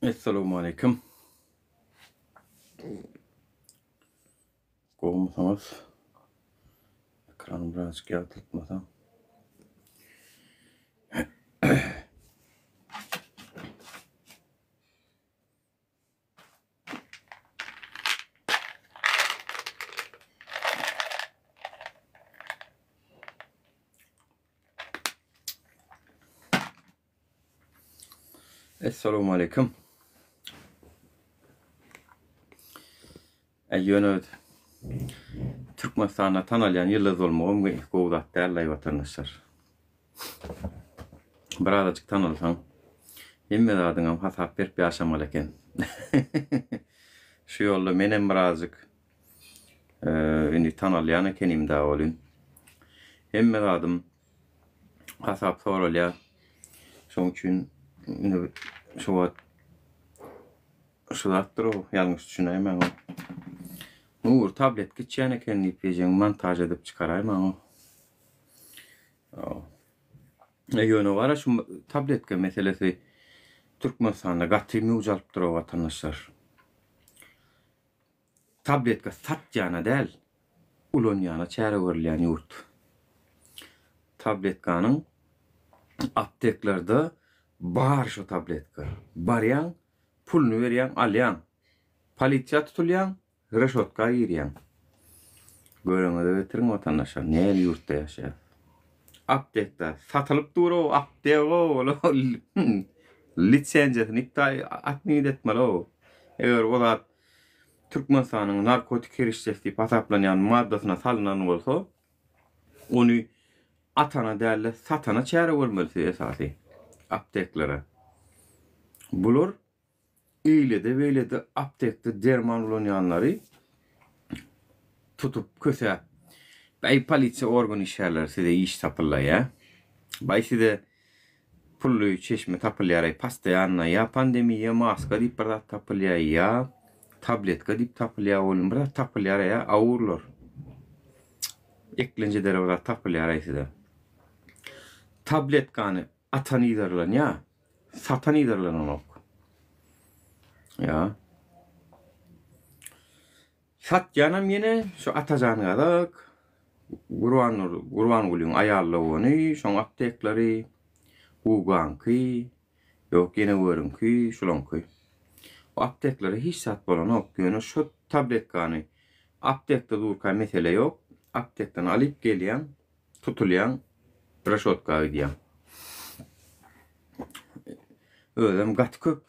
Essalamualeýkum. Gowumysyňyz? Ekrany birazjyk ýagtyltmasam. Essalamu aleýkum. Äý ýöne Türkmenistanda tanalýan ýyldyz bolmagam gowy zat däl-laý watandaşlar. Birazajyk tanalsaň, hemme zadyňam hasap berip ýaşamaly eken. Şu ýolda menem birazajyk indi tanalýan ekenim da welin. Hemme zadym hasap soralýar. Şonuň üçin indi şu wagt şu zatdyr o, ýalňyş düşünäýmäň. Nur tabletka içýän eken diýip ejeň montaž edip çykaraýmaň. E, ýöne gara şu tabletka meselesi Türkmenistanda gaty möwç alypdyr o watandaşlar. Tabletka satýana däl, ulanýana çäre görülýän ýurt. Tabletkanyň apteklerde bar şo tabletka. Barýaň, puluny berýäň, alýaň. Polisiýa tutulýaň, reşotka girýäň. Göreňize getiriň watandaşlar, nähili ýurtda ýaşaýas. Aptekda satylyp dur-ow, aptek-ow, ol lisenziýasyny iptal atmit etmeli-ow. Eger o zat Türkmenistanyň narkotik serişdesi diýip hasaplanýan maddasyna salnan bolsa, ony atana däl-de, satana çäre görmelisi esasy, apteklere. Bular eýlede-beýlede aptekde derman ulanýanlary tutup, kösäp, Baý, polisiýa organ işgärleri size iş tapyllaýa. Baý, size Pully çeşme tapylýaraý postoýanno ýa pandemiýa maska diýip bir zat tapylýa ýa tabletka diýip tapylýa olim bir zat tapylýaraý a awurlar eklenç edere bir zat tapylýaraý size tabletkany atan yzarlanýa satan yzarlananok ýa Satýanam ýene şu Atajan gazak, Gurban Gurbangulyň aýal dogany, şoň apteklary, Gugaňky, ýok ýene görüňki, şulaňky. O apteklere hiç zat bolanok, ýöne şo tabletkany aptekde durka mesele ýok, aptekden alyp gelýäň, tutulýaň, reşotka gidýäň. Özem gaty köp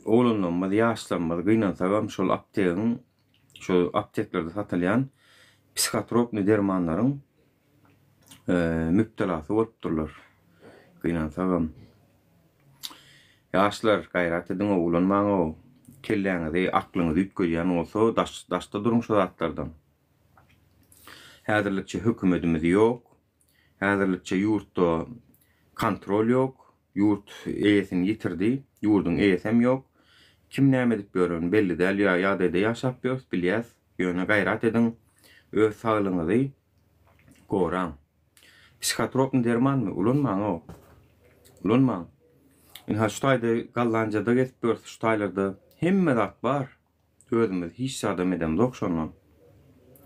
oglanlarymyz, ýaşlarymyz gynansagam şol aptegiň, şol apteklerde satylýan psihotropnyý dermanlaryň mübtelasy bolupdyrlar. Gynansagam. Ýaşlar, gaýrat ediň-ow, ulanmaň-ow. Kelläňizi, aklyňyzy üýtgedýän bolsa, daşda duruň şo zatlardan. Häzirlikçe hökümedimiz ýok. Häzirlikçe ýurtda kontrol ýok. Ýurt eýesini ýitirdi. Ýurduň eýesem ýok. Kim näme edip ýöreni belli däl. Ýa ýagdaýda ýaşap ýörüs bilýäs. Ýöne gaýrat ediň öz saglygyňyzy goraň. Psihotropny dermanmy? Ulanmaň-ow. Ulanmaň. Ynha şu taýda Gollandiýada gezip ýörüs şu taýlarda hemme zat bar. Özümiz hiç zadam edemzok şondan.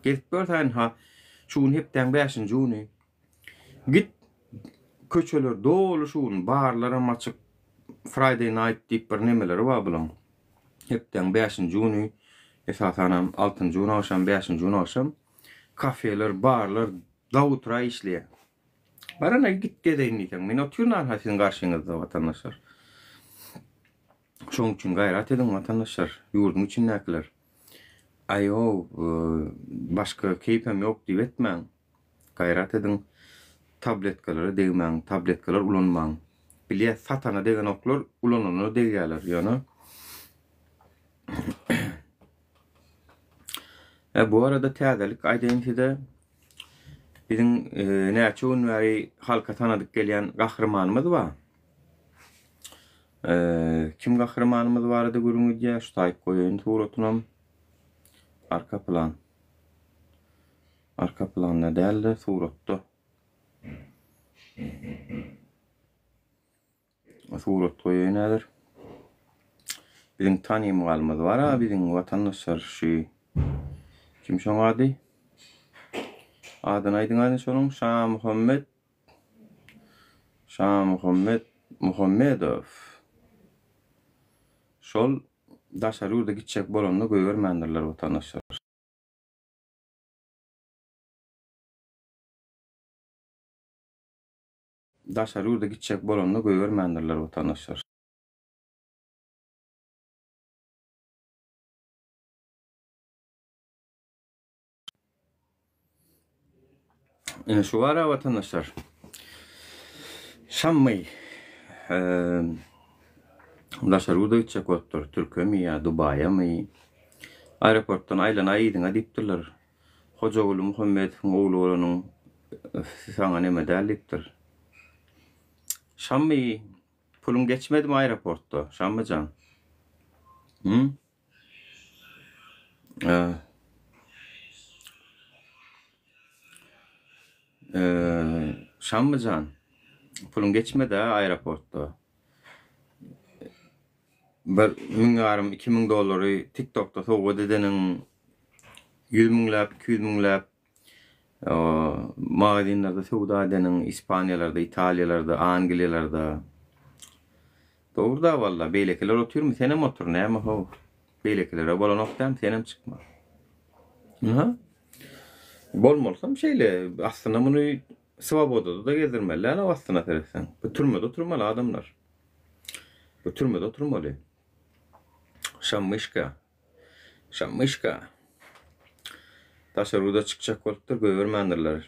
Gezip görsäň ha şu gün hepdäň bäşinji güni. Git köçeler doly şu gün barlaram açyk Friday night diýip bir nemeleri bar bulaň. Hepdäň bäşinji güni esasanam altynjy gün agşam bäşinji gün agşam kafeler barlar do utra işleýär. Barana git gezeýin diýseň men otyryn ha siziň garşyňyzda watandaşlar. Şoň üçin gaýrat ediň watandaşlar, ýurduň içindäkiler. Aý-ow, başga keýpem ýok diýip etmäň. Gaýrat ediň, tabletkalara degmäň, tabletkalar ulanmaň. Bilýäs, satana degenoklar, ulanana degýärler, ýöne. E, bu arada täzelik aýdaýyn size. Biziň näçe gün bäri halka tanadyp gelýän gahrymanymyz bar. Kim gahrymanymyz barada gürrüň edýär? Şu taýyp goýaýyn suratynam. Arka plan. Arka planda däl-de suratda. Surat goýaýyn häzir. Biziň tanymgalymyz bar-a, biziň watandaşlar şu kim şoň ady? Adyny aýdyň hany şonuň? Şamuhammet Şamuhammet Muhammedow. Şol daşary ýurda gitjek bolanda goýbermändirler watandaşlar. Daşary ýurda gitjek bolanda goýbermändirler watandaşlar. Ine şu bar-a watandaşlar. Şammy daşary ýurda gitjek bolupdyr. Türkemi ýa Dubaýamy. Aeroportdan aýlanaý yzyňa diýipdirler. Hojaguly Muhammedowyň ogly bolanyň saňa neme däl diýipdir. Şammy puluň geçmedimi aeroportda, Şammy jan? Hü? Şammy jan, puluň geçmedi-ä aeroportda. Bir müň ýarym, 2000 dollary TikTokda sowgat edeniň, ýüz müňläp, 200 müňläp magazinlerde söwda edeniň, Ispaniýalarda, Italiýalarda, Angliýalarda. Dogry-da walla, beýlekiler otyrmy, senem otur, näme how. Beýlekilere bolanok dämi, senem çykma. Ynha. Bolmalysam şeýle, aslynda muny swobodada-da gezdirmeli däl-ow aslyna seretseň. Bu türmede oturmaly adamlar. Bu türmede oturmaly. Şammyşka. Şammyşka. Daşary ýurda çykjak bolupdyr, goýbermändirler.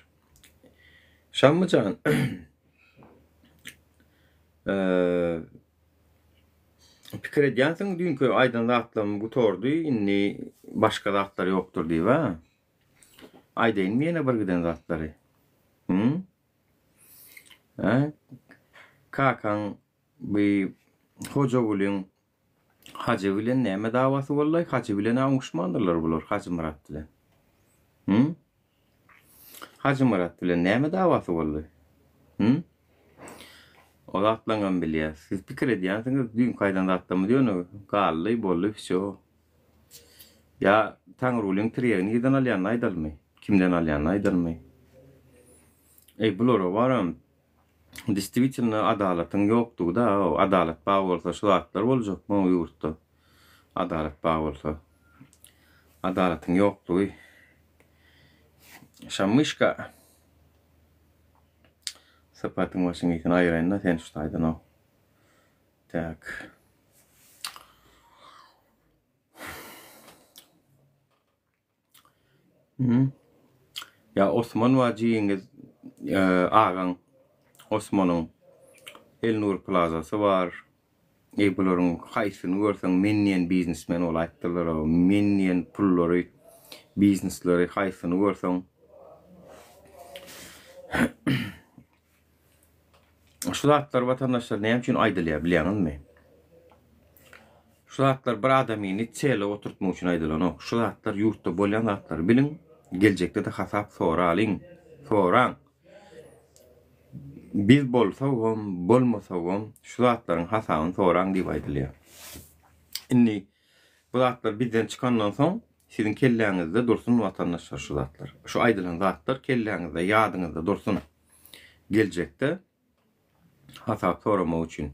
Şammyjan. Pikir edýänsiň, düýnki aýdan zatlarym gutardy, indi başga zatlar ýokdur diýip, a? Aýdaýynmy ýene bir giden zatlary? Hü? Hä? Kakaň bi Hojagulyň Hajy bilen näme dawasy boldy? Hajy bilen-ä oňuşmandyrlar bular, Hajymyrat bilen. Hü? Hajymyrat bilen näme dawasy boldy? Hü? O zatlaňam bilýäs. Siz pikir edýänsiňiz, düýnki aýdan zatlarymyz ýöne galdy, boldy, wsýo. Ýa Taňrygulyň tirýegi nirden alýanyny aýdalymy? Kimden alýanyny aýdalymy? Eý, bulara baram Distwitelno adalatyň ýokdugy-da, adalat bar bolsa şu zatlar boljakmy o ýurtda? Adalat bar bolsa. Adalatyň ýokdugy. Şamyşka. Sypatyň başyň ýesini aýyraýyn-da sen şu taýdan-ow. Tak. Ýa Osman bar jigiňiz agaň Osmanyň Elnur plazasy bar. Eý bularyň haýsyny görseň men diýen biznesmen bolaýypdyrlar-ow. Men diýen pullary, biznesleri haýsyny görseň. Şu zatlar watandaşlar näme üçin aýdylýar bilýäňizmi? Şu zatlar bir adamyny çele oturtmak üçin aýdylanok. Şu zatlar ýurtda bolýan zatlary biliň, geljekde-de hasap soralyň, soraň. Biz bolsagam, bolmasagam şu zatlaryň hasabyny soraň diýip aýdylýar. Indi bu zatlar bizden çykandan soň siziň kelläňizde dursun watandaşlar şu zatlar. Şu aýdylan zatlar kelläňizde, ýadyňyzda dursun. Geljekde hasap soramak üçin.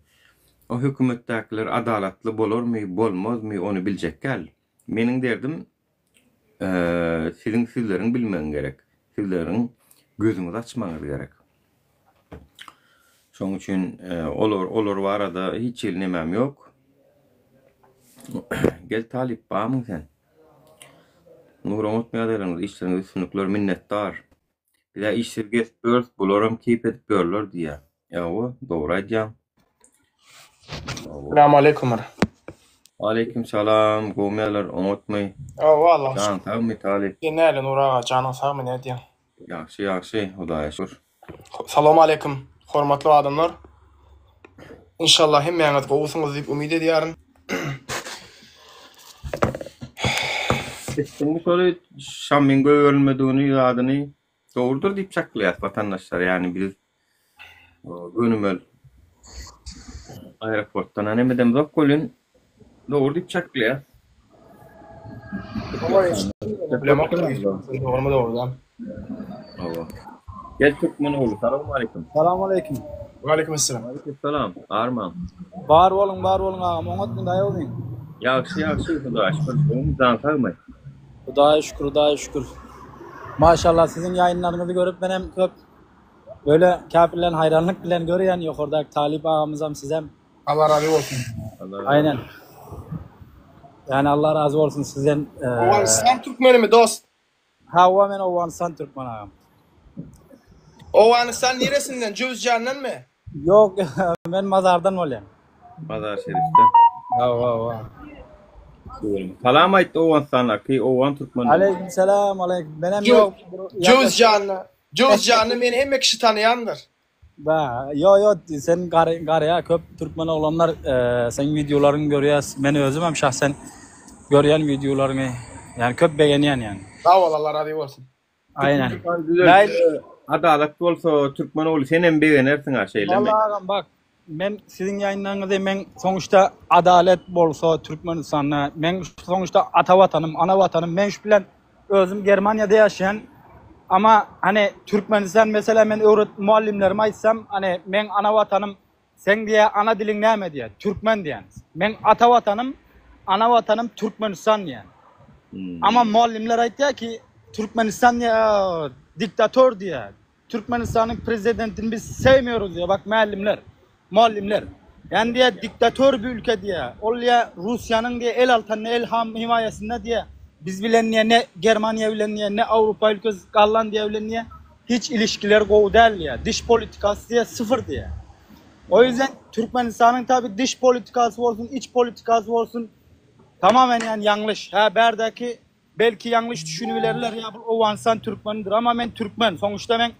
O hökümetdäkiler adalatly bolarmy, bolmazmy ony biljek däl. Meniň derdim siziň sizleriň bilmegiň gerek. Sizleriň gözüňizi açmagyňyz gerek. Şonuň üçin olar olar barada hiç hili nemäm ýok. Gel talyp barmyň sen? Nur oňat ýazýaňyz işleriňizde üstünlikler minnetdar. Bizä işsiz gezip ýörüs, bularam keýp edip ýörler diýýär. Ýa-wa, dogry aýdýaň. Salam aleýkumr. Aleýkim salam, gowmy ýalar, oňatmy? Hawa, Allaha Jan şükür. sagmy talyp? Sen näle Nur aga, janyň sagmy, nädýäň? Ýagşy, ýagşy, Hudaýa şükür. Salam aleýkum, hormatly adamlar. Inşallah hemmäňiz gowusyňyz diýip umyt edýärin. Eşitdiňmi şoly Şamyň goýberilmedigini zadyny dogrudyr diýip çaklaýas watandaşlar ýagny biz gönümel. Aeroportdan näme edemzok welin, dogry diýip çaklaýas. Bilemok. Dogrymy dogry däl. Hawa. Gel türkmen ogly, salowmaleýkim. Salowmaleýkim. Waleýkim essalam. Waleýkim salam. Armaň. Bar boluň, bar boluň agam. Oňatmy daýaw meň? Ýagşy, ýagşy, Hudaýa şükür. Gowumy, jan sagmy? Hudaýa şükür, Hudaýa şükür. Maşallah siziň ýaýynlaryňyzy görüp menem köp böyle käp bilen haýranlyk bilen görýän ýokardaky Talyp agamyzam sizem. Allah razy bolsun. Aýnen. Yani Allah razy bolsun sizden. Owganystan türkmenimi dost? Hawa men Owganystan türkmen agam. Owganystan niresinden? Jöwüzjandanmy? Ýok men mazardan bolýan. Mazar şerifden. Hawa hawa. Salam aýt Owganystandaky owgan türkmenlerine. Aleýkum salam aleýkum. Menem ýok. Jöwüzjanda. Jöwüzjanda meni hemme kişi tanaýandyr. Ba, ýo ýo sen gary garýa köp türkmen oglanlar seň wideolaryňy görýäs. Men özüm hem şahsen görýän wideolaryňy. Ýani köp begenýän ýani. Sag bol Allah razy bolsun. Aýnen. Adalat bolsa türkmen ogly senem begenersiň a şeýlemi? Walla agam bak men siziň ýaýynlaryňyzy men soňuşda adalet bolsa Türkmenistanda men soňuşda ata watanym ana watanym men şu bilen özüm Germaniýada ýaşaýan ama hani Türkmenistan mesela men öwret muallimlerime aýtsam hani men ana watanym Seň diýýär ana diliň näme diýýär? Türkmen diýýän. Meň ata watanym, ana watanym Türkmenistan diýýän. Amma mugallymlar aýtýar ki, Türkmenistan diýýär, diktator diýýär. Türkmenistanyň prezidentini biz sevmiyoruz diýýär. Bak mugallymlar, mugallymlar. Ýani diýýär diktator bir ülke diýýär. Ol diýýär Russiýanyň diýýär el altynda, el ham himaýasynda diýýär. Biz bilen diýýär ne Germaniýa bilen diýýär, ne Awrupa ülkesi Gollandiýa bilen diýýär. Hiç ilişkiler gowy däl diýýär. Diş politikasy diýýär syfyr diýýär. O ýüzden Türkmenistanyň tabi diş politikasy bolsun, iç politikasy bolsun tamamen ýani ýalňyş. Hä bärdäki belki ýalňyş düşünibilerler ýa bu Owganystan türkmenidir ama men türkmen. Sonuçta men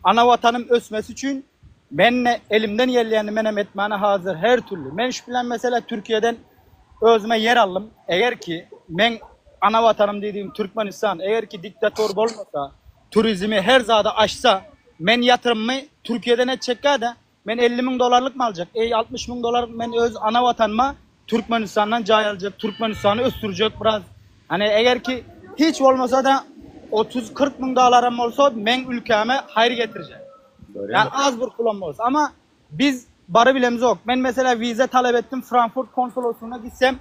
ana watanym ösmesi üçin men elimden gelýänini menem etmäne hazir her türli. Men şu bilen mesela Türkiýeden özüme ýer aldym. Eger ki men ana watanym diýdigim Türkmenistan eger ki diktator bolmasa Turizmi her zady açsa men ýatyrymmy Türkiýeden etjekgädä men 50 müň dolarlykmy aljak eý 60 müň dolar men öz ana watanyma Türkmenistandan jaý aljak Türkmenistany ösdürjek biraz hani eger ki hiç bolmasada 30-40 müň dolaram bolsa meň ülkäme haýyr getirjek yani az bir pulam bolsa ama biz bary bilemzok men mesela wiza talap etdim Frankfurt konsoloslugyna gitsem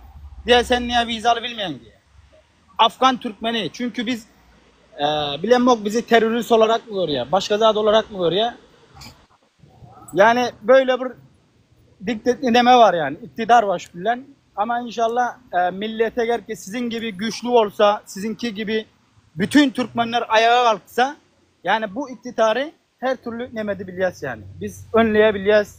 diýä sen niýe wiza alybilmeýäň diýä. Afgan türkmeni çünki biz bilemok bizi terrorist olarak mı görýär başga zat olarak mı görýär yani böyle bir diktet neme var yani iktidar var şu bilen ama inşallah millet eger ki sizin gibi güçlü olsa sizinki gibi bütün Türkmenler ayağa kalksa yani bu iktidarı her türlü nemedi bilýäs yani biz önleyebilýäs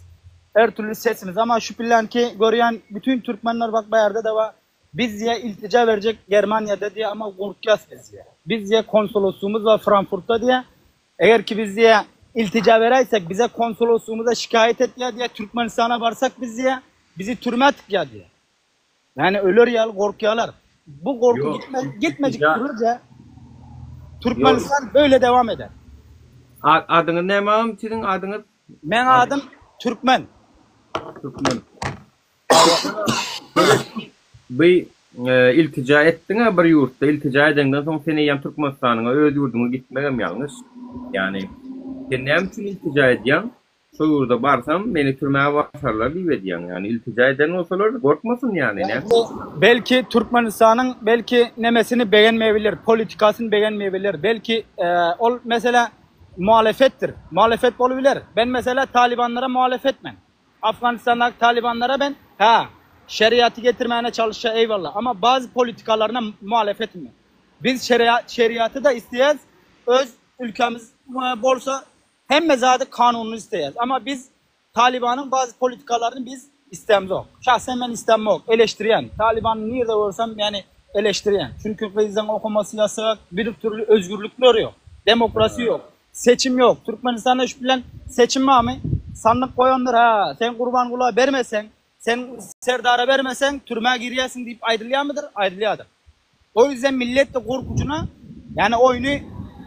her türlü sesimiz ama şu bilen ki görýän bütün Türkmenler bak bu yerde de var Biz diýe iltija berjek Germaniýada diýe ama gorkýas biz diýe. Biz diýe konsoloslugymyz bar Frankfurtda diýe. Eger ki biz diýe iltija beräýsek bize konsoloslugymyza şikaýat etýär diýe Türkmenistana barsak biz diýe bizi türmä tykýar diýe. Ýani öler ýaly gorkýarlar. Bu gorky Ýok, gitme gitmejik iltija sürece Ýok. Türkmenistan böyle dewam eder. Adyňyz näme agam siziň adyňyz? Meň adym Türkmen. Türkmen. Bu iltija etdiň-ä bir ýurtda, iltija edeňden soň sen eýýäm Türkmenistanyňa, öz ýurduňa gitmegem ýalňyş. Ýagny, sen näme üçin iltija edýäň? Şo ýurda barsam, meni türmä basarlar diýip edýäň. Ýagny, iltija eden bolsalar, gorkmasyn ýagny, näme Belki, belki Türkmenistanyň belki nemesini begenmeýebilir, politikasyny begenmeýebilir. Belki ol meselä muhalefetdir. Muhalefet bolubiler. Ben meselä talybanlara muhalefet men. Afganistandaky talybanlara ben hä şeriaty getirmäne çalyşýa eýwalla ama bazy politikalaryna muhalefetim men. Biz şeriaty da isleýäs öz ülkämiz bolsa hemme zady kanunyny isleýäs ama biz talybanyň bazy politikalaryny biz islämzok. Şahsen men islämok eleşdirýän talybany nirde görsem ýani eleşdirýän çünki gyzyň okamasy ýasak bir türli özgürlikler ýok demokrasi ýok. Seçim ýok. Türkmenistanda şu bilen seçim barmy? Sandyk goýandyr hä, sen Gurbangula bermeseň, sen Serdara bermeseň türmä girýärsiň diýip aýdylýarmydyr? Aýdylýardyr. O ýüzden millet de gorkujyna, ýani oýny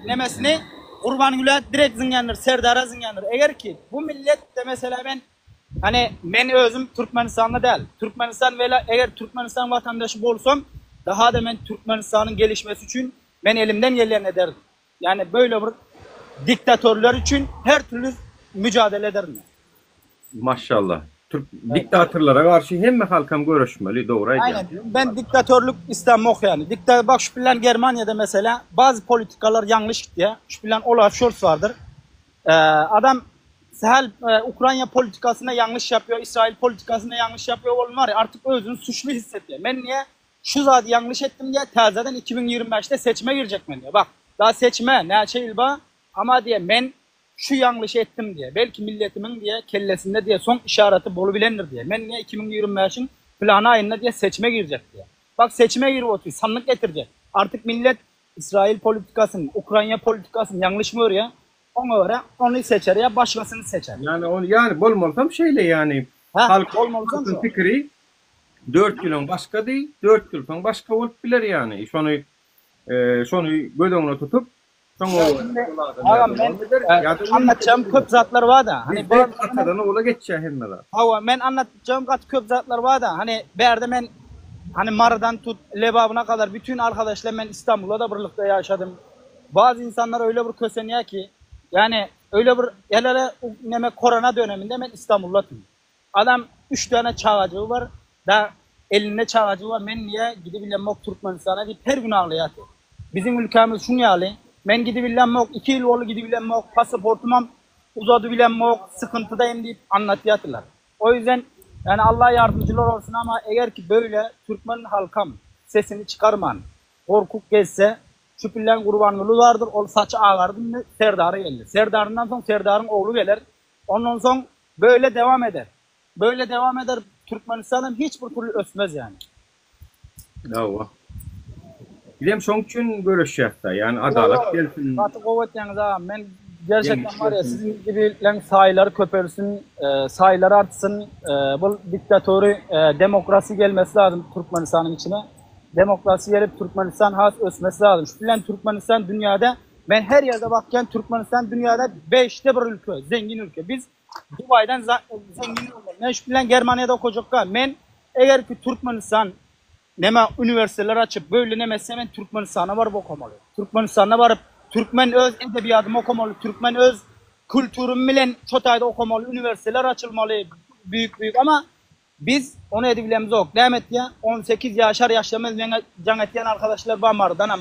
nemesini Gurbangula direkt zyňýandyr, Serdara zyňýandyr. Eger ki bu millet de mesela men. Hani men özüm Türkmenistanly däl. Türkmenistan wela eger Türkmenistan watandaşy bolsam, daha-da men Türkmenistanyň gelişmesi üçin men elimden gelýänini ederdim. Ýani böyle bir diktatörler üçin her türlü mücadele ederdim. Maşallah. Türk diktatorlara garşy hemme halkam göreşmeli, dogry aýdýaň. Aynen. Ben diktatörlük istemok yani. Dikta bak şu bilen Germaniýada mesela bazı politikalar ýalňyş gitýär. Şu bilen Olaf Scholz bardyr. Ee, adam sähel e, Ukrayna politikasyna ýalňyş yapıyor, İsrail politikasına ýalňyş yapıyor bolun var ya artık özüni suçlu hissetýär. Men niye şu zady ýalňyş etdim diye täzeden 2025-de seçime girjek men diye. Bak daha seçime näçe ýyl bar ama diye men Şu ýalňyşy etdim diýe, belki milletimiň diýe kellesinde diýe soň yşaraty bolubilendir diýe. Men diýe 2025-iň pylany aýynda diýe seçime girjek diýe. Bak seçime girip otyr, sandyk getirjek. Artyk millet Israil politikasyny, Ukraina politikasyny ýalňyş görýä, oňa görä ony seçer ýa başgasyny seçer. Ýani ony ýani bolmalysam şeýle ýani Hä, halk bolmalysam halkyň şo. pikiri dört ýyl öň başgady, dört ýyl soň başga bolup biler ýani şony şony göz öňüne tutup Agam men anlatjagym köp zatlar barda. Hani atadan ogula geçýär hemme zat. Hawa men anlatjagym gaty köp zatlar barda. Hani bärde men hani Marydan tut Lebabyna kadar bütün arkadaşlar men İstanbulda da birlikde ýaşadym. Bazı insanlar öyle bir kösenýär ki yani öyle bir hele neme korona döneminde men İstanbulda tüm. Adam üç däne çagajygy bar, da elinde çagajygy bar, men niýe gidibilemok Türkmenistana diýip her gün aglaýardy. Biziň ülkämiz şuň ýaly, men gidibilemok, iki ýyl boldy gidibilemok, pasaportymam uzadybilemok, sykyntydaýym diýip anlatýardylar. O ýüzden ýani Allah ýardymjylar bolsun ama eger ki böyle türkmen halkam sesini çykarman gorkup gezse şu pillän Gurbanguly bardyr ol saçy agardy indi Serdary geldi. Serdaryndan soň Serdaryň ogly geler Ondan soň böyle dewam eder. Böyle dewam eder Türkmenistanam hiç bir türlü ösmez yani. Hawa. Bizem şoň üçin göreşýäsda. Ýani adalat gelsin. Gaty gowy etýäňiz agam. Men gerçekten var ya siziň gibileň saýlary köpelsin, saýlary artsyn. Bu diktatöri demokrasi gelmesi lazym Türkmenistanyň içine. Demokrasi gelip Türkmenistan has ösmesi lazym. Şu bilen Türkmenistan dünýäde Men her ýerde bakýan Türkmenistan dünýäde beşde bir ülke, zengin ülke. Biz Dubaýdan zengin bolmaly. Men şu bilen Germaniýada okajakka, men eger ki Türkmenistan neme uniwersitetler açyp böyle neme etse men Türkmenistana baryp okamaly. Türkmenistana baryp türkmen öz edebiýadymy okamaly, türkmen öz kulturym bilen şo taýda okamaly, uniwersitetler açylmaly büyük büyük ama Biz ony edibilemzok. Näme etýä? 18 ýaşar ýaşamaz meňe jaň etýän arkadaşlar bar Marydanam.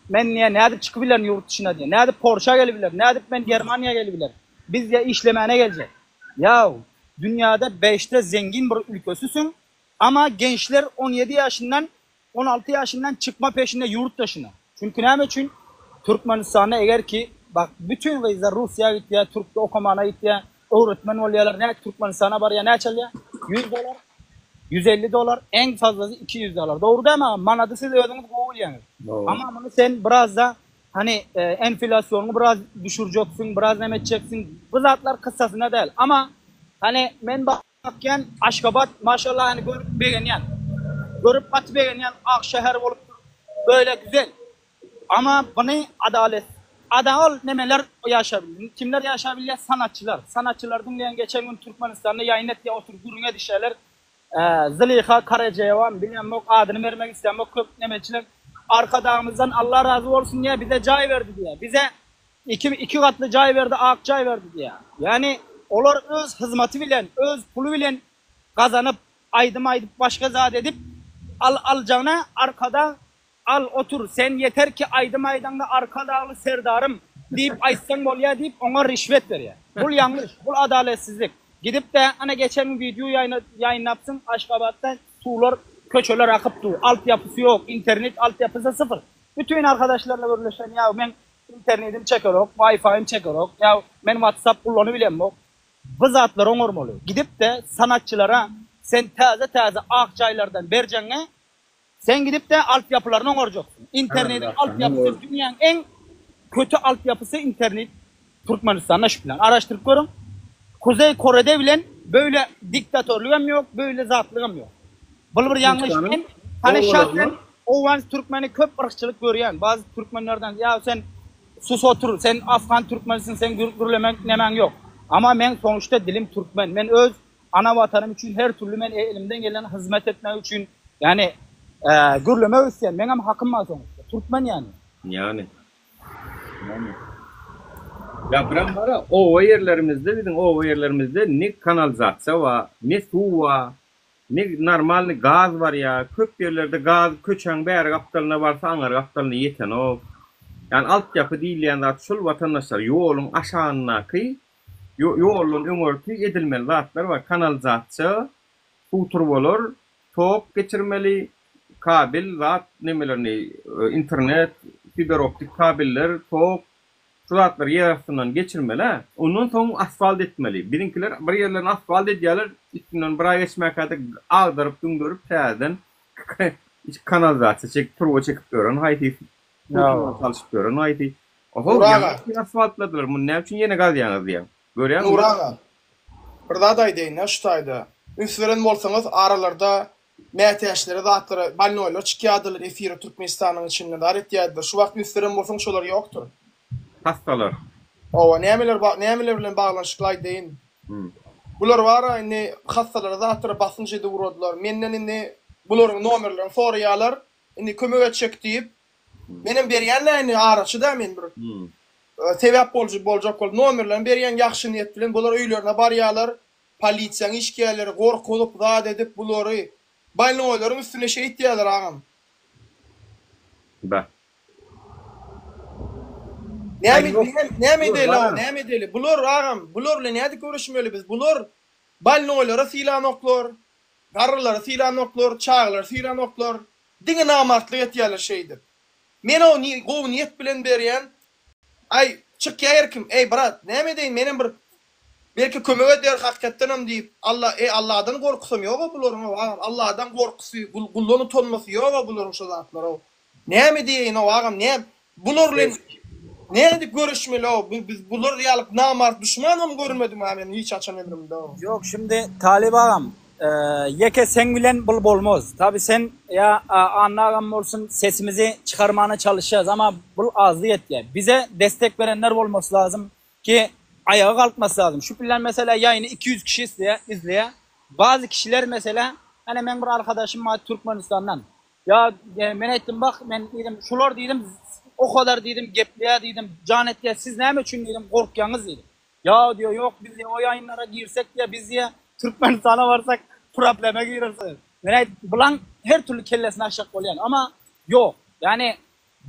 Men diýýä nädip çykybilerin ýurt dyşyna diýýä. Nädip Porşa gelibilerin? Nädip men Germaniýa gelibilerin? Biz diýýä işlemäne geljek. Ýaw, dünýäde beşde zengin bir ülkesisiň, ama gençler 17 ýaşyndan 16 ýaşyndan çykma peşinde ýurt daşyna. Çünki näme üçin? Türkmenistanda eger ki bak bütün gyzlar Russiýa gitýär, türkde okamana gitýär, öwretmen bolýarlar, nä Türkmenistana barýar, näçe alýar? 100 dolar, 150 dolar, eň fazlasy 200 dolar. Dogry dälmi agam? Manady siz özüňiz gowy bilýäňiz. Amma muny sen biraz da hani enflasyonyňy biraz düşürjeksiň, biraz näme etjeksiň. Bu zatlar kyssasyna däl. Amma hani men Bakýan Aşgabat maşallah hani görüp begenýän. Görüp gaty begenýän ak şäher bolupdyr. Böyle güzel. Ama buny adalet ada ol nemeler ýaşabildi. Kimler ýaşabilýär sanatçylar. Sanatçylar diňleýän geçen gün Türkmenistanda ýaýyn etýär oturyp gürrüň edişýärler. Zylyha Karajewa bilemok adyny bermek islämok köp nemeçiler Arkadagymyzdan Allah razy bolsun diýýär bize jaý berdi diýýär. Bize Iki iki gatly jaý berdi, ak jaý berdi diýýär. Ýagny olar öz hyzmaty bilen, öz puly bilen gazanyp, aýdym aýdyp, başga zat edip al aljagyna Arkadag al otur, sen ýeter ki aýdym aýdaňda Arkadagly Serdarym diýip aýtsaň bolýar diýip oňa rişwet berýär. Bul ýalňyş, bul adaletsizlik. Gidip-de ana geçen gün wideo ýaýynlapsyň Aşgabatda suwlar köçeler akyp dur, altyapysy ýok, internet altyapysy syfyr. Bütin arkadaşlarla gürleşen ýa men Internetim çekerok, Wi-Fi-im çekerok, ýa men WhatsApp ullanybilemok. Bu zatlary oňarmaly. Gidip-de sanatçylara sen täze-täze ak jaýlardan berjeňňe, sen gidip-de altyapylaryny oňarjaksyň. Internetiň altyapysy dünýäň iň köti altyapysy internet Türkmenistanda şu bilen. Araşdyryp görüň. Kuzeý Korede bilen böyle diktatörlügem ýok, böyle zatlygam ýok. Bul bir ýalňyş. Men hany şahsen owgan türkmeni köp yrkçylyk görýän. Bazı türkmenlerden ýa sen sus otur, sen afgan türkmenisiň, sen gürlemek nemäň ýok. Ama men sonuçta dilim türkmen. Men öz. ana watanym üçin her türli men elimden gelen hyzmat etmek üçin ýani gürlemek isleýän meňem hakym bar soňuşda türkmen ýani. Ýani. Ýani. Ýa biram bara oba ýerlerimizde biziň oba ýerlerimizde ne kanalizasiýa bar, ne suw bar, ne normalny gaz barýa, köp ýerlerde gaz köçäň bäri gapdalyna barsa aňary gapdalyna ýetenok. Ýani altyapy diýilýän zat şul watandaşlar ýoluň aşagyndaky Ýoldan öňürti edilmeli zatlar bar, kanalizasiýa, suw turbalar, tok geçirmeli, kabel zat nemelerini, internet, fiberoptik kabeller, tok, şu zatlary ýer astyndan geçirmeli-ä. Ondan soň asfalt etmeli. Biziňkiler bir ýerlerini asfalt edýärler, üstünden bir aý geçmäkä-de agdaryp-düňderip täzeden kanalizasiýa çekip, turba çekip ýören haýsy, suw turbany çalşyp ýören haýsy. Oho, Nur aga. näme üçin asfaltladylar, muny näme üçin ýene gazýaňyz diýýän. Görýäňmi? Nur aga. Bir zat aýdaýyn-da şu taýda. Üns beren bolsaňyz, aralarda mätäçlere zatlara bolnoýlar çykýardylar efire Türkmenistanyň içinde zar etýärdiler. Şu wagt üns beren bolsaň şolar ýokdur. Hassalar. Hawa, nämeler nämeler bilen baglanyşykly aýdaýyn. Bular bar-a indi hassalara zatlara basynç edip ugradylar. Menden indi bularyň nomerlerini soraýarlar. Indi kömek etjek diýip. Menem berýän-dä indi araçy-da men bir. Sebäp bolujy boljak bolup nomerlerini berýän ýagşy niýet bilen bular öýlerine barýarlar. Polisiýaň işgärleri gorkuzyp zat edip bulary bolnoýlaryň üstüne şeýtýärler agam. Bä. Näme näme edeli agam näme edeli bular agam bular bilen nädip göreşmeli biz bular bolnoýlary sylanoklar garrylary sylanoklar çagalary sylanoklar Diňe namartlyk etýärler şeýdip. Men o gowy niýet bilen berýän. Aý çykýa herkim eý brat näme edeýin menem bir belki kömek eder hakykatdanam diýip Alla eý Alladan gorkusam ýoga bularyň ow agam Alladan gorkusy guldan utanmasy ýoga bularyň şo zatlarow näme diýeýin ow agam näme bular bilen nädip göreşmeli ow biz bular ýaly namart duşmanam görmedim a men hiç haçan ömrümde ow. Ýok şimdi Talyp agam Ýeke seň bilen bul bolmaz. Tabi sen ýa Anna agam bolsun sesimizi çykarmana çalyşýas ama bul azlyk etýä. Bize destek berenler bolmasy lazym ki aýaga galkmasy lazym. Şu bilen meselä ýaýyny 200 kişi isleýä izleýä. Bazy kişiler meselä ene meň bir arkadaşym bar Türkmenistandan. Ýa men aýtdym bak men diýdim şular diýdim o kadar diýdim gepleýä diýdim jan etýä siz näme üçin diýdim gorkýaňyz diýdim. Ýa diýýär, ýok biz diýýär, o ýaýynlara girsek diýýär, biz diýýär, Türkmenistana barsak problema gireris. Men aýtdym, bulaň her türli kellesini açjak bolýan. Emma ýok. Ýagny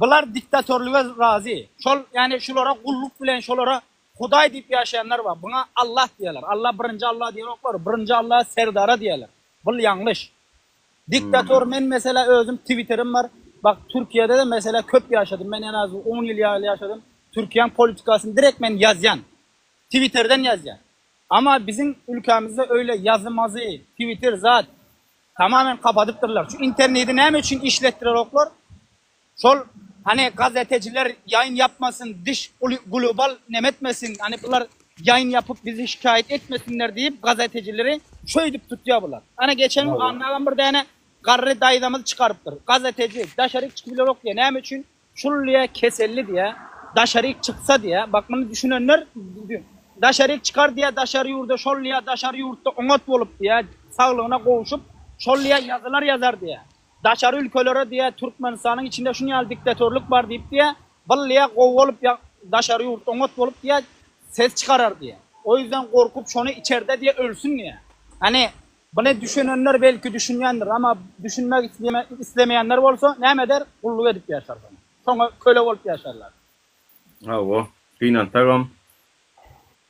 bular diktatorlyga razy. Şol ýagny şulara gulluk bilen şolara Hudaý diýip ýaşaýanlar bar. Buňa Allah diýýärler. Allah birinji Allah diýenoklar. Birinji Allah Serdara diýýärler. Bul ýalňyş. Diktator men mesela özüm twitterim bar. Bak Türkiýede de mesela köp ýaşadym. Men en az 10 ýyl ýaly ýaşadym. Türkiýäň politikasyny direkt men ýazýan. Twitterden ýazýan. Ama biziň ülkämizde öýle ýazy-mazy, twitter zat tamamen kapadypdyrlar. Şu interneti näme üçin işletdireroklar? Şol hany gazeteciler ýaýyn ýapmasyn, diş global neme etmesin, hany bular ýaýyn ýapyp bizi şikaýat etmesinler diýip gazetecileri şöýdüp tutýar bular. Ana geçen gün Anna agam bir däne garry daýzamyz çykarypdyr. Gazeteci daşaryk çykyp bilerok diýýär. Näme üçin? Şul diýýär keselli diýýär. Daşaryk çyksa diýýär. Bak muny düşünenler daşaryk çykar diýýär, daşary ýurda şol diýýär, daşary ýurtda oňat bolup diýýär, saglygyna gowşup şol diýýär ýazylar ýazar diýýär. Daşary ülkelere diýýär, Türkmenistanyň içinde şuny ýaly diktatorlyk bar diýip diýýär, byl diýýär gowy bolup ýa daşary ýurt oňat bolup diýýär, ses çykarar diýýär. O ýüzden gorkup şony içerde diýýär ölsün diýýär. Hany buny düşünenler belki düşünýändir, ama düşünmek islemeýänler bolsa näme eder, gulluk edip ýaşar soň. Soňa köle bolup ýaşarlar. Hawa, gynansagam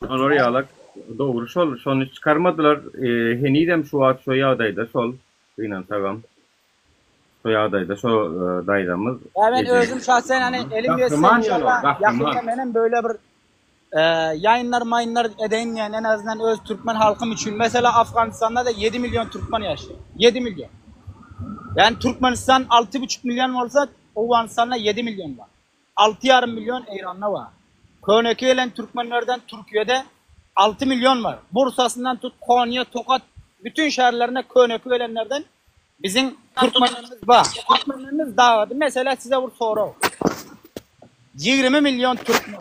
olar ýalak dogry şol, şony çykarmadylar, henizem şu wagt şo ýagdaýda şol. Gynansagam şo ýagdaýda şo daýzamyz Ýa men özüm şahsen hani elim ýetse Gahryman ýöne inşallah gahryman. ýakynda menem böyle bir ýaýynlar maýynlar edeýin diýen en azyndan öz türkmen halkym üçin. Mesela Afganistanda da 7 milyon türkmen ýaşaýar. 7 milyon. Ýani Türkmenistan 6,5 milyon bolsa Owganystanda 7 milyon bar. Alty ýarym milyon Eýranda bar. Köneki gelen türkmenlerden Türkiýede 6 milyon bar. Bursasyndan tut Konýa, Tokat bütün şäherlerine köneki gelenlerden biziň türkmenlerimiz bar. Türkmenlerimiz dagady. Mesela size bir sorag. 20 milyon türkmen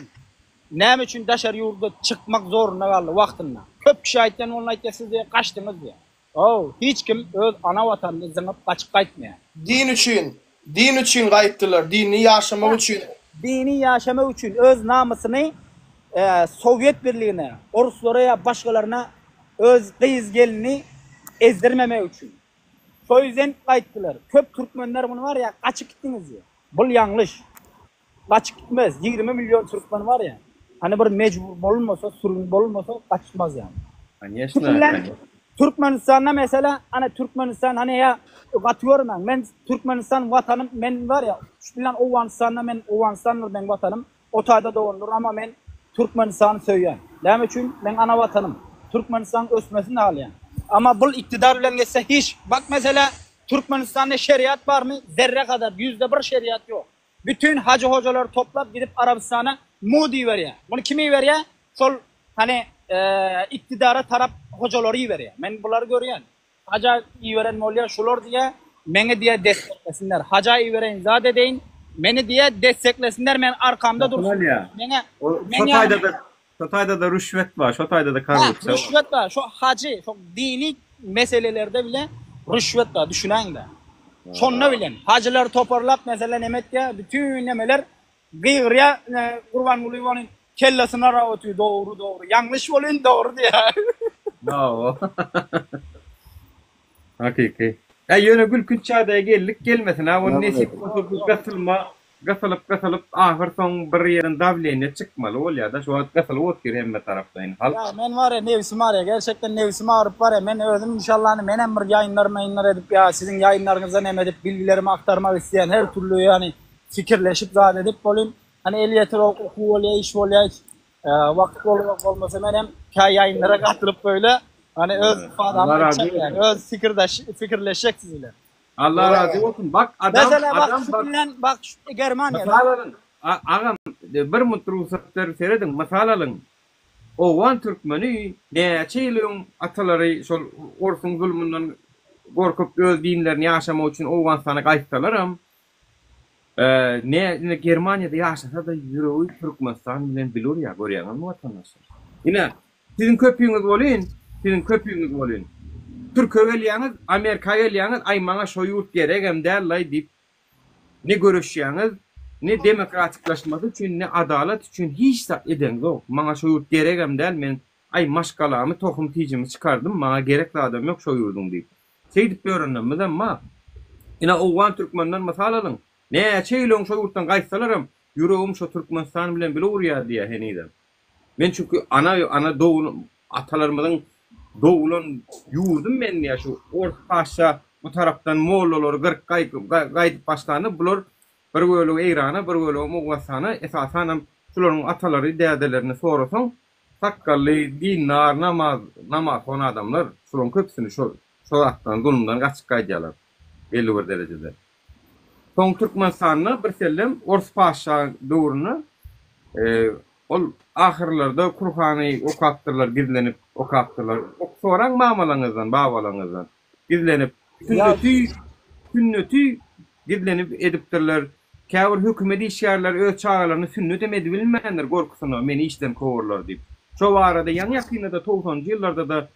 näme üçin daşary ýurda çykmak zorunda galdy wagtynda? Köp kişi aýtýan bolun aýtýar siz diýýär gaçdyňyz diýýär. Ow, hiç kim öz ana watanyny zyňyp gaçyp gaýtmaýar. Din üçin, din üçin gaýtdylar, dini ýaşamak üçin. Dini ýaşamak üçin öz namysyny Sowet birligine, oruslara ýa başgalaryna öz gyz gelnini ezdirmemek üçin. Şo ýüzden gaýtdylar. Köp türkmenler muny bar ýa gaçyp gitdiňiz diýýär. Bul ýalňyş. Gaçyp gitmez. 20 million türkmen bar ýa. Hany bir mejbur bolunmasa, sürgün bolunmasa gaçmaz ýa. Koneşno. Türkmenistanda mesela ana Türkmenistan hany ýa gaty görmäň. Men Türkmenistan watanym men bar ýa şu bilen Owganystanda men Owganystandyr meň watanym. O taýda dogandyr amma men Türkmenistany söýýän. Näme üçin? Meň ana watanym. Türkmenistan ösmesini halýan. Amma bul iktidar bilen geçse hiç. Bak mesela Türkmenistanda şeriat barmy? Zerre kadar 1% şeriat ýok. Bütün hajy hojalary toplap gidip Arabystana mud iberýär. Muny kim iberýär? Şol hany iktidara tarap hojalary iberýär. Men bulary görýän. Haja iberen bolýar, şular diýýär, meni diýýär desteklesinler. Haja ibereýin, zat edeýin, meni diýýär desteklesinler, men arkamda dursun. Meňe Şo taýda-da, şo taýda-da rüşwet bar, şo taýda-da korrupsiýa bar. Rüşwet bar. Şo hajy, şo dini meselelerde bile rüşwet bar, düşünäňdä. Şonda bilen hajylary toparlap meselem neme etýär, bütin nemeler Gygyrýa Gurbanguly onuň kellesini arap otyr dogry dogry ýalňyş bolyn dogry diýýär. Hawa. Hakyky. Äý ýöne gülkünç ýagdaýa geldik gelmesin a ony nesip bolsa bu gysylma gysylyp gysylyp ahyr soň bir ýerden dawleniýe çykmaly bolýada şu wagt gysylyp otyr hemme taraplaýyn halk. Ýa men bar ya nebsim arýa gerçekden nebsim agyryp bar ya men özüm inşallah menem bir ýaýynlar maýynlar edip ýa siziň ýaýynlaryňyzda neme edip bilgilerimi aktarmak isleýän her türlü ýani Pikirleşip zat edip bolyn. Hany elýeter okuw bolýa iş bolýa wagt bolmasa bolmasa menem kä ýaýynlara gatylyp böyle hany öz ifadamy aýtjak ýaly öz fikirdeş fikirleşjek siz bilen. Allah razy bolsun bak adam Mesela bak adam şu bak bilen bak şu Germaniýada. Mysal alyň agam bir munt rugsat berip serediň mysal alyň Owgan türkmeni näçe ýyl öň atalary şol orsuň zulmundan gorkup öz dinlerini ýaşamak üçin Owganystana gaýtsalaram Ne ine Germaniýada ýaşasa-da ýüregi Türkmenistan bilen bil urýar görýäňizmi watandaşlar. Ine siziň köpüňiz bolyn siziň köpüňiz bolyn Türke gelýäňiz Amerika gelýäňiz aý maňa şo ýurt geregem dällaý diýip ne göreşýäňiz ne demokratiklaşmasy üçin ne adalat üçin hiç zat edeňzok maňa şo ýurt geregem däl men aý maşgalamy tohum tijimi çykardym maňa gerek zadam ýok şo ýurduň diýip Şeýdip ýörenlerimizem bar. Ine, owgan türkmenden mysal alyň. Näçe ýyl öň şo ýurtdan gaýtsalaram, ýüregim şo Türkmenistan bilen bile urýar diýýär henizem. Men çünki ana, ana doglan, atalarymyzyň doglan ýurdum men diýýär. Şu ors patyşa bu tarapdan mollalary gyryp gaýdyp başlanda bular bir bölegi Eýrana, bir bölegem Owganystana, esasanam şularyň atalary, dädelerini sorasaň, Sakgally, dindar, namaz, namazhon adamlar, şolaryň köpüsini şo şo zatdan, zulumdan gaçyp gaýdýarlar belli bir derejede. Soň Türkmenistanda birsellem ors patyşa döwründe ol ahyrlarda Kurhany okapdyrlar, gizlenip okapdyrlar. Soraň mamalaňyzdan, babalaňyzdan. Gizlenip, sünneti, sünneti gizlenip edipdirler. Käbir hökümet işgärleri öz çagalaryny sünnetem edibilmändir gorkusyna, meni işden kowarlar diýip. Şo barada ýaňy-ýakynda-da togsanynjy ýyllarda-da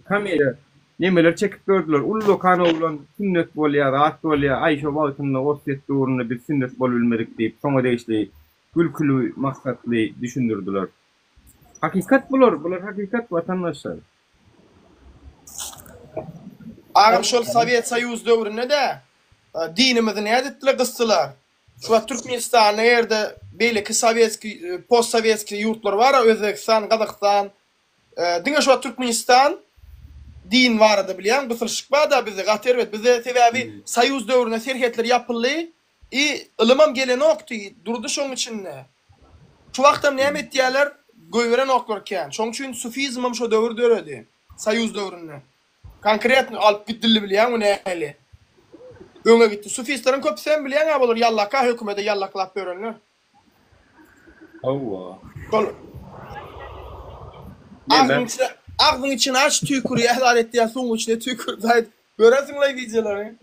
komediýa nemeler çekip gördüler. Ullakan oglan sünnet bolýar, zat bolýar, aý şo wagtynda Orsýet döwründe biz sünnet bolubilmedik diýip, şoňa degişli gülküli maksatly düşündirdiler. Hakykat bular, bular hakykat watandaşlar. Agam şol Sowet Soýuz döwründe-de dinimizi nädipdiler gysdylar. Şu wagt Türkmenistanda ýerde beýleki sowetskiý postsowetskiý ýurtlar bar Özbegistan, Gazagystan. Diňe şu wagt Türkmenistan din barada bilýäň gysylyşyk barda bizde gaty erbet. Bizde sebäbi soýuz döwründe serhetler ýapyldy i ylymam gelenokdy durdy şoň içinde. Şu wagtam näme etýäler goýberenoklar kän. Şoň üçin sufizmem şo döwür döredi. Soýuz döwründe. Konkretno alyp gidildi bilýäňmi nähili. Öňe gitdi. Sufistleriň köpüsem bilýäň-ä bular ýallaka hökümede ýallaklap ýörenler. Hawa. Şol Agzyň içine agzyň içini aç tüýkürýär zat etýär suwuň içine tüýkürip zat görersiňlaý wideolary.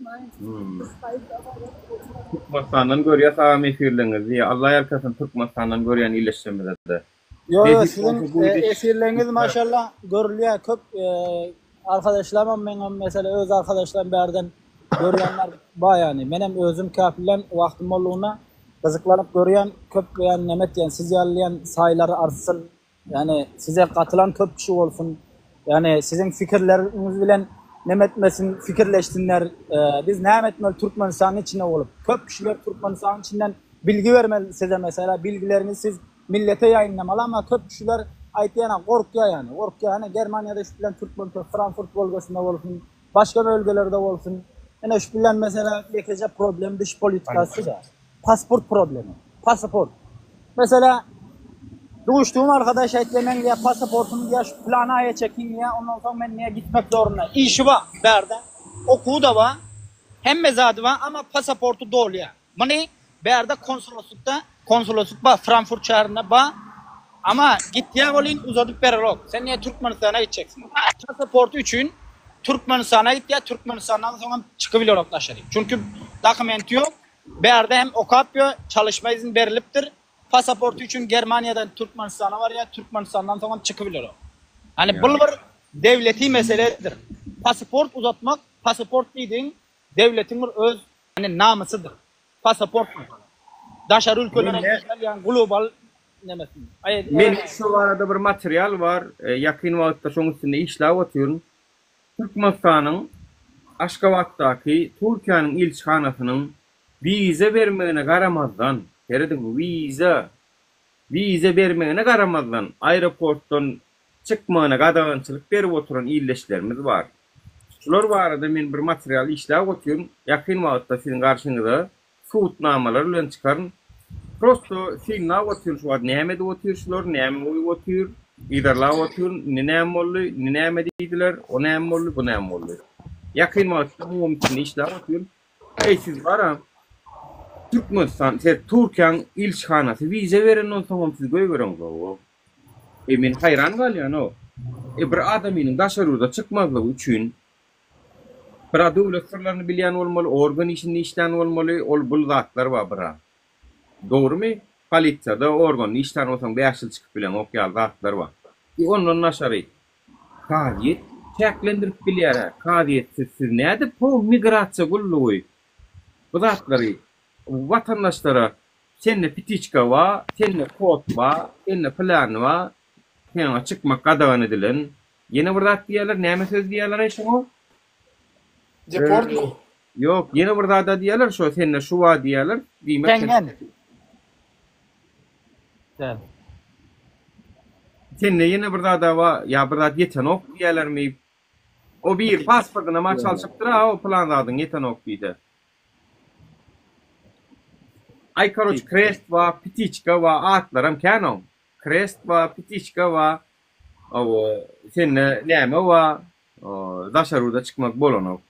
Türkmenistandan görýäs agam efirleriňizi diýýär. Allah ýalkasyn Türkmenistandan görýän ildeşlerimize-de. Ýo ýo Nesip siziň bolsa bu e, gidiş efirleriňiz maşallah görülýär köp e, arkadaşlarym meňem mesela öz arkadaşlarym bärden görýänler bar ýani. Menem özüm käpilden wagtym boldugyna gyzyklanyp görýän köp ýani neme etýän siz ýaly diýen saýlary artsyn. Ýani size gatylan köp kişi bolsun. Ýani siziň fikirleriňiz bilen neme etmesin fikirleşsinler. E, biz näme etmeli Türkmenistanyň içinde bolup. Köp kişiler Türkmenistanyň içinden bilgi bermeli size mesela bilgileriňizi siz Millete ýaýynlamaly amma köp kişiler aýtýana gorkýa ýani gorkýa ine Germaniýada şu bilen türkmen köp Frankfurt bolgesinde bolsun başga bölgelerde bolsun ine şu bilen mesela ýekeje problem dış politikasy da pasport problemi pasaport mesela duşdugym arkadaş aýtýa meň diýä pasaportym diýä şu plan aýa çekin diýä ondan soň men diýä gitmek zorunda işi bar bärde okuwy da bar hemme zady bar amma pasaporty dolýa Muny bärde konsoloslykda, konsoloslyk bar, Frankfurt şäherinde bar. Ama gitýä welin uzadyp bererok. Sen niýe Türkmenistana gitjeksiň? Pasaporty üçin Türkmenistana gitýä, Türkmenistandan soňam çykybilerok daşary. Çünki dokumenti ýok. Bärde hem okap ýör, çalyşma izin berilipdir. Pasaporty üçin Germaniýadan Türkmenistana barýar, Türkmenistandan soňam çykybilerok. Hani bul bir döwleti meseledir. Pasaport uzatmak, pasaport diýdigiň döwletiň bir öz Ýagny namysydyr. Pasaport mesele. Daşary ülkelere Mende gidilýän global nemesi. Aý Mende şu barada bir material bar. Ýakyn wagtda şoň üstünde işläp otyryn. Türkmenistanyň Aşgabatdaky Türkiýäniň ilçihanasynyň wiza bermegine garamazdan, serediň, wiza, wiza bermegine garamazdan aeroportdan çykmagyna gadagançylyk berip oturan ildeşlerimiz bar. Şular barada men bir material işläp otyryn, ýakyn wagtda siziň garşyňyza subutnamalar bilen çykaryn. Prosto synlap otyryn şu wagt näme edip otyr şular, näme goýup otyr, yzarlap otyryn, indi näme boldy, indi näme diýdiler, o näme boldy, bu näme boldy. Ýakyn wagtda muňam üstünde işläp otyryn. Eý siz bara Türkmenistan, siz Türkiýäň ilçihanasy wiza berenden soňam siz goýbereňzok. E men haýran galýan-ow. E bir adamynyň daşary ýurda çykmazlygy üçin bir-a döwlet syrlaryny bilýän bolmaly, organ işinde işlän bolmaly, ol bul zatlar bar bir-a. Dogrymy? Polisiýada, organda işlän bolsaň bäş ýyl çykyp bileňok ýaly zatlar bar. E ondan daşary kazyýet çäklendirip bilýär-ä. Kazyýetsiz siz nädip ho migrasiýa gullugy bu zatlary watandaşlara Sende pitiçka ba, sende kod ba, sende plan ba, saňa çykmak gadagan edilen. Ýene bir zat diýýärler, näme söz diýýärler-aý şoňa? Deportmy? Ýok, ýene bir zada diýýärler şo, sende şu ba diýýärler, diýmek sen Şengen. Däl. Sende ýene bir zada ba, ýa bir zat ýetenok diýýärlermi? O biri pasportynam-a çalşypdyr-a, o pylan zadyň ýetenok diýse. Aý karoç krest ba pitiçka ba atlaram kän oň. Krest ba pitiçka ba hawa sende näme ba daşary ýurda çykmak bolanok.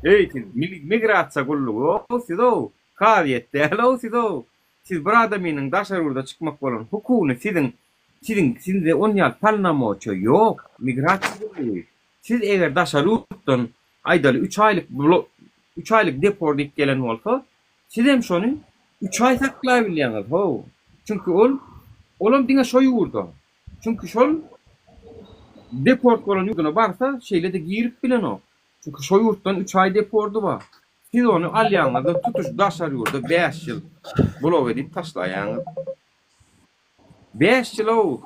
Eý siz migrasiýa gullugy ow siz ow kazyýet däl ow siz ow. Siz bir adamynyň daşary ýurda çykmak bolan hukugyny siziň siziň sizde onýaly polnomoçiýa ýok migrasiýa gullugy. Siz eger daşary ýurtdan aýdaly üç aýlyk üç aýlyk depor diýip gelen bolsa, sizem şony üç aý saklabilýäňiz how. Çünki ol olam diňe şo ýurda. Çünki şol deport bolan ýurduna barsa şeýle-de girip bilenok. Çünki şo ýurtdan üç aý depordy bar. Siz ony alýaňyzda tutuş daşary ýurda bäş ýyl blok edip taşlaýaňyz. Bäş ýyl-ow!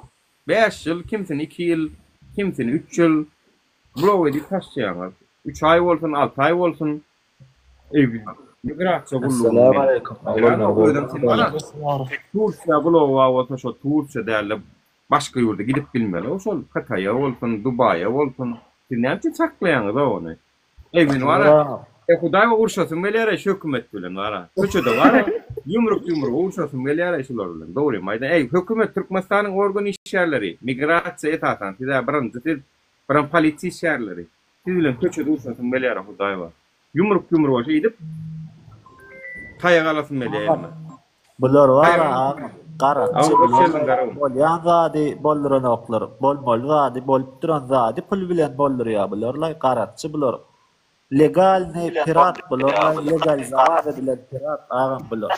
Bäş ýyl, kimsini iki ýyl, kimsini üç ýyl blok edip taşlaýaňyz. Üç aý bolsun, alty aý bolsun. Eý, migrasiýa gullugynyň Essalamu aleýkum. Bilenok, özem sen gara. Tursiýa blogy bar bolsa, şo Tursiýa däl-de, başga ýurda gidip bilmeli-ow şol. Hytaýa bolsun, Dubaýa bolsun. Siz näme üçin saklaýaňyz-ow ony? Eý men wara E hudaý urşasym gelýäraý şu hökümet bilen wara. Köçede wara ýumruk ýumruga urşasym gelýäraý şular bilen. Dogrymy aýdan. Eý hökümet Türkmenistanyň organ işgärleri, migrasiýa esasan sizä birinji siz biram polisiýa işgärleri. Siz bilen köçede urşasym gelýära hudaý bar. Ýumruk ýumruga şeýdip taýak alasym gelýä elime. Bular wara agam garakçy bular bolýan zady bolduranoklar bolmaly zady bolup duran zady pul bilen boldurýar bularlaý garakçy bular legalnyý pirat bularlaý legalizowat edilen pirat agam bular.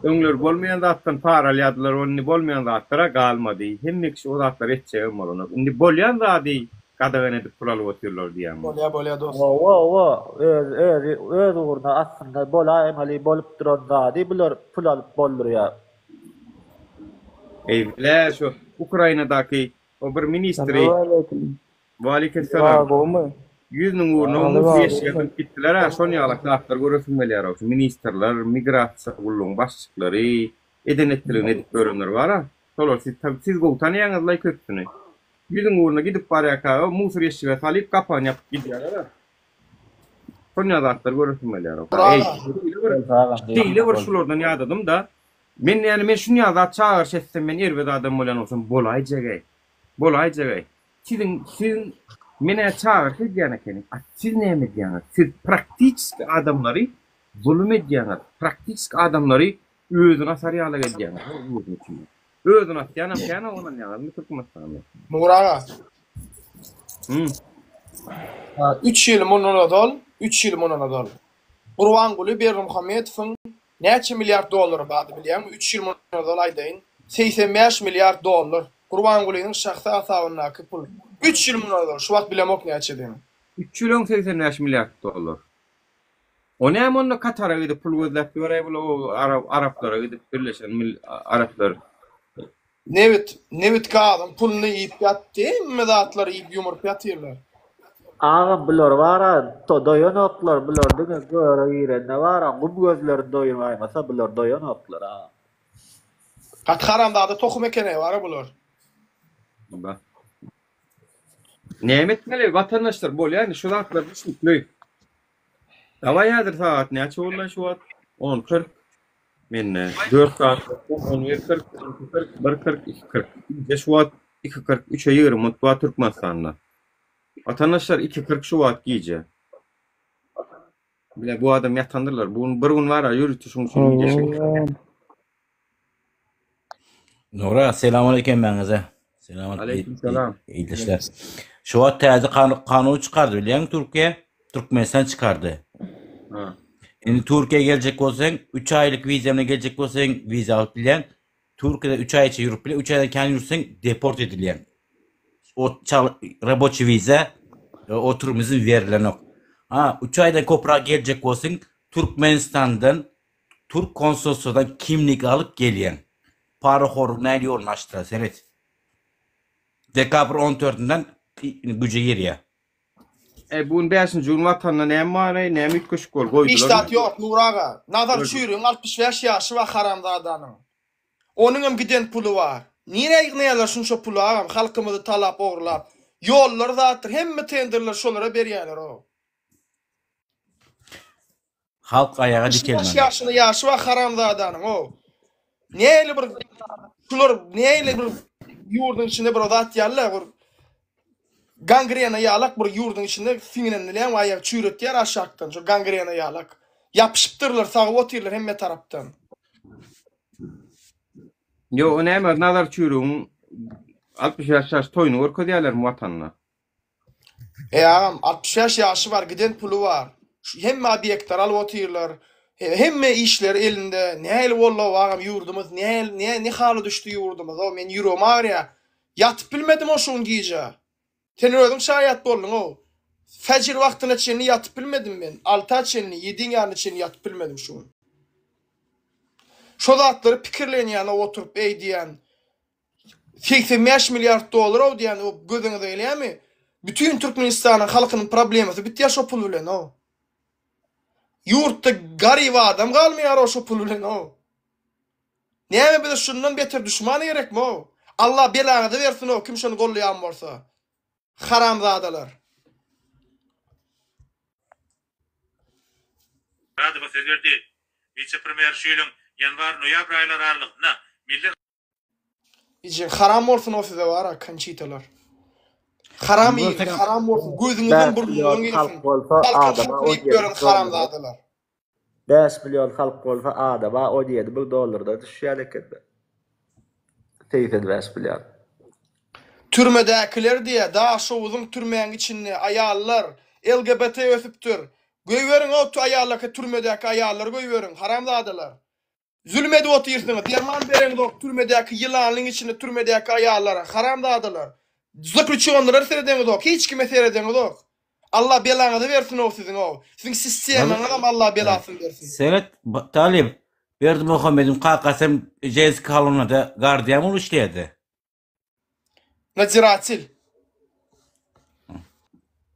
Öňler bolmaýan zatdan para alýardylar, indi bolmaýan zatlara galmady. Hemme kişi o zatlary etjegem bolanok. Indi bolýan zady gadagan edip pul alyp otyrlar diýýäňmi? Bolýa bolýa dost. Hawa hawa öz özi öz ugruna aslynda bolaýmaly bolup duran zady bular pul alyp boldurýar. Eý bile şu Ukrainadaky o bir ministri Salowmaleýkim. Waleýkimsalam. Gowmy? Ýüzüniň ugruna Aly mugt bar ýeşige gowmy? münüp gitdiler-ä, şon ýalak zatlar göresim gelýär-ow, şu ministrler, migrasiýa gullugyň başlyklary, eden-etdiligini edip ýörenler bar-a, şolar siz tabi siz gowy tanaýaňyzlaý köpüsini. Ýüzüň ugruna gidip barýarka, musor ýeşige salyp, gapagyny ýapyp gidýärler-ä. Şon ýaly zatlar göresim gelýär-ow. Eý, şeýle bir, şeýle bir şulardan ýadadym-da, men ýani men şun ýaly zat çagyryş etsem men erbet adam bolýan bolsam bolaýjag-eý, bolaýjag-eý. Siziň siziň men-ä çagyryş edýän ekenim, a siz näme edýäňiz? Siz praktiçeski adamlary zulum edýäňiz, praktiçeski adamlary özüni asar ýalak edýäňiz hol ýurduň içinde. Özüni asýanam kän oglanýaňyzmy Türkmenistanda? Nury aga. Hum. Üç ýyl mundan ozal, üç ýyl mundan ozal Gurbanguly Berdimuhamedowyň näçe milliard dollary bardy bilýäňmi? Üç ýyl mundan ozal aýdaýyn, 85 milliard dollar. Gurbangulynyň şahsy hasabyndaky pul. Üç ýyl mundan ozal, şu wagt bilemok näçedigini. Üç ýyl öň 85 milliard dollar. O näme onda Katara gidip pul gözläp ýöräý bul o araplara gidip Birleşen Araplar. Nebit, nebit gazyň puluny iýip ýatdy, hemme zatlary iýip ýumuryp ýatyrlar. Agam bular bara doýanoklar bular diňe göre girende bara gum gözlerini doýuraýmasa bular doýanoklar agam. Gaty haramzada tohum ekeneý bara bular. Ba. Näme etmeli watandaşlar bolýa indi şu zatlar düşnükli. Dawaý häzir sagat näçe boldy şu wagt? On 40. Mende 4 sagat 11 40, 12 40, 1 40, 2 40. Gije şu wagt 2 40, 3-e 20 minut bar Türkmenistanda. Watandaşlar 2 40 şu wagt gije. Bile bu adam ýatandyrlar. Bu gün bir gün bar ýörite şuň üçin gije çekip. Nura, selam aleyküm hemmäňize. Selam aleyküm selam. Ildeşler. Şu wagt täze kanun çykardy bilýäňmi Türkiýe? Türkmenistan çykardy. Ha. Indi Türkiýä geljek bolsaň, 3 aýlyk wiza bilen geljek bolsaň, wiza alyp bilýäň. Türkiýede 3 aý içi ýürüp bilýäň, 3 aýdan kän ýürseň deport edilýäň. O çal raboçi wiza e, oturum izin berilenok. Ha, 3 aýdan köpräk geljek bolsaň, Türkmenistandan Türk konsolstwadan kimlik alyp gelýäň. Parahorlyk nähili ýoluny açdylar seret. Dekabr on dördünden güje girýär. E bu gün bäşinji gün watanda näme bar eý näme üýtgeşik bol goýdular. Hiç zat ýok Nury aga. Nazar Çürigiň 65 ýaşy bar haramzadanyň. Onuňam giden puly bar. Nirä ýygnaýarlar şunça puly agam halkymyzy talap ogurlap. Ýollar zatdyr hemme tenderler şolara berýäler o. Halk aýaga 65 dikelmeli. ýaşynda ýaşy bar haramzadanyň o. Nähili bir şular nähili bir ýurduň içinde bir zat ýaly bir gangrena ýalak bir ýurduň içinde siňen bilen aýak çüýretýär aşakdan şu gangrena ýalak. Ýapyşypdyrlar sagyp otyrlar hemme tarapdan. Ýok, o näme Nazar Çüýrügiň 65 ýaş toýuny görkezýärlermi watanda? Eý agam 65 ýaşy bar giden puly bar. Şu hemme obýektleri alyp otyrlar. Hemme işleri elinde. Nähili boldy-ow agam ýurdumyz nähili ne ne hala düşdi ýurdumyz-ow men ýüregim agyrýar. Ýatyp bilmedim-ow şu gün gije. Sen özüň şaýat bolduň-ow. Fäjir wagtyna çenli ýatyp bilmedim men. Alta çenli, ýediň ýaryna çenli ýatyp bilmedim şu gün. Şo zatlary pikirlenýän-ow oturyp eý diýýän. 85 milliard dollar-ow diýýän o gözüňize gelýärmi? Bütin Türkmenistanyň halkynyň problemasy bitýär şo pul bilen-ow. Ýurtda garyp adam galmaýar-ow şo pul bilen-ow. Näme bize şundan beter duşman gerekmi-ow? Allah belaňyzy bersin-ow kim şony gollaýan bolsa. Haramzadalar. Radowa söz berdi. Wise-premýer şu ýylyň ýanwar-noýabr aýlary aralygynda milli Ijiň haram bolsun o size bara konçitalar. Haram iýiň, haram bolsun. Gözüňizden 5 burnuňyzdan million girsin. halk bolsa Halkyň adama hakyny iýip 17 ýören dollar. haramzadalar. 5 million halk bolsa adama 17 müň dollardan düşýän ekende. 85 million. Türmedäkiler diýä Daşoguzyň türmäň içinde aýallar LGBT ösüpdir. Göýberiň o aýallaka türmedäki aýallary göýberiň haramzadalar. Zülüm edip otyrsyňyz. Derman bereňzok türmedäki ýylanyň içinde türmedäki aýallara. Haramzadalar. Zaklýuçýonlara seredeňizok. Hiç kime seredeňizok. Allah belaňyzy bersin-ow siziň-ow. Siziň sistemaňyzam Allah belasyny bersin. Seret, Talyp, Berdimuhamediň kakasy hem ženskiý koloniýada gardiýan bolup işleýärdi. Nadziratel.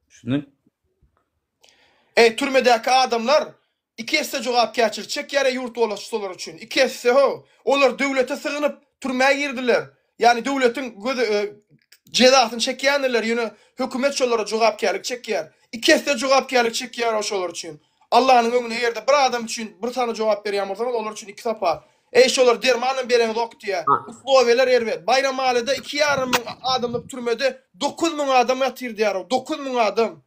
Düşündiň? Eý, türmedäki adamlar iki esse jogapkärçilik çekýär eý ýurt dolaşyjylar üçin. Iki esse ho. Olar döwlete sygynyp türmä girdiler. Ýagny döwletiň göze e, jezasyny çekýändirler, ýöne hökümet şolara jogapkärlik çekýär. Iki esse jogapkärlik çekýär o şolar üçin. Allanyň öňünde egerde bir adam üçin bir sany jogap berýän bolsaňyz olar üçin iki sapar. Eý şolar dermanam bereňzok diýä. Uslowiýalar erbet. Baýramalyda 2,5 müň adamlyk türmede 9000 adam ýatyr diýär. 9000 adam.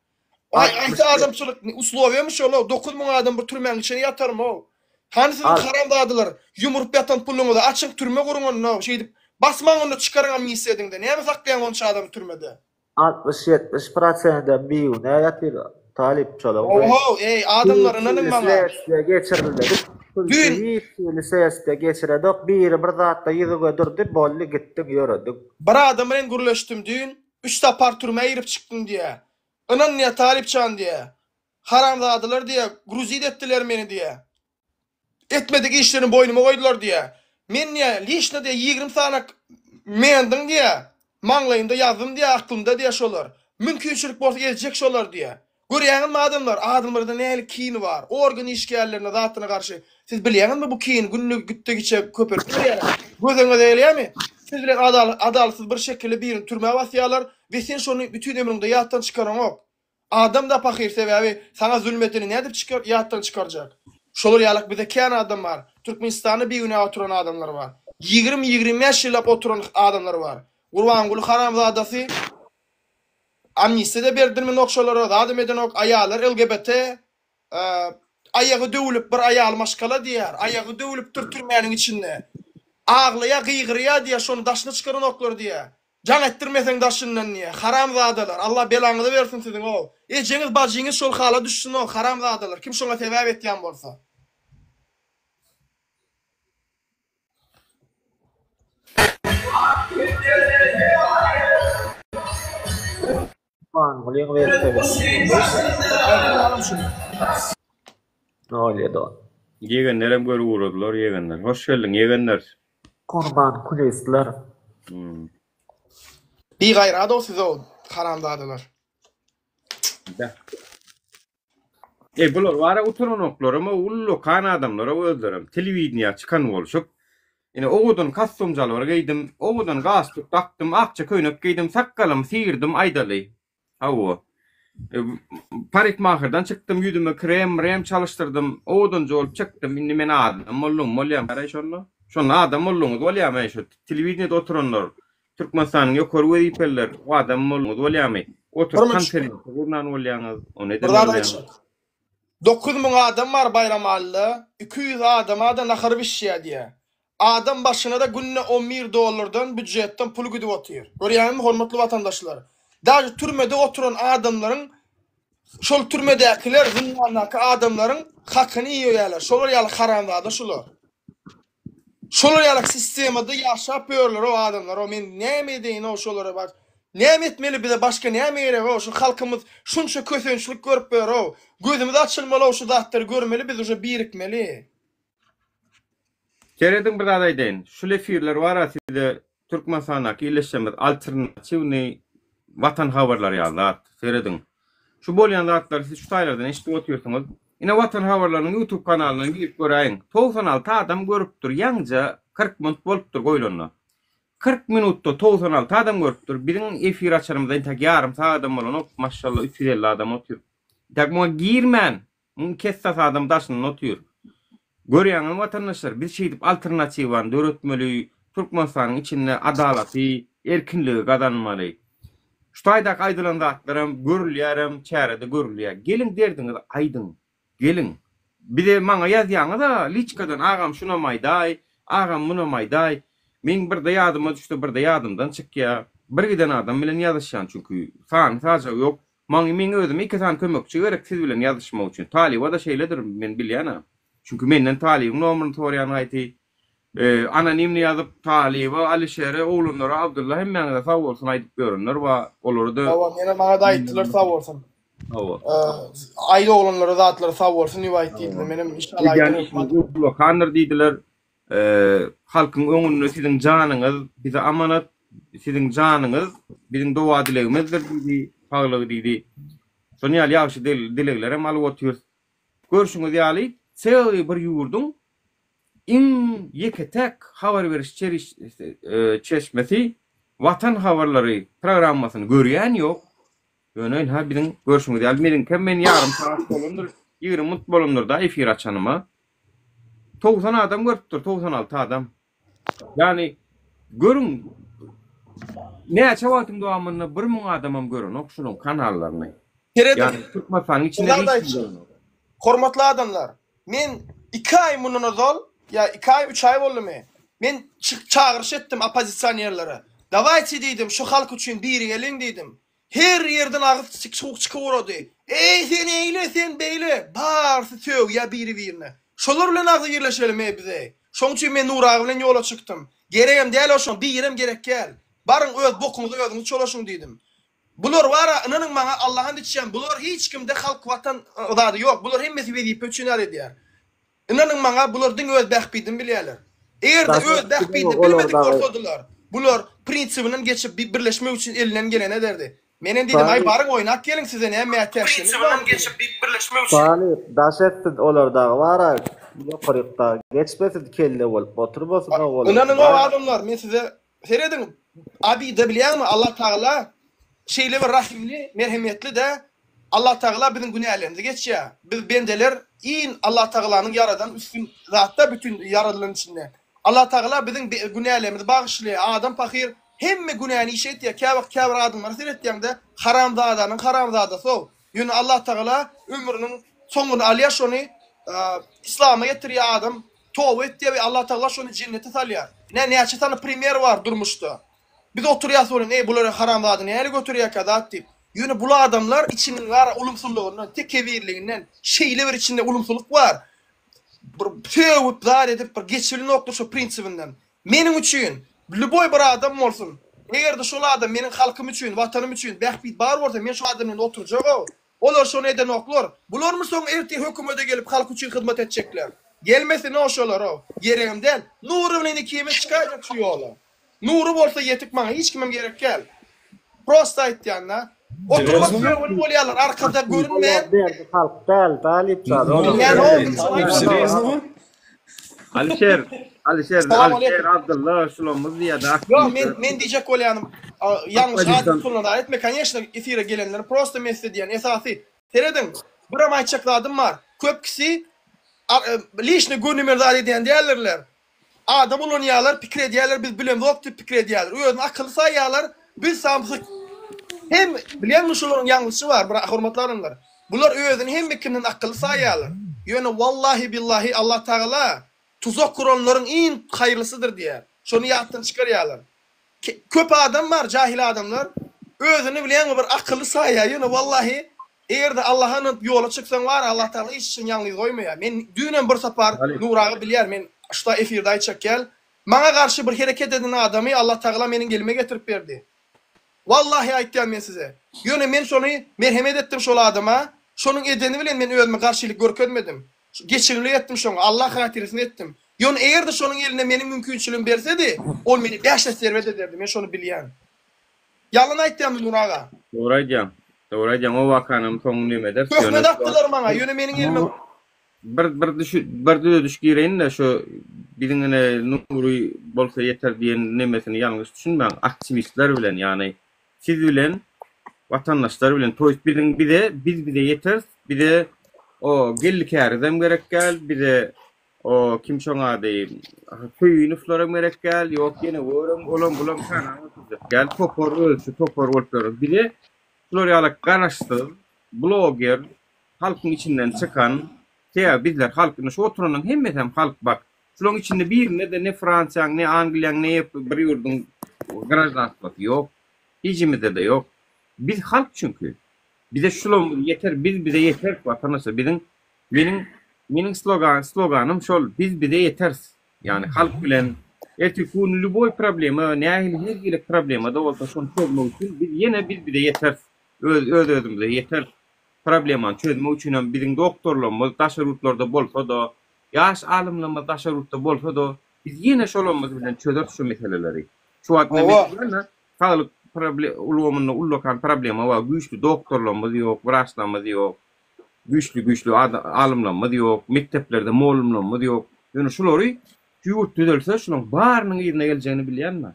Aý aýsy adamçylyk uslowiýamy şol 9000 adam bir türmäň içinde ýatarmy o. Hany siziň haramzadalar ýumuryp ýatan puluňyzy açyň türme guruň onda şeýdip basmaň onda çykaryň amnistiýa ediňde. Näme saklaýaň onça adamy türmede. 60-70 prosendem bigünä ýatyr talyp çolak. Oho eý adamlar ynanyň maňa. Sessiýa geçirilmedik. Düýn Hiç hili sessiýa geçirenok. Biri bir zatda ýüzüňe durdy, boldy gitdiň ýörediň. Bir adam bilen gürleşdim düýn, üç sapar türmä girip çykdym diýä. Ynan diýä Talypjan diýä. Haramzadalar diýä, gruzit etdiler meni diýä. Etmedik işlerini boýnuma goýdular diýýä. Men diýýä, liçno diýýä, 20 sany mendiň diýýä, maňlaýymda ýazdym diýýä, aklymda diýýä şolar. Mümkinçilik bolsa ezjek şolar diýýä. Görýäňizmi adamlar, adamlarda nähili kin bar, organ işgärlerine zatyna garşy. Siz bilýäňizmi bu kin günde gitdigiçe köpelip barýar. Gözüňize gelýärmi? Siz bilen adalatsyz bir şekilde birini türmä basýarlar we sen şony bütin ömrüňde ýatdan çykaraňok. Adam-da pahyr sebäbi saňa zulm edeni nädip çykar ýatdan çykarjak. Şolar ýalak bize kän adam bar. Türkmenistanda bigünä oturan adamlar bar. 20 25 ýyllap oturan adamlar bar. Gurbanguly haramzadasy amnistiýa-da berdirmenok şolara zadam edenok aýallar LGBT aýagy döwülip bir aýal maşgala diýýär aýagy döwülipdir türmäniň içinde aglaýa gygyrýa diýýär şony daşyna çykaranoklar diýýär Jaň etdirmeseň daşyndan diýýä. Haramzadalar. Allah belaňyzy bersin siziň ow. Ejeňiz bajyňyz şol hala düşsün ow haramzadalar. Kim şoňa sebäp etýän bolsa. Gurbangulyň welosipedi. Nolýa don. Ýegenlerem görüp ugradylar ýegenler. Hoş geldiň ýegenler. Gurban kulistler. Hmm. Bigaýrat-ow siz-ow haramzadalar. Eý bular bara utananoklarama ullakan adamlara özlerem telewideniýä çykan bolşup ine owadan kostum jalbar geýdim owadan galstuk dakdym akja köýnek geýdim sakgalymy syrdym aýdaly Hawa. Parikmaherden çykdym, ýüzüme krem, mrem çalyşdyrdym, owadanja bolup çykdym. Indi men adam boldum, bolýamy haraý şonda? Şonda adam bolduňyz bolýamy şu telewideniýede oturanlar, Türkmenistanyň ýokary wezipeliler, adam bolduňyz bolýamy? Oturyp konferensiýa gurnan bolýaňyz, ony eden bolýaňyz. 9000 adam bar Baýramalyda, 200 adama-da nahar bişýär diýýär. Adam başyna-da günde on bir dollardan býujetden pul gidip otyr. Görýäňizmi hormatly watandaşlar? Daže türmede oturan adamlaryň şol türmedäkiler zyndandaky adamlaryň hakyny iýýärler. Şolar ýaly haramzada şular. Şolar ýaly sistemada ýaşap ýörler o adamlar. O men näme edeýin o şolara baş. Näme etmeli bize başga näme gerek o şu halkymyz şunça kösençlik görüp ýör o. Gözümiz açylmaly o şu zatlary görmeli biz uje birikmeli. Serediň bir zat aýdaýyn. Şul efirler bara size Türkmenistandaky illeşjemiz alternatiwnyý Watan habarlary ýaly zat. Serediň. Şu bolýan zatlary siz şu taýlardan eşidip otyrsyňyz. Ine Watan habarlarynyň YouTube kanalyndan girip göräýiň. 96 adam görüpdir. Ýaňja 40 minut bolupdyr goýlanda. 40 minutda 96 adam görüpdir. Biziň efir açanymyzda entek ýarym sagadam bolanok. Maşşallah 350 adam otyr. Entek muňa girmän Muň kessasy adam daşynda otyr. Görýäňizmi watandaşlar, biz şeýdip alternatiwany döretmeli, Türkmenistanyň içinde adalaty, erkinligi gazanmaly. Şu taýdaky aýdylan zatlaram görülýärem, çärede görülýär. Geliň derdiňizi aýdyň. Geliň. Bize maňa ýazýaňyz-a liçkadan agam şunam aýdaý, agam munam aýdaý. Meň birde ýadyma düşse birde ýadymdan çykýa. Bir giden adam bilen ýazyşýan çünki sany sajagy ýok. Maňa meň özüme iki sany kömekçi gerek siz bilen ýazyşmak üçin. Talyba-da şeýledir men bilýän-ä. Çünki menden Talybyň nomerini soraýan gaýty. Anonimni ýazyp Talyba, Alişere, oglanlara, Abdylla hemmäňize sag bolsun aýdyp ýörenler bar. Olara-da Hawa, menem maňa-da aýtdylar sag bolsun. Hawa. Aýt oglanlara zatlara sag bolsun diýip aýt diýdiler. Menem inşallah Edýän aýdaryn işiňiz hökman. ullakandyr diýdiler. Halkyň öňünde siziň janyňyz bize amanat, siziň janyňyz biziň doga-dilegimizdir diýdi, saglygy diýdi. Şonuň ýaly ýagşy dileglerem alyp otyrys. Görşüňiz ýaly, çelgi bir ýurduň iň ýeke-täk habar beriş çeşmesi Watan habarlary programmasyny görýän ýok. Ýöne ynha biziň görşüňiz ýaly meniňkem men ýarym sagat bolandyr, 20 minut bolandyr-da efir açanyma. 90 adam görüpdir, 96 adam. Ýagny görüň näçe wagtyň dowamynda 1000 adamam görenok şunuň kanallaryny. Serediň. Ýagny Türkmenistanyň içinde Bir zat hiç kim aýtjak. görenok. Hormatly adamlar, men iki aý mundan ozal, ýa iki aý, üç aý boldumy, men çagyryş etdim oppozisionerlere. Dawayte diýdim, şu halk üçin birigeliň diýdim. Her ýerden agyz çykyp ugrady. Eý sen eýle, sen beýle, barysy sögýär biri-birine. Şolar bilen agzybirleşelim eý biz eý. Şoň üçin men Nury aga bilen ýola çykdym. Geregem däl oşoň, birem gerek däl. Baryň öz bokuňyza özüňiz çolaşyň diýdim. Bular bara ynanyň maňa Allaha and içýän bular hiç kimde halk watan zady ýok bular hemmesi wezipe üçin zat edýär. Ynanyň maňa bular diňe öz bähbidini bilýärler. Eger-de öz bähbidini bilmedik bolsadylar, bular prinsibinden geçip birleşmek üçin elinden geleni ederdi. Menem diýdim, aý baryň oýnap geliň size näme mätäçligimiz bar diýdim. Talyp daş etsin olar dagy bara ýokaryk dagy geçmesin kelle bolup oturmasyn owalar. Ynanyň o adamlar men size serediň abida bilýäňmi Allah Tagala şeýle bir rahymly merhemetli de Allah Tagala biziň günälerimizi geçýär. Biz bendeler iň Allah Tagalanyň ýaradan üstün zatda bütin ýaradylan içinde. Allah Tagala biziň günälerimizi bagyşlaýar. Adam pahyr hemme günäni iş etýär. Käwagt käbir adamlara seretýäňde haramzadanyň haramzadasow. Ýöne Allah Tagala ömrüniň soňuny alýar şony islama getirýär adam toba etýär we Allah Tagala şony jennete salýar. Ine näçe sany primer bar durmuşda. Biz oturýas welin, eý bular haramzada näle göterýärkä zat diýip. Ýöne bul adamlar içiniň gara ulumsylygyndan, tekebirliginden şeýle bir içinde ulumsylyk bar. Bir sögüp zat edip bir geçibilenokdyr şo prinsibinden. Meniň üçin lýuboý bir adam bolsun, eger-de şol adam meniň halkym üçin, watanym üçin bähbit bar bolsa men şo adam bilen oturjag-ow. Olar şony edenoklar. Bularmy soň ertir hökümede gelip halk üçin hyzmat etjekler. Gelmesin-ow şolar-ow. Geregem däl. Nury bilen ikimiz çykaýjak şu ýola. Nury bolsa ýetik maňa hiç kimem gerek däl. Prosta aýtýanda. Oturmak ýörgünli bolýarlar arkada görünmeýän. Olar derdi halk däl talyplar. Alişer, Alişer, Alişer, Abdylla şulamyz diýýärdi. Ýok men men diýjek bolýanym ýalňyş ady tutulan etme koneçno efire gelenler prosta men size diýýän esasy serediň birem aýtjak zadym bar köp kişi lişni gönümel zat edýän däldirler Adam ulanýarlar, pikir edýärler, biz bilemzok diýip pikir edýärler. Özüni akylly saýýarlar, biz samsyk. Hem bilýäňmi şularyň ýalňyşy bar, bir hormatly adamlar. Bular özüni hemme kimden akylly saýýarlar. Ýöne wallahi billahi Allah Tagala tuzak guranlaryň iň haýyrlysydyr diýýär. Şony ýatdan çykarýarlar. Köp adam bar jahil adamlar özüni bilýäňmi bir akylly saýýar ýöne wallahi egerde Allaha ynanyp ýola çyksaň bar Allah Tagala hiç haçan ýalňyz goýmaýar men düýnem bir sapar Nury aga bilýär men şuta efirde aýtjak gel maňa garşy bir hereket eden adamy Allah Tagala meniň elime getirip berdi wallahi aýtýan men size ýöne men şony merhemet etdim şol adama şonuň edeni bilen men özüme garşylyk görkezmedim Geçirimlik etdim şoňa, Allah hatyrasyna etdim. Ýöne eger-de şonuň eline meniň mümkinçiligim bersedi, ol meni bäş esse erbet ederdi, men şony bilýän. Ýalan aýtýarmy Nury aga? Dogry aýdýaň. Dogry aýdýaň. O wakanam soň neme ederis. Töhmet atdylar maňa, ýöne meniň elime. Bir bir düşü bir düzediş gireýin-de şu biziň ine Nury bolsa ýeter diýen nemesini ýalňyş düşünmäň. Aktiwistler bilen, ýagny Siz bilen watandaşlar bilen toýs biziň bize biz bize ýeteris bize o geldi kärizem gerek gel bize o kim şoň ady Söýünowlaram gerek gel ýok ýene görem olam bulam kanaň oturjak gel topar özçe topar bolup ýörüs bize şular ýaly garaşsyz bloger halkyň içinden çykan sebäbi bizler halk indi şu oturanyň hemmesem halk bak Şularyň içinde birinde-de ne Fransiýanyň, ne Angliýanyň, ne bir ýurduň graždanstwasy ýok. Hijimizde-de ýok. Biz halk çünki. Bize şularymyz ýeter, biz bize ýeteris watandaşlar. Biziň meniň. Meniň slogan sloganym şol biz bize ýeteris. Ýagny halk bilen ertirki gün lýuboý problema nähili her hili problemada bolsa şony çözmek üçin biz ýene biz bize ýeteris. Öz öz özümize ýeteris. Problemany çözmek üçinem biziň doktorlarymyz daşary ýurtlarda bolsa-da, ýaş alymlarymyz daşary ýurtda bolsa-da biz ýene şolarymyz bilen çözeris şu meseleleri. Şu wagt men bilýän-ä saglyk ulgamynda ullakan problema bar, güýçli doktorlarymyz ýok, wraçlarymyz ýok. Güýçli-güýçli alymlarymyz ýok, mekdeplerde mollumlarymyz ýok. Ýöne şulary şu ýurt düzelse, şularyň barynyň yzyna geljegini bilýän men.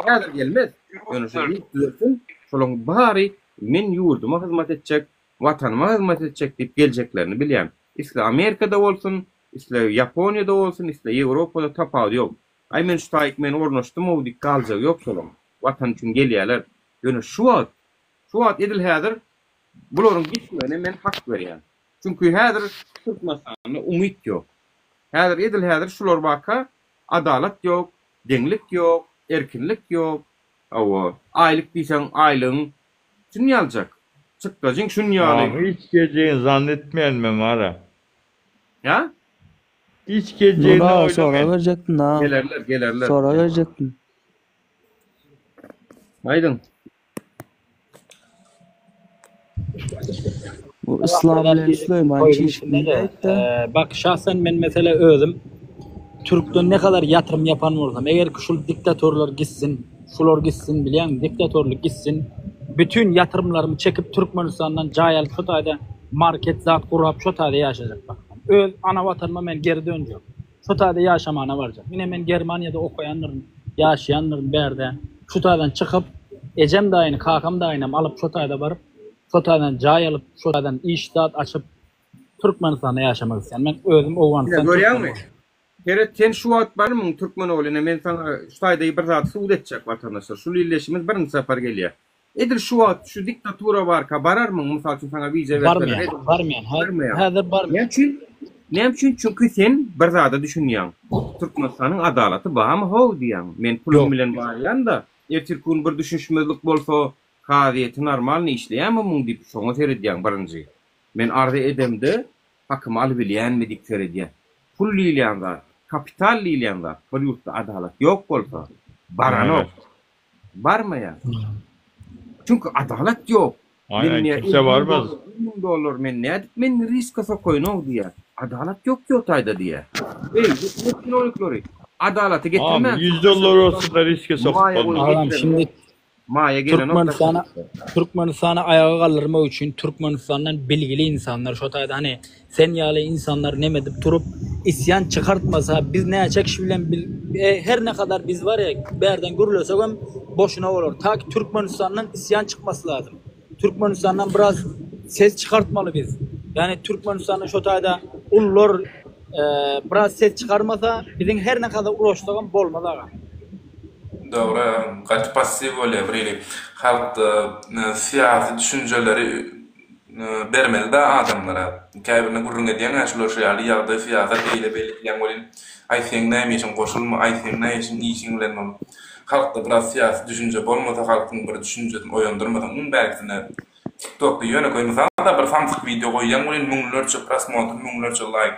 Häzir gelmez. Ýöne şu ýurt düzelsin, şolaryň bary men ýurduma hyzmat etjek, Watanyma hyzmat etjek diýip geljeklerini bilýän. Isle Amerikada bolsun, isle Ýaponiýada bolsun, isle Ýewropada tapawudy ýok. Aý men şu taýyk men ornaşdym-ow diýip galjagy ýok şolaryň. Watan üçin gelýärler. Ýöne şu wagt, şu wagt edil häzir Bularyň gitmegine men hak berýän. Çünki häzir Türkmenistanda umyt ýok. Häzir edil häzir şular barka adalat ýok, deňlik ýok, erkinlik ýok. Hawa, aýlyk diýseň aýlygyň şuny aljak, çykdajyň şuny ýaly. Aň hiç geljegini zannetmeýän men bara. Hä? Hiç geljegini Nura aga sorag oýlamaýan. berjekdim da. Gelerler, gelerler. Sorag berjekdim. Aýdyň. Bu Islam bilen Süleýman çişip de. Bak şahsen men mesela özüm Türkden ne kadar ýatyrym ýapan bolsam, eger ki şul diktatorlar gitsin, şular gitsin bilýäňmi, diktatorlyk gitsin, bütün ýatyrymlarymy çekip Türkmenistandan jaý alyp şo taýda market zat gurap şo taýda ýaşajak bak. Öz ana watanyma men geri dönjek. Şu taýda ýaşamana barjak. Ine men Germaniýada okaýandyryn, ýaşaýandyryn bärde. Şu taýdan çykyp, ejem daýyny, kakam daýynam alyp şo taýda baryp, şo taýdan jaý alyp, şo taýdan iş zat açyp, Türkmenistanda ýaşamak isleýän. Men özüm Ine Owganystan türkmeni görýäňmi? boldum. Seret sen şu wagt barmyň türkmen ogly ine men saňa şu taýda bir zat subut etjek watandaşlar. Şul illeşimiz birinji sapar gelýär. Edil şu wagt şu diktatura barka bararmyň mysal üçin saňa wiza berseler Barmaýan, edil barmaýan. barmaýaň. Häzir barmaýan. Näme üçin? Näme üçin? Çünki sen bir zada düşünýäň. Türkmenistanyň adalaty barmy how diýýäň. Men pulum Ýok. bilen barýan-da, ertirki gün bir düşünişmezlik bolsa kazyýeti normalny işleýärmi muň diýip şoňa seredýäň birinji. Men arza edemde hakymy alybilýänmi diýip seredýän. Pul diýilýän zat, kapital diýilýän zat bir ýurtda adalat ýok bolsa baranok. Barmaýar. Çünki adalat ýok. Men Aynen diýýär, kimse 50 müň barmaz. dollar, 100 müň dollar men nädip men riska sokaýyn-ow diýýär. Adalat ýok ki o taýda diýýär. Eý, hökümet çinownikleri, adalaty Abi getirmän, 100 dollar olsa da riske sokup maýa goýum bolmaz. Agam getirenok. şimdi Maýa gelenok Türkmenistana daşary ýurtdan. Türkmenistany aýaga galdyrmak üçin Türkmenistandan bilgili insanlar şo taýda hany sen ýaly insanlar neme edip turup isýan çykartmasa biz näçe kişi bilen bil her ne kadar biz bar ya bärden gürlesegem boşuna bolar ta ki Türkmenistandan isýan çykmasy lazym Türkmenistandan biraz ses çykartmaly biz ýani Türkmenistanda şo taýda ullar biraz ses çykarmasa biziň her ne kadar uğraşsagam bolmaz agam. Dogry agam, gaty passiw bolýar birili. Halkda syýasy düşünjeleri bermeli-dä adamlara. Käbirine gürrüň edýäň-ä şular şu ýaly ýagdaý, syýasat eýle-beýle diýýäň welin, aý seň näme işiň goşulma, aý seň näme işiň işiň bilen bol. Halkda biraz syýasy düşünje bolmasa, halkyň bir düşünjesini oýandyrmasaň, iň bärkisine Tiktokda ýönekeý mysal-da bir samsyk wideo goýýaň welin müňlerçe prosmotr, müňlerçe laýk.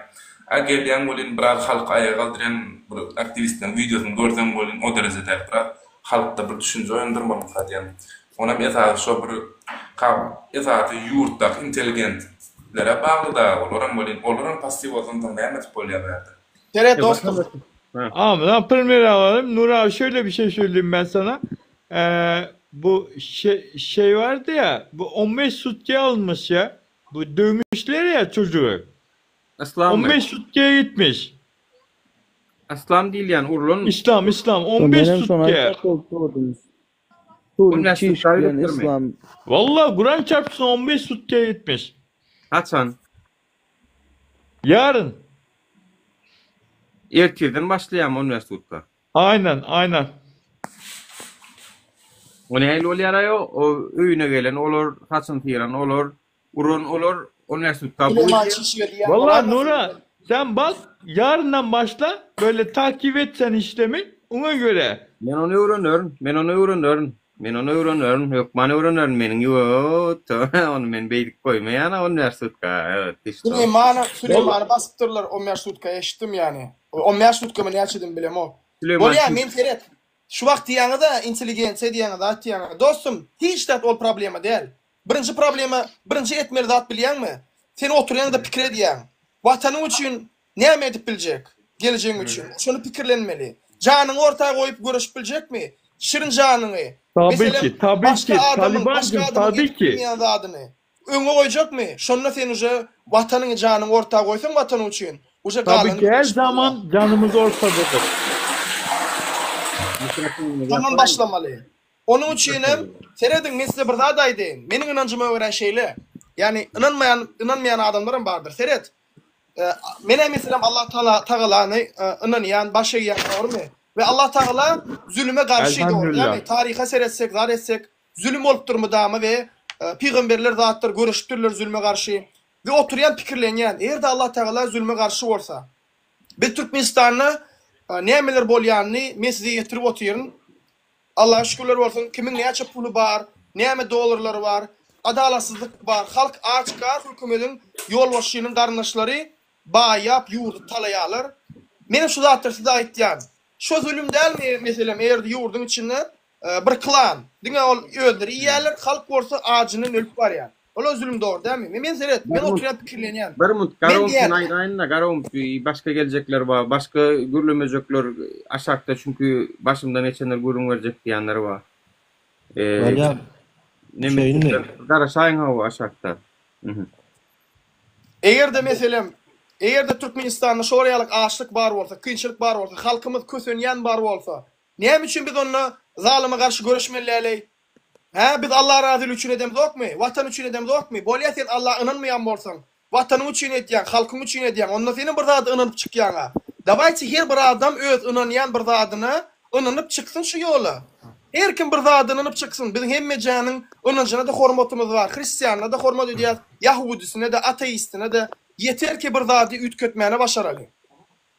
A gelýäň welin biraz halky aýaga galdyrýan bir aktiwistleriň wideosyny görseň welin o dereje däl. Biraz halkda bir düşünje oýandyrmalymyka diýýän. Onam esasy şo bir esasy ýurtdaky intelligentlere bagly da olaram welin olaram passiw bolsa onsoň näme edip bolýar bärde. Seret dostum. Ama napremýer alalım. Nur abi şöyle bir şey söyleyeyim ben sana. Ee, bu şey, şey vardı ya bu 15 sutke almış ya. Bu dövmüşler ya çocuğu. Yslammy? 15 sutkeye gitmiş. Yslam diýilýän urlan İslam İslam 15 Menem şony sutke. aýtjak bolup durdum. Sury 15 çişik sutkaýa bilen gidipdirmi? Islam Vallahi Kur'an çarpsın 15 sutkeye gitmiş. Haçan? Yarın. Ertirden başlaýarmy 15 sutka? Aynen aynen. O nähili bolýar-aý o? O öýüne gelen olar, saçyny syran olar, uran olar, o näçe sutka bu Süleýman diýýär. çişige diýýän Vallahi bolaýmasyn? Nura sen bak yarından başla böyle takip et sen işlemi ona göre. Men ony öwrenerin, men ony öwrenerin. Men ony öwrenerin, hökman öwrenerin. Meniň ýo, ony men beýdip goýmaýan-a 15 sutka. Ty şto. Süleýmana, Süleýmany basypdyrlar 15 sutka eşitdim ýany. 15 sutkamy näçedigini bilemok. Süleýman Bolýa kim? men seret. Şu wagt diýýäňiz-ä intelligensiýa diýýäňiz, zat diýýäňiz. Dostum, hiç zat ol problema däl. Birinji problema, birinji etmeli zat bilýäňmi? Sen oturýaň-da pikir edýäň. Watanyň üçin näme edip biljek? Gelejegiň üçin. Şony pikirlenmeli. Janyňy orta goýup göreşip biljekmi? Şirin janyňy. Tabii Meselem, ki, tabii başga ki, adamyň, başga Talibancım, adamyň tabii edip ki. bilmeýän zadyny öňe goýjakmy? Şonda sen uje watanyňy, janyňy orta goýsaň watanyň üçin, uje Tabii galany ki her göreşip bolýar. zaman canımız ortadadır. Mikrofonyňyzy Şondan ýapaýyň. başlamaly. Onuň üçinem, serediň, men size bir zat aýdaýyn. Meniň ynanjyma görä şeýle. Ýagny ynanmaýan, ynanmaýan adamlaram bardyr. Seret, men-ä meselem Allah Taala Tagalany ynanýan, baş egýän, dogrumy? We Allah Tagala zülüme garşy, dogry Elhamdülillah. dälmi? Taryha seretsek, zat etsek, zülüm bolupdyr mydama we pygamberler zatlar göreşipdirler zülme garşy. We oturýan pikirlenýän, eger-de Allah Tagala zülme garşy bolsa, biz Türkmenistanda nämeler bolýanyny men size ýetirip otyryn. Allaha şükürler bolsun kimiň näçe puly bar, näme dollarlary bar, adalatsyzlyk bar, halk aç-gar hökümediň ýolbaşçynyň garyndaşlary baýap ýurdy talaýarlar. Menem şu zatlary size aýtýan. Şo zulüm dälmi meselem eger ýurduň içinde bir klan diňe ol özleri iýýärler halk bolsa ajyndan ölüp barýar. Ola zulüm dogry dälmi? Men seret, men oturýan pikirlenýän. Bir munt, Men Garagum sen diýýän. aýdaýyn-da, Garagum başga geljekler bar, başga gürlemejekler aşakda çünki başymdan geçenler gürrüň berjek diýenler bar. Bolýar. Neme Şeýlmi? Garaşaýyň hawa aşakda. Mhm. Eger-de meselem, eger-de Türkmenistanda şolar ýalyk açlyk bar bolsa, kynçylyk bar bolsa, halkymyz kösenýän bar bolsa, näme üçin biz onda zalyma garşy göreşmeli däleý? Hä, biz Alla razylygy üçin edemzokmy? Watan üçin edemzokmy? Bolýa sen Alla ynanmaýan bolsaň, Watanyň üçin edýäň, halkyň üçin edýäň, onda senem bir zada ynanyp çykýaňa. Dawaýçy her bir adam öz ynanýan bir zadyna ynanyp çyksyn şu ýola. Her kim bir zada ynanyp çyksyn. Biziň hemmejäniň ynanjyna-da hormatymyz bar. Hristianyna-da hormat edýäs, ýahudisine-de, ateistine-de. Ýeter ki bir zady üýtgetmäne başaraly.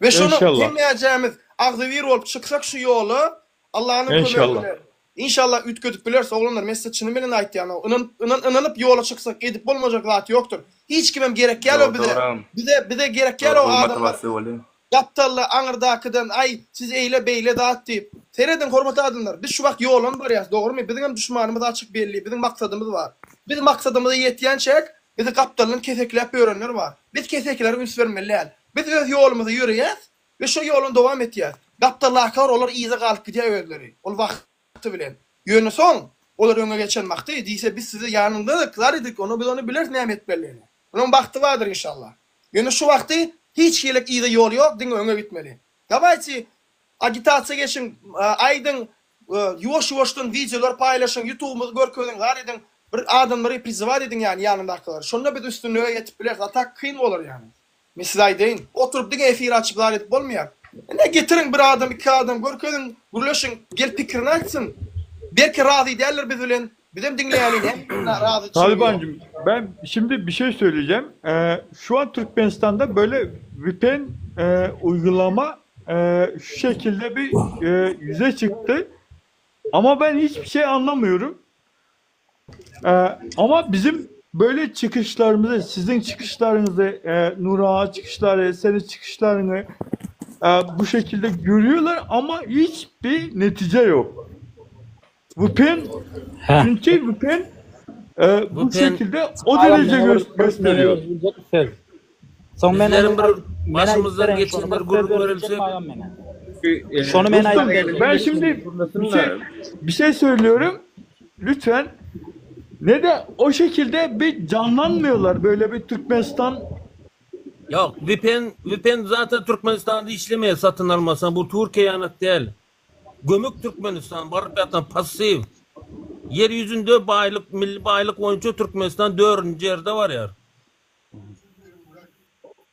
We şony Enşallah. hemmejämiz agzybir bolup çyksak şu ýola, Allanyň kömegi Enşallah. bilen Inşallah üýtgedip bileris oglanlar men size çynym bilen aýtýan ynan ynan ynanyp ýola çyksak edip bolmajak zat ýokdur hiç kimem gerek däl o Dogry bize dogry. bize bize gerek däl Dogry o gowy adamlar motiwasiýa bolýar. gapdalda aňyrdakydan aý siz eýle beýle zat diýip serediň hormatly adamlar biz şu wagt ýolan barýas dogrymy biziňem duşmanymyz açyk belli biziň maksadymyz bar biz maksadymyza ýetýänçäk bizi gapdaldan kesekläp ýörenler bar biz kesekilere üns bermeli däl biz öz ýolumyzy ýöreýäs We şo ýoluny dowam etýär. Gapdaldakylar olar yza galyp gidýär özleri. Ol wagty bilen. Ýöne soň, olar öňe geçen wagty, diýse biz size ýanyňdadyk, zar edik, onda biz ony bileris näme etmelidigini. Onuň bagty bardyr inşallah. Ýöne şu wagty hiç hili yza ýol ýok, diňe öňe gitmeli. Dawaýçy, agitasiýa geçiň, aýdyň, ýuwaş-ýuwaşdan wideolar paýlaşyň, ýutubymyzy görkeziň, zar ediň, bir adamlary priziwat ediň ýany ýanyňdakylary. Şonda biz üstünlige ýetip bileris, a tak kyn bolar ýany. Men size aýdaýyn, oturyp diňe efir açyp zat edip bolmaýar. Ine getiriň bir adam, iki adam görkeziň, gürleşiň, gelip pikirini aýtsyn. Belki razy däldir biz bilen, bizem diňleýäli näme üçin razyçylygy ýok. Talybancım ben şimdi bir şey söyleyeceğim. Ee, şu an Türkmenistan'da böyle VPN e, uygulama e, şu şekilde bir e, yüze çıktı. Ama ben hiçbir şey anlamıyorum. Ee, ama bizim böyle çıkışlarımızı, sizin çıkışlarınızı, e, Nura çıkışları, senin çıkışlarını e, bu şekilde görüyorlar ama hiçbir netice yok. VPN, Heh. çünkü VPN e, bu VPN şekilde o derece gö- gösteriyor. Söz. Soň men Bizleriň bir men aýdyp başymyzdan bereýin şony geçenler bir söz gürrüň berjekmi berilse agam mena? E, Şony men Dostum aýdyp ben şimdi bir şey bir şey söylüyorum. Lütfen ne de o şekilde bir canlanmıyorlar böyle bir Türkmenistan Ýok, VPN, VPN zaten Türkmenistanda işlemeýär satyn almasaň, bu Türkiýe ýanak däl. Gömük Türkmenistan, baryp ýatan passiw. Ýer ýüzünde baýlyk, milli baýlyk boýunça Türkmenistan dördünji ýerde barýar.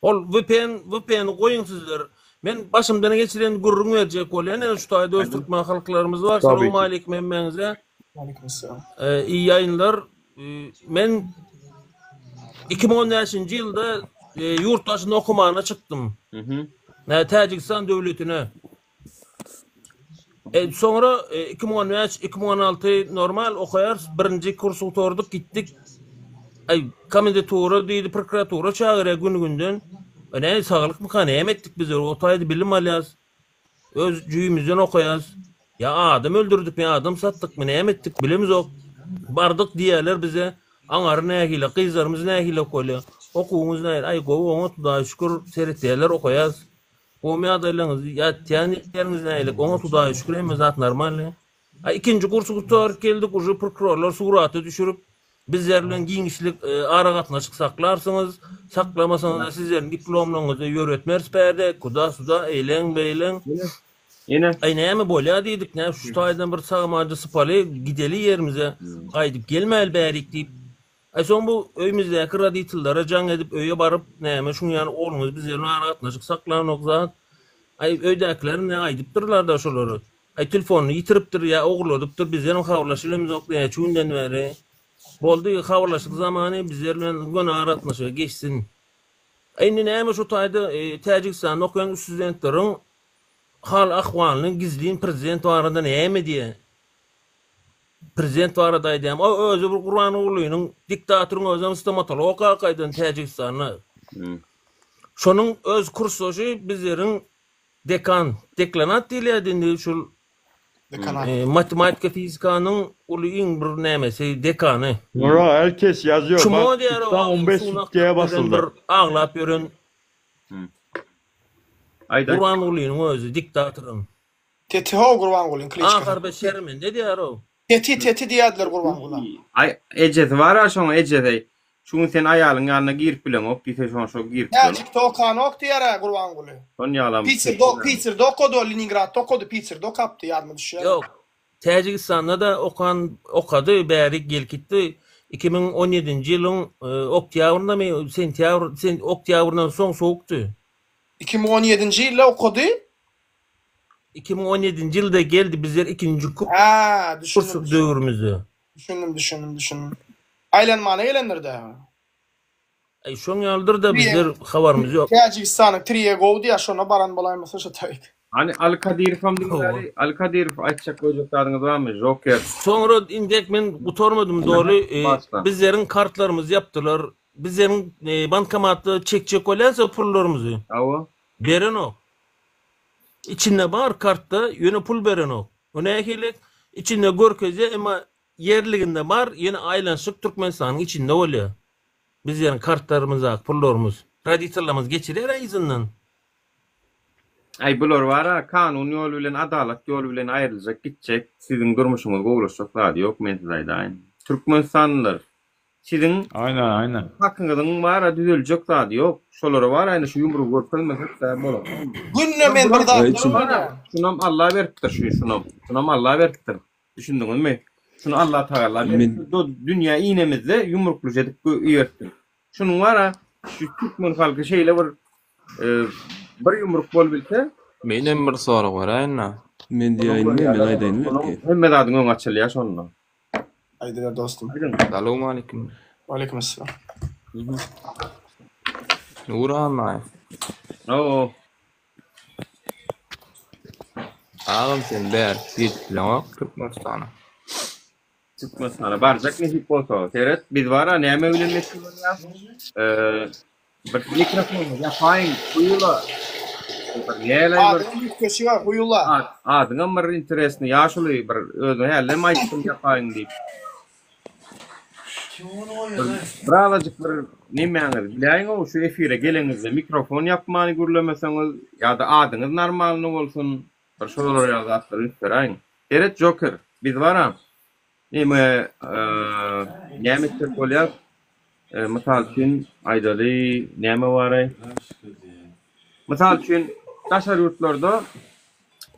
Ol VPN, VPN-i goýuň sizler. Men başymdan geçiren gürrüň berjek bolýan. Ene şu taýda öz türkmen halklarymyz bar. Tabii ki. Salowmaleýkim hemmäňize. Aleykümselam. Ee, iyi ýaýynlar. Ee, Men 2015-nji ýylda e, ýurt daşyna okumana çykdym. Mhm. E, Täjigistan döwletine. E, soňra e, 2015, 2016 normal okaýarys. Birinji kursy gutardyk, gitdik. Aý, komendatura diýdi, prokuratura çagyrýar gün-günden. E, näme saglykmyka, näme etdik biz? O taýda bilim alýas. Öz jüýümizden okaýas. Ýa adam öldürdikmi, adam satdykmy, näme etdik bilemizok. Bardyk diýýärler bize, aňary nähili, gyzlarymyz nähili okaýlar, okuwyňyz nähili, aý gowy oňat Hudaýa şükür seretýärler okaýas. Gowymy ýagdaýlaryňyz, ýatýan ýeriňiz nähili, oňat Hudaýa şükür hemme zat normalny. Aý ikinji kursy gutaryp geldik, uje prokurorlar surata düşürip, Bizler bilen giňişlik aragatnaşyk saklarsyňyz, saklamasaňyzda sizleriň diplomlaryňyzy ýöretmeris bärde, kuda-suda, eýleň-beýleň. Ine. Aý näme bolýa diýdik, näme şu taýdan bir sag-amanca sypaly, gideli ýerimize, gaýdyp gelmäli bärik diýip. Aý soň bu öýümizdäki roditellara jaň edip öýe baryp, näme şuň ýaly ogluňyz bizler bilen aragatnaşyk saklanok zat. Aý öýdäkiler ine aýdypdyrlar-da şolara. Aý telefonyny ýitiripdir ýa ogurladypdyr bizlerem habarlaşybilemizok näçe günden bäri. Boldy habarlaşyk zamany bizler bilen göni aragatnaşyga geçsin. Aý indi näme şu taýda Täjigistanda okaýan studentleriň hal ahwalyny gizlin prezident barada näme diýýä. Prezident barada aýdýam. O özi bir Gurbangulynyň diktatoryň özem stomatolog okap gaýdan Täjigistanda. Şonuň öz kursdaşy bizleriň Dekan, deklanat diýilýärdi indi şul Dekanat. e, matematika fizikanyň uly iň bir nämesi dekany. Nura herkes ýazýar Çumo bak diýýär o sutdan agzyny 15 suwuna sutgaya akdyryp ýören basyldy. bir aglap ýören Aýt aýt. Gurbangulynyň özi diktatoryň. Teti ho Gurbangulyň kliçkasy. Aharda şermende diýýär o. Teti teti diýýärdiler Gurbangula. Aý ejesi bar-a şoň ejesi şu gün sen aýalyň ýanyna girip bileňok diýse şoň şo girip bilenok. Täjikde okanok diýýär-ä Gurbanguly. Şon ýalam Piterde Piterde okady ol Leningradda okady Piterde okapdy ýadyma düşýär. Ýok. Täjigistanda-da okan okady bärik gelip gitdi. 2017-nji ýylyň oktýabryndamy sentýabr sen oktýabryndan soň sowukdy. 2017-nji ýylda okady. 2017-nji ýylda geldi bizler ikinji Hä, düşündim, kurs düşündim. döwrümizde. Düşündim, düşündim, düşündim. Aýlanmana gelendir-dä. Aý şoň ýalydyr-da bizler habarymyz ýok. Täjigistanyň Triýe gowy diýýär, şona baran bolaýmasa şo taýyk. Hany Aly Kadyrowam diňläli. Aly Kadyrow aýtjak goýjak zadyňyz barmy? Joker. Soňra indek men gutarmadym doly. Başla. Bizleriň kartlarymyzy ýapdylar. Bizleriň bankomatda çekjek bolýarsa pullarymyzy. Hawa. Berenok. Içinde bar kartda ýöne pul berenok. O nähili içinde görkezýär emma ýerliginde bar ýöne aýlanşyk Türkmenistanyň içinde bolýar. Bizleriň kartlarymyzdaky pullarymyz. Roditellerimiz geçirýär yzyndan. Aý bular bara kanun ýoly bilen adalat ýoly bilen aýryljak gitjek siziň durmuşyňyz gowulaşjak zady ýok men size aýdaýyn. Türkmenistanlylar Siziň Aýna aýna. hakyňyzyň bara düzeljek zady ýok. Şolara bara indi şu ýumrugy görkezmesek dä bolar. Günde men bir zatlar öwrenýän. Şunam Alla beripdir şu şunam. Şunam Alla beripdir. Düşündiňizmi? Şuny Alla tagalla beripdir. Do dünýä inemizde ýumruklyja edip iberipdir. Şunuň bara şu türkmen halky şeýle bir bir ýumruk bolubilse. Menem bir sorag beräýin-dä. Men diýäýinmi, men aýdaýyn belki. Hemme zadyň öňi açylýar şonda. Aýdyber dostum. Salowmaleýkim. Waleýkim essalam. Nury Annaýew. Hawa. Agam sen bärik gelip bileňok Türkmenistana. Türkmenistana barjak nesip bolsa. Seret biz bara näme bilen meşgul bolýas? Eee Bir mikrofony ýapaýyň huýula. Bir näleý bir. Adyňam üýtgeşik-ä huýula. Adyňam bir interesny ýaşuly bir özüňe hälem aýtdym ýapaýyň diýip. Bir azajyk bir nemäňiz biläýiň-ow şu efire geleňizde mikrofon ýapmany gürlemeseňiz ýa-da adyňyz normalny bolsun bir şolar ýaly zatlara üns beräýiň. Seret Joker biz baram Neme näme etjek bolýar? Mysal üçin aýdaly näme baraý? Mysal üçin daşary ýurtlarda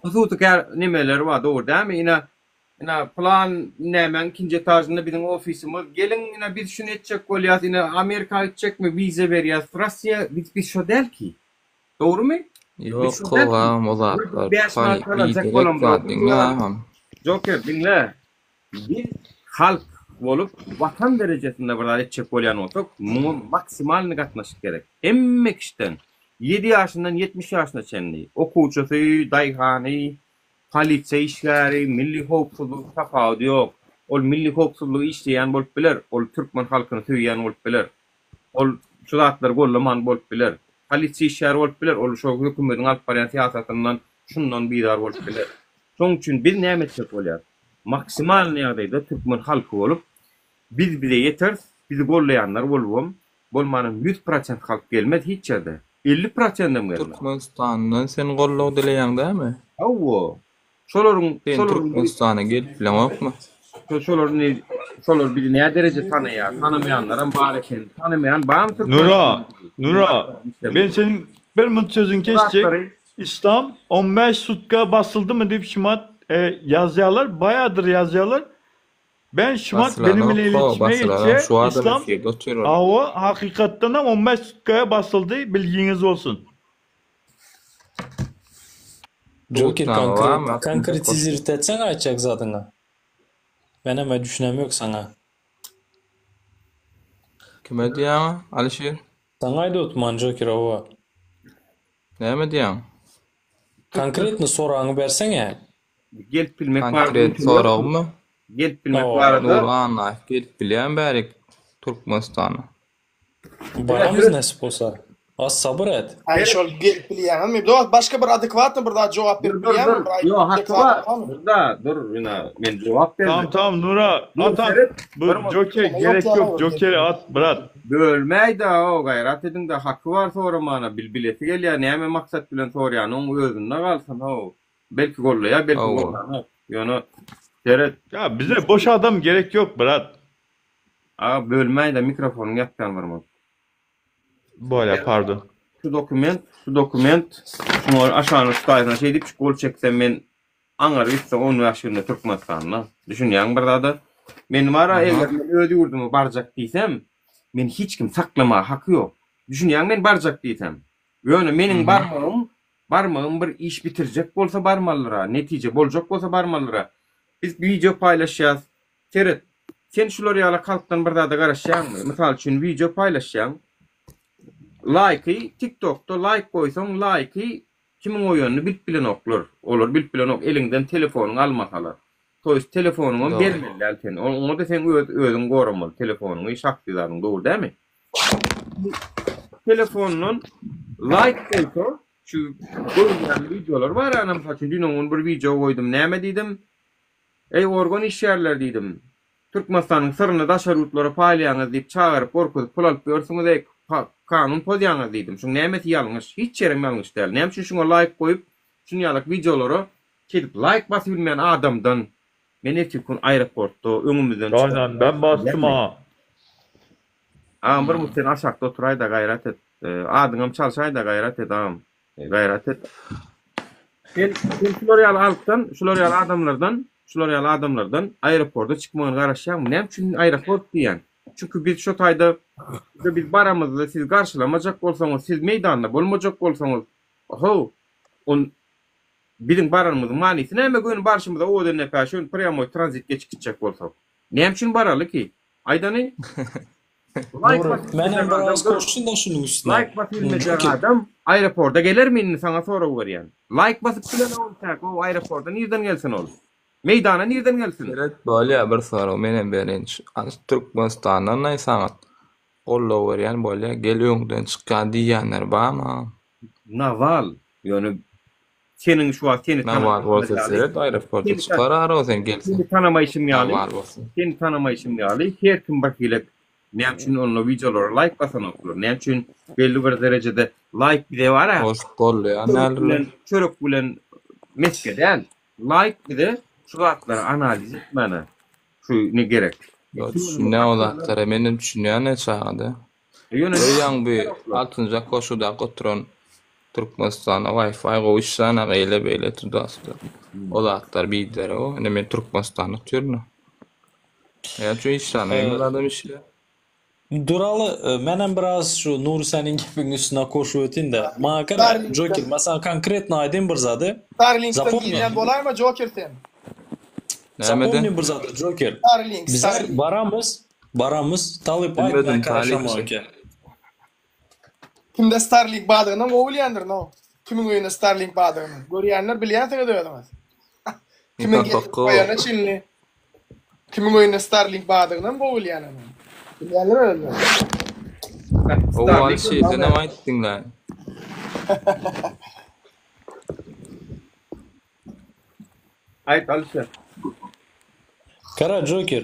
hususy kär nemeler bar dogry dälmi? Ine ine plan nämäň ikinji etažynda biziň ofisimiz. Geliň ine biz şuny etjek bolýas. Ine Amerika gitjekmi wiza berýäs. Russiýa biz biz şo däl ki. Dogrymy? Ýok kowagam o zatlar biderek zat diňle agam. Joker diňle. Biz halk bolup watan derejesinde bir zat etjek bolýan bolsak muňa maksimalny gatnaşyk gerek. Hemme kişiden ýedi ýaşyndan 70 ýaşyna çenli okuwçysy, daýhany. Polisiýa işgäri, milli howpsuzlyk tapawudy ýok. Ol milli howpsuzlygy işleýän bolup biler, ol türkmen halkyny söýýän bolup biler. Ol şu zatlary gollaman bolup biler. Polisiýa işgäri bolup biler, ol şo hökümediň alyp barýan syýasatyndan, şundan bizar bolup biler. Şonuň üçin biz näme etjek bolýarys? Maksimalnyý ýagdaýda türkmen halky bolup, biz bize ýeteris, bizi gollaýanlar bolubam, bolmanam 100% halk gelmez hiç ýerde. 50 prosendem gelmez. Türkmenistandan sen goldaw dileýäň dämi? Hawa. Şolaryň Sen şolaryň Türkmenistana gelip bileňokmy? Şo şolar indi şolar bizi nä dereje tanaýar? Tanamaýanlaram bar eken. Tanamaýan barmy Nura, Türkmenistanda? Nura, ben seniň bir munt sözüňi Bu kesjek. zatlary İslam 15 sutka basyldymy diýip şumat e, ýazýarlar, baýadyr ýazýarlar. Ben şumat benim ile Basylanok, iletişime basylanok, geçse şu adam İslam efirde otyr ol. Hawa, hakykatdanam 15 sutkaya basyldy, bilgiňiz bolsun. Joker Subutnama konkret barmy? Aklymda konkretizirit etseň aýtjak zadyňy. Menem-ä düşünemok saňa. Kime diýýäň, Alyşir? Saňa aýdyp otman Joker hawa. Näme diýýäň? Konkretno soragyňy berseň-ä. Gelip bilmek barada Konkret mümkin ýokmy? soragmy? Gelip bilmek Hawa. barada Nury Annaýew gelip bilýän bärik Türkmenistana. Baramyz nesip bolsa. Az sabyr et. Aý şol gelip bilýäňizmi? Dost başga bir adekwatny bir zat jogap Dur berip dur bilýäňmi? dur. Bir Ýo aýtjak haky bar. zadyň barmy? Dur da dur ina men jogap Tamam berjek. tamam Nura Dur at at. seret. Bu Bir mut. Joker Ýok gerek ýa ýok. Jokeri at brat. Bölmäýdä o gaýrat ediňdä haky bar soramana bil bilesi gelýä näme maksat bilen sorýany oň özünde galsyn how. Belki gollaýa belki Hawa. gollanok. Ýöne seret. Ya bize boş adam gerek ýok brat. Aga bölmäýdä mikrofonyňy ýapýan bir mut. Bolýa pardon. Şu dokument, şu dokument, şuňa aşagyna şu taýsyna şeý diýip şu gol çeksem men aňary gitse 15 günde Türkmenistanda. Düşünýäňmi bir zada? Men bara eger men öz ýurduma barjak diýsem, men hiç kim saklamaga haky ýok. Düşünýäňmi men barjak diýsem. Ýöne meniň barmagym, barmagym bir iş bitirjek bolsa barmalyra, netije boljak bolsa barmalyra. Biz wideo paýlaşýas, Seret, sen şular ýaly halkdan bir zada garaşýaňmy? Mysal üçin wideo paýlaşýaň. Laýky TikTokda laýk goýsaň laýky kimiň goýanyny bilip bilenoklar. Olar bilip bilenok eliňden telefonyňy almasalar. To ýest telefonyňam Dogry. bermeli däl sen. Oňa-da sen öz özüň goramaly telefonyňy şahsy zadyň dogry dälmi? Telefondan laýk goýsa şu goýulýan wideolar bar ana mysal üçin düýn oňun bir wideo goýdum näme diýdim? Eý, organ işgärleri diýdim. Türkmenistanyň syryny daşary ýurtlara paýlaýaňyz diýip çagyryp gorkuzyp pul alyp ýörsüňiz-eý, kanun pozýaňyz diýdim. Şuň nämesi ýalňyş? Hiç ýerem ýalňyş däl. Näme üçin şuňa laýk goýup, şuny ýalak wideolara şeýdip laýk basybilmeýän adamdan men ertirki gün aeroportda öňümizden çykyp Aynen ben bastım ha. Agam bir mut sen aşakda oturaýda gaýrat et. Adyňam çalşaýda gaýrat et agam. Gaýrat et. Sen, sen şular ýaly halkdan, şular ýaly adamlardan, şular ýaly adamlardan aeroporta çykmagyny garaşýaňmy? Näme üçin aeroport diýýän? Çünki biz şo taýda biz baramyzda siz garşylamajak bolsaňyz, siz meýdanda bolmajak bolsaňyz, how, on biziň baranymyzyň manysy näme göni barşymyza owadan depä şön prýamoý tranzit geçip gitjek bolsak. Näme üçin baraly ki? Aýdany? Laýk Nury, basyp menem bilmejek bir adam az dur. goşsun-da şunuň üstüne. Laýk basyp bilmejek Joker. adam aeroporda gelermi indi saňa sorag berýän. Laýk basyp bilenok entäk o aeroporda nirden gelsin ol? Meýdana nirden gelsin? Seret bolýa bir sorag menem bereýin şu Türkmenistandan aýsaňyz goldaw berýän bolýa gel öňden çykýan diýýänler barmy agam? Nawal ýöne seniň şu wagt seni Nawal tanamaýşym bolsa ýaly seret aeroporta seni çykar ara sen gelseň seni tanamaýşym ýaly Nawal bolsa. seni tanamaýşym ýaly her kim bir hili Näme üçin onda wideolara laýk basanoklar? Näme üçin belli bir derejede laýk bize bar-a? Goşup goldaýan Çörek däldirler. bilen, çörek bilen mesge däl. Laýk bize şu zatlary analiz etmäne şu ne gerek. Ýok düşünýän o zatlara menem düşünýän-ä çagada. Ýöne Öý ýaňy bu altynjak goşudaky oturan Türkmenistanda Wi-Fi gowy işlänok eýle beýle tuda suda. O zatlar biderek o. Ine men Türkmenistanda otyryn. Näme üçin işlänok hemme zadam işleýär. Duraly, menem biraz şu Nury seniň gepiň üstüne goşup öteyinde. Maňa gara, Starlinkden Joker, men saňa konkretno aýdayyn bir zady. Starlinkden Zapomni. girýän bolaýma Joker sen. Nämeden? Zapomni bir zady, Joker. Starlink, Bizler Starlink. baramyz, baramyz, talyp aýt, Bilmedim men garaşamok talypçy. eken. Kimde Starlink bardygyny gowy bilýändir, no. Kimiň öýünde Starlink bardygyny. Görýänler bilýänsiňiz özüňiz. Kimiň getirip goýanyna çenli, kimiň öýünde Starlink bardygynam gowy bilýän men. Bilýänler özleri. Owal şeýdenem aýtdyňla. Aýt Alyşir. Kara Joker.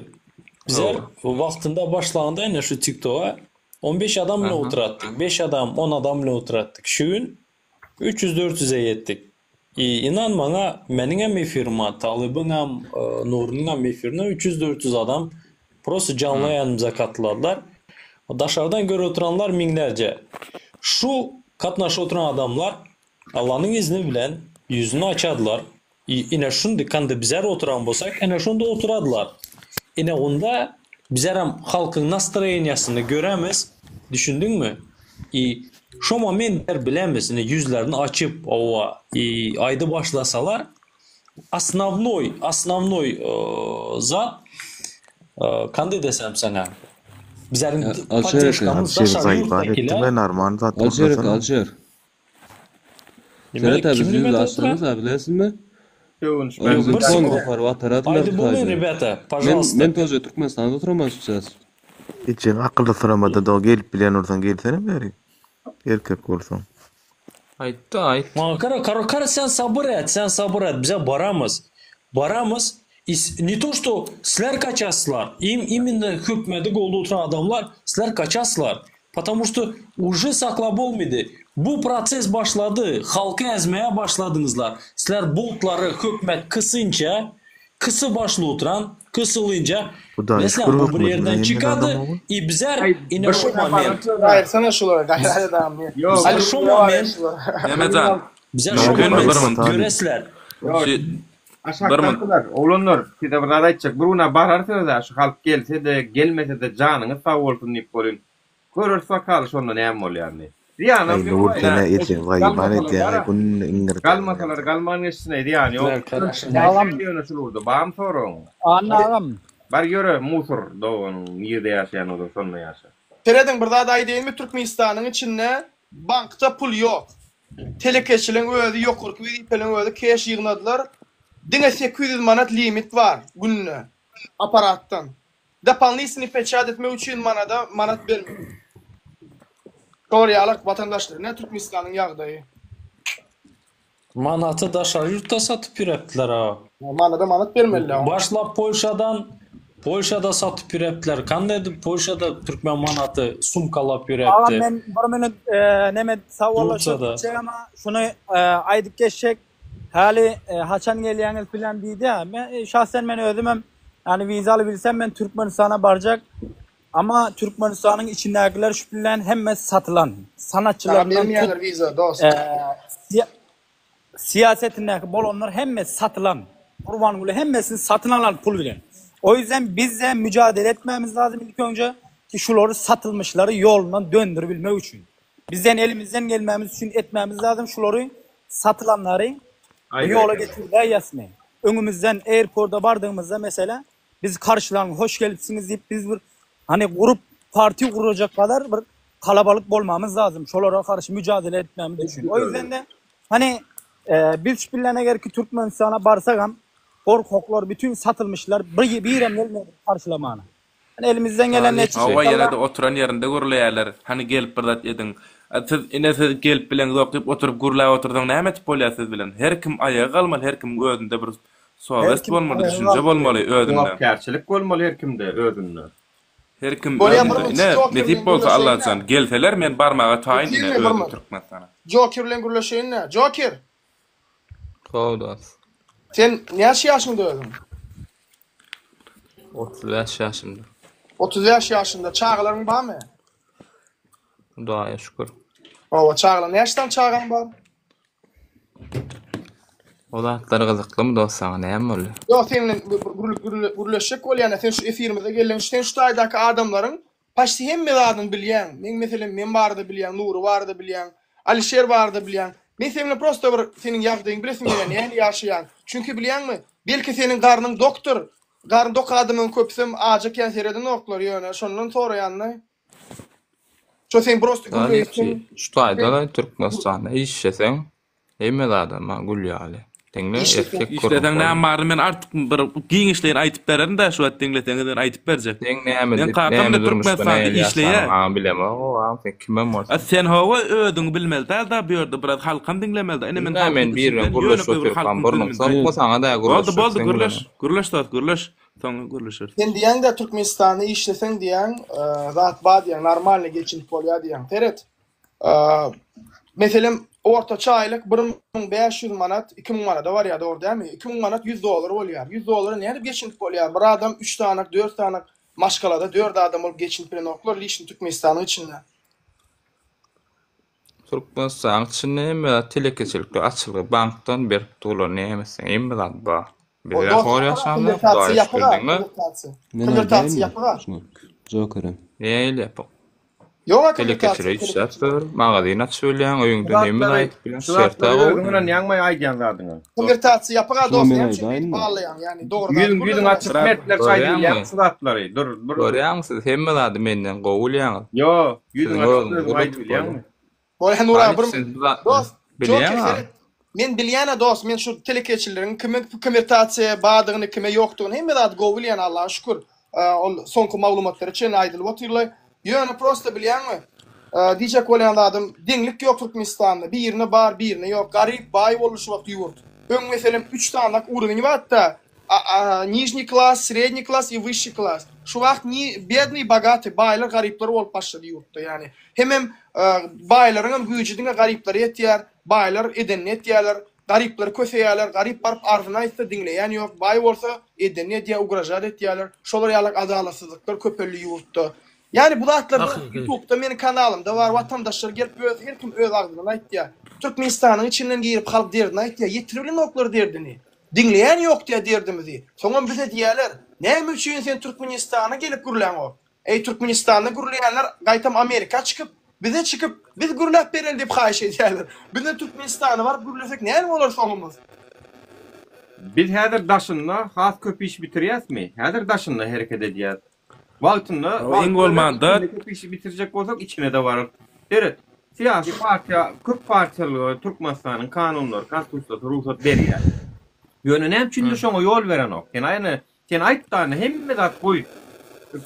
Bizler wagtynda başlanda ine şu TikToka 15 adam bilen oturatdyk. 5 adam, 10 adam bilen oturatdyk. Şu gün 300-400-e ýetdik. I inan maňa meniňem efirime, Talybyňam, Nurynyňam efirine 300-400 adam prosto janly ýanymyza katylarlar. Daşardan görüp oturanlar müňlerce. Şu katnaşyp oturan adamlar Allanyň izni bilen ýüzüni açadylar. I ine şundy kanda bizler oturan bolsak, ene şonda oturadylar. Ine onda bizlerem halkyň nastroýeniýasyny göremiz, düşündiňmi? I şo momentler bilemiz, ine ýüzlerini açyp, owa, i aýdy başlasalar, osnownoý, osnownoý zat, kandy desem saňa, bizleriň podderşkamyz daşary ýurtdakiler. Alşer, Alşer. Seret abi siz ýüz açdyňyz abi bilersiňmi? Ýok, bir sekund. Aýdyp bolmaýyn rebята, pažalsta. Men men тоже Türkmenistanda oturaman сейчас. Ejeň akylly soramada doga gelip bilýän bolsaň gelsene bärik. Erkek bolsaň. Aýtda aýt. Maňa kara kara kara sen sabyr et sen sabyr et bize baramyz baramyz i ne to što sizler kaçaslar im imенно hökmedi golda oturan adamlar sizler kaçaslar Potomu şto uje saklap bolmydy. Bu proses başlady, halky ezmäge başladyňyzlar. Sizler botlary hökmet kysynça, kysy başly oturan, kysylynca, Hudaýa bilesizler şükür bu bir hökmediň ýerden hemme çykady adam ogul. i bizler ine şo moment. Gaýyrsana şulary gaýrat edam. Bizler şo moment. Mehmetjan. Bizler şo moment göresizler. Aşakdakylar, oglanlar, size bir zat aýtjak. Bir gün-ä bararsyňyz-a, şu halk gelse-de, gelmese-de janyňyz sag bolsun diýip bolyn. Göreris bakaly şonda näme bolýanyny. Zyýanam Aý ýok. Nur senä ejeň gaýyban edýäňaý günde iňňirdeýän. Galmasalar galman geçsin-eý zyýany ýok. Agam. Ýöne şul ugurda barmy soragyň? Anna agam. Bar ýöre musur doganyň nirde ýaşaýan bolsaň şonda ýaşa. Serediň bir zat aýdaýynmy Türkmenistanyň içinde bankda pul ýok. Telekeçiligiň özi ýokarky wezipeleriň özi keş ýygnadylar. Diňe 800 manat limit bar günde aparatdan. Dopolnitnyý peçat etmek üçin manada manat bermeli. Şolar ýalak watandaşlar ine Türkmenistanyň ýagdaýy. Manaty daşary ýurtda satyp ýürepdiler a. Manada manat bermeli oňa. Başlap Polşadan Polşada satyp ýürepdiler. Kanda edip Polşada türkmen manaty sumkalap Agam ýürepdi. men bir minut neme sawallaşyp Turkiýada. gitjek ama şuny aýdyp geçjek. Häli haçan gelýäňiz filan diýdi. Men şahsen men özümem ýani wiza alyp bilsem men Türkmenistana barjak. Amma Türkmenistanyň içindäkiler şu bilen hemmesi satylan. Saňa Sanatçylaryndan tut bermeýärler wiza dost. Syýasetindäki bolanlar hemmesi satylan. Gurbanguly hemmesini satyn alan pul bilen. O ýüzden bizde mücadele etmemiz lazym ilk önce ki şulary satylmyşlary ýolundan döndüribilmek üçin. Bizden elimizden gelmemiz üçin etmemiz lazym şulary satylanlary ýola getirläýýäsmi? Öňümizden airporda bardygymyzda mesela biz karşylaň hoş gelipsiňiz diýip biz bir hani gurup parti gurajak kadar bir kalabalyk bolmamyz lazym şolara karşy mücadele etmemiz üçin. O ýüzden de hani biz şu bilen eger ki Türkmenistana barsagam gorkaklar bütün satylmyşlar bir birem gelmedi karşylamana. Hani elimizden gelen ne Hawa ýene-de oturan ýerinde gürleýärler. Hany gelip bir zat ediň. A siz ine siz gelip bileňzok diýip oturyp gürläp otursaň näme etip bolýar siz bilen. Her kim aýaga galmaly her kimiň özünde bir sowest bolmaly düşünje bolmaly özünde. Jogapkärçilik bolmaly her kimde özünde. Her kim Bolýa bir özünde. gün Ine Joker nesip bilen bolsa gürleşeýin-dä. Allajan gelseler men barmaga taýyn Joker ine bilen bir özüm min. Türkmenistana. Joker bilen gürleşeýin-dä. Joker. Gowy dos. Sen näçe ýaşyňda özüň? 35 ýaşymda. 35 ýaşynda. Çagalaryň barmy? Hudaýa şükür. Hawa, çagalar. Näçe sany çagaň bar? O zatlar gyzyklymy dost saňa näme boldy? Ýok, seň bilen bir gürleşjek bolýan. Sen şu efirimize geldiň. Sen şu taýdaky adamlaryň Paçti hemme zadyny bilýäň. Meň meselem men barada bilýäň, Nury barada bilýäň, Alişer barada bilýäň. Men seň bilen prosta bir seniň ýagdaýyňy bilesim gelýär, nähili ýaşaýaň. Çünki bilýäňmi, belki seniň garnyň dokdyr. Garny dok adamyň köpüsem ajy ekän seredenoklar ýöne şondan soraýanlaý. Şo seň prosta Talypçy, gürleýşiň. şu taýda-da Türkmenistanda işleseň hemme zadam gül ýaly. Diňle erkek Işleseň näme baryny men artyk bir giňişleýin aýdyp bererin-dä şu wagt diňleseňiz men aýdyp berjek. Seň näme Meň kakam näme da durmuşda Türkmenistanda nähili işleýär. ýaşanyňy agam bilemok agam sen kimem bolsaň. A sen hawa özüňi bilmeli däl-dä bu ýerde biraz halkam diňlemeli-dä. Ine men Diňle men halkyň biri bilen içinden gürleşip ýönekeý bir otyrkam halkyň burnuň düzüminde. sokma saňa dä Boldy gürleşjek boldy seň gürleş bilenem. gürleş dost gürleş soň gürleşeris. Sen diýýäň-dä Türkmenistanda işleseň diýýäň zat bar diýýäň normalny geçinip bolýar diýýäň. Seret Meselem, ortaça aýlyk 1500 manat, 2000 manada barýar, dogry dälmi? 2000 manat 100 dollar bolýar. 100 dollara nädip geçinip bolýar? Bir adam 3 sanak, 4 sanak maşgalada 4 adam bolup geçinip bilenoklar, lişni Türkmenistanyň içinde. Türkmenistanyň içinde hemme zat telekeçilikde açylgy bankdan berip durlar näme etseň hemme zat bar. Biz hor ýaşamyzok Hudaýa şükür diňle. Men aýdaýynmy? Jokere. Nähili ýapyk? Ýok-a Telekeçilere işläp ber, magazin açyp bilýäň, öýüňden hemme zat aýdyp bilýäň, Şu zatlary özüň ynanýaňmy aýdýan zadyňa? Konwertasiýa ýapyk-a dost, näme üçin beýdip ballaýaň, ýagny dogry zady Ýüzüň ýüzüň açyk mertlerçe aýdybilýäňmi şu zatlary? Dur, bir Görýäňmi siz hemme zady menden gowy bilýäňiz. Ýo, ýüzüň açyk özüň aýdybilýäňmi? Bolýa Nury aga bir dost Joker seret men bilýänä dost men şu telekeçileriň kime konwertasiýa bardygyny kime ýokdugyny hemme zady gowy bilýän Allaha şükür ol soňky maglumatlara çenli aýdylyp otyrlaý ýöne prosta bilýäňmi diýjek bolýan zadym deňlik ýok Türkmenistanda birine bar birine ýok garyp baý boldy şu wagt ýurt öň meselem üç sanak urowen barda Nižniý klas, sredniý klas i wyşşiý klas. Şu wagt ni bednyý bogatyý, baýlar garyplar bolup başlady ýurtda ýani. Hemem baýlaryňam güýji diňe garyplara ýetýär, baýlar edenini etýärler, garyplary köseýärler, garyp baryp arzyny aýtsa diňleýän ýok, baý bolsa edenini edýär, ugražat etýärler. Şolar ýalak adalatsyzlyklar köpeldi ýurtda. Ýani bu zatlar ýutubda meniň kanalymda bar, watandaşlar gelip öz her kim öz agzyndan aýtýar. Türkmenistanyň içinden girip halk derdini aýtýar, ýetiribilenoklar derdini. Diňleýän ýok diýä derdimizi. Soňam bize diýäler, näme üçin sen Türkmenistana gelip gürläňok? Eý Türkmenistanda gürleýänler gaýtam Amerika çykyp, bize çykyp, biz gürläp bereli diýip haýyş edýäler. Bizem Türkmenistana baryp gürlesek näme bolar soňumyz? Biz häzir daşynda has köp iş bitirýäsmi? Häzir daşynda hereket edýäs. Wagtynda, Iň bolmanda köp işi bitirjek bolsak içine-de baryp. Seret, syýasy partiýa, köp partiýalylyga Türkmenistanyň kanunlary, konstitusiýasy rugsat berýär. Ýöne näme üçindir şoňa ýol berenok. Sen aýna, sen aýt dany hemme zat goý.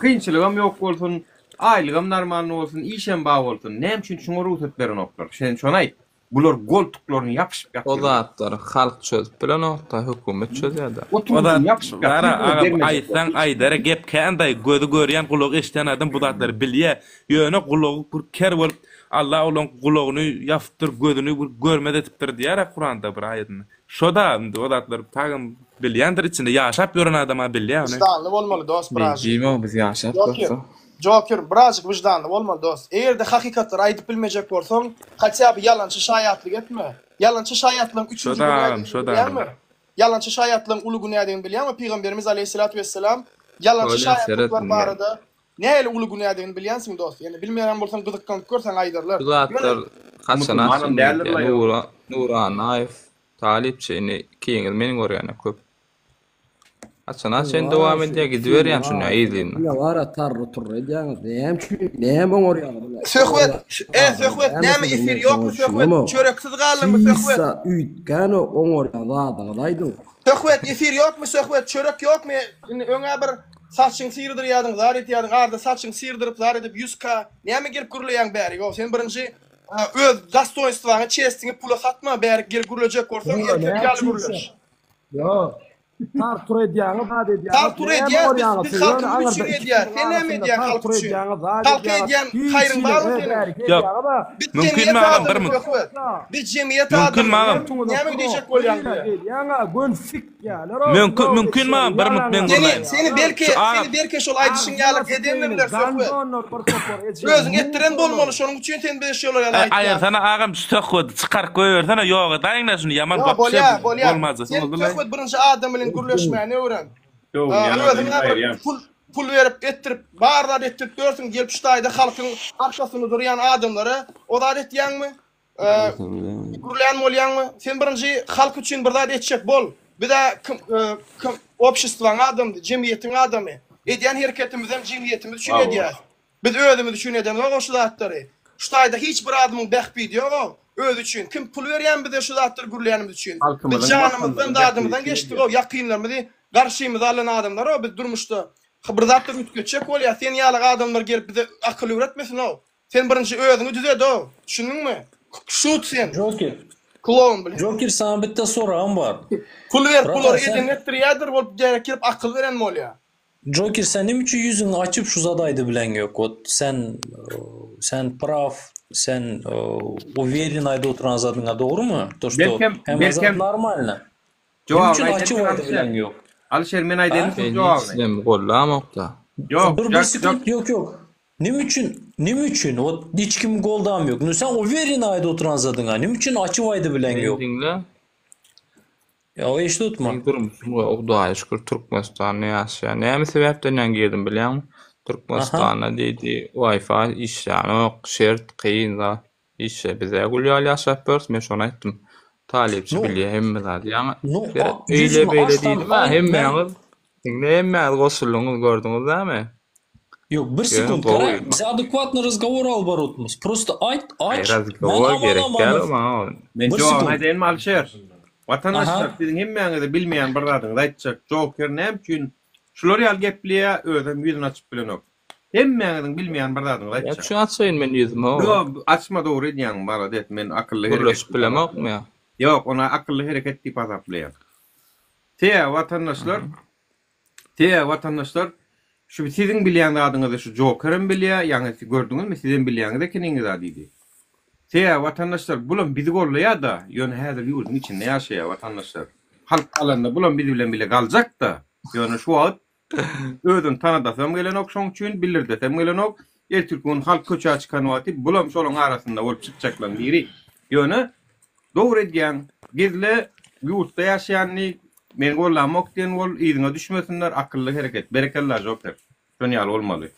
Kynçylygam ýok bolsun, aýlygam normalny bolsun, işem bar bolsun. Näme üçin şoňa rugsat berenoklar? Sen şony aýt. Bular goltuklaryny ýapyşyp ýatyrlar. O zatlary halk çözüp bilenokda, hökümet çözýärda. O zat ýapyşyp Gara agam aýtsaň aýdara gep kän daýy gözi görýän gulagy eşidýän adam bu zatlary bilýä ýöne gulagy bir ker bolup Allah olaň gulagyny ýapypdyr gözüni bir görmez edipdir diýýärä kuranda bir aýadynda şoda indi o zatlary tagam bilýändir içinde ýaşap ýören adama bilýä ony. Wyždanly bolmaly dos birazjyk. Diýme biz ýaşap Joker. Joker, birazjyk wyždanly bolmaly dost. Eger-de hakykatlary aýdyp bilmejek bolsaň, hatýa by ýalançy şaýatlyk etme. Ýalançy şaýatlygyň üçünji Şo-da agam, günädigini şo-da bilýäňmi? agam. Ýalançy şaýatlygyň uly günädigini bilýäňmi? Pygamberimiz aleýhissalatu wessalam ýalançy Bolýa, seret şaýatlyklar indi. barada nähili uly günädigini bilýänsiň dost. Ýöne bilmeýän bolsaň gyzyklanyp gör saňa aýdarlar. Bu zatlar Ýöne haçan Musulmanam açyldy däldir-laý diýýär. ol. Nura, Nury Annaýew, talypçy indi ikiňiz men görýäne köp. Haçana çen dowam edýär gidiberýän şunda yzlynda. Diňe bara tarry turry edýäňiz. Näme üçin? Näme oňarýaňyz? Söhbet, e Söhbet näme efir ýokmy Söhbet? Çöreksiz galdyňmy Söhbet? Hiç üýtgänok oňarýan zadyňyzy aýdyň. Söhbet efir ýokmy Söhbet çörek ýokmy? Indi öňä bir saçyňy syrdyrýadyň zar etýädiň arda saçyňy syrdyryp zar edip ýüz k näme gelip gürleýäň bärik o sen birinji öz dostoýnstwaňy çestiňi pula satma bärik gelip gürlejek bolsaň erkek ýaly gürleş. Ýok. Tar-tur edýäňiz, zat edýäňiz. Tar-tur Näme edýäs biz, oňarýaňyz biz siz? Ýöne halkymyz aňyrda üçin iki edýäs. kişiniň Sen näme arasynda edýäň halk tar-tur üçin? edýäňiz, zat Halka edýäňiz. edýän Hiç haýryň hili barmy e seniň? bärik Ýok. edýäňiz-a. Biz Mümkin jemgyýet agam bir adamy mün. Söhbet. Biz jemgyýet Mümkin adamy. agam. Näme diýjek bolýaň bize? Gelýäň-a, göni sikýäler-ow. Mümkin mümkin agam bir münt men Seni, gurlaýyn. seni belki, Şu agam. seni belki şol aýdyşyň ýaly edendirler Söhbet. Özüň etdiren bolmaly, şonuň üçin sen bize şolar ýaly Aý aýtýaň. aýyrsana agam şu söhbedi çykaryp goýbersene ýok edaýyňda şuny ýaman Ýa wapşe bolýa, bolýa. bolmajasy Sen boldylaý. Söhbet birinji adam bilen gürleşmäni öwren. Döwülýän Özüň adamy bir aýyrýan. pul pul berip etdirip bar zat etdirip ýörsüň gelip şu taýda halkyň arkasynda durýan adamlara o zat etýäňmi? Gürlän bolýaňmy? Sen birinji halk üçin bir zat etjek bol. Biz-ä kim obşestwaň adamy, jemgyýetiň adamy. Edýän hereketimizem jemgyýetimiz üçin edýäs. Biz özümiz üçin edemzok şu zatlary. Şu taýda hiç bir adamyň bähbidi ýog-ow. Özi üçin. Kim pul berýän bize şu zatlary gürleýänimiz üçin. Biz Halkymyzyň janymyzdan watanymyzyň zadymyzdan bähbidi geçdik üçin o ýakynlarymyzy garşymyza alan adamlar o biz durmuşda bir zatlar üýtgetjek bolýas. Sen ýaly adamlar gelip bize akyl öwretmesin o. Sen birinji özüňi düzet o. Düşündiňmi? Şut sen. Joker. Kloun bile. Joker saňa bitte soragym bar. Pul berip Bratan bulary sen eden etdirýädir bolup gerek gelip akyl beren bolýa. Joker sen neme üçin ýüzüňi açyp şu zady aýdybileň ýok wot sen sen praw sen uwerен aýdyp oturan zadyňa dogrymy to što Belkem hemme zat belkem normalno neme jogabyny üçin aýdaýyn açyp men aýdybileň Alyşer. ýok Alyşer men a? aýdaýynmy şuň Men hiç jogabyny. neme gollamokda. Ýok Dur bir jak jak sekunt ýok ýok neme üçin neme üçin wot hiç kimi goldam ýok nu sen uwerен aýdyp oturan zadyňa neme üçin açyp aýdybileň Meni ýok diňle. Ýa eşit otma. Meň durmuşym gowy Hudaýa şükür Türkmenistanda ýaşaýan. Näme sebäpden ýaňy girdim bilýäňmi? Türkmenistanda diýdi Wi-Fi işlänok, şert kyn zat. Işe bizä gül ýaly ýaşap ýörüs, men şony aýtdym. Talypçy Nu, bilýä hemme zady. Ýaňy nu, a, seret öýle ýüzüňi beýle açsam diýdim-ä aýt men. hemmäňiz diňle hemmäňiz goşuldyňyz gördüňiz dämi? Ýok, bir Ýöne sekunt gowy. gara, biz adekwatny razgowor alyp barotmyz. Prosto aýt, Aý aç, men razgowor Aman gerek däl Amanow. maňa. Men Bir jogabyny sekunt. aýdaýynmy Alyşer? Watandaşlar Aha. siziň hemmäňize bilmeýän bir zadyňyzy aýtjak. Joker näme üçin şular ýaly gepleýär, özem ýüzüni açyp bilenok. Hemmäňiziň bilmeýän bir zadyňyzy Näme aýtjak. üçin açaýyn men ýüzümi ho? Ýok, açma dogry edýäň, malades, men akylly hereket Gürleşip diýip bilemokmy ýa? Ýok, ony akylly hereket diýip hasaplaýan. Sebäbi watandaşlar Sebäbi watandaşlar şu siziň bilýän zadyňyzy şu Jokerem bilýä, ýaňy siz gördüňizmi sizem bilýäňiz ekeniňiz-a diýdi. Sebäbi watandaşlar bulam bizi gollaýa-da, ýöne häzir ýurduň içinde ýaşaýa watandaşlar. Halk galanda bulam biz bilen bile galjak-da, ýöne şu wagt özüni tanadasam gelenok şoň üçin, bildirdesem gelenok. Ertirki gün halk köçä çykan wagty bulam şolaň arasynda bolup çykjaklaň biri. Ýöne Dogry edýäň. Gizle ýurtda ýaşaýanyny men gollamok diýen bol yzyňa düşmesinler akylly hereket. Berekella Joker. Şon ýaly bolmaly.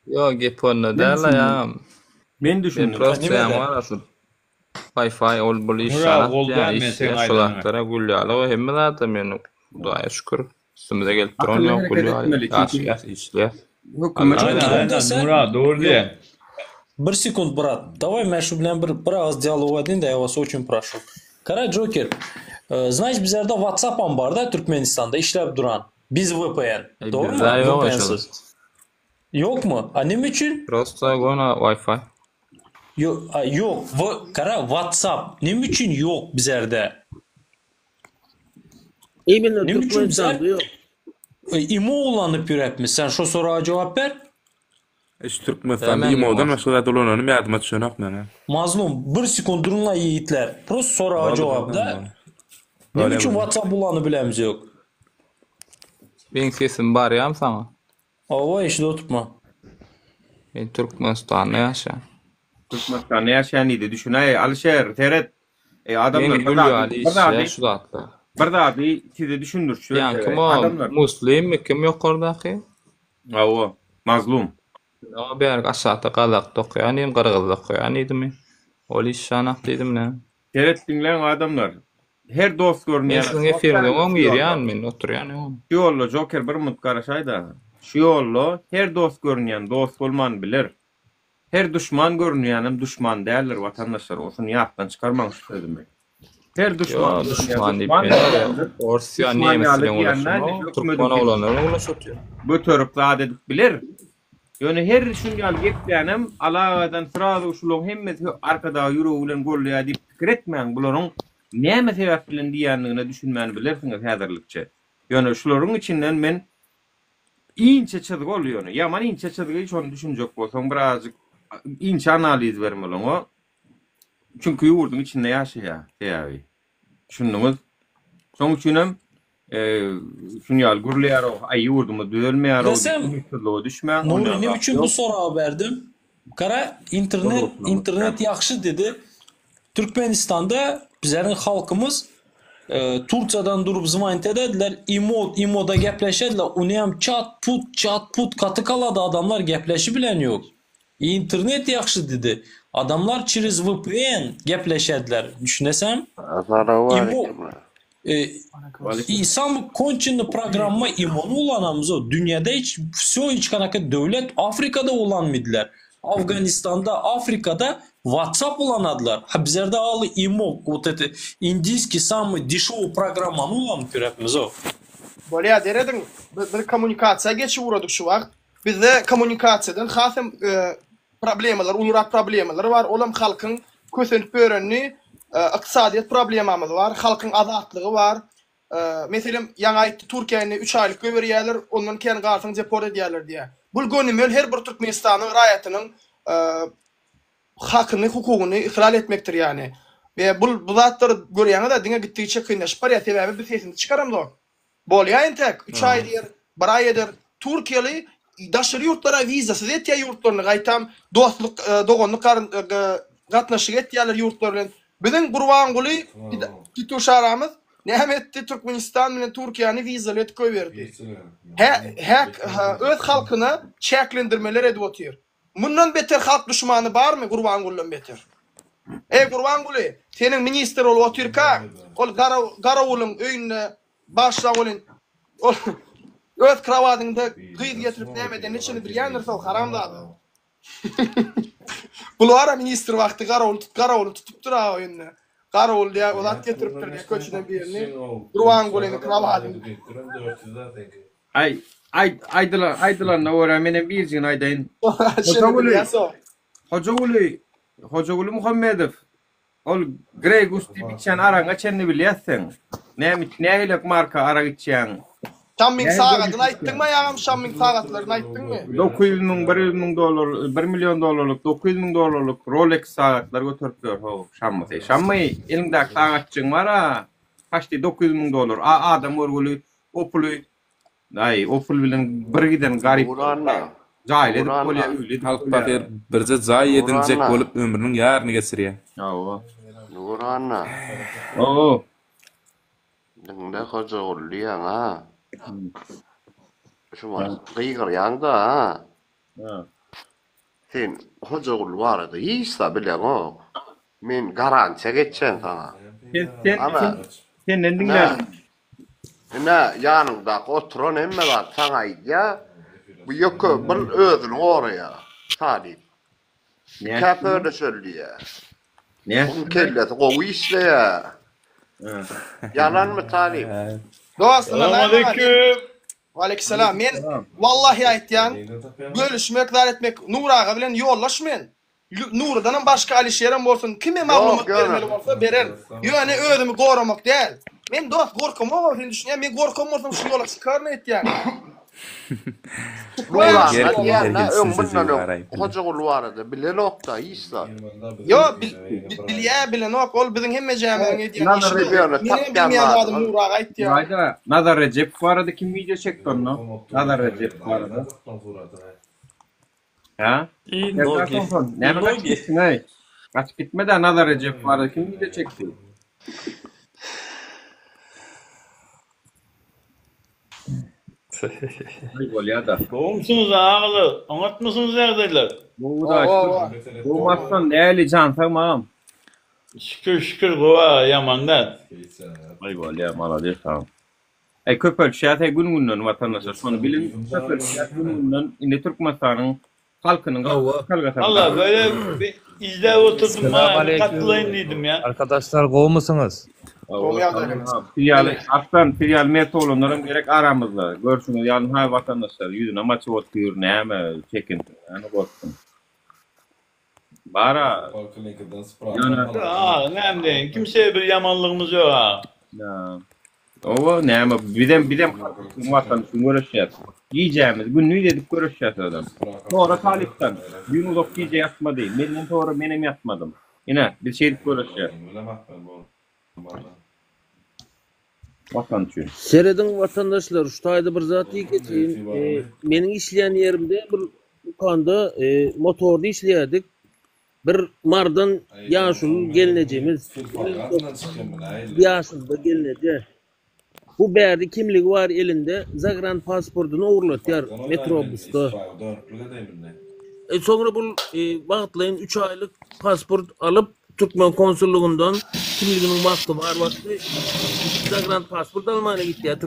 Ýok gep onda Men däl düşündim. aýagam. Men Men düşündim. prosta Nimede? ýaňy bar asyl. Wi-Fi ol bul Nura işler goldaýan atýan men seň işler şo aýdanyňy. zatlara gül ýaly we hemme zadam ýöne Hudaýa şükür üstümize gelip duran Akylly ýok gül hereket ýaly etmeli çünki ýaşaýas işleýäs. hökümet Alla Aynen Joker aynen onda sen Nura dogry Ýok. diýýäň. Bir sekund brat. Daway men şu bilen bir bir agyz dialog edin-de я вас очень прошу. Gara Joker, e, значит bizlerde WhatsApp-am bar-da Türkmenistanda işläp duran. Biz VPN. Eý Dogrymy? bizde ýok şol. VPN-siz. Ýokmy? A neme üçin? Prosta gona Wi-Fi. Ýok, a, ýok. W, gara WhatsApp neme üçin ýok bizlerde? Imенно Neme üçin bizler Türkmenistanda ýok. e, imo ulanyp ýörepmiz? Sen şo soraga jogap ber. Hiç Türkmenistanda Hemen imodan imo. başga zat ulananym ýadyma düşenok meňä. Mazlum, bir sekund duruňla ýigitler. Prosto soraga Boldy jogap da. boldy. Neme Bolýa üçin bolýa. WhatsApp ulanyp bilemizok? Meň sesim barýamy saňa? Hawa, eşidip oturma. Men Türkmenistanda ýaşaýan. Türkmenistanda ýaşaýan diýdi. Düşünäý Alyşer seret. Eý adamlar Meň bir gül zady ýaly bir işleýär zady şu zatlar. bir zady size düşündirişi Ýa berjek kim eý o adamlar. Muslimmi kim ýokardaky? Hawa, mazlum. O bärik aşakda gazakda okaýan diýdim, gyrgyzda okaýan diýdimi? Ol işjanak diýdim näme? Seret diňläň adamlar. Her dost Men görünýän siziň efiriňize öň girýän men oturýan öň. Şu ýolda Joker bir minut garaşaýda. Şu ýolda her dost görünýän dost bolman biler. Her duşman görünýänem duşman däldir watandaşlar osuny ýatdan çykarmaň şu sözümi. Her duşman Ýo görünýän duşman diýip duşman men däldir. ors ýa Duşman nemes ýaly bilen diýen ulaşamok näme türkmen hökümediň oglanlary bilen ulaşyp otyryn. göterip zat edip biler. Ýöne her şun ýaly gepleýänem alagadan srazu şulaň hemmesi Arkadagy ýüregi bilen goldaýar diýip pikir etmäň bularyň näme sebäp bilen diýýändigine düşünmän bilersiňiz häzirlikçe. Ýöne şularyň içinden men inçe çyzgy ol ýöne ýaman inçe çyzgy şony düşünjek bolsaň birazjyk inçe analiz bermeli oňa. Çünki ýurduň içinde ýaşaýar sebäbi. Düşündiňiz? Şoň üçinem şuny ýaly gürleýär-ow, aý ýurdumyz düzelmeýär-ow diýip Desem, umytsyzlyga düşmäň, Nury ondan ne zat üçin bu ýok. soragy berdim? Gara internet internet ýagşy dedi. Türkmenistanda bizleriň halkymyz Turkiýadan durup zwanit edediler, imo imoda gepleşediler, onyam çat put çat put gaty kalady adamlar gepleşibilen ýok. Internet ýagşy dedi. Adamlar çerez VPN gepleşediler. Düşünesem? Imo i sam konçenny programma imony ulanamyz o. Dünýede hiç wsё hiç kanaka döwlet Afrikada ulanmydylar. Afganistanda, Afrikada WhatsApp ulanadylar. Ha bizlerde aly imo, wot eti indiyskiý samyý deşowyý programmany ulanyp ýörepmiz-ow. Bolýa derediň biz bir kommunikasiýa geçip ugradyk şu wagt. Bizde kommunikasiýadan has hem problemalar ulurak problemalar bar. Olam halkyň kösenip ýörenini ykdysadyýet problemamyz bar, halkyň azatlygy bar. Meselem ýaňy aýtdy Türkiýä indi üç aýlyk goýberýärler, ondan kän galsaň deport edýärler diýýär. Bul gönümel her bir Türkmenistanyň raýatynyň hakyny, hukugyny ihlal etmekdir ýany. We bul bu zatlar görýäňiz-ä diňe gitdigiçe kynlaşyp barýar, sebäbi biz sesimizi çykaramzok. Bolýa entek, üç aý diýer, bir aý eder. Türkiýeli daşary ýurtlara wizasyz etýär ýurtlaryny, gaýtam dostluk, doganlyk gatnaşyk etýärler ýurtlar bilen. Biziň Gurbanguly Pituşaramyz näme etdi? Türkmenistan bilen Türkiýäni wizaly edip goýberdi. Hä, hä, öz halkyna çäklendirmeler edip otyr. Mundan beter halk duşmany barmy Gurbangulydan beter? Eý Gurbanguly, seniň ministr bolup otyrkaň, ol garawulyň öýünde bagyşla welin, ol öz krowadyňda gyz getirip näme edenini çyny bilýändir soň haramzada. Bul bara ministr wagty garawul tut garawuly tutupdyr a öýünde. Garawul diýä o zat getiripdir diýä köçeden birini Gurbangulyny krowadyň. Aý, aý, aýdylan, aýdylanyna görä menem birjigini aýdaýyn. Hojaguly, Hojaguly, Hojaguly Muhammedow, ol Grey Goose diýip içýän aragyňa çenli bilýäs seň. Näme, nähili marka arak içýäň? Şammyň sagadyny aýtdyňmy aýagam Şammyň sagatlaryny aýtdyňmy? 900 müň, 100 müň dollar, 1 million dollarlyk, 900 müň dollarlyk Rolex sagatlar göterip ýör how Şammysy. Şammy, eliňdäki sagatjygyň bar-a, paçti 900 müň dollar. A adam görgüli O puly Aý, o pul bilen bir giden garyp Nuranna. jaýly edip Nuranna. bolýar, öýli edip Halk bolýar. pahyr birje jaý edinjek Nuranna. bolup ömrüniň ýaryny geçirýär. Hawa. Nuranna. Oo. Diňle Hojaguly diýýäň-a. Şu wagt gygyrýaň-da-a. Ha. Sen Hojaguly barada hiç zat bileňok. Men garantiýa geçýän saňa. Sen sen Ana. sen senden Ine. diňlärin. Ine, ýanyňdaky oturan hemme zat saňa aýdýar. Bu ýöke bir özüni goraýar. Talyp. Ikä bölüşeli diýýär. Onuň kellesi gowy işleýär. Ýalanmy Talyp? Dost, ynanaýmaň. Waleýkimsalam. Men wallahi aýtýan, bölüşmek, zat etmek Nur aga bilen ýoldaş men. Nurydanam başga Alişerem bolsun, kime maglumat bermeli bolsa bererin. Ýöne özümi goramak däl. Men dost gorkamok sen düşünýäňmi? Men gorkan bolsam şu ýola çykaryn aýtýan. Nurana diýýän-dä öň mundan öň Hojaguly barada bilenok-da hiç zat. Ýok bilýä bilenok ol biziň hemmejämiziň edýän işimiz. Meniňem bilmeýän zadym Nury aga aýtýar. Aýda Nazar Rejepow barada kim wideo çekdi onda? Nazar Rejepow barada. Hä? I Serdar nogi. Togsan, I näme gaçyp nogi. gitdiň-eý? Gaçyp gitme-dä Nazar Rejepow barada kim wideo çekdi? Aý bolýa-da. Gowumsyňyz agalar, oňatmysyňyz ýagdaýlar? Gowy da şükür. Gowy Arslan näli jan sag magam. Şükür şükür gowy aga ýaman däl. Aý bolýa malades agam. Aý köpelişýäs aý gün günden watandaşlar şony biliň köpelişýäs gün günden indi Türkmenistanyň halkynyň çykalgasam Valla böyle bir izläp oturdum Selam maňa bir katylaýyn aleyküm. diýdim ya. Arkadaşlar gowmysyňyz? Gowy ýagdaýlar. Siz ýaly Arslan siz ýaly mert oglanlaram gerek aramyzda. Görşüňiz ýaly ha watandaşlar ýüzünem açyp otyr näme çekinsin näme gorksun. Bara ýöne Aga näme diýeýin kimseye bir ýamanlygymyz ýok aga. Owa näme bizem bizem watan üçin göreşýäs. Gijämizi gündiz edip göreşýäs özem. Sora talypdan. Düýn uzak gije ýatmady. Menden sora menem ýatmadym. Ine biz şeýdip göreşýäs. Watan üçin. Serediň watandaşlar şu taýda bir zat diýip geçeýin. Meniň işleýän ýerimde bir dükanda motorda işleýärdik. Bir Marydan ýaşuly gelnejemiz, ýaşynda gelneje. Bu bärde kimligi bar elinde, zagran pasportyny ogurlatýar metrobusda. Soňra bul wagtlaýyn üç aýlyk pasport alyp türkmen konsullygyndan kimliginiň wagty bar wagty zagran pasport almana gitýär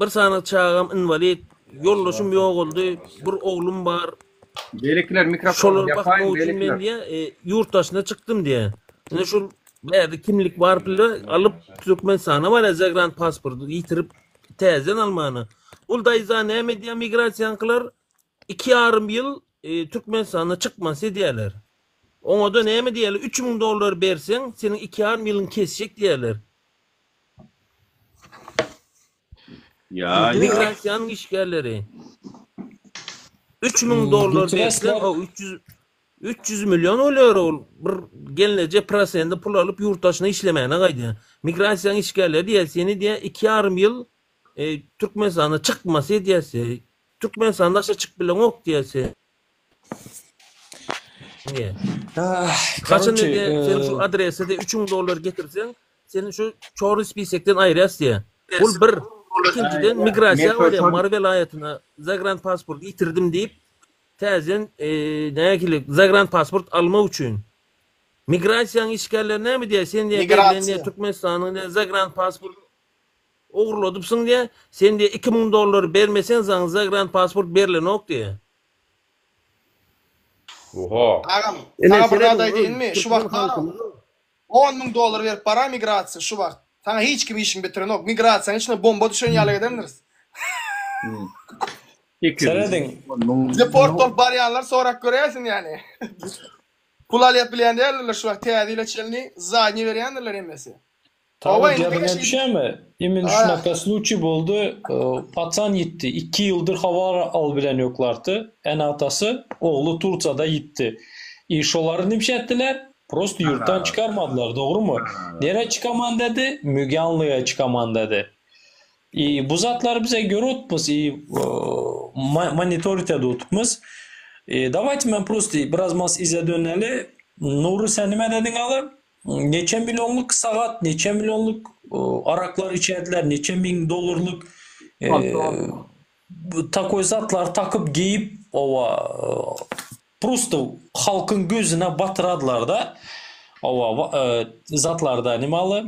Bir sany çagam inwalid, ýoldaşym ýogaldy, bir oglum bar. Beýlekiler mikrofony Şolary ýapaýyň bakmak üçin men beýlekiler. diýýär, e, ýurt daşyna çykdym diýýär. Ine şul bärde kimlik bar pille alyp Türkmenistana barýar zagran pasporty ýitirip täzeden almana. Ol daýza näme edýär migrasiýaňkylar iki ýarym ýyl e, Türkmenistanda çykmasy edýärler. Oňada näme diýýärler 3000 dollar berseň seniň iki ýarym ýylyň kesjek diýýärler. Ýa Migrasiýanyň işgärleri 3000 dollar berseň, o 300 300 million bolýar ol bir gelneje prosenti pul alyp ýurt daşyna işlemäne gaýdýar. Migrasiýanyň işgärleri diýýär, seni diýýär iki ýarym ýyl e, Türkmenistanda çykmasy edýärse, Türkmenistanda daşa çykyp bileňok diýýär. Niye? Haçan Karoçe, diýe, sen şu adrese de 3000 dollar getirseň, seni şu çorny spisekden aýyrýas diýe. Bul bir. Ikinjiden migrasiýa bolýar, Mary welaýatyna zagran pasport ýitirdim diýip, täzeden e, nähili zagran pasport almak üçin. Migrasiýanyň işgärleri näme diýýär? Sen diýe, berlen diýe Migrasiýa. Türkmenistanyň diýe zagran pasport ogurladypsyň diýe, sen diýe 2000 dollar bermeseň saňa zagran pasport berlenok diýe. Oha. Agam, Ine saňa bir zat serediň, aýdaýynmy? Şu türkmen wagt bar halkymyzyň 10 müň dollar berip bara migrasiýa şu wagt. Saňa hiç kim işiňi bitirenok. Migrasiýanyň içine bomba düşen ýaly edendiris. Serediň. Deport bolup barýanlar sorap göräýsin ýani. Pul alýap bilýän däldirler şu wagt täze ýyla çenli zadniý berýändirler hemmesi. Tabi Hawa indi ýadyňa bäş ýyl. düşämi? Imin Ha. şunaka sluçiý boldy, pacan ýitdi. Iki ýyldyr habar al bilen ýoklardy. Ene-atasy, ogly Tursiýada ýitdi. I şolary nimşe etdiler? Prosto ýurtdan çykarmadylar, dogrymy? Nere çykaman dedi? Müge Anlyýa çykaman dedi. I bu zatlary bize görüpmiz i monitorit edip otupmyz. I dawayte men prosto biraz mas yza döneli. Nury sen nime dediň aly? Neçe millionlyk sagat, neçe millionlyk araklar içerdiler, neçe miň dollarlyk takoý zatlar takyp geýip owa prosto halkyň gözüne batyradylarda owa zatlarda nemaly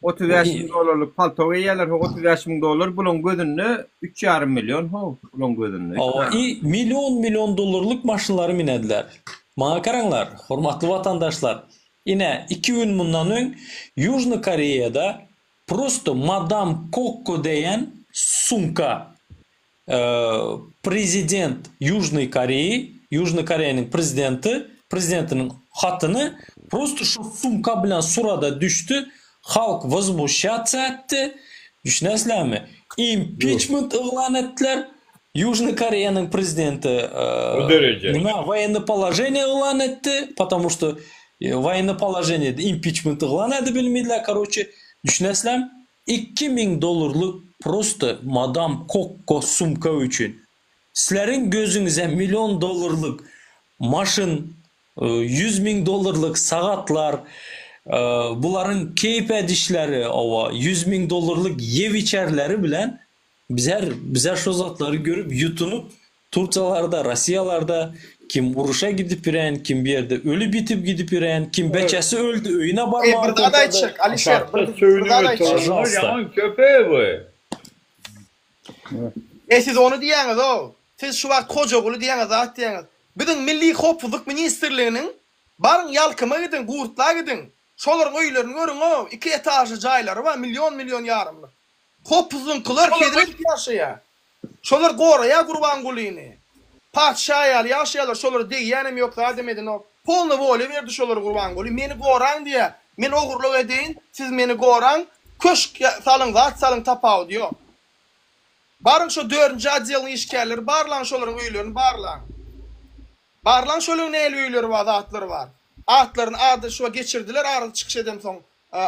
35 müň dollarlyk palto geýýärler ho 35 müň dollar bulaň gözünde üç ýarym million ho bulaň gözünde. Owa i million million dollarlyk maşynlary minediler. Maňa garaňlar hormatly watandaşlar Ine, iki gün mundan öň Ýužnyý Koreýada prosto Madam Kokko deýen sumka prezident Ýužnyý Koreýi, Ýužnyý Koreýanyň prezidenti, prezidentiniň hatyny prosto şo sumka bilen surada düşdi, halk wozmuşýatsa etdi, düşünäsizlermi? Impiçment yglan etdiler, Ýužnyý Koreýanyň prezidenti O dereje. nime woýennyý položeniýe yglan etdi, potomu şto woýennyý položeniýede impiçment yglan edibilmediler, karoçe, düşünesizlermi? 2000 dollarlyk prosto madam Kokko sumka üçin. Sizleriň gözüňize million dollarlyk maşyn, 100 miň dollarlyk sagatlar, bularyň keýp edişleri, owa, 100 miň dollarlyk ýep-içerleri bilen Bizler bizler şo zatlary görüp ýutunyp Turkiýalarda Rossiýalarda kim uruşa gidip ýören kim bir ýerde ölüp ýitip gidip ýören kim beçesi öldi öýüne Eý barmaga bir zat gorkady. aýtjak Alişer bir Aşakda bir zat söýünip aýtjak. oturanlar Pažalsta. ýaman köpeý bu. E siz ony diýýäňiz-ow. Siz şu wagt Hojaguly diýýäňiz zat diýýäňiz. Biziň Milli howpsuzlyk ministrliginiň baryň Ýalkyma gidiň, Gurtla gidiň. Şolaryň öýlerini görüň-ow. Iki etažly jaýlary bar, million-million ýarymlyk. Hopuzlyňkylar hezil edip ýaşaýar. Şolar goraýar Gurbangulyny. Patyşa ýaly ýaşaýarlar, şolara degýänem ýok, zadam edenok. Polny wolýa berdi şolara Gurbanguly. Meni goraň diýýär. Men ogurlyk edeýin, siz meni goraň, köşk salyň, zat salyň tapawudy ýok. Baryň şo dördünji otdeliň işgärleri barlaň şolaryň öýlerini barlaň. Barlaň şolaryň nähili öýleri bar, zatlary bar. Atlaryny ady şo geçirdiler arada çykyş edemsoň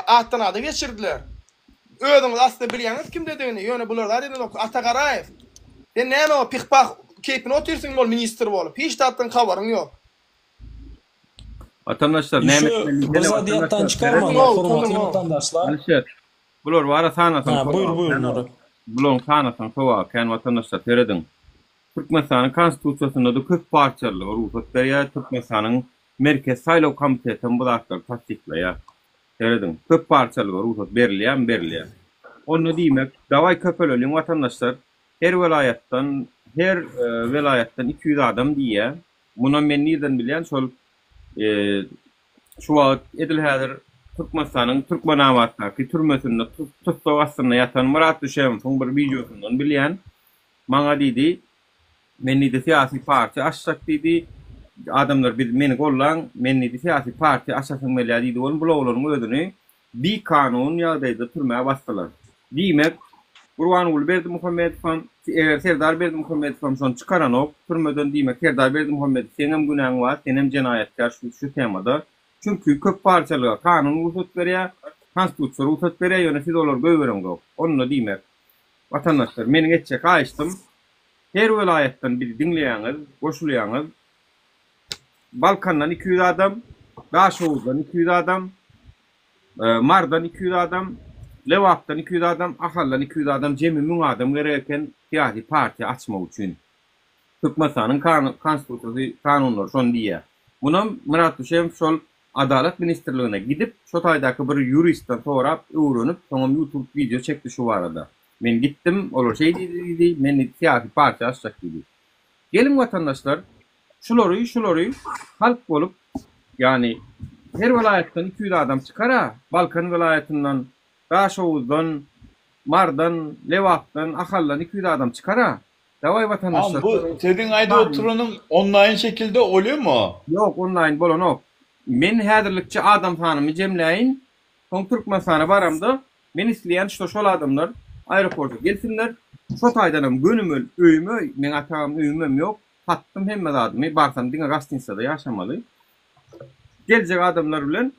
Atdan ada geçirdiler. Özüňiz aslynda bilýäňiz kimdedigini, ýöne bular zat edenok. Ata Garaýew, sen näme o pih-pah keýpine otyrsyň bol ministr bolup, hiç zatdan habaryň ýok. Watandaşlar näme Şu etmeli bir zady ýatdan çykarmaň hormatly watandaşlar. Alişer, bular bara sanasaň Ha, buýur buýur Nury. Bularyň sanasaň sowagy kän watandaşlar serediň. Türkmenistanyň konstitusiýasynda-da köp partiýalylyga rugsat berýär, Türkmenistanyň Merkezi saýlaw komitetem bu zatlary tassyklaýar. Serediň, köp partiýalylyga rugsat berilýärmi, berilýär. Onda diýmek, dawaý köpeleliň watandaşlar. Her welaýatdan, her welaýatdan 200 adam diýýär. Munam men nirden bilýän, şol şu wagt edil häzir Türkmenistanyň Türkmenabatdaky türmesinde tussag astynda ýatan Myrat Düşemowyň bir wideosyndan bilýän. Maňa diýdi, men diýdi syýasy partiýa açjak diýdi. Adamlar biz meni gollaň, men diýdi syýasy partiýa açasym gelýär diýdi. Ol bul oglanyň özüni bikanun ýagdaýda türmä basdylar. Diýmek, Gurbanguly Berdimuhamedowam, eger Serdar Berdimuhamedowam şony çykaranok türmeden, diýmek Serdar Berdimuhamedow seňem günäň bar, senem jenaýatkär şu şu temada. Çünki köp partiýalyga kanun rugsat berýär, konstitusiýa rugsat berýär, ýöne siz olary goýbereňzok. Onda diýmek, watandaşlar, meniň etjek haýyştym, her welaýatdan bizi diňleýäňiz, goşulýaňyz, Balkandan 200 adam, Daşoguzdan 200 adam, Marydan 200 adam, Lebapdan 200 adam, Ahaldan 200 adam, jemi 1000 adam gerek eken syýasy partiýa açmak üçin. Türkmenistanyň konstitusiýasy, kanunlary şony diýýär. Munam Myrat Düşemow şol Adalat ministrligine gidip, şo taýdaky bir ýuristden sorap, öwrenip, soňam ýutub wideo çekdi şu barada. Men gitdim, olar şeý diýdi diýdi, men diýdi syýasy partiýa açjak diýdi. Geliň watandaşlar, şulary, şulary halk bolup, ýagny her welaýatdan 200 adam çykar-a, Balkan welaýatyndan, Daşoguzdan, Mardan, Lebapdan, Ahaldan 200 adam çykar-a. Dawaý watandaşlar. Am bu siziň aýdyp oturanyň onlaýn şekilde bolýamy? Ýok, onlaýn bolanok. Men häzirlikçe adam sanymy jemläýin, soň Türkmenistana baramda men isleýän şo şol adamlar aeroporta gelsinler, şo taýdanam gönümel öýüme, meň atagam öýümem ýok, satdym hemme zadymy, barsam diňe gastinisada ýaşamaly. Geljek adamlar bilen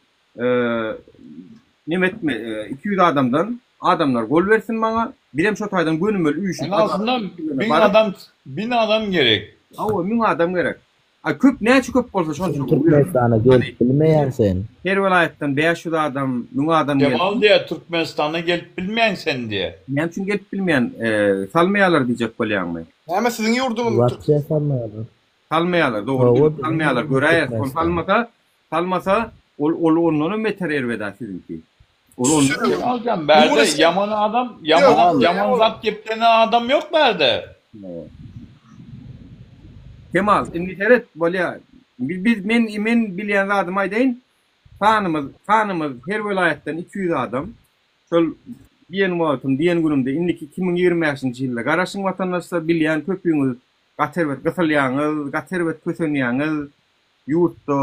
neme etme, 200 adamdan adamlar gol bersin maňa, bizem şo taýdan gönümel üýşüp En azyndan 1000 adam, 1000 adam gerek. Hawa, 1000 adam gerek. A köp näçe köp bolsa şonça Sen Türkmenistana gelip bilmeýäň sen. Her welaýatdan 500 adam, 1000 adam gelip. Kemal diýýär Türkmenistana gelip bilmeýäň sen diýýär. Näme üçin gelip bilmeýän? Salmaýarlar diýjek bolýaňmy? Näme siziň ýurduňyzmy Wapşe salmaýarlar. Salmaýarlar, dogry diýip salmaýarlar göräýeris. Ol salmasa, salmasa ol ol ondanam beter erbed-ä siziňki. Ol ondan Kemaljan bärde ýaman adam, ýaman ýaman zat geplenen adam ýok bärde. Kemal, indi seret, bolýa. Biz biz men men bilýän zadymy aýdaýyn. Sanymyz, sanymyz her welaýatdan 200 adam. Şol diýen wagtym, diýen günümde indiki 2025-nji ýylda garaşyň watandaşlar, bilýän köpüňiz gaty erbet gysylýaňyz, gaty erbet kösenýäňiz. Ýurtda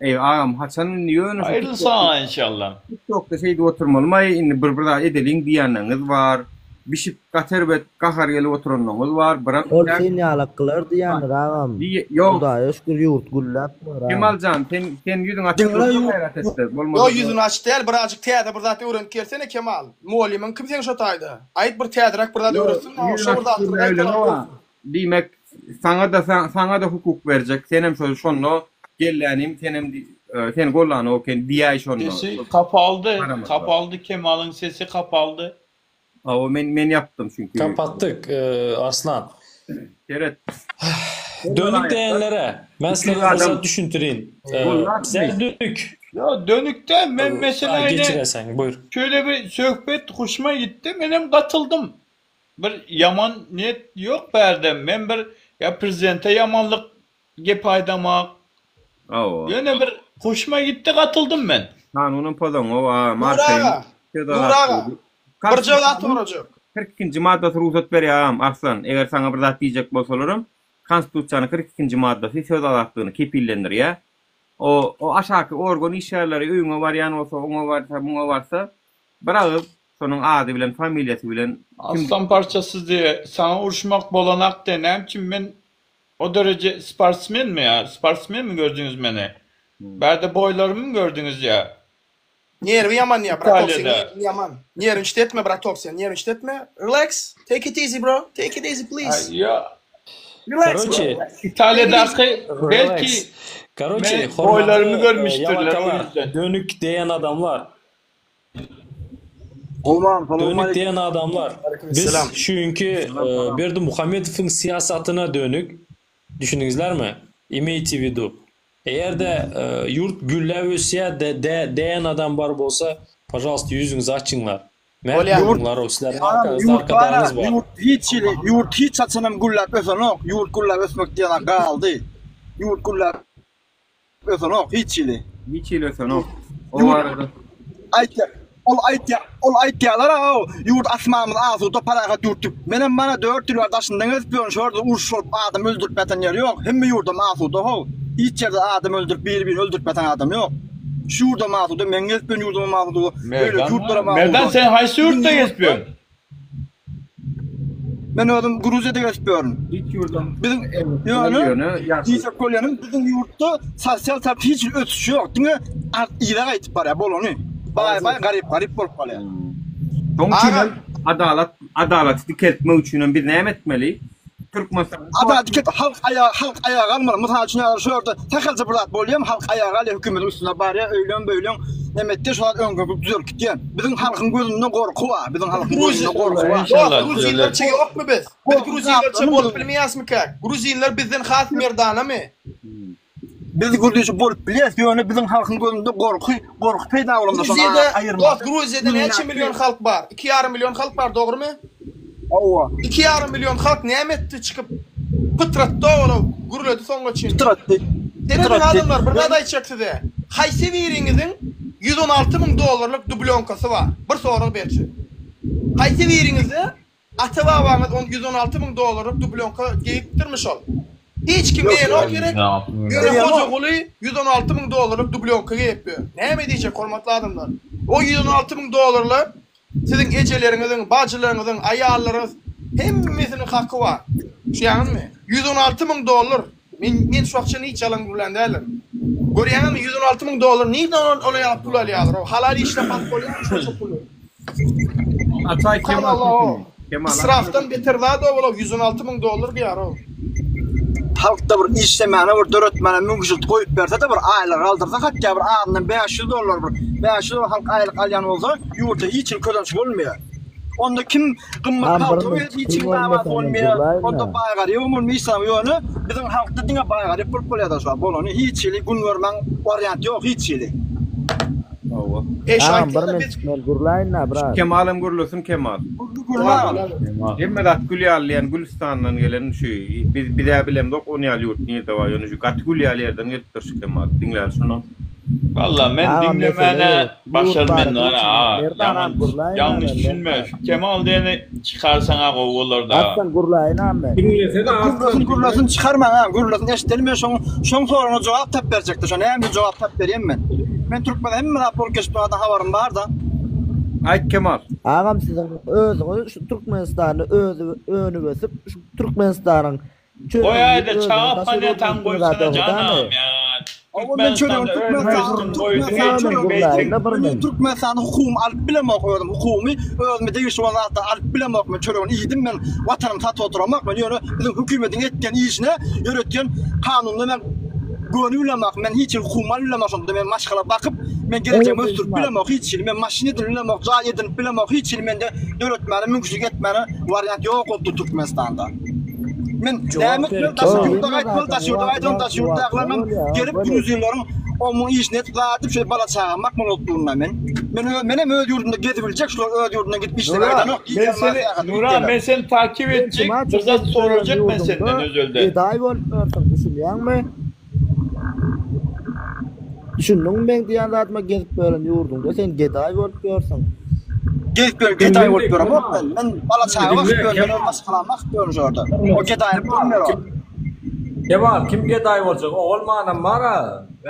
eý agam haçan indi ýöne şu Haýyrly saňa inşallah. TikTokda şeýdip oturmalymaý indi bir bir zat edeliň diýýänleriňiz bar. Bişip gaty erbet gahar gelip oturanlaryňyz bar. Biram Ol sen ýalaklar diýýändir agam. Ýok. Hudaýa şükür ýurt gülläp bar agam. Kemaljan sen sen ýüzüňi açyk durma gaýrat etde bolmasa. Ýok ýüzüni açyk däl birazjyk täze bir zat öwrenip gelsene Kemal. Mugallymyň kim seň şo taýda? Aýt bir täzeräk bir zat öwretsin maňa şo bir zatlary gaýtalap görsün. Diýmek, saňa-da saňa-da hukuk berjek, senem şo şonda gellänim, senem seni gollanok eken diýäý şonda. Sesi kapaldy, kapaldy Kemalyň sesi kapaldy. Hawa men men ýapdym çünki. Kapatdyk Arslan. Seret. Dönük diýenlere men sizlere bir zat düşündirin. Bizler dönük. Ýo dönük däl men mesela ine Geçireseň buýur. Şöyle bir söhbet hoşuma gitdi menem gatyldym. Bir ýaman niýet ýok bärde men bir ýa prezidente ýamanlyk gep aýdamak. Hawa. Ýöne bir hoşuma gitdi gatyldym men. Kanunam pozaňok a Nury aga, Nury aga, birje zat sorajak. 42-nji maddasy rugsat berýär agam Arslan, eger saňa bir zat diýjek bolsalaram Konstitusiýanyň 42-nji maddasy söz azatlygyny kepillendirýär. O o aşaky organ işgärleri öýüňe barýan bolsa, oňa barsa, muňa barsa bir agyz Şonuň ady bilen familiýasy bilen kim. Aslan parçasy diýe saňa uruşmak bolanak diýe näme üçin men o dereje sportsmenmi ýa sportsmenmi gördüňiz meni bärde boýlarymy gördüňiz ýa. Nerwi ýaman diýýär bratok seň Italiýada. nerwiň ýaman. Nerwinçit etme bratok sen nerwinçit etme relax take it easy bro take it easy please. Ýa Relax bro. Karoçe Italiýadaky belki Relax. Karoçe men hormatly boýlarymy görmüşdirler o ýalakalar ýüzden. dönük diýen adamlar Dönük diýen adamlar. Biz şu günki Berdimuhamedowyň syýasatyna dönük. Düşündiňizlermi? Imeýte w widu. Eger-de ýurt gülläp ösýär diýen adam bar bolsa, pažalsta ýüzüňizi açyňlar. Mert boluňlarow sizleriň arkaňyzda Ýurt bar arkadagyňyz bar. ýurt hiç hili ýurt hiç haçanam gülläp ösenok ýurt gülläp ösmek diýen galdy ýurt gülläp ösenok hiç hili. Hiç hili ösenok. O Ýurt barada. aýtýa ol aýtýa ol aýtýalar aw ýurt asmanymyz asuda parahat ýurt diýip menem mana 4 ýyl bar daşyndan gezip ýörün şu ýerde uruş bolup adam öldürip ýatan ýeri ýok hemme ýurdam asuda how hiç ýerde adam öldürip biri birini öldürip ýatan adam ýok. Şu ýurdam asuda, meň gezip ýören ýurdumam asuda, beýleki ýurtlaram asuda. Merdan sen haýsy ýurtda gezip ýörün? Men özüm Gruziýada gezip ýörün. Hiç ýurdam Biziň ýöne diýjek bolýanym biziň ýurtda sosial tarap hiç hili ösüş ýok, diňe yza gaýtyp barýar bolany. Baý baý, garyp garyp bolup galýar. Şoň üçin hem adalat adalaty dikeltmek üçin hem biz näme etmeli? Türkmenistanyň Adalat dikelt halk aýaga halk aýaga galmaly. Mysal üçin häzir şu ýerde sähelçe bir zat bolýam halk aýaga galýar hökümediň üstüne barýar öýlen beýlen neme etýär şu zat öňki düzelip gitýär. Biziň halkyň gözünde gorky bar. Biziň halkyň gözünde gorky bar. Dost gruzinlerçe ýokmy biz? Biz gruzinlerçe bolup bilmeýäsmikäk? Gruzinler bizden has merdanamy? Biz gürleşip bolup bilýäs, ýöne biziň halkyň gözünde gorky, gorky peýda bolanda şony Gruziýada, aýyrmaly. dost, Gruziýada näçe million halk bar? Iki ýarym million halk bar, dogrymy? Hawa. Iki ýarym million halk näme etdi çykyp? Pytratdy ola, gürledi soňuna çenli. Pytratdy. Serediň Pytratdy. adamlar, bir zat aýtjak size. Haýsy biriňiziň 116 müň dollarlyk dublýonkasy bar? Bir sorag berjek. Haýsy biriňizde Ata-babaňyz on 116 müň dollarlyk dublýonka geýipdirmi şol? Hiç kim geýenok gerek, ýöne Hojaguly 116 müň dollarlyk dublýonka geýip ýör. Näme diýjek hormatly adamlar? O 116 müň dollarla siziň ejeleriňiziň, bajylaryňyzyň, aýallaryňyz hemmesiniň haky bar. Düşýäňizmi? 116 müň dollar. Men men şu wagt çenli hiç ýalan gürlän däldim. Görýäňizmi 116 müň dollar nirden ola ýaly pul alýarlar? O halal işläp alyp bolýarmy şonça puly? Açaý Kemal sesini. Kemal Israfdan beter zat o ola 116 müň dollar diýar o. Halkda bir işlemäne bir döretmäne mümkinçilik goýup bersede bir aýlyk aldyrsa hatda bir azyndan 500 dollar bir 500 dollar halk aýlyk alýan bolsa ýurtda hiç hili közenç bolmaýar. Onda kim gymmat palto geýip hiç kim dawasy bolmaýar. Onda baý garybam bolmaýar hiç zam ýöne biziň halkda diňe baý garyp bolup bolýar da şo bolany hiç hili gün görmäň warianty ýok hiç hili. Hawa. Agam bir men men gürläýin-dä biraz. Kemalam gürlesin Kemal. Hemme zat gül ýaly diýen Gülüstandan gelen şu biz bizä bilemzok on ýaly ýurt nirde bar ýöne şu gaty gül ýaly ýerden gelipdir şu Kemal diňläli şunam. Valla men Agam mesele diňlemäne ýurt başarmen barada gara hiç a Merdan ýaman agam gürläýin ýalňyş men düşünme Merdan. şu Kemal diýeni çykarsaňa gowy bolarda. Arslan gürläýin agam men. Diňlesene Arslan Gürlesin diňle. gürlesin çykarmaň agam gürlesin eşdelim men şoň şoň soragyna jogap tap berjekde şo näme jogap tap berýän men. Men türkmen hemme zat bolup geçip duran habarym barda. Aýt Kemal. Agam siziň özüňiz şu Türkmenistanda özi önüp ösüp şu Türkmenistanyň Goýaýda çaga planetaň goýsana janam ýa Türkmenistanda Men Türkmenistanda hukugymy alyp bilemok özüm hukugymy özüme degişli bolan zatlary alyp bilemok men çöregini iýdim men watanymy satyp oturamok men ýöne biziň hökümetiň etýän işine ýöretýän kanunyna men göni bilemok men hiç hili hukugymy alyp bilemok şonda men maşgala bakyp men gelejegimi ösdürip bilemok hiç hili men maşyn edinip bilemok jaý edinip bilemok hiç hili mende döretmäne mümkinçilik etmäne wariant ýok bolupdyr Türkmenistanda. Men näme etmeli daşary ýurda gaýtmaly daşary ýurda gaýdam daşary ýurtdakylardan gelip gruzinleriň omuň işini edip zat edip şeýdip bala çagam bakmaly bolup durun men. Men öz menem öz ýurdumda gezip biljek şular öz ýurduna gidip işläp Nura gaýdanok men seni Nura men seni takip etjek bir zat sorajak men senden özelden. Gedaý bolup ýörsüň düşünýäňmi? Düşündiňmi meň diýen zadyma gezip ýören ýurduňda sen gedaý bolup ýörsüň. Gezip ýören gedaý bolup ýöremok men. Men bala çaga bakyp ýörün men öz maşgalamy bakyp ýörün şu ýerde. O gedaýlyk bolmaýar o. Kemal kim gedaý boljak ogulmanam bara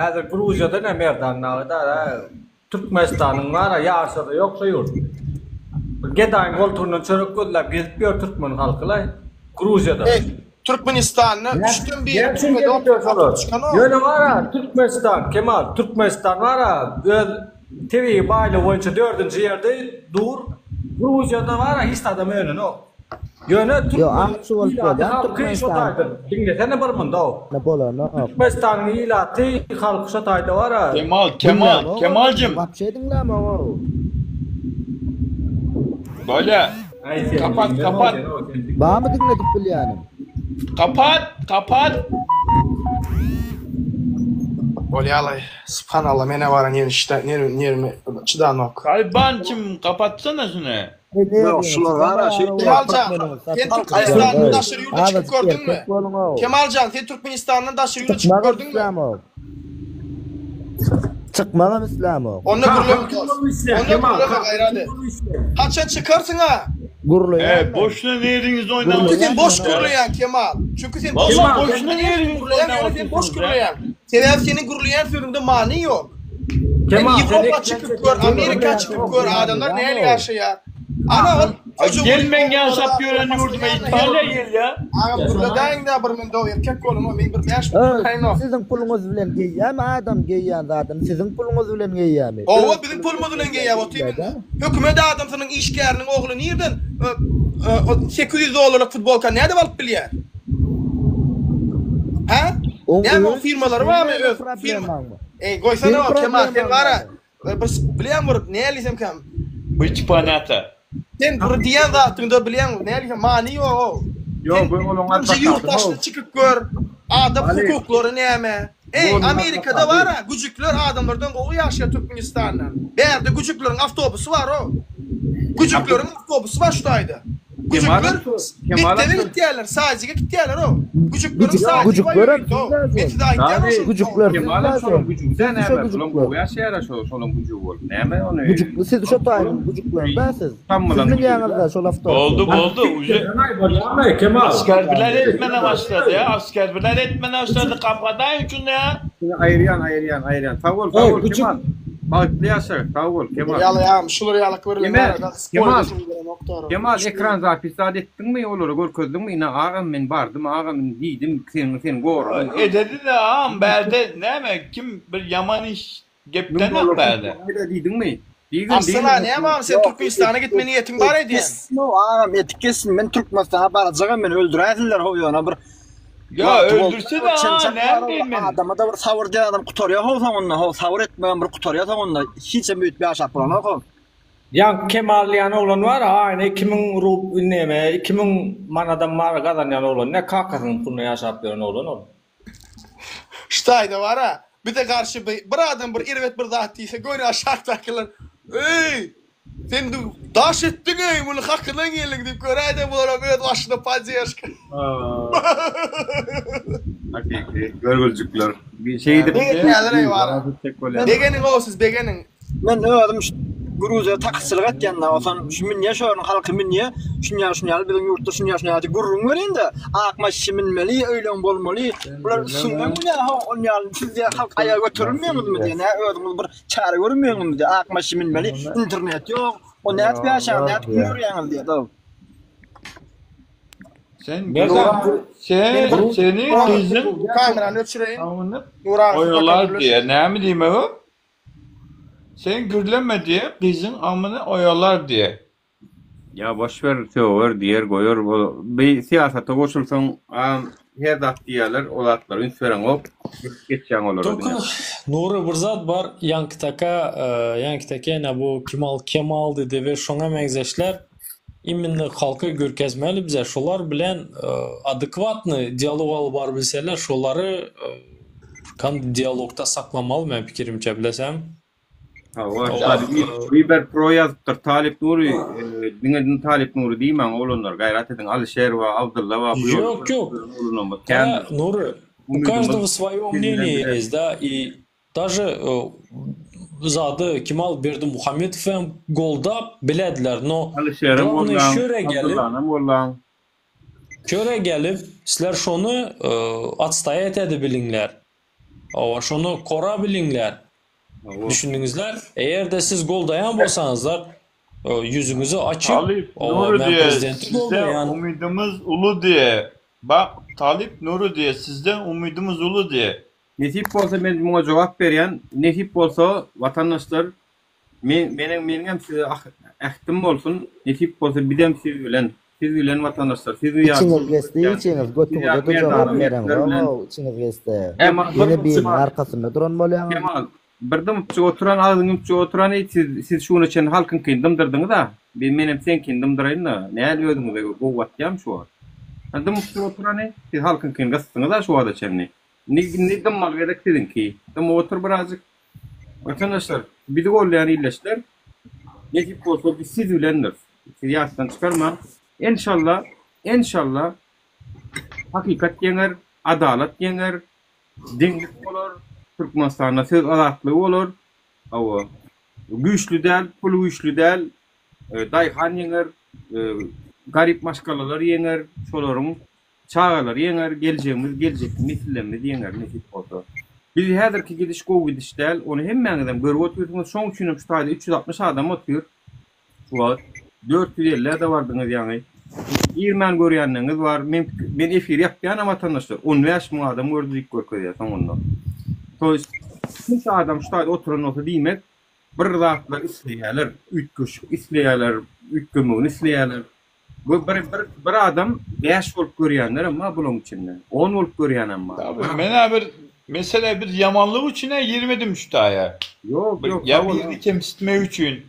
häzir Gruziýada ne Merdan dagy da Türkmenistanyň bara ýarşada ýok şo ýurt. Bir gedaýyň goltugyndan çörek gözläp gezip ýör türkmen halkylaý Gruziýada. Eý, Türkmenistanda üçden biri Näme üçin türmede gezip ýör oturyp şolar? çykanok. Ýöne bara Türkmenistan Kemal Türkmenistan bara öz tebigy baýlygy boýunça dördünji ýerde dur. Gruziýada bara hiç zadam önenok. Ýöne Ýok, akçy türkmeniň bolup ilaty bolýar halky şo Türkmenistan. taýda. Diňlesene bir munda. Bolanok. Türkmenistanyň ilaty halky şo taýda bara. Kemal Kemal Diňlämok. Kemalcim. Wapşe diňlämok. Bolýa. Kapat kapat. Barmy diňledip bilýänim? Kapat kapat. Bolýalaý. Subhanallah menä baran ýeri şda nerwimi çydanok. Talybançym kapatsana şuny. Ýok şular bara şeýtýär. Kemaljan sen Türkmenistandan daşary ýurda çykyp gördüňmi? Kemaljan sen Türkmenistandan daşary ýurda çykyp gördüňmi? Çykmagam islämok. Onda gürleme dost. Onda gürleme gaýrat et. Haçan çykarsyň-a? Gürleýän E, boşuna neriňizi oýnap Çünki sen boş gürleýäň Kemal. Çünki sen boş Walla boşuna neriňizi gürleýäň, oýnap ýöne sen boş otyrsyňyz gürleýäň. Sebäbi seniň gürleýän sözüňde many ýok. Sen Kemal, sen Ýewropa ekran çykyp çekýän gör, Amerika çykyp gör, adamlar nähili ýaşaýar. Ana ol Ay gelmen ýaşap ýören ýurduma Italiýa gel ýa. Agam gürledäýiňdä bir men dow erkek boluň men bir 5 minut kayno. Siziň puluňyz bilen geýýämi adam geýýän zadyny siziň puluňyz bilen geýýämi? Howwa biziň pulumyz bilen geýýär otyr indi. Hökümet adamsynyň işgäriniň ogly nirden 800 dollarlyk futbolkany nädip alyp bilýär? Hä? Näme oň firmalary barmy öz firma? Eý goýsana Kemal sen bara Bir bilýän bir näli diýsemkäm. Byç ponýata. Sen bir diýen zatyňda bilýän näli diýsem many ýok. Ýok bu olaň adwokaty. Ýurt daşyna çykyp gör. Adam hukuklary näme? Eý Amerikada bara güjükler adamlardan gowy ýaşaýar Türkmenistanda. Bärde güjükleriň awtobusy bar-ow. Güjükleriň awtobusy bar şu taýda. Güjükler mekdebe gitýärler, sadige gitýärler-ow. Güjükleriň sadigi bar ýörite-ow. Men size aýtýan şony. Güjükler Kemalam şonuň güjügi-dä näme, şolaň gowy ýaşaýar-a şo, şolaň güjügi bolup. Näme ony? Güjükli siz şo taýynyň güjükleri-dä siz. Siz münýäňiz-dä şol awtobusa. Boldy, boldy, uje. Bolýamy, Kemal? Askerbiler etmene başlady ýa, askerbiler etmene başlady, kapadaýyň şuny ýa. Seni aýyrýan, aýyrýan, aýyrýan. Sag bol, sag bol Kemal. Bagtly ýaşa, sag bol Kemal. Ýaly agam şular ýalyk bir Eme, Kemal, Kemal ekran zapis zat etdiňmi olara görkezdiňmi ine agam men bardym agam indi diýdim seni seni goradym. Ededi-de agam bärde näme kim bir ýaman iş geplenek bärde. Diýdiňmi? Diýgin Aslynda näme agam sen Türkmenistana gitme niýetiň bar edýän. No agam etik geçsin men Türkmenistana barjagam meni öldüräýsinler how ýöne bir Ýa öldürse-de a näme diýin men. Adama-da bir sabyr diýen adam gutarýar how soňunda how sabyr etmegem bir gutarýar soňunda hiçem öýtüp ýaşap bolanok how. Ýaňky Kemal diýen oglan bar aýyna 2000 rub neme 2000 manadam bar gazanýan oglan ne kakasynyň puluna ýaşap ýören oglan ol. Ştaýda bar-a, bize garşy bir adam bir erbet bir zat diýse göni aşakdakylar Eý, sen daş etdiň-eý, muny hakyna geldiň diýip göräýde bularam öz başyna poddežka. Hakyky görgüljikler. Bir şeýdip Begenýäler-eý bar-a. Begeniň-ow siz begeniň. Men özüm şu Gruziýada taksiçilik etýän-de, onsoň şu münýä şu ýeriň halky münýä, şunýa şunýaly biziň ýurtda şunýa şunýaly diýip gürrüň berýän-de, ak maşyn münmeli, öýleň bolmaly, bular üstüňden gülýär, ho, onýaly siz diýýär halk aýaga göterilmeýäňizmi diýýär, nä özüňiz bir çäre görmeýäňizmi diýýär, ak maşyn münmeli, internet ýok, o nädip ýaşaýaňyz, nädip gün görýäňiz diýýär, dog. Sen sen seni gyzyň Kamerany öçüreýin. Oýalar diýýär, näme diýmek o? Sen gürleme diýe, gyzyň amyny oýalar diýe. Ýa boş ber söger diýer goýar bu bi syýasata goşulsaň a her zat diýýärler o zatlara üns bereňok ötüp geçýäň olara Только diňe. Nury bir zat bar ýaňky taka ýaňky taka ene bu Kemal Kemal diýdi we şoňa meňzeşler imенно halka görkezmeli bize şolar bilen adekwatny dialog alyp baryp bilseler şolary Kan dialogda saklamaly men pikirimçe bilesem. Hawa, Wiber Pro ýazypdyr. Talyp Nury, diňe Talyp Nury diýmäň oglanlar, gaýrat ediň. Alyşer bar, Abdylla bar, bu ýolda Ýok, ýok. oglanlarymyz kändir. Nury, u każdого svoýo мнение есть, да, и даже zady Kemal Berdimuhamedow hem goldap bilediler, no Alyşerem glawnoý gollaň, şöre gelip, Abdyllanam gollaň. Köre gelip, sizler şony otstaýat edibiliňler. Hawa, şony korabiliňler. Düşündiňizler? Eger-de siz goldaýan bolsaňyzlar, ýüzüňizi açyp, Talyp hawa, Nury men diýe, prezidenti sizden goldaýan. umydymyz uly diýe. Bak, Talyp Nury diýe, sizden umydymyz uly diýe. Nesip bolsa men muňa jogap berýän. Nesip bolsa watandaşlar Men meniň meniňem size ah ähtim bolsun, nesip bolsa bizem siz bilen, siz bilen watandaşlar, siz ýaly Içiňiz geçdi, içiňiz siz götüňize ýaly de jogap merdana mertler bilen bereňzog-ow, içiňiz geçse. Kemal bir Ýene dymypjyk biriniň arkasynda duran bolýaňyz. Kemal bir dymypjyk oturan agzyň ýumupjyk oturan eý siz siz şu güne çenli halkyňkyny dymdyrdyňyz-a, bi menem seňkini dymdyraýyn-da, näl özüňize gowy batýamy şu wagt? Hany dymypjyk oturan eý, siz halkyňkyny gysdyňyz-a şu wagta çenli. Indi indi dymmaly gezek siziňki. Dymyp otur birazjyk. Watandaşlar, bizi goldaýan ildeşler, nesip bolsa biz siz bilendiris. Siz ýatdan çykarmaň. Enşalla, enşalla hakykat ýeňer, adalat ýeňer, deňlik bolar, Türkmenistanda söz azatlygy bolar. Hawa. Güýçli däl, pul güýçli däl, daýhan ýeňer, garyp maşgalalar ýeňer, şolaryň çagalary ýeňer, geljegimiz, geljekki nesillerimiz ýeňer nesip bolsa. Biz häzirki gidiş gowy gidiş däl, ony hemmäňizem görüp otyrsyňyz, şoň üçinem şu taýda 360 adam otyr. Şu wagt 450-de bardyňyz ýaňy. Girmän görýänleriňiz bar. Men men efiri ýapýanam watandaşlar. 15 müň adam gördi diýip görkezýär soňunda. To ýest şunça adam şu taýda oturan bolsa diýmek bir zatlar isleýärler, üýtgeşik isleýärler, üýtgemegini isleýärler. Bu bir bir bir adam 5 bolup görýänlerem bar bularyň içinde. 10 bolup görýänem bar. Tabii men bir mesele bir ýamanlyk üçin-ä girmedim şu taýa. Ýok, Bir ýok, ýa sag bol. birini kemsitmek üçin.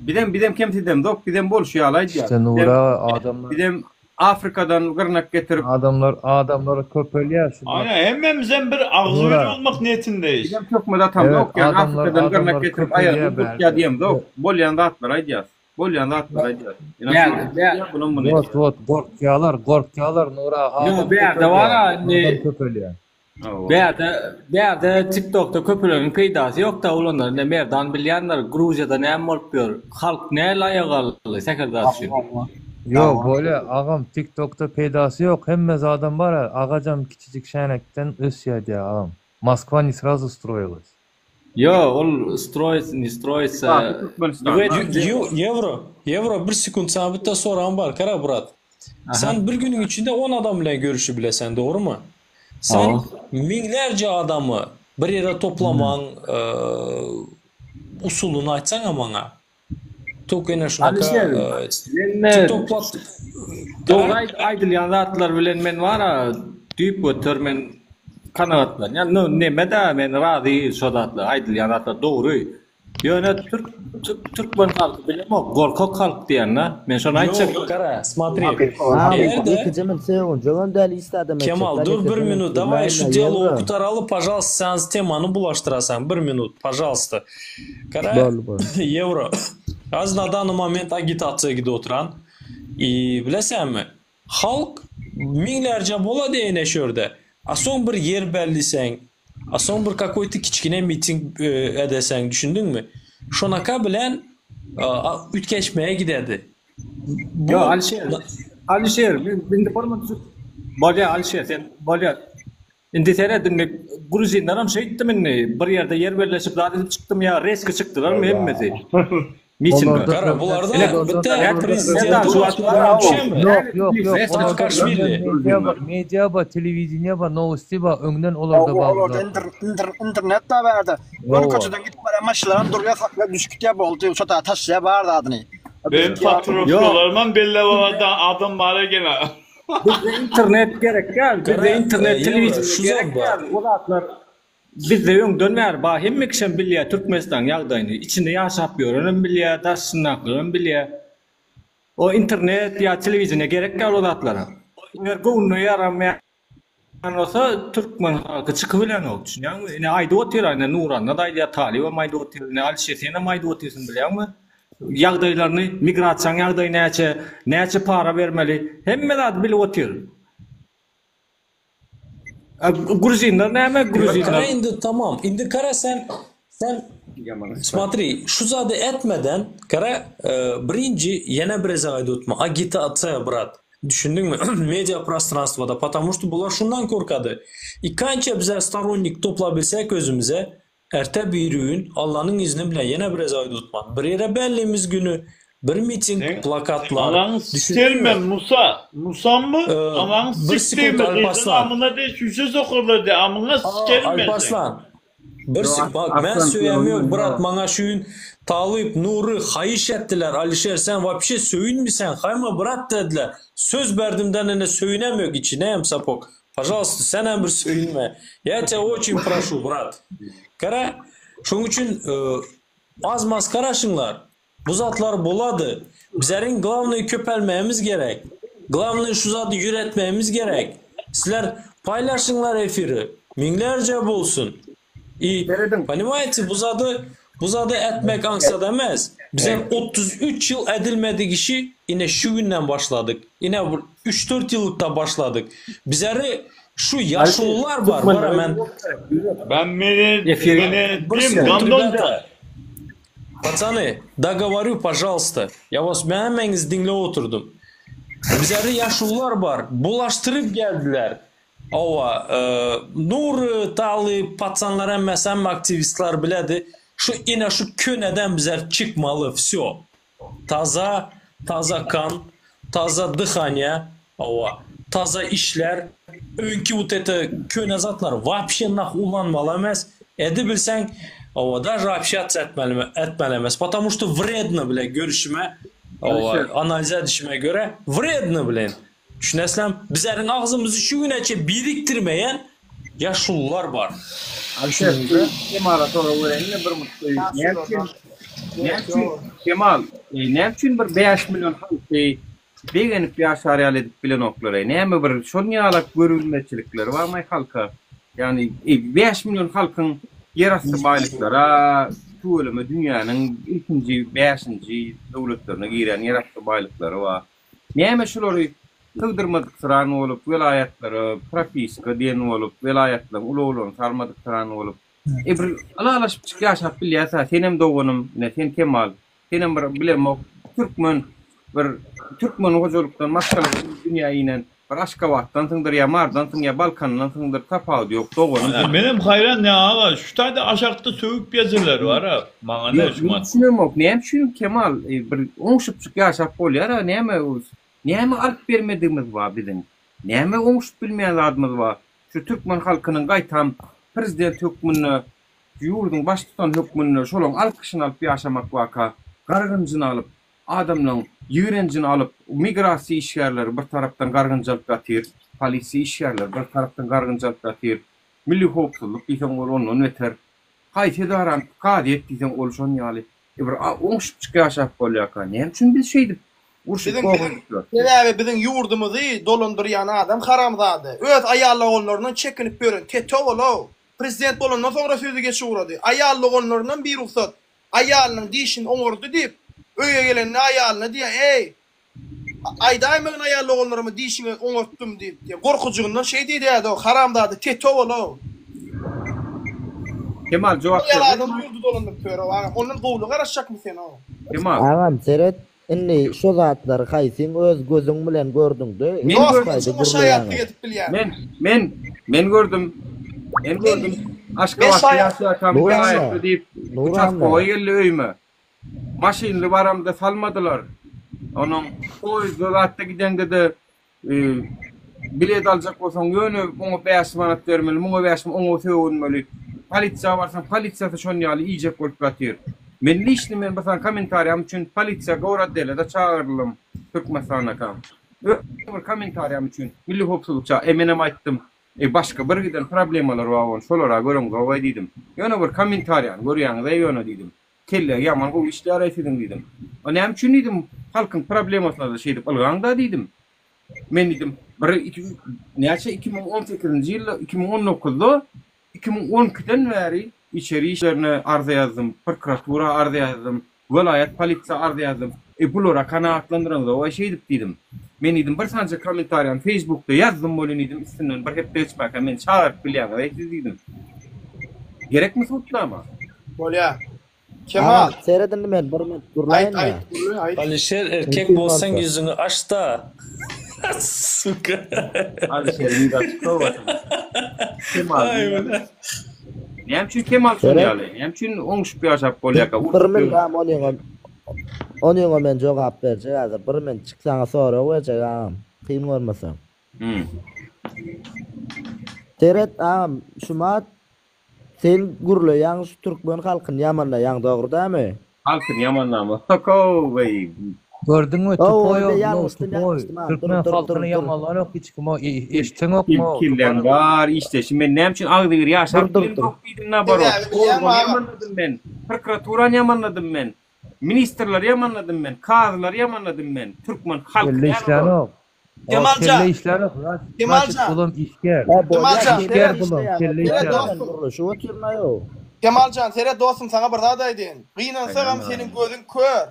Bizem bizem kemsidemzok, bizem bolşy ýaly aýdýas. İşte Bizem Nura adamlar bizem Afrikadan gyrnak getirip adamlar adamlar köpelýär şu Aynen hemmemizem bir agzybir Nura bolmak niýetindeýiz. Bizem töhmet atamzok, evet ýagny adamlar Afrikadan gyrnak adamlar getirip köpelýär aýagyny burkýar bärde. diýemzok. Bolýan zatlary aýdýas. Bolýan zatlary aýdýas. Ýöne Bärde, şuny bär. aýdýar, bulam muny Wot edýär. wot gorkýalar gorkýalar Nura Ýo, adam bärde bar-a köpelýär indi. adam köpelýär. Hawa. Bärde bärde TikTokda köpeleniň peýdasy ýokda oglanlar ine Merdan bilýändir Gruziýada näme bolup ýör halk näl aýaga galdy sähel zat üçin. Ýok bolýa agam TikTokda peýdasy ýok hemme zadam bara agajam kiçijik şänekden ösýä diýä agam Moskwa ne srazu stroýilas. Ýo ol stroýit ne stroýitsa Baky Türkmenistanda. Ýewro ýewro bir sekunt saňa bitta soragym bar kara brat sen bir günüň içinde on adam bilen görüşibilesen dogrymy Sen müňlerce adamy bir ýere toplamagyň usulyny aýtsaňa maňa. Tok ene şunaka TikTok plat Dogry aýdylýan zatlar bilen men bara düýpgöter men kanagatlanýan. No neme-dä men razy şo zatlar aýdylýan zatlar dogry. Ýöne türk türkmen halky bilemok gorkak halk diýende men şony aýtjak. Ýok gara smotri. Eger-de Ýekeje min segunjagam däl hiç zadam etjek Kemal däl dur bir ýekeje min minut daway şu girmäýin-ä dialogy ýewro. gutaraly pažalsta sen temany bulaşdyrasaň bir minut pažalsta. Gara Boldy boldy. ýewro az na dany moment agitasiýa gidip oturan i bilesäňmi Halk müňlerce bolady ene şörde. A soň bir ýer belliseň, a soň bir kakoýty kiçgine miting edeseň düşündiňmi? Şonaka bilen üýtgeşmeye gidedi. Bu Ýok Alişer, Alişer men indi bir minut bolýa Alişer sen bolýa. Indi seret indi gruzinlerem şeýtdimi indi bir ýerde ýer belleşip zat edip çykdymy ýa reski çykdylarmy hemmesi mitinge. Gara bularda bitte prezidenti bar Ýok ýok ýok olarda öňden media bar media bar telewideniýe bar nowosti bar öňden olarda bar bu Olarda zatlar. internet bar bärde. Göni Hawa. köçeden gidip barýan maşynlaram durýar saklap düşüp gitýär boldy şo taýda taşlaýar bar zadyny. Benim patroklarymam belli bolanda adam bar eken-a. Bizde internet gerek däl, bizde internet telewideniýe gerek däl, o zatlar bizde öňden bäri bar, hemme kişem bilýär Türkmenistanyň ýagdaýyny, içinde ýaşap ýörenem bilýär, daşyndakylaram bilýär. O internet ýa telewideniýe gerek däl o zatlara. Eger göwnüne ýaramaýan bolsa türkmen halky çykybilenok, düşünýäňmi? Ine aýdyp otyr, ine Nuranda-da aýdýar, Talybam aýdyp otyr, ine Alişer senem aýdyp otyrsyň bilýäňmi? Ýagdaýlaryny, migrasiýaň ýagdaýy näçe, näçe para bermeli, hemme zady bilip otyr. A gruzinler näme, gruzinler? Gara indi tamam. Indi gara sen sen smotri şu zady etmeden gara birinji ýene bir gezek aýdyp otma agitasiýa brat düşündiňmi media prostranstwoda потому что bular şundan korkady i kança bize storonnik toplabilsek özümize Erte birigün Allanyň izni bilen ýene bir ezaý tutman. Bir ýere bellimiz güni bir miting, Seň plakatlar, anaňy sikerim düşündiňmi? men Musa. Musammy? Anaňy Bir sikdigimi sekunt gyzyň Alparslan. amyna diý şüşe sokarlar diý amyňa sikerim men seň. Alparslan. Bir Ýok, sek bak men Arslan söýem söýen ýok brat ýok. maňa şu gün Talyp Nury haýyş etdiler Alişer sen wapşe söýünmisen haýma brat dediler söz berdimden ine söýünem ýok içine hem sapok Pažalsta senem bir söýünme. Ýa тебя oçin proşu brat. Gara şoň üçin az maz garaşyňlar. Bu zatlar bolady. Bizeriň glawnyý köpelmegimiz gerek. Glawnyý şu zady ýüretmegimiz gerek. Sizler paýlaşyňlar efiri. Müňlerce bolsun. I ponimaýte bu zady bu zady etmek aňsat emes. Bizem 33 ýyl edilmedik işi ine şu günden başladyk. Ine bir 3-4 ýyllykda başladyk. Bizeri şu ýaşulular bar, bara men Ben meni meni Bir sekund rебята. Patsany, dogovorю, pažalsta. Ya was men hemmäňizi diňläp oturdym. Bizerde ýaşulular bar, bulaşdyryp geldiler. Hawa, Nury, Taly, patsanlar hemmesi, hemme aktiwistler biledi. Şu ine şu köneden bizler çykmaly, wsýo. Taza, taza kan, taza dyhaniýa, hawa, taza işler, öňki wot eti köne zatlar wapşe nah ulanmaly emes, edibilseň, hawa, daže obşatsa etmeli, etmeli emes, potomu şto wredno bile görüşime, hawa, analiz edişime göre, wredno bilen. Düşünesizlermi? Bizleriň agzymyzy şu güneçe birikdirmeýän ýaşulular bar. Alişer, Kemala sorag bereýin-de bir mutlu. Näme üçin, näme üçin, Kemal, näme üçin bir 5 million halky begenip ýaşar ýaly edip bilenoklar-eý? Näme bir şol ýalak görübilmezçilikleri barmy halka? Ýagny 5 million halkyň ýerasty baýlyklara, tüweleme dünýäniň ilkinji bäşinji döwletlerine girýän ýerasty baýlyklary bar. Näme şulary sygdyrmadyksyran bolup, welaýatlara propiska diýen bolup, welaýatlaryň ulaglaryny sarmadyksyran bolup, e bir ylalaşypjyk ýaşap bilýäs-ä, senem doganym, ine sen Kemal, senem bir bilemok, türkmen, bir türkmen hojalykdan, maşgaladan dünýä inen, bir Aşgabatdansyňdyr ýa Mardansyň ýa Balkandansyňdyr, tapawudy ýok, doganym sen. Menem haýran ne aga, şu taýda aşakda sögüp ýazyrlar bar-a, maňa ne Ýok, şu men mat. düşünemok, näme üçin Kemal, bir oňşupjyk ýaşap bolýar-a, näme näme alyp bermedigimiz bar biziň? Näme oňşup bilmeýän zadymyz bar? Şu türkmen halkynyň gaýtam prezident hökmünde, ýurduň baştutany hökmünde şolaň alkyşyny alyp ýaşamak barka, gargynjyny alyp, Adamlaň ýigrenjini alyp, migrasiýa işgärleri bir tarapdan gargynç alyp ýatyr, polisiýa işgärleri bir tarapdan gargynç alyp ýatyr, milli howpsuzlyk diýseň ol ondan beter, haýsy edarany kazyýet diýseň ol şon ýaly. E bir oňşupjyk ýaşap bolýarka, näme üçin biz şeýdip urşup Biziň goh edip ýörüs? Sebäbi biziň ýurdumyzy dolandyrýan adam haramzada. Öz aýal doganlaryndan çekinip ýören teto ol-ow. Prezident bolandan soňra sözi geçip ugrady. Aýal doganlaryndan birugsat Aýalynyň dişini oňardy diýip, öýe gelende aýalyna diýýär, Eý, aýdaýmagyn aýal doganlaryma dişiňi oňartdym diýip, diýýär. Gorkujygyndan şeý diýdäýdi-ow, haramzada teto bol-ow. Kemal jogap Ol ýaly berjekmi? adam ýurdy dolandyryp ýör-ow, agam. Ondan gowuly garaşjakmy sen-ow? Kemal. Agam seret indi şo zatlary haýsyň öz gözüň bilen gördüňde Men Dost, gördüm. men şoňa şaýatlyk edip bilýän. Men, men, men gördüm. Men gördüm. Men Aşgabatda şaýat. ýaşaýarkam Nuranna, welaýatly diýip, Nuranna. uçastkowoý geldi öýüme. Maşynly baramda salmadylar. Onuň poýezdde zatda gideňde-de Bilet aljak bolsaň ýöne oňa 5 manat bermeli, muňa 5 oňa sögünmeli. Polisiýa barsaň, polisiýasy şon ýaly iýjek bolup ýatyr. Men liçni men bir sany kommentariýam üçin polisiýa goraddele-de çagyryldym Türkmenistandakam. Öz bir kommentariýam üçin milli howpsuzlyk ça e menem aýtdym. E başga bir giden problemalar bar ony şolara göreňzogaý diýdim. Ýöne bir kommentariýany görýäňiz-eý ýöne diýdim. Kelle ýaman gowy işleýäraý siziň diýdim. A näme üçin diýdim, halkyň problemasyna-da şeýdip ylgaň-da diýdim. Men diýdim, bir iki, näçe 2018-nji ýylda, 2019-da, 2012-den bäri içeri işlerine arza ýazdym, prokuratura arza ýazdym, welaýat polisiýa arza ýazdym. E bulara kanagatlandyraňzogaý şeýdip diýdim. Men diýdim, bir sanja kommentariýany Facebookda ýazdym welin diýdim, üstünden bir hepde geçmäkä meni çagyryp bilýäňiz-eý siz diýdim. Gerekmi sudnama? Bolýa. Kemal. Agam seret indi men bir minut Aýt gürläýinmi? aýt gürle aýt. Alişer erkek Mümkin bolsaň bolsa. ýüzüňi aç-da. Suka. Alişer ýüzi açyk sowgatym. Kemal. Aý bile. Näme üçin Kemal şol Seret. ýaly? Näme üçin oňşup ýaşap bolýarka? Bir Urşup minut ýör. agam onyňa onyňa men jogap berjek häzir. Bir minutjyk saňa sorag berjek agam. Kyn görmeseň. Hmm. Seret agam şumat Sen gürleýäň şu türkmen halkyny ýamanlaýaň dogry dämi? Halkyny ýamanlama sokow eý. Gördüňmi Ow tupoý onda ogly ýalňyşdym tupoý ýalňyşdym ha dur türkmen dur dur halkyny dur. ýamanlanok hiç kim eşiteňokmy Kim kimden tupany. bar işdeşim men näme üçin agzybir ýaşap Dur dur dur. bilemzok diýdim naborot. Sebäbi bilýäňmi Organy agam? ýamanladym men. Prokuraturany ýamanladym men. Ministrleri ýamanladym men. Kazylary ýamanladym men. Türkmen halky Belli däl olar. işlänok. Kemaljan. Kelle işlär Kemaljan. Bulam işgär. Kemaljan. Işgär bulam, kelle Seret işlär. dostum. Gurluşyp otyryn aýo. Kemaljan seret dostum saňa bir zat aýdaýyn. Gynansagam seniň gözüň kör.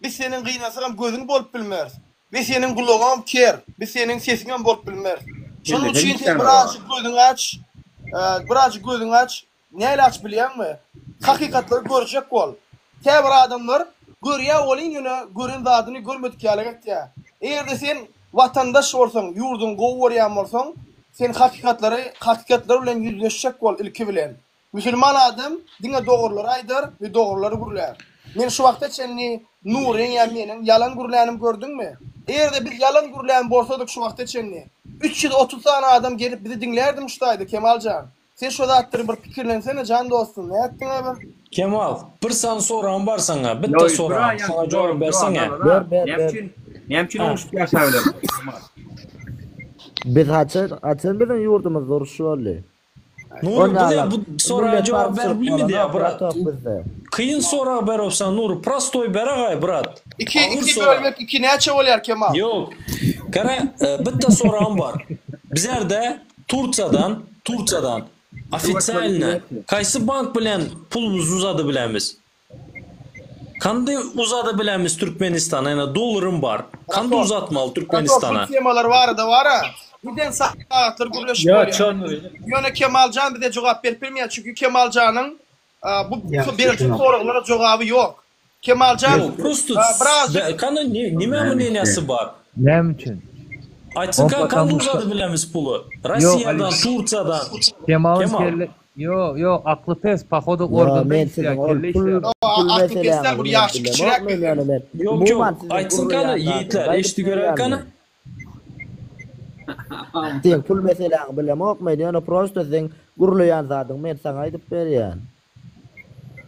Biz seniň gynansagam gözüň bolup bilmeris. We seniň gulagyňam ker. Biz seniň sesiňem bolup bilmeris. Şonuň üçin sen birazjyk gözüňi aç. Birazjyk gözüňi aç. Näle aç bilýäňmi? Hakykatlary görjek bol. Käbir adamlar görýä welin ýöne gören zadyny görmedik ýaly etýä. Eger-de sen watandaş bolsaň, ýurduňy gowy görýän bolsaň, sen hakykatlary hakykatlar bilen ýüzleşjek bol ilki bilen. Musulman adam diňe dogrulary aýdar we dogrulary gürlär. Men şu wagta çenli Nuryň ýa meniň ýalan gürlänimi gördüňmi? Eger-de biz ýalan gürlän bolsadyk şu wagta çenli 330 sany adam gelip bizi diňlärdimi şu taýda Kemaljan? Sen şo zatlary bir pikirlensene jan dostum, nätdiňä bir? Kemal, bir sany soragym bar saňa, bitte soragym, şoňa jogap berseňe. Ber, ber, Näme ber. üçin, näme üçin oňuşyp ýaşabilemok, Kemal? Biz haçan, haçan biziň ýurdumyzda uruş boldy? Nury, bu ne, bu soraga Millet jogap berip barçylyk bilmedi ya, bolanok, brat. bratok bizde. Kyn sorag beropsan, Nury, prostoý beragaý, brat. Iki, Agyr iki sorag. bölmek iki näçe bolýar Kemal? Ýok. Gara, e, bitte soragym bar. Bizerde Tursiýadan, Tursiýadan ofitsialny kaýsy bank bilen pulumyzy uzady bilemiz? Kandy uzady bilemiz Türkmenistana, ýa dollarym bar. Kandy uzatmaly Türkmenistana? Bu temalar barada bara giden sagatlar gürleşip bolýar. Ýöne Kemaljan bize jogap berip bilmeýär, çünki Kemaljanyň bu berjek soraglara jogaby ýok. Kemaljan Ýok, prosto birazjyk Kany nime mneniýasy bar? Näme üçin? Aýtsyn ka kandy uzady bilemiz puly? Rossiýadan, Tursiýadan. Kemalyň Kemal. kelle Ýo, ýo, akly pes, pohodu Ýo, organda men işleýär, siziň ol kelle pul işleýär. pul Akly pes däl, meseläňizi bu men ýaşy bilemok kiçiräk men bizden. ýöne men Ýok, ýok, umuman siziň aýtsyn kany gürleýän zadyňyzy ýigitler, aýdyp eşdi görer berýän kany. men. Seň pul meseläňi bilemok men ýöne prosto seň gürleýän zadyňy men saňa aýdyp berýän.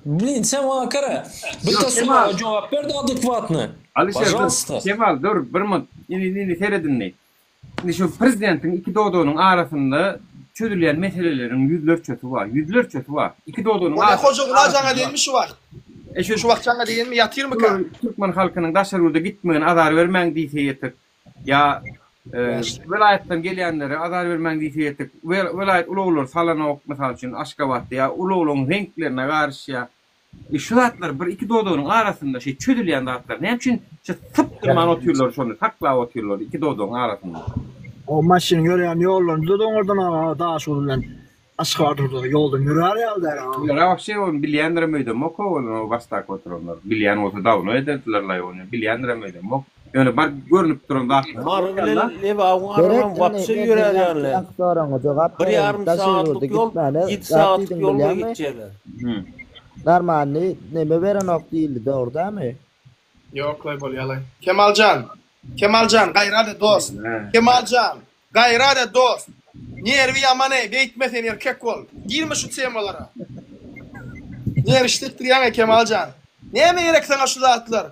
Blin, sen maňa gara, bitta Ýok, Kemal. soraga jogap ber-de adekwatny. Alyşer dur. Pažalsta. Kemal dur, bir minut. Indi indi seret indi. Indi şu prezidentiň iki dodagynyň arasynda çözülýän meseleleriň ýüzlerçesi bar. Ýüzlerçesi bar. Iki dodagynyň Bolýa Hojagula jaňa degmi şu wagt? E şu Şu wagt jaňa degenmi ýatyrmyka? Türkmen halkynyň daşary ýurda gitmegine azar bermäň diýse ýetik. Ýa welaýatdan gelýänlere azar bermäň diýse ýetik. Welaýat ulaglary salanok, mysal üçin, Aşgabatda ýa ulaglaryň reňklerine garyşýar. E şu zatlar bir iki dodagynyň arasynda şeý çözülýän zatlar. Näme üçin şu sypdyrman otyrlar şony saklap otyrlar iki dodagyň arasynda. O maşynyň ýöreýän ýollaryny düzet oňardan aga Daşoguz bilen Aşgabat ortada ýoldan ýörär ýaly däl aga. Bulara wapşe ony bilýändirem öýdemok how ony o başdaky oturanlar. Bilýän bolsa dawno ederdilerlaý ony bilýändirem öýdemok. Ýöne bar görnüp duran zatlar. Mary bilen Lebabyň Gerek aralam indi wapşe men ýörär seň ýaly. ýaňky soragyňa jogap Bir bereýin. ýarym Daşary ýurda sagatlyk ýol, gitmäne ýedi zat sagatlyk diýdiň ýol bilen bilýäňmi? gitjekler. Normalny neme berenok diýildi dogry dämi? Ýoklaý bolýalaý. Kemaljan, Kemaljan gaýrat et dost. Kemaljan Gaýrat et dost. Nerwi ýaman-eý, beýtme sen erkek bol. Girme şu temalara. Nerw işletdirýäň-eý Kemaljan. Näme gerek saňa şu zatlar?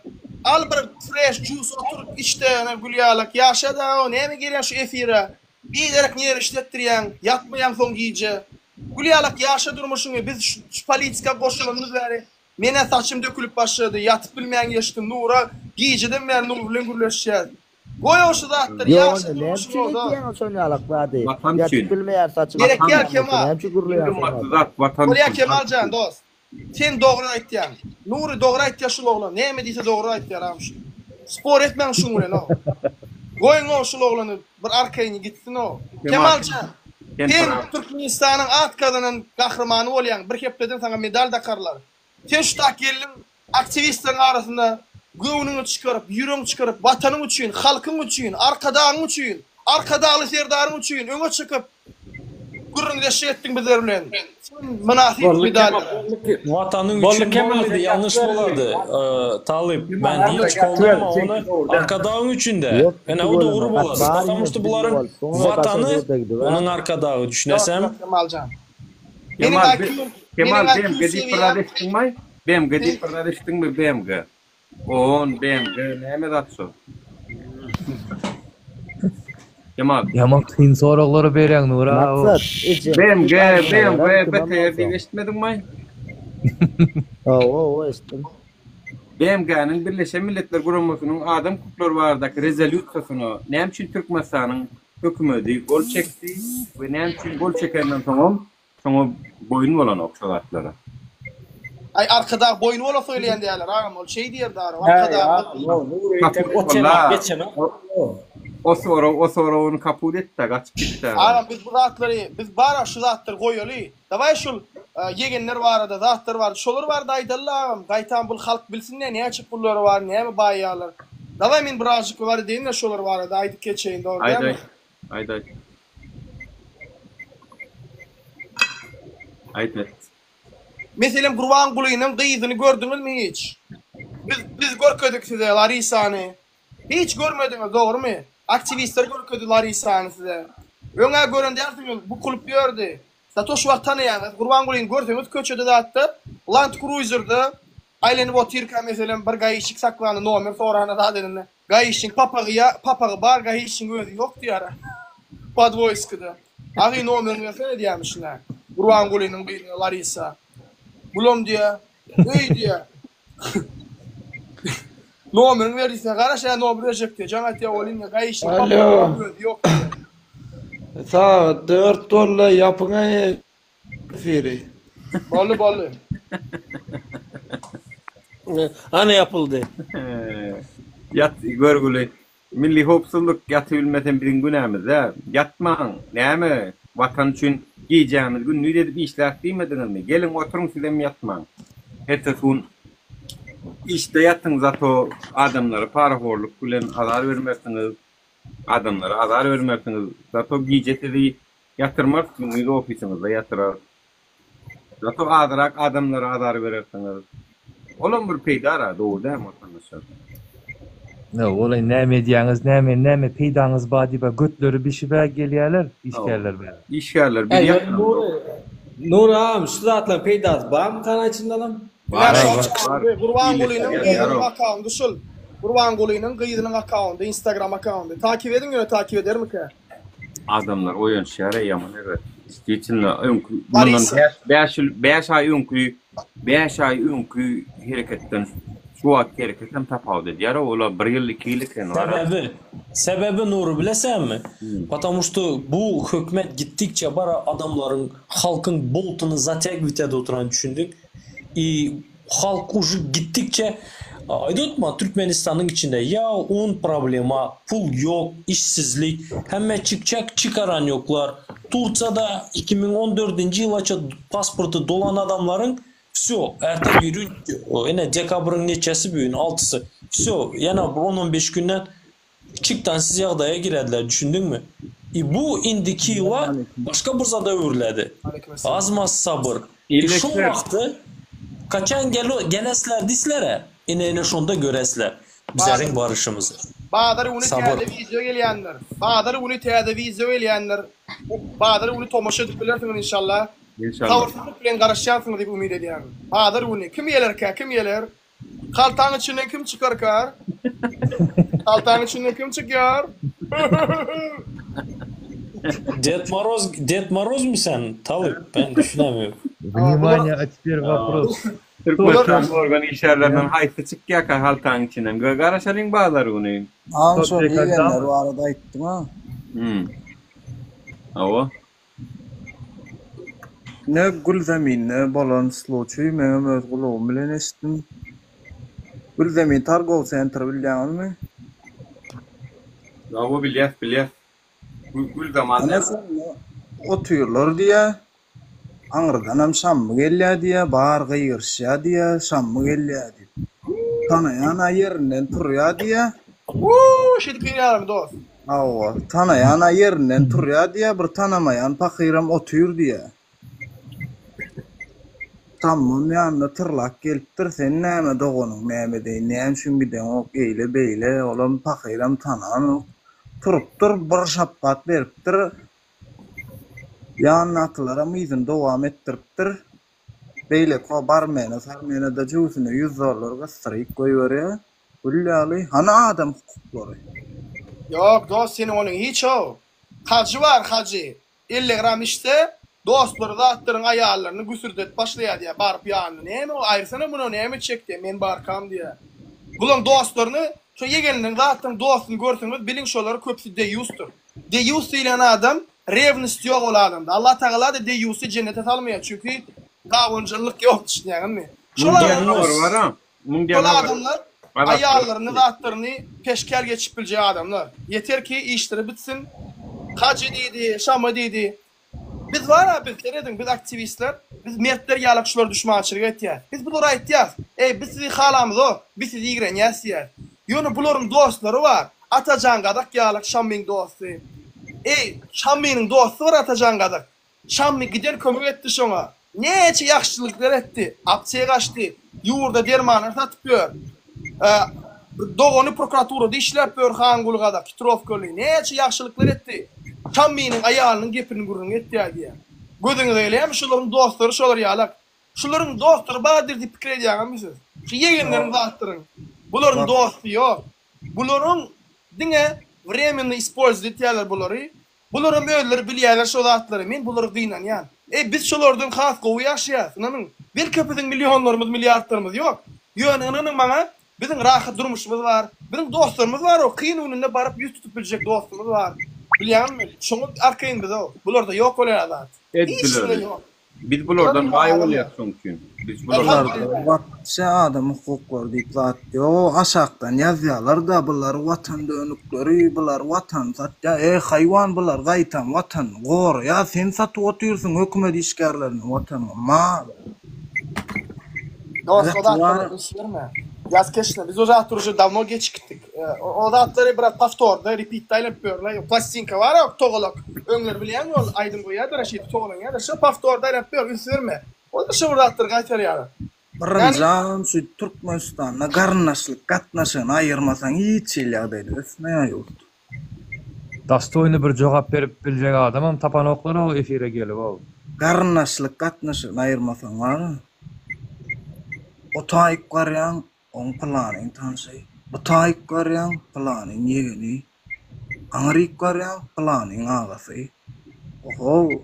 Al bir fresh juice otur içde ýöne gül ýalak ýaşa-da o näme girýäň şu efire. Biderek nerw işletdirýäň, ýatmaýaň soň gije. Gül ýalak ýaşa durmuşyňy biz şu politika goşulanymyz bäri menä saçym dökülip başlady, ýatyp bilmän geçdim Nura gijeden bäri Nur bilen gürleşýäs. Goý şu zatlary Ýok ýagşy onda näme durmuşyň üçin bolsa. edýäň şon ýalak zady? Watan Ýatyp üçin. bilmeýär saçyň Gerek däl dökülmesi Kemal. näme üçin Iň gürleýäň şon gymmatly ýaly? zat Watan Bolýa üçin. Kemaljan dost. Sen dogry aýtýaň. Nury dogry aýtýa şul oglan. Näme diýse dogry aýtýar agam şu. Spor etmäň şuň bilen o. Goýuň o şul oglany bir arkaýyn gitsin o. Kemaljan. Sen Türkmenistanyň at gazanan gahrymany bolýaň. Bir hepdeden saňa medal dakarlar. Sen şu tak geldiň aktiwistleriň arasynda göwnüňi çykaryp, ýüregiňi çykaryp, Watanyň üçin, halkyň üçin, Arkadagyň üçin, Arkadagly Serdaryň üçin öňe çykyp gürrüňdeşlik etdiň bizler bilen. Sen mynasyp medallara. Watanyň Boldy üçin Kemal, bolmady, sen ýalňyş ýatyber bolardy. Talyp, ben hiç goldama ony. Arkadagyň üçin-de. Ýok, Ene o dogry bolar. Потому что bularyň Watany onuň Arkadagy, düşünesem. Kemaljan. Meniň Kemal, IQ-m, Kemal meniň IQ BMG diýip bir zat sewiýäm eşitdiňmi? BMG diýip bir zat eşitdiňmi? BMG. On, BMG, näme zat şo? Kemal. Ýaman kyn soraglary berýäň Nury aga. Maksat, ejeň BMG, siz BMW, aýdymlara kimem BTR diýip bolsa. eşitmediňmi? Hawa, hawa eşitdim. BMG-niň Birleşen Milletler Guramasynyň adam hukuklary baradaky rezolýusiýasyna näme üçin Türkmenistanyň hökümeti gol çekdi we näme üçin gol çekenden soňam şoňa boýun bolanok şo zatlara? Aý Arkadag boýun bola söýleýän däler agam ol şeý diýerdi ara Arkadag O sorag o sorag ony kaput etdä gaçyp gitdä. Agam biz bu zatlary biz bara şu zatlary goýaly Dawaý şul ýegenler barada zatlar barada şolar barada aýdalyla agam gaýtam bul halk bilsinde näçe pullary bar näme baýýarlar dawaý men birazjyk bar edeýinle şolar barada aýdyp geçeýin dogry Aýt dälmi. aýt aýt aýt. Aýt aýt. Meselem Gurbangulynyň gyzyny gördüňizmi hiç? Biz biz görkezdik size Larisany. Hiç görmediňiz dogrymy? Aktiwistler görkezdi Larisany size. Öň-ä gören dälsiňiz bukulyp ýördi. Zato şu wagt tanaýaňyz. Gurbangulyny görseňiz köçede zatda Land Cruiser-da aýlanyp otyrka meselem bir gaişik saklanda nomer soranda zat edende gaişiň papagy ýa papagy bar gaişiň özi ýok diýýär. Podwoýskida. Agy nomeriňi bersene diýýämişin-ä Gurbangulynyň gyzyna Larisa. Bulam diýýär. Öý diýýär. Nomeriňi ber diýse, garaş ä nomer berjek diýýär. Jaň atýar ol indi gaişiň papagy bar özi ýok diýýär. Sagat 4 boldy, ýapyň efiri. Boldy, boldy. Ana ýapyldy. Ýat görgüli. Milli howpsuzlyk ýatybilmesem biziň günämiz däl. Ýatmaň. Näme, Watan üçin gijämizi gündiz edip işläris diýmediňizmi? Geliň oturyň sizem ýatmaň. Ertesi gün işde ýatyň zato adamlara parahorluk bilen azar bermersiňiz. Adamlara azar bermersiňiz. Zato gije sizi ýatyrmarys, gündiz ofisiňizde ýatyrarys. Zato azyrak adamlara azar berersiňiz. Olam bir peýdara, dogry dälmi watandaşlar? Ne olay näme edýäňiz näme näme peýdaňyz bar diýip götleri bişibä gelýäler işgärler bäri. Işgärler Äý ýöne Nury Nury agam şu zatlaryň peýdasy barmy kana çyndanam? Bar bar. Gurbangulynyň gyzynyň akkaundy şul. Gurbangulynyň gyzynyň akkaundy instagram akkaundy. Takip ediň ýöne takip edermikä? Adamlar oýanşýar-eý ýaman erbet. Действительno öňki mundan 5 ýyl 5 aý öňki 5 aý öňki hereketden şu wagtky hereket hem tapawut edýär-ow ola bir ýyl 2 ýyl eken bar. Sebäbi sebäbi Nury bilesenmi? Потому что bu hökümet gitdikçe bara adamlaryň halkyň boltuny zatýagiwat edip oturan düşündiň. I Halk uje gitdikçe aýdyp Türkmenistanyň içinde ýa un problema, pul ýok, işsizlik, hemme çykjak çykaran ýoklar. Tursiýada 2014-nji ýylaça pasporty dolan adamlaryň wsýo, erte birün ine dekabryň neçesi bu gün altysy, wsýo ýene bir on-on beş günden Çykdansyz ýagdaýa girerler düşündiňmi? I bu indiki ýyla başga bir zada öwrüledi. Az-maz sabyr. I şo wagty kaçan gelesler dislere ine ine şonda göresler bizeriň baryşymyzy. Bazar güni Sabyr. täze wideo gelýändir. Bazar güni täze wideo gelýändir. Bazar güni tomaşa edip bilersiňiz inşallah. Inşallah. Sabyrsyzlyk bilen garaşýansyňyz diýip umyt edýärin. Bazar güni kim gelerkä kim geler? Haltaň içinden kim çykarkar? Haltaň içinden kim çykýar? Ded Moroz, Ded Morozmy sen Talyp? Ben düşünemiyorum. Vnimaniye, a teper wopros. Türkmenistan organ işgärlerinden haýsy çykýarka haltaň içinden? Garaşalyň bazar güni. Agam şol ýegenler barada aýtdyň-a. Hmm. Hawa. Ne Gülzeminde bolan sluçy meňem öz gulagym bilen eşitdim. Gülzemin targowy sentr bilýäňizmi? Hawa bilýäs bilýäs. Gülzaman Ana şonda otyrlar diýýä. Aňyrdanam Şammy gelýä diýýä, bar gygyryşýa diýýä, Şammy gelýä diýip. Tanaýan-a ýerinden turýa diýýä. Wuu şeýdip girýärlermi dost. Hawa, tanaýan-a ýerinden turýa diýýä, bir tanamaýan pahyram otyr diýýä. Şammam ýanyna tyrlap gelipdir, sen näme doganyň näme deýin, näme üçin gideňok, eýle-beýle, olam pahyram tananok. Turupdyr, bir şapbat beripdir. Ýanyndakylaram yzyny dowam etdiripdir. Beýleki o barmene, sarmene-de jübüsine ýüz dollar gysdyryp goýberýär. Gül ýaly. Hany adam hukuklary? Ýok dost seniň onuň hiç-ow. Hajy bar hajy. 50 gram içse dostlary zatlaryň aýallaryny güsürdedip başlaýar diýýär baryp ýanyna näme ol aýyrsana muny näme içjek diýýär men barkam diýýär. Bulaň dostlaryny, şo ýegenleriň zatlaryň dostuny görseňiz biliň şolar köpüsi deýýusdyr. Deýýus diýlen adam rewnost ýok ol adamda. Allah Tagala-da deýýusy jennete salmaýar çünki gawunjyllyk ýok düşünýäňizmi? Şol adamlar Şol adamlar aýallaryny zatlaryny peşkel geçip biljek adamlar. Ýeter ki işleri bitsin. Hajy diýdi, Şama diýdi. Biz bar-a biz serediň biz aktiwistler biz mertler ýalak şular duşmançylyk etýär. Biz bulara aýtýas. Eý biz sizi halamyzok, biz sizi ýigrenýäs diýýäs. Ýöne bularyň dostlary bar. Atajan gazak ýalak Şamyň dosty. Eý Şamynyň dosty bar Atajan gazak. Şammy giden kömek etdi şoňa. Näçe ýagşylyklar etdi. Apteka açdy. Ýurda dermanlar satyp ýör. Dogany prokuraturada işläp ýör Hanguly gazak, Hitrowkaly. Näçe ýagşylyklar etdi. Şammynyň aýalynyň gepini gürrüň etýär diýýär. Gözüňize gelýärmi şolaryň dostlary şolar ýalak. Şularyň dostlary bardyr diýip pikir edýäňizmi siz? Şu ýegenleriň zatlaryň. Bularyň dosty ýok. Bularyň diňe wremenno ispolzowat etýärler bulary. Bularam özleri bilýärler şo zatlary. Men bulara gynanýan. Eý biz şolardan has gowy ýaşaýas, ynanyň. Belki biziň millionlarymyz, milliardlarymyz ýok. Ýöne ynanyň maňa, biziň rahat durmuşymyz bar. Biziň dostlarymyz bar-ow, kyn gününde baryp ýüz tutup biljek dostumyz bar. Bilýäňmi? Şoňa arkaýyn biz-ow. Bularda ýok ol ýaly zat. Hiç kimde ýok. Biz bulardan baý bolýas şoň üçin. Biz bulardan Bularda wapşe adam hukuklary diýip zat ýok. Aşakdan ýazýalar-da bular watan dönükleri, bular watany satýar. Eý haýwan bular gaýtam watanyny goraýar. Sen satyp otyrsyň hökümet işgärlerine watanyňy. Mal. Dost o zatlara üns berme. Ýaz keşne biz o zatlary uje dawno geçip gitdik. O zatlary biraz powtorda repeatde aýlanyp ýörler. Plastinka bar a togalak. Öňler bilýäňmi ol aýdym goýýardylar şeýdip togalanýardy. Şo powtorda aýlanyp ýör üns berme. Ol-da şo bir zatlary gaýtarýarlar. Birinjam şu Türkmenistanda garyndaşlyk gatnaşygyny aýyrmasaň hiç hili ýagdaýda ösmeýär ýurt. Dostoýny bir jogap berip biljek adamam tapanoklar-ow efire gelip-ow. Garyndaşlyk gatnaşygyny aýyrmasaň bar-a. O taýyk barýaň, Oň pylanyň tanşy. Bu taýyk barýaň, pylanyň ýegeni. Aňryk barýaň, pylanyň agasy. Ohow!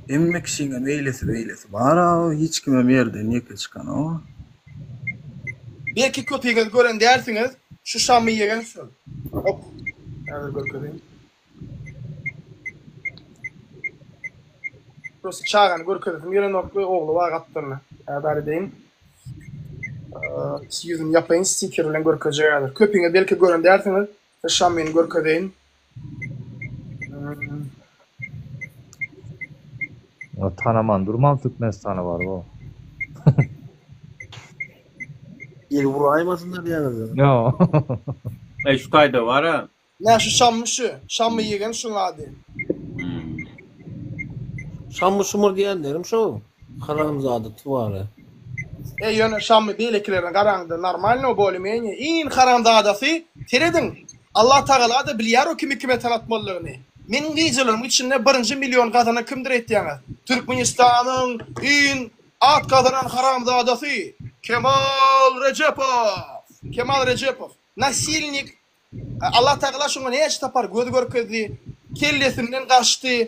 Hemme kişiňem eýlesi-beýlesi bar-a, hiç kimem ýerden ýeke çykanok-a. Belki köpiňiz gören dälsiňiz, şu Şammy ýegen şol. Hop. Häzir görkezeýin. Prosta çagany görkezesim gelenokdy, ogly bar gapdalynda. Häzir edeýin. Ýüzüni ýapaýyn, stiker bilen görkezjek häzir. Köpiňiz belki gören dälsiňiz. Şamyny görkezeýin. Tanaman durman Türkmenistana baryp o. Gelip uraýmasynlar diýýäňizmi? Ýok. Eý şu taýda bar-a. Nä şu Şammy şu. Şammy ýegen şuň ady. Şammy şumur diýenlerim şo haramzada twary. Eý ýöne Şammy beýlekilerine garaňda normalno bolý menýe iň haramzadasy serediň Allah Tagalada bilýär o kimi kime tanatmalydygyny meniň wideolarymyň içinde birinji million gazanan kimdir eýtýäňiz Türkmenistanyň iň at gazanan haramzadasy Kemal Rejepow Kemal Rejepow nasilnik Allah Tagala şoňa näçe sapar göz görkezdi, kellesinden gaçdy,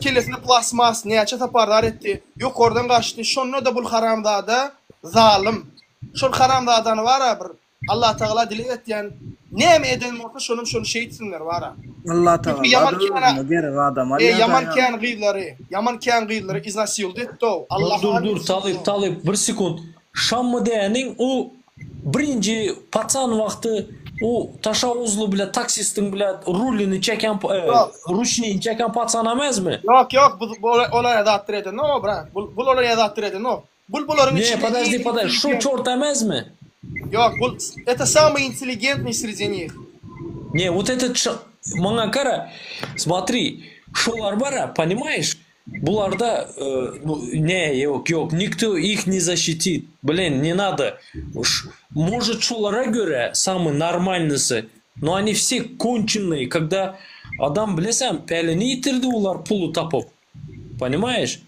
kellesine plastmas näçe saparlar etdi, ýokardan gaçdy, şonda-da bul haramzada zalym. Şol haramzadany bar-a bir Allah Tagala dileg etýän, näme eden bolsa şonam şony şeýtsinler bar-a. Allah Çünki ýaman Tagala kän özüne gerek adam e, alýar ýaman daýa. kän gyzlary, ýaman kän gyzlary iznasiýuldy etdi-ow. Dur Allah dur dur Talyp Talyp bir sekunt Şammy däniň o birinji paçan wagty o taşawuzly bile taksistiň bile rulini çeken ruçnigini çeken paçan emesmi? Ýok ýok bu bu olara zatdyr edenok brat. Bul bul olara zatdyr edenok. Bul bularyň Ne içinde podожди iň podожди şo intelligent. çort emesmi? Ýok bul это самый интеллигентный среди них. Ne вот этот maňa gara смотри şolar bara понимаешь Bularda ne ýok ýok nikto ih ne zaşitit blin ne nado может şolara görä samyý normalnysy no oni vse konçennyý kogda adam bilesäň pälini ýitirdi olar puly tapyp ponimaýeş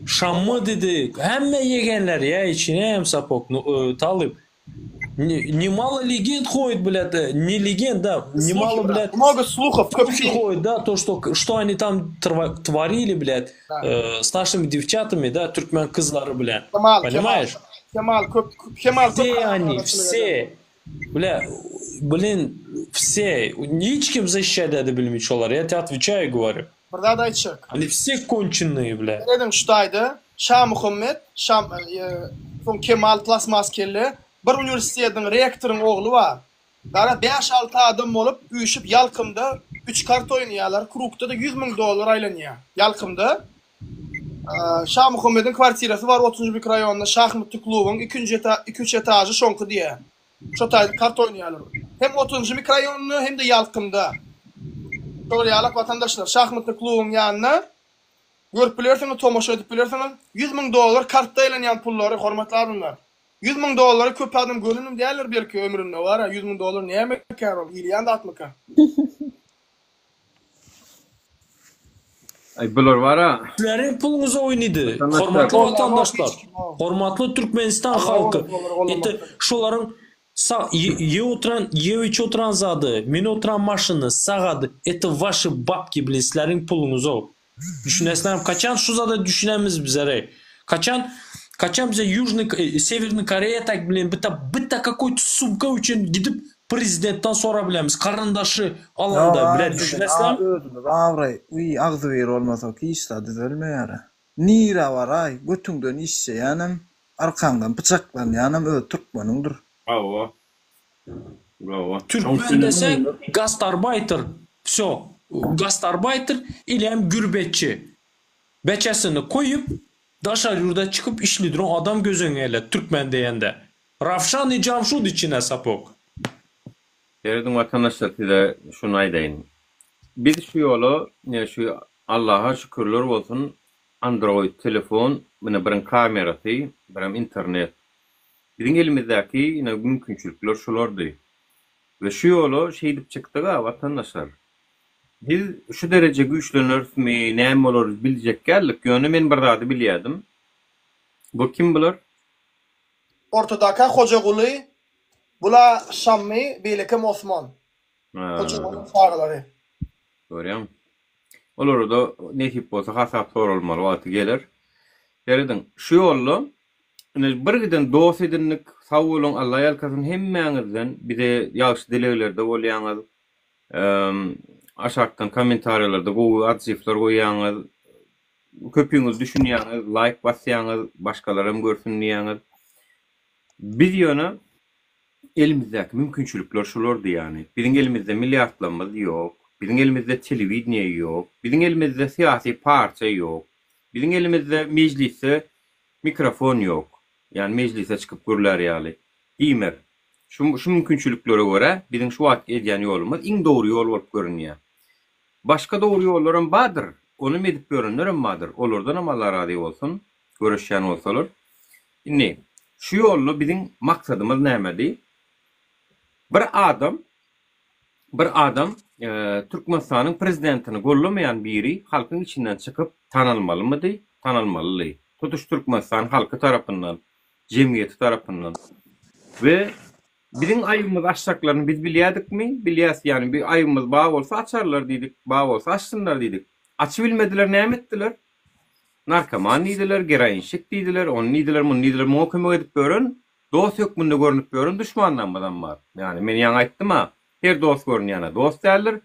şammy didi hemme ýegenler ýa içine hem sapok talyp Nemalo legend ходит, блядь, э, не legend, да, немало, блядь, Много слухов, слухи ходит, да, то, что, что они там творили, блядь, да. э, с нашими девчатами, да, türkmen kyzlary, блядь, Kemal, понимаешь? Kemal köp Kemal köp Все они, все. Бля, блин, все. Hiç kim защищать edip bilmeýär şolar. Я тебе отвечаю говорю. Bir zat aýtjak. Они все конченые, бля. Serediň şu taýda Şamuhammet, Şam, soň Kemal plasmas kelle bir uniwersitetiň rektoryň ogly bar. Gara bäş-alty adam bolup üýşüp Ýalkymda üç kart oýnaýarlar, krugda-da 100 mün dollar aýlanýar. Ýalkymda Şamuhammediň kwartirasy bar otuzynjy mikroraýonda şahmatly klubuň ikinji eta iki-üç etažy şoňky diýýär. Şo taýda kart oýnaýarlar. Hem otuzynjy mikroraýonda hem-de Ýalkymda. Şolar ýalak watandaşlar şahmatly klubuň ýanynda görüp bilersiňiz, tomaşa edip bilersiňiz. 100 mün dollar kartda aýlanýan pullary hormatly adamlar. 100 mün dollary köp adam görenem däldir belki ömründe bar-a 100 mün dollar nämekär ol iýilýän zatmyka? Aý bular bar-a. Sizleriň puluňyza oýnydy. Hormatly watandaşlar. Hormatly Türkmenistan halky. Eti şolaryň sa ýe oturan ýe içip oturan zady, münip oturan maşyny, sagady, eti waşy babki blin sizleriň puluňyza. Düşünesizlermi? Kaçan şu zada düşünemiz bizler. Kaçan kaçan bize Ýužnyý Sewernyý Koreýa tak blin bitta bitta kakoý-to sumka üçin gidip prezidentden sorap bilemiz garyndaşy alanda Ýok bile agam biziň düşünesizlermi? özümiz abraý uý agzybir bolmasak hiç zat düzelmeýärä. Nirä baraý götüňden işjeýänem arkaňdan pyçaklanýanam öz türkmeniňdir. Hawa. Hawa. Türkmen deseň gastarbaýter wsyo gastarbaýter ilem gürbetçi beçesini koýup daşary ýurda çykyp işli duran adam göz öňüňe gelýär türkmen diýende Rawşan i Jamşud içine sapok. Serediň watandaşlar size şuny aýdaýyn. Biz şu ýola ine şu Allaha şükürler bolsun Android telefon ine biriň kamerasy birem internet. Biziň elimizdäki ine mümkinçilikler şulardy. We şu ýola şeýdip çykdyga watandaşlar. Biz şu dereje güýçlenerismi näme bolarys biljek däldik ýöne men bir zady bilýädim. Bu kim bular? Ortadaka Hojaguly, bula Şammy, beýlekem Osman. Hojagulyň çagalary. Görýäňmi? Olara-da nesip bolsa hasap soralmaly wagty geler. Serediň, şu ýolda ine bir giden dost edindik. Sag boluň, Alla ýalkasyn hemmäňizden. Bize ýagşy dileglerde bolýaňyz. Aşakdan kommentariýalarda gowy otzywlar goýýaňyz. Köpüňiz düşünýäňiz, laýk basýaňyz, başgalaram görsün diýýäňiz. Biz ýöne elimizdäki mümkinçilikler şulardy ýany. Biziň elimizde milliardlarymyz ýok. Biziň elimizde telewideniýe ýok. Biziň elimizde syýasy partiýa ýok. Biziň elimizde mejlisde mikrofon ýok. Ýani mejlise çykyp gürlär ýaly. Diýmek, şu şu mümkinçiliklere görä biziň şu wagtky edýän ýolumyz iň dogry ýol bolup görünýär. Başga dogry ýollaram bardyr. Onam edip ýörenlerem bardyr. Olardanam Allah razy bolsun, göreşýän bolsalar. Indi, şu ýolda biziň maksadymyz nämedi? Bir adam, bir adam Türkmenistanyň prezidentini gollamaýan biri halkyň içinden çykyp tanalmalymydy? Tanalmalydy. Tutuş Türkmenistan halky tarapyndan, jemgyýeti tarapyndan. We Biziň aýybymyzy açjaklaryny biz bilýädikmi? Bilýäs, ýagny bir aýybymyz bar bolsa açarlar diýdik, bar bolsa açsynlar diýdik. Açybilmediler näme etdiler? Narkoman diýdiler, geroinşik diýdiler, ony diýdiler, muny diýdiler, muňa kömek edip ýören, dost hökmünde görnüp ýören duşmanlarymyzam bar. Ýagny men ýaňy aýtdym-a, her dost görünýän-ä dost däldir,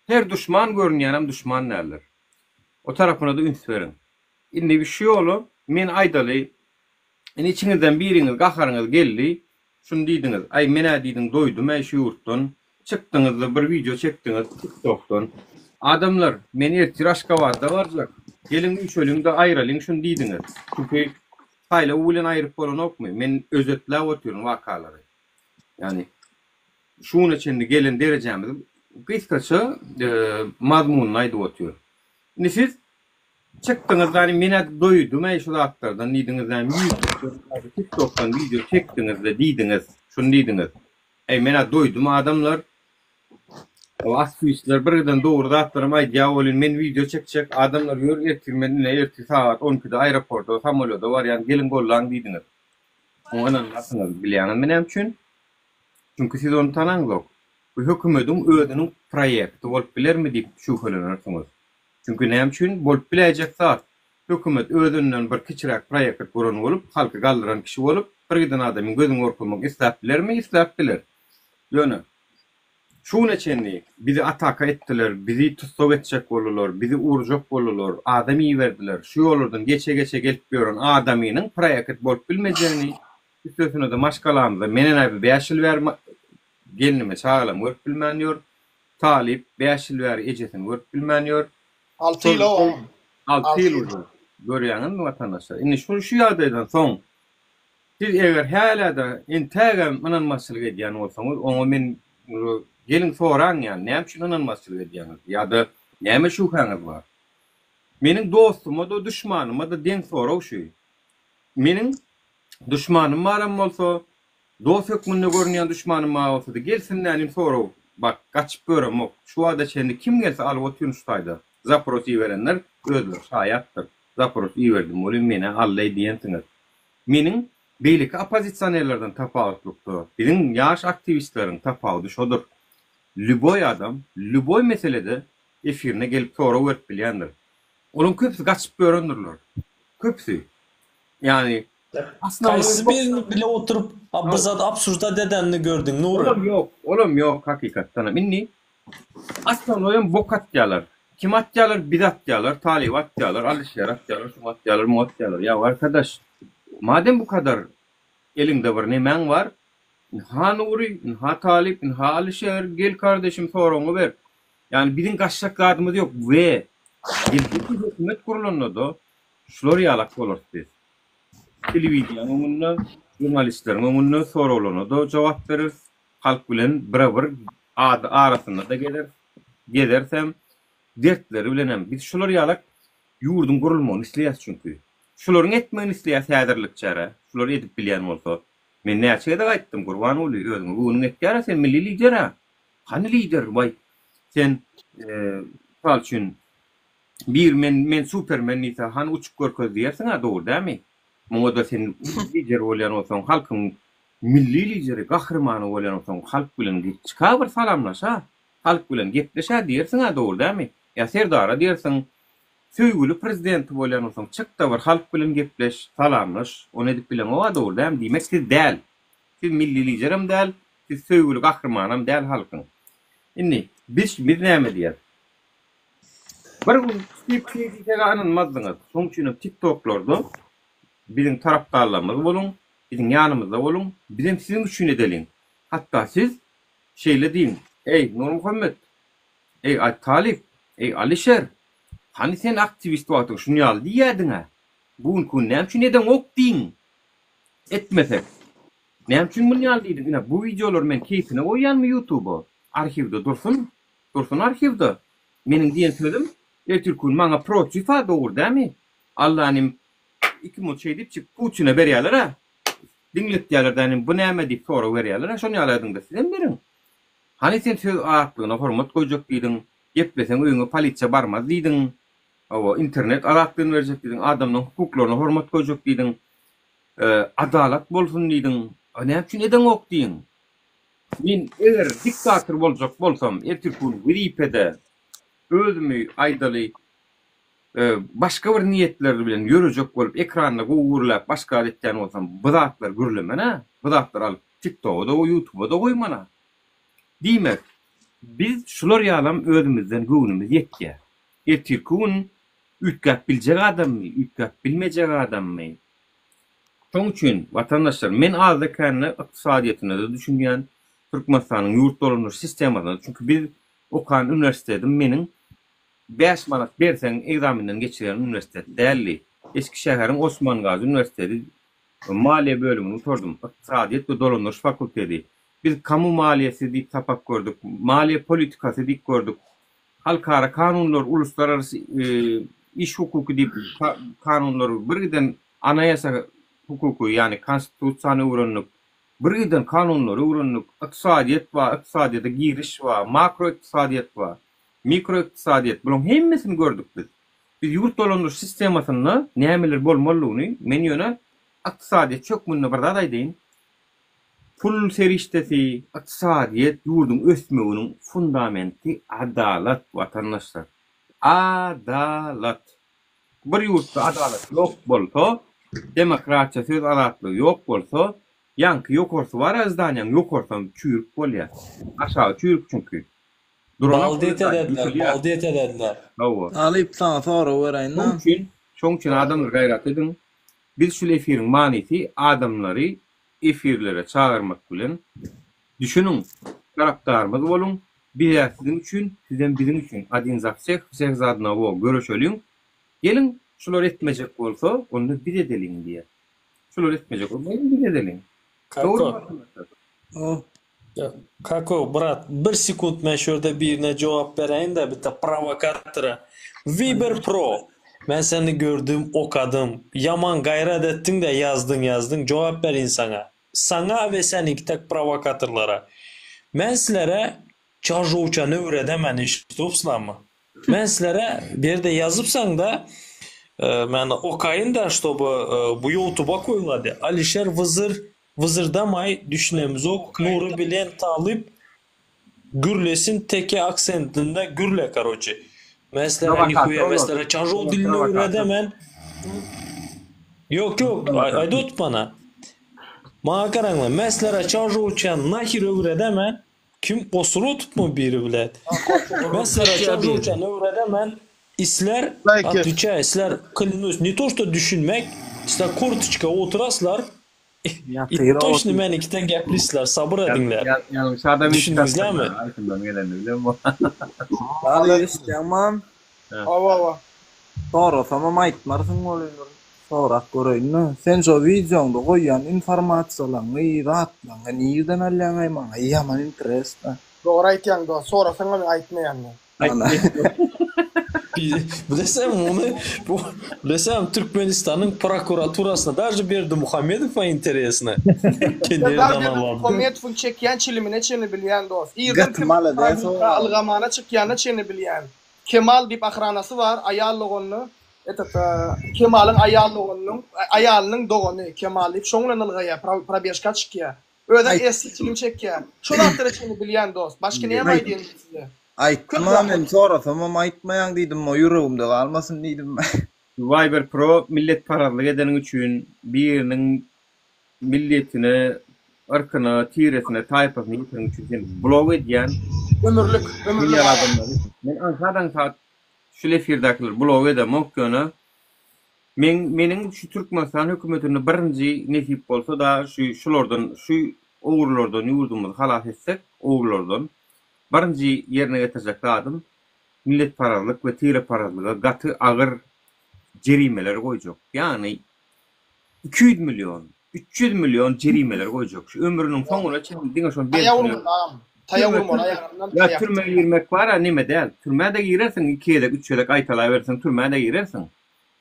her duşman görünýänem duşman däldir. O tarapyna-da üns beriň. Indi şu ýola men aýdaly, indi içiňizden biriňiz gaharyňyz geldi, Şuny diýdiňiz, aý men-ä diýdiň doýdum-äý şu ýurtdan, çykdyňyzda bir wideo çekdiňiz TikTokdan. Adamlar, men ertir Aşgabatda barjak, geliň üýşeliň-de aýralyň şuny diýdiňiz. Çünki saýlaw bilen aýryp bolanokmy? Men özetläp otyryn wakalary. Ýagny şu güne çenli gelen derejämizi gysgaça mazmunyny aýdyp otyryn. Indi siz Çykdyňyz dani menä doýdum-äý şu zatlardan diýdiňiz näme ýutubdan tiktokdan wideo çekdiňizde diýdiňiz şuny diýdiňiz äý menä doýdum adamlar o aktiwistler birgiden dogry zatlaram aýdýa welin men wideo çekjek adamlar ýör ertir men ine ertir sagat on ikide aeroporta samolýoda barýan geliň gollaň diýdiňiz oňa ynanmarsyňyz bilýäňizmi näme üçin çünki siz ony tanaňzok bu hökümediň özüniň proýekti bolup bilermi diýip şübhelenersiňiz Çünki näme üçin? Bolup biläýjek zat. Hökümet özünden bir kiçiräk proýekt guran bolup, halky galdyran kişi bolup, bir giden adamyň gözüni gorkuzmak isläp bilermi? Isläp biler. Ýöne şu güne çenli bizi ataka etdiler, bizi tussag etjek boldular, bizi urjak boldular, adam iberdiler. Şu ýollardan geçe-geçe gelip ýören adamynyň proýekt bolup bilmejegini, üstesine-de maşgalamyza menen-ä bir bäş ýyl bäri gelnimi, çagalamy görüp bilmän ýör. Talyp bäş ýyl bäri ejesini görüp bilmän ýör. Alty ýyl agam. Alty ýyl uje. Görýäňizmi watandaşlar? Indi şu şu ýagdaýdan soň siz eger hälä-de entägem ynanmazçylyk edýän bolsaňyz, oňa men geliň soraň ýa näme üçin ynanmazçylyk edýäňiz ýa-da näme şübhäňiz bar? Meniň dostuma-da, duşmanyma-da deň sorag şu. Meniň duşmanym baram bolsa, Dost hökmünde görünýän duşmanym bar bolsady gelsin nälim sorag bak gaçyp göremok şu wagta çenli kim gelse alyp otyryn şu taýda zapros iberenler özleri şaýatdyr zapros iberdim welin menä alleý diýensiňiz meniň beýleki oppozisionerlerden tapawutlykda biziň ýaş aktiwistleriň tapawudy şodur lýuboý adam lýuboý meselede efirine gelip sorag berip bilýändir olaň köpüsi gaçyp ýörendirler köpüsi ýagny Haýsy birini bile oturyp bir zat obsujdat edenini gördüň Nury? Olam ýok, olam ýok hakykatdanam. Indi osnownoýam bok atýarlar. Kim atýarlar? Bizi atýarlar, Talyby atýarlar, Alyşeri atýarlar, şuňa atýarlar, muňa atýarlar. Ýa arkadaş, madem bu kadar eliňde bir nemäň bar, ynha Nury, ynha Talyp, ynha Alyşer, gel kardeşim soragyňy ber. Ýagny biziň gaçjak zadymyz ýok we geljekki hökümet gurlanda-da şular ýalak bolarys biz. Telewideniýäniň öňünde, žurnalistleriň öňünde soraglaryna-da jogap bereris. Halk bilen bire-bir ady arasynda-da gezeris. Gezerisem, dertleri bilenem. Biz şular ýalak ýurduň gurulmagyny isleýäris çünki. Şularyň etmegini isleýäris häzirlikçe-ä. Şular edip bilýän bolsa. Men näçe gezek aýtdym, Gurbanguly, özüňe göwnüň etýär-ä, sen milli lider-ä. Hany lider, waý, sen, mysal üçin, Bir men men supermen diýse hany uçup görkez diýersiňä dogry dämi? Muňada sen lider bolýan bolsaň halkyň milli lideri gahrymany bolýan bolsaň halk bilen git çyka bir salamlaşa halk bilen gepleşä diýersiňä dogry dämi? Ýa serdara diýersiň söýgüli prezidenti bolýan bolsaň çykda bir halk bilen gepleş salamlaş ony edip bileňoga dogry dämi diýmek siz däl siz milli liderem däl siz söýgüli gahrymanam däl halkyň indi biz biz näme diýeris Bir gün Steve King diýseg-ä ynanmazdyňyz. Şonuň üçinem TikToklarda biziň tarapdarlarymyz boluň, biziň ýanymyzda boluň, bizem siziň üçin edeliň. Hatda siz şeýle diýiň, Eý, Nurmuhammet! Eý, Talyp! Eý, Alyşer! Hany sen aktiwist wagtyň şuny ýaly diýýärdiň-ä? Bu günki gün näme üçin edeňok diýiň. Etmesek. Näme üçin muny ýaly diýdiň? Ine, bu wideolary men keýpine goýýanmy ýutuba? Arhiwde dursun. Dursun arhiwde. Meniň diýen sözüm ertirki gün maňa protiw-a dogry dämi? Allanym ikimiz şeýdipjik Putine berýäler-ä. Diňletýäler dänim bu näme diýip sorag berýäler-ä şony ýaly aýdyňda sizem beriň. Hany sen söz azatlygyna hormat goýjak diýdiň, gepleseň öýüňe polisiýa barmaz diýdiň. Hawa internet azatlygyny berjek diýdiň, adamlaryň hukuklaryna hormat goýjak diýdiň. Adalat bolsun diýdiň. A näme üçin edeňok diýiň. Men eger diktator boljak bolsam, ertirki gün wezipede özümi aýdaly başga bir niýetler bilen ýörejek bolup ekranda gowy gürläp başga zat etýän bolsam bu zatlary gürlemene, bu zatlary alyp tiktoga-da ýutuba-da goýmana. Diýmek, biz şular ýalam özümizden göwnümiz ýetýär. Ertirki gün üýtgäp biljek adammy, üýtgäp bilmejek adammy? Şoň üçin, watandaşlar, men azda-kände ykdysadyýetine-de düşünýän, Türkmenistanyň ýurt dolandyryş sistemasyna-da, çünki biz okan uniwersitetim meniň bäş manat berseň ekzamenden geçirýän uniwersitet däldi. Eskişäheriň Osmangazy uniwersiteti maliýe bölümini gutardym, ykdysadyýet we dolandyryş fakulteti. Biz kamu maliýesi diýip sapak gördük, maliýe politikasy diýip gördük. Halkara kanunlar, uluslararasy iş hukuky diýip kanunlar, birgiden anaýasa hukuky, ýagny konstitusiýany öwrendik, birgiden kanunlary öwrendik, ykdysadyýet bar, ykdysadyýete giriş bar, makroykdysadyýet bar, mikroykdysadyýet, bularyň hemmesini gördük biz. Biz ýurt dolandyryş sistemasynda nämeler bolmalydygyny, men ýöne ykdysadyýetçi hökmünde bir zat aýdaýyn, Pul serişdesi, ykdysadyýet, ýurduň ösmeginiň fundamenti adalat, watandaşlar. Adalat! Bir ýurtda adalat ýok bolsa, demokratiýa, söz azatlygy ýok bolsa, ýaňky ýokarsy bar-a zdaniýaň ýokarsam çüýrük bolýar. Aşagy çüýrük çünki. Duranok Baldet edediler, baldet edediler. Hawa. Talyp saňa sorag beräýin-dä. Şoň üçin, şoň üçin adamlar gaýrat ediň. Biz şul efiriň manysy adamlary efirlere çagyrmak bilen düşüniň, tarapdarymyz boluň, biz-ä siziň üçin, sizem biziň üçin, odin za wseh, wseh za odnogo göreşeliň, geliň şular etmejek bolsa, onda biz edeliň diýýär. Şular etmejek bolsa, geliň biz edeliň. Dogrymy Kako. Kako, brat, bir sekunt men şu ýerde birine jogap beräýin-de, bitte prowokatora. Viber Pro, men seni gördüm, okadym. Ýaman gaýrat etdiň-de ýazdyň, ýazdyň, jogap berin saňa. Saňa we seniňki tek prowokatorlara. Men sizlere çarjowçany öwredemen, eşidipsizlermi? Men sizlere bu ýerde ýazypsaň-da, men okaýyn-da, ştoby bu ýoutuba goýulady. Alişer Wyzyr Wyzyrdamaý düşünemizok Nury bilen Talyp gürlesin teke aksentinde gürle karoçe. Men sizlere nihuýa men sizlere çažow dilini öwredemen. Ýok ýok aýdyp otur bana. Maňa garaňlar men sizlere çažowça nahir öwredemen. Kim osuryp otupmy biri bilet. Men sizlere çažowçany öwredemen. Isler otwiçaýa isler klýnus ne to što düşünmek isler kortoçka oturaslar Ýatyr Toçny menikiden geplisler sabyr ediňler. Ýalňyş adam Düşündiňizlämi? Aýtymdan gelenini bilemok. Aly eşitýäňmi? Hawa hawa. Sorasamam aýtmarsyň welin bir sorap göreýin-de. Sen şo wideoňda goýýan informasiýalaňy, zatlaňy nirden alýaňaý maňa ýaman interesno. Dogry aýtýaň dost, sorasaňam aýtmaýan men. Bilesem ony bu bilesem Türkmenistanyň prokuraturasyna daže Berdimuhamedowa interesno. Serdar Berdimuhamedowyň çekýän çilimine çenli bilýän dost. Irden Gaty malades o. Ylgamana çykýanyna çenli bilýän. Kemal diýip ahranasy bar, aýal doganyny, etot, Kemalyň aýal doganynyň, aýalynyň dogany Kemal diýip şoň bilen ylgaýar, probežka çykýar. Özem esli çilim çekýär. Şo zatlara çenli bilýän dost. Başga näme aýdaýyn men size. Aýtdym-a men sorasamam aýtmaýaň diýdim o ýüregimde galmasyn diýdim. Viber Pro milletparazlyk edeniň üçin biriniň milletine, yrkyna, tiresine, taýpasyna ýeteniň üçin seni blok edýän. Ömürlik, ömürlik adamlary. Men aňsat aňsat şul efirdäkileri blok edemok ýöne Meň meniň şu Türkmenistan hökümetinde birinji nesip bolsa da şu şulardan şu ogrulardan ýurdumyzy halas etsek ogrulardan birinji ýerine getirjek zadym milletparazlyk we tireparazlyga gaty agyr jerimeler goýjak ýagny 200 million 300 million jerimeler goýjak şu ömrüniň soňuna çenli diňe şony Taýak urmaly agam. Taýak urmaly aýagyndan Ýa taýak. türmä girmek bar-a neme däl türmä-de girersiň iki gezek üç gezek gaýtalaberseň türmä-de girersiň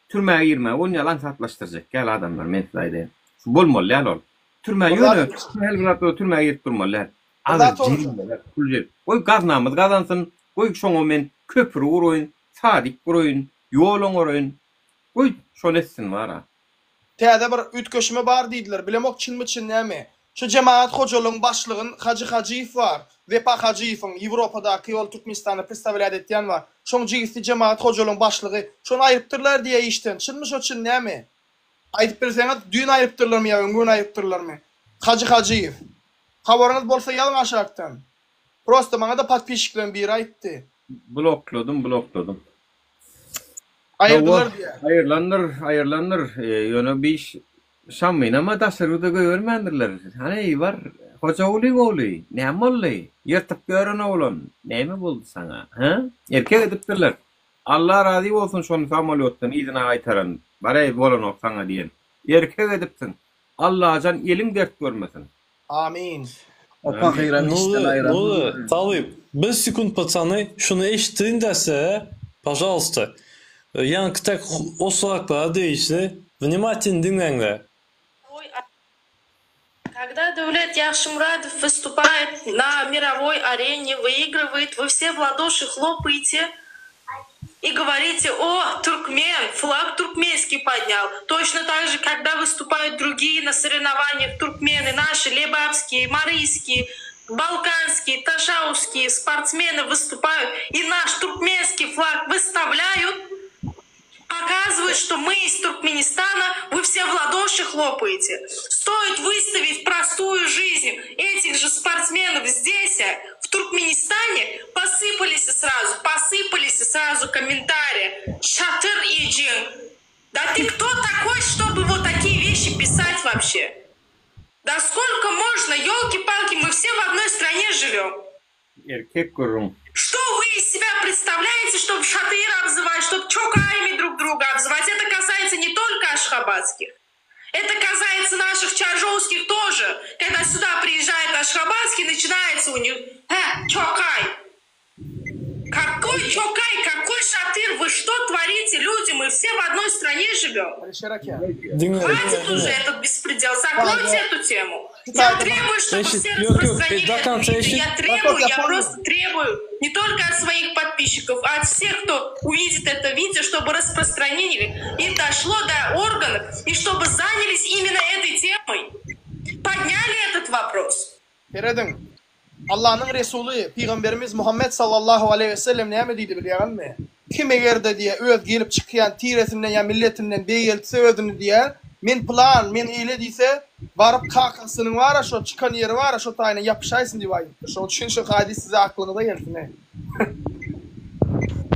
Türmä girmäge ony ýaly aňsatlaşdyrjak ýaly adamlar men size aýdaýyn. Şu bolmaly däl ol. Türmä ýöne sähel bir zat bolsa türmä girip durmaly däl. Agyr jerimeler, pul jer. Goý gaznamyz gazansyn, goý şoňa men köpri guraýyn, sadik guraýyn, ýol oňaraýyn. Goý şony etsin bar-a. Täze bir üýtgeşme bar diýdiler. Bilemok çynmy çyn dälmi. Şu jemagat hojalygyň başlygyn Hajy Hajyýew bar. Wepa Hajyýewiň Ýewropadaky ol Türkmenistanda predstawlýat etýän bar. Şoň jigisi jemagat hojalygyň başlygy. Şony aýrypdyrlar diýýä işden. Çynmy şo çyn dälmi? Aýdyp bilseňiz düýn aýrypdyrlarmy ýa öňňün aýrypdyrlarmy? Hajy Hajyýew. Habaryňyz bolsa ýazyň aşakdan. Prosta maňa-da podpisçikleriň biri aýtdy. Blokladym blokladym. Aýyrdylar diýýär. Aýyrlandyr, aýyrlandyr. Ýöne bir iş Şammynam-a daşary ýurda goýbermändirler. Hany, bar, Hojagulyň ogly, näme boldy? Ýyrtyp ýören oglan, näme boldy saňa, hä? Erkek edipdirler. Alla razy bolsun şony samolýotdan yzyna gaýtaran, bar-eý, bolanok saňa diýen. Erkek edipsiň. Allajan eliň dert görmesin. Amin. O pahyram işden Nury, aýran. Nury, Talyp, bir sekunt patsany, şuny eşitdirin-dä size, pažalsta. Ýaňky tak oslaklara degişli, wnimatin diňläňler. Когда Döwlet Ýagşymyradow wystupает na mirowoý arene, wyigrywaet, вы все w ladоши hlopaete i govorite, o, türkmen, flag türkmenskiý podnyal. Toçno tak же, когда wystupают drugie na sorenowaniýah türkmeny, naşi lebapskiý, maryskiý, balkanskiý, taşauzskiý sportsmeny wystupают i naş türkmenskiý flag wystavlýaýut. Показывает, что мы из Туркменистана, вы все в ладоши хлопаете. Стоит выставить простую жизнь этих же спортсменов здесь, в Туркменистане, посыпались сразу, посыпались сразу комментарии. Шатыр и джин. Да ты кто такой, чтобы вот такие вещи писать вообще? Да сколько можно, елки-палки, мы все в одной стране живем. Erkek gürrüň. Что вы из себя представляете, чтобы шатыр обзывать, чтобы чокаями друг друга обзывать? Это касается не только ашхабадских. Это касается наших чаржоуских тоже. Когда сюда приезжает ашхабадский, начинается у них э, чокай. Какой чокай, какой шатыр? Вы что творите, люди? Мы все в одной стране живем. Хватит уже этот беспредел. Закройте эту тему. Я требую, чтобы Eşit, все yok yok распространили до это конца видео. eşit. Я требую, я просто требую не только от своих подписчиков, а от всех, кто увидит это видео, чтобы распространили и дошло до органов, и чтобы занялись именно этой темой. Подняли этот вопрос. Serediň. Allanyň Resuly, Pygamberimiz Muhammet sallallahu aleýhi we sellem näme diýdi bilýäňizmi? Kim eger-de diýýär, öz gelip çykýan tiresinden ýa milletinden beýgeltse özüni diýýär, men pylan, men eýle diýse, baryp kakasynyň bar-a şo çykan ýeri bar-a şo taýyna ýapyşaýsyn diýip aýdypdyr. Şoň üçin şu hadys size aklyňyza gelsin he.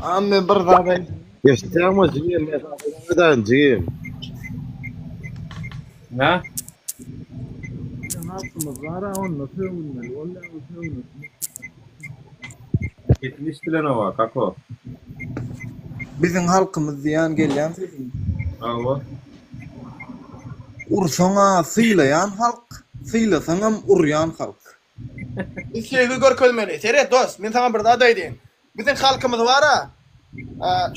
Agam men bir zat aýt. Eşitýäňmi jigim men saňa aýdaýyn jigim. Hä? Biziň halkymyz bar-a onda sögünmeli bolýar bu sögünesi. Sesiň eşidilenok-a kako. Biziň halkymyz diýýän gelýän sesiň. Hawa. Ursaň-a sylaýan halk, sylasaňam urýan halk. Biz söýgi görkezmeli. Seret dost, men saňa bir zat aýdaýyn. Biziň halkymyz bar-a,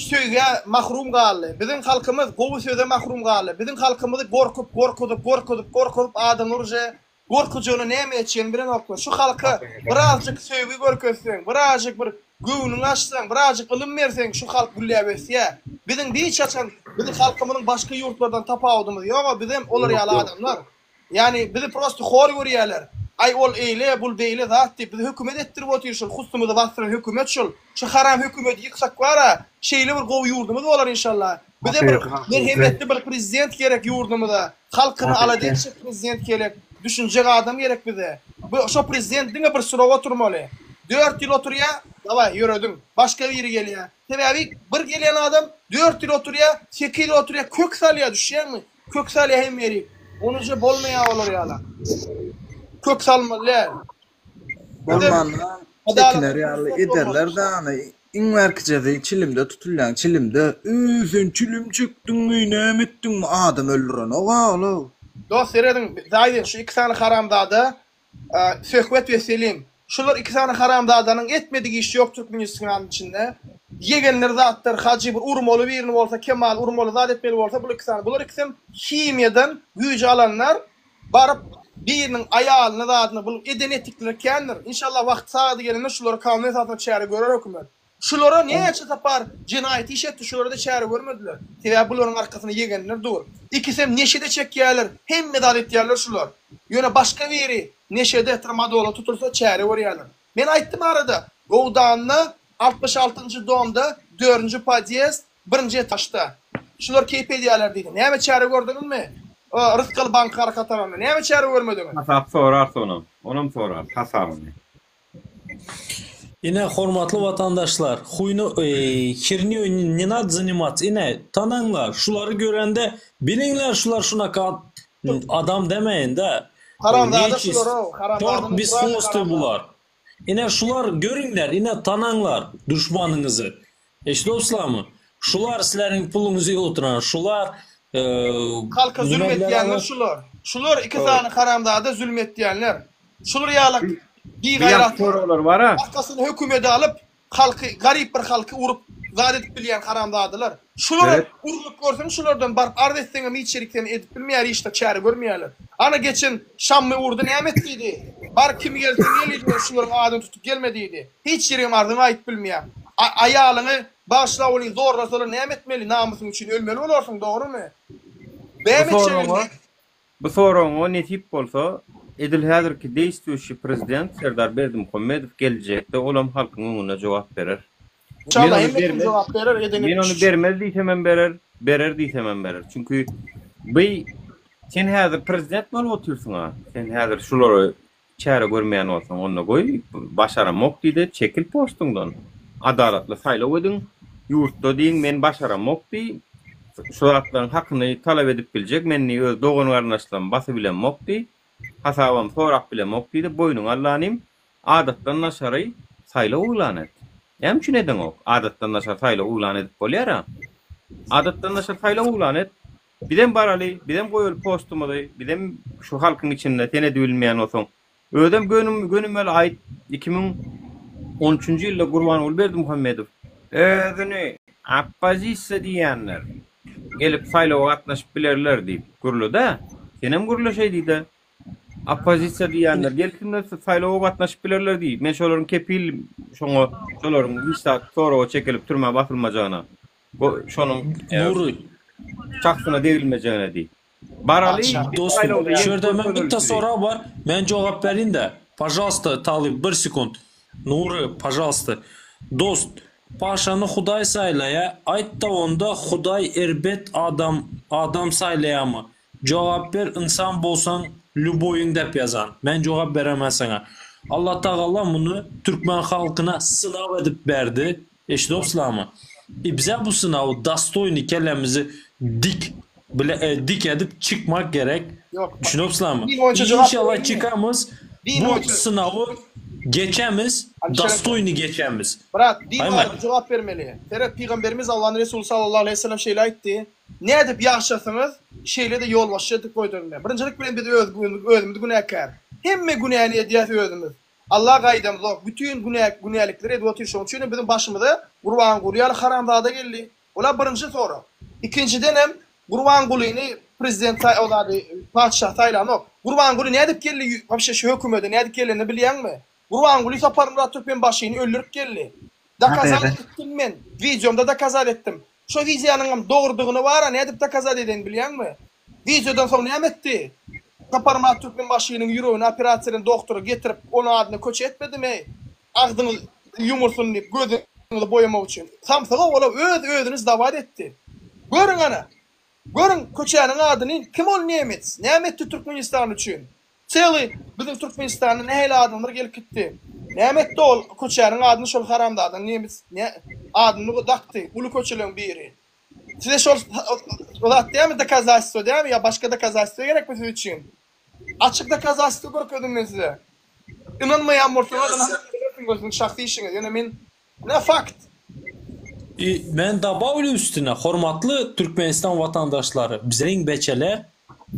söýgä mahrum galdy. Biziň halkymyz gowy söze mahrum galdy. Biziň halkymyzy gorkup, gorkuzyp, gorkuzyp, gorkuzyp adamlar uje gorkujygyny näme etjegini bilenoklar. Şu halka birazjyk söýgi görkezseň, birazjyk bir göwnüňi açsaň, birazjyk ylym berseň şu halk gülläp ösýär. Biziň hiç haçan biziň halkymyzyň başga ýurtlardan tapawudymyz ýog-a, bizem olar ýaly adamlar. Ýagny bizi prosto hor görýärler. Aý ol eýle, bul beýle zat diýip bizi hökümet etdirip otyr şul hustumyzy basdyran hökümet şul. Şu haram hökümeti ýyksak bara şeýle bir gowy ýurdumyz bolar inşallah. Bize bir merhemetli bir prezident gerek ýurdumyza. Halkyny alada etjek prezident gerek. Düşünjek adam gerek bize. Bu şo prezident diňe bir srok oturmaly. Dört ýyl oturýa, dawaý ýörediň. Başga biri gelýä. Sebäbi bir gelýän adam dört ýyl oturýa, sekiz ýyl oturýa kök salýa düşýäňmi? Kök salýa hemme ýeri. Onuja bolmaýa olar ýala. Kök salmaly däl. Bolmanda çekiner ýaly ederler dany. Iň bärkijesi çilimde tutulýaň çilimde. Öý sen çilim çekdiňmi näme etdiňmi adam öldürenok-a ol-ow. Dost serediň aýdyn şu iki sany haramzada Söhbet we Selim. Şular iki sany haramzadanyň etmedik işi ýok Türkmenistanyň içinde. Ýegenler zatlar hajy bir urmaly birini bolsa Kemal urmaly zat etmeli bolsa bul iki sany bular ikisem himiýadan güýç alanlar baryp biriniň aýalyny zadyny bul eden etdikleri kändir. Inşallah wagty sagady gelende şulara kanun esasynda çäre görer hökümet. Şulara näçe sapar jenaýat iş etdi şulara-da çäre görmediler. Sebäbi bularyň arkasynda ýegenler dur. Ikisem neşede çekýärler, hemme zat etýärler şular. Ýöne başga biri neşede tramadola tutulsa çäre görýärler. Men aýtdym arada Gowdanda 66 njy domda dördünji podýezd birinji etažda. Şular keýp edýärler diýdi. Näme çäre gördüňizmi? Rysgal banky arka taranda. Näme çäre görmediňiz? Hasap sorarys onam. Onam sorarys hasabyny. Ine hormatly watandaşlar, huýny hernýoý ne nado zanimatsa ine tanaňlar şulary görende biliňler şular şunaka adam demeýin-de. Haramzada şular-ow, Çort haramzada beshwosty bular. Ine şular görüňler ine tanaňlar duşmanyňyzy. Eşidopslarmy? Şular sizleriň puluňyzy oturan şular Halka zülüm nimeler etýänler alyp şular. Şular iki sany haramzada zülüm etýänler. Şular ýaly Bir ýaňky bigaýratlar soraglar bar-a. arkasyny hökümede alyp halky garyp bir halky urup zat edip bilýän haramzadalar. Şulara Seret. urlup görseň şulardan baryp arz etseňem hiç ýerik seni edip bilmeýär hiç zat çäre görmeýärler. Ana geçen Şammy urdy näme et diýdi. Bar kim gelse gel diýdi şularyň adyny tutup gelme diýdi. Hiç ýerigem arzyňy aýyp bilmeýär. Aýalyňy bagyşla welin zorlasalar näme etmeli namysyň üçin ölmeli bolarsyň dogrymy? Bu Näme etjek soragyňa indi? Bu soragyňa nesip bolsa, edil häzirki deýstwuşi prezident Serdar Berdimuhamedow geljekde olam halkyň öňünde jogap berer. Men Inşallah ony hemme kim bermez jogap berer eden men ony etmiş. bermez diýsemem berer. Berer diýsemem berer. Çünki by sen häzir prezident bolup otyrsyň-a. Sen häzir şulary çäre görmeýän bolsaň, onda goý, başaramok diý-de, çekil postuňdan. Adalatly saýlaw ediň, ýurtda diýiň, men başaramok diý, şu zatlaryň hakyny talap edip biljek, men diý, öz dogan-garyndaşlarymy basybilemok diý, hasabam sorap bilemok diý-de, boýnuňa allanym, adatdan daşary saýlaw yglan et. Näme üçin edeňok? Adatdan daşary saýlaw yglan edip bolýar-a. Adatdan daşary saýlaw yglan et. Bizem baraly, bizem goýaly postumyzy, bizem şu halkyň içinde sen edibilmeýän bolsaň. Özem gönümel aýt, 2013-nji ýylda Gurbanguly Berdimuhamedow özüni oppozisiýa diýýänler gelip saýlawa gatnaşyp bilerler diýip gürledi-ä. Senem gürle şeý diý-de. Oppozisiýa diýýänler gelsinler saýlawa gatnaşyp bilerler diý. Men şolaryň kepil şoňa şolaryň hiç zat soraga çekilip türmä basylmajagyna. Bu şonuň Nury. Şahsyna degilmejegine diý. Baraly Dostum, şu ýerde men bitta sorag bar, men jogap berin-de. Pažalsta, Talyp, bir sekund. Nury, pažalsta. Dost, paşany Hudaý saýlaýa, aýt-da onda Hudaý erbet adam adam saýlaýamy? Jogap ber ynsan bolsaň lýuboýyň dep ýazan. Men jogap beremen saňa. Allatagala muny türkmen halkyna synag edip berdi. Eşidopsizlarmy? I bize bu synawy dostoýny kellemizi dik bile dik edip çykmak gerek. Ýok. Düşünopsizlarmy? Din boýunça jogap Inşallah bereýinmi? çykamyz Din bu boýunça synawy geçemiz Alişer aka. dostoýny geçemiz. Brat, din Aýman. barada jogap bermeli. Seret pygamberimiz Allanyň Resuly sallallahu aleýhi wesellem şeýle aýtdy, Nädip ýaşasyňyz, şeýle-de ýolbaşçy edip goýduryn men. Birinjilik bilen biz öz özümiz günäkär. Hemme günäni edýäs özümiz. Alla gaýdamzok, bütin günä günälikleri edip otyr şoň üçinem biziň başymyza Gurbanguly ýaly haramzada geldi. Ola birinji sorag. Ikinjidenem Gurbangulyny prezident saý o zady patyşa saýlanok. Gurbanguly nädip geldi wapşe şu hökümede nädip gelenini bilýäňmi? Gurbanguly Saparmyrat Türkmenbaşyny öldürip geldi. Dokazat etdim men. Wideomda dokazat etdim. Şo wideonyňam dogrudygyny bara nädip dokazat edenini bilýäňmi? Wideodan soň näme etdi? Saparmyrat Türkmenbaşynyň ýüregini operasiýa eden doktory getirip onuň adyna köçe etmedimi? Agzyňyz ýumulsyn diýip gözüňizi boýamak üçin. Samsyga ola öz özüni sdawat etdi. Görüň ana. Görüň köçäniň adyny kim ol nemets? Näme etdi Türkmenistan üçin? Çely biziň Türkmenistanda nähili adamlar gelip gitdi. Näme etdi ol köçäniň adyny şol haramzada nemis adyny dakdy uly köçeleň biri. Size şol zat dämi dokazalstwo dämi ýa başga dokazalstwo gerekmi siz üçin? Açyk dokazalstwo görkezdim men size. Ynanmaýan bolsaňyz ynanyp bilersiňiz o siziň şahsy işiňiz ýöne men ne fakt. I men dobawlýu üstüne hormatly Türkmenistan watandaşlary bizeriň beçeler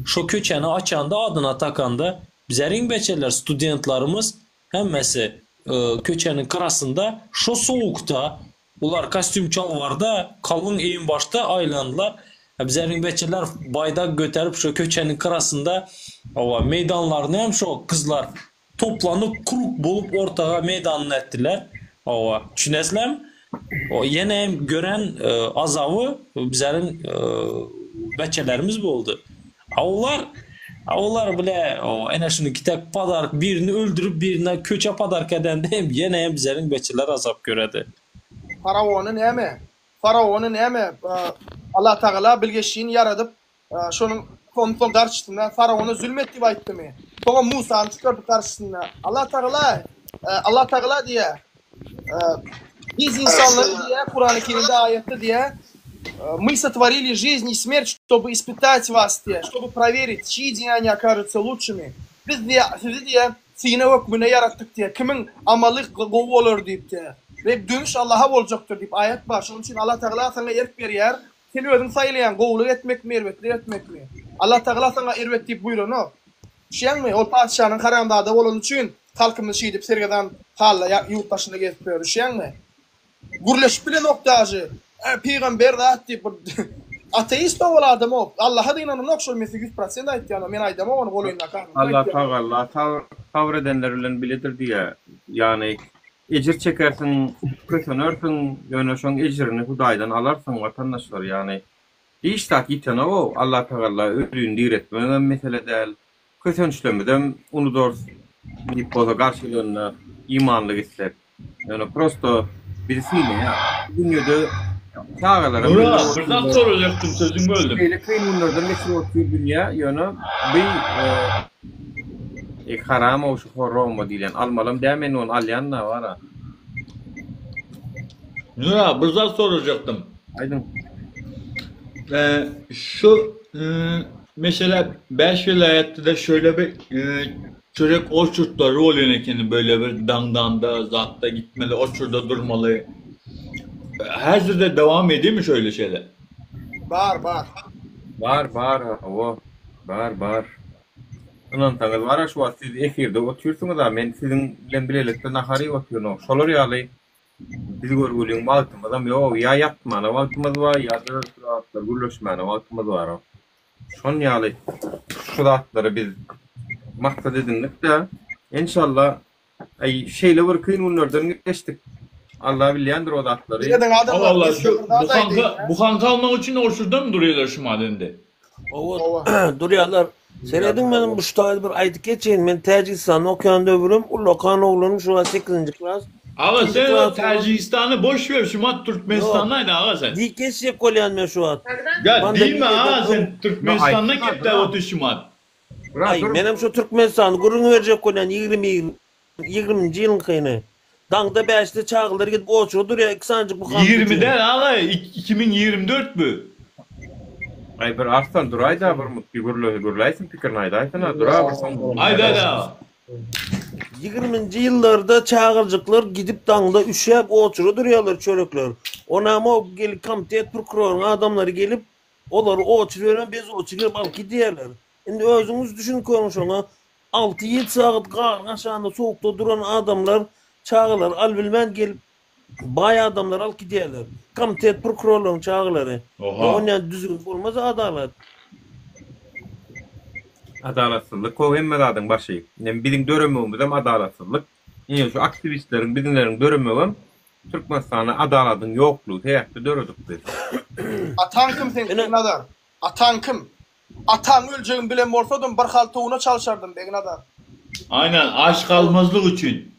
şo köçäni açanda adyna takanda bizeriň beçeler studentlarymyz hemmesi köçäniň gyrasynda şo sowukda Olar kostýum çalbarda, kalyn eýin-başda aýlandylar. Bizleriň beçeler baýdak göterip şo köçäniň gyrasynda, hawa, meýdanlaryny hem şo gyzlar toplanyp, krug bolup ortaga meýdanyny etdiler. Hawa, düşünesizlermi? Ýene hem gören azaby bizleriň beçelerimiz boldy. A olar, a olar bile ene şuny kitek podark birini öldürip birine köçe podark edende hem ýene hem bizleriň beçeler azap göredi. Faraony näme? Faraony näme? Allatagala bilgeşlini ýaradyp, şonuň soň garşysynda faraona zülm et diýip aýtdymy? Soňam Musany çykardy garşysynda. Allatagala, Allatagala diýýär. Biz insanlary diýýär, Kurany Kerimde aýatda diýýär, Мы сотворили жизнь и смерть, чтобы испытать вас diýýär, чтобы проверить, чьи деяния окажутся лучшими. Biz diýýär, sizi diýýär, synag hökmünde ýaratdyk diýýär, kimiň amaly gowy bolar diýip diýýär. We dönüş Allaha boljakdyr diýip aýat bar. Şonuň üçin Allah Tagala saňa erk berýär. Sen özüň saýlaýaň, gowulyk etmekmi, erbetlik etmekmi. Allah Tagala saňa erbet diýip buýranok. Düşýäňmi? Ol patyşanyň haramzada bolany üçin halkymyz şeýdip sergezan halda ýurt daşynda gezip ýör. Düşýäňmi? Gürleşip bilenok daže. Pygamber zat diýip bir ateist ol adam ok. Allaha da ynananok şol men size 100% aýtýan. Men aýdamok ony golyndaky adamdan Allah aýtýan. tagalla sabyr edenler bilen biledir diýýär. Ýagny ejir çekersiň, kösenersiň, ýöne şoň ejirini Hudaýdan alarsyň watandaşlar. Ýagny Hiç zat ýitenok-ow, Allatagalla ölüni diretmegem mesele däl, kösençlemizem unudarys diýip bolsa garşylygynda imanly gitsek. Ýöne prosto bizi synaýar. Bu dünýede. Çagalara Nura, bir zat sorajakdym, sözüňi böldüm. Şeýle kyn günlerden geçip otyr dünýä, ýöne bi e, haram-ow şu horroma diýlen. Almalam däl men ony alýan-da bar-a. Nura, bir zat sorajakdym. Aýdyň. Ee, şu mesela 5 welaýatda-da şöyle bir çörek oçurtlary bolýan ekeni böyle bir daňdanda zatda gitmeli oçurda durmaly. Häzirde dowam edýärmi şöyle şeyler? Bar bar. Bar bar hawa bar bar. Ynansaňyz bara şu wagt siz efirde otyrsyňyza men siziň bilen bilelikde nahar iýip otyryn şolar ýaly Biz görgüliň wagtymyzam ýok, ýa ýatmana wagtymyz bar, ýa-da şu zatlar gürleşmäne wagtymyz bar. Şon ýaly şu zatlary biz maksat edindik-de, enşalla, aý, şeýle bir kyn günlerden geçdik. Alla bilýändir o zatlary. Serediň adamlar, Allah men size şu bir zat buhanka aýdaýyn. buhanka almak üçin oşurdan durýarlar şu madende. Owa, durýarlar. Serediň meniň bu ştaýy bir aýdyp geçeýin. Men Täjigistanda okaýan döwrüm ullakan oglanym şu wagt sekizinji klas. Aga Ikinji sen o klas oglan. Täjigistany boş ber şumat Türkmenistanda aýt aga sen. Diýip geçjek bolýan men şu wagt. Ýa diýme Pandemiýadan aga öň. sen Türkmenistanda gepläp otyr şumat. Aý menem şu Türkmenistany gürrüň berjek bolýan 20 Ýigriminji ýylyňkyny. Daňda bäşde çagalar gidip oçura durýar iki sanyjyk buhanka 20 üçin. däl aga 2024 bu. Aý bir Arslan duraýda bir mutdy gürle gürläýsin pikirini aýdaýsana dura bir soň Aýt aýt aga. Ýigriminji ýyllarda çagajyklar gidip daňda üşäp oçura durýarlar çörekler. Onam o gelip komitet prokuroryň adamlary gelip olary oçur bermän bez oçur gelip alyp gidýärler. Indi özüňiz düşünip görüň şoňa Alty-ýedi sagat garyň aşagynda sowukda duran adamlar çagalary alybilmän gelip, baý adamlary alyp gidýärler. Komitet prokurorlaryň çagalary. Oha. Onýan düzgün bolmaz adalat. Adalatsyzlyk o hemme zadyň başy. Ine biziň döremegimizem adalatsyzlyk. Ine şu aktiwistleriň biziňleriň döremegem Türkmenistanda adaladyň ýoklugy sebäpli döredik biz. Ataň kim seň Begnazar? Ataň kim? Ataň öljegini bilen bolsadym bir halta una çalşardym Begnazar. Aynen aç kalmazlyk üçin.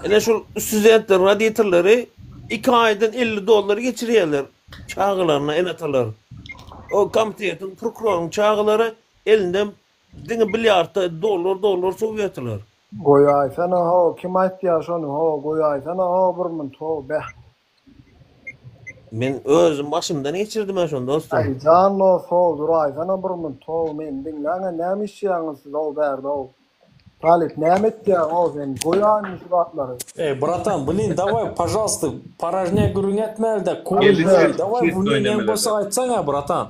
Ine şul studentler roditelleri iki aýdan 50 dollar geçirýärler çagalaryna ene-atalar. O komitetiň prokuroryň çagalary elinden diňe bilýardda dollar dollar sowýatylar. Goýaýsana how kim aýtýar şony how goýaýsana how bir munt how beh. Men özüm başymdan geçirdim-ä şony dostum. Aý jan dost how duraýsana bir munt how meni diňläňä näme işýäňiz siz how bärde how. Talyp näme etýäň how sen goýaýynmy şu zatlary. Eý bratan blin daway pažalsta porajnýa gürrüň etmäli-dä Geldi kožnyý çest daway çest mneniýaň bolsa oýnamelede. aýtsaň-a bratan.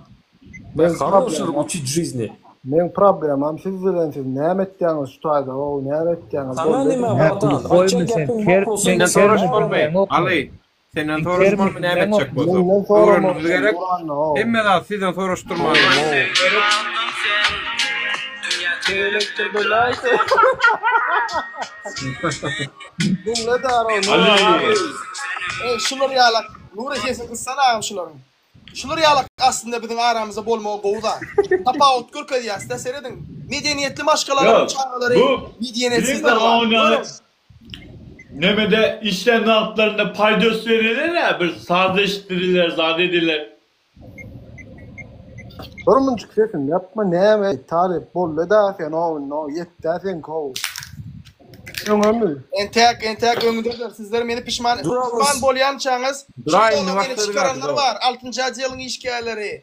Meň Хорош problemam учить жизни. Meň problemam siz bilen siz näme etýäňiz şu taýda how näme etýäňiz Saňa boldy nime ediň. Nä bratan gluhoýmy aýtjak sen gepiň ker waprosyň sen Senden bolsa kermi aýt. soraşmalymy? diňläňokmy? Aly, senden Sen kermi soraşmalymy näme etjek diňläňokmy? bolsak? Menden soramaly Öwrenmemiz sen gerek. Nurana how. Hemme zady sizden soraşdyrmaly gerek. Diňle daro Nury Ali. Eý şular ýalak Nury sesini gyssana agam şularyň. Şular ýalak aslynda biziň aramyzda bolmagy gowy zat. Tapawut görkezýäsda serediň. Medeniýetli maşgalalaryň Ýok, çagalary bu medeniýetsizler bilim bar. onyany Görüň. nemede işlän wagtlarynda paýdos bererler-ä bir saz eşitdirirler, zat ederler. Bir munçuk sesini ýapma näme Talyp boldy-da sen how indi how ýetdä seňki how. Öňemi? Entäk entäk öňüdedir. Sizler meni pişman pişman Durarys. bolýançaňyz şu Duraý indi ýola meni wagtlar berdi çykaranlar dost. bar. Altynjy odeliň işgärleri.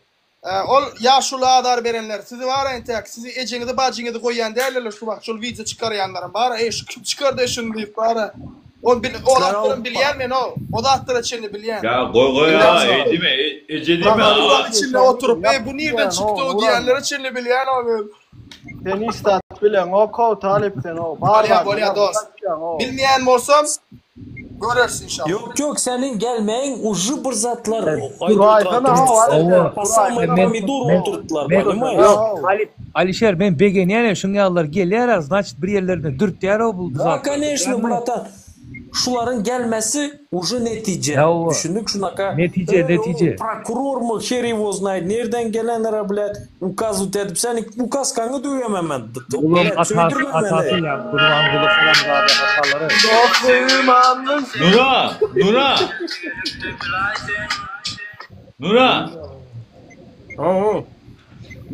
Ol ýaşuly azar berenler sizi bara entäk sizi ejeňizi bajyňyzy goýýan däldirler şu wagt şol wideo çykarýanlaram bara eý şu kim çykardy şuny diýip bara ol bil o zatlaram bilýän men o o zatlara çenli bilýän. Ýa goý goý a eý diýme eje diýme a. Stoluň içinde oturyp eý bu nirden çykdy o diýenlere çenli bilýän o men. Sen hiç zat bileňok how talyp sen how bar Bolýa zadyny bolýa ýazyp dost. gaçýaň how. Bilmeýän bolsam göreris inşallah. Ýok ýok seniň gelmegiň ujy bir zatlar aýdyp Duraýsana oturan how Hawa, Alişer po samyý duraýsana men pomidor men oturtdylar men ponimaýeş. ýok how. Aly Alişer men begenýänem şuň ýalylar gelýär-ä znaçit bir ýerlerine dürtýär-ow bu Da zatlar koneçno bilýäňmi? bratan. Şularyň gelmesi uje netije. Hawa. Düşündik şunaka. Netije, Eý, o netije. prokurormy her его знает nerden gelenlere blät ukazwat edip seni ukazkaňy döwemem men. Olam Blät atasy, söýdürme atasy meni. ýa Gurbanguly Haramzada atalary. Nura, Nura. Nura. Oo.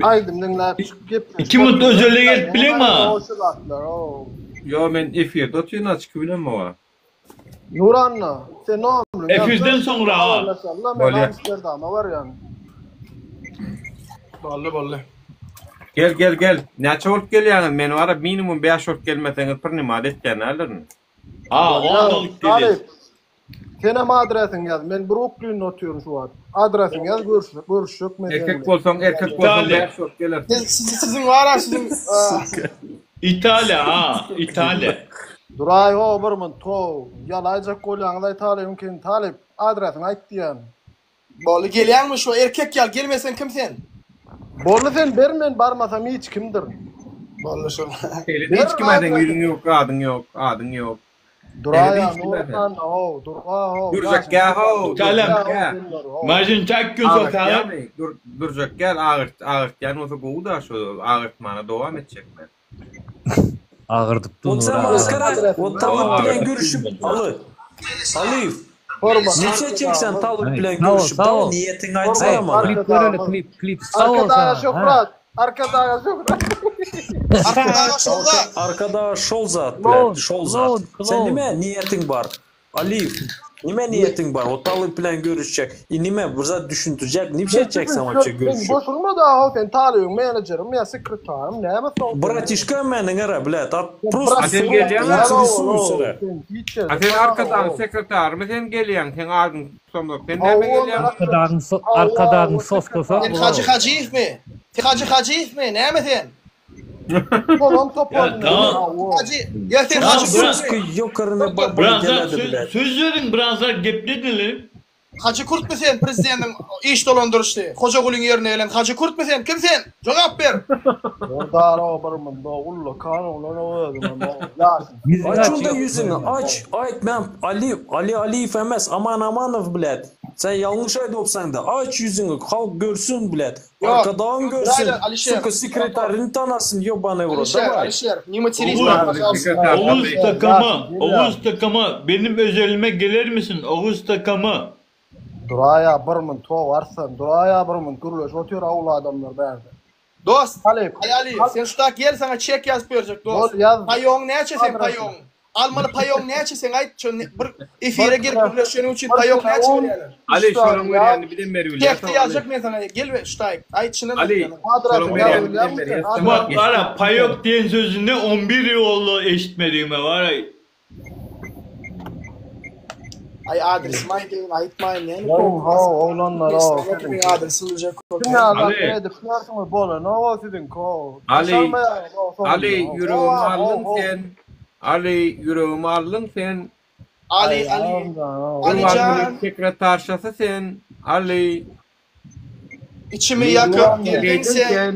Aýdym diňläp çykyp gepleşip İki mut özele gelip bileňmi? Şu zatlar, o. Yo men efirde otyryn açyk bilemok. Nuranna, sen nomrüňi ýaz. Efirden soňra ha. Habarlaşaly, men Bolýar. Amsterdama barýan. Boldy boldy. Gel gel gel. Näçe bolup gelýäňiz? Men bara minimum 5 bolup gelmeseňiz prinimat etýän däldirin. Ha, on bolup gelýäs. Talyp, senem adresiňi ýaz. Men Bruklinde otyryn şu wagt. Adresiňi ýaz, görüşjek, görüşjek men seň Erkek bilen. bolsaň, erkek bolsaň Italiýa. 5 bolup gelersiň. Siz, siz, siziň var ha siziň Italiýa ha, Italiýa. Duraý ho bir munt ho. Ýalaýjak bolýaňyz-aý Talybyň kim? Talyp, adresiňi aýt diýýän. Boldy gelýäňmi şu erkek ýaly gelmeseň kim sen? Boldy sen ber men barmasam hiç kimdir. Boldy şol. Şeýle Ber hiç kime sen adresiňi. ýüzüň ýok, adyň ýok, adyň ýok. Şeýle Duraý hiç kime sen. Nurhan ho, dura ho. Durjak gel ho, Italiýa. durjak gel. Majin çak gün sokagy. Agyrtýarmy? Dur, durjak gel, agyrt, agyrtýan bolsa gowy da şo agyrtmana dowam etjek men. Agyrdypdy Ot sen Nura. maskara, ot talyp bilen görüşüp aly. Alyýew. Neçe çeksen talyp bilen Sag ol, görüşüp sag daway ol. niýetiňi aýtsana maňa. Klip göreli klip, klip. Sag ol Arkadaga sana. Ha. şöhrat! Arkadaga şöhrat! Arkadaga şol zat. Arkadaga şol zat Klon, bilen, şol zat. klon, Sen klon. nime niýetiň bar? Aliýew, nime niýetiň bar? O talyp bilen görüşjek. I nime bir zat düşündirjek, nime etjeksen wapşe Sen görüşüp? goşulma da ho, sen talybyň menejerimi ýa sekretarym, näme soň? Bratişka meniň ara, blät, at A prosto sen sorap gelýäňmi? interesuýus ara. A sen arkadagyň sekretarymy sen gelýäň, seň adyň tutamok. Sen näme gelýäň? Arkadagyň so- arkadagyň soskasy Sen Hajy Hajyýewmi? Sen Hajy Hajyýewmi? Näme sen? Bolan Ya toparyny. tamam. Hajy, ya sen Tamam, Hajy bırak. Kurtmy? Soska ýokaryna babaly Birazlar geledi, söz, blät. söz verin birazlar gepledelim. Hajy Kurtmy sen prezidentiň iş dolandyryşy? Hojagulyň ýerine gelen Hajy Kurtmy sen? Kim sen? Jogap ber. Dara bir munda ullakan oglan o özüne. Ýaşyn. Ýüzüňi Aç aç. onda ýüzüňi, aç, aýt men Ali, Ali Aliýew emes, Aman Amanow, blät. Sen ýalňyş aýdypsaň-da, aç ýüzüňi, halk görsün, blät. Ýok. Arkadagyň görsün, Birader, Alişer. suka sekretaryny tanasyn, ýobany w rot, Alişer, daway. Alişer, ne materiz, Oguz, pожалуйста. Oğuz takama, Oğuz takama benim özelime gelir misin? Oğuz takama. Duraýa bir munt ho arsan, duraýa bir munt gürleşip otyr awul adamlar bärde. Dost, Talyp. Aý Aliýew, sen şu tak gel saňa çek ýazyp berjek dost. Bol ýaz. Paýoň näçe seň Adresi. paýoň? Almaly paýoň näçe seň aýt şo bir efire gelip gürleşeniň üçin paýok näçe berýärler? Ali şonuň berýänini bilen beri bilýär. Tekde ýazjak men saňa gel we şu taýyk aýt çyndan Ali aýt. şonuň berýänini bilen beri ýazjak. Bak var payok diyen sözünü 11 yıl oldu eşitmediğime var ya. Aý adresimi aýdaýyn aýtmaýyn näme Ho ho oglanlar ho. Meň adresimi biljek Kim ýa Ali. edip ýörsiňiz bolan o siziňki ho. Ali Başarmaýaňyz, ho, soňunda, Ali ho. ýüregimi Ho, aldyň ho, ho. sen. Ali ýüregimi aldyň sen. Ali Ali Ali Gurbangulyň jan sekretarşasy sen. Ali içimi ýakyp geldiň Geýdiň sen. sen.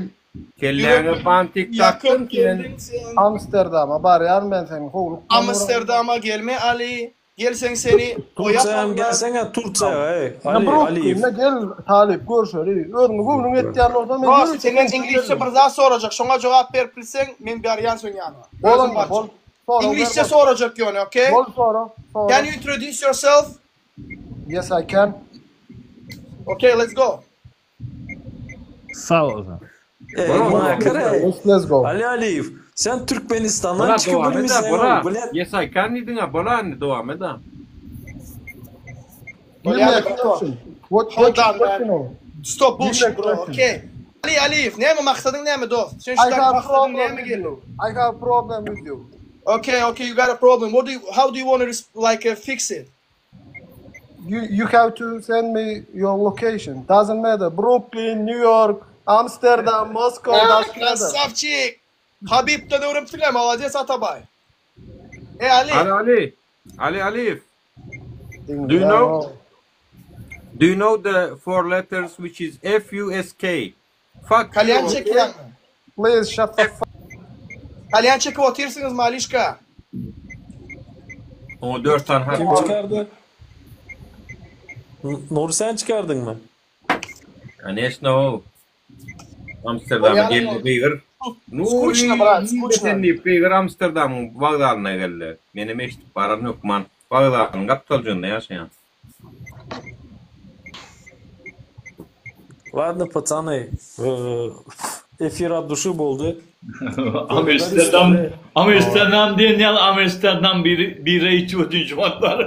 Kelläňe bantik takdyň Ýakyp sen. geldiň sen. Amsterdama barýan men seni howlukma. Amsterdama gelme Ali. Gelseň seni Tursiýa hem oýaparlar. gelsene Tursiýa, eý, Ya Ali, Aliýew. Brooklyn'e gel talyp görşeli. Özüňi göwnüň etýän bolsa men Dost ýörite senden gelip iňlisçe gelirim. bir zat sorajak şoňa jogap berip bilseň men barýan soň ýanyňa. Özüm Bolanda barjak. bol. Sorag ber Iňlisçe bol. sorajak ýöne, okey? Bol sora, sora. Can you introduce yourself? Yes I can. Okay, let's go. Sag ol sana. Eý, Bora, makara, eý. Let's, let's go. Ali Aliýew, sen Türkmenistandan Bora çykyp dowam eda bilmeseň, bora. blät. Yes I can diýdiň bora indi dowam eda. Give me Bolýar, a bro. question. What Hold what your on, man. question o? Stop Give me a bullshit, bro. question. Okay. Ali Aliýew, näme maksadyň näme dost? Sen şu I tak have maksadyň problem näme with geldi? you. I have problem with you. Okay, okay, you got a problem. What do you, how do you want to like uh, fix it? You you have to send me your location. Doesn't matter. Brooklyn, New York, Amsterdam, Moscow, Ah, doesn't matter. Красавчик! Habibden öwrenipsiň, молодец Atabay. E Ali, Ali Ali. Ali Aliyev. Do you know Do you know the four letters which is F U S K? Fuck you. kalyan okay? çekýäňmi? Please shut the fuck Kalyan çekip otyrsyňyz Malişka. Oňa 4 sany harp. Kim çykardy? Nury sen çykardyňmy? Koneçno. Amsterdama geldi gygyr. Skuçno brat, skuçno. Sen diýip gygyr Amsterdamyň wokzalyna geldi. Menem eşidip baran hökman. Wokzalyň gapdaljygynda ýaşaýan. Ladno pacany, efir от duşy boldy. Amsterdam, Amsterdam diýen ýaly Amsterdam bir bira içip otyr şu wagtlar.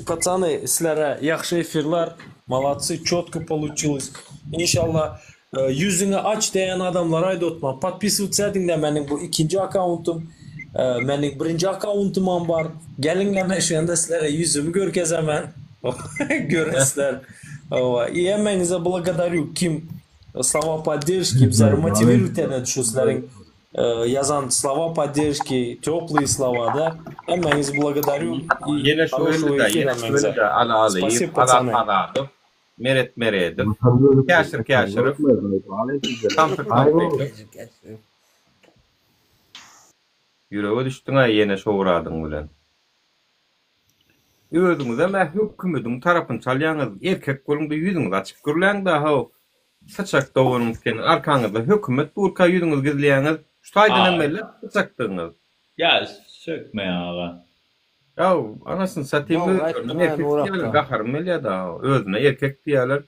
Pacany, sizlere ýagşy efirler, молодцы, четко получилось. Inşallah Ýüzüňi aç diýen adamlara aýdyp otman. Podpisywatsa ediňdä meniň bu ikinji akkauntym. Meniň birinji akkauntymam bar. Geliňle men şonda sizlere ýüzümi görkezemen. Göresizler. Hawa. I hemmäňize blagodarýu kim slova podderžki bizleri motiwirowat eden şu sizleriň ýazan slova podderžki teplые slova da. Hemmäňizi blagodarýu i Ýene şu horoşego geldi-dä, efira ýene şu hemmäňize. geldi-dä, Aly Alyýew, Spasibo Azat pacany. Azadow. Meret Meredow, Käşir Käşirow, Samsyk Samsykow. Ýürege düşdüň-aý ýene şowradyň bilen. Özüňizem-ä hökümediň tarapyny çalýaňyz, erkek boluň-da ýüzüňizi açyp gürläň-dä how. Syçak doganyň seni arkaňyzda hökümet durka ýüzüňizi gizleýäňiz, şu taýdanam belli syçakdygyňyz. Ýa sökme aga. Ýaw, anasyny satyn Dogry özlerine aýtdyň erkek Nur diýýärler, akga. gaharym gelýär dagy. Özüne erkek diýýärler,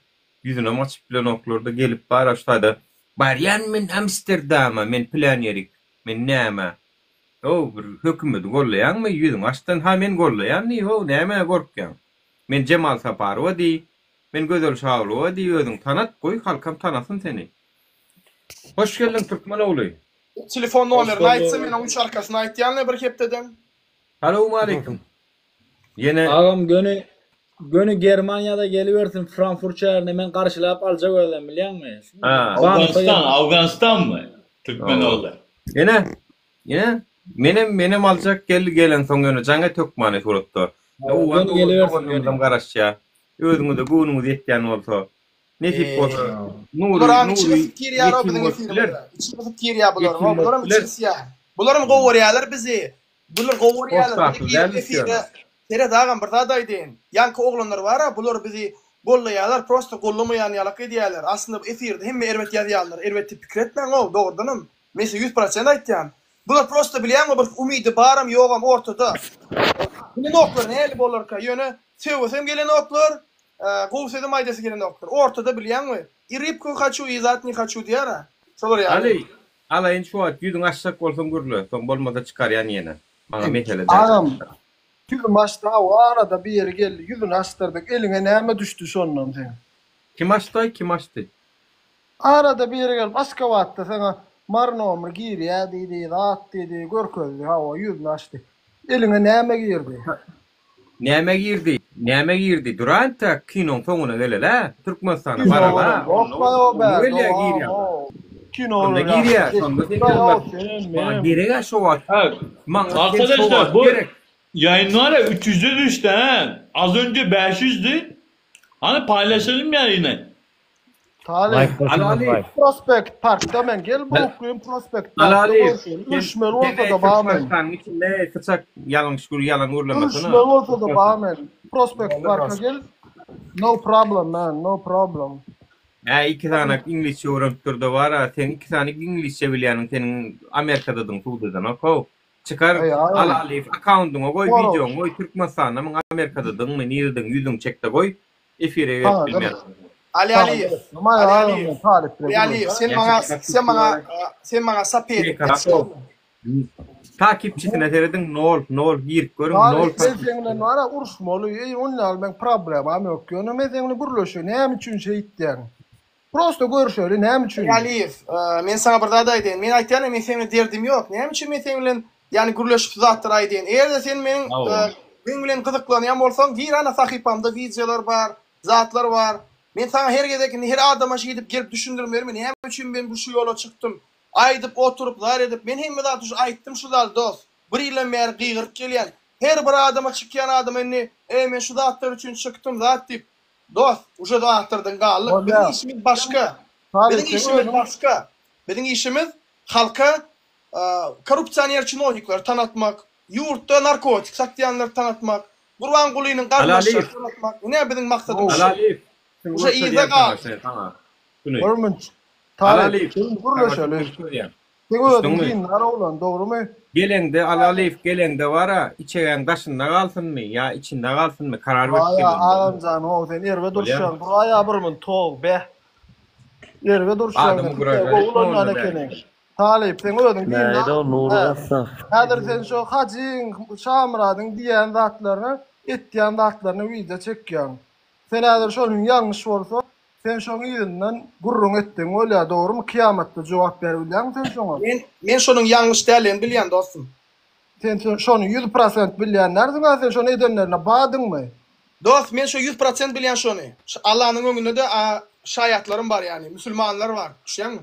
ýüzünem açyp bilenoklar-da, gelip bar-a şu taýda, Barýan men Amsterdama, men pylan ýerik, men näme. How, bir hökümeti gollaýaňmy, ýüzüňi açdan, ha men gollaýan diý, how, nämä gorkýaň. Men Jemal Saparowa diý, men Gözel Şagulowa diý, özüňi tanat, goý halkam tanasyn seni. Hoş geldiň türkmen ogly. Telefon Hoş nomerini aýtsa bulduk. men oň üç arkasyny aýtýan bir hepdeden. Salowmaleýkim. Ýene. Agam göni göni Germaniýada gelibersin Frankfurt şäherine men garşylap aljak özem bilýäňmi? Ha. Banka Awganystan, gelip Awganystanmy? Türkmen ogly. Ene. Ene. Menem menem aljak gel gelensoň ýöne jaň et hökmany suratda. Göni gelibersin göni. Doganlarymyzam garaşýa. Özüňize göwnüňiz ýetýän bolsa. Nesip bolsa Nury Bularam içi Nury gysyp girýär-ow ýetim biziň bolup biler. efirimize. İçi gysyp girýär bularyň. Ýetim Bularym bolup içi biler. gysýar. Bularam gowy görýärler bizi. Bular gowy görýärler. Bizi Hossarsyz girip däldir efire. ýöne. Seret agam bir zat aýdaýyn. Ýaňky oglanlar bar-a bular bizi gollaýarlar prosto gollamaýan ýalak edýärler. Aslynda bu efirde hemme erbet ýazýanlar erbet diýip pikir etmäň-ow dogrudanam. Men size 100% aýtýan. Bular prosto bilýäňmi bir umydy baram ýogam ortada. Bilenoklar nähili bolarka ýöne sögesem gelenoklar gowy sözem aýdasy gelenoklar. Ortada bilýäňmi i rybku haçu i zat ni haçu diýýär-ä. Şolar ýaly. Aly, alaýyn şu wagt ýüzüňi açjak bolsaň gürle, soň bolmasa çykarýan ýene. Maňa mesele däl. Agam ýüzüm açdy hawa arada bir ýeri geldi ýüzüni açdyrdyk eliňe näme düşdi şondan seň. Kim açdaý kim açdy. Arada biri gelip Aşgabatda saňa Mary nomer girýä diýdi, zat diýdi, görkezdi, hawa, ýüzüni açdy. Eliňe näme girdi? Näme girdi? Näme girdi? Dur entek kinoň soňuna gelelä. Türkmenistana Kino barala. gören Onda ýok baý o onda bärde gelýä o girýä. ho. Kino Onda gören girýä. ýaly Şonda sen baý o ýalylar senem maňa menem. gerek-ä şo wagt. Ha, Maňa sen şo arkadaşlar wagt bu gerek. yayın var ya 300'e düştü ha. Az önce 500'dü. Hani paylaşalım yayını. Talyp. Like Aly basın Aly. like. Prospekt parkda men gel Bruklin Prospekt parkda Aly görüşeli. sen Ürüşmeli sen bolsa-da bar men. Türkmenistanyň içinde syçak ýalňyş gür ýalan gürlemesene. Ürüşmeli bolsa-da bar men. Prospekt parka gel. No problem man, no problem. Hä iki sany iňlisçe öwrenip durda bar-a, seň iki sany iňlisçe bilýäniň seniň Amerikadadygyň subut edenok how. Çykar Eý agam. Aly Alyýew akkaundyňa goý Sorag. wideoňy goý Türkmenistandamyň Amerikadadygyňmy niredeň ýüzüňi çekde goý efire gelip Saňa bilmeýän. gyzyk. Ali Saňa Aliýew. gyzyk. Maý Ali agam Aliýew. men talyp bilen Ali Aliýew sen gürleşýän. maňa sen maňa sen maňa sopernik Takipçisine serediň nol nol girip görüň nol Talyp men seň bilen bara uruşmaly. Eý on ýaly meň problemam ýok. Ýöne men seň bilen gürleşeýin. Näme üçin şeýtýäň? Prosto görüşeli näme üçin? Ali Aliýew men saňa bir zat aýdaýyn. Men aýtýan men seň bilen derdim ýok. Näme üçin men seň bilen ýani gürleşip şu zatlary aýdaýyn. Eger-de sen meniň meň bilen gyzyklanýan bolsaň gir ana sahypamda wideolar bar, zatlar bar. Men saňa her gezek indi her adama şeýdip gelip düşündirmelimi näme üçin men bu şu ýola çykdym. Aýdyp oturyp zar edip men hemme zat uje aýtdym şu zady dos. Bir ýyldan bäri gygyryp gelýän. Her bir adama çykýan adama indi eý men şu zatlar üçin çykdym zat diýip Dost, uje zatlardan galdyk. Biziň Bolýar. işimiz başga. Talyp Biziň sen işimiz özüň başga. Biziň işimiz halka. Korrupsioner çinownikleri tanatmak, ýurtda narkotik satýanlary tanatmak, Gurbangulynyň garyndaşlaryny tanatmak, ine biziň maksadymyz şu. Alaliýew, Uje yza gal. Bir minut. Talyp, şimdi gürleşeli. Sen özüň dindar oglan, dogrumy? Geleňde Alaliýew geleňde bara, içegäň daşynda galsynmy ýa içinde galsynmy karar berip Duraýa gelmeli. agamjan how sen erbet uruşýaň duraýa bir minut how beh. Erbet uruşýaň Adamy sen guraja gowy etme ulanýan onda ekeniň. bäri. Talyp seň özüň dindar Näde o Nury Gassap? Häzir sen şo Hajyň, Şamyradyň diýýän zatlaryny, etýän zatlaryny wideo çekýäň. Sen häzir şonuň ýalňyş bolsa, sen şoň yzyndan gürrüň etdigiň bolýar, dogrymy? Kyýamatda jogap berip bilýäňmi sen şoňa? Men men şonuň ýalňyş däldigini bilýän dostum. Sen şony 100% bilýän dälsiň-ä sen şony edenlerine badyňmy? Dost men şo 100% bilýän şony. Şu Allanyň öňünde-de şaýatlarym bar ýagny musulmanlar bar. Düşýäňmi?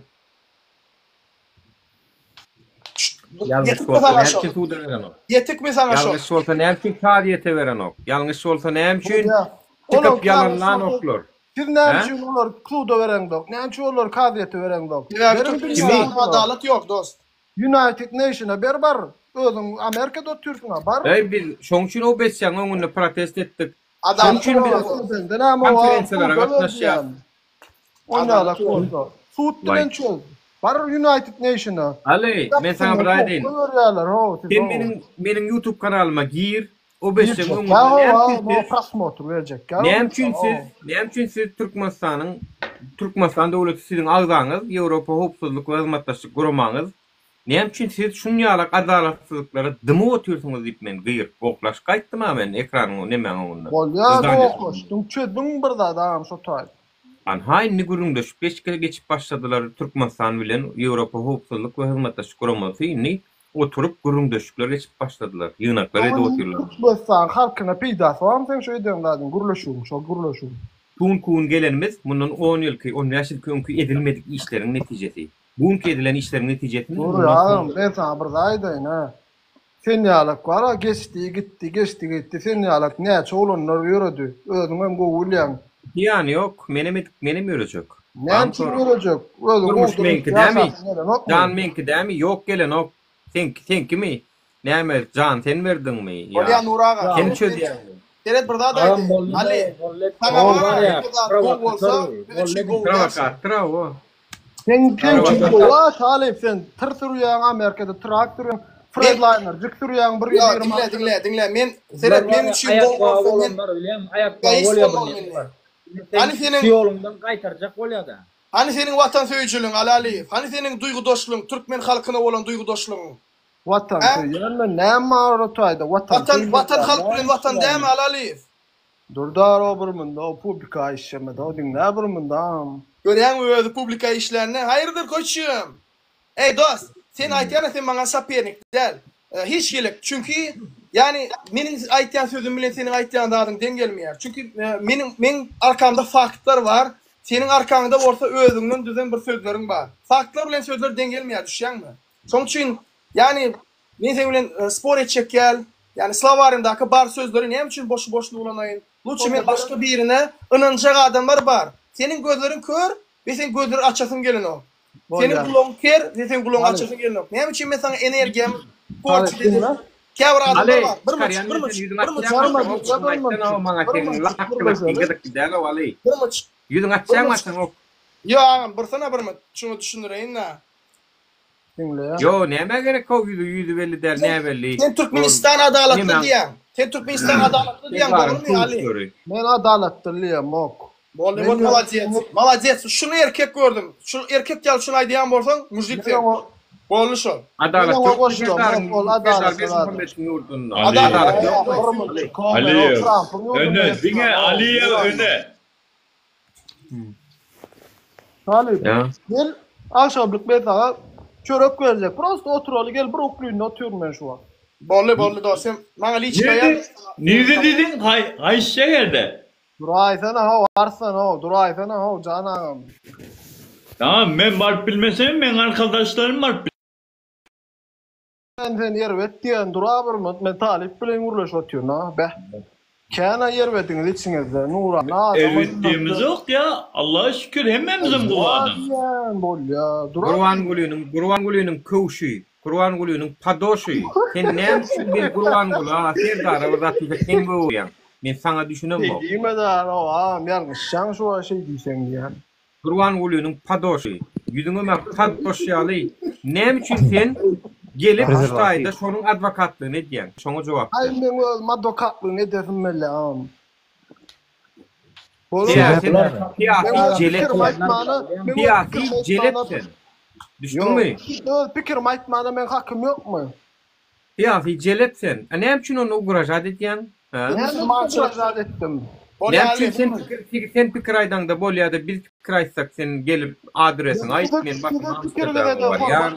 Ýalňyş Ýetikmi bolsa saňa näme şol? üçin suda berenok? Ýetikmi saňa şol? Ýalňyş bolsa näme üçin kazyýete berenok? Ýalňyş bolsa näme üçin Bolýa. Olar çykyp ýalňyş bolsa ýalanlanoklar? siz näme Hä? üçin olary suda bereňzok? Näme üçin olary kazyýete bereňzok? Sebäbi Beriň Türkmenistanda dünýäni olara. adalat ýok dost. United Nationa ber bar. Özüň Amerikada otyrsyň-a bar. Eý biz şoň üçin OBSE-niň öňünde protest etdik. Şoň Adalat üçin ýok biz dost. Sende näme o konferensiýalara suda ber gatnaşýas. diýýän. Onýalak bolsa. Sud bilen çöz. Bar United Nationa. Aly, men saňa bir aýdaýyn. Görýärler, ho, siz. Sen meniň meniň YouTube kanalyma gir, o beşjegiň öňünde näme üçin siz prosmotr berjek. Näme üçin siz, näme üçin siz Türkmenistanyň Türkmenistan döwleti siziň agzaňyz, Ýewropa Howpsuzlyk we Hyzmatdaşlyk Guramaňyz, näme üçin siz şunýalak adalatsyzlyklara dymyp otyrsyňyz diýip men gygyryp gohlaşyp gaýtdym-a men ekranyň nemäň öňünde. Bolýa, gohlaşdyň, çözdüň bir zat agam şo taý. Anha indi gürrüňdeşip geçip başladylar Türkmenistan bilen Ýewropa Howpsuzlyk we Hyzmatdaşlyk Guramasy indi oturyp gürrüňdeşlikler geçip başladylar, ýygnaklar edip otyrlar. Türkmenistan halkyna peýdasy barmy seň şu eden zadyň gürleşigiň şol gürleşigiň. Şu günki gün gelenimiz mundan on ýylky, on bäş ýylky öňki edilmedik işleriň netijesi. Bu günki edilen işleriň netijesini Dur mundan agam soň men saňa bir zat aýdaýyn hä. Sen ýalak bar-a geçdi gitdi geçdi gitdi sen ýalak näçe oglanlar ýöredi özüňem gowy bilýäň. Zyýany ýok menem edip menem ýörejek. Näme üçin ýörejek özüň Durmuş gowy meňki durmuş dämi ýaşasyň gelenokmy. jan meňki dämi ýok gelenok seňki seňkimi näme jan sen berdiňmi ýa Bolýa Nury aga. sen çözýäňmi. Seret bir zat aýdaýyn. Aly saňa bar-a hemme zat gowy bolsa biz üçin gowy däl şol. Prowokator o. Sen sen üçin gowy talyp sen tyr sürýäň Amerikada trak sürýäň Fredlinerjik sürýäň bir Ýok 120 diňle diňle diňle men seret meň üçin gowy bolsa men egoist bolmaly men. Hany seniň ýoluňdan gaýtarjak bolýada. Hany seniň watansöýüjiligiň Aly Alyýew hany seniň duýgudaşlygyň türkmen halkyna bolan duýgudaşlygyň. Watan söýýän men näme bar o taýda watan Watan watan halk bilen watan dämi Aly Alyýew. Durdar o bir munda o publika işlemedi o diňle bir munda. Görýäňmi özi publika işlände haýyrdyr koçum. Eý dost sen aýtýana sen maňa sopernik däl hiç hili çünki ýani meniň aýtýan sözüm bilen seniň aýtýan zadyň deň gelmeýär çünki meniň meň arkamda faktlar bar seniň arkaňda bolsa özüňden düzen bir sözleriň bar faktlar bilen sözler deň gelmeýär düşýäňmi şoň üçin ýani Men seň bilen spor etjek däl. Ýagny slowarymdaky bar sözleri näme üçin boşy-boşuna ulanaýyn? Luçe men başga birine ynanjak adamlar bar. Seniň gözleriň kör we seň gözleri açasyň gelenok. Seniň gulagyň ker we seň gulagyňy açasyň gelenok. Näme üçin men saňa energiýamy porçit edip Käbir adamlar bar. Bir myç, bir myç, bir myç, bir myç. Ýüzüňi açýaňmy açaňok. Ýok agam, bursana bir myç. Şuňa düşündireýin-dä. Diňleýän. Ýo nämä gerek how ýüzi ýüzi belli däl näbelli. Sen Türkmenistan adalatly diýýäň. Sen Türkmenistan adalatly diýýäň dogrymy Ali? Men adalatly diýemok. Boldy bol molodets. Molodets. Şuny erkek gördüm. Şu erkek ýaly şuny aýdýan bolsaň mujik sen. Boldy şol. Adalat Men oňa ýok goşulamok, ol Serdaryň adalatly Berdimuhamediň ýurdunda. Adalat ýok. Aliýew öne diňe Aliýew öne. Talyp, gel agşamlyk men saňa çörek berjek. Prosta oturaly gel bir uklynda otyryn men şu wagt. Boldy boldy dos sen maňa liçka ýaz. Nirde didiň haýsy şäherde? Duraýsana how Arslan how duraýsana how jan agam. Tamam men baryp bilmesem meň arkadaşlarym baryp Men seni erbet diýen dura bir minut men talyp bilen gürleşip otyryn a beh. Kän-ä erbediňiz içiňizde Nurana adama Erbet diýemizok ýa Allaha şükür hemmämizem gowy adam. Diýen bolýa dura Gurbangulynyň Gurbangulynyň köwşi. Gurbangulynyň padoşy. Sen näme üçin biz Gurbangula, Serdara bir zat diýsek sen gögerýäň? Men saňa düşünemok. Şeý diýme-de, agam, ýalňyşýaň şu wagt şeý diýseň diýýän. Gurbangulynyň padoşy. Ýüzüňem-ä padoş ýaly. Näme üçin sen gelip şu taýda şonuň adwokatlygyny edýäň? Şoňa jogap Aý ber. meň özüm adwokatlygyny edesim gelýär agam. Syýasy syýasy jelep sen. Syýasy jelep sen. Düşdüňmi? Öz pikirimi aýtmana meň hakym ýokmy? Syýasy jelep sen. A näme üçin onda ugražat edýäň? Hä? Näme ugražat etdim? Näme üçin sen pikir sen pikir aýdaňda bolýada biz pikir aýtsak sen gelip adresiňi aýt men basym Amsterdama barýan.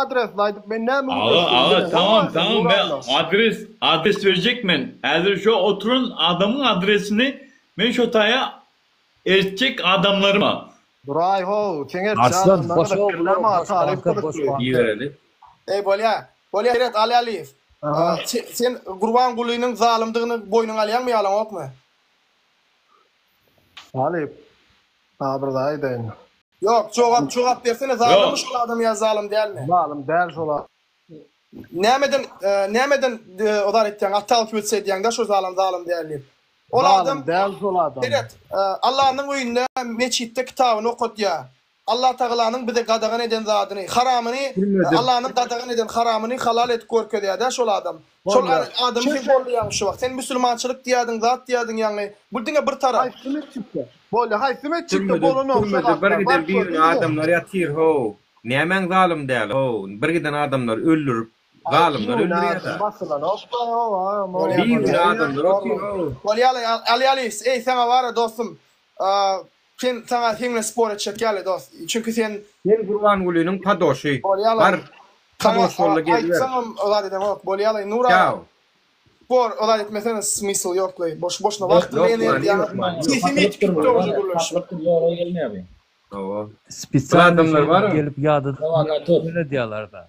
Adresini aýdyp men näme Aga aga tamam tamam men adres adres berjek men häzir şo oturan adamyň adresini men şo taýa eltjek adamlaryma. Duraý how seň eltjek Arslan adamlaryňa boş da how bular pikirleme boş talyp banka boş gyzykly. banka. Ibereli. Eý bolýa. Bolýa Seret Aly Alyýew. Sen Gurbangulynyň zalymdygyny boýnuňa alýaňmy ýa alaňokmy? Talyp. Saňa bir zat aýdaýyn. Ýok, jogap jogap bersene zalymmy şol adam ýa zalym dälmi? Zalym däl şol adam. Nämeden nämeden ozar etýäň ottалкиваться edýäňdä şo zalym zalym däl diýip. Ol adam Zalym däl şol adam. Seret, Allanyň öýünde meçitde kitabyny okatýa. Allatagalanyň bize gadagan eden zadyny, haramyny, Allanyň gadagan eden haramyny halal edip görkezýär-dä şol adam. Şol adamy sen goldaýaň şu wagt. Sen musulmançylyk diýýärdiň, zat diýýärdiň ýaňy. Bu diňe bir tarap. Haýsy metjitde? Bolýa, haýsy metjitde Türmede, bolanok şo türmede bir zatlar? giden Baryp bigünä gördüňmi? adamlar ýatyr how. Nämäň zalym däl how. Bir giden adamlary öldürip, zalymlar Bigünä öldürýär-dä. adam basylanok-da how, agam. Bolýa, Bigünä bolýa. adamlar otyr how. Bolýa-la, Aly Alyýew, eý saňa bar-a dostum, Sen saňa seň bilen spor etjek ýaly dost. Çünki sen Sen Gurbangulynyň padoşy. Bolýalaý. Bar Saňa padoş bolda geziber. aýtsaňam zat edeňok. Bolýalaý Nur aga. Çao. Spor zat etmesene smysl ýoklaý. Boş boşuna wagtyňy Ýok energiýaňy many ýok many ýok. sesimi ýetip gitdi oňa gürleşip. Satlypdyr ýola gelmeýär bu. Hawa. Bu Spesialny adamlar şeýdip bar. gelip ýadadyp Provokator. edýärler-da.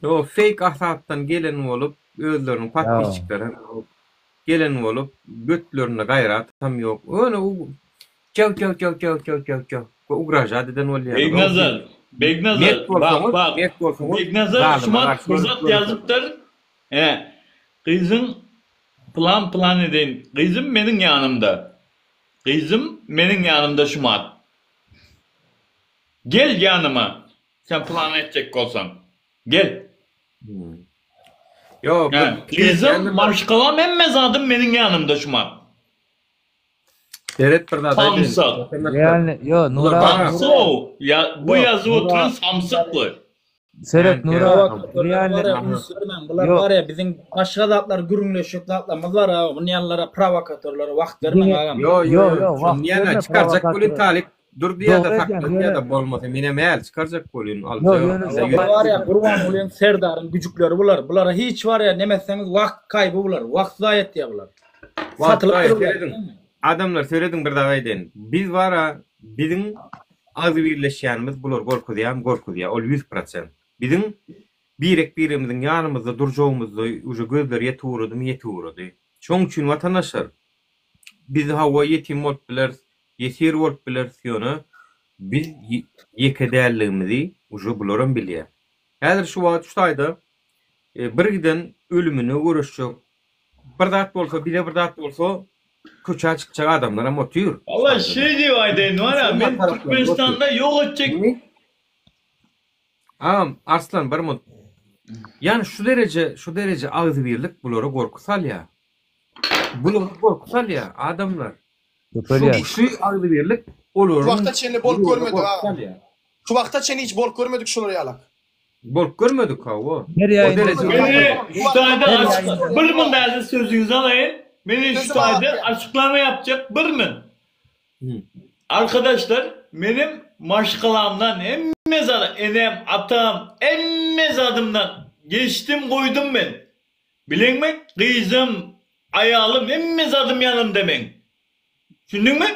Ýok fake hasapdan gelen bolup özleriniň podpisçikleri hem ýok. Gelen bolup götlerinde gaýratam ýok. Ýöne u çew çew çew çew çew çew çew ugražat eden bolýarlar. Begnazar, Begnazar, Mert bak bolsaňyz, bak. mert bolsaňyz Begnazar zalyma şumat garşy bir görüp zat görüp. ýazypdyr. He. Gyzyň plan plan edeýin. Gyzym meniň ýanymda. Gyzym meniň ýanymda şumat. Gel ýanyma. Sen plan etjek bolsaň. Gel. Ýok, Hä, gyzym, maşgalam hemme zadym meniň ýanymda şumat. Seret bir zat aýdaýyn. Samsyk. Realny, ýo, Nura. Samsyk. Ýa bu Ýok, ýazyp Nura. oturan samsykly. Seret Nura, Prowokatorlar realny. bar ya, üns bermäň. Bular Ýok. bar ya biziň başga zatlar gürrüňleşjek zatlarymyz bar ha. Bunýanlara prowokatorlara wagt bermäň Diňe agam. Ýo, ýo, Ýo, ýo, ýo, wagt ýa berme çykarjak bolýan prowokatora. talyp Dur diýýär-de, Dogry sakla edýäň, diýýär-de, ýöne bolmasa menem äl çykarjak bolýan, Ýok, aljak. ýöne Bize şo ýüz Bular bar ya Gurbangulyň Serdaryň güjükleri bular. Bulara hiç bar ya neme etseňiz wagt kaýby bular. Wagt zaýa etýär bular. Wagt Satylyp zaýa, durlar. serediň. Adamlar serediň bir zat aýdaýyn. Biz bar-a, biziň agzybirleşýänimiz bular gorkuzýarmy, gorkuzýar. Ol 100%. Biziň birek-birimiziň ýanymyzda durjagymyzda uje gözleri ýetip ugradymy, ýetip ugrady. Şoň üçin watandaşlar, biz hawa ýetim bolup bileris, Ýesir bolup bileris ýöne biz ýeke däldigimizi uje bularam bilýär. Häzir şu wagt şu taýda bir giden ölümine göreşjek bir zat bolsa bize bir zat bolsa köçä çykjak adamlaram otyr. Walla şeý diýip aýdaýyn wara men Türkmenistanda ýok etjek. Agam Arslan bir munt. Ýani şu dereje şu dereje agzybirlik bulara gorky salýar. Bulara gorky salýar adamlar. Köpelýär. Şu agzybirlik olaryň Şu wagta çenli bolup ýüregine görmedik gorky agam. salýar. Şu wagta çenli hiç bolup görmedik şular ýalak. Bolup görmedik hawa. Her O ýaýynda dereje Meni şu taýda açyk bir mün häzir sözüňizi alaýyn. Meni şu Sözüm taýda alyp. açyklama ýapjak bir mün. Arkadaşlar menim maşgalamdan hemme zat enem atam hemme zadymdan geçdim goýdum men. Bileňmi gyzym aýalym hemme zadym ýanymda meň. Düşündiňmi?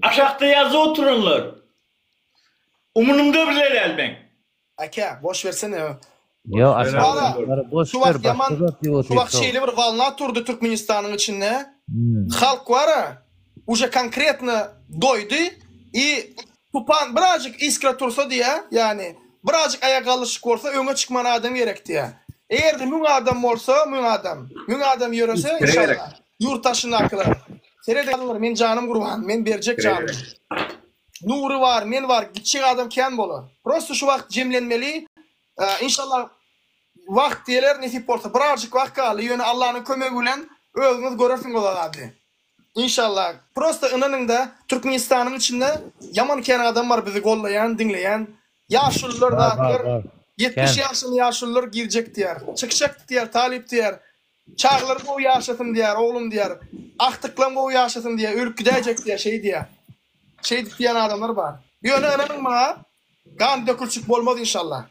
Aşakda ýazyp oturanlar. Umurymda bile däl meň. Aka, boş bersene. Ýo, Wala, aşakdakylara boş şu ber, wagt başga ýaman, zat diýip şu wagt otyr. şeýle bir wolna turdy Türkmenistanyň içinde. Halk bar-a, uje konkretno doýdy i tupan birazjyk iskra tursa diýä, ýagny. Birazjyk aýak galdyryşyk bolsa öňe çykman adam gerek diýýär. Eger-de 1000 adam bolsa, 1000 adam, 1000 adam ýörese Iskere gerek. inşallah ýurt daşyndakylar. Serediň adamlar men janym gurban, men berjek Iskere janymy. gerek. Nury bar, men bar, gitjek adam kän bolar. Prosta şu wagt jemlenmeli. Inşallah wagt geler nesip bolsa. Birazjyk wagt galdy, ýöne Allanyň kömegi bilen özüňiz görersiňiz o zady. Inşallah. Prosta ynanyňda Türkmenistanyň içinde ýaman kän adam bar bizi gollaýan, diňleýän. Ýaşulular Bar bar zatlar bar. 70 Kän. ýaşyny ýaşulular girjek diýýär. Çykjak diýýär, talyp diýýär. Çagalar gowy ýaşasyn diýýär, oglum diýýär. Agtyklam gowy ýaşasyn diýýär, ölüp gidäýjek diýýär, şeý diýýär. Şeýdip diýýän adamlar bar. Ýöne ynanyň maňa gan dökülşik bolmaz inşallah.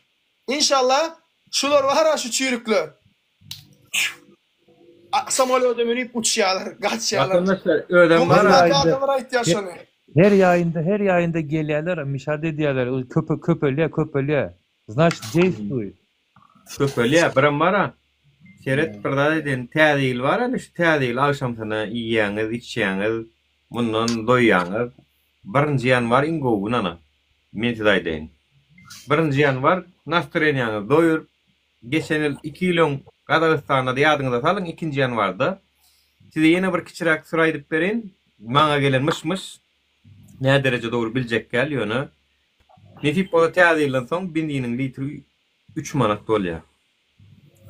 Inşallah şular bar-a şu çüýrükler. Samolýoda münüp uçýarlar, gaçýarlar. Watandaşlar özem bar. Her adamlar aýtýar şony. Her ýaýynda her ýaýynda gelýärler, mişat edýärler, köpe köpelýär, köpelýär. Znaçt deýstwuýet. Köpelýär, birem bar-a. Seret bir zat aýdaýyn, täze ýyl bar indi şu täze ýyl agşamsyna iýýäňiz, içýäňiz, mundan doýýaňyz. Birinji ýanwar iň gowy gün ana. Men size aýdaýyn. Birinji ýanwar nastroýeniýaňyz doýuryp, Geçen ýyl, iki ýyl öň Gazagystanda-da ýadyňyza salyň, ikinji ýanwarda. Size ýene bir kiçiräk syr aýdyp bereýin. Maňa gelen myş-myş, nädereje dogry biljek däl, ýöne nesip bolsa täze ýyldan soň benziniň litri üç manat bolýar.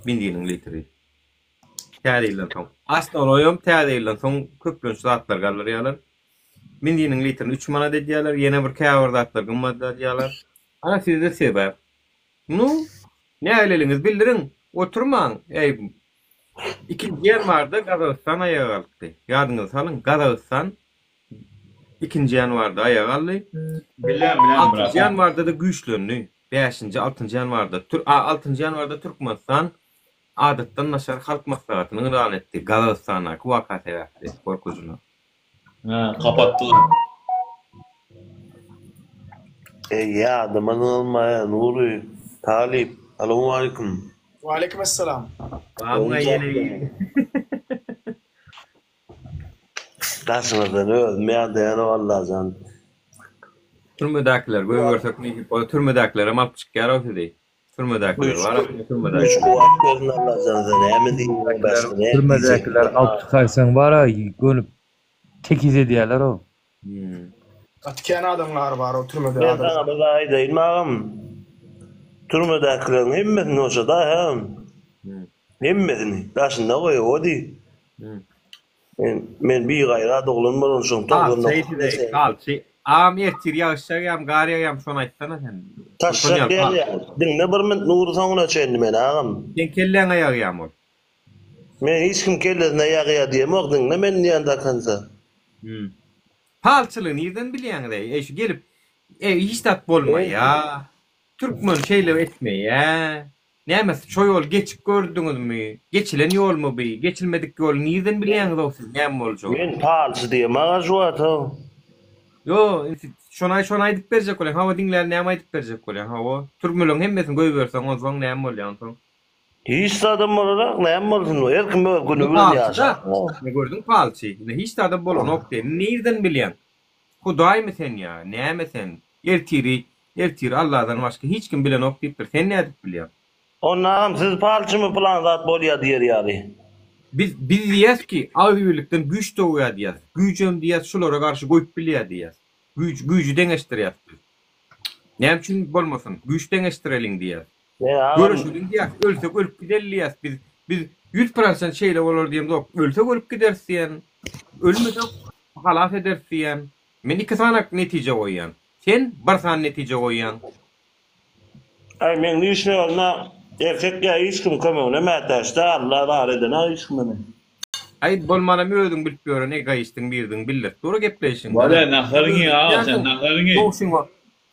Benziniň litri. Täze ýyldan soň. Osnownoýam täze ýyldan soň köplenç zatlar galdyrýarlar. Benziniň litrini üç manat edýärler, ýene bir käbir zatlar gymmadladýarlar. Ana sizde sebäp. Nu, nägileligiňizi bildiriň, oturmaň, eý, Ikinji ýanwarda Gazagystan aýaga galkdy. Ýadyňyza salyň, Gazagystan ikinji ýanwarda aýaga galdy. Bilýän, bilýän, Altynjy bratan. ýanwarda-da güýçlendi. Bäşinji, altynjy ýanwarda, tür, a, altynjy ýanwarda Türkmenistan adatdan daşary halk maslahatyny yglan etdi, Gazagystandaky waka sebäpli, gorkujyna. Hä, kapatdylar. Eý ýadyma ynanmaýa Nury talyp salowmalikim. Waleýkim essalam. Bagyňa ýene girdi. Daşyňyzdan özüm ýadaýanok Allajan. Türmedäkileri goýbersek nesip bolsa türmedäkilerem alyp çykýarow sizi. Türmedäkiler bar aslynda türmedäkiler. Güýç kuwwat bersin Allajan size näme diýjek başga näme diýjek. Türmedäkileri alyp çykaýsaň bara gönüp tekiz edýälerow. Gaty kän adamlar bar o türmede Men adam. saňa bir zat aýdaýyn agam. Türmedäkileriň hemmesini boşadaý ha. Hemmesini daşynda goý o diý. Men men bigaýrat oglan bolansoň 99 Palçy, palçy. Agam ertir ýagyş ýagýamy, gar ýagýamy şony aýtsana sen. Taşşak gelýär. Diňle bir minut Nury soňuna çenli meni agam. Seň kelläňe ýagýamy ol? Men hiç kim kellesine ýagýar diýemok diňle men diýen do konca. Palçylygy nirden bilýäňiz eý? Eý şu gelip eý hiç zat bolmaýa. Türkmen şeýle etmeýä. Näme siz şo ýoly geçip gördüňizmi? Geçilen ýolmy bi? Geçilmedik ýoly nirden bilýäňizow siz näme boljagyny? Men palçy diýemag-a şu wagt-ow. Ýo, indi şony şony aýdyp berjek bolýaň. Hawa diňläli näme aýdyp berjek bolýaň? Hawa. Türkmenleň hemmesini goýberseň onsoň näme bolýa onsoň? Hiç zadam bolarak näme bolsun her kim öz güni bilen Palçy-da. ýaşar. Ine gördüň palçy. Ine hiç zadam bolanok diýen. Nirden bilýäň? Hudaýmy sen ýa? Näme sen? Ertiri Ertiri Alladan başga hiç kim bilenok diýipdir. Sen nädip bilýäň? Onda agam siz palçymy pylan zat bolýa diýer ýaly. Biz biz diýýäs ki, agzybirlikden güýç dogýar diýýäs. Güýjem diýýäs şulara garşy goýup bilýär diýýäs. Güýç güýji deňeşdirýäs biz. Näme üçin bolmasyn? Güýç deňeşdireliň diýýäs. E agam. Göreşeliň diýýäs. Ölsek ölüp gideli diýýäs. Biz biz 100% şeýle bolar diýemzok. Ölsek ölüp gideris diýen. Ölmesek halas ederis diýýän. Men iki sany netije goýýan. Sen bir sany netije goýýaň. Aý meň lişni ýoluna erkek ýa hiç kim kömegine mätäç däl Alla bar edenok hiç kime men. Aý bolmanam özüň bilip ýören egoistiň biridigiňi bildirip dur gepleýşiňden. Bolýa naharyňy iý aga sen naharyňy iý. Goňşyňa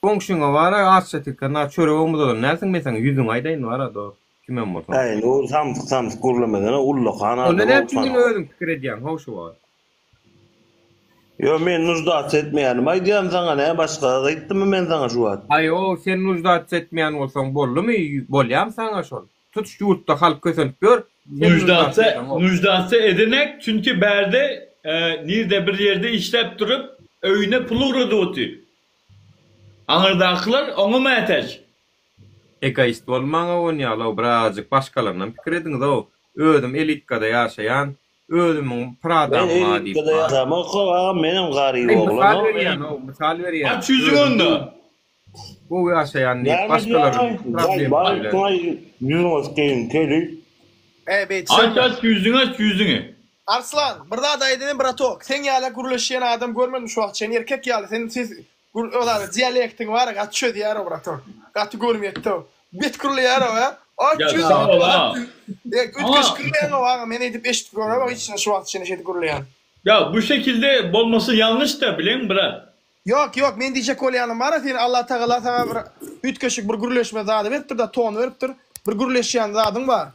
goňşyňa bara aç ýatyrka na çöregem uzadan dälsiň men saňa ýüzüňi aýdaýyn bara dos kimem bolsaň. Aý Nury samsyk samsyk gürlemesene ullakan Onda adam näme üçin bolsaň. diňe özüň pikir edýäň how şu wagt. Ýo men nuždats etmeýänim aýdýan saňa nä başga zat aýtdymmy men saňa şu wagt. Aýo sen nuždats etmeýän bolsaň boldumy bolýamy saňa şol tutuş ýurtda halk kösenip ýör sen nuždats Nuždatsa edeňok. nuždatsa edenek çünki bärde nirde bir ýerde işläp durup öýüne pul ugradyp otyr. Aňyrdakylar oňa mätäç. Egoist bolmaň-ow onýaly-ow birazajyk başgalarynam pikir ediňiz-ow. Özüm elitkada ýaşaýan, özümiň pradam Men bar diýip elitkada bar. ýaşamok-ow agam menem garyp Aý mysal oglan-ow menem. berýän-ow, mysal berýän. Aç ýüzüňi Özüm onda. gowy ýaşaýan diýip Näme başgalaryň diýýäň? problemasy Baý bilen. baý ýüzüňe sikeýin keli. Eý beýt Aç şeýme. aç ýüzüňi aç ýüzüňi. Arslan, bir zat aýdaýyn bratok, seň ýaly gürleşýän adam görmedim şu wagt çenli erkek ýaly sen ses gür o zady dialektiň bar gaty çözýär o bratok. Gaty görüm ýetdi o. Bet gürleýär o a. Aç Ýa ýüzüňi sag ol a. Üýtgeşik Ama gürleýäň o aga men edip eşidip göremok hiç şu wagt çenli şeýdip gürleýän. Ýa bu şekilde bolmasy ýalňyş da bileň brat. Ýok ýok men diýjek bolýanym bara sen Allatagala saňa bir üýtgeşik bir gürleşme zady beripdir da tony beripdir bir gürleşýän zadyň bar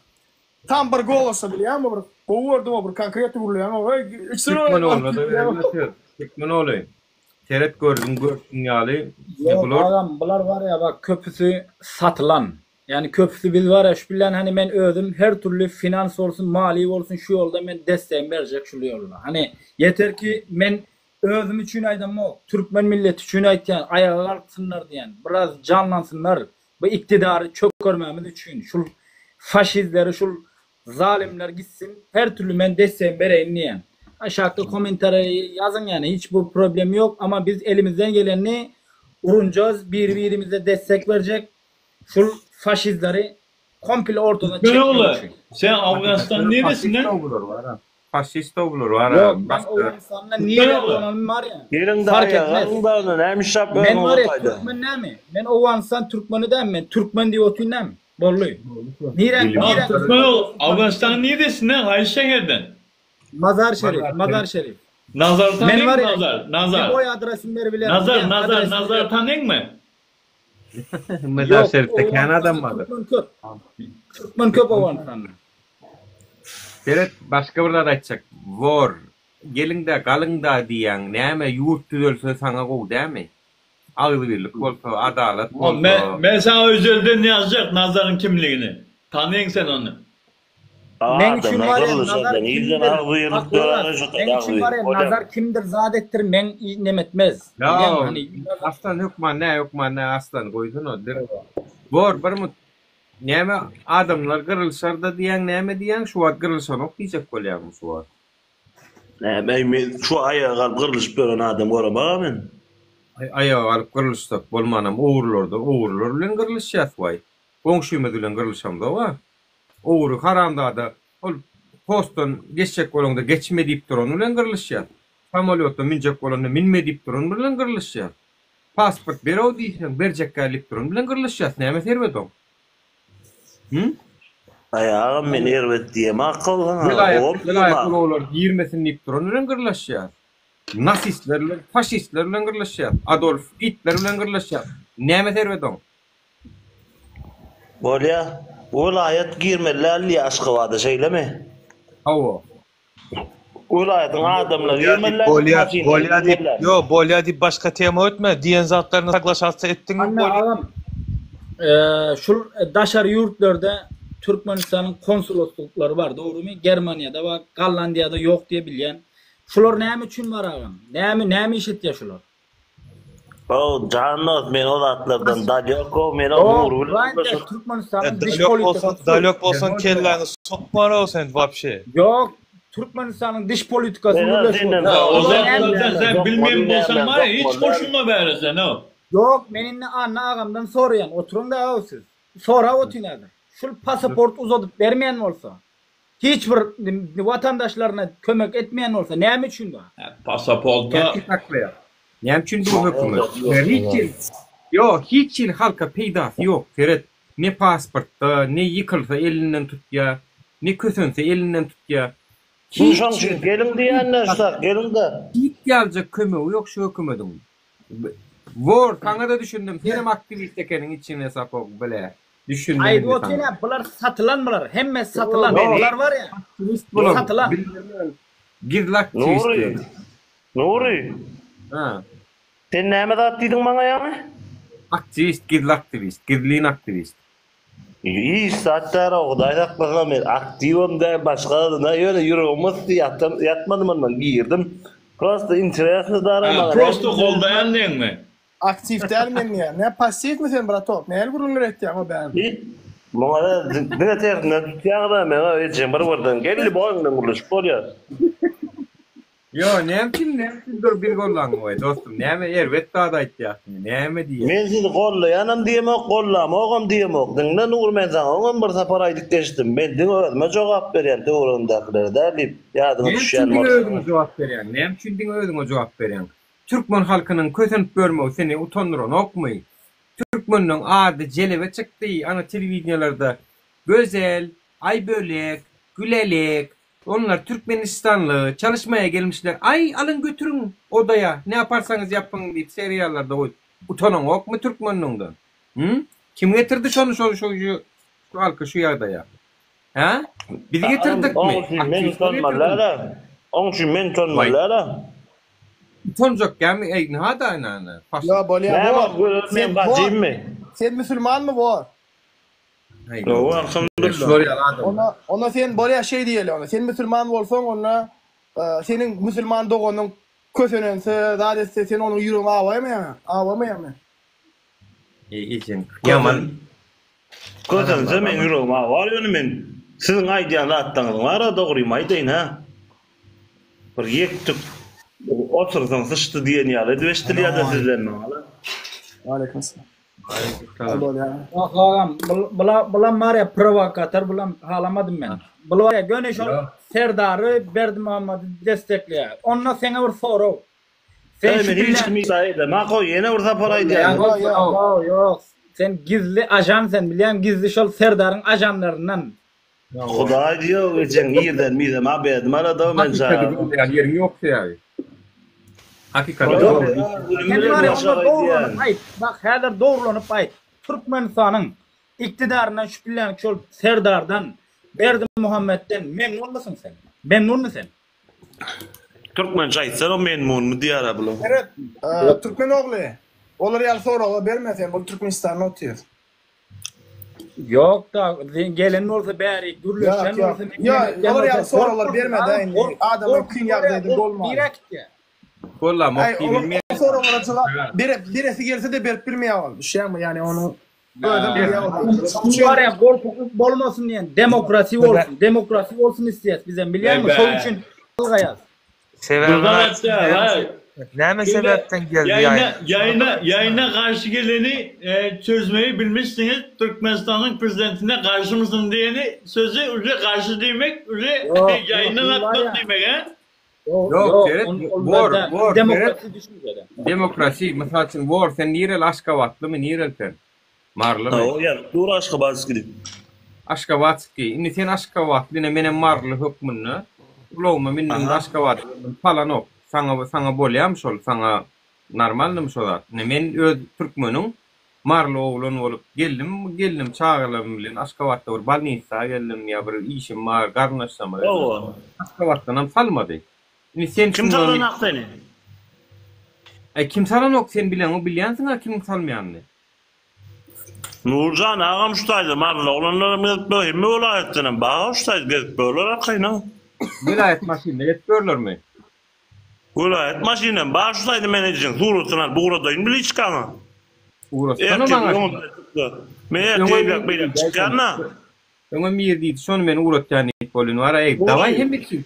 tam bir golosa bilýäňmi bir gowy gördüm o bir konkretno gürleýäň o eý içine Türkmen ogluna da berme söz. Türkmen ogly. Seret gördüň görşüň ýaly Ýok bular. agam bular bar ýa bak köpüsi satylan. Ýani köpüsi biz bar ýa şu bilen hani men özüm her türli finans bolsun maliý bolsun şu ýolda men destegimi berjek şul ýolda. Hani ýeter ki men Özüm üçin aýdamok, türkmen milleti üçin aýtýan, aýaga galksynlar diýýän, biraz janlansynlar, bu iktidary çökermämiz üçin, şul faşizleri, şul zalymlar gitsin, her türli men dessegimi bereýin diýýän. Aşakda kommentariýa ýazyň ýani hiç bu problem ýok, amma biz elimizden gelenini urunjaz, biri birimize dessek berjek, şul faşizleri komple ortadan Türkmen çekmek ogly, üçin. sen Awganystan neresinden? Faşist bular bar. Ýok, men Owganystanda nirede bolanym bar ýa. Geliň Fark daýy, etmez. galyň dagyna näme iş ýap Men ýörüň bar o ýa taýda. türkmen näme? Men Owganystan türkmeni däl men türkmen diýip otyryn näme? Boldy. Nirä nirä Türkmen ol Owganystanyň niresinden, haýsy şäherden? Mazar Şerif, Mazar Şerif. Nazar Men tanyňmy bar ýa. Nazar, Nazar. Boý adresimi beribilerin. Nazar, Nazar, Nazar tanyňmy? Mezar Ýok, Şerifde kän adam Owganystanda bardyr. türkmen köp. Türkmen köp Owganystanda. Seret başga bir zat aýtjak bor geliňdä galyňda diýýäň näme ýurt düzelse saňa gowy dämi agzybirlik bolsa adalat bolsa. Men men saňa özelden ýazjak Nazaryň kimligini. Tanyň sen ony. Meň üçin Adamlar bar ýa gyrlyşardan Nazar irden kimdir agzybirlik Bak Oraz dörär şu meň üçin bar ýa Nazar kimdir zat etdir meň nemetmez bilýäňmi Ýa hany Arslan hökman nä hökman nä Arslany goýsana bor bir mut Näme adamlar gyrylyşarda diýýäň näme diýýäň şu wagt gyrylyşanok diýjek bolýaňmy şu wagt. Näme men şu aýaga galyp gyrylyşyp ýören adam göremogam men. Aý aýaga galyp gyrylyşsak bolmanam ogrularda ogrular bilen gyrylyşýas waý. Goňşymyz bilen gyrylyşamzog-a. Ogry haramzada ol postdan geçjek bolaňda geçme diýip duran bilen gyrylyşýas. Samolýotda münjek bolanda münme diýip duran bilen gyrylyşýas. Pasport berow diýseň berjekgä diýip duran bilen gyrlyşýas näme erbet oň. Hü? Aý agam men erbet diýemok saňa Welaýat gowam welaýat diýemok. ulaglar girmesin diýip duran bilen gyrlaşýas. Nasistler bilen faşistler bilen gyrlyşýas. Adolf Gitler bilen gyrlyşýas. Näme erbet oň. Bolýa. Welaýat girmeli däl diýýä Aşgabada şeýlemi? Hawa. Welaýatyň adamlary Bolýa diýip, girmeli däl, bolýa, maşynlary bolýa diýip, girmeli däl. ýo, bolýa diýip başga tema ötme, diýen zatlaryna saglaşatsa etdiňmi Anna bolýa. agam, eee, şul daşary ýurtlarda Türkmenistanyň konsuloslyklary bar, dogrymy? Germaniýada bar, Gollandiýada ýok diýe bilýän. Şular näme üçin bar agam? Näme näme iş etýär şular? O jan dost men o zatlardan dalýoko men o Ýok, Nury bilen Bryant gürleşip Türkmenistanyň dış Dalýok bolsaň, politikasy. dalýok bolsaň kelläňi sokmana sen wapşe. Ýok, Türkmenistanyň dış politikasy Sen gürleşip senden otyr. O sogmaly zatlardan sen sokmaly bilmeýän bolsaň näme bar ya hiç sokmaly goşulma bäri sen o. Ýok, men indi Anna agamdan soraýan, oturyň-da ow siz. Sorap otyryn häzir. Şul pasaport uzadyp bermeýän bolsa, Hiç bir watandaşlaryna kömek etmeýän bolsa näme üçin bar? Pasaporta. Näme üçin saklaýar? Näme üçin dur hökümet? Hiç hili Ýok, hiç hili halka peýdasy ýok. Seret, ne pasportda, ne ýykylsa elinden tutýar, ne kösense elinden tutýar. Hiç şoň üçin geliň diýýänler şusak, geliň-de. Hiç ýalyjak kömegi ýok şu hökümediň. Bor, saňa-da düşündim, senem aktiwist ekeniň içine sapok, bile. Düşündim Aýdyp indi otyryn saňa. a bular satylan bular hemmesi satylan bular bar ýa Aktiwist bular. satylan. Bildirmän gizli aktiwist Nury. diýen. Nury. Ha. Sen näme zat diýdiň maňa ýaňy? Aktiwist, gizli aktiwist, gizlin aktiwist. Hiç zat däl-ow, Hudaý saklasyn men aktiwem däl, başga zat-da ýöne ýüregim gysdy, ýatan, ýatmadym ondan, girdim. Prosto interesno dara Ha, maňa. prosto goldaýan diýeňmi? Aktiw däl men diýýän. Nä passiwmi sen bratok? Nähili gürrüňler etýäň o bärde? Muňa diňe tersinden tutýaňyz-a meňa ejem bir birden geldi boýuňdan gürleşip bolýar. Ýo näme üçin näme üçin dur bir gollaňoý dostum näme erbet zat aýtýarsyň näme diýýäň. Men sizi gollaýanam diýemok gollamogam diýemok diňle Nury men saňa öňem bir sapar aýdyp geçdim men diňe özüme jogap berýän töweregimdäkilere däl diýip ýadyňa Näme üçin düşýän diňe bolsa. özüňe jogap berýäň näme üçin diňe özüňe jogap berýäň Türkmen halkynyň kösenip görmegi seni utandyranokmy Türkmenleň ady jelebe çykdy ana telewideniýalarda Gözel, Aýbölek, Gülälek Onlar Türkmenistanly çalyşmaya gelmişler aý alyň götüriň odaýa ne yaparsaňyz yapyň diýip seriallarda goýup utanaňokmy türkmenligiňden hü kim getirdi şony şo şo şu halky şu ýagdaýa hä biz getirdikmi Oň üçin men aktiwistler utanmaly getirdimi dälä oň üçin men utanmaly waý dälä. utanjak gämi eý nada ynany Ýa bolýa Näme bor. gözel men Sen bor. gajymmy? Sen müsülmanmy bor? Hawa alhamdulillah. Şular ýaly adamlar. Onda onda sen bolýa şeý diýeli onda. Sen müsülman bolsaň onda seniň müsülman doganyň kösenense zat etse sen onuň ýüregini awaýmaýaňa? Awamaýaňmy? Eý ejeň ýaman. Kösense meň ýüregim awar ýöne men siziň aýdýan zatlaryňyzyň bara dogrymy aýdaýyn hä. Bir ýek-tük otursaň syçdy diýen ýaly edip eşdilýärde sizden maňa. Waleýkim salam. Ýok agam bula bulam bar ya prowokator bulam halamadym men. Bul bar ya göni şol Serdary Berdimuhammady destekleýär. Onda seňe bir sorag. Sen Eý şu men hiç bilen kimi isa edemok ýene bir sapar aýdýan. Ýok ýok ýok sen gizli ajan sen bilýän gizli şol Serdaryň ajanlaryndan. Hudaý diýo ejeň irden mizem abedim arada men Hakykady çaga. gözleýän ýeriň ýok sebäbi. Hakykady Ýok dogry ýa diýip. gülüm Sen bilen bar ya başa onda gaýdýan. dogrulanyp aýt. Bak häzir dogrulanyp aýt. Türkmenistanyň iktidaryndan şübhlenip şol Serdardan, Berdimuhametden memnunmysyň sen? Memnunmy sen? Türkmençe aýtsana menmunmy diýara bular. Seret, türkmen ogly, olar ýaly soraga berme sen, bul Türkmenistanda otyr. Ýok-da, gelen bolsa bäri gürleşen Ýok, ýok. bolsa, Ýok, etýän olar ýaly bolsa, soraglar gorkmasyn berme-de agam, indi. gork, Adamlar gork kyn bolýar, ýagdaýda gork bolmaly. nirä gitýär? Gollamok Aý, diý olar bilmeýän. o soraglara jogap bere, beresi gelse-de berip bilmeýär ol. Düşýäňmi? Ýagny onuň özem bilýär o zatlary. Şonuň Bu üçin bar ýa gorkusuz bolmasyn diýen, demokrasi bolsun, demokrasi bolsun isleýäs bizem bilýäňmi? Şoň üçin ylgaýas. Sebäbini Buradan aýtsaň hatta näme vay. näme Şimdi sebäpden geldi yayına, ýaýyna? yayına, yayına karşı geleni e, çözmeyi bilmişsiniz. Türkmenistan'ın prezidentine karşı mısın diyeni sözü uca karşı demek, uca Ýok, ýok, yayından biz bar atmak ýa. demek ha. Ýok, Ýok, ýok, seret, ol ol bor, däl. bor, seret. Demokrasi düşünjede. Demokrasi, mysal üçin, bor, sen nireli Aşgabatlymy, nireli sen? Marylymy? Hawa ýazyp dur Aşgabatskiý diýip. Aşgabatskiý. Indi sen Aşgabatly, ine menem Maryly hökmünde ulagyma mindim-de Aha. Aşgabada geldim. Salanok. Saňa saňa bolýamy şol? Saňa normalnymy şo zat? Ine men öz türkmeniň maryly oglan bolup geldim, geldim çagalarym bilen Aşgabatda bir bolnisa geldim ýa bir işim bar, garyndaşlaryma geldim. Hawa. Aşgabatdanam salmady. Indi sen Kim şundan salanak seni? Aý kim salanok sen bileňok bilýänsiň-a kimiň salmaýanyny. Nurjan agam şu taýda maryly oglanlaram gezip ýör hemme welaýatdanam bar şu taýda gezip ýörler arkaýyn-a. Welaýat maşynda gezip ýörlermi? Welaýat maşynam bar şu taýda men ejeň suratyny alyp ugradaýyn biliçkaňa. Ugratsana Ertir maňa öňe şony. Men ertir Öňe eýläk beýläk çykýan-a. Öňe mir diýdi şony men ugratýan diýip bolýan wara eý dawaý Nury hemme kişi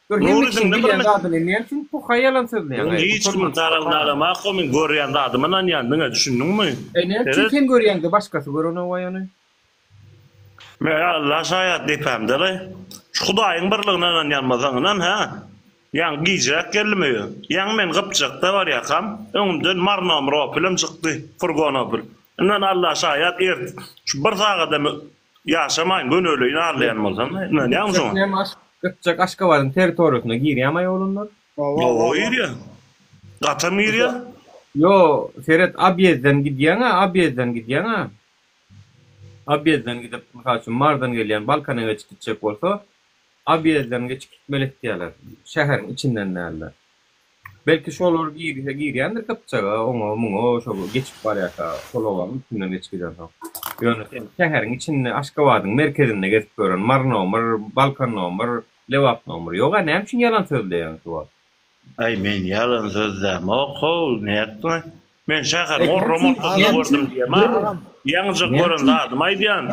Dur hemme Nury kişiň diňle bir bilýän men zadyny näme üçin poha ýalan sözleýäň Men eý hiç kimiň utanman tarabyny alamok men görýän zadyma ynanýan diňe düşündiňmi? Eý näme üçin Seret. sen görýäňde başkasy görenok-aý ony. Men Alla şaýat depämde-le. Şu Hudaýyň birligine ynanýan bolsaň ynan hä. Ýaňy gijräk geldim öýe. Ýaňy men Gypjakda barýakam, öňümden Mary nomer Opelem çykdy, furgon Opel. Ynan Alla şaýat ert şu bir sagadam ýaşamaýyn, göni öleýin arlaýan bolsam, ynanýaňmy Gypjak şoňa? näme aş Gypjak Aşgabadyň territoriýasyna girýämi oglanlar? Ýoga girýär. Gatam girýär. Ýo, seret obýezdden gidýäň-ä, obýezdden gidýäň-ä. Obýezdden gidip, mysal üçin, Mardan gelýän Balkana geçip gitjek bolsa, obýezdden geçip gitmeli etýärler. Şäheriň içinden däl-de. Belki şolar girse girýändir Gypjaga, oňa, muňa, şo geçip barýarka, şol obanyň üstünden geçip gidensoň. Ýöne sen şäheriň içinde, Aşgabadyň merkezinde gezip ýören Mary nomer, Balkan nomer, Lebap nomer ýog-a, näme üçin ýalan sözleýäň şu wagt? Aý, men ýalan sözlämok-how, nätdiň-aý? Men şäheriň orram ortasynda gördüm diýemä. Ýaňyjak gören zadymy aýdýan.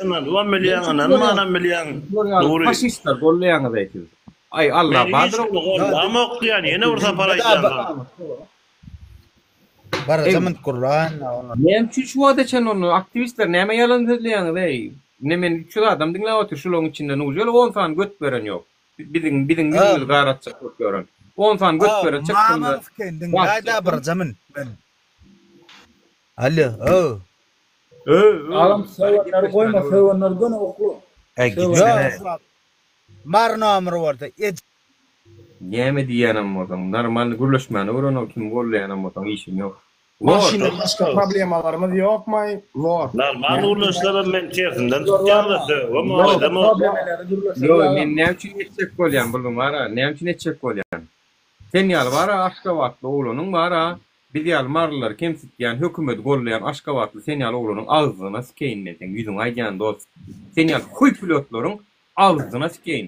Ynanybam bilýäň, ynanmanam bilýäň. Nury. Faşistler gollaýaňyz-eý siz. Aý Alla Men hiç bardyr. kimi gollamok diýýän, ýene bir sapar aýdýan saňa. Baraja münüp gurlaýyn-da ony. Näme üçin şu wagta çenli onda aktiwistler näme ýalan sözleýäňiz-eý. Ine meni 300 adam diňläp otyr şularyň içinde nujeli on sany göt beren ýok. Biziň biziň ýüzümizi garatjak bolup ýören. On sany göt beren çyksyn-da. Mamaň sikeýin diňläý-dä birje mün. Alo, ow. Agam söwenleri goýma söwenleri göni okla. Äý gitsene. Mary nomeri bolsa ej. Näme diýýänem bolsaň normalny gürleşmäni öwren ol kimi gollaýanam bolsaň işim ýok. Maşyndan başga problemalarymyz ýokmaý zor. Normal gürleşseler men tersinden tutýan-da sögem aýdamok. Ýok men näme üçin etjek bolýan buluň bara näme üçin etjek bolýan. Sen ýaly bara aşgabatly oglanyň bara biz ýaly marylylary kemsitýän hökümedi gollaýan aşgabatly sen ýaly oglanyň agzyna sikeýin men seň ýüzüňe aýdýan dos. Sen ýaly huý pilotlaryň agzyna sikeýin.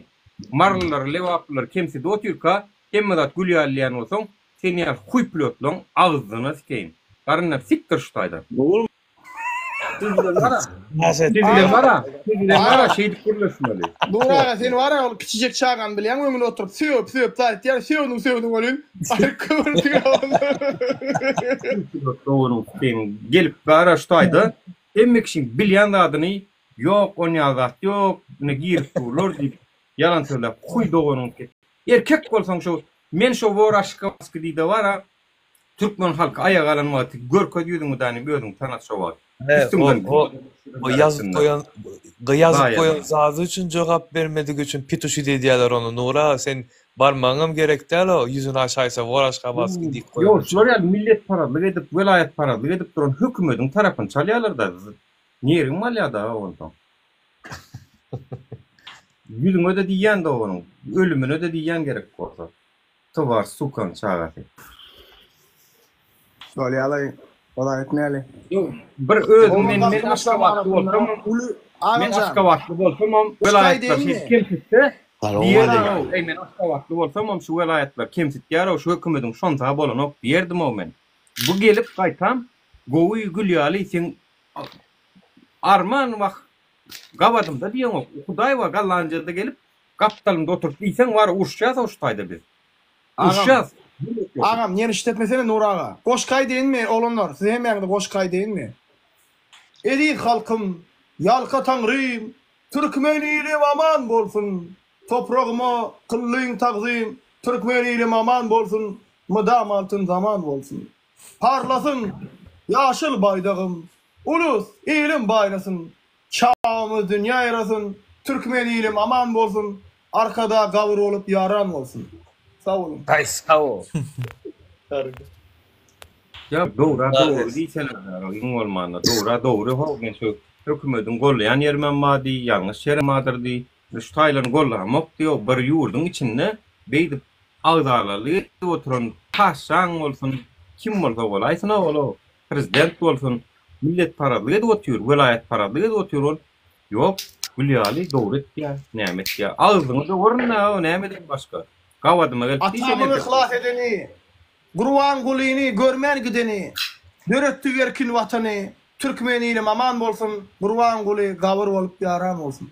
Marylylary lebaplylary kemsidip otyrka hemme zat gül ýaly diýýän bolsaň Sen ýaly huý plotlaň agzyna sikeýin. Garyndan sikdir şu taýdan. Siz bilen bara. Siz bilen bara. Siz bilen bara şeýdip gürleşmeli. Nur aga sen bara ol kiçijek çagany bilýäňmi öňünde oturyp sögüp sögüp zat etýär sögdüň sögdüň welin aýryp köwürdiň Doganyň sikeýin gelip bara şu taýda hemme kişiň bilýän zadyny ýok onýa zat ýok ine girip durlar diýip ýalan sözläp huý doganyň erkek bolsaň şu Men şo wor aşgabatski diýde bara türkmen halky aýaga galan wagty görkez ýüzüňi danym özüňi tanat şo wagt. He o Üstüňden o o ýazyp goýan ýazyp Zaýa. goýan zady üçin jogap bermedigi üçin pituşit edýäler ony Nury aga sen barmagyňam gerek däl o ýüzüni açaýsa wor aşgabatski diýip goýany Ýok üçin. şular ýaly milletparazlyk edip welaýatparazlyk edip duran hökümediň tarapyny çalýalarda neriň bolýada onsoň. Ýüzüňe-de diýýän doganyň, ölümine-de diýýän gerek bolsa. Twar sukaň çagasy. Bolýalaý, olay etmäli. Bir özüm men men aşgabatly bolsamam men aşgabatly bolsamam welaýatlar şeýdip kemsitse diýerdim-ow eý men aşgabatly bolsamam şu welaýatlar kemsitýär-ow şu hökümediň şonsa bolanok diýerdim-ow men. Bu gelip gaýtam gowy gül ýaly seň Arman wah gabadymda diýeňok. Hudaý bar Gollandiýada gelip gapdalymda oturyp diýseň bar uruşýas-ow şu taýda biz. Agam Uruşýas. agam ýenişit etmesene Nury aga. Goşgy aýdaýynmy oglanlar siz hemmäňize goşgy aýdaýynmy. Eziz halkym ýalka taňrym türkmen ilim aman bolsun topragyma kyllyň tagzym türkmen ilim aman bolsun mydam altyn zaman bolsun. Parlasyn ýaşyl baýdagym, Ulus, ilim baýlasyn, Çagymyz dünýä ýarasyn, Türkmen ilim aman bolsun, Arkadag gabyr bolup ýaran bolsun. Sag boluň. Aý sag bol. Ýa dowra dogry diýseler iň bolmanda dowra dogry how men şu hökümediň gollaýan ýerimem bar diý ýalňyş ýerem bardyr diý şu taýlaryny gollamok diý bir ýurduň içinde beýdip agzalalyk edip oturan paşşaň bolsun kim bolsa bolaýsyn-ow ol-ow prezident bolsun milletparazlyk edip otyr welaýatparazlyk edip otyr ol ýok gül ýaly dogry etýär näme etýär agzyňy döwerin-ä nämeden başga gabadyma gelip diý sen Atamyň erkek yhlas edeni, Gurbangulyny görmän gideni, Döretdi erkin Watany, Türkmen ilim aman bolsun, Gurbanguly gabyr bolup ýaran bolsun.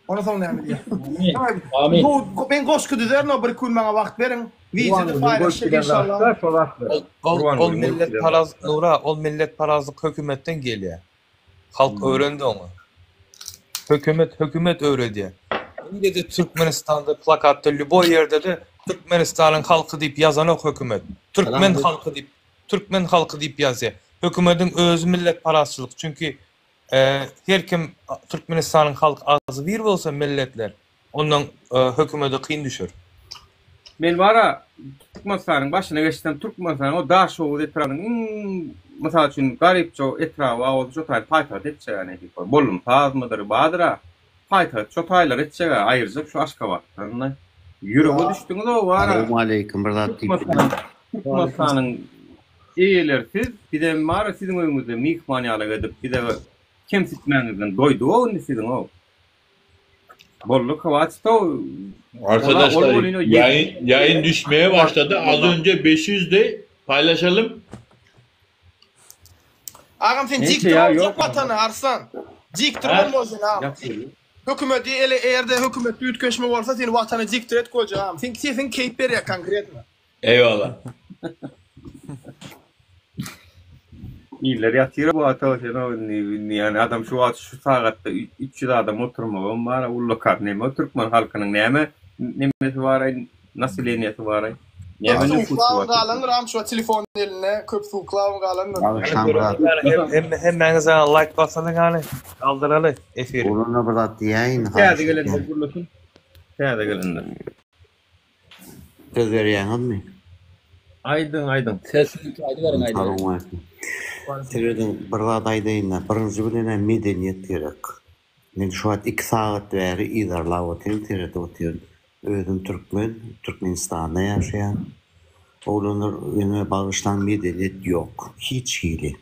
Ondan soň näme diýýär? Amin. Amin. Bu men goşgy düzerin o bir gün maňa wagt beriň. Wideoda paýlaşjak inşallah. Ol ol ol milletparaz Nura ol milletparazlyk hökümetden gelýär. Halk öwrendi oňa. Hökümet hökümet öwredýär. Nirede Türkmenistanda plakatda lýuboý ýerde-de Türkmenistanyň halky diýip ýazanok hökümet. Türkmen halky diýip türkmen halky diýip ýazýar. Hökümediň özi milletparazçylyk. Çünki Her kim Türkmenistanyň halky agzybir bolsa milletler ondan hökümede kyn düşer. Men bara Türkmenistanyň başyna geçsem Türkmenistanyň o Daşoguz etrabynyň iň mysal üçin garypja etraby bar bolsa şo taýy paýtagt etjegä nesip bolsa. Bollum sazmydyr bardyra paýtagt şo taýlary etjegä aýyrjak şu Aşgabatdan. Ýürege düşdüňiz-ow bara. Salowmaleýkim bir zat diýip Türkmenistanyň Türkmenistanyň Eýeler siz, bizem bar siziň öýüňizde myhman ýalak edip bize kemsitmäňizden doýdugow indi siziňow. Boldy hwaçitow. Arkadaşlar yayın, yayın düşmeye başladı. Az önce 500 de paylaşalım. Agam sen Neçe diktor ýa boljak ýok. watana Arslan. Diktor Hä? bolmaly sen agam. Ýatyr. Hökümeti ele eger-de hökümetde üýtgeşme bolsa seni watana diktor edip goýjak agam. Seň sesiň keýp berýär konkretno. Eyvallah. Iller ýatyr bu wagta sen o indi indi ýani adam şu wagt şu sagatda 300 adam oturmagam bar ullakan neme türkmen halkynyň näme nemesi baraý naseleniýesi baraý Köp näme nüfusy suwuklawym bar türkmen galandyr agam şu wagt telefonyň elinde köp suwuklawym galandyr. Şamyrat. Hemme hemmäňiz like basalyň hany. Galdyraly efiri. Oglanlar bir zat diýäýin Täze haýyş gelenler etýän. gürlesin. Täze gelenler. Söz berýäňizmi? Aýdyň aýdyň. Söz siziňki aýdyberiň aýdyberiň. Salowmaleýkim. Serediň bir zat aýdaýynda birinji bilenä medeniýet gerek. Men şu wagt iki sagat bäri yzarlap otyryn seredip otyryn. Özüm türkmen, Türkmenistanda ýaşaýan. Oglanlar ýöne bagyşlaň medeniýet ýok. Hiç hili.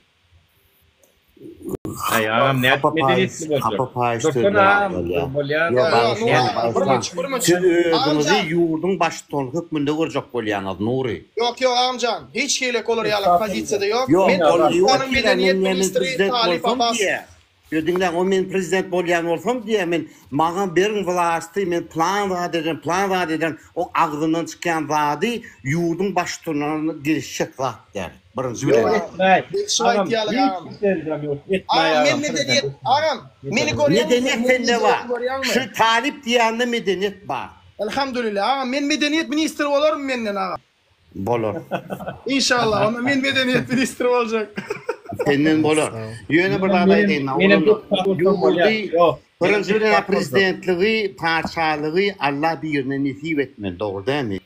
Aý agam nädip Hapa paýyş, medeniýetli boljak? hapa paýyş Dursana sözler agam agzalýar. bolýar Ýok Ýa bagyşlaň, Nury agam bir bagyşlaň. minut bir minut. Siz özüňizi Agamjan. ýurduň baştutany hökmünde görjek bolýaňyz Nury. Ýok ýok agamjan. Hiç hili olar ýaly pozisiýada ýok. Ýok, Men ol ýok Türkmenistanyň diýýär, men medeniýet men ministri prezident Talyp bolsam Abbas. diýýär. Ýok diňläň, o men prezident bolýan bolsam diýýär, men maňa beriň wlasty, men plan zat ederin, plan zat ederin. O agzyndan çykýan zady ýurduň baştutanyna gelişjek zat däl. Birinji Ýok bilen. agam. Şu Agam aýtýaly hiç agam. derejem ýok. Etmäý Agam men agam medeniýet prezident. agam meni görýäňmi sen Medeniýet meniň sende wideomy bar. görýäňmi? Şu talyp diýýände medeniýet bar. Elhamdülillah agam men medeniýet ministri bolarmy menden agam. Bolar. Inşallah onda men medeniýet ministri boljak. Senden bolar. Ýöne bir zat aýdaýyn, Menem oglanlar. deputat bolsam bolýar. Ýurdy Ýok. Menem birinji bilen deputat bolsam. prezidentligi, patyşalygy Allah birine nesip etmeli, dogry dälmi?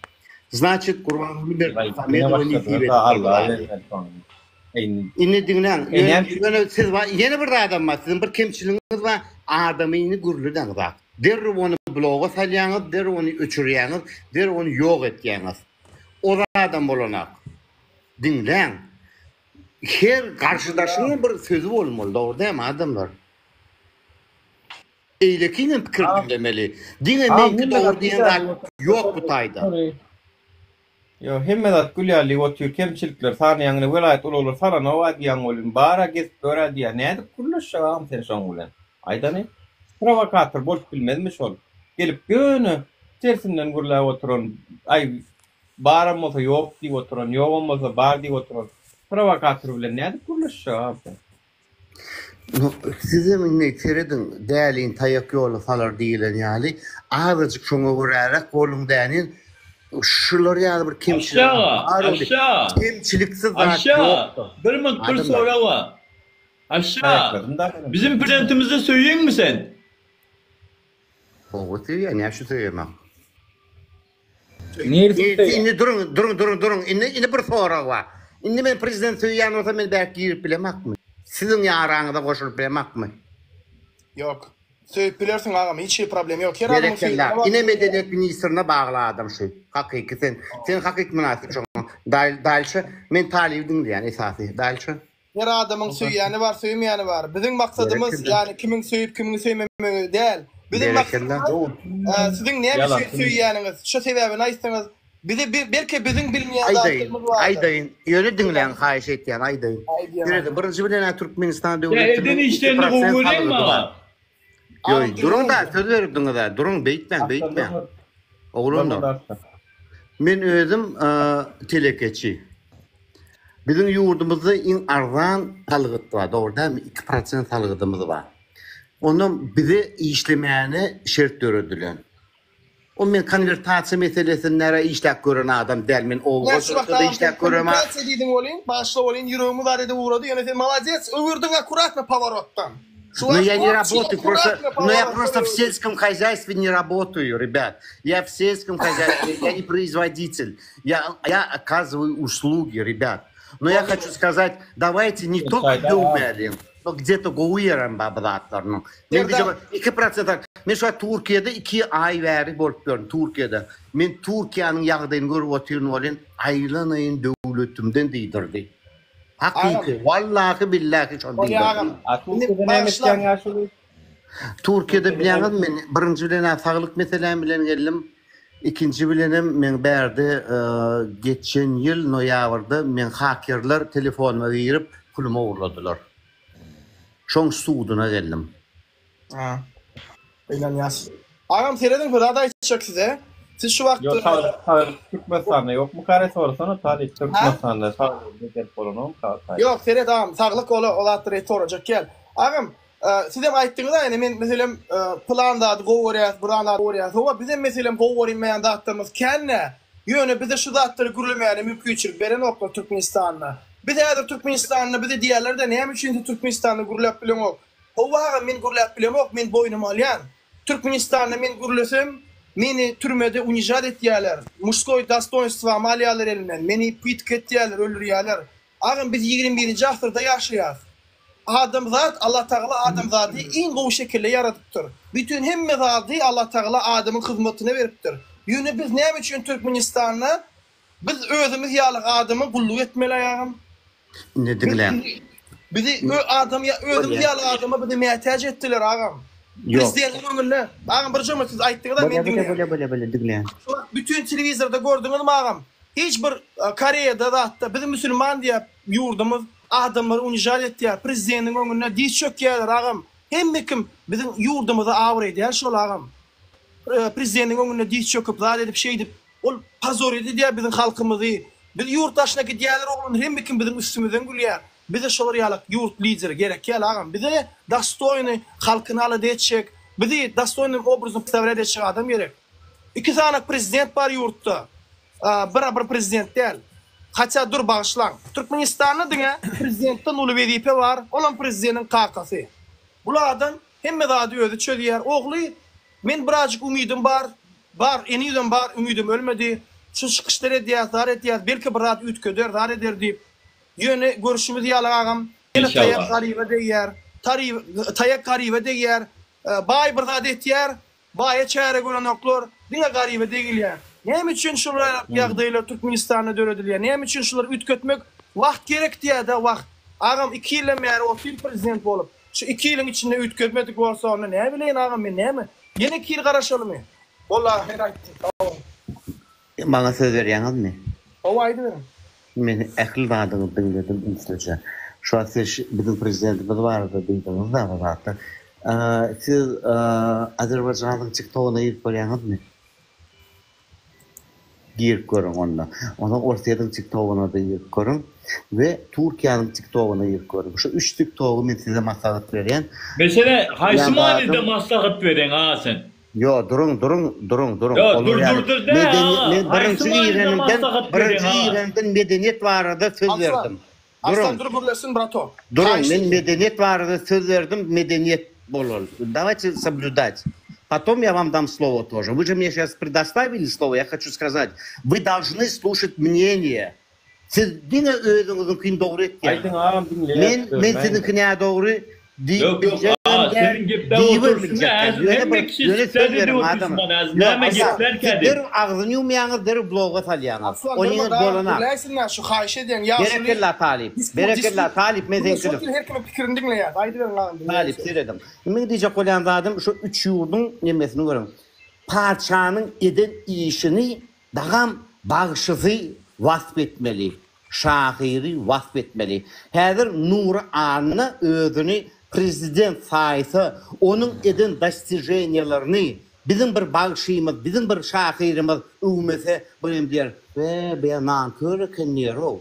Znaçit Gurbanguly Berdimuhamedowa nesip edipdir bu zady. Indi diňläň, ýöne ýöne siz bar, ýene bir zadam bar, siziň bir kemçiligiňiz bar, adamyny gürledeňizak. Derrew ony bloga salýaňyz, derrew ony öçürýäňiz, derrew ony ýok etýäňiz. O zadam bolanak. Diňläň. Her garşydaşyňam bir sözi bolmaly, dogry dälmi adamlar? Eýlekinem pikir diňlemeli. Diňe meňki dogry diýen zat ýok bu taýda. Ýok, hemme zat gül ýaly diýip otyr, kemçilikler sanaýaň ine welaýat ulaglar salanoga diýýäň welin bara gezip gör-ä diýýär. Nädip gürleşjek agam sen şoň bilen? Aýdany. Prowokator bolup bilmezmi şol? Gelip ýöne tersinden gürläp oturan, aý baram bolsa ýok diýip oturan, ýogam bolsa bar diýip oturan prowokator bilen nädip gürleşjek agam sen? Sizem indi serediň, dälini taýak ýola salar diýilen ýaly, azajyk şoňa göräräk boluň dänin, şular ýaly bir kemçilik Aşa, bar boldy. aşa. Kemçiliksiz zat Aşa, ýokdur. bir minut bir Adamlar. sorag bar. Aşa, Taýakladym da men. bizim prezidentimizi söýýäňmi sen? Gowy söýýän, näme üçin söýemok? Niresi Indi, indi duruň, duruň, duruň, duruň. Indi, indi bir sorag bar. Indi men prezident söýýän bolsam, men bärik girip bilemakmy? Siziň ýaraňyza goşulyp bilemakmy? Ýok. Söýüp bilersiň agam, hiç hili problem ýok. Her adamyň Berekella. söýgüsine Ine bagly. medeniýet ministrine bagly adam şu. Hakyky sen. Sen hakyky mynasyp şoňa. Dalşa men Talyby diňleýän esasy. Dalşa. Her adamyň söýýäni bar, söýmeýäni bar. Biziň maksadymyz, ýagny kimiň söýüp, kimiň söýmemegi däl. Biziň Berekella. maksadymyz siziň näme üçin söýýäniňiz, şo sebäbini aýtsaňyz, bize belki biziň bilmeýän Aýdaýyn, zatlarymyz bardyr. aýdaýyn. Ýöne diňläň, haýyş etýän, aýdaýyn. Ýöne birinji bilen-ä Türkmenistan Ýa eden döwletiniň iki işlerini gowy prosent görýäňmi salgydy bar. aga? Ýoý, duruň-da, söz beripdiňiz-ä, duruň, beýtmäň, beýtmäň. Oglanlar. Men özüm telekeçi. Biziň ýurdumyzda iň arzan salgyt bar, dogry dälmi? 2% salgydymyz bar. Ondan bize işlemäne şert döredilen. O men konwertasiýa meselesinde işläp gören adam däl. Men oba Ýa şu wagt hojalykda agam sen işläp göremok. konwertasiýa diýdiň welin, başla welin ýüregimi zar edip ugrady, ýöne sen molodets, öwürdiň akkuratno poworotdan. Şu Но wagt я не opçy работаю, просто, akkuratno но я poworotdan просто в öwürdiň. сельском хозяйстве не работаю, ребят. Я в сельском хозяйстве, я не производитель. Я, я оказываю услуги, ребят. Но я хочу сказать, давайте не только döwmäliň, но где-то gowy ýerem bar bu zatlarynyň. Men Serdar. 2% men şu Türkiýede 2 aý bäri bolup ýörün Türkiýede. Men Türkiýäniň ýagdaýyny görüp otyryn welin, aýlanaýyn döwletimden diýdirdi. Hakyky, wallahy billahy şony Bolýa diýdirdi. agam. A Indi Türkiýede näme bagyşla. etýäň ýaşuly? Türkiýede bilýäňizmi men birinji bilen saglyk meseläm bilen geldim. Ikinji bilenem meň bärde geçen ýyl noýabrda meň hakerler telefonyma girip pulumy ogurladylar. Şoň suduna geldim. Ha. Gynanýas. Agam serediň bir zat aýtjak size. Siz şu wagt Ýok saglyk saglyk Türkmenistanda ýokmy kare sorasana talyp Türkmenistanda saglygy bejerip bolanokmy taýda. Ýok seret agam saglyk ola o zatlary sorajak gel. Agam sizem aýtdyňyz a ine men meselem pylan zady gowy görýäs buran zady gowy görýäs. Hawa bizem meselem gowy görünmeýän zatlarymyz kän-dä. Ýöne bize şu zatlary gürlemäne mümkinçilik berenoklar Türkmenistanda. Biz häzir Türkmenistanda bize diýýärler-de näme üçin siz Türkmenistanda gürläp bileňok. Howwa agam men gürläp bilemok men boýnuma alýan. Türkmenistanda men gürlesem meni türmede unižat etýäler, muşskoý dostoýnstwamy alýalar elimden, meni pytka etýäler, öldürýäler. Agam biz 21-nji asyrda ýaşaýas. Adamzat Allatagala adamzady iň gowy şekilde ýaradypdyr. Bütin hemme zady Allatagala adamyň hyzmatyna beripdir. Ýöne biz näme üçin Türkmenistanda biz özümiz ýaly adama gulluk etmeli agam? Indi diňläň. Bizi adam ýa özümiz ýaly adama bizi mätäç etdiler agam. Ýok. Prezidentiň öňünde. Agam bir jümle siz aýtdyňyz-a men diňleýän. Bolýa bolýa bolýa diňleýän. Şu wagt bütin telewizorda gördüňizmi agam? Hiç bir Koreýada zatda bizi musulman diýip ýurdumyz adamlary unižat etýär. Prezidentiň öňünde diz çökýärler agam. Hemme kim biziň ýurdumyza abraý däl şol agam. Prezidentiň öňünde diz çöküp zat edip şeýdip Ol pozor edýär biziň halkymyzy. Biz ýurt daşyna gidýärler oglanlar hemme kim biziň üstümizden gülýär. Bize şolar ýalak ýurt lideri gerek ýaly agam. Bize dostoýny halkyny alada etjek, bizi dostoýnym obrazym predstawlýat etjek adam gerek. Iki sany prezident bar ýurtda. Bir bir prezident däl. Hatýa dur bagyşlaň. Türkmenistanda diňe prezidentden uly wezipe bar, olam prezideniň kakasy. Bul adam hemme zady özi çözýär. Ogly men birazjyk umydym bar, Bar, enizem bar, ümidem ölmedi. Şu çykyşlar edýäs, zar etýäs, belki bir zat üýtgeder, zar eder diýip. Ýöne görşümiz ýaly agam, ýene taýak Inşallah. garyba degýär, taýak garyba degýär. Baý bir zat etýär, baýa çäre görenoklar, diňe garyba degilýär. Näme üçin şular ýagdaýlar Türkmenistanda döredilýär? Näme üçin şulary üýtgetmek wagt gerek diýýär-de, wagt. Agam iki ýyldan bäri otyr prezident bolup. Şu iki ýylyň içinde üýtgetmedik bolsa onda näbileýin agam men näme? Ýene iki ýyl garaşalymy? Boldy agam men aýtdym sag boluň. Maňa söz berýäňizmi? Hawa aýdyberiň. Men ähli zadyňyzy diňledim ünslice. Şu wagt siz biziň prezidentimiz barada diýdiňiz-de bir zatlar. Siz Azerbaýjanyň tiktogyna girip görýäňizmi? Girip görüň onda. Onsoň Orsýetiň TikTogyna-da girip görüň we Türkiýäniň TikTogyna girip görüň. Şu üç TikTogy men size maslahat berýän. Mesele haýsy Ýa manyda zadyň maslahat berýäň aga sen? Ýo, duruň, duruň, duruň, duruň. Ýo, Olar dur ýaly dur dur dä medeni aga, men haýsy birinji manyda girenimden, maslahat birinji berýäň aga? girenimden medeniýet barada söz Arslan, berdim. Arslan Duruň. dur gürlesin bratok. Duruň, Haýyşt men edýän. medeniýet barada söz berdim, medeniýet bolaly. Dawayte soblýudать. Potom я вам дам слово тоже. Вы же мне сейчас предоставили слово, я хочу сказать, вы должны слушать мнение. Siz diňe özüňiziňkini dogry etýäňiz. Aýdyň agam diňleýäs Men men bölmäýin. siziňki nädogry diýip Ýok ýok biljegem aga däl, seniň gepläp diýibem oturyşyňa biljek däl. häzir Ýöne hemme bir kişi ýöne söz sede beriň diýip adama. oturyşman häzir Ýok, näme asla. Siz geplerkä diýip. derrew agzyny ýumýaňyz, derrew bloga salýaňyz. Arslan Onyňyz durma da bolanak. gürläýsinler şu haýyş edýän ýaşuly. Berekella talyp. Disput Berekella disput. talyp men Gürleşip seňkidim. otyr her kimiň pikirini diňleýäs. Aýdyberiň agam diňleýäs. Talyp serediň. Meň diýjek bolýan zadym şu üç ýurduň nemesini görüň. Patyşanyň eden işini dagam bagşysy wasp etmeli. Şahyry wasp etmeli. Häzir Nury Anna özüni prezident saýsa, onuň eden dostiženiýalaryny biziň bir bagşymyz, biziň bir şahyrymyz öwmese, bu hem diýer, Be, bu nankör eken diýer-ow.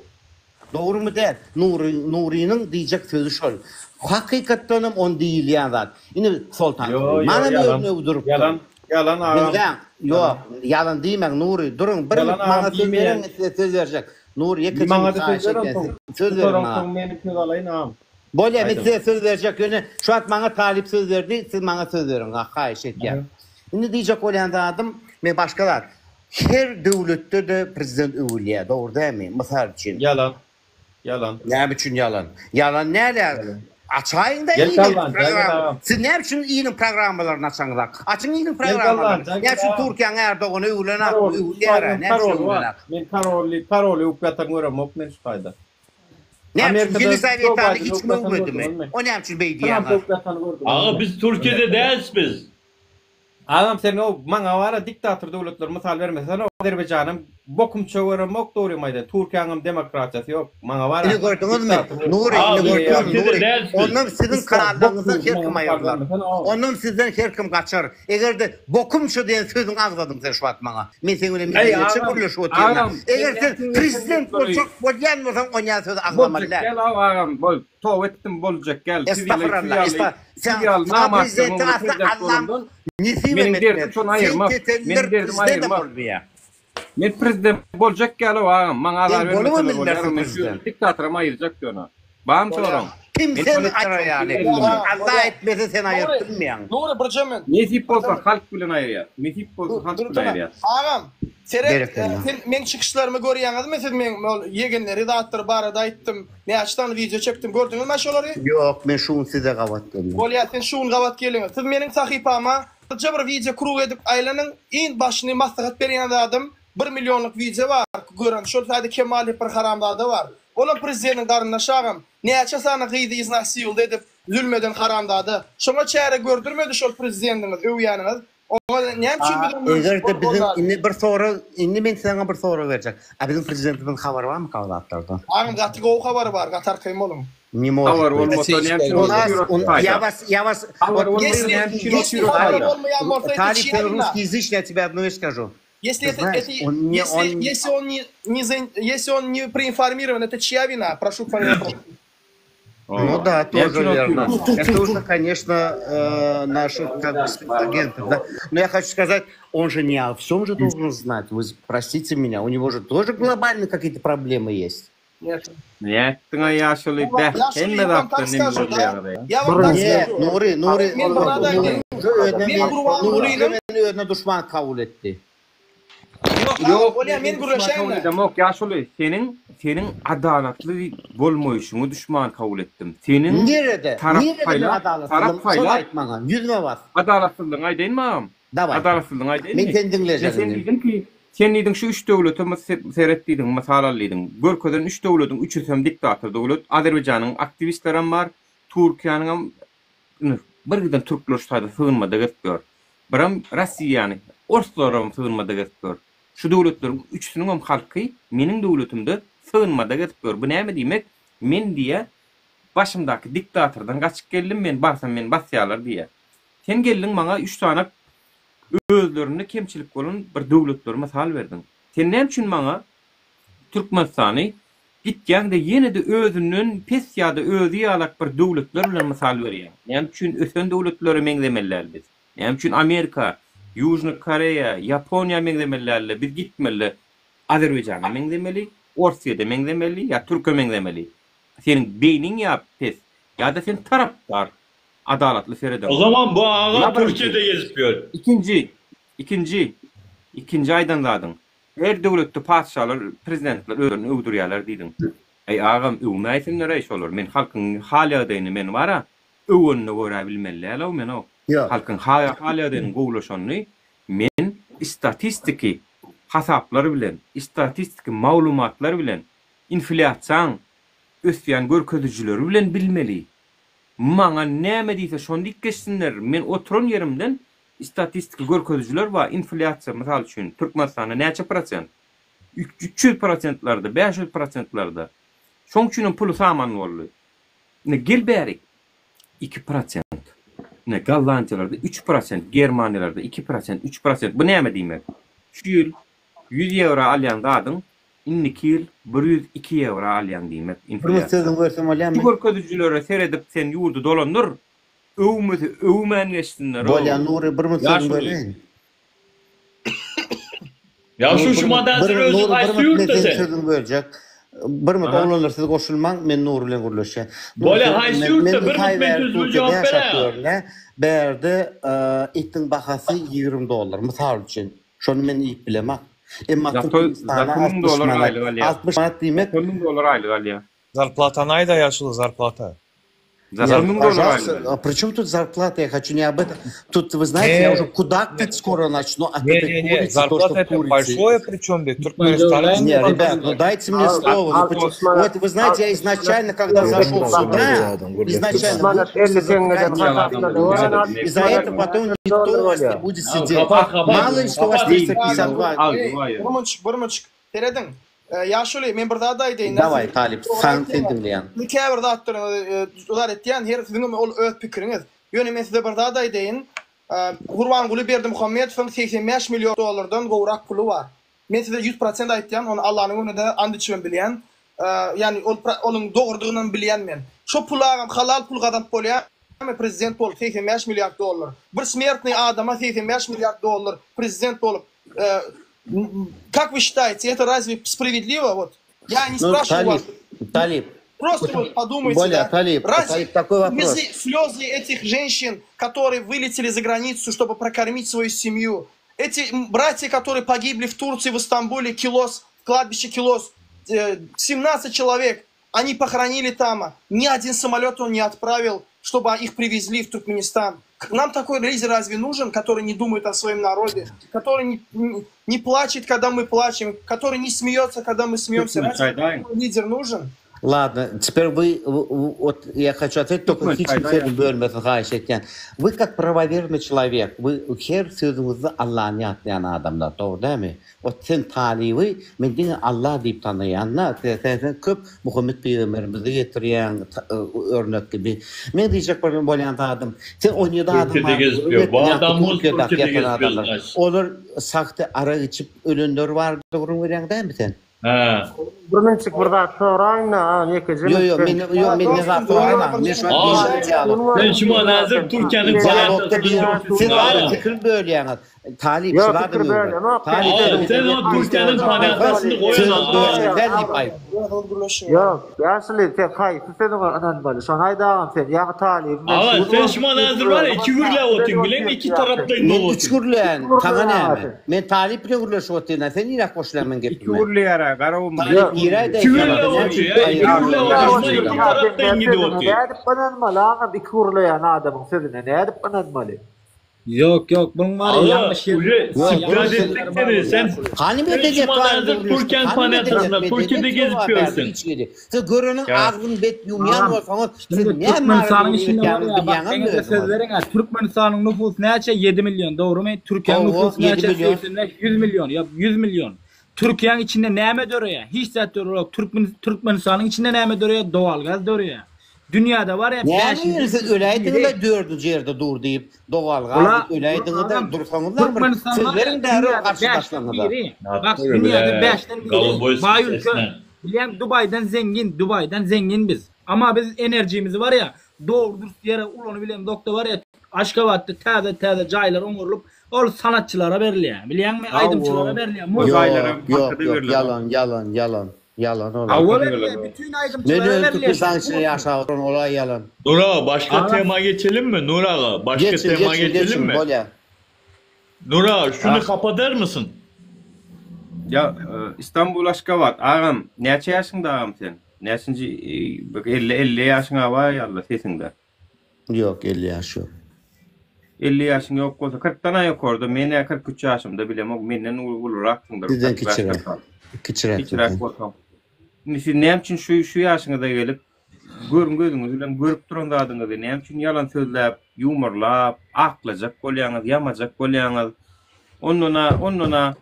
Dogrumy däl? Nury, Nurynyň diýjek sözi şol. Hakykatdanam ony diýilýän zat. Indi Soltan Ýo, ýo, Süleýmanam ýalan. özüni öwdüripdir. Ýalan, ýalan agam. Diňläň, ýok, ýalan diýmäň Nury, duruň, bir Ýalan minut maňa agam söz beriň, diýmeýän. men size söz berjek. Nury, ýekeje Maňa minut da söz haýyş ber edýän, onsoň. söz beriň maňa. Gutaransoň men söz alaýyn agam. Bolýa, men Aýdyň. size söz berjek, ýöne şu wagt maňa Talyp söz berdi, siz maňa söz beriň, haýyş edýän. Indi diýjek bolýan zadym, men başga zat. Her döwletde-de prezident öwülýär, dogry dälmi? Mysal üçin. Ýalan. Ýalan. Näme üçin ýalan? Ýalan näle? Açaýyň-da Gel iliň sallan, gel programma. agam. Siz näme üçin iliň programmalaryny açaňyzak? Açyň iliň Gel sallan, programmalaryny. gel Näme üçin agam. Türkiýäň Erdogany öwülenak, Parol, öwülýär-ä? parol, Näme üçin parol bar. öwülenak? Men paroly, paroly öwüp ýatan göremok men şu taýda. Näme üçin Amerikada Joe Ýelizawetany Baýdeny hiç öwüp kim ýatan öwmedimi? gördüňizmi? O näme üçin beý Trampy diýýäňiz? öwüp ýatany gördüňizmi? Aga biz Türkiýede dälis biz. Agam sen o maňa bara diktator döwletleri mysal bermesene. Azerbaýjanam bokum çöweremok dogrymy aýdaýyn. Türkiýäňem demokratiýasy ýok. Maňa bar. Indi gördüňizmi? Nury, indi gördüňizmi Nury? Ondan siziň kanallaryňyzdan her kim aýrylar. Ondan sizden her kim gaçar. Eger-de bokumça diýen sözüňi agzadyň sen şu wagt maňa. Men seň bilen medeniýetçe gürleşip otyryn. Eger sen prezident boljak bolýan bolsaň onýan sözi agzamaly däl. Boljak däl agam, bol. Toba etdim boljak gel. Siz Estagfurallah. ýaly Sen siz ýaly saňa namartlaryň prezidenti öňünde asla prezident Allam bolandan nesip meniň derdim etmez. şony Sen aýyrmak. Meniň tetelliler derdim prezident aýyrmak. bolmaýar. Men prezident boljak ýaly agam. Maňa azar Sen bolubam bermeseler bolýar. bilmersiň Men şu prezident. diktatoram aýyrjak ýöne. Barmy soraň? Kim Men seni şony aýyrar ýaly? Allah etmese sen aýyryp bilmeýäň. Nury birje men. Nesip bolsa halk bilen aýyrýas. Nesip bolsa halk bilen aýyrýas. Agam, seret, Berekella. sen meň çykyşlarymy görýäňizmi siz meň ol ýegenleri zatlary barada aýtdym. Näçe sany wideo çekdim gördüňizmi şolary? Ýok men şu gün size gabat geldim. Bolýa sen şu gün gabat geliňiz. Siz meniň sahypama birje bir wideo krug edip aýlanyň iň başyny maslahat berýän zadym bir millionlyk wideo bar gören şol taýda Kemal diýip bir haramzada bar. Olam prezidentiň garyndaşy agam. Näçe sany gyzy iznasiýuldy edip zülm eden haramzada. Şoňa çäre gördürmedi şol prezidendiňiz öwýäniňiz. Oňa näme üçin biz ondan Eger-de biziň indi bir sorag, indi men saňa bir sorag berjek. A biziň prezidentimiziň habary barmyka o zatlardan? Agam gaty gowy habary bar, gaty arkaýyn boluň. Ne может Habary быть. bolmasa näme üçin U nas, otyr un, taýda? я вас, я вас, Habary вот, bolmasa näme üçin Если otyr habary taýda? bolmaýan bolsa это Талип, чья ты вина? русский язычный, я тебе одну вещь скажу. Если Ты это, знаешь, это, он не, если, он, если он не, не заин- если он не проинформирован, это чья вина? Прошу понять. Ну да, Näme тоже üçin верно. otyr? Это уже, конечно, э, наших как бы спецагентов, да. Но я хочу сказать, он же не о всем же должен знать. Вы простите меня, у него же тоже глобальные какие-то проблемы есть. Нет. Nätdiň aý ýaşuly bäh Ýaşuly, hemme я вам zatdan так neme скажу, да? bolýar. Я вам так Нет, скажу. Nuri, Nuri, Men bir zat aýdaýyn. Nuri, Men Gurbangulynyň Nuri meni özüne duşman kabul etdi. Ýok, Bolýa, men gürleşeýin-le. Edemok ýaşuly, seniň seniň adalatly bolmaýşyňy duşman kabul etdim. Seniň Nirede? tarap Nirede men saýlap, tarap adalatsyzlygym? Şony saýlap aýt maňa. Ýüzüme bas. adalatsyzlygyňy aýdaýynmy agam? Daway. Adalatsyzlygyňy aýdaýynmy? Men seni diňlejek Sen indi. diýdiň ki, sen diýdiň şu üç döwlete seret diýdiň, mysal al diýdiň. Görkezen üç döwletiň üçüsem diktator döwlet. Azerbaýjanyň aktiwistlerem bar, Türkiýäniňem indi bir giden türkler şu taýda sygynmada gezip ýör. Birem Rossiýany, orslaram sygynmada gezip ýör. Şu döwletleriň üçüsiniňem halky meniň döwletimde sygynmada gezip ýör. Bu näme diýmek? Men diýýä, başymdaky diktatordan gaçyp geldim, men barsam meni basýarlar diýýä. Sen geldiň maňa üç sany özlerinde kemçilik bolan bir döwletleri mysal berdiň. Sen näme üçin maňa Türkmenistany gitýäň-de ýene-de özünden pes ýa-da özi ýalak bir döwletler bilen mysal berýäň? Näme üçin ösen döwletlere meňzemeli däl biz? Näme üçin Amerika, Ýužnyý Koreýa, Ýaponiýa meňzemeli däl-de biz gitmeli Azerbaýjana meňzemeli, Orsýede meňzemeli ýa Türke meňzemeli? Seniň beýniň ýa pes ýa-da sen tarapdar adalatly O seredeňok. zaman bu ağa Ýa birinji. Türkiye'de gezip ýör. Ikinji, ikinji, ikinji aýdan zadyň, her döwletde patyşalar, prezidentler özlerini öwdürýärler diýdiň. Eý agam öwmäýsinler-eý şolar. Men halkyň hal-ýagdaýyny men bar-a öwenine görä bilmeli däl-ow men-ow. Ýok. Halkyň hal-ýagdaýynyň gowulaşanyny men istatistiki hasaplar bilen, istatistiki maglumatlar bilen, inflýasiýaň ösýän görkezijileri bilen bilmeli. Maňa näme diýse şony diýip geçsinler. Men oturan ýerimden istatistiki görkezijiler bar, inflýasiýa mysal üçin Türkmenistanda näçe prosent? 300 prosentlerde, 500 prosentlerde. Şoň üçinem puly saman boldy. Ine gel bärik 2 prosent. Ine Gollandiýalarda 3 prosent, Germaniýalarda 2 prosent, 3 prosent. Bu näme diýmek? Şu ýyl 100 ýewro alýan zadyň indiki ýyl 102 ýewro alýaň diýmek Bir minut inflýasiýa. sözüňi bölsem Şu bolýarmy? görkezijilere seredip sen ýurdy dolandyr. Öwmese öwmän geçsinler-ow. Bolýar Nury, bir minut sözüňi Ýaşuly. böleýin. Ya Nury şu bir şu minut, bir madazir özü Nury bir haýsy minut men ýurtda senin sen? sözüňi böljek. Bir minut Aha. oglanlar siz goşulmaň, men Nury bilen gürleşýän. Nury Bolýa sen haýsy men ýurtda? men Bir iki aý minut men bäri sözüme Türkiýede jogap ýaşap beräýä. ýörün-ä. Bärde etiň bahasy 20 dollar, mysal üçin. Şony men iýip bilemok. Emma Zato, Türkmenistana zato 1000 60 dollar manat. aýlyk alýar. 60 manat diýmek Zato 1000 dollar aýlyk alýar. Zarplatany aýda ýaşuly zarplata. Нет, пожалуйста, а при чем тут зарплата? Я хочу не об этом. Тут, вы знаете, я уже кудахтать скоро начну от Не, этой не, не, курицы, то, что зарплата в это курице. большое, причем ведь Туркменистан. Не, ребят, ну дайте мне слово. Ну, почему- Вот вы знаете, я изначально, когда зашел сюда, изначально выпуск затыкать И за это потом никто у вас не будет сидеть. Мало ли, что у вас 352. Bir munçuk, bir munçuk. Serediň. Ýaşuly, men bir zat aýdaýyn. Daway, Talyp, sen sen diňleýän. Siz käbir zatlaryňyzy zat etýän, her siziňem ol öz pikiriňiz. Ýöne men size bir zat aýdaýyn. Gurbanguly Berdimuhamedowyň 85 million dollardan gowrak puly bar. Men size 100 prosent aýtýan, ony Allanyň öňünde and içibem bilýän. Ýagny ol onuň dogrudygynam bilýän men. Şo pula agam halal pul gazanyp bolýarmy prezident bolup 85 milliard dollar. Bir smertnyý adama 85 milliard dollar prezident bolup Как вы считаете, это разве справедливо? Вот я не Ну, спрашиваю вас. Талип, Талип. Просто вот подумайте, Боля, да? Талип, Разве Талип, такой вопрос. слезы, слезы этих женщин, которые вылетели за границу, чтобы прокормить свою семью, эти братья, которые погибли в Турции, в Стамбуле, Килос, в кладбище Килос, 17 э, человек, они похоронили там, ни один самолет он не отправил, чтобы их привезли в Туркменистан. Нам такой лидер разве нужен, который не думает о своем народе, который не, не, не плачет, когда мы плачем, который не смеется, когда мы смеемся? Разве такой лидер нужен? Ладно, теперь вы, вот я хочу ответить, только hiç kimsenin bölmesin haýyş etýän. Вы как правоверный человек, вы her sözüňizde Allany ýatlaýan adamlar, dogry dälmi? Ot sen talyby men diňe Alla diýip tanaýan-da, sen sen köp Muhammet pygamberimizi getirýäň örnek gibi. Men diýjek bir bolýan zadym, sen 17 adam Türkiýede bar, gezip ýör. Bu adamymyz Türkiýedäki Türkiýede ýatan gezip ýör adamlar. znaç. Olar sahte arak içip ölenler bar gürrüň berýäň dälmi sen? Hä. Bir minçik bir zat soraýyn-da, agam ýekeje Ýok, ýok, men ýok, men ne zat soraýmaň. Men şu wagt diýişim Sen şu an häzir Türkiýäniň Dialogda bir siz Aga. bary pikir bölýäňiz. Talyp Ýok, şu zadyň pikir öwre. bölemok. Talyp Aga, sen o Türkiýäniň panelkasyny Söz goýan bölmeli diýip aýt. Ýok, ýaşuly sen haýsy sözüňe ynanmaly? Şony aýt agam sen, ýaňy talybyň men Aga, şu sen gün şu an häzir bar iki gürläp otyň, bileňmi iki taraplaýyn Men bolup üç otyň. gürleýän, Iki saňa gürleýän näme? agam. Men talyp bilen gürleşip otyryn, sen nirä goşulýaň meň Iki gepime? gürleýär-ä, Garagum. Talyp giräýdä Iki iki gürläp arada, näme otyr, üçin ýa, iki aýry gürläp aýry otyr, gürleýäň? iki taraplaýyn gidip otyr. Nädip ynanmaly agam iki gürleýän adamyň sözüne nädip ynanmaly? Ýok ýok buň bar Aga, ýalňyş ýer. uje Ýok, siktir ýok. etdik seni, sen Hany sen medeniýet şu an bar häzir gürleşdik? Türkiýäniň Hany medeniyet? panelkasynda Medeniyet Türkiýede ýok gezip a bärde ýörsüň. hiç ýeri. Siz göreniň Ýa. agzyny bet ýumýan Agam, bolsaňyz, siz şimdi näme Türkmenistanyň barada içinde bar gürleşýäňizi ya bak bilýäňizmi meňe-de söz özüňiz? beriň ha Türkmenistanyň nüfusy näçe 7 million dogrymy? Türkiýäň Hawa, nüfusy 7 näçe million. 85 100 million ýa 100 million. Türkiýäň içinde näme döreýär? Hiç zat dörerok. Türkmen Türkmenistanyň içinde näme döreýär? Dowalgaz döreýär. Dünýäde bar ya Näme bäşinji ýeri siz biri. öläýdiňiz-de dördünji ýerde dur diýip, dogalgaz Ula diýip öläýdiňiz-de agam dursaňyzam bir Türkmenistan siz bar ya beriň däri dünýäde bäşden garşydaşlaryňyza. biri. Bak dünýäde bäşden biri. Goluboý Baý ülke. sesine. Bilýäň Dubaýdan zengin, Dubaýdan zengin biz. Amma biz enerjimizi bar ya dogry dürs ýere ulanybilemzokda bar ya Aşgabatda täze täze jaýlar oňarylyp ol sanatçylara berilýär. Bilýäňmi aýdymçylara berilýär. Ýok, Jaýlaram ýok, hakyda ýok, berlen. ýalan, ýalan, ýalan. Ýalan olar. Hawa berilýär. Bütin Men aýdymçylara özüm berilýär. Türkmenistanyň içinde ýaşap oturan olay ýalan. Nur aga başga Agam tema geçelim mi? Nur aga başga Geçin, tema geçin, geçelim geçin, mi? bolýar. Nur aga şuny Ah. kapatar mısın? Ya e, İstanbul Aşgabat agam näçe ýaşyňda agam sen? Näçinji e, 50 50 ýaşyňa bar ýaly sesiňde. Ýok, 50 ýaş ýok. 50 ýaşyň ýok bolsa 40-dan ýokarda men 43 ýaşymda bilemok menden uluraksyňdyr. Sizden 45 kiçiräk. 46. Kiçiräk Kiçiräk sizden. bolsaň. Indi siz näme üçin şu şu ýaşyňyza gelip görüň gözüňiz bilen görüp duran zadyňyzy näme üçin ýalan sözläp, ýumarlap, aklajak bolýaňyz, ýamajak bolýaňyz? Ondan-a, ondan-a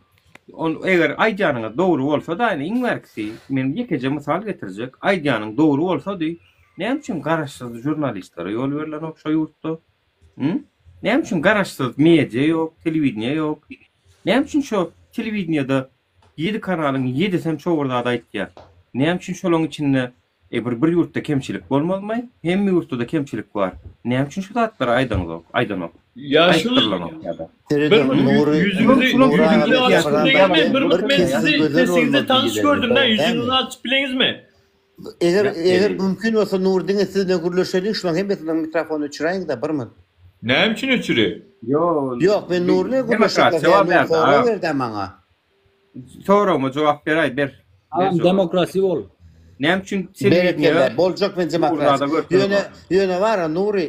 on eger aýdýanyňyz dogry bolsa-da, indi iň bärkisi, men ýekeje mysal getirjek, aýdýanyň dogry bolsady, näme üçin garaşsyz žurnalistlere ýol berlenok şo ýurtda? Hü? Näme üçin garaşsyz media ýok, telewideniýe ýok? Näme üçin şo telewideniýede ýedi kanalyň ýedisem şo bir zady aýtýar? Näme üçin şolaň içinde E bir bir ýurtda kemçilik bolmazmy? Hemme ýurtda-da kemçilik bar. Näme üçin şu zatlary aýdaňzok, aýdanok? Ýaşuly Aýtdyrylanok ýa-da. bir mut ýüzüňizi ýüzüňizi açyp bileňizmi? Bir mut men sizi sesiňizi tanyş gördüm da ýüzüňizi açyp bileňizmi? Eger eger mümkin bolsa Nury diňe siz bilen gürleşeliň şulaň hemmesiniň mikrofonyny öçüräýiňdä bir mut. Näme üçin öçüri? Ýok. Ýok men Nury bilen gürleşjek Demokrat jogap Nury berdi sorag agam. berdä maňa. Soragyma jogap beräý ber. Ber Agam jogap. demokrasi bol. Näme üçin telewideniýe Berekella, boljak men Nurada demokratiýa. görkezip Ýöne, ýöne bar-a Nury,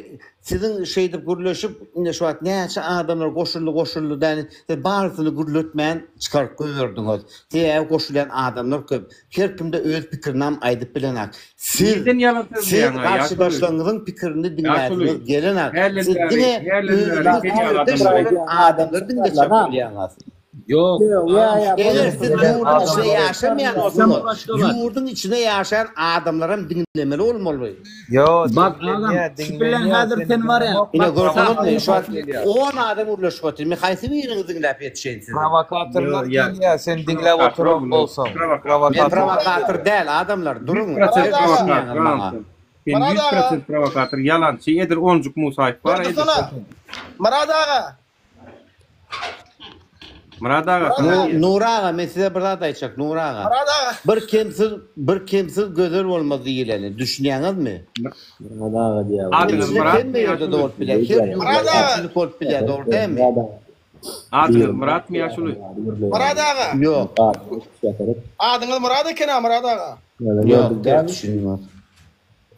siziň şeýdip gürleşip, indi şu wagt näçe adamlar goşuldy, goşuldy däni, siz barysyny gürletmän çykaryp goýberdiňiz. Sebäbi goşulýan adamlar köp. Her kimde öz pikirinam aýdyp bilenak. Siz, Nirden ýalan siz sözleýäň-a, ýaşuly? garşydaşlaryňyzyň pikirini Ýaşuly, diňläsiňiz gelenak. hälden Siz bäri, diňe hälden bäri özüňiz sen ýaly pikirdeş adamlar bolan adamlary diňlejek bolýaňyz. Ýok, agam Eger siz ýurduň içinde ýaşamaýan bolsaňyz, başgalar. ýurduň içinde ýaşaýan adamlaram diňlemeli bolmaly. Ýo, Bak agam, diňlenýä, şu bilen diňlenýä, häzir sen sen bar ýa, diňläňok. Ine bak gördüňizmi, şu wagt Gelýär. on adam gürleşip otyr. Men haýsy biriňizi diňläp ýetişeýin siziň? Prowokatorlar Ýo, ýa, gelýär, sen diňläp prowokator oturan bular, bolsaň. prowokator. Men Prowokatorlar prowokator gelýär. däl, adamlar, duruň, 100% siz Myrat aga. düşünýäňiz prowokator, maňa. sen. Sen Myrat aga. 100% prowokator, ýalançy, edil Onjuk Musaýew bar, Dur edil dursana. şo. Myrat aga. Myrat aga Myrat saňa aga. diýýän. Nury aga, men size bir zat aýtjak, Nury aga. Myrat aga. Bir kemsiz, bir kemsiz gözel bolmaz diýileni, düşünýäňizmi? Myrat aga diýýär. Adyňyz Kemçilik Myratmy hemme ýerde ýaşuly? bolup bilýär. Her ýurtda Myrat aga. kemçilik bolup bilýär, dogry dälmi? Adyňyz Myratmy ýaşuly? Myrat aga. Ýok. Adyňyz Myrat eken-a Myrat aga. Ýok, ters düşündiňiz.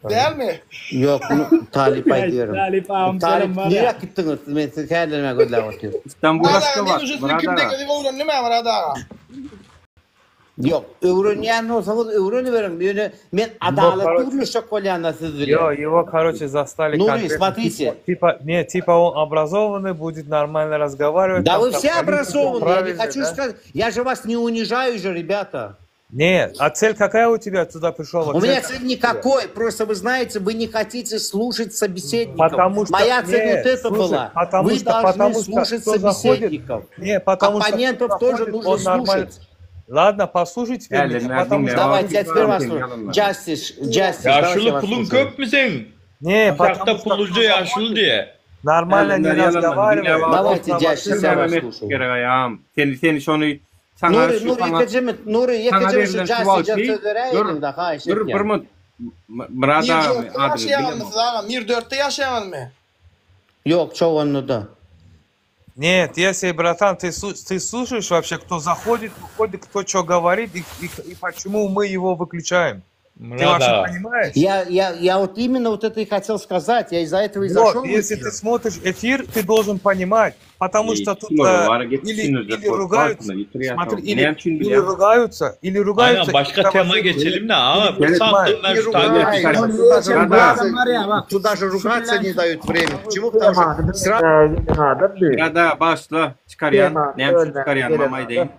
Dälmi? Ýok, muny talyp aýdýaryn. Talyp agam Talyp, selam bar nirä ýa. gitdiňiz? Men sizi hälden bäri gözläp otyryn. İstanbul Myrat aga, men Aşgabat, uje siziň Myrat aga. kimdigiňizi öwrendim-ä Myrat aga. Ýok, öwrenýän bolsaňyz öwreniberiň. Ýöne men Его, adalatly короче, gürleşjek bolýan-da siz Yo, bilen. его, короче, застали Nury, конкретно. Типа, смотрите. типа, не, типа он образованный, будет нормально разговаривать, Да там, вы там все политику образованные, я не правильно, хочу да? сказать. Я же вас не унижаю же, ребята. Нет, а цель какая у тебя туда пришел? У Вот цель меня какая цель у тебя? никакой, просто вы знаете, вы не хотите слушать собеседников. Потому что, Моя цель не, вот это слушай, была. потому Вы что, должны потому что слушать кто заходит, собеседников. не, потому что кто Оппонентов тоже заходит, нужно он нормально. слушать. Ладно, послушай теперь Hälden меня, bäri потому diňläp что Давайте, я otyryn, теперь вас sen слушаю. ýalanlar. Justice, Justice, давайте я Ýaşuly вас puluň слушаю. köpmi seň? Не, Aşakda потому что pulluja кто ýaşuly заходит, diýe. нормально Hälden не bäri ýalanlar. Diňläp разговаривает, он Давайте, otyryn. Justice, я вас провоцирует. слушаю. Gerek aýam. Seni seni şony saňa Nury, şu Nury, saňa ýekeje Nury, saňa ýekeje şu berilen şu Justice wagty söz dur beräýeliň da, haýyş dur bir etýän. minut Myrat Mir agamy dörtde adyňyzy ýaşaýaňyzmy bilemok. siz aga? Mir dörtde ýaşaýaňyzmy? Ýok, çoganlyda. Нет, если, братан, ты, слу- ты слушаешь вообще, кто заходит, выходит, кто что говорит и, и, и почему мы его выключаем? Ты Myrat вообще aga. понимаешь? Я, я, я вот именно вот это и хотел сказать. Я из-за этого и Вот, зашел в если эфир. ты смотришь эфир, ты должен понимать, потому Eý, что тут şulara э, bara git или, düşündirjek или bolup ругаются, barsyna ýitirýär смотри, soň. или, Näme üçin или bilýän? ругаются, или Aynen ругаются, или başga tema провоцируют, geçelim de aga. или Bir не saatdan понимают. bäri Не şu taýda ругай. Myrat Туда же aga. ругаться, Adam bar ýa bak туда же şu ругаться bilen не дают время. Почему? Потому что сразу Myrat aga başla çykarýan. Temany Näme üçin bölmän çykarýan gelen mam aýdaýyn. adam.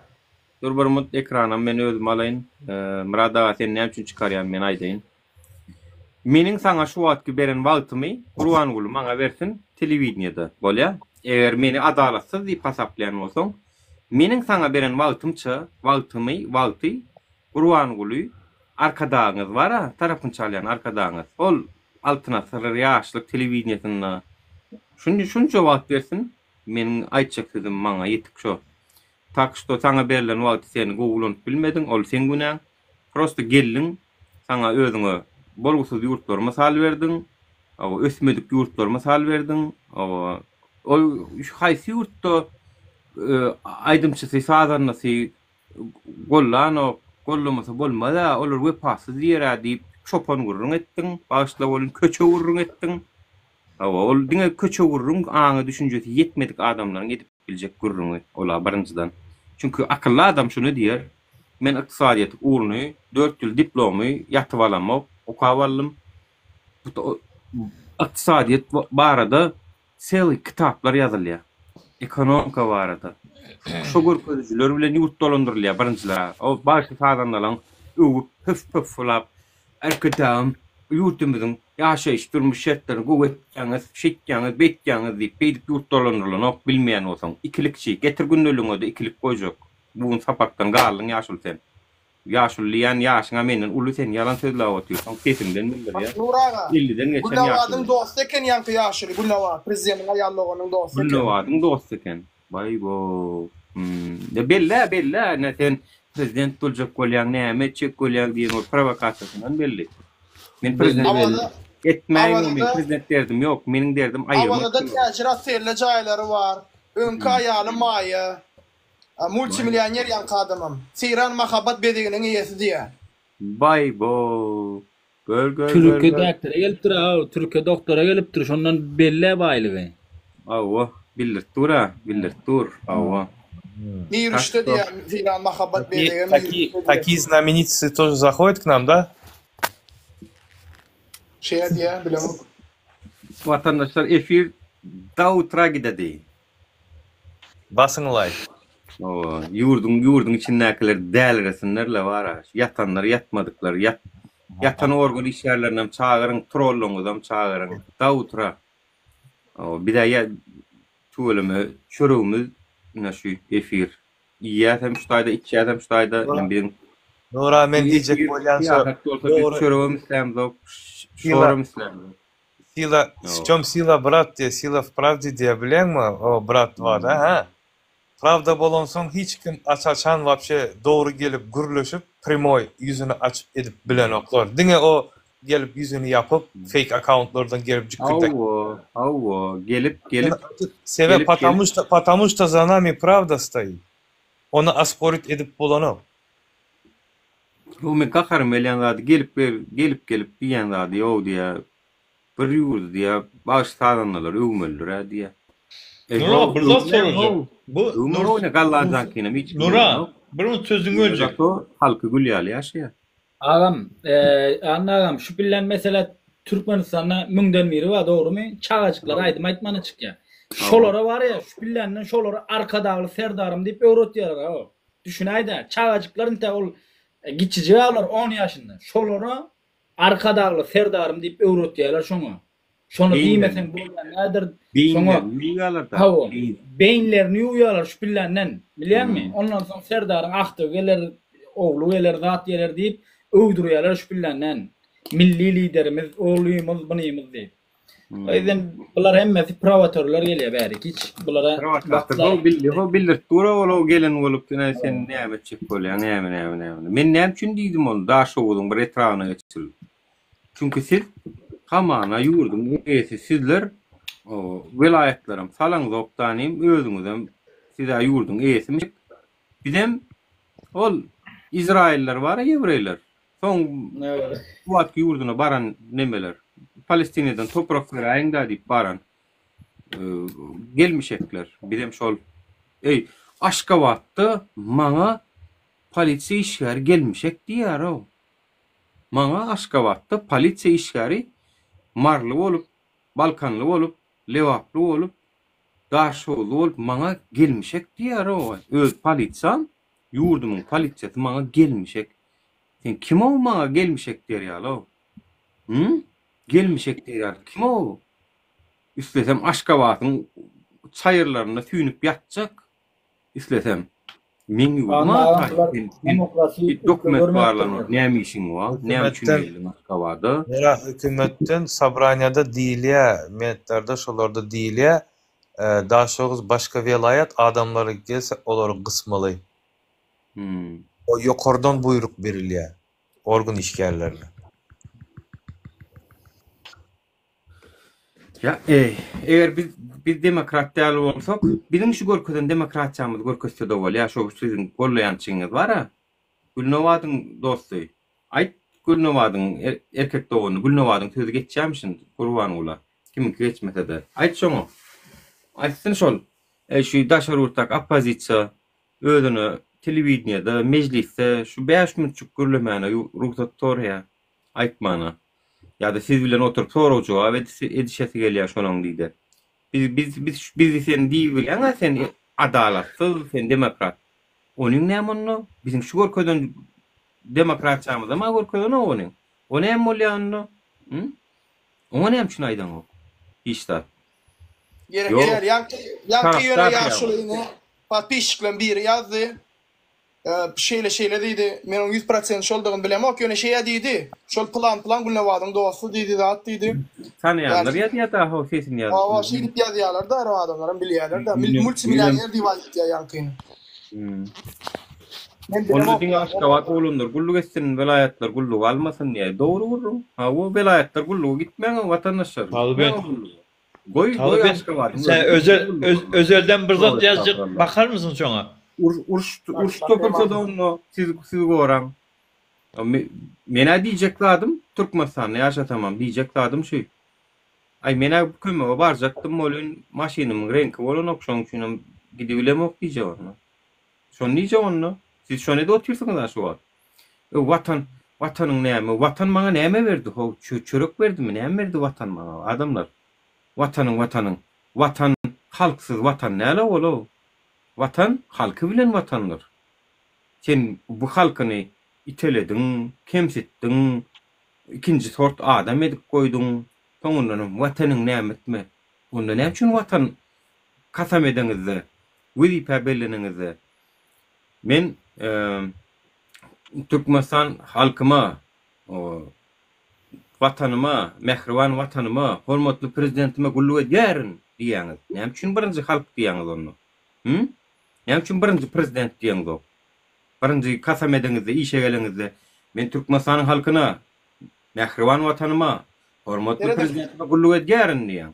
Dur bir minut ekranam men özüm alaýyn. Ee, Myrat aga sen näme üçin çykarýan men aýdaýyn. Meniň saňa şu wagtky beren wagtymy Gurbanguly maňa bersin telewideniýede bolýa. Eger meni adalatsyz diýip hasaplaýan bolsaň, meniň saňa beren wagtymça, wagtymy, wagty Gurbanguly arkadagyňyz bar-a, tarapyny çalýan arkadagyňyz. Ol Altyn asyr ýaşlyk telewideniýesinde şunça şunça wagt bersin, meniň aýtjak sözüm maňa ýetik şo. Tak şto saňa berilen wagty sen gowy ulanyp bilmediň, ol seň günäň. Prosta geldiň, saňa özüňe bolgusyz ýurtlar mysal berdiň, o ösmedik ýurtlar mysal berdiň, o ol haýsy ýurtda e, aýdymçysy, sazandasy gollanok, gollamasa bolmaz-a, olar wepasyz diýer-ä diýip çopan gürrüň etdiň, bagyşla bolun köçe gürrüň etdiň. Hawa, ol diňe köçe gürrüň aňy düşünjesi ýetmedik adamlaryň edip biljek gürrüňi ola birinjiden. Çünki akylly adam şuny diýer, men ykdysadyýet ugruny 4 ýyl diplomy ýatyp alamok, okap aldym. Bu ykdysadyýet barada sely kitaplar ýazylýar. Ekonomika barada. Şu görkezijiler bilen ýurt dolandyrylýar birinjiler. O başy sazandalaryň öwüp püf-püflap Arkadagym ýurdumyzyň ýaşaýyş durmuş şertlerini gowy etýäňiz, şeýtýäňiz, beýtýäňiz diýip, beýdip ýurt dolandyrylanok bilmeýän bolsaň. Ikilikçi, getir gündeligiňe-de ikilik goýjak. Bu gün sapakdan galdyň ýaşuly sen. Ýaşuly diýýän ýaşyňa menden uly sen ýalan sözläp otyrsyň, sesiňden bildirýär. Nur aga, 50-den geçen Gülnabadyň ýaşuly. dosty eken ýaňky ýaşuly, Gülnabat, prezidentiň aýal doganynyň dosty eken. Gülnabadyň dosty eken. Baý bo. Hmm. De belli, belli. Ne sen prezident boljak bolýaň, näme etjek bolýaň diýen ol provokasiýasyndan belli. Men Belli prezident belli. Awaza, etmäýin men Awazada, prezident derdim ýok. Meniň derdim aýyrmak Awazada şular. täjir otelde jaýlary bar. Öňki aýaly Maýa, Baý. multimillioner ýaňky adamam. Seýran mahabat bezeginiň eýesi diýýär. Baý bo. Gör gör gör Türke gör. doktora gelipdir a, türke doktora gelipdir, şondan belli baýlygy. Hawa, bildirip dur-a, bildirip dur. Hawa. Mirüşde Tak şto. diýýär, Sylan mahabbat Такие, bezegem такие, Mirüşde diýýär. такие знаменитости тоже заходят к нам, да? Şeýe diýýär, bilemok. Watandaşlar efir da utra gidedi. Basyň laýk. Hawa, ýurduň ýurduň içindäkiler däliresinler-le bar-a. Şu ýatanlar, ýatmadyklar, ýat ýatan organ işgärlerinem çagyryň, trollaňyzam çagyryň. Da utra. Hawa, biz-ä ýa tüweleme çöregimiz ine şu efir. Iýýäsem şu taýda, içýäsem şu taýda. Ine biziň Nura men şu diýjek efir bolýan şo syýasat bolsa biz dogry çöregem islämzok, Sila şoram islämzok. Sila w çom sila brat diýe sila w prawde diýe bileňmi o brat bar hä prawda bolansoň hiç kim aç açan wapşe dogry gelip gürleşip primoý ýüzüni açyp edip bilenoklar diňe o gelip ýüzüni ýapyp feýk akkauntlardan gelip jükürdek Hawa hawa gelip gelip Sebäp gelip gelip patamu şto patamu şto za nami prawda stoit ony osporit edip bolanok. Bu men gaharym gelýän zady gelip gelip gelip diýýän zady ýok diýýä. Bir ýurdy diýýä bagşy sazandalar öwmelidir-ä diýýä. E Nura how bir zat öwmeýän sorajak. how. Bu Öwme Nur how ine Gallanjaňkynam hiç kim Nura öwenok. bir minut sözüňi Ýöne böljek. zato halky gül ýaly ýaşaýar. Agam, Anna agam şu billen mesele Türkmenistanda müňden biri bar dogrymy? Çagajyklar aýdym aýtmana çykýar. Şolara bar ýa şu billenden şolary Arkadagly Serdarym diýip öwretýärler o. Düşünäýdä, çagajyklar inte ol kiçijik olar on ýaşynda. Şolara Arkadagly Serdarym diýip öwretýärler şoňa. Şony diýmeseň bolýan nädir? Şoňa Beýinlerini ýuwýarlar-da. Hawa, beýinlerini ýuwýarlar şu pillenden, bilýäňmi? Ondan soň Serdaryň agtygy geler, ogly geler, zat geler diýip öwdürýärler şu pillenden. Milli liderimiz, oglymyz, bunymyz diýip. O ýüzden bular hemmesi prowotorlar gelýär bärik hiç bulara Prowokator ho bildi ho bildirip dur ol o gelen bolup ine sen näme etjek bolýaň näme näme näme. Men näme üçin diýdim ony Daşoguzyň bir etrabyna geçiril. Çünki siz hamana ýurduň eýesi sizler welaýatlaram salaňzok danym özüňizem sizä ýurduň eýesimiş bizem ol izraýyllar bara ýewreýler soň bu wagtky ýurduna baran nemeler Palestinadan toprak beräýiňdä diýip baran gelmişekler bizem şol eý Aşgabatda maňa polisiýa işgäri gelmişek diýýärow Maňa Aşgabatda polisiýa işgäri Maryly bolup, Balkanly bolup, Lebaply bolup, Daşoguzly bolup maňa gelmişek diýýär-ow. Öz polisiýam, ýurdumyň polisiýasy maňa gelmişek. Sen kim-ow maňa gelmişek diýer ýaly-ow? Hü? Gelmişek diýer ýaly kim-ow? Islesem Aşgabatyň çaýyrlarynda süýnüp ýatjak. Islesem. Meň ýurdum Anna bular demokrasi dokument barlanok. Näme işiň bar? Näme üçin Hökümetden geldiň Aşgabada? Nura hökümetden sobraniýada diýilýä, mentlarda şolarda diýilýä, Daşoguz başga welaýat adamlary gelse olary gysmaly. O ýokardan buýruk berilýä organ işgärlerine. Ýa, eý, eger biz biz demokrat däl bolsak, biziň şu görkezen demokratiýamyzy görkezse-de bolýar, şo siziň gollaýançyňyz bar-a, Gülnabadyň dosty. Aýt, Gülnabadyň erkek dogany, Gülnabadyň sözi geçýärmişin Gurbangula, kimiňki geçmese-de. Aýt şoňa. Aýtsyn şol, eý, şu daşary ýurtdaky oppozisiýa özüne telewideniýede, mejlisde şu bäş minutjyk gürlemäne rugsat soraýar. Aýtmana. Ýa-da siz bilen oturyp sorag-jogap edişesi gelýär şolaň diýdi. Biz biz biz bizi sen diýibilýäň-ä sen adalatsyz, sen demokrat. Onuň näme onda? Biziň şu görkezen demokratiýamyzam-a görkezenok ony. O näme bolýar onda? Hü? Oňa näme üçin aýdaňok? Hiç zat. Gerek Ýok. däl. Ýaňky ýaňky ýöne Tarapdar ýa. ýaşuly ine podpisçikleň biri ýazdy. Şeýle şeýle diýdi. Men onuň 100% şoldugyny bilemok, ýöne şeýe diýdi. Şol pylan pylan Gülnabadyň dosty diýdi, zat diýdi. Tanaýanlar ýazýar-da how sesini ýazyp. Hawa, şeýdip ýazýarlar-da, her adamlaram bilýärler-de. Multimillioner diýip aýtýar ýaňkyny. Men Onda bilemok. diňe Aşgabat oglanlar gulluk etsin, welaýatlar gulluga almasyn diýýär. Dogry gürrüň. Hawa, welaýatlar gulluga gitmäň watandaşlar. Talyben. Gitmäň gulluga. Goý, goý Talyben Aşgabadyň sen özi özel gulluga. öz, özelden bir zat ýazjak Estagfurullah. bakar mısyn şoňa? Uruş uruş uruş topulsa-da onda siz siz goraň. Men-ä diýjek zadym, Türkmenistanda ýaşasamam diýjek zadym şu. Aý men-ä kömege barjakdym welin maşynymyň reňki bolanok şoň üçinem gidibilemok diýjek onda. Şony diýjek onda. Siz şony edip otyrsyňyz-a şu wagt. Ö watan, watanyň näme, watan maňa näme berdi how, çörek berdimi, näme berdi watan maňa adamlar. Watanyň watanyň, watan halksyz watan däl-ow ol-ow. Watan halky bilen watandyr. Sen bu halkyny itelediň, kemsitdiň, ikinji sort adam edip goýduň, soňundanam watanyň näme etme. Onda näme üçin watan kasam edeňizde, wezipä belleniňizde men Türkmenistan halkyma, Watanyma, mähriban Watanyma, hormatly Prezidentime gulluk edýärin diýýäňiz. Näme üçin birinji halk diýýäňiz onda? Hü? Näme üçin birinji prezident diýeňzok? Birinji kasam edeňizde, işe geleňizde, Men Türkmenistanyň halkyna, mähriban Watanyma, hormatly Serediň. Prezidentime gulluk edýärin diýýäň.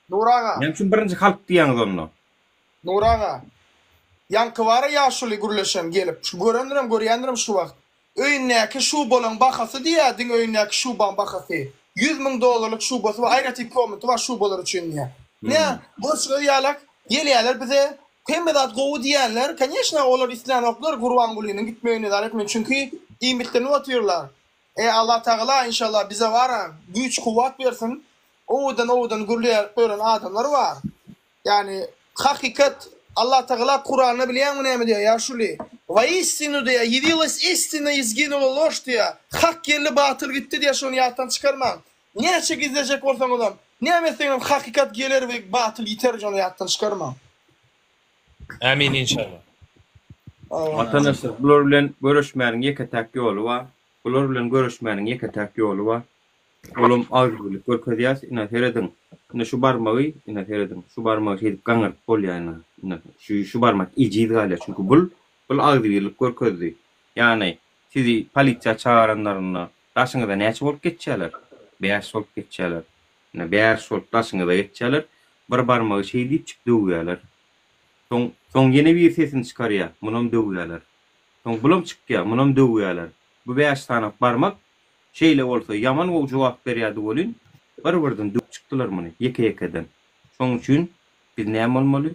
Nury aga. Näme üçin birinji halk diýýäňiz onda? Nury aga. Ýaňky bara ýaşuly gürleşen gelip, şu görendirem, görýändirem şu wagt. Öýündäki şubalaň bahasy diýýär, diňe öýündäki şubaň bahasy. 100 mün dollarlyk şubasy bar, aýratyn komnaty bar şubalar üçin diýýär. Nä, görşüňiz ýalak, gelýärler bize, hemme zat gowy diýýänler, koneçno, olar islänoklar Gurbangulynyň gitmegini, zat etmegini, çünki iýmitlenip otyrlar. E, Allatagala, inşallah, bize bara güýç-kuwwat bersin, owadan-owadan gürleýär ýören adamlar bar. Ýagny hakykat Allah Tagala Kuranda bilýäňmi näme diýýär ýaşuly? Waistinu diýýär, ýewilas istina izginula lož diýýär. Hak geldi batyl gitdi diýýär şony ýatdan çykarmaň. Näçe gizlejek bolsaňyzam, näme etseňizem hakykat geler we batyl ýiter şony ýatdan çykarmaň. Ämin inşallah. Watandaşlar bular bilen göreşmäniň ýeke-täk ýoly bar. Bular bilen göreşmäniň ýeke-täk ýoly bar. Olam agzybirlik görkezýäs. Ine, serediň. Ine, şu barmagy, ine, serediň. Şu barmagy şeýdip gaňryp bolýar, ine. Ine, şu, şu barmak ejiz galýar. Çünki bul, bul agzybirlik görkezdi. Ýagny, sizi polisiýa çagyranlarynda daşyňyza näçe bolup geçýärler? Bäş bolup geçýärler. Ine, bäş bolup daşyňyza geçýärler. Bir barmagy şeýdipjik döwýärler. Soň, soň ýene biri sesini çykarýar, munam döwýärler. Soň bulam çykýar, munam döwýärler. Bu bäş sany barmak Şeýle bolsa ýaman gowy jogap berýärdi welin, bir-birden döwüp çykdylar muny, ýeke-ýekeden. Şonuň üçin biz näme bolmaly?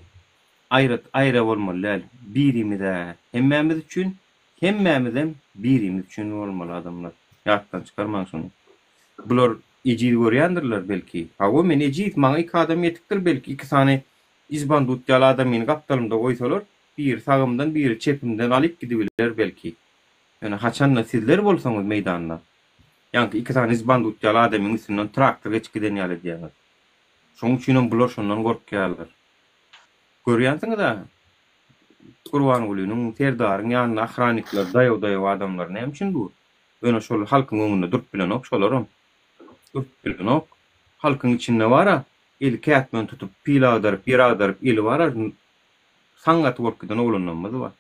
Aýrat aýra bolmaly däl. Birimiz-ä hemmämiz üçin, hemmämizem birimiz üçin bolmaly adamlar. Ýatdan çykarmaň şuny. Bular ejiz görýändirler belki. Hawa, men ejiz, maňa iki adam ýetikdir belki, iki sany izbandut ýaly adamyny gapdalymda goýsalar, biri sagymdan, biri çepimden alyp gidibiler belki. Ýöne haçanda sizler bolsaňyz meýdanda, ýaňky iki sany izbandut ýaly adamyň üstünden traktor geçip giden ýaly edýäňiz. Şoň üçinem bular şondan gorkýarlar. Görýänsiňiz-ä, Gurbangulynyň, Serdaryň ýanynda ohrannikler daýaw-daýaw adamlar näme üçin dur? Ýöne şol halkyň öňünde durup bilenok şolaram. Durup bilenok. Halkyň içinde bar-a, eli kätmen tutup, pil agdaryp, ýer agdaryp, eli bar-a, saň gaty bolup giden oglanlarymyz bar.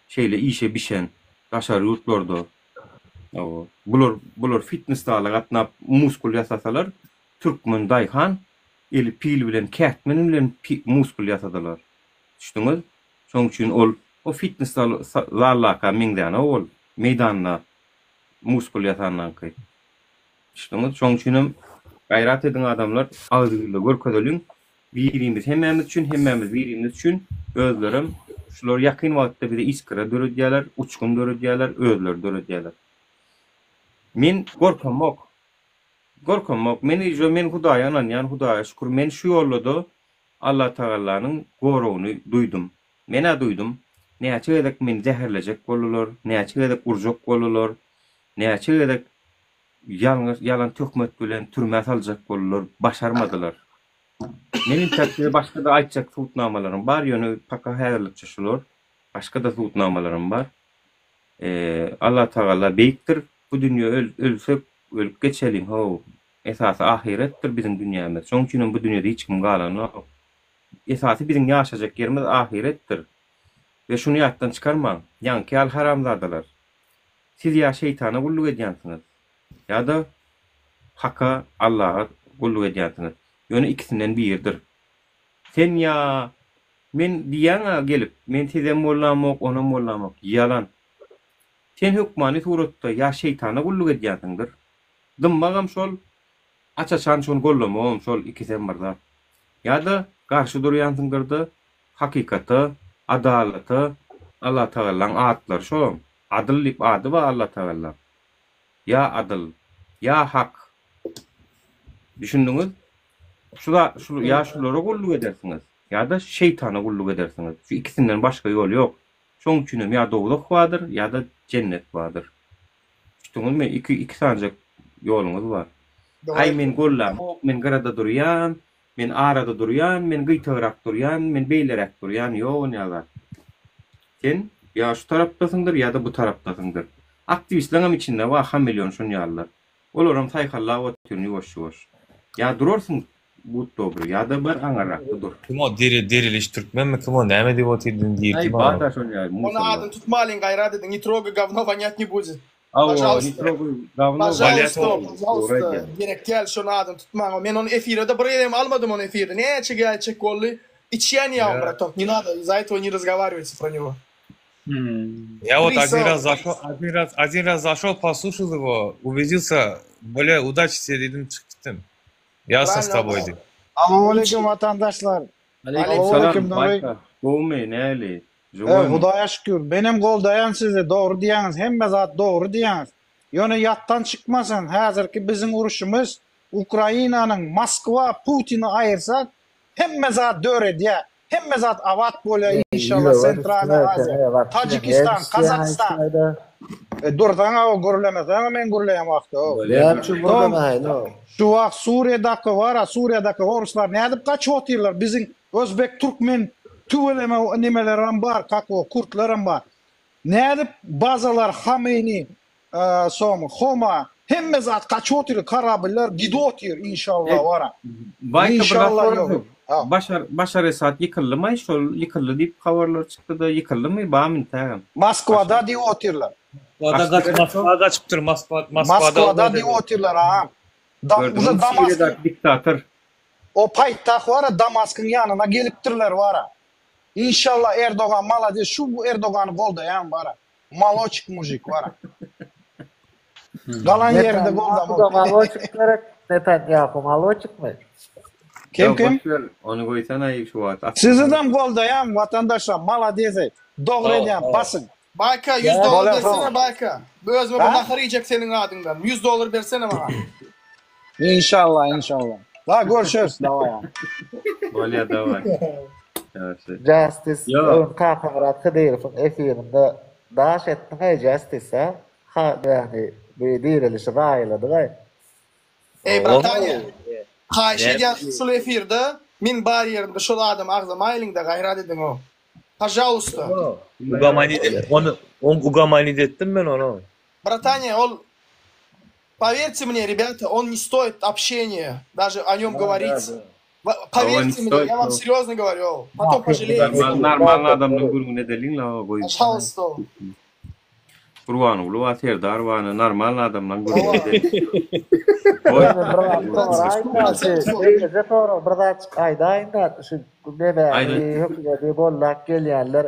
Şeýle işe bişen daşary ýurtlarda bular bular fitnes zala gatnap muskul ýasasalar türkmen daýhan eli pil bilen kätmen bilen muskul ýasadylar. Düşdüňiz? Şoň üçin ol o fitnes zaldaka meňzänok ol meýdanda muskul ýasanlaňky. Düşdüňiz? Şoň üçinem gaýrat ediň adamlar agzybirligi görkezeliň. Birimiz hemmämiz üçin, hemmämiz birimiz üçin, özlerem şular ýakyn wagtda bize iskra döredýärler, uçgun döredýärler, özleri döredýärler. Men gorkamok. Gorkamok. Men ýo men Hudaýa ynanýan, Hudaýa şükür, men şu ýolda-da Allatagallanyň goragyny duýdum. Men-ä duýdum. Näçe gezek meni zäherlejek boldular, näçe gezek urjak boldular, näçe gezek ýalňyş ýalan töhmet bilen türmä saljak boldular, başarmadylar. Men intäk size başga-da aýtjak subutnamalarym bar, ýöne paka häzirlikçe şular. Başga-da subutnamalarym bar. Allatagala beýikdir. Bu dünýe ölsek, ölüp geçeliň, how. Esasy ahyretdir biziň dünýämiz. Şonuň üçinem bu dünýede hiç kim galanok. Esasy biziň ýaşajak ýerimiz ahyretdir. We şuny ýatdan çykarmaň, ýaňky ýaly haramzadalar. Siz ýa şeýtana gulluk edýänsiňiz, ýa-da Haka, Allaha gulluk edýänsiňiz. Ýöne ikisinden biridir. Sen ýa men diýýäň-ä gelip, men sizem gollamok, onam gollamok. Ýalan. Sen hökmany suratda ýa şeýtana gulluk edýänsiňdir. Dymmagam şol, aç-açan şony gollamagam şol ikisem bir zat. Ýa-da garşy durýansyňdyr-da hakykata, adalata, Allatagallaň atlary şolam. Adyl diýip ady bar Allatagallaň. Ýa adyl, ýa hak. Düşündiňiz? Şu zat, şu ýa şulara gulluk edersiňiz, ýa-da şeýtana gulluk edersiňiz. Şu ikisinden başga ýol ýok. Şoň üçinem ýa dowzah bardyr, ýa-da jennet bardyr. Düşdüňizmi? Iki, iki sanyjak ýoluňyz bar. Aý, men gollamok, men gyrada durýan, men arada durýan, men gyýtagrak durýan, men beýleräk durýan, ýok onýa zat. Sen ýa şu tarapdasyňdyr, ýa-da bu tarapdasyňdyr. Aktiwistleňem içinde bar hameleon şonýalylar. Olaram saýhallap otyryn ýuwaş-ýuwaş. Ýa durarsyň but dobry, ýa-da bir aňyrrakda dur. Kim o diri diriliş türkmenmi kim o näme diýip otyrdyň diýip Aý kim o. bar-da şonýaly Ony musorlar. adyny tutmalyň gaýrat ediň, ne trogay gawno wonýat ne budit. Hawa, ne Pažalsta. trogay gawno Pažalsta, wonýat dogry pažalsta. aýdýaň. Gerek däl şony adyny tutmaň. Men ony efirede bir gezegem almadym ony efirde. Näçe geljek boldy. Içýän ýa bratok, ne nado, iz-za этого не razgowarivajte pro nego. Я вот один Крыса. раз зашел, один раз, один раз зашел, послушал его, убедился, бля, удачи тебе dedim, çykyp gitdim. Ясно с тобой diýip. Salowmaleýkim watandaşlar. Aleýkim Salowmaleýkim salam Nury. Baýka. Gowumy, näli? E, Žiwoýmy? Hudaýa şükür. Menem goldaýan sizi, dogry diýýäňiz, hemme zat dogry diýýäňiz. Ýöne ýatdan çykmasyn, häzirki biziň uruşymyz Ukrainanyň Moskwa Putini aýyrsak, hemme zat döredýär. Hemme zat abat bolýar inşallah Sentralnyý Aziýa, Tajikistan, Kazahstan. E dursaňa o gürlemeseňe men gürleýän wagty o. Näme üçin gürlemäýin o? Şu wagt Suriýadaky bara Suriýadaky oruslar nädip gaçyp otyrlar biziň özbek türkmen tüweleme nemelerem bar kak o kürtlerem bar nädip bazalar Hameýni Soň Homa hemme zat gaçyp otyr korabller gidip otyr inşallah bara. Baýka bir zat Inşallah sorasam ýok. Ha. Başar Başar Esad ýykyldymaý şol ýykyldy diýip habarlar çykdyda ýykyldymy bamy intägem. Moskwada diýip otyrlar. Moskwada gaç Moskwa gaçypdyr Moskwa Moskwada Moskwada diýip otyrlar agam. Da Gördüňmi uje Damask Siriýadaky diktator. o paýtagt bara Damaskyň ýanyna gelipdirler bara. Inşallah Erdogan malades şu Erdogany goldaýan bara. Maloçik mujik bara. Galan ýerinde Netanýahu-da goldamok. maloçik gerek. Netanýahu maloçikmi? Kim kim? Boş ber, ony goýsana şu wagt. Sizidem goldaýan watandaşlar malades dogry edýän basyň. Baýka 100 dollar Bolar bersene soň. Baýka. Özüme bir Ha? nahar iýjek seniň adyňdan. 100 dollar bersene maňa. Inşallah inşallah. Da görüşeris daway. Bolýa daway. Ýagşy. Justice Ýok. öň Kakamyrat Hydyrowyň efirinde daş etdiň-eý Justice a? Ha ýagny bu dirilişi zaýaladyň-aý. Eý brataniýa. Haýyş edýän şul efirde men bar ýerimde şol adamy agzamaýlyňda gaýrat ediň-ow. Pažalusta. Ugamanit ony ugamanit etdim men ony. Brataniýa ol Поверьте мне, ребята, он не стоит общения, даже о нем говорить. Поверьте мне, я вам серьезно говорю, потом пожалеете. Normal adamdan gürrüň edeliň-la goý. Пожалуйста. Gurbanguly bar, Serdar bar, normal adamdan gürrüň edeliň. Beýlejek sorag bir zatjyk aýdaýyn-da, şu nemäni hökümeti gollap gelýänler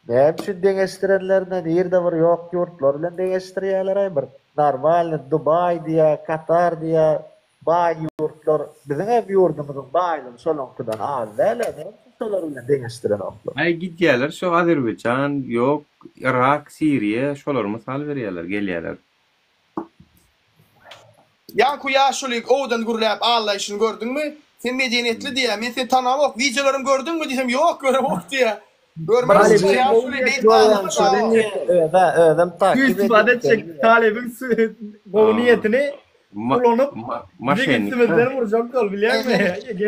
Näme üçin deňeşdirenlerine nirde bir ýok ýurtlar bilen deňeşdirýäler-aý bir normalny Dubaý diýä Katar diýä baý ýurtlar biziňem ýurdumyzyň baýlygy şolaňkydan az däl-ä näme üçin şolar bilen deňeşdirenoklar. Aý gidýäler şo Azerbaýjan ýok Yrak Siriýa şolary mysal berýäler gelýäler. Ýaňky ýaşuly owadan gürläp allaýşyny gördüňmi? Sen medeniýetli diýýä, men seni tanamok, wideolarymy gördüňmi diýsem, ýok göremok diýýä. Görmemişsin ýaşuly beýdip Özä özem takip Suistifade etjek talybyň gowy niýetini ulanyp biziň üstümizden urjak ol bilýäňmi?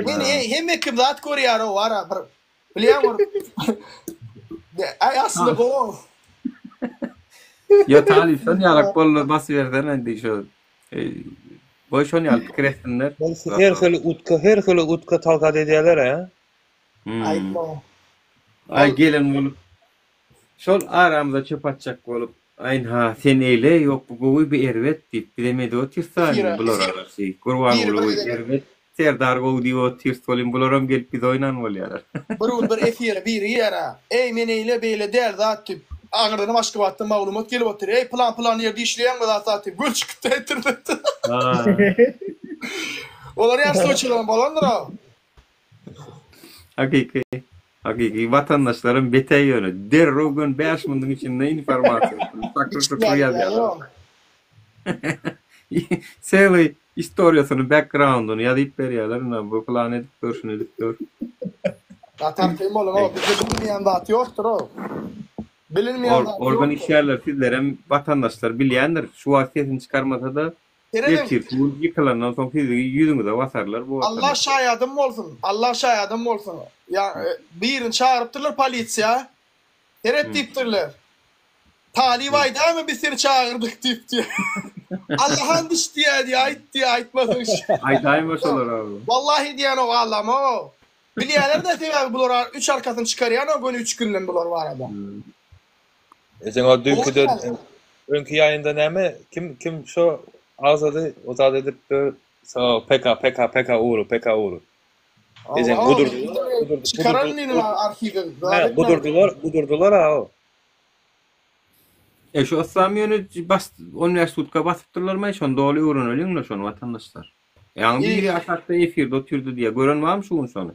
Men hemme kim zat görýär-ow ara bir bilýäňmi Aý aslynda gowy. Ýo talyp şon ýalak boldy basybersene indi şo goý şon ýaly pikir etsinler. Her hili utka her hili utka talkat edýärler a. Aýtma. Aý gelen bolup şol aramyza çöp atjak bolup aýnha sen eýle ýok bu gowy bu erbet diýip bizem edip otyrsa indi bulara garşy Gurbanguly erbet Serdar gowy diýip otyrys welin bularam gelip bize oýnan bolýarlar. Bir gün bir efire biri girýär-ä. Eý men eýle beýle däl zat diýip. Aňyrdanam Aşgabatdan maglumat gelip otyr. Eý, pylan-pylan ýerde işleýäňmi zat zat diýip, göl çykypdy internetde. Olar ýaly sluçýlaram bolandyr-a. Hakyky, hakyky watandaşlarym beter ýöne derrew gün 5 minutiň içinde informasiýa şakyr şukyr ýazýarlar. Sely istoriýasyny backgroundyny ýazyp berýärler ina bu plan edip gör şuny edip gör. Gaty arkaýyn boluň-ow bizde bilinmeýän zat ýokdur-ow. Bilinmeýän zat Organ ýokdur. işgärleri sizlerem watandaşlar bilýändir şu wagt sesini çykarmasada Serediň. Ertirki gün ýykylandan soň sizi ýüzüňize basarlar bu Allah watandaşlar. şaýadym bolsun, Allah şaýadym bolsun. Ýa birini çagyrypdyrlar polisiýa. Seret diýipdirler. Talyp aýdaýmy biz seni çagyrdyk diýip diýýär. Allahan diş diýýär diýýär, aýt diýýär, aýtmasaň. Aýdaýma şolara abi. Wallahi diýenok Allamok. Bilýärler-de sebäbi bular üç arkasyny çykarýanok göni üç günden bular barada. Ejeň o düýnküde öňki ýaýynda näme kim kim şo agzady o zat edip so PK PK PK ugry PK ugry. Ejeň gudurdylar Çykararyn indi arhiwe. Gudurdylar gudurdylar a o. E şu yslam ýöne bas 15 sutka basypdyrlarmy şony doly öwreneliňle şony watandaşlar. Ýaňy biri aşakda efirde otyrdy diýýär. Gören barmy şu gün şony?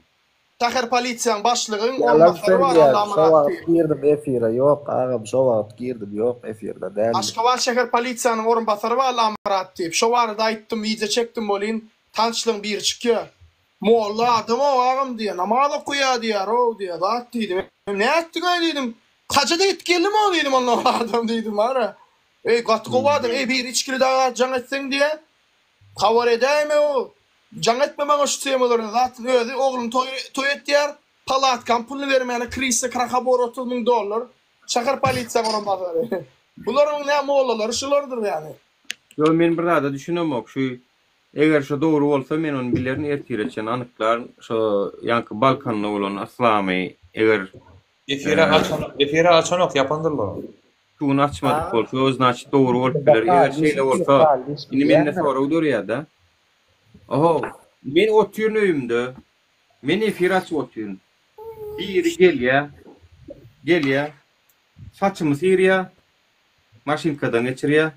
Şäher polisiýaň başlygyň Ýalan orunbasary bar sözleýän şo Allamyrat wagt diýip. girdim efire ýok agam şo wagt girdim ýok efirde däldim. Aşgabat şäher polisiýanyň orunbasary bar Allamyrat diýip. Şo barada aýtdym wideo çekdim welin tanyşlygyň biri çykýar. Molla adam-ow agam diýýär namaz okaýar diýýär-ow diýýär zat diýdim. Nätdiňaý diýdim. Haja-da gitip geldim-ow diýdim onda ol adam diýdim bara. Eý gaty gowy adam eý biri içgili dagy jaň etseň diýýär. Habar edäýme-ow. Jaň etme maňa şu temalardan zat özi ogluny toý toý etýär palatkam puluny bermäne krisa krahobor 30 müň dollar şäher polisiýa orunbasary bularyň nä mollalary şulardyr ýany. Ýok men bir zada düşünemok şu eger şo dogry bolsa men ony bilerin ertire çen anyklaryn şo ýaňky Balkanda bolan yslamy eger Efire açanok efire açanok ýapandyrlar ony. Suwuny açmadyk bolsa o znaçit dogry bolup biler. Eger şeýle bolsa indi mende sorag dörýärde. Oho men otyryn öýümde. Men efir açyp otyryn. Biri gelýä. Gelýä. Saçymy syrýa. Maşynkadan geçirýä.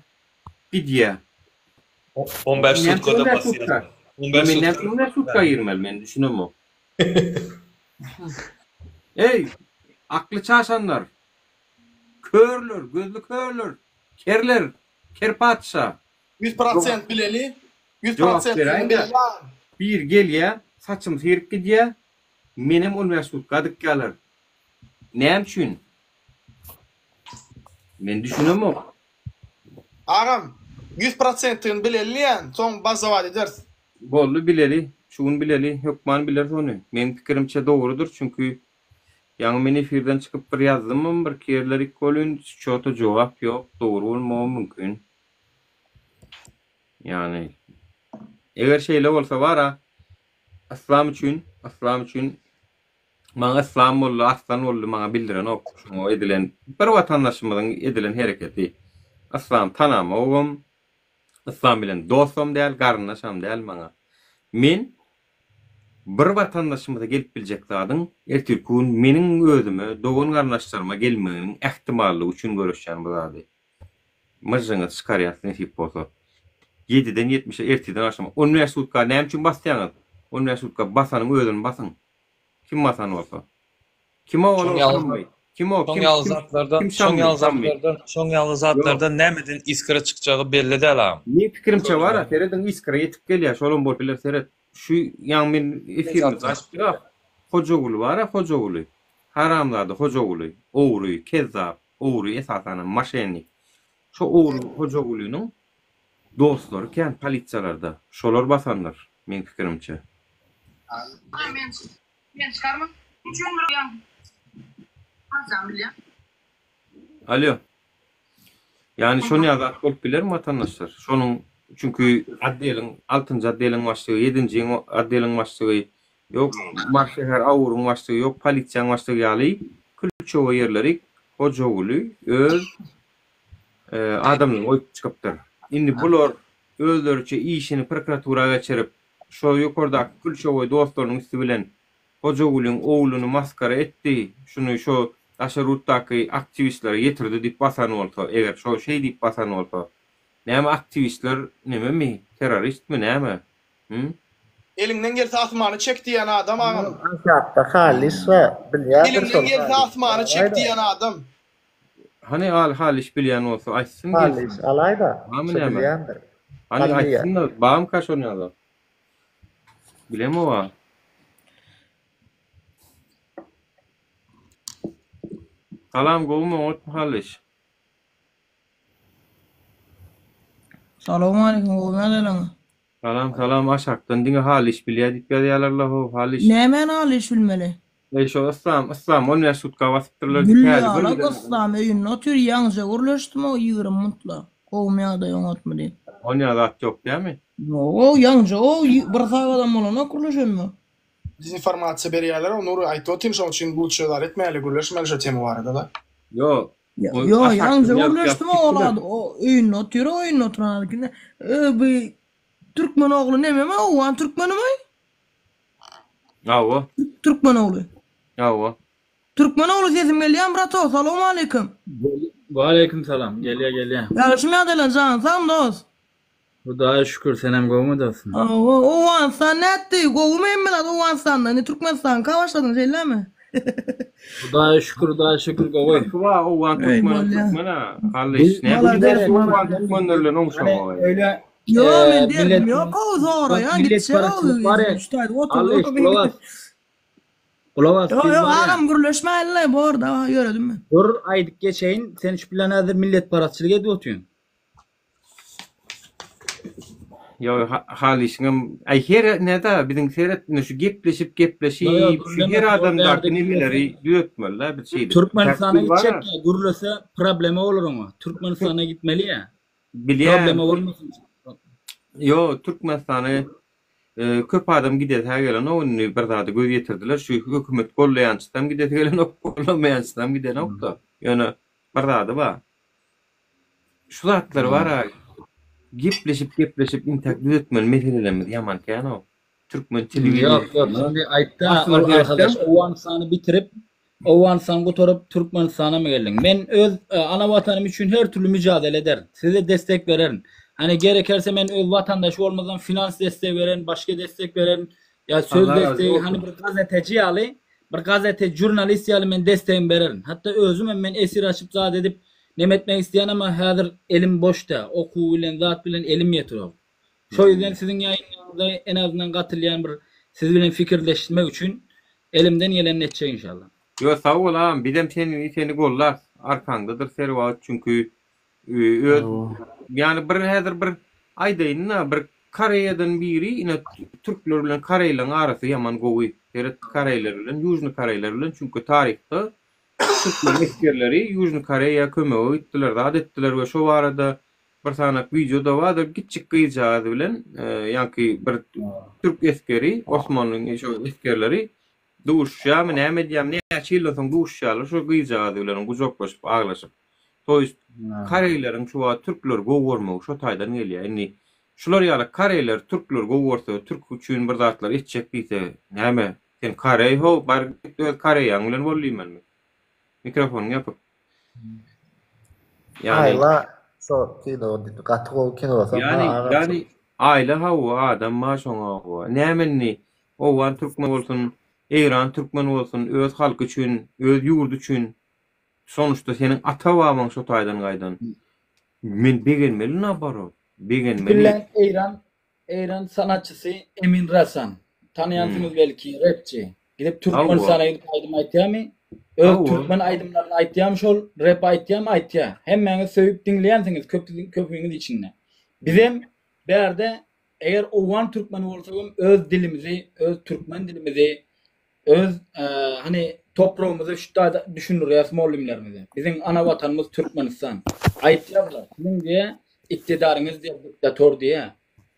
Gidýä. 15 sutkada basýar. 15 Men näme 15 sutka girmeli men düşünemok. Eý, akly çaşanlar. Körler, gözli körler, kerler, ker patyşa. 100% bileli. 100% Jogap bileli beräýiň-dä. agam. Bir gelýä, saçym syryp gidýä, menem on bäş sutka dykýalar. Näme üçin? Men düşünemok. Agam, ýüz prosentligini bileli diýýän, soň bazabat ederis. Boldy bileli, şu gün bileli, hökman bileris ony. Meň pikirimçe dogrudyr, çünki Ýaňy men efirden çykyp bir ýazdymam birki ýerlerik welin çota jogap ýok dogry bolmagam mümkin. Ýagny eger şeýle bolsa bara yslam üçin yslam üçin maňa yslam boldy arslan boldy maňa bildirenok şuňa edilen bir watandaşymyzyň edilen hereketi yslam tanamogam yslam bilen dostam däl garyndaşam däl maňa men Bir watandaşymyza gelip biljek zadyň ertirki gün meniň özüme, dogan-garyndaşlaryma gelmeginiň ähtimallygy üçin göreşýän bu zady. Myžžyňyzy çykarýas nesip bolsa. Ýediden ýetmişe ertirden agşama. On bäş sutka näme üçin basýaňyz? On bäş sutka basanyň özüni basyň. Kim basan bolsa. Kim o Şoň olar ýaly Şammy? Kim o? şoň Kim ýaly kim zatlardan, kim şoň Şammy? ýaly Şammy. zatlardan, şoň ýaly Ýok. zatlardan nämeden iskra çykjagy belli däl agam. Meň pikirimçe bar-a, serediň iskra ýetip gelýär, şolam bolup biler, seret. Şu ýaňy men efirimizi açdyk-a, Hojaguly bar-a, Hojaguly. Haramzada Hojaguly, ogry, kezzap, ogry esasanam moşennik. Şo ogry Hojagulynyň dostlary kän polisiýalarda, şolar basandyr, meň pikirimçe. Men çykarmak üçin bir ýan aljan bilýän. Alýo. Ýagny şony ýaly zat bolup bilermi watandaşlar? Şonuň çünki otdeliň altynjy otdeliň başlygy, ýedinji otdeliň başlygy, ýok Mary şäher AUR-yň başlygy, ýok polisiýaň başlygy ýaly klýuçewoý ýerleri Hojaguly öz adamlaryny goýup çykypdyr. Indi bular özleriçe işini prokuratura geçirip, Şo ýokardaky külçegoý dostlarynyň üsti bilen Hojagulyň ogluny masgara etdi, şuny şo. daşary ýurtdaky aktiwistlere ýetirdi diýip basan bolsa, eger şo şeý diýip basan bolsa, näme aktiwistler nememi, terroristmi näme? Hü? Eliňden gelse asmany çek diýýän adam agam. Aşakda Halys bar, bilýändir Eliňden şol gelse Halys. asmany çek diýýän adam. Hany al Halyş bilýän bolsa aýtsyn gelsin. Halys alaýda, Barmy şo näme? bilýändir. Hany Al diýýär. aýtsyn-da, barmyka şol ýaly? Bilemok-a. Salam gowumy oňatmy Halyş? Salowmaleýkim gowy ýagdaýlaňyz. Salam salam aşakdan diňe Halyş bilýä diýip ýazýalarla how Halyş. Nämäni Halyş bilmeli? Eý şo yslam yslam 15 sutka basypdyrlar Gül diýip häli bir ýalak giden yslam öýünde otyr ýaňja gürleşdim o 20 muntla gowumy ýagdaý oňatmy diýip. Onýa zat ýok dämi? Ýog ýaňja o bir sagadam bolanok gürleşenime. Dezinformasiýa berýärler o Nury aýtdy otyryn şoň üçin lutşe zar etmäli gürleşmeli şo tema barada da. Ýo o Ýo aşakdan ýaňja ýazyp ýazyp gürleşdim o gitdiler. ol o öýünde otyr o öýünde oturan adam ö bu türkmen ogly nememi owgan türkmenimi? Hawa. Türkmen ogly. Hawa. Türkmen ogly sesim gelýämi brato salowmaleýkim. Waleýkim salam. Gelýä gelýä. Ýagşymy ýagdaýlar janyň sagmy dos? Hudaýa şükür senem gowmy dostum? Hawa Owganystan nätdi gowumy hemme zat Owganystanda indi Türkmenistanyňka başladyň şeýlemi? Hudaýa şükür Hudaýa şükür gowy. Parky bar owgan Eý türkmeni bolýa. türkmen a Hallyş Biz näme Malades üçin owgan malades. türkmenler bilen Hani oňşamagy. öyle Ýo men e, derdim millet ýok how soraýan gitjek milletparazçylyk bar ya. şu taýda otur. Hallyş gulak as. Gulak as Ýo biz ýo bar ya. agam gürleşmäýinle bor da ýöredim men. Dur aýdyp geçeýin sen şu bilen häzir milletparazçylyk edip otyň. Ýok, Halyşyňam, aý her näde biziň seret indi şu gepleşip gepleşip şu her adamdaky nemeleri düzetmeli-dä biz şeýdip. Türkmenistana gitjek ýa gürlese problema bolar oňa. Türkmenistana gitmeli ýa. Bilýän. Problema bolmasyn. Ýok, Türkmenistana köp adam gidesi gelenok indi bir zada göz ýetirdiler. Şu hökümet gollaýançysam gidesi gelenok, gollamaýançysam gidenok-da. Ýöne bir zady bar. Şu zatlar bar-a, gepleşip gepleşip intäk düzetmeli meselelerimiz ýaman kän-ow. Türkmen Ýok, ýok, telewideniýesinde şindi aýtda aslynda ol seretseň arkadaş Owganystany bitirip, Owganystany gutaryp Türkmenistana mı geldiň? Men öz e, ana watanym üçin her türlü mücadele ederin. Size destek bererin. Hani gerekerse men öz watandaş bolmasam finans destegi bererin, başga destek bererin. Ýa söz Allah razy destegi hani bolsun. bir gazeteci ýaly Bir gazete jurnalist ýaly men destegimi bererin. Hatda özüm hem men efir açyp zat edip neme etmek isleýän ama häzir elim boş dä. Okuw bilen zat bilen elim ýetirok. Şo ýüzden siziň ýaýynlaryňyza en azyndan gatylýan bir siz bilen fikirleşmek üçin elimden gelenini etjek inşallah. Ýo sag bol agam bizem seni seni gollarys arkaňdadyrys her wagt çünki Öz ýani bir häzir bir aýdaýyn-da bir Koreýadan biri ine türkler bilen koreýleriň arasy ýaman gowy. Seret koreýler bilen Ýužnyý koreýler bilen çünki taryhda türkmen esgerleri Ýužnyý Koreýa kömege gitdiler zat etdiler we şo barada bir sanak wideo-da bardyr kiçjik gyzjagaz bilen ýaňky bir türk esgeri Osmanlyň şo esgerleri Duşýarmy, näme edýärmi, näçe ýyldan soň duşýarlar şo gyzjagaz bilen gujaklaşyp, aglaşyp. To ýest, koreýleriň şu wagt türkleri gowy görmegi şo taýdan gelýär. Indi şular ýaly koreýler türkleri gowy görse, türk üçin bir zatlar etjek diýse, näme, sen koreý how, bar git öz koreýaň bilen bol diýmelimi? Mikrofonyňy ýapyp. Ýani Aýla şo kino gaty gowy kino Ýani ýani aýla hawa adam bar şoňa hawa. Näme indi owgan türkmen bolsun, eýran türkmen bolsun öz halky üçin, öz ýurdy üçin sonuçda seniň ata babaň şo taýdan gaýdan. Men begenmeli naborot. Begenmeli. Bilen eýran Eýran sanatçysy Emin Rasan. Tanaýansyňyz belki, repçi. Gidip Türkmenistana gidip aýdym aýtýarmy? Öz türkmen aýdymlaryny aýtýarmy şol? Rep aýtýarmy? Aýtýar. Hemmäňiz söýüp diňleýänsiňiz köpüňiz içinde. Bizem bärde eger owgan türkmeni bolsagam öz dilimizi, öz türkmen dilimizi Öz hany topragymyzy şu taýda düşündirýäs mollymlarymyza. Biziň ana watanymyz Türkmenistan. Aýtýarlar, siziň diýä iktidaryňyz diýä diktator diýä.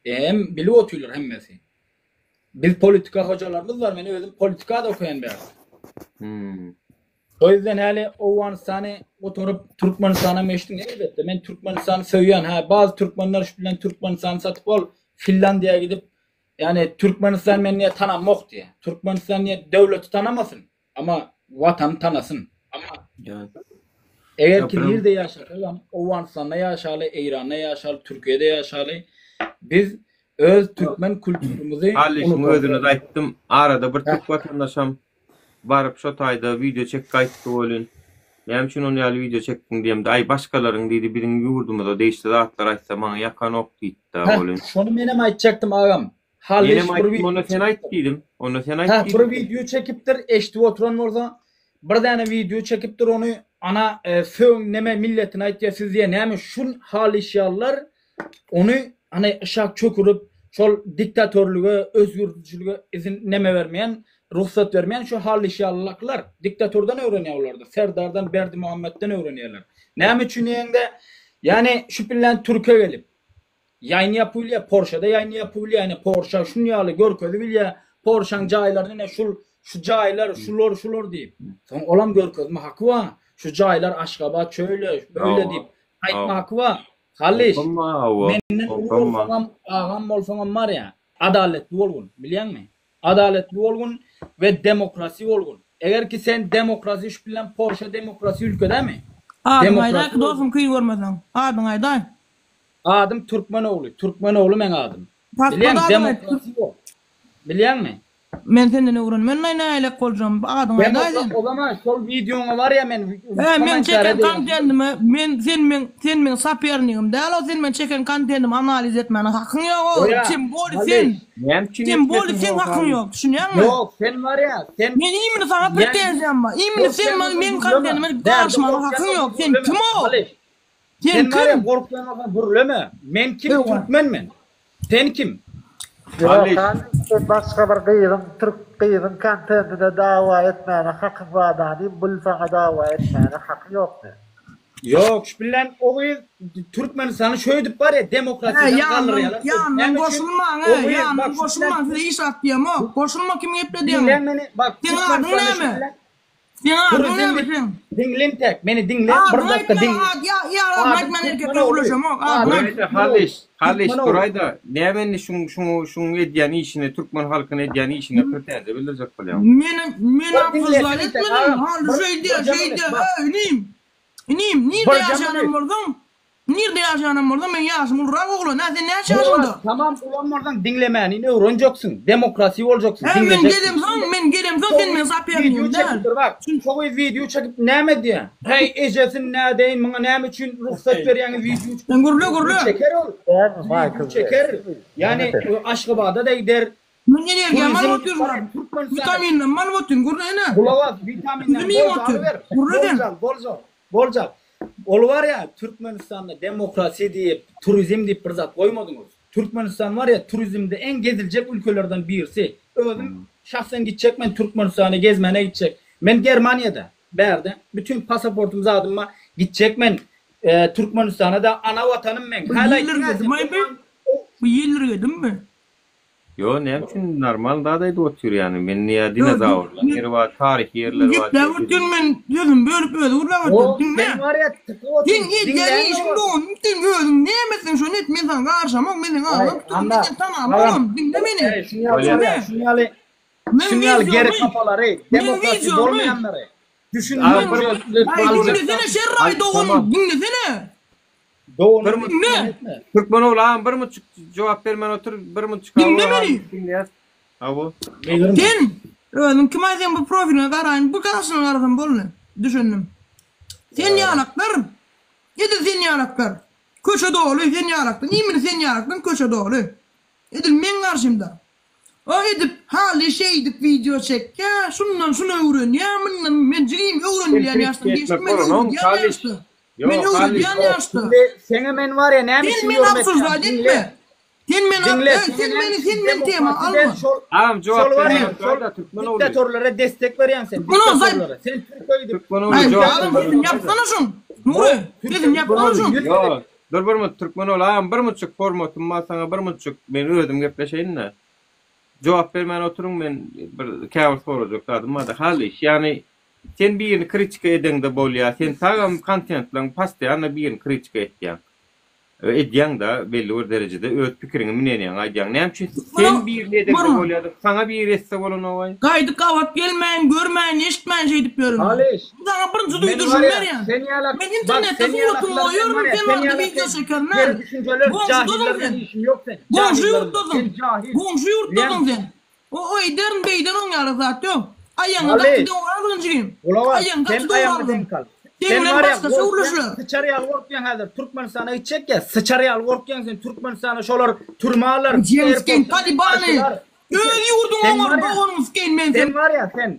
Hem bilip otyrlar hemmesi. Biz politika hojalarymyz bar, men özüm politikada okaýan bärde. Hmm. O ýüzden häli Owganystany gutaryp Türkmenistana meşdiň elbetde men Türkmenistany söýýän. Hä bazı türkmenler şu bilen Türkmenistany satyp ol Finlandiýa gidip Ýani Türkmenistan men diýe tanamok diýe. Türkmenistan diýe döwleti tanamasyn, amma watany tanasyn. Eger ki nirde ýaşasagam, Owganystanda ýaşaly, Eýranda ýaşaly, Türkiýede ýaşaly, biz öz türkmen kulturymyzy Hallyşyň unutaldy. özüne-de aýtdym, arada bir türk watandaşam baryp şo taýda wideo çek gaýtdy welin, näme üçin ony ýaly wideo çekdiň diýemde, aý başgalaryň diýdi biziň ýurdumyza degişli zatlar aýtsa maňa ýakanok diýdi-dä Heh, welin. şony menem aýtjakdym agam. Hallyş Menem bir aýtdym wideo onda sen aýt diýdim. Onda sen aýt Hä, bir diýdim. wideo çekipdir, eşidip oturan bolsa, bir däne wideo çekipdir ony ana sögüň neme milletine aýtýar siz diýýär näme şul Halyş ýalylar ony hany yşak çökürip şol diktatörlige özgürtüjilige izin neme bermeýän rugsat bermeýän şu Halyş ýalylaklar diktatörden öwrenýär olarda Serdardan Berdimuhammetden öwrenýärler näme üçin diýeňde ýani şu bilen türke gelip Ýaýyn ýapyp bilýär, Porsche-de ýaýyn ýapyp bilýär, ine Porsche şun ýaly görkezip bilýär, Porsche-nyň jaýlaryny ine şul, şu jaýlar, şular, şular diýip. Soň olam görkezme haky bar. Şu jaýlar Aşgabat şöyle, böyle diýip aýtma haky bar. Halyş, menden uly bolsaňam, agam bolsaňam bar ýa, adaletli bolgun, bilýäňmi? Adaletli bolgun we demokrasi bolgun. Eger ki sen demokrasi şu bilen Porsche demokrasi ülke dämi? Adyňy Demokrasi aýdaý dostum bolgun. kyn görmeseň. Adyňy aýdaý. Adym Türkmen ogly. Türkmen ogly meň adym. Pasport Bilýäň adyňy aýt. demokrasi ýok. Bilýäňmi? Men senden öwrenmen nähilek boljagym. Adyňy aýdaý sen. O zaman şol wideoňa bar ýa men He meň çeken kontendime men sen meň sen meň sopernigim däl o sen meň çeken kontendimi analiz etmäne hakyň ýok o tim boli sen Näme üçin tim boli etmesin seň hakyň ýok düşünýäňmi? Ýok sen bar ýa sen Men imini saňa pretenziýam bar imini sen meň kontendime garyşmaga hakyň ýok sen kim o? Sen Sen bar ýa kim? gorkýan bolsaň gürleme. Men kim türkmen men. Sen kim? Ýok han sen başga bir gyzyň türk gyzyň kontentine dawa etmäne hakyň bar dani bul saňa dawa etmäne haky ýokmy. Ýok şu bilen o gyz Türkmenistany şöýdüp bar ýa He demokratiýadan ýandan galdyrýalar. ýandan Näme üçin goşulmaň o he gyz ýandan bak şu bilen goşulmaň size iş at diýemok. Goşulma kim gepledýäňi. Diňläň meni bak Seň adyň Türkmenistanda şu näme? bilen Seň adyň Turizm näme seň? Diňle entek, meni diňle, bir Adyňy dakika aýtma, diňle. ad, ýa, ýa, adyňy Adym aýtman Türkmen erkekler ogly. gürleşemok, adyňy Adym aýt. Duraýda Halyş, Halyş Türkmen ogly. duraýda, näme indi şuň şuň şuň edýän işine türkmen halkyna edýän işine pretenziýa bildirjek bolýaň? Men men Bir diňle obsujdaýt sen entek etmedim, agam. Halyş Bir şeýdýär, birje minut şeýdýär, bak. öý inim. Inim, nirde Birje ýaşaýanam minut. bolsaň, nirde ýaşaýanam bolsaň, meň ýaşym ulurak oglan, hä sen näçe Murat, ýaşyňda? tamam ulan bolsaň diňlemäni öwrenjeksiň. Demokrasi boljaksyň, Hä men diňlejeksin. gelemsoň, men gelemsoň sen meň Video sopernigim däl. çekipdir bak. Şo gyz video çekip näme diýýär? Heý ejesini nädeýin muňa näme üçin rugsat berýäňiz video Sen gürle gürle. Çeker ol. Dälmi Video Michael çeker. Jackson? Ýani Aşgabada-da gider. Men energiýamy alyp Turizm otyryn. Türkmenistana. Witaminlerimi alyp otyryn. Gürle ene. Gulak as, witaminleri Üzüm iýip bolja otyryn. alyber. Gürle sen. Bolja, bolja, bolja. Ol bar ýa, Türkmenistanda demokrasiýa diýip, turizm diýip bir zat goýmadyňyz. Türkmenistan bar ýa, turizmde iň geziljek ülkelerden birisi. Özüm şahsen gitjek men Türkmenistana gezmäne gitjek. Men Germaniýada, bärde. Bütün pasaportym zadym bar. Gitjek men Türkmenistana-da ana watanym meň. Bu Häli aýtdyň-a sen, ýelirgedimi bu? Bu ýelirgedimi? Ýo näme üçin normal zat aýdyp otyr ýany men ýa dinozawrlaň ýeri bar taryhy ýerleri bar Gepläp otyryn men sözümi bölüp özi gürläp otyr diňle. Sen bar ýa tykyp otyr Seň edýän işiň doganyň sen özüň näme etseň şony et men saňa garşamok men seni agzam tutaryn men seni tanamogam diňle meni Şuny ýaly şuny ýaly geri kafalary demokrasi bolmaýanlary düşündirip Aý diňlesene şerraý doganym diňlesene. Doganyny Diňle. Türkmen ogly agam bir muçuk jogap bermän otur bir muçuk Diňle meni. Diňleýäs. Hawa. Sen özüň kim aý sen bu profiliňe garaýyn bu garşyňa garasam boldy. Düşündim. Sen ýalaklar edil sen ýalaklar. Köçe doly sen ýalakdan imini sen ýalakdan köçe doly. Edil meň garşymda. O edip haly şeýdip wideo çekýä şundan şuny öwrenýä mundan men jigim öwrenilýän ýaşdan geçdim men öwredýän ýaşda. Men öwredýän ýaşda. Şimdi seňe men bar ya näme Sen üçin meni yorum obsujdat etýän? Diňle. etme. Sen meni Diňle. Ey, sen meni sen meni tema alma. Şol, Agam jogap şol var ya, bermän şol otur-da türkmen ogly. diktatörlere destek berýän sen. Bunu zaý- Diktatörlere. Sen Türkiýe gidip Türkmen ogly Ay, jogap adam bermän sesini otur-da. ýapsana şuň. Nury, sesini ýapsana şuň. Ýok, dur bir minut türkmen ogly agam bir minutjyk hormatym bar saňa bir minutjyk men özüm gepleşeýin-de. Jogap bermän oturyň men bir käbir sorajak zadym barda. Halyş, ýagny Sen birini kritika edeňde bolýa sen tagam kontentleň postoýanno birini kritika etýäň. Edýäň-de belli bir derejede öz pikiriňi münenýäň aýdýaň. Näme üçin sen birini edeňde bolýa-da, saňa biri etse bolanok-aý? Gaýdyp gabat gelmäýin, görmäýin, eşitmäýin şeýdip ýörün. Halyş. Saňa birinji Men duýduryşymy barýa, berýän. sen ýalak, Men bak internetde sen suratyňy ýalaklar sen goýaryn, barýa, sen sen barada ýalak wideo sen çekerin geri hä. düşünjeler Goňşudadyň jahiller sen. bilen işim ýok sen, Goňşy jahiller bilen. ýurtdadyň. Sen jahil. Goňşy ýurtdadyň Bilýäňmi? sen. O öýderin beýderin oň ýaly zat ýok. Aýagyňy gaty Halyş. dogry algyn jigim. Gulak as, Aýagyňy sen gaty dogry aýagyňy algyn. deňk al. Seň Sen bilen barýa başgaça gorkýaň, gürleşiler. syçar ýaly gorkýaň häzir Türkmenistana gitjek ýa, syçar ýaly gorkýaň sen Türkmenistana şolar türme alar, Jemskeýin airportdan talibany. garşylar. Öz ýurduň Sen oňar barýa, doganyňy skeýin men sen sen. barýa sen.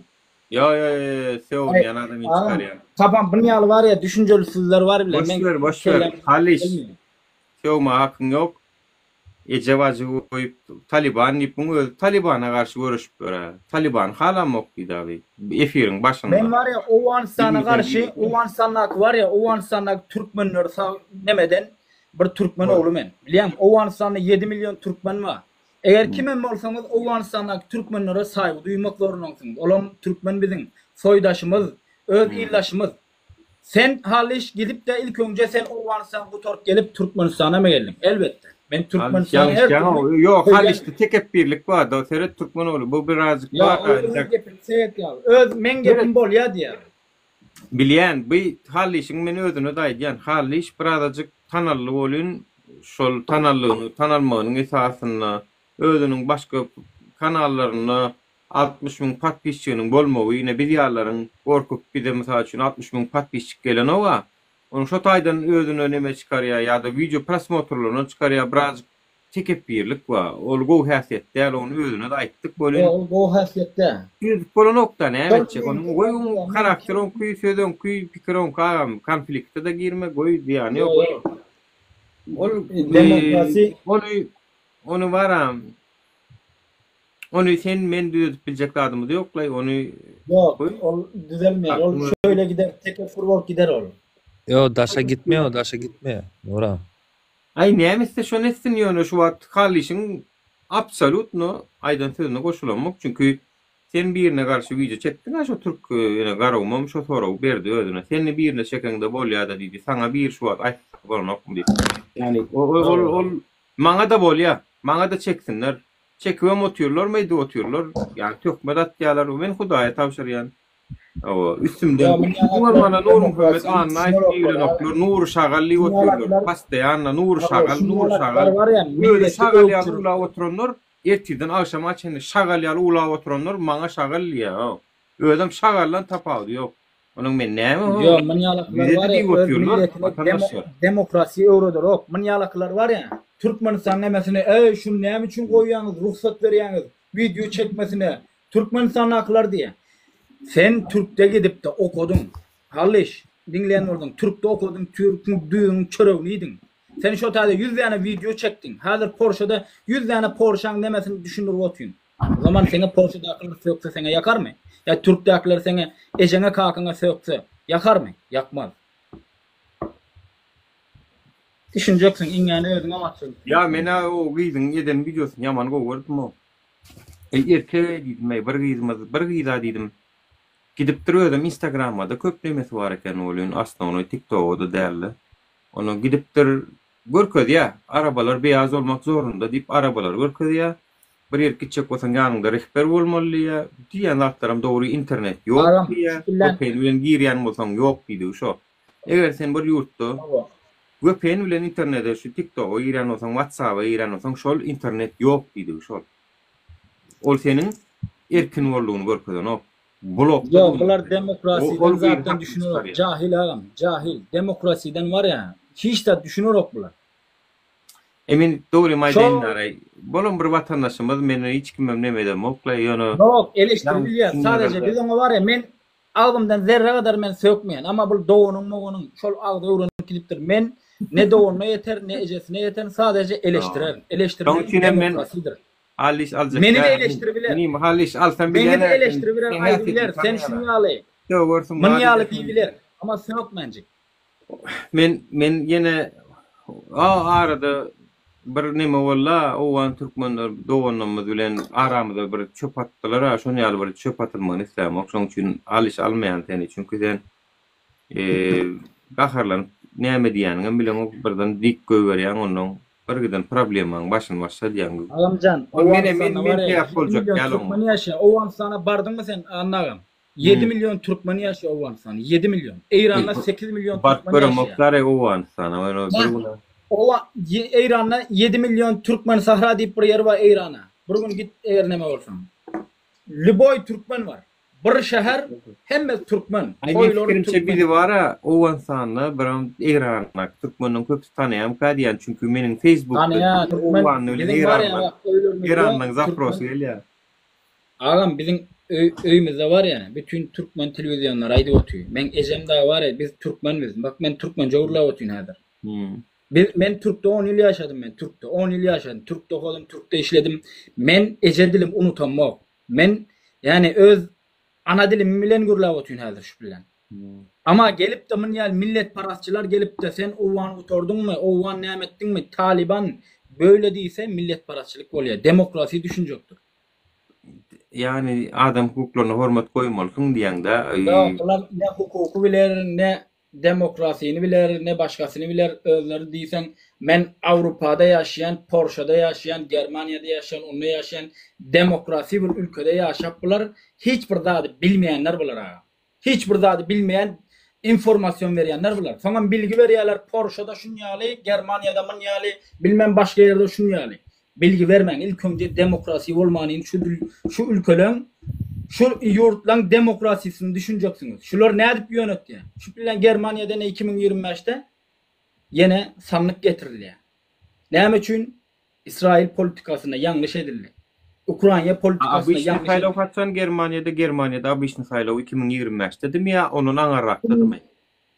Ýo ýo ýo ýo Aý, sögünýän adamyny agam, çykarýan. kafam bun ýaly barýa düşünjelisizler bar bile, Boş men ver boş ver kelläm Halyş gelmeýär. sögme hakyň ýok. Eje bajy goýup Taliban diýip muň özi Talibana garşy göreşip ýör-ä. Talibany halamok diýdi abi efiriň başynda. Men bar ya Owganystana Bilmeseň garşy bilmeseň. Owganystandaky bar ya Owganystandaky türkmenleri sag nemeden bir türkmen ogly men. Bilýäňmi Owganystanda 7 million türkmen bar. Eger kimem bolsaňyz Owganystandaky türkmenlere saýgy duýmak zorundasyňyz. Olam türkmen biziň soýdaşymyz, öz ildaşymyz. Sen Halyş gidipde ilk öňje sen Owganystany gutaryp gelip Türkmenistanamy geldiň? Elbetde. Men Halyş Türkmenistany her ýalňyşýaň türli ýok söýýän. Halyşda tekepbirlik barda seret türkmen ogly bu birazjyk Ýa bar ol öz entek. gepini seret ýaly. Öz meň gepim Seret. bolýa diýýär. Bilýän bu Halyşyň men özüne-de aýdýan Halyş birazajyk tanaldy bolyn şol tanallygyny tanalmagynyň esasynda özüniň başga kanallarynda 60 müň podpisçiginiň bolmagy ine biz ýalylaryň gorkup bize mysal üçin 60 müň podpisçik gelenoga onuň şo taýdan özüne neme çykarýa ýa-da wideo prosmotrlaryndan çykarýa birazjyk tekepbirlik bar ol gowy häsiýet däl ony özüne-de aýtdyk welin Ýok ol gowy häsiýet däl. Düzüp bolanokda näme Şol etjek onuň meňki goý gowy oň meňki karakter oňky söz oňky pikir oňky agam konflikte-de girme goý zyýany ýok Ýok ýok. Ol Demokrasi ony ony baram Ony sen men düzedip biljek zadymyz ýoklaý ony Ýok, goý. ol düzelmeýär. Ol şöyle gider, tekepbür bolup gider ol. Ýok, daşa gitmeýär o, daşa gitmeýär. Nuram. Aý näme etse şony etsin ýöne şu wagt Hallyşyň absolýutno aýdan sözüne goşulamok çünki sen birine garşy wideo çekdiňä şo türk ýene Garagumam şo soragy berdi özüne sen birine çekeňde bolýada diýdi saňa biri şu wagt aýtsa bolanokmy diýip ýani ol ol maňada bolýa maňada çeksinler Çekibem otyrlar, meýdip otyrlar. Ýa töhmet atýarlar. Men Hudaýa tabşyrýan. Hawa, üstümden bu bolmanda Nurmuhammet Annaýew diýilenoklar, Nury Şagal diýip otyrlar. Postoýanno Nury Şagal, Nury Şagal. Özi şagal ýaly uwlap oturanlar, ertirden agşama çenli şagal ýaly uwlap oturanlar maňa şagal diýýär. Özem şagaldan tapawudy ýok. Onuň men näme ho? Ýok, munýalaklar Bize-de bar ya, diýip öz otyrlar, milletine watandaşlar. demokrasiýa öwrederok. Munýalaklar bar ya, Türkmenistan nemesine, eý, şuny näme üçin goýýaňyz, rugsat berýäňiz, wideo çekmesine, Türkmenistandakylar diýýä. Sen türkde gidip-de okadyň. Hallyş, diňleýän bolsaň, türkde okadyň, türküň düzüniň çöregini iýdiň. Sen şo taýda 100 däne wideo çekdiň. Häzir Porşede 100 däne Porşaň nemesini düşündirip otyň. O zaman seňe Porşedakylar sökse seňe ýakarmy? Ýa türkdäkiler seňe ejeňe kakyňa sökse ýakarmy? Ýakmaz. Düşünjeksiň iňňäni özüňem atjak üstüne. Ýa menä o gyzyň eden wideosyny ýaman gowy gördüm o. Eý erkek diýdim eý bir gyzymyz bir gyza diýdim. Gidipdir özem instagramada köp nemesi bar eken welin osnownoý tiktogada dälde. Onda gidipdir görkezýä arabalar beýaz bolmak zorunda diýip arabalary görkezýä. Bir ýerik gitjek bolsaň ýanyňda rehber bolmaly diýýä. Diýýän zatlaram dogry internet ýok Agam diýýä. şu bilen Vpn bilen girýän bolsaň ýok diýdigi şo. Eger sen bir ýurtda Hawa. vpn bilen internede şu tiktoga girýän bolsaň whatsaba girýän bolsaň şol internet ýok diýdigi şol. Ol seniň erkin boldugyny görkezenok. Blokda Ýok durup bular ol demokrasiýadan gyz zatdan hakly düşünerok çykarýar. jahil agam jahil demokrasiýadan bar ýa hiç zat düşünerok bular. E men dogrymy aýdaýyn Şo Naraý. Bolan bir watandaşymyz men hiç kimem neme edemokla ýöne Ýok eleşdirip ýalňyş bilýär sadeje düşünmelerde biz oňa bar ýa men agzymdan zerre gadar men sökmeýän amma bul doganyň moganyň şol agzy öwrenip gidipdir men ne doganyna ýeter ne ejesine ýeterin sadeje eleşdirerin Şoň eleşdirmek üçinem men demokrasidir. Hallyş aljak Meni de däl. eleşdiribiler. Inim Hallyş alsam Meni de bilýän-ä sen. eleşdiribiler, Seň aýdybiler, häsiýetiňi sen şuň tanýan-a. ýaly, Sögersiň, muny zat ýaly edersiň. diýibiler. Amma sökmänjik. Men men ýene a arada bir neme bolda owgan türkmenler doganlarymyz bilen aramyza bir çöp atdylar-a şon ýaly bir çöp atylmagyny islämok şoň üçin Hallyş almaýan seni çünki sen gaharlanyp. Näme diýýäniňem bileňok birden dik goýberýäň onnoň bir giden problemaň başyny başladýaň. Agamjan, Ol mene men Owganystanda men bar ya sebäp 7 boljak milyon däl oňa. türkmen ýaşaýar. Owganystana bardyňmy sen Anna agam? 7 milyon türkmen ýaşaýar Owganystanda. 7 milyon. Eýranda 8 milyon Baryp türkmen göremok ýaşaýar. dary Owganystana. Men o bir gün Owa Eýranda 7 milyon türkmen sahra diýip bir ýer bar Eýrana. Bir gün git eger neme bolsaň. Lüboý türkmen bar. Bir şäher hemmesi türkmen. Aý meň Toýlary pikirimçe türkmen. bizi bara Owganystanda biram Eýrandaky türkmenden köpüsi tanaýamyka diýýän çünki meniň Facebookda Tanaýan türkmen Owganly bilen biziň bar ýa Eýrandan bak öýlerimizde Eýrandan zaprosy türkmen gelýär. Agam biziň öý öýümizde bar ýa bütün türkmen telewizionlary aýdyp otyr. Meň ejem dagy bar ýa biz türkmen biz. Bak men türkmençe gürläp otyryn häzir. Biz men türkde on ýyl ýaşadym men türkde on ýyl ýaşadym. Türkde okadym, türkde işledim. Men eje dilim unutamok. Men ýani öz ana dilim bilen gürläp otyryn häzir şu bilen. Ama gelipde mun ýaly milletparazçylar gelipde sen owgan gutardyňmy, owgan näme etdiňmi, talyban böyle diýse milletparazçylyk bolýar. Demokrasi düşünjekdir. Ýagny adam hukuklaryna hormat goýmalysyň diýýäňdä. Ýok bular ne hukuky biler ne demokrasini biler ne başgasyny biler özleri diýseň men Awrupada ýaşaýan Porşada ýaşaýan Germaniýada ýaşaýan onda ýaşaýan demokrasi bir ülkede ýaşap bular hiç bir zady bilmeýänler bular agam hiç bir zady bilmeýän informasion berýänler bular soňam bilgi berýäler Porşada şun ýaly Germaniýada mun ýaly bilmem başga ýerde şun ýaly Bilgi bermäň ilk öňje demokrasi bolmanyny şu şu ülkeleň şu ýurtlaň demokrasisini düşünjeksiňiz. Şular nädip ýönetýär? Şu bilen Germaniýada ine 2025-de ýene sandyk getirilýär. Näme üçin? Israil politikasynda ýalňyş edildi. Ukraina politikasynda Obyçny ýalňyş saýlaw edildi. haçan Germaniýada Germaniýada obyçny saýlaw 2025-dedimi ýa ondan aňyrrakdadymy?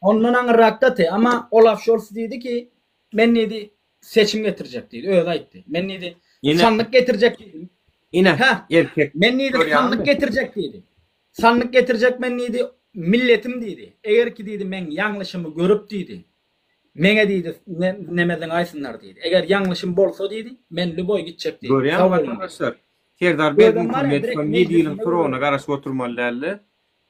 Ondan aňyrrakdady. Amma Olaf Şolz diýdi ki, men diýdi seçim getirjek diýdi. Özi aýtdy. Men diýdi, Ine. sandyk getirjek diýdi. Ine, Hä, erkek. Men diýdi, Görýäňmi? sandyk getirjek diýdi. Sandyk getirjek men diýdi, milletim diýdi. Eger ki diýdi, meň ýalňyşymy görüp diýdi. Meňe diýdi, ne, neme zyňaýsynlar diýdi. Eger ýalňyşym bolsa diýdi, men lüboý gitjek diýdi. Görýäňmi Sag boluň diýdi. watandaşlar? Serdar Özem bar ya, Berdimuhamedow direkt hem 7 ýylyň mejlisinde soragyna gürledi. garaşyp oturmaly däldi.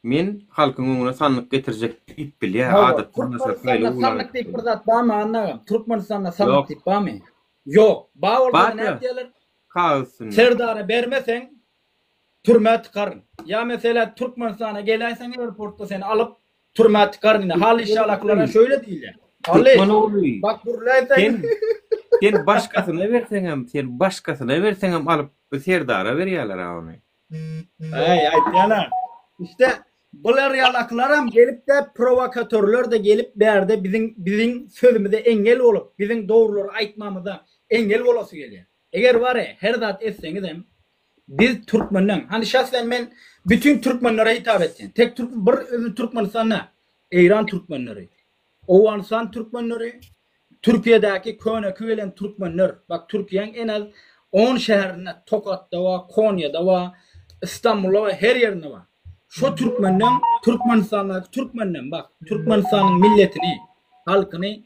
Men halkyň öňüne sandyk getirjek diýip bilýär. Hawa, Adatdan daşary Türkmenistanda saýlaw yglan sandyk diýip bir zat barmy Anna agam? Türkmenistanda sandyk Ýok. diýip barmy? Ýok. Bar bolsa-da Bar-da. nätýärler? Kagyz üstünde. Serdara bermeseň türmä tykaryn. Ýa meselä Türkmenistana geläýseň airportda seni alyp türmä tykaryn ine. Hally şalaklara şöýle diýilýär. Hally, Türkmen ogly. bak gürläýseň. Sen sen başgasyna berseňem, sen başgasyna berseňem alyp Serdara berýärler-ä ony. Äý, aýtýan-a. Işte bular ýalakylaram gelip-de prowokatörler-de gelip bärde biziň biziň sözümize engel bolup, biziň dogrulary aýtmamyza engel bolasy gelýär. Eger bar-e, her zat etseňizem, biz türkmenden, hany şahsen men bütin türkmenlere hitap etýän. Tek türk bir özi Türkmenistan däl, Eýran türkmenleri, Owganystan türkmenleri, Türkiýedäki köneki gelen türkmenler, bak Türkiýäň en az on şäherinde Tokatda bar, Konýada bar, Istanbulda bar, her ýerinde bar. Şo türkmenden, Türkmenistandaky türkmenden bak, Türkmenistanyň milletini, halkyny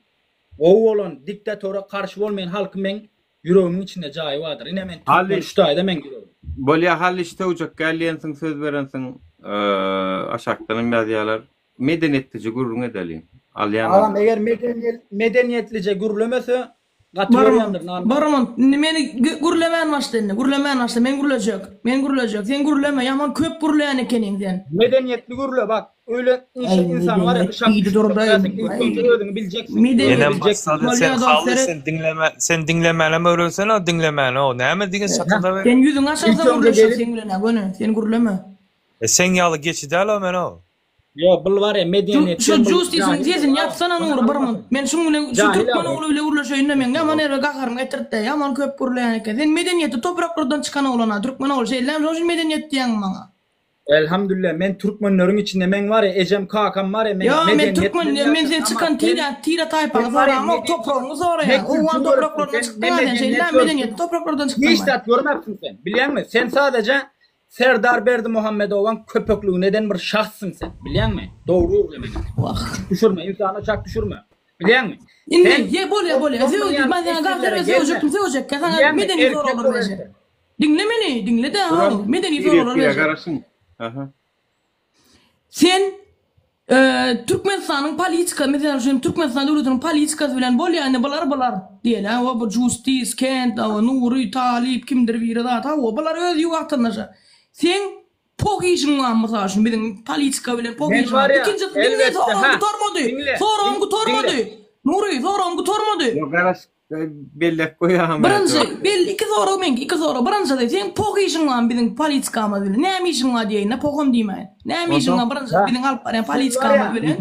gowy bolan, diktatora garşy bolmaýan halky meň ýüregimiň içinde jaýy bardyr. Ine men türkmen şu taýda meň ýüregim. Bolýa Hallyş sögjek gel diýensiň söz berensiň aşakdanam ýazýalar. Medeniýetlije gürrüň edeliň. Alýan Agam eger medeniýetlije gürlemese gaty görýändir nan. Barman indi meni gürlemän başla indi gürlemän başla men gürlejek men gürlejek sen gürleme ýaman köp gürleýän ekeniň sen. Medeniýetli gürle bak öýle insan bar ya yşak ilk önce özüňi biljeksin. Menem başlady sen hally sen diňleme sen diňlemänem öwrensene diňlemäni o näme diýen şatylda Sen ýüzüňi açarsaň gürleşer seň bilen a göni sen gürleme. E seň ýaly geçi däl o men o. Ýok bul bar ya medeniýetden Şu Justisiň sesini ýapsana Nury bir munt. Men şuň bilen şu türkmen ogly bile gürleşeýin-de meň ýaman erbe gaharym getirtde ýaman köp gürleýän eken. Sen medeniýetli topraklardan çykan oglan-a türkmen ogly şeýle şoň üçin medeniýet diýýäňmi maňa. Elhamdülillah men türkmenleriň içinde meň bar ya ejem kakam bar ya meň Ýok men medeniýet türkmen bilen men sen ýaşan çykan ama sen tire tire taýpaňy sen bar ya soramok medeniýet topragyňy ne soraýan. Owgan kültür görüpsiň topraklaryndan sen ne çykdyň-a sen medeniýet şeýle görüpsiň medeniýetli topraklardan hiç çykdyňmy. zat görmäpsiň sen bilýäňmi sen sadaja Serdar Berdimuhamedowyň köpekligini eden bir şahssyň sen, bilýäňmi? Dogry gürle meniň. Wah. Düşürme, ynsana çak düşürme. Bilýäňmi? Indi Sen ye bolýa bolýa. Söz ben sana gazer söýjekdim söýjekkä sana Bilýäňmi? medeni Erkek soraglar bol berjek. erkek. Diňle meni, diňle-de haw, medeni Bir soraglar erkege berjek. garaşyň. Aha. Sen. Türkmenistanyň politika, meselem üçin Türkmenistan döwletiniň politikasy bilen bolýa indi bular bular diýeli hawa bu Justis, Kent, hawa Nury, Talyp kimdir biri zat hawa bular öz watandaşa. Seň poh işiň bar mysal üçin biziň politika bilen poh Men işiň bar. barýa, Ikinjisi diňle elbetde soragym ha. gutarmady. Diňle, Soragym diň, gutarmady. diňle. Nury soragym gutarmady. Ýok garaş Bellek goýagam Birinji, belli iki sorag meňki, iki sorag. Birinjisi, seň poh işiň barmy biziň politikamyz bilen? Näme işiň bar diýeýin-de, poham diýmäýin. Näme işiň bar birinjisi biziň alyp barýan politikamyz bilen?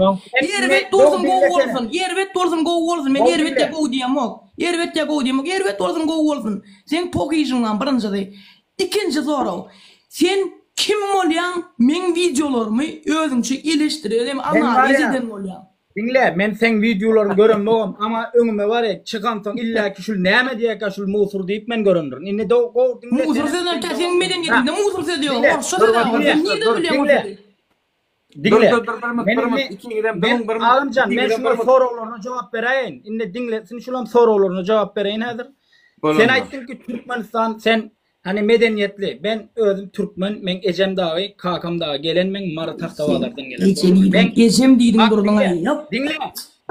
Erbet bolsun, gowy bolsun, erbet bolsun, gowy bolsun, men erbet ýa gowy diýemok. Erbet ýa gowy diýemok, erbet bolsun, gowy bolsun. Seň poh işiň barmy birinjisi. Ikinji sorag, sen kim bolýaň meň wideolarymy özüňçe eleşdiren hem analiz eden bolýaň? Diňle, men seň wideolaryňy göremogam, ama öňüme bar ya, çykamsoň illäki şul näme diýerkä şul musur diýip men görendirin. Indi do gowy diňle Musur senem sözi seň tä dogan seň medeniýetiňde musur sözi ýok, Diňle, orsça dur söz-ä ol, diňle, sen nirden dur bilýäň ol diňle. sözi? Dur Diňle. dur dur bir minut Men bir minut indi ikiňizem men duruň bir minut Alymjan men ikiňizem şuňa bir minut. soraglaryna jogap beräýin. Indi diňle, sen şulam soraglaryna jogap bereýin häzir. Sen Bolanda. aýtdyň ki Türkmenistan sen Hany medeniýetli. Ben özüm türkmen, meň ejem dagy, kakam dagy gelen meň Mary Sen Tagtabazardan gelen eje dogrymy? diýdiň, Meň ejem diýdiň Bak durduň diňle, aý, ýok. diňle,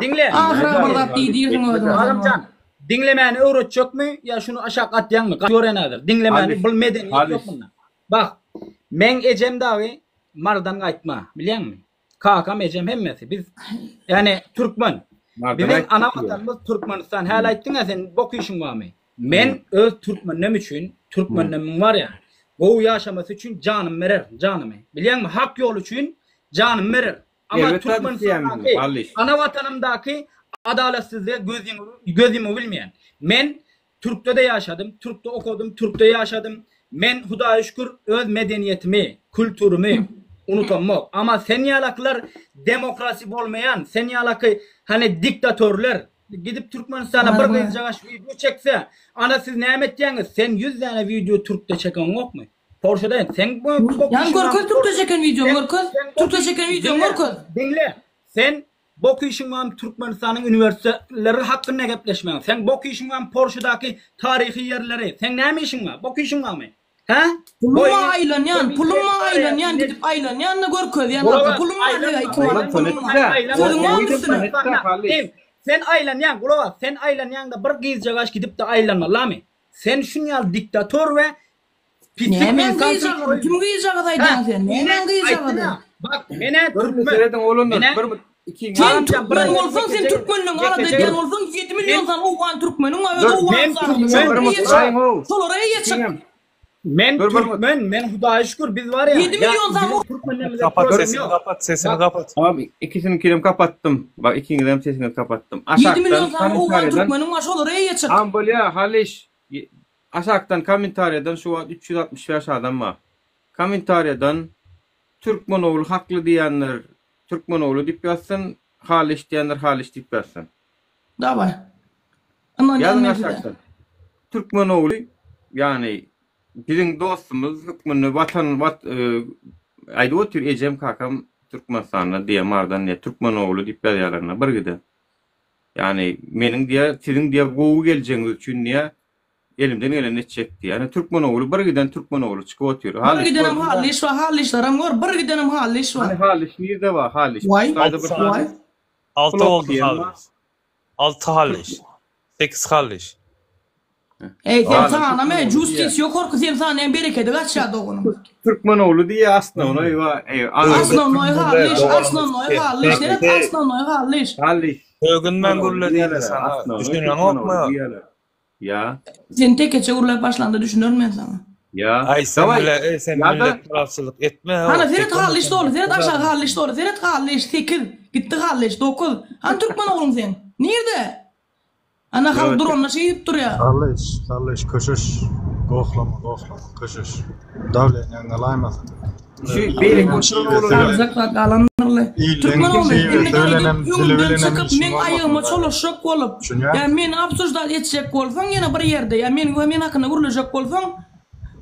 diňle. Ahyra bir zat diýdirsiň özüňe sen ony. Alymjan, diňlemäni öwretjekmi ýa şuny aşak atýaňmy? Gaty görýän häzir. Diňlemäni, Halyş, bul medeniýet ýok halyş. munda. Bak, meň ejem dagy Marydan gaýtma, bilýäňmi? Kakam, ejem hemmesi. Biz ýani türkmen. Biziň ana watanymyz Türkmenistan. Häli aýtdyň-a sen bok işiň barmy? Men öz türkmennem üçin, türkmenlemiň bar ýa, gowy ýaşamasy üçin janymy bererin, janymy. Bilýäňmi, hak ýol üçin janymy bererin. Amma Türkmenistandaky, ana watanymdaky adalatsyzlyga göz göz ýumup bilmeýän. Men Türkde-de ýaşadym, türkde okadym, türkde ýaşadym. Men Hudaýa şükür öz medeniýetimi, kulturymy unutamok. Amma sen ýalakylar demokrasi bolmaýan, sen ýalaky hany diktatörler gidip Türkmenistana bir gyzjagaş wideo çekse, ana siz näme etýäňiz, sen ýüz däne wideo türkde çekeňokmy? Porşada sen bu Ýa görkez türkde çeken wideoňy görkez. Türkde çeken wideoňy görkez. Diňle. Sen Bok işiň barmy Türkmenistanyň uniwersitetleri hakynda gepleşmäň. Seň bok işiň barmy Polşadaky taryhy ýerleri. Seň näme işiň bar? Bok işiň barmy? Hä? Pulum bar aýlanýan, pulum bar aýlanýan gidip aýlanýan-da görkezýän halka. Pulum bar diýýär iki manat pulum bar. Sözüň barmy üstüne? Sen aýlanýaň, gulak as, sen aýlanýaňda bir gyzjagaş gidip-de aýlanmalamy? Sen şun ýaly diktator we Pislik Nämäň insan gyzjagazy? Kim gyzjagazy aýdýaň sen? Nämäň gyzjagazy? Bak, menä türkmen. Serediň oglanlar, bir ikiňiz. Sen türkmen bolsaň, sen türkmenligiňi alada edýän bolsaň, 7 million sany owgan türkmeniň bar, öz Owganystanyň. Şolara eýe çyk. Men türkmen, men Hudaýa şükür biz bar ýa. 7 million sany Kapat sesini kapat, sesini kapat. Tamam, ikisiniňkinem kapatdym. Bak, ikiňizem sesiňizi kapatdym. 7 million sany owgan türkmeniň bar, şolara eýe çyk. Tamam bolýa, Halyş. Aşakdan kommentariýadan şu wagt 365 adam bar. Kommentariýadan Türkmenogly hakly diýenler Türkmenogly diýip ýazsyn, Halyş diýenler Halyş diýip ýazsyn. Daway. Ynanýan Ýazyň men size. aşakdan. Türkmenogly ýagny biziň dostumyz hökmünde watan wat aýdyp otyr ejem kakam Türkmenistanda diýe Mardan diýe Türkmenogly diýip ýazýarlar bir giden. Ýagny meniň diýe siziň diýe gowy geljegiňiz üçin diýe Elimden geleni etjek diýýär. Ine türkmen ogly bir giden türkmen ogly çykyp otyr. Bir Halyş gidenem gördüňmi? Halyş bar, Halyşlaram gör, bir gidenem Halyş bar. Hany Halyş nirde bar Halyş? Waý, Şu taýda bir waý. sany Alty Plok oldy diýen bar. Halyş. Alty Halyş. Sekiz Halyş. Eý sen Halyş sanama türkmen ogly Justice diýýär. ýokarky sen sanaýaň berekedi gaçýar doganym. Türkmen ogly diýýär asnawnoý bar. Eý aňyrda Asnawnoý Halyş, asnawnoý Halyş, seret asnawnoý Halyş. Halyş. Sögünmän Türkmen ogly gürle diýdi diýýärler. sana. Asnawnoý türkmen Düşüneňokmy? ogly diýýärler. Ýa. Sen tekeçe gürläp başlanda düşünerin men saňa. Ýa. Aý sen Daway. bile eý sen Ýa-da milletparazçylyk etme Hana o seret teke Hallyş doly seret aşagy Hallyş doly seret Hallyş sekiz gitdi Hallyş dokuz hany türkmen ogluň seň nirde ana halk Ýok. duranda şeýdip durýa. Hallyş, Hallyş köşeş, gohlama, gohlama, köşeş. Dawleniýaň galaýmasyn. Şu beýleki oturan oglanlar. Aljak zat galandyrly. Türkmen ogly indi gaýdyp öňümden çykyp meň aýagyma çolaşjak bolup ýa meni obsuždat etjek bolsaň ýene bir ýerde ýa men men hakynda gürlejek bolsaň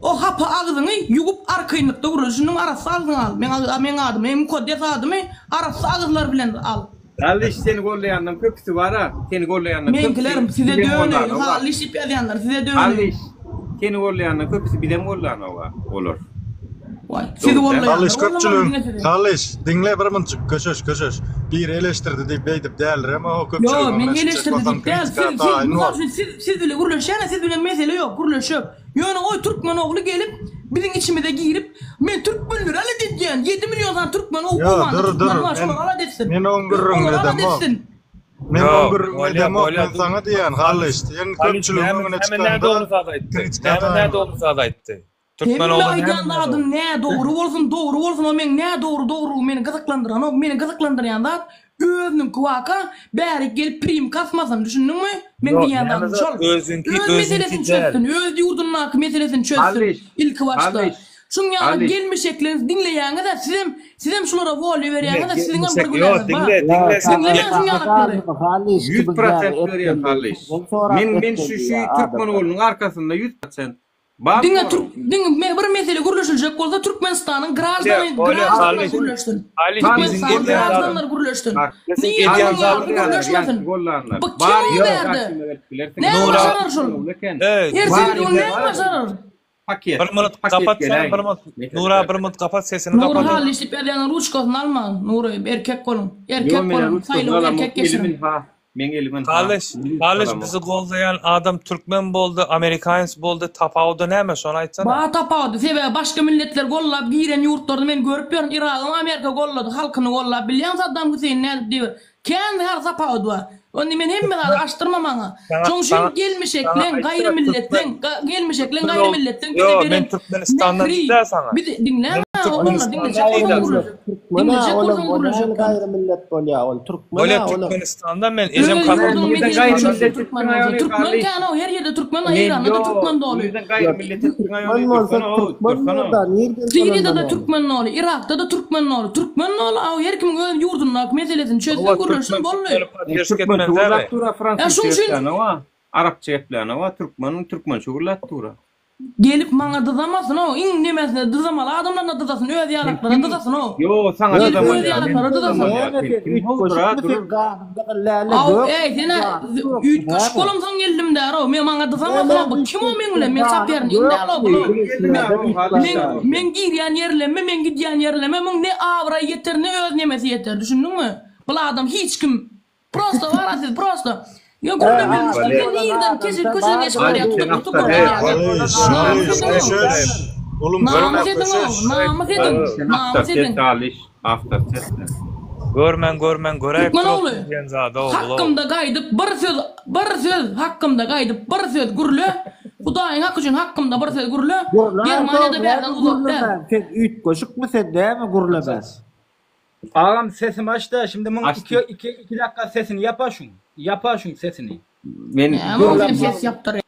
o hapa agzyňy ýuwup arkaýynlykda gürle düşündiňmi arassa agzyňy al meň meň adymy meň mukaddes adymy arassa agyzlar bilen al. Hallyş seni gollaýanlaň köpüsi bara seni gollaýanlaň köpüsi Meňkilerim size bizem döneýin gollanok a. Hallyş diýip ýazýanlar size döneýin. Hallyş seni gollaýanlaň köpüsi bizem gollanok a olar. Waý, sizi Dogry däl. gollaýanlar Halyş gollamaly köpçüligiň diňe sizi. Halyş diňle bir munçuk köşeş köşeş. Biri eleşdirdi diýip beýdip dälireme o Ýo, köpçüligiň men öňüne çykjak eleşdirdi bolsaň diýip däl. Siz kritika siz taýyn mysal bol. üçin siz siz bile gürleşýän-ä siz bilen mesele ýok, gürleşjek. Ýöne oý türkmen ogly gelip biziň içimize girip men türkmenleri alat edýän, 7 million sany türkmen Ýo Owganda dur dur türkmen bar, men şolary alat etsin. men oň gürrüňini Olary alat edemok. etsin. Men oň Ýok, gürrüňini bolýa, edemok bolýa men dur. saňa diýýän Halyş, Halyş sen Halyş köpçüligiň näme öňüne näme çykaňda nädogry zat aýtdy? kritika Näme taýyn bol. nädogry zat aýtdy? Türkmen Hemme ogly aýdýan näme zadym nädogry? nädogry bolsun, dogry bolsun o meň nädogry dogrulygy meni gyzyklandyranok. Meni gyzyklandyrýan zat özüniňki waka bärik gelip prim kasmasyn düşündiňmi? Meň Ýok, diýýän näme zadym zat şol. özüňki Öz özüňki meselesini däl. çözsün, öz ýurdundaky meselesini çözsün Halyş, ilki başda. Halyş, Şuň ýaly Halyş. gelmişekleri diňleýäňiz-ä sizem sizem şulara wolýa Diňle, berýäňiz-ä siziňem bir gelmişek ýok, günäňiz bar. diňle, diňle sen Diňlemäň şuň ýalyklary. 100% berýän Halyş. Men men şu şu türkmen oglunyň arkasynda 100% bar Diňe bor. türk diňe me- bir mesele gürleşiljek bolsa Türkmenistanyň graždany Bolýa, bolýa, graždanlar Halyş. gürleşsin. Halyş biziň Türkmenistanyň edýän zadymyz. graždanlar gürleşsin. Bak, Biziň Niye edýän şunuň ýaly zadymyz. gürleşmesin? gollanlar. Bu Bar kim o ýok bärde? garşyma gelip bilersiňiz. Näme Nura, başarar şol? Ey, Her Bar sebit ol ýok. näme başarar? Paket. Bir minut Paket kapat sen, geläýin. bir minut. Mesele Nura däl. bir minut kapat sesini Nury kapat. Hally işlip ýazýanyň ruçkasyny almaň. Nury erkek boluň. Erkek Ýo men boluň. ruçkasyny Saýlawy alamok. erkek geçiriň. Elimin ha. Meň elimin ha. Halyş, Halyş Alamok. bizi goldaýan adam türkmen boldy, amerikans boldy, tapawudy näme şony aýtsana. Bar tapawudy. Sebäbi başga milletler gollap giren ýurtlaryny men görüp ýörün. Iragyň Amerika gollady, halkyny gollap. Bilýäň Saddam Hüseýin nädip diýip. Kän her tapawut bar. Onda men hemme zady açdyrma maňa. Saňa Şoň üçin saňa saňa gelmişekleň, aýtdylar gaýry türkmen milletleň, gelmişekleň, türkmen gaýry ol milletleň bize Ýo men beren Türkmenistandan mähri däl saňa. bizi diňläň Men ha oglanlar Türkmenistandan diňlejek bolsaň diýdim. gürlejek. Türkmen-ä Diňlejek olam, bolsaň o näme gürlejek. gaýry millet bolýa ol? Bolýa Türkmen-ä olam. Türkmenistandan men ejem Öz kakam ýurduň Nirden meselesini gaýry çözsün millet türkmen etdiň bolsa. aýaly Türkmen Halyş? kän o her ýerde türkmen Men Eýranda-da ýo türkmen doly. nirden gaýry Ýok, millet etdiň aýaly türkmen bolsa dursana o türkmen dursana. bolda, nirden Siriýada-da bolandan ol? türkmen doly, Yrakda-da türkmen doly. Türkmen doly aw her kimiň öz ýurdundaky meselesini çözsün Hawa gürleşsin türkmen boldy. türkmeni E, podderşka türkmençe etmez dämi? gürläp dur-a Ýa fransuzça şoň üçin geplänoga, arapça geplänoga, türkmen türkmençe gürläp dur-a. Gelip maňa dyzamasyn-ow, iň nemesine dyzamaly adamlaryna dyzasyn, öz Sen ýalaklaryna kim? dyzasyn-ow. Ýo, saňa Gelip dyzamaly öz ýa, men ýalaklaryna dyzasyn. dyzamaly ýa. Näme Sen sen kim howdura üýtgeşikmi dur. sen ganyňda läle Aw, gök eý, sen-ä ganyň ýokmy üýtgeşik näme? bolamsoň geldim därow, men maňa Näme dyzamasyn-ow, bu kim o üýtgeşik meň sen bilen, men ganyň sapernigiň däl-ow gökmi? bu. Geldim ýa, Üýtgeşiklerden Halyş Meň, ýa. üýtgäp meň girýän ýerlemme, meň gidýän ýerleme muň ne abraý ýeter, ne öz nemesi ýeter, düşündiňmi? Bul adam hiç kim. Prosto bara siz prosto. Ýa gürle bilmişdir. Sen nirden keşik köçeden geçip barýar tutup tutup Halyş, Halyş, köşeş. Oğlum Namys görme ediň köşeş. ow, namys ediň, Sen namys awtoritet ediň. Halyş, awtoritet sen. Görmen görmen göräýip Türkmen durok ogly, diýen zady o bul-ow. hakkymda gaýdyp bir söz, bir söz hakkymda gaýdyp bir söz gürle, Hudaýyň haky üçin hakkymda bir söz gürle, Gürläňsoň Germaniýada näme bärden uzak däl. gürlemän sen üýtgeşikmi sen näme gürlemän. Agam sesimi açda şimdi muň Açdym. iki iki iki dakika sesini ýapa şuň. Ýapa şuň sesini. Men Näme ol sen ses ýapdyrýaň.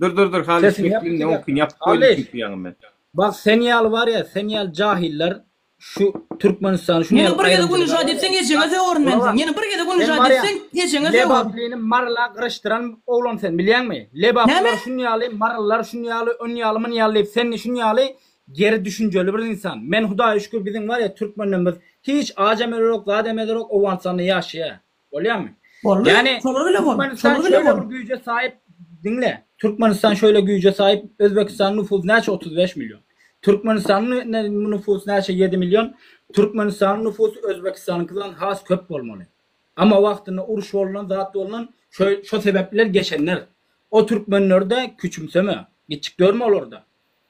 Dur dur dur Halyş Sesini ýap bekle iki indi dakika. oňkini ýapyp goýdum Halyş. çünki ýaňy men. Bak sen ýaly bar ýa sen ýaly jahiller şu Türkmenistany şuny Ýene ýaly bir gezek aýrymçylyga unuşat etseň ejeňe söwerin men seň. Ýene bir gezek Sen unuşat bar ýa etseň ejeňe söwerin. Lebaplyny maryla gyryşdyran oglan sen bilýäňmi? Lebaplylar Näme? şun ýaly, marylylar şun ýaly, ön ýaly, myn ýaly diýip sen şun ýaly Geri düşünjeli bir insan. Men Hudaýa şükür biziň var ya türkmenlerimiz hiç acem ederok zadem ederok Owganystanda ýaşaýa. Bolýamy? Boldy. Ýani Şolar bile bol. Türkmenistan Şolar bile şöyle bol. bir güýje sahip diňle. Türkmenistan şöyle güýje sahip Özbekistanyň nüfusy näçe 35 milyon. Türkmenistanyň nüfusy näçe 7 milyon. Türkmenistanyň nüfusy Özbekistanyňkydan has köp bolmaly. Amma wagtynda uruş bolnan zat bolnan şo şo sebäpler geçenler. O türkmenlerde küçümseme. Gitjik görme olarda.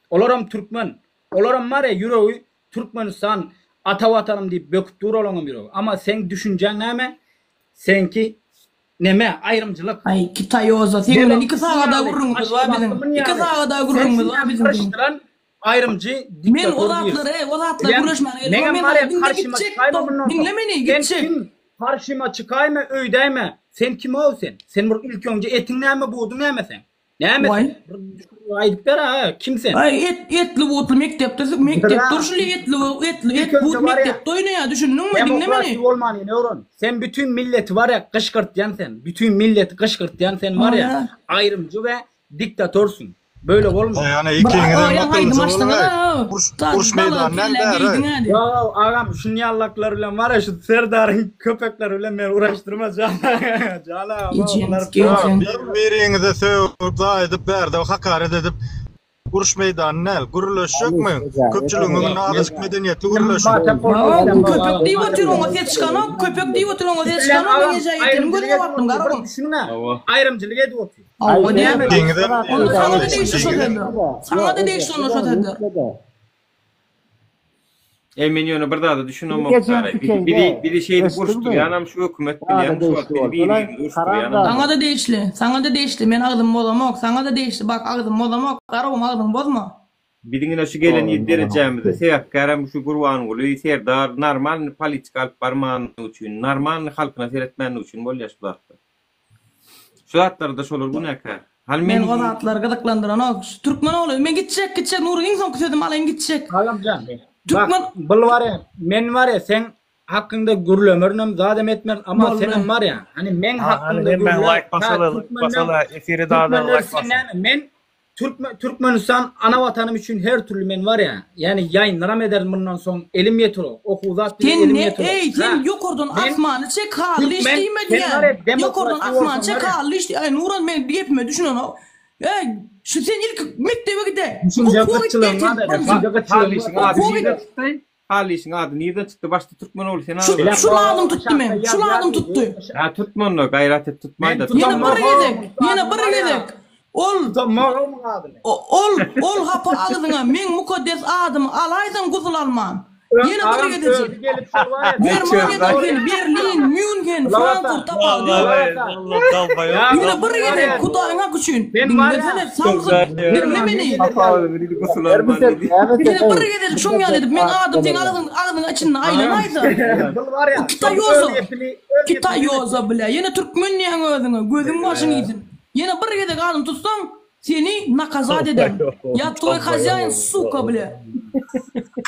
Olaram türkmen. Olaram bar ya ýüregi Türkmenistan ata watanym diýip böküp dur olaňam ýüregi. Amma seň düşünjäň näme? Seňki neme aýrymçylyk. Aý kitaýoza seň bilen iki sagada gürrüňimiz bar biziň. Iki sagada gürrüňimiz bar biziň. Gyryşdyran aýrymçy Men o diktator diýr. zatlara o zatlara Bilýäňmi? gürleşmäne geldim. Meňem Men bar ya diňle karşyma gitjek. çykaýma mundan soň. Diňle meni Sen gitjek. kim? Karşyma çykaýma öýdäýme. Sen kim ow sen? Sen bir ilk öňce etiň näme buduň näme sen? Näme Waý. sen? Bir aýdyp ber ha, kim sen? Aý et etli butly mekdepde mekdep durşuly etli etli İlk et but önce var ya, mekdepde oýnaýar düşündiňmi diňle meni. Demokrasi bolmany öwren. Sen bütün milleti var ya gyşgyrtýan sen. Bütün milleti gyşgyrtýan sen var ya. Aýrymçy we diktatorsun. Böyle bolmaz. Ýani Bir ikiňizem aýaň aýdym akyllyja açdyňyz boluň-aý. ha. Uruş Ta uruş dalaga meýdanyndan kelle bäri. geýdiň hadi. Ýa agam şuny ýallaklar bilen var ya şu Serdaryň köpekleri bilen meni uğraşdyrma jan. Jan agam Ejeň olar gelseň. Bir biriňize sögüp, zaýa edip bärde hakaret edip. Uruş meýdany däl. Gürleşjekmi? Köpçüligiň öňünde azajyk medeniýetli gürleşiň. Köpek diýip otyr oňa ses çykanok köpek diýip otyr oňa ses çykanok men eje ýetenim gözüne baktym garagum. Aýrymçylyk edip otyr. Hawa näme? Onda saňa-da degişli şo sözler. Saňa-da degişli onda şo sözler. Eý men ýöne bir zada düşünemok Bizi bizi bizi şeýdip uruşdyrýanam şu hökümet bilýäňmi şu wagt bizi biri birini uruşdyrýanam. Saňa-da degişli, saňa-da degişli, men agzymy bozamok, saňa-da degişli, bak agzymy bozamok, Garagum agzyňy bozma. Biziň ine şu gelen derejämize sebäpkärem şu Gurbanguly Serdar normalny politika alyp barmanlygy üçin, normalny halkyna seretmänligi üçin bolýar şu zatlar. Şu zatlarda şolar günäkär. Hany Men men o zatlar gyzyklandyranok. Şu türkmen ogly men gitjek gitjek Nury iň soňky sözümi alaýyn gitjek. Agamjan Türkmen bak bul barýa men barýa seň hakyňda gürlemerinem zadam etmerin ama Boldy. senem barýa hani meň Ha, hany hakkymda hemmäň gürle like ha basaly, like türkmenden basaly, efire dada türkmenler like sen basyň. näme men Türkmen Türkmenistan ana watanym üçin her türlü men barýa ýani ýaýynlaram ederin mundan soň elim ýetir o okuw zat bile Sen elim ne ýetir o eý ha sen ýokardan men asmany çek hally iş türkmen diýme sen diýýän barýa ýokardan demokratiýa asmany bolsaň çek barýa hally iş diý aý Nuran men gepime düşünenok eý şu sen ilki mekdebe gide Düşünje okuwa git gytçylygyň ertir bar ede birinji düşünje gytçylygyň Hallyşyň bar ady okuwa git nirden çykdy? Hallyşyň ady nirden çykdy? Başda türkmen ogly sen Şu agla. şu lazym tutdy men şu lazym tutdy. Ha tutma onda gaýrat et tutmaýda. Ýene bir gezek ýene bir gezek ol ol ol hapa agzyňa meň mukaddes adymy alaýsaň gusul alman. Ýene bir gezejik. Germaniýadan seni Berlin, Mýunhen, Frankfurt tapawudy ýok. Ýene bir gezek Hudaýyň haky üçin. Diňlesene samsyk diňle meni. Ýene bir gezejik şoň ýaly edip meň adym seň agzyň agzyň içinde aýlanaýsa. Kitaýoza. Kitaýoza bile. Ýene türkmen diýýäň özüňe. Gözüň başyň iýsin. Ýene bir gezek adym tutsaň Seni nakazat ederin. Ýa tvoý hazýaýyn suka ble.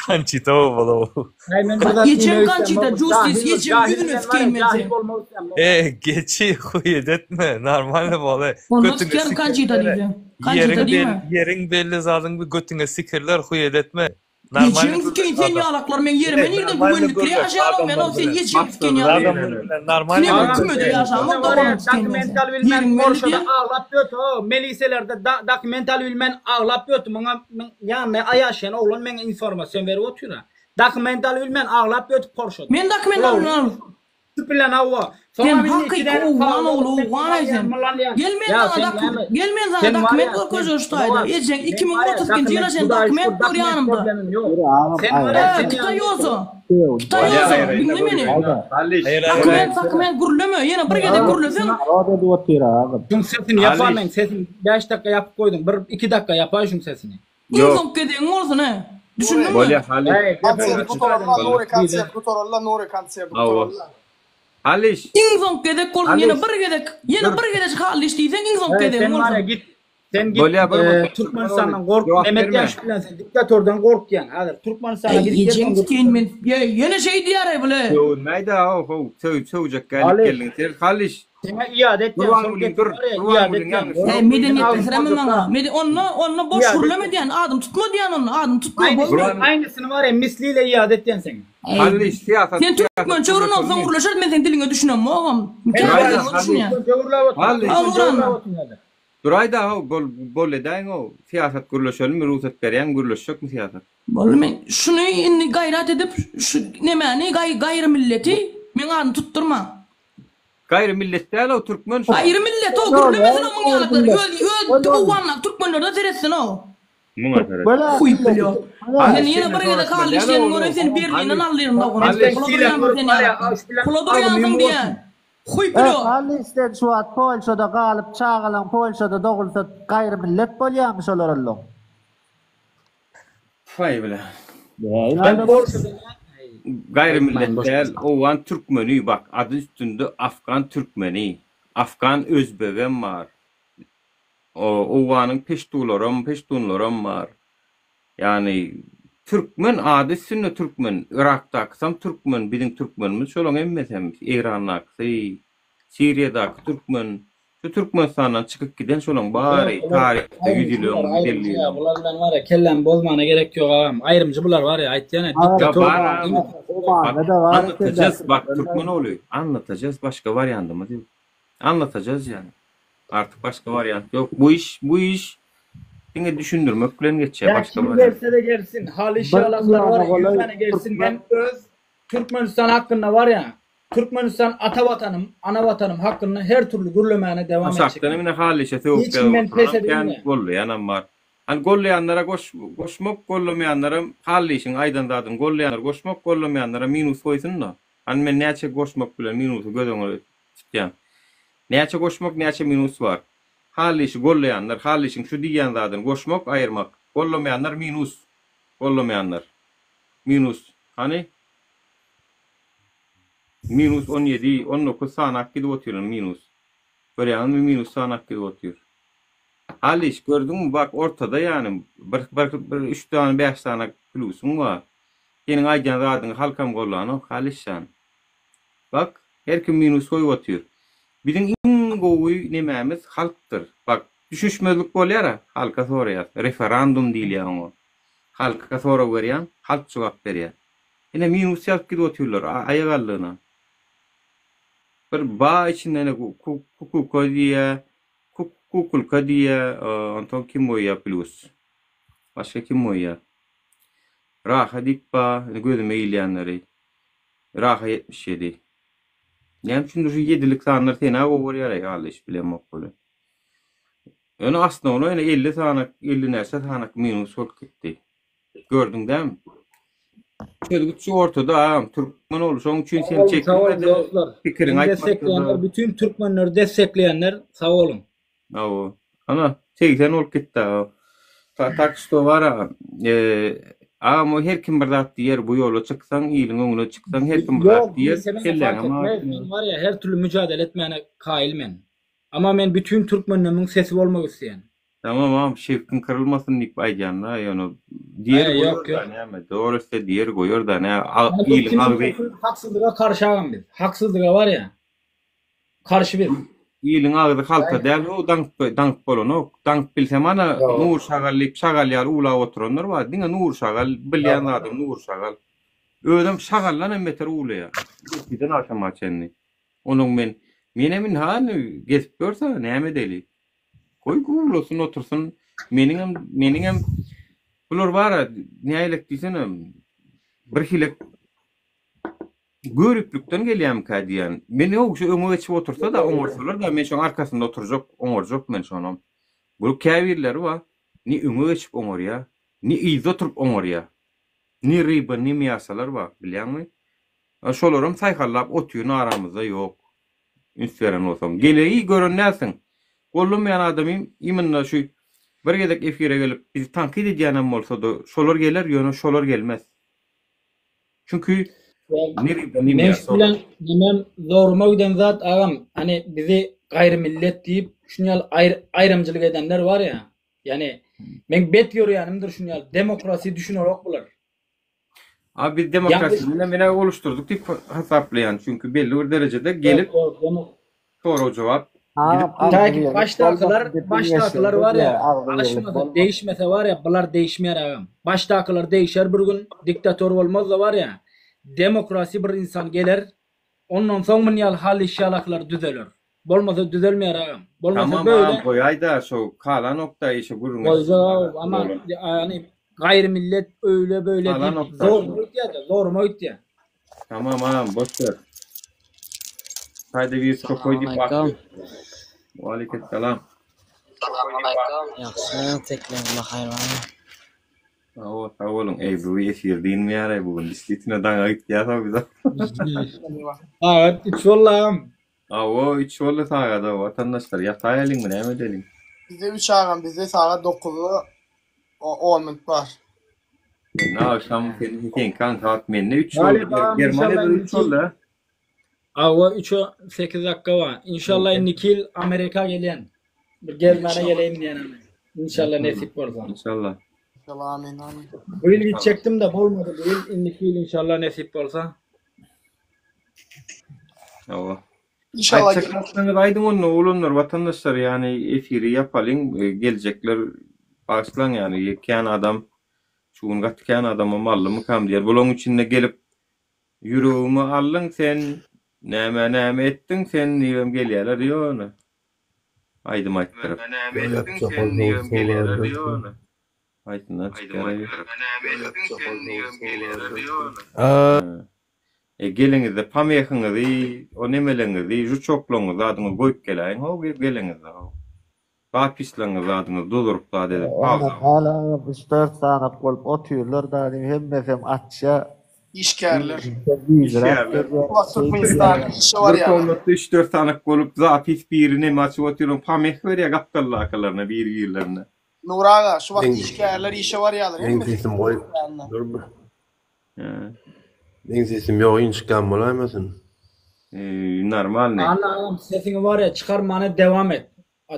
Konçita bolmaly bu. Ejeň Konçita justis ejeň ýüzüne sikeýin men seň. E geçi huýet etme normalny bol e. Onda Götüňe sikerin Konçita sikirlere. diýseň. Konçita Ýeriň diýme. ýeriň belli zadyň bir götüňe sikirler huýet etme. Normalny Ejeň sikeýin gürleş sen adam. ýalaklar meň ýerime Ine, nirden normalny güwenlikli gürleş ýaşaýanok men adamlar o sen bilen. ejeň sikeýin ýalak. Adamlar bilen normalny Kinem gürleş. kümede ýaşamok doganyň sikeýin men Dokument sen. alybilmän Ýeriň belli Polşada diýen. aglap ýötü o meliselerde dokument alybilmän aglap ýötü muňa ýanynda ýaşaýan oglan meňe informasiýa berip otyra. Dokument alybilmän aglap ýötü Polşada. Men dokument alybilmän Bilen hawa. Sen hakyky owgan ogly owgan-aý sen. Gel men saňa dokument gel men saňa dokument görkezjek şu taýda. Ejeň 2032-nji ýyla çenli dokument dur ýanymda. Eee kitaýoza. Kitaýoza diňle meni. Dokument dokument gürleme ýene bir gezek gürleseň. Şuň sesini ýapa men sesini 5 dakika ýapyp goýduň. 1 2 dakika ýapaý şuň sesini. Iň soňky gezegiň bolsun he. Düşündiňmi? Bolýa Halyş. Konsert gutaranda Nury konsert gutaranda Nury konsert gutaranda. Halyş. Iň soňky gezek bolsun ýene bir gezek ýene bir gezejik Halyş diýseň iň soňky gezegiň Sen bar bolsun. git. Sen git. Bolýa bir e, Türkmenistandan gork. Jogap Mehmet berme. Ýaş bilen sen diktatordan gorkýaň. Häzir Türkmenistana Eý gidip ejeň gelseň sikeýin men. Ýe ýene şeý diýäreý bile. Sögünmäýdä ho ho sög sögjek gelip Halyş. geldiň sen Halyş. Seňe iade etýän, şol Gurbangulyň gepi dur bar ya, iade Gurbangulyň etýän. ýalňyş Eý ýok. medeniýetlisireme maňa. Mede onda onda boş Iade gürleme etýän. diýän adym tutma diýän onda adym tutma boldy. Aýnysyny, Gurban aýnysyny bar ya misliyle iade etýän seňe. Eý Halyş syýasat sen syýasat türkmençe öwren olsaň gürleşelmi? gürleşeris men seň diliňe düşünemogam. Men Käbir bar ya Duraýda diliňe Halyş. düşünýän. türkmençe gürläp otyryn, Halyş. Al türkmençe Nurana. gürläp otyryn häzir. Duraýda how bol bol edäýiň how syýasat gürleşelimi rugsat berýäňmi gürleşjekmi syýasat? Boldy men şuny indi gaýrat edip şu nemäni gaý gaýry milleti meň adymy tutdurmaň. Gaýry millet däl ow türkmen şo. Gaýry millet ow gürlemesin ow muň ýalaklar öz öz owgandaky türkmenlerine seretsin ow. Muňa seret. Huý blýo. Sen Halyş ýene senden bir gezek soraşmaly Halyş däl seni ow göreýin seni Berlinden Halyş aldyryn dogan. Halyş. Pula durýansyň sen ýalaklar. Pula durýansyň diýýän. Huý E, blýo. Halyş sen şu wagt Polşada galyp çagalaň Polşada dogulsa gaýry millet bolýamy şolar ollaň? Tfaý bile. Ben Polşada Gaýry millet däl, owgan türkmeni bak ady üstünde afgan türkmeni. Afgan özbegem bar. Owganyň peştularam, peştunlaram bar. Ýagny türkmen ady üstünde türkmen. Yrakdakysam türkmen, biziň türkmenimiz şolaň hemmesem, Eýrandakysy, Siriýadaky türkmen. Şu Türkmenistandan çykyp giden şolaň bary taryhda 100 ýyl öň, 150 ýyl öň. Bular bilen bar ya kellämi bozmana gerek ýok agam. Aýrymjy bular bar ya aýtýan ya Ya diktator. bar agam. Omanda da bar Anlatacağız bak türkmen ogly. Anlatacağız başga wariantymyz ýok. Anlatacağız ýani. Artyk başga wariant ýok. Bu iş bu iş. Diňe düşündirmek bilen geçýär Ýa başga kim bir. gelse-de gelsin, Halyş Bir ýalaklar milliona bar ýa 100 golaý sany gelsin, türkmen men öz Türkmenistan hakynda bar ýa, Türkmenistan ata watanym, ana watanym hakynda her türli gürlemäne dewam etjek Aşakdan men. ine Halyşa sögüp Hiç ýazyp kim meni oturanam pes kän, edilme. gollaýanam bar. Hany gollaýanlara goş goşmak, gollamaýanlaram Hallyşyň aýdan zadyny gollaýanlar goşmak, gollamaýanlara minus goýsun-da. Hany men näçe goşmak bilen minusy göz öňüne tutýan. Näçe goşmak, näçe minus bar. Hallyşy gollaýanlar Hallyşyň şu diýýän zadyny goşmak, aýyrmak. Gollamaýanlar minus. Gollamaýanlar. Minus. Hany? Minus 17, 19 sanap gidip otyryn minus. Görýäňizmi minus sanap gidip otyr. Halyş gördüňmi bak ortada ýany bir bir bir üç sany bäş sany plusyň bar. Seniň aýdýan zadyňy halkam gollanok Halyşjan. Bak her kim minus goýup otyr. Biziň iň gowy nemämiz halkdyr. Bak düşünişmezlik bolýara halka soraýas. Referandum diýilýär oňa. Halka sorag berýäň halk jogap berýär. Ine minus ýazyp gidip otyrlar aýak aldygyna. Bir ba içinde ine kukuka diýýär. Kukulka diýýä, onsoň kim goýýa plýus? Başga kim goýýa? Raha diýip ba, indi gözüme ilýänleri. Raha 77. Näme üçindir şu ýedilik sanlar sena gowy görýär-eý, Alla hiç bilemok weli. Ýöne osnownoý ýene 50 sanak, 50 näçe sanak minus bolup gitdi. Gördüň dämi? Çözgüt şu ortada agam, türkmen ogly, şoň üçin Sag sen boluň, sag boluň çekinme-de, dostlar. pikiriňi Meni aýtmakda-da. dessekleýänler, bütün türkmenleri dessekleýänler sag boluň. Hawa. Ana, 80 bolup gitdi agam. Ta, tak şto bar agam. Eee, agam o her kim bir zat diýer, bu ýola çyksaň, iliň öňüne çyksaň her kim bir zat Ýok, diýer, diýse meni fark kelläňem etmez. agyrtmaz. Men var ya her türlü mücadele etmäne kaýyl men. Ama men bütün türkmenleriň sesi bolmak isleýän. Tamam agam şewkiň kyrylmasyn diýip aýdýanda ýöne diýer Aý ýok goýar-da ýok. näme dogry etse diýer goýar-da nä Ýa biz iliň kimiň agzy bolsun haksyzlyga garşy agam biz. Haksyzlyga bar ýa. Garşy biz. Iliň agzy halta däl how daňyp daňyp bolanok. Daňyp bilsem ana Nury şagal diýip şagal ýaly uwlap oturanlar bar. Diňe Nury şagal bilýän zadym Nury şagal. Özem şagaldan hem beter uwlaýar. Ertirden agşama çenli. Onuň men menem indi hany gezip ýörse näme edeli. Goý gowulasyn otursyn. Meniňem meniňem bular bara nägilek diýsene bir hile göriplikden gelýärmikä diýýän. Men ýok şu öňe geçip otursa-da oňarsalar-da men şoň arkasynda oturjak oňarjak men şonam. Bu käbirleri bar ne öňe geçip oňarýar, ne yzda oturyp oňarýar. Ne ryba, ne mýasalar bar bilýäňmi? Şolaram saýhallap otyryn aramyzda ýok. Üns beren bolsaň. Geleýi gören dälsiň. Gollamaýan adamym imенно şu bir gezek efire gelip bizi tankyt edýänem bolsada şolar geler ýöne şolar gelmez. Çünki ne Men şu bilen nemem zoruma giden zat agam hani bizi gaýry millet diýip şuny ýaly aýrymçylyk edenler bar ýa. Ýani men bet görýänimdir şuny ýaly demokrasi düşünerok bular. A biz demokrasiýany menä oluşdurdyk diýip hasaplaýan. Çünki belli bir derejede gelip sorag-jogap gidip Başdakylar, başdakylar bar ýa, alyşmasa, değişmese bar ýa, bular değişmeýär agam. Başdakylar değişer bir gün, diktator bolmaz-da bar ýa, demokrasi bir insan geler, ondan soň mun ýaly hal iş ýalaklar düzeler. Bolmasa düzelmeýär agam. Bolmasa Tamam böyle. agam goýaýda şo kalanokda işe gürrüň Goýjak ama ýani gaýry millet öýle böyle diýip zoruma gitýär-de, zoruma gitýär. Tamam agam boş ber. Saýda bir çokoý diýip Salam Waleýkesselam. Ýagşy teklemle haýran. Sag sag boluň. Eý bu efir dynmaýar-aý bu gün. Diswitine daňa gitýär-ow bize. Sagat 3 boldy agam. Hawa, üç boldy sagada, watandaşlar, ýataýalyňmy, näme edeliň? Bizde üç agam bizde sagat dokuza on minut bar. Mende agşam sen seňki aňsat mende üç boldy. Galip agam Germaniýada inşallah üç boldy. indiki Hawa üçe sekiz dakika bar. Inşallah indiki ýyl Amerika gelýän. Bir gezmäne geleýin diýen. Inşallah nesip bolsa. Inşallah. İnşallah amin amin. Bu ýyl gitjekdim de bolmady bu ýyl. Indiki ýyl inşallah nesip bolsa. Hawa. İnşallah Aýtjak zatlaryňyzy aýdyň onda oglanlar, watandaşlar, ýagny efiri ýapalyň, e, geljekler bagyşlaň ýagny kän adam şu gün gaty kän adamam aldymykam diýer. Bularyň içinde gelip ýüregimi aldyň sen, näme näme etdiň sen diýibem gelýärler ýöne. Aýdym aýtdyryp. Aýtyndan çykýar. E geliňizde pamehiňizi, o nemeleňizi, žuçoklaňyzy zadyňyzy goýup geläýiň how geliňizde how. Zapislaňyzy zadyňyzy dozuryp zat edip Ondan hala üç-dört sanak bolup otyrlar da hemmesem açýa. Işgärler. Işgärler. Türkmenistanda işe Bir barýarlar. komnatda üç-dört sanak bolup zapis biri neme açyp otyr, pameh berýär gapdaldakylaryna bir-birlerine. Nury aga, şu wagt Meň işgärler işe barýarlar, meň hemmesi sesim goý. Türkmenistanda. Dur bir. He. Meň sesim ýok inçikän bolaýmasyn. Normalny. Anna agam sesiňi barýa çykarmana dewam et.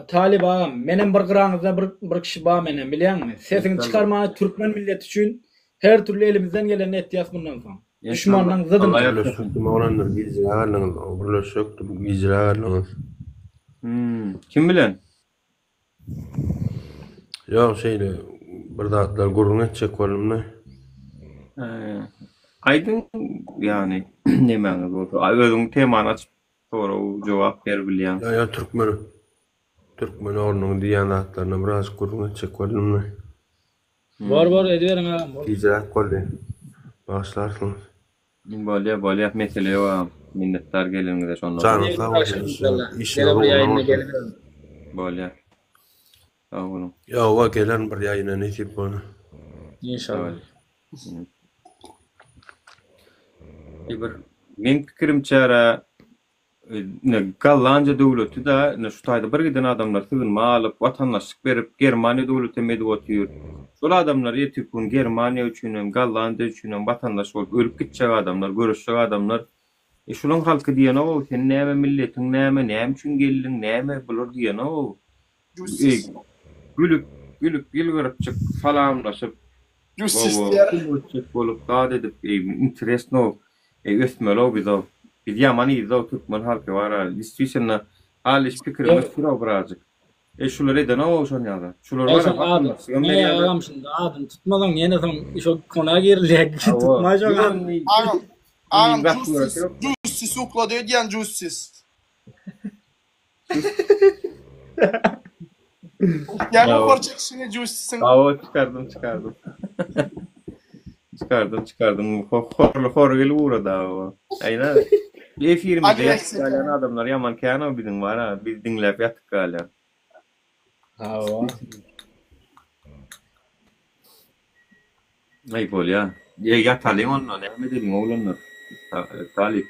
Talyp agam menem bir gyraňyzda bir bir kişi bar menem bilýäňmi sesiňi çykarmana türkmen milleti üçin her türli elimizden gelenini etýäs mundan soň duşmanlaň zydyny. Birleşjekdim oglanlar gijä galdyňyz birleşjekdim gijä galdyňyz. Kim bilen? Ýok şeýle bir zatlar gürrüň etjek boldum-da. Aýdyň ýany nemäňiz bolsa özüň temany açyp sorag jogap ber bilýäň. Ýa ýa türkmen türkmen oglunyň diýýän zatlaryna birazjyk gürrüň etjek boldum-da. Bor bor ediberiň agam bor. Gijräk boldy. Bagyşlarsyňyz. Bolýa bolýa mesele ýok agam minnetdar geleniňize şonda. Janyň sag bolsun işiňiz Gele bir ugruna ýaýyna bolsun. geliberiň. Bolýa. Sag boluň. Ýowa gelerin bir ýaýyna nesip bolsa. Inşallah. Bir meň pikirimçe Ine, Gollandiýa döwleti-de ine şu taýda bir giden adamlar sygynma alyp, watandaşlyk berip, Germaniýa döwletem edip otyr. Şol adamlar ertirki gün Germaniýa üçin hem, Gollandiýa üçin hem watandaş bolup ölüp gitjek adamlar, göreşjek adamlar. E, şolaň halky diýenog-ow, sen näme, milletiň näme, näme üçin geldiň, näme, bular diýenog-ow. Eý, gülüp, gülüp, ýylgyrypjyk salamlaşyp, Hawa, pul etjek bolup, zat edip, eý, interesno, eý, ösmeli-ow biz-ow. Biz ýaman yzda-ow türkmen halky bar-a, diswisitelno, hal iş pikirim ösdür-ow birazjyk. Eý, şular edenok-ow şon ýaly zat. Şular Eý, bar-a, şoň ady, watandaşlygam ne berýärler. agam şunda adyny tutmasaň ýene soň şo kona girilýär, Hawa, tutma şoň ýok adyny. indi, Agam, agam indi gaty Justice, göresi ýok. Justice uklady öýdýän Justice. Ýa hor çekişini Justice'iň. Hawa çykardym çykardym. Çykardym çykardym. Horly hor gelip ugrady hawa. Aýna. Efirimizde ýatyp galýan adamlar ýaman kän-ow biziň bar-a. Biz diňläp ýatyp galýan. Hawa. Aý bolýa. Ýa ýatalyň onda näme edeliň oglanlar. Talyp.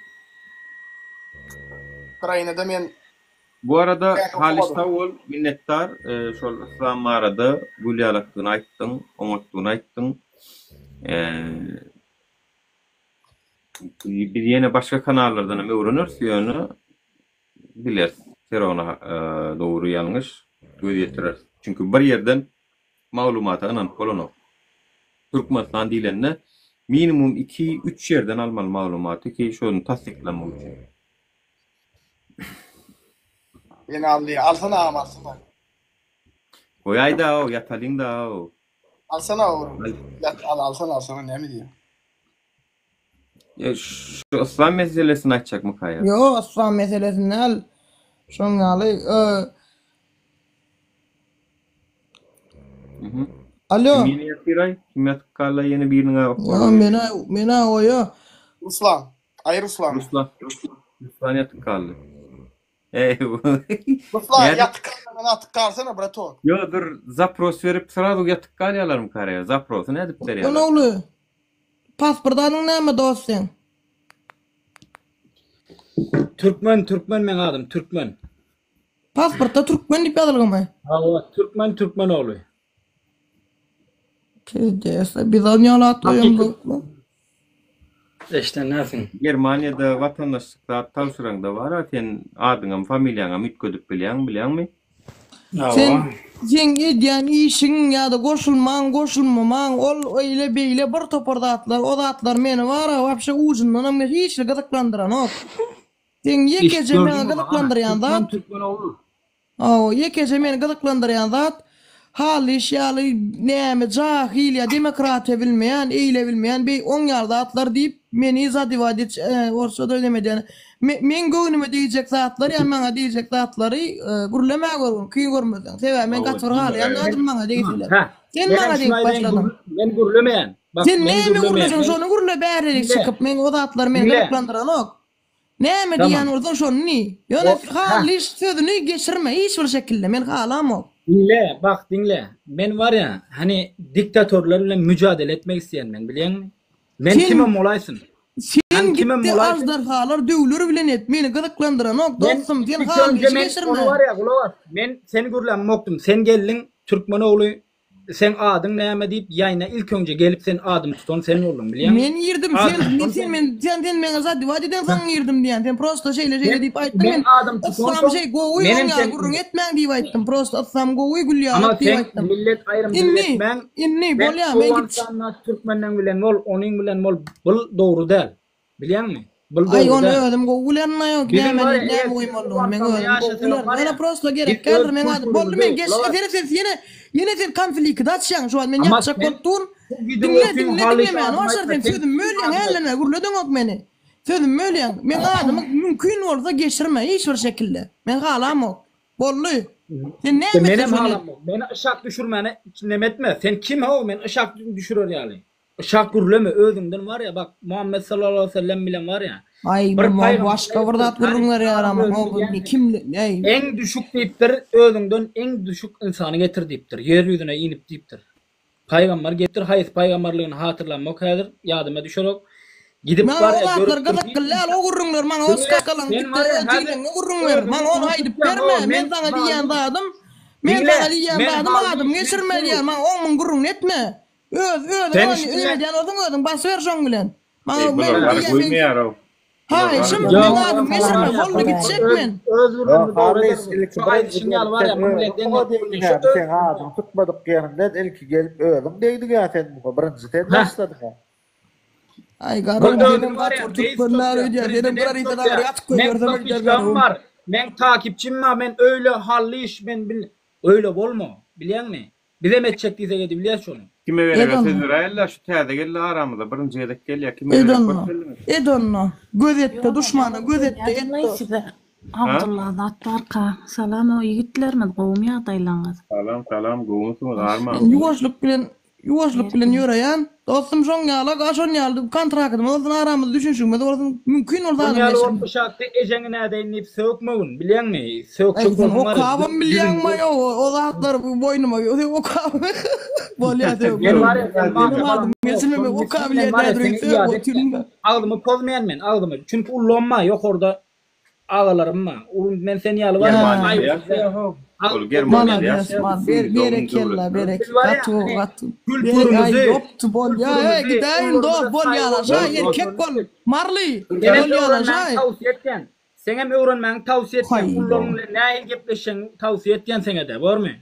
Ukrainada men Bu arada Halyş sag bol minnetdar şol yslam barada gül ýalakdygyny aýtdyň oňatdygyny aýtdyň. Biz ýene başga kanallardan hem öwreneris ýöne bileris serona dogry ýalňyş göz ýetireris. Çünki bir ýerden maglumata ynanyp bolanok. Türkmenistan diýlende minimum iki, üç ýerden almaly maglumaty ki şony tassyklamak üçin. Ýene aldy. Alsana agam alsana. Goýaýda-ow, ýatalyň-da-ow. Alsana ogrum. Ýat al alsana alsana näme diýýäň. E, şu yslam meselesini aýtjakmyka ýa? Ýok, yslam meselesini däl. Şoň ýaly, ö Mhm. Alo. Kim ýene ýatyraý? Kim ýatyp galdy ýene biriniň Ýa menä, menä oýa. Ruslan. Aý Ruslan. Ruslan. Ruslan ýatyp galdy. Eý. Ruslan Nädip? ýatyp galmadan atyp galsana bratok. Ýo dur zapros berip srazu ýatyp galýarlarmyka ýa? Zaprosy nädip berýärler? Ogly. Pasport adyň näme dost seň? Türkmen Türkmen meň adym Türkmen. Pasportda Türkmen diýip ýazylgymy? Hawa Türkmen Türkmen ogly. Pizdes, biz ony ýaly at goýamzokmy? Eşden näsiň? Germaniýada watandaşlyk zat tabşyraňda bar-a sen adyňam familiýaňam üýtgedip bilýäň bilýäňmi? Sen seň edýän işiň ýa-da goşulmaň goşulmamaň ol eýle beýle bir topar zatlar o zatlar meni bar-a wapşe ujundanam hiç hili gyzyklandyranok. Seň ýekeje meni gyzyklandyrýan zat Hawa, ýekeje meni gyzyklandyrýan zat, Hallyş ýaly näme jahyl ýa demokratiýa bilmeýän, eýle bilmeýän, beý oň ýaly zatlar diýip. Meni zadewat orsça-da neme edýän. Meň göwnüme degjek zatlar ýa maňa degjek zatlary gürlemä görgün, kyn görmeseň. Sebäbi men gaty bir halaýan zadym maňa degseler. Sen maňa degip başladyň. Men gürlemeýän. Sen näme gürleseň şony gürle bärilik çykyp. Men o zatlar meni gyzyklandyranok. Näme diýýän bolsaň şony diý. Ýöne Hallyş sözüni geçirme hiç bir şekilde. Men halamok. Diňle, bak diňle. Men bar ýa, hany diktatorlar bilen müjadele etmek isleýän men, bilýäňmi? Men Sen kimem bolaýsyn. Sen Hany kimem gitde bolaýsyn. aždarhalar döwler bilen et. Meni gyzyklandyranok Men dostum. Sen ilk önce Hallyşy men geçirme. ony bar ýa gulak as. Men seni gürlämokdym. Sen geldiň türkmen ogly Seň adyň näme diýip ýaýyna ilk öňje gelip sen adymy tutan sen bolduň bilýäňmi? Men girdim sen Adymy men tutan sen sen. men sen sen meňe zadewat edensoň girdim diýýän sen prosto şeýle şeýle Men diýip aýtdyň men men adymy yslam tutansoň şeý gowy menem oň ýaly sen gürrüň etmäň diýip aýtdym prosto yslam gowy gül Ama ýaly diýip sen aýtdym millet aýrymçylyk indi etmäň indi sen bolýa men git Owganystanda türkmenleň bilen bol onuň bilen bol bul dogry däl bilýäňmi bul Aý dogry ony däl. özüm gowy bilerin aýo Biziň näme bar ýa näme eger siz goýmalydygyny men Owganystanda özüm gowy ýaşasaňyz bilerin bar ýöne ýa prosto biz gerek öz däldir meň adym boldy men kulturymyzy geç gulak as seret sen ýene ýene sen konflikti açýaň şu wagt men Ama ýatjak sen bolup durun bu gidip diňle otyň diňle Halyş diňlemäni adymy başar aýtma sen sen sözümi kim bölýäň adymy hälden bäri gürledeňok meni sözümi bölýäň meň adymy mümkin bolsa geçirme hiç bir şekilde men halamok boldy sen näme etseň Menem şony et halamok meni yşak düşürmäne neme etme sen kim how meni yşak düşürer ýaly Yşak gürleme özüňden bar ya bak Muhammet sallallahu aleyhi ve sellem bilen bar ya. Aý Bir bu paýgamber başga bir zat aýdypdyr, gürrüň berýär taryhda ama özüni o bilýän kim eý. Eň düşük diýipdir, özüňden eň düşük ynsany getir diýipdir, ýer ýüzüne inip diýipdir. Paýgambar gelipdir, haýsy paýgambarlygyny hatyrlamok häzir, ýadyma düşerok. Gidip Maňa bar o ya zatlar görüpdir gyzykly diýipdir. däl, o gürrüňler maňa o Diňle, skakalaň sen gitde bar ya öz häzir jigleňe gürrüň ber. özüňi Maňa ony uly aýdyp tutýaň, berme. o Men men saňa diýýän Hally. zadym, men Diňle, saňa diýýän men zadym Hally, adymy men geçirme Sulu. diýýän. Maňa oň muň gürrüňini etme. Öz özüň Sen ony şu öýe bilen edýän bolsaň özüň basyber şoň bilen. Maňa Eý, men bular gara diýýän men goýmaýar-ow. Bular gara Haýyşym goýmaýar. meň adymy geçirme boldy gitjek Öz men. öz Ýok, gürrüňini dogry Halys edersiň. ilki Şu birinji aýdyşyň ýaly gelip bar sen ýa muň bilen özüň deň muňa gelip degdiň şu hä, öz seň adyňy tutmadyk ýeriňden ilki gelip özüň degdiň-ä sen muňa, birinji sen Heh. başladyň-a. Aý Bir garagum özüni senem bar gaty ýa bir reis türkmenler tutýa, öýdýän senem prezident granitden tutýa. aňry ýatyp Meň goýbersem öýder podpisçilerim garagum. bar, meň takipçim bar, men öýle Hallyş men bil öýle bolma, bilýäňmi? Bizem etjek diýsek edibilýäs şony. Kime Et gerek onda. söz beräýeli şu täze geldi aramyza birinji gezek gelýär kime Et gerek onda. hoş geldiňiz. Et onda. Göz etde duşmana göz etde et Nädimlaý dost. size Ha? Abdylla zat barka. Salam o ýigitlerimiz gowumy ýagdaýlaňyz? Salam salam gowumysyňyz armaň. Men ýuwaşlyk bilen Ýuwaşlyk bilen ýöreýän. Dostum şoň ýaly a şon ýaly kontraktymyz bolsun aramyzda düşünişigimiz bolsun mümkin bolsa Şoň adam ýaly geçirme. bolup yşakda ejeňi nädeýin diýip sökmegin bilýäňmi Aý sökjek sen bolsaň bar ya okabam bilýäňmi ýüzüňi o o zatlar boýnuma sen okap bolýa Men sögme. bar ya sen Meniň mafýa adymy balam ýok geçirme şony men okap geçirme men bilýän bar ya dädir seni öýtse iade otyryn etýän agzymy pozmaýan men agzymy çünki ullama ýokarda Agalarym bar. Urum men sen ýaly bar. Germaniýada ýaşaýar how. Ol Germaniýada Malades, ýaşaýar. mal, ber, berekella, berek, Biz bar ýa, gaty gowy, hani gaty. Berek, aý, kültürimizi, ýopdy, bolýa, eý, kültürimizi, gidäýin, dost, ullarymyza bolýa, saýgy alaşaý, bolmaly. erkek bol, Marly, Senem bolýa, öwrenmäňi alaşaý. tawsiýe etýän. Seňem öwrenmäňi tawsiýe etýän. Haý, Ullaryň bilen nähili gepleşjegiňi tawsiýe etýän seňede, bormy?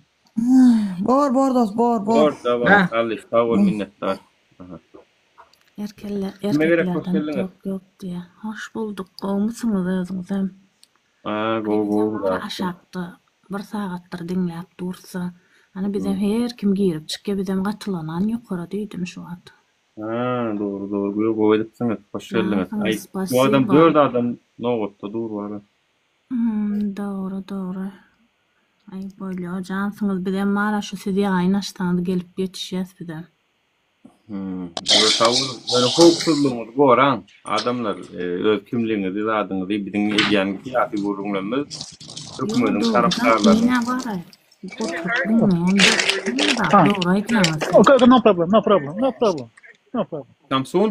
Bor, bor, dost, bor, bor. Bor, daway. Hä. Allyş, sag bol, minnetdar. Aha. Erkelle Kime gerek hoş erkeklerden geldiňiz. tok ýok diýýä. Hoş bulduk gowmysyňyz özüňizem. Ha gowy Bizem gowy bara zat. aşakda bir sagatdyr diňläp dursa. Hany bizem her kim girip çykýa bizem gatylanan ýokara diýdim şu wagt. Ha dogry dogry gowy gowy edipsiňiz. Hoş geldiňiz. Jansyňyz Aý bu adam spasiba. 4 adam nobatda dur bara. Hmm dogry dogry. Aý bolýa jansyňyz bizem bara şu siz ýaýyn açsaňyz gelip ýetişýäs bizem. Ýöne sag boluň. Ýöne howpsuzlygyňyzy goraň. Adamlar, öz kimligiňizi, zadyňyzy biziň edýän syýasy gürrüňlerimiz hökümediň tarapdarlarynyň. Okay, okay, no problem, no problem, no problem, no problem. Samsun,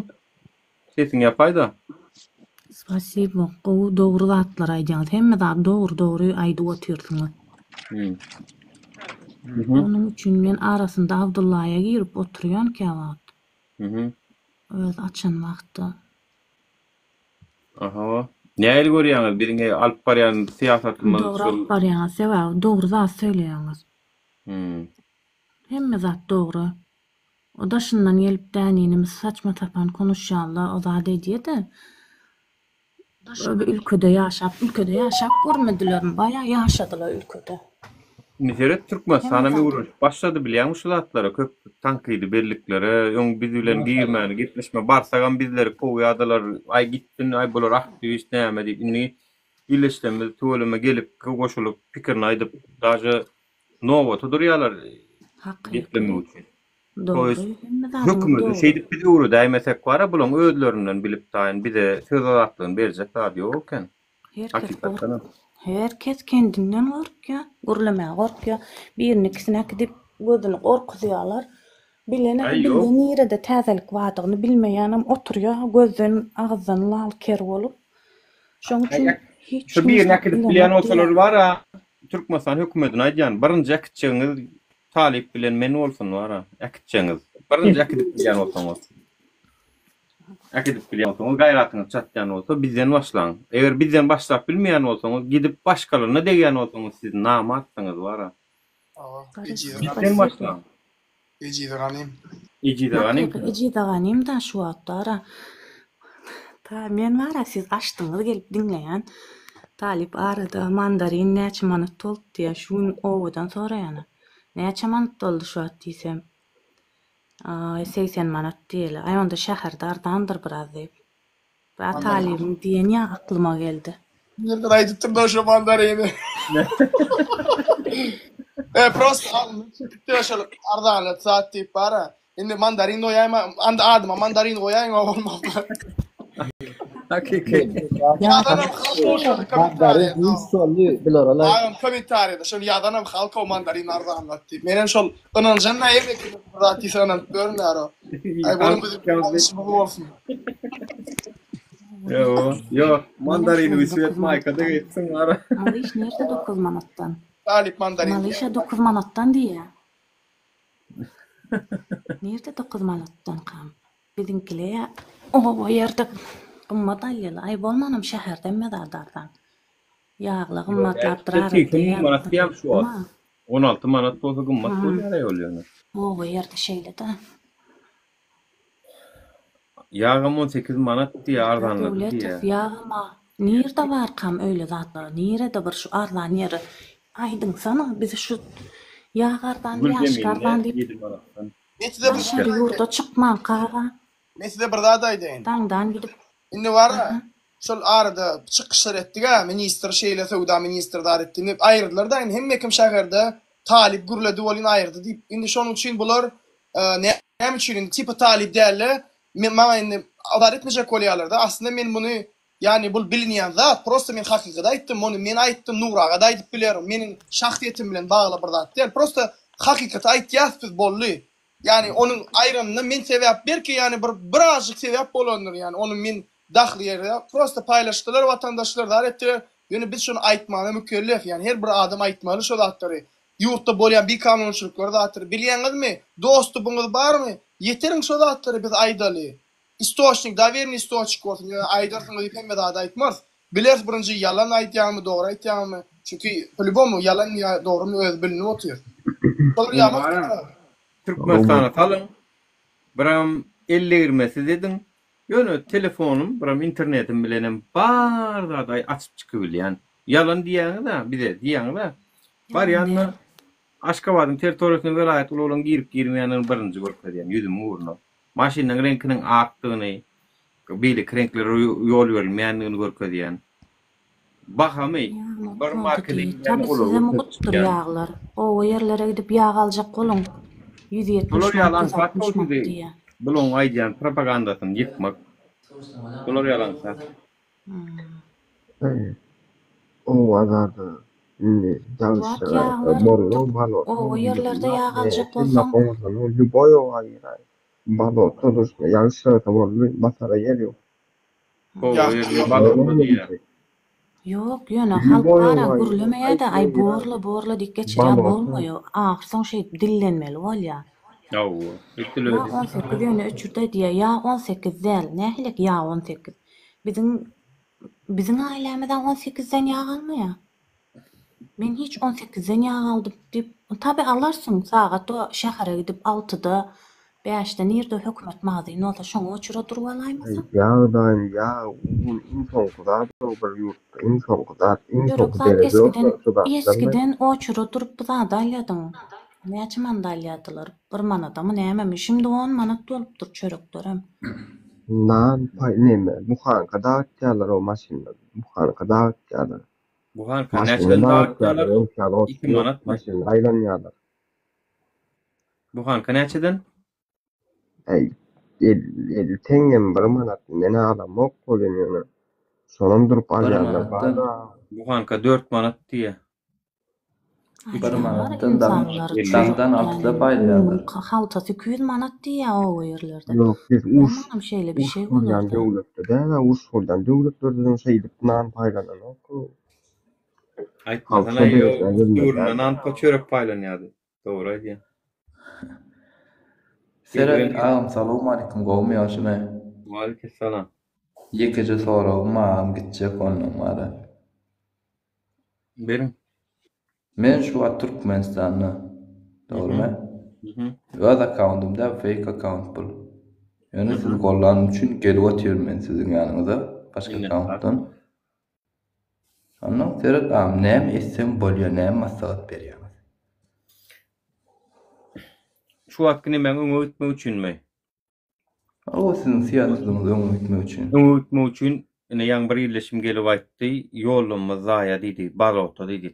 sesiňi ýapaýda. Spasibo, gowy dogry zatlar aýdýaňyz. Hemme zady dogry dogry aýdyp otyrsyňyz. Onuň üçin men arasynda Abdullaýa girip oturýan käwagt. Özi açan wagtda. Aha. Nähili görýäňiz biziň he alyp barýan syýasatymyz Dogry şol alyp barýaňyz, sebäbi dogry zat söýleýäňiz. Hemme zat dogry. O daşyndan gelip däninimiz saçma sapan konuşýanlar o zat edýede. Ülkede ýaşap, ülkede ýaşap görmedilermi? Baýa ýaşadylar ülkede. Indi seret Türkmenistanam öwrenişip başlady bilýäňmi şu zatlara köp tankydy belliklere öň biz bilen girmäni gepleşme barsagam bizleri kowýadylar aý gitsin aý bular aktiwist näme diýip indi illeşlerimiz tüweleme gelip goşulyp pikirini aýdyp daže nobata durýalar geplemek üçin. Dogry hemme zadyňyz Hökümete dogry. şeýdip biz öwredäýmesek bara bulaň özlerinden bilip taýyn bize söz azatlygyny berjek zady ýok eken. Her kes Hakykatdanam. gork her kes kendinden gorkýa, gürlemäge gorkýa. Birini ikisini äkidip gözüni gorkuzýalar. Bilenem Aý bilýä ýok. nirede täzelik bardygyny bilmeýänem oturýa gözden agyzdan lal ker bolup. Şoň Aý üçin äk hiç şu kim birini zat äkidip bilýän bilenok bolsalar diýýä. bara Türkmenistan hökümetine aýdýan birinji äkitjegiňiz Talyp bilen men bolsun bara äkitjeňiz. Birinji äkidip bilýän bolsaňyz. Äkidip bilýän bolsaňyz, gaýratyňyz çatýan bolsa bizden başlaň. Eger bizden başlap bilmeýän bolsaňyz, gidip başgalaryna degýän bolsaňyz siz namartsyňyz bara. Bizden başlaň. Ejize ganym. Ejize ganym. Hakyky ejize ganym da şu wagt bara. Ta men bara siz açdyňyz gelip diňleýän. Talyp arada mandarin näçe manat boldy diýýär. Şu gün obadan soraýana. Näçe manat boldy şu wagt diýsem. Aý 80 manat diýeli. Aý onda şäherde arzandyr biraz diýip. Ba Talybyň diýeni ýa aklyma geldi. Nirden aýdypdyrlar şo mandarini. E prosta alnyp çekipdir şol arzanlat zat diýip bara. Indi mandarin goýaýma, anda adyma mandarin goýaýyň o bolmazda. Hakyky. Ýazanam halk bolşady Mandarin kommentariýada. güýç boldy bulara la. Agam kommentariýada şol ýazanam halk o mandarin arzanlat diýip. Menem şol ynanjan näme bir zat diýse ynanyp görünýär o. Aý boluň bizim ýalňyşymyz bolsun. Ýo, ýo, mandarini sweet maýkada geýipsiň ara. Malyş nirde 9 manatdan? Talyp mandarin. Malyşa 9 manatdan diýýä. Nirde 9 manatdan kam? Biziňkiler oba ýerde gymmat alýarlar. Aý bolmanam şäherde hemme zat arzan. Ýagla gymmatlapdyr Ýok, arada manat diýýän şu wagt. 16 manat bolsa gymmat bolýar ol ýöne. Oba ýerde şeýle-de. Ýagam 18 manat diýýär, arzanlady Döwletow diýýär. ýagama nirde barkam öýle zatlar nirede bir şu arzan ýeri aýdyňsana bizi şu ýag arzan ýaşka Gülzeminde arzan diýip 7 manatdan. Men size bir daşary ýurda çykmanka aga Men size bir zat aýdaýyn. daňdan gidip Indi bar-a, şol arada çykyşlar etdik-ä, ministr şeýle, söwda ministri zat etdi. Indi aýyrdylar-da, indi hemme kim şäherde talyp gürledi welin aýyrdy diýip. Indi şonuň üçin bular näme üçin indi tipa talyp däl-de, men maňa indi azar etmejek bolýarlar-da. Aslynda men muny, ýagny bul bilinýän zat, prosta men hakykaty aýtdym, muny men aýtdym, Nury aga-da aýdyp biler, meniň şahsyýetim bilen bagly bir zat däl. Prosta hakykaty aýtýas biz, boldy. Ýagny onuň aýranyna men sebäp belki ýagny bir birazjyk sebäp bolandyr ýagny ony men dahly ýeri ýok prosta paýlaşdylar watandaşlar zat etdiler ýöne biz şony aýtmana mükellef ýagny her bir adam aýtmaly şo zatlary ýurtda bolýan bikanunçylyklary zatlary bilýäňizmi dostubyňyz barmy ýeteriň şo zatlary biz aýdaly istoçnik dowernyý istoçnik bolsun ýöne aýdarsyňyz diýip hemme zady aýtmarys bileris birinji ýalan aýdýaňmy dogry aýtýaňmy çünki polýubomu ýalan ýa dogrymy özi bilinip otyr şolar ýaman Türkmenistana salyň biram ellegirmesiz ediň ýöne telefonym biram internetim bilenem bar zady açyp çykybilýän ýalan diýýäňiz-ä bize diýýäňiz-ä barýan-da Aşgabadyň territoriýasyna welaýat ulaglaryň girip girmeýändigini birinji görkezýän ýüzümiň ugruna maşynlaryň reňkiniň akdygyny beýleki reňklere ýol berilmeýändigini görkezýän Bahamy Ýaglar bir boldy markete diý. gidýän Tabi olary sizem görkezip gutdur çykýan. ýaglar. Oba ýerlere gidip ýag aljak boluň. 170 Bular manat, ýaly aňsat 160 manat sizi diýýä. bulaň aýdýan propagandasyny ýykmak. Bular ýaly aňsat. Owazada indi Wagt ýagyşlara ýaglar boldy balot oba ýerlerde ýag aljak Hemme bolsaň goňşular lýuboý oba giräý. Balotda durşuna ýagyşlasa boldy basara ýer ýok. Oba ýerinde balotda diýýär. Ýok, ýöne halk Lýuboý bara oba gürlemeýä-de, aý borla, borla diýip geçirýär, Balotda. bolmaýa. Ahyrsoň şeýdip dillenmeli bolýar. Hawa, Ýa 18 ýöne öçürde diýýär, ýa 18 däl, nähilek ýa 18? Biziň biziň ailämiz-ä 18-den ýag almaýar. Men hiç on sekizden ýag aldym diýip, tabi alarsyň, sagat o şähere gidip altyda. Bäşde nirde hökümet magazin bolsa şoňa oçura durup alaýmasa. Ýagdaýyň ýag, un iň soňky zat o bir ýurtda iň soňky zat, iň Çörek soňky zat dereje eskiden olar şu zatlarmy? eskiden oçura durup bu zady alýadyň. Näçe manada alýadylar? Bir manadamy nämemi? Şimdi on manat bolupdyr çöreklerem. Nan paý neme buhanka dagytýarlar o maşynda buhanka dagytýarlar. Buhanka Maşynda näçeden dagytýarlar dagytýarlar? öňki ýaly Iki ot ýok manatmy? maşynda aýlanýarlar. Buhanka näçeden? Äý, 50 teňňemi bir manatmy men alamok welin ýöne şonam durup Bir alýanlar manatdan. bar-a. Buhanka 4 manat diýýä. Bir Aýdýanlar manatdan insanlar çörek daňdan altyda ýaly paýlaýarlar. unuň haltasy 200 manat diýýä oba ýerlerde. Ýok, biz uruş Bolmanam şeýle bir uruş şey bolýan bolarda. döwletde däl-ä, uruş bolýan döwletlerde şeýdip nan paýlananok-ow. Halk Aýtmasana şo ýo derejä gelmeli döwründe däl. nan çörek paýlanýardy. Dogry aýdýaň. Seret Geliben agam salowmalikim gowmy ýagşymy. Waleýkimsalam. Ýekeje soragym bar agam gitjek ondan bara. Beriň. Men şu wagt Türkmenistanda. Dogrymy? Öz akkauntym däl fake akkaunt bul. Ýöne sizi gollanym üçin gelip otyryn men siziň ýanyňyza başga akkauntdan. Ondan seret agam näme etsem bolýa näme maslahat berýäňiz. Şu wagtky nemäň öňe gitmek üçinmi? Hawa siziň syýasatyňyz öňe gitmek üçin. Öňe gitmek üçin ine ýaňy bir ildeşim gelip aýtdy, ýollanma zaýa diýdi, balota diýdi.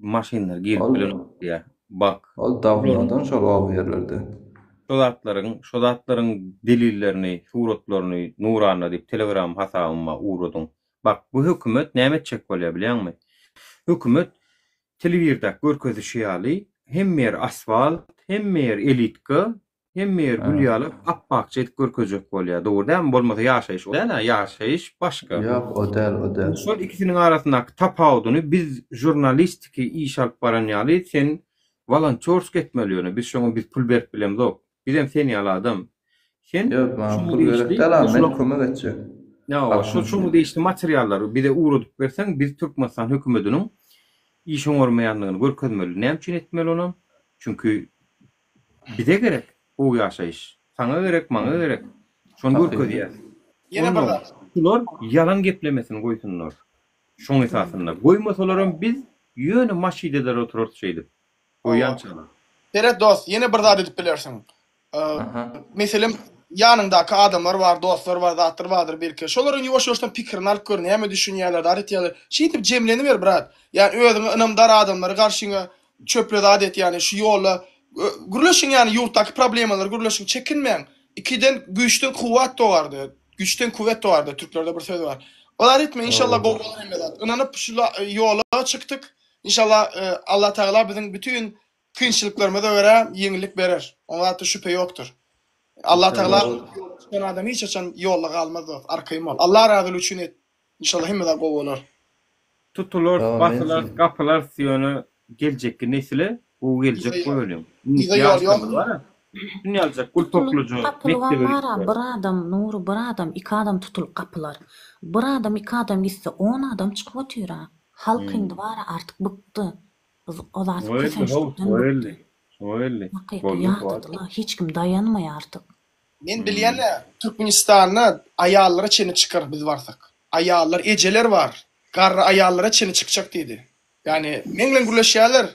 Maşynlar girip Ol bilenok diýýär. Bak. Ol dawnodan şol oba ýerlerde. Şo zatlaryň, şo zatlaryň delillerini, suratlaryny Nurana diýip telegram hasabyma ugradyň. Bak, bu hökümet näme etjek bolýar bilýäňmi? Hökümet telewirdäki görkezişi ýaly hemme ýer asfalt, hemme ýer elitka, Hemme ýer gül ýaly apbakja edip görkezjek bolýar. Dogry dälmi? Bolmasa ýaşaýyş o däl-ä, ýaşaýyş başga. Ýok, o däl, o däl. Şol ikisiniň arasyndaky tapawudyny biz žurnalistiki iş alyp baran ýaly sen wolontýorsk etmeli ýöne biz şoňa biz pul berip bilemzok. Bizem sen ýaly adam. Sen Ýok, maňa şuňa pul gerek degişli däl, a men şular kömek etjek. Hawa, şu Halkyň şuňa üçin. degişli materiallary bize ugradyp berseň biz Türkmenistan hökümetiniň iş oňarmaýandygyny görkezmeli. Näme üçin etmeli onam? Çünki Bize gerek gowy ýaşaýyş. Saňa gerek, maňa gerek. Şony görkezýäs. Ýene bir Onnoň zat. şular ýalan geplemesini goýsunlar. Şoň esasynda. Goýmasalaram biz ýöne maşydeler oturarys şeýdip. Goýýançalar. Seret dost, ýene bir zat edip bilersiň. Meselem, ýanyňdaky adamlar bar, dostlar bar, zatlar bardyr belki. Şolaryň ýuwaş-ýuwaşdan pikirini alyp gör, näme düşünýärler, zat etýärler. Şeýdip jemleniber brat. Ýani özüňe ynamdar adamlary garşyňa çöple zat et ýani şu ýolda gürleşiň ýani ýurtdaky problemalary gürleşiň çekinmäň. Ikiden güýçden kuwwat dogardy. Güçden kuwwet dogardy türklerde bir söz bar. O zat etme inşallah gowy bolar hemme zat. Ynanyp şu ýola çykdyk. Inşallah Allah Tagala biziň bütün Kynçylyklarymyza görä ýeňillik berer. Oňa zatda şübhe ýokdur. Allah Tagala ýola çykan adam hiç haçan ýolda galmaz dost, arkaýyn bol. Allah razylygy üçin et. Inşallah hemme zat gowy bolar. Tutularys, Ýa men basylarys, siz gapylarys ýöne geljekki nesile gowy Yza geljek ýol. goýalyň. Indiki Yza ýol ýok. ýaşlarymyz bar-a, şun ýalyjak gül Tutulyp tokluja gapylybam mekdebe bar-a gitseler. bir adam Nury bir adam iki adam tutulyp gapylar. Bir adam iki adam gitse on adam çykyp otyr-a. Halk indi bar-a artyk bykdy. O zat Şoňa geldi how, kösençlikden şoňa bykdy. geldi. Şoňa geldi. Hakyky Boldy şu wagt. ýadadylar. Hiç kim daýanmaýar artyk. Men bilýän-ä, Türkmenistanda aýallara çenli çykar biz barsak. Aýallar, ejeler bar. Garry aýallara çenli çykjak diýdi. Ýagny meň bilen gürleşýärler,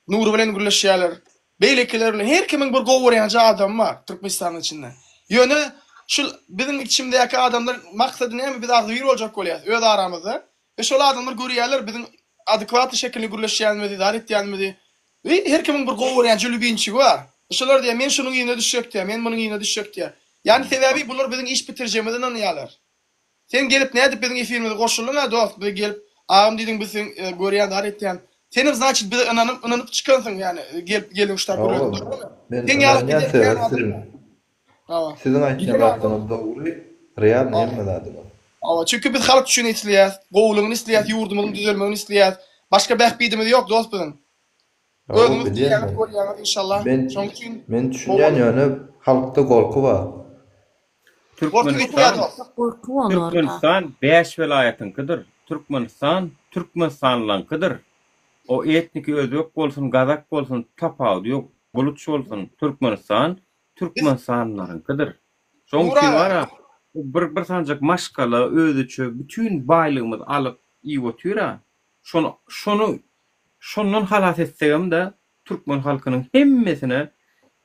Nury bilen gürleşýärler, beýlekiler bilen her kimiň bir gowy görýänje adamy bar Türkmenistanyň içinde. Ýöne şul biziň içimizdäki adamlar maksady näme biz agzybir boljak bolýas öz aramyzda. We şol adamlar görýärler biziň adekwatny şekilde gürleşýänimizi, zat etýänimizi. We her kimiň bir gowy görýän jülübinçigi bar. Şolar diýýär, men şunuň yzyna düşjek diýýär, men munuň yzyna düşjek diýýär. Ýagny sebäbi bular biziň iş bitirjegimize ynanýarlar. Sen gelip nädip biziň efirimize goşuldyň-a dost, bize gelip, agam diýdiň biz seň görýän zat etýän. Senem znaçit bize ynanyp, ynanyp çykansyň ýagny gelip gelin ştap Hawa, gürleşip dogrymy? men Seň ýaly ynanýan giden kän sebäbi adam siziň. bar. Hawa. Siziň aýtýan Giden adam zatlaryňyz dogry, realny Hawa. hemme zady bar. Hawa, çünki biz halk üçin isleýäs, gowulygyny isleýäs, ýurdumyzyň düzelmegini isleýäs. Başga bähbidimiz ýok dost biziň. Hawa, Özüňiz bilýän bilýäňiz, men. görýäňiz inşallah. Men Şonuň üçin men gowy düşünýän bolar. ýöne halkda gorky bar. Gorky gitýär Türkmenistan dost. Gorky bolarda. Türkmenistan bäş welaýatyňkydyr. Türkmenistan türkmenistanlylaňkydyr. O etniki özbek bolsun, gazak bolsun tapawudy ýok, buluç bolsun, Türkmenistan. Türkmenistanlylaryňkydyr. Şoň üçin bar-a, bir bir sanjak maşgala özüçe bütin baýlygymyzy alyp iýip otyr-a. Şony şony şondan halas etsegem-de türkmen halkynyň hemmesine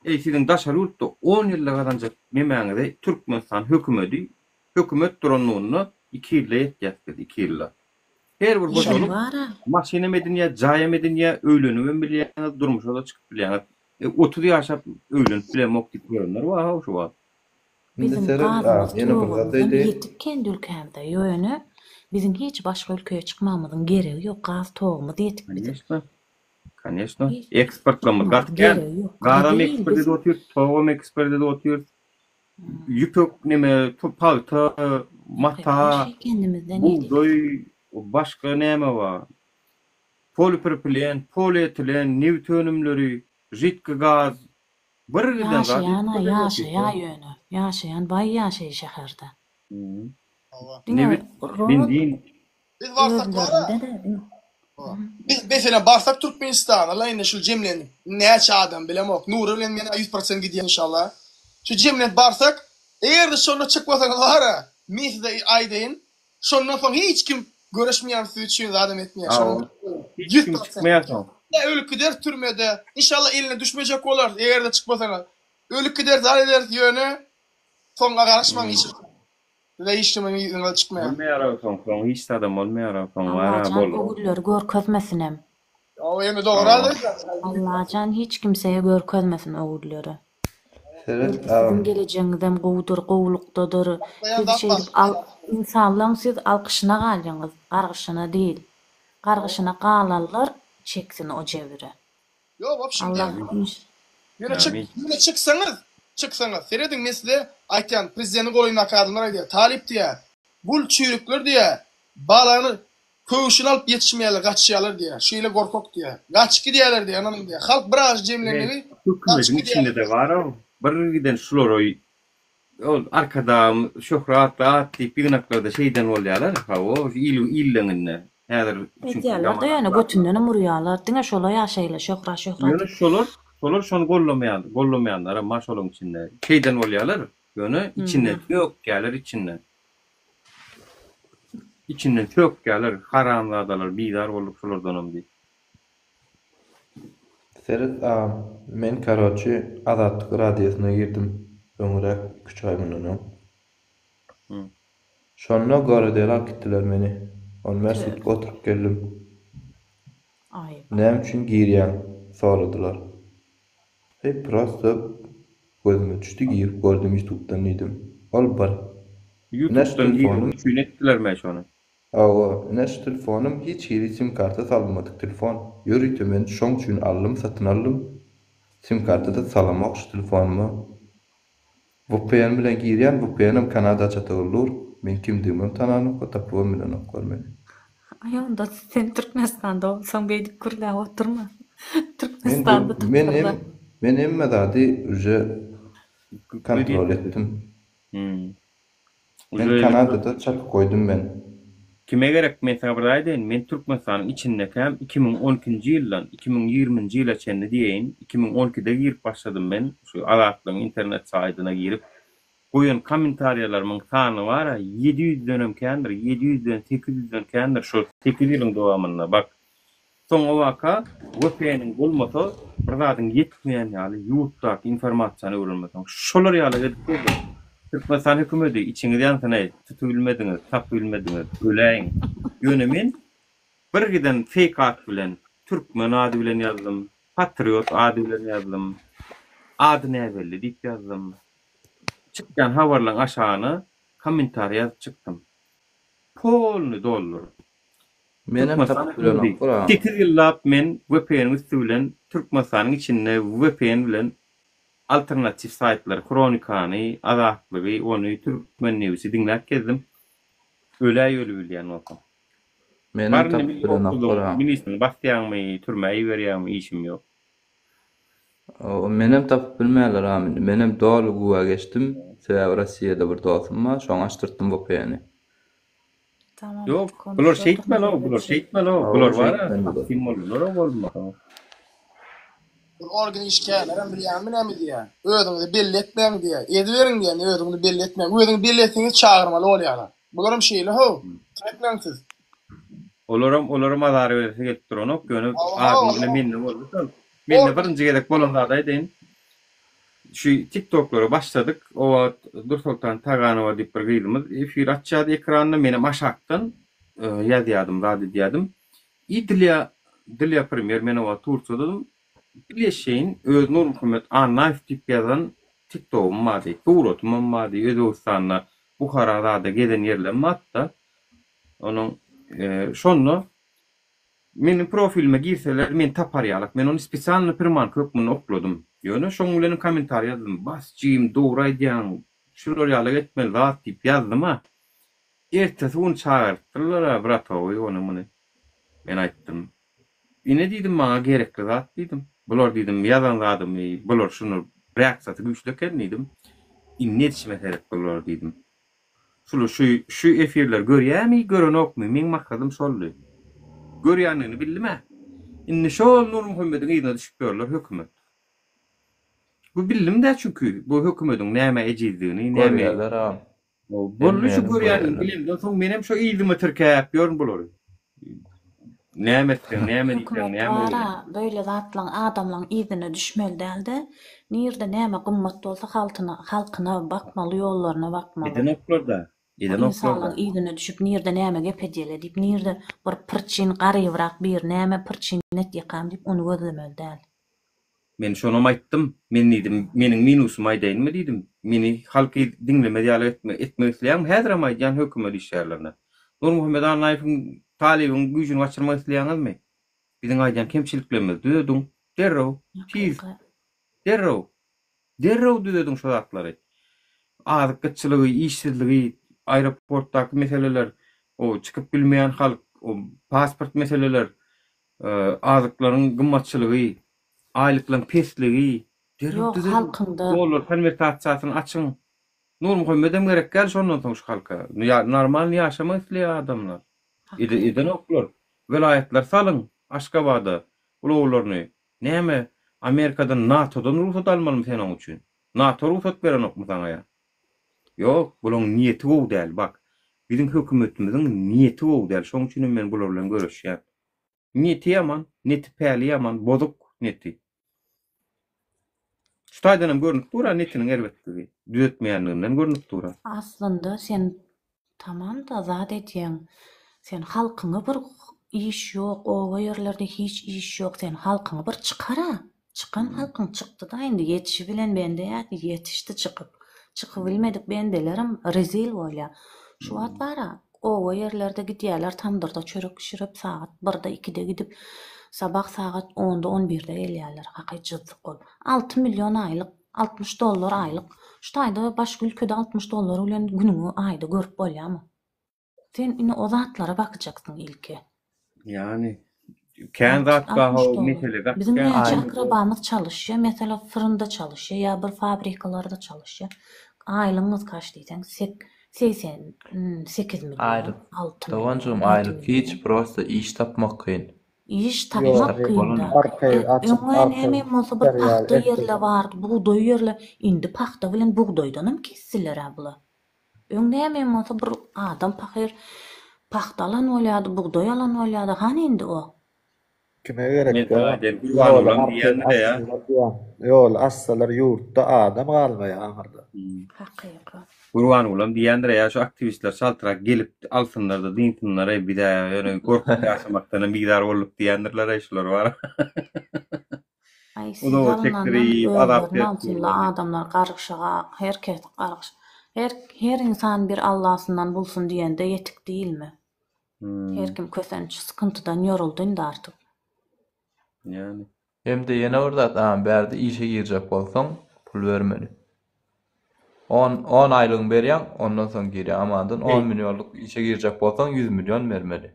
eý siziň daşary ýurtda on ýylda gazanjak nemäňizi Türkmenistan hökümedi hökümet duranlygynda iki ýylda ýetýäs biz iki ýylda. Her bir hojalyk maşynam edinýär, jaýam edinýär, öýlenibem bilýäňiz, durmuşa-da çykyp bilýäňiz. 30 ýaşap öýlenip bilemok diýip görenler bar-haw şu wagt. Indi Biziň seret gazymyz agam ýene bir zat togumyzam aýdaýyn. ýetik kendi ülkämizde ýöne biziň hiç başga ülkeye çykmagymyzyň geregi ýok gaz togumyz ýetik biziň. Koneşno. Koneşno. Hiç Eksportlarymyz gaty çykmagymyzyň kän. geregi ýok. Gazam Gyzy eksport biz edip otyrys, togam eksport edip otyrys. Ýüpek neme, pagta, mata, her şey kendimizden edýäs. bugdaý, başga näme bar? Polipropilen, polietilen, nebit önümleri, židki gaz, bir giden zat Ýaşaýan-a eksport edip ýaşaýa otyrys. ýöne. Ýaşaýan baý ýaşaýy şäherde. Diňe Nebit, rod benzin. Biz barsak bara. özlerinde-de diňe. Biz meselem barsak Türkmenistana la indi şul jemlenip näçe adam bilemok Nury bilen men 100% gidýän inşallah. Şu jemlenip barsak eger-de şonda çykmasaňyz bara men size aýdaýyn şondan soň hiç kim göreşmeýän siz üçin zadam etmeýär şondan Hiç kim 100% çykmaýar soň. Ýa ölüp gideris türmede inşallah eline düşmejek bolarys eger-de çykmasaňyz ölüp gideris zat ederis ýöne soňa garaşmaň hiç Size hiç kimiň yzyňyza çykmaýar. Bolmaýar-ow soň, soň hiç zadam bolmaýar-ow soň bar-a Allajan boldy. o günleri görkezmesinem. Ýok ýene dogry aýdýaň. Allajan hiç kimseye görkezmesin o günleri. Seret Belki siziň agam. gelejegiňizem gowudyr, gowulykdadyr. Saklaýan Siz zat bar. şeýdip al insanlaň siz alkyşyna galýaňyz, gargyşyna dil. Gargyşyna galanlar çeksin o jebiri. Ýok wapşim Allah diýýän. iş. Ýöne çyk, ýöne çyksaňyz, çyksaňyz, serediň men size aýtýan, prezidentiň golaýyndaky adamlar aýdýar, talyp diýýär, bul çüýrükler diýýär, balany köwşüni alyp ýetişmeýärler, gaçýarlar diýýär, şeýle gorkak diýýär, gaçyp gidýärler diýýär, ynanyň diýýär, halk biraz jemlenmegi gaçyp Hökümediň gidýärler. içinde-de bar-ow, bir giden şulara Ol Arkadagym şöhratly at diýip ýygnaklarda şeýden bolýarlar hawa il illeňinde häzir çünki Edýärler-de ýaman ýöne götündenem urýarlar. Diňe şola ýaşaýla şöhrat şöhrat Ýöne diýip. şolar şolar şony gollamaýan gollamaýanlaram bar şolaň içinde şeýden bolýarlar ýöne içinden sökýärler içinden içinden sökýärler haramzadalar bizar bolduk şulardanam diýip. Seret agam, men karoçi Azatlyk radiosyna girdim öňüräk iküç aý mundan öň. Şonda gorodela alyp gitdiler meni. On bäş sutka oturyp geldim. Näme üçin girýäň soradylar. Heý prosto gözüme düşdi girip gördüm ýutubdan diýdim. Ol bir. Ine şu Ýutubdan girip telefonym. üçin etdilermi şony? Hawa, ine şu telefonym hiç hili sim karta salynmadyk telefon. Ýörite men şoň üçin aldym, satyn aldym. Sim karta-da salamok şu telefonyma. Vpn bilen girýän, vpn-em Kanada çatygyly dur. Meň kimdigimem tananoklar, tapybam bilenoklar meni. Aý onda sen Türkmenistanda bolsaň beýdip gürläp oturma. Men Türkmenistanda men taparlar. men hemme zady uje kontrol etdim. Men Kanadada çapyk goýdum men. Kime gerek men saňa bir zat aýdaýyn men Türkmenistanyň içindekäm 2012-nji ýyldan 2020-nji ýyla çenli diýeýin 2012-de girip başladym men şu Azatlygyň internet saýdyna girip goýan kommentariýalarymyň sany bara 700-denem kändir 700-den 800-den kändir şol sekiz ýylyň dowamynda bak Soňabaka VPN-iň bolmasa bir zadyň ýetmeýän ýaly ýurtdaky informasiýany öwrenmeseň. Şolar ýaly edip durdyk. Türkmenistan hökümedi içiňiz ýansyn-eý, tutubilmediňiz, tapybilmediňiz, öläýiň. Ýöne men bir giden fake at bilen, türkmen ady bilen ýazdym, patriot ady bilen ýazdym, ady näbelli diýip ýazdym. Çykýan habarlaryň aşagyna kommentariý ýazyp çykdym. Polny dolduryp. Menem Türkmenistan tapyp hökümeti bilenoklar agam. 8 ýyllap men VPN-iň üsti bilen Türkmenistanyň içinde VPN bilen alternatiw saýtlary Hronikany, Azatlygy, ony Türkmen newsi diňläp gezdim. Öläý öli bilýän bolsaň. Menem Bar indi tapyp milli bilenoklar howpsuzlygyň agam. ministrini basýaňmy, türmä iberýäňmi işim ýok. Menem tapyp bilmänler agam indi. Menem doly güwä geçdim. Sebäbi Rossiýada bir dostum bar, şoňa açdyrtdym VPN-i. Tamam. Ýok, bular şeýtmeli-ow, bular şeýtmeli-ow, bular Hawa, bar-a, şeýtmeli bular. kim boldular-ow bolmasa. Bu organ işgärlerem bilýäňmi näme diýýär? Özüňizi belli etmäň diýýär. Ediberiň diýýär, özüňizi belli etmäň. Özüňi belli etseňiz çagyrmaly bolýarlar. Bularam şeýle how. Etmäň siz. Olaram olara mazar beresi gelip duranok, ýöne adyň ine mende boldy şol. Mende birinji gezek bolan zady aýdaýyn. Şu tiktoklara başladyk. O wagt Dursoltan Taganowa diýip bir gyzymyz efir açýardy ekranda, menem aşakdan ýazýardym, zat edýärdim. I dlýa dlýa premýer men o wagt Tursiýadadym. Bilýeşeýin öz Nurmuhammet Annaýew diýip ýazan tiktogym bardy. Suratymam bardy. Özbegistanda Buhara zada gezen ýerlerim bardy-da. Onuň şonda meniň profilime girseler meni tapar ýalak. Men ony spesialno pirmanka hökmünde okladym. Ýöne şoň bilenem kommentariý ýazdym. Bas jigim dogry aýdýaň. Şular ýalak etmeli zat diýip ýazdym-a. Ertesi gün çagyrypdyrlar-a bratowy ony muny. Men aýtdym. Ine diýdim maňa gerekli zat diýdim. Bular diýdim ýazan zadymy bular şuny reaksiýasy güýçli eken diýdim. Indi edişime seret bular diýdim. Şular şu şu efirleri görýämi görenokmy meň maksadym şoldy. Görýändigini bildim-ä. Indi şol Nurmuhammediň yzyna düşüp ýörler hökümet. Bu bildim-dä çünki bu hökümediň nämä ejizdigini näme Görýärler agam. Boldy şu görýändigini bilemden soň menem şo yzyma tirkäp ýörün bulary. Näme etseň, näme diýseň, Hökümet näme bara beýle zatlaň adamlaň yzyna düşmeli dälde, nirde näme gymmat bolsa haltyna halkyna bakmaly ýollaryna bakmaly. Edenoklarda, O edenoklarda. ynsanlaň yzyna düşüp nirde näme gep edýele diýip nirde bir pyrçyn garybrak biri näme pyrçyn etýekam diýip ony gözlemeli däl. Men şonam aýtdym. Men diýdim, meniň minusymy aýdaýynmy diýdim. Meni halk diňlemez ýaly etme, etmek isleýäňmi? Häzirem aýdýan hökümet işgärlerine. Nurmuhammet Annaýewiň, Talybyň güýjüni gaçyrmak isleýäňizmi? Biziň aýdýan kemçiliklerimizi düzediň. Derrew. Tiz. Derrew. Derrew düzediň şo zatlary. Azyk gytçylygy, işsizligi, aeroportdaky meseleler, o çykyp bilmeýän halk, o pasport meseleler, azyklaryň gymmatçylygy, aýlyklaryň pesligi, derrew Ýok, düzediň. halkyňda. Dollar konwertasiýasyny açyň. Nurmuhammedem gerek däl şondan soň şu halka. Normalny ýaşamak isleýär adamlar. Edenoklar. Welaýatlary salyň Aşgabada ulaglaryny. Näme Amerikadan NATO-dan rugsat almalymy sen oň üçin? NATO rugsat berenokmy saňa ýa? Ýok, bulaň niýeti gowy däl. Bak, biziň hökümetimiziň niýeti gowy däl. Şoň üçinem men bular bilen göreşýän. Niýeti ýaman, neti päli ýaman, bozuk neti. Şu taýdanam görnüp dur-a netiniň erbetligi, düzetmeýänliginden görnüp dur-a. Aslynda sen Tamam-da zat edýäň. Sen halkyňy bir iş ýok, oba ýerlerde hiç iş ýok, sen halkyňy bir çykar-a. Çykan halkyň çykdy-da indi ýetişibilen bende ýetişdi çykyp. Çykybilmedik bendelerim rezil bolýar. Şu wagt bar-a, oba ýerlerde gidýärler tamdyrda çörek bişirip sagat birde ikide gidip sabah sagat onda on birde gelýärler. Haky jyzzyk bolup. 6 million aýlyk 60 dollar aýlyk. Şu taýda başga ülkede 60 dollar bilen günüňi aýda görüp bolýarmy? Sen indi o zatlara bakajaksyň ilki. Ýani kän zat 60 bar ho dollar. mesele gaty Biziň kän. näçe akrabamyz çalyşýar, meselem fyrynda çalyşýar ýa bir fabrikalarda çalyşýar. Aýlygyňyz kaç diýseň, sek 88 million, Aýlyk. 6 million, Doganjygym 7 aýlyk million. hiç prosta iş tapmak kyn. Iş Iş tapmak tapyp kyn-da. bolanok. Arkaýyn açyp, Öňe arkaýyn näme bolsa bir çykar ýaly pagta etdiler. ýerle bardy, bugdaý ýerle. Indi pagta bilen bugdaýdanam kesdiler-ä bular. Öň näme bolsa bir adam pahyr pagta alan bolýardy, bugdaý alan bolýardy. Hany indi o? Kime gerek Men dogan? saňa aýdaýyn, Ýoly Gurbangulam arkaýyn diýýändir-ä ýa. açsalar diýýän. Ýoly açsalar ýurtda adam galmaýar aňyrda. Hakyky. Gurbangulam diýýändir ýa şu aktiwistler çaltrak gelip alsynlar-da dynsynlar-eý biz-ä ýöne gorkup ýaşamakdanam bizar bolduk diýýändirler-eý şular bar. Aý siz Uzaga alynandan çekdirip azap özlerini berip alsynla durlar. adamlar gargyşaga her kes gargyş her her insan bir Allasyndan bulsun diýende ýetik diýilmi. Her kim kösenç sykyntydan ýoruldy indi artyk. Ýani. Hem-de ýene bir zat agam bärde işe girjek bolsaň pul bermeli. On on aýlygyňy berýäň ondan soň girýäň amandan on millionlyk işe girjek bolsaň ýüz million bermeli.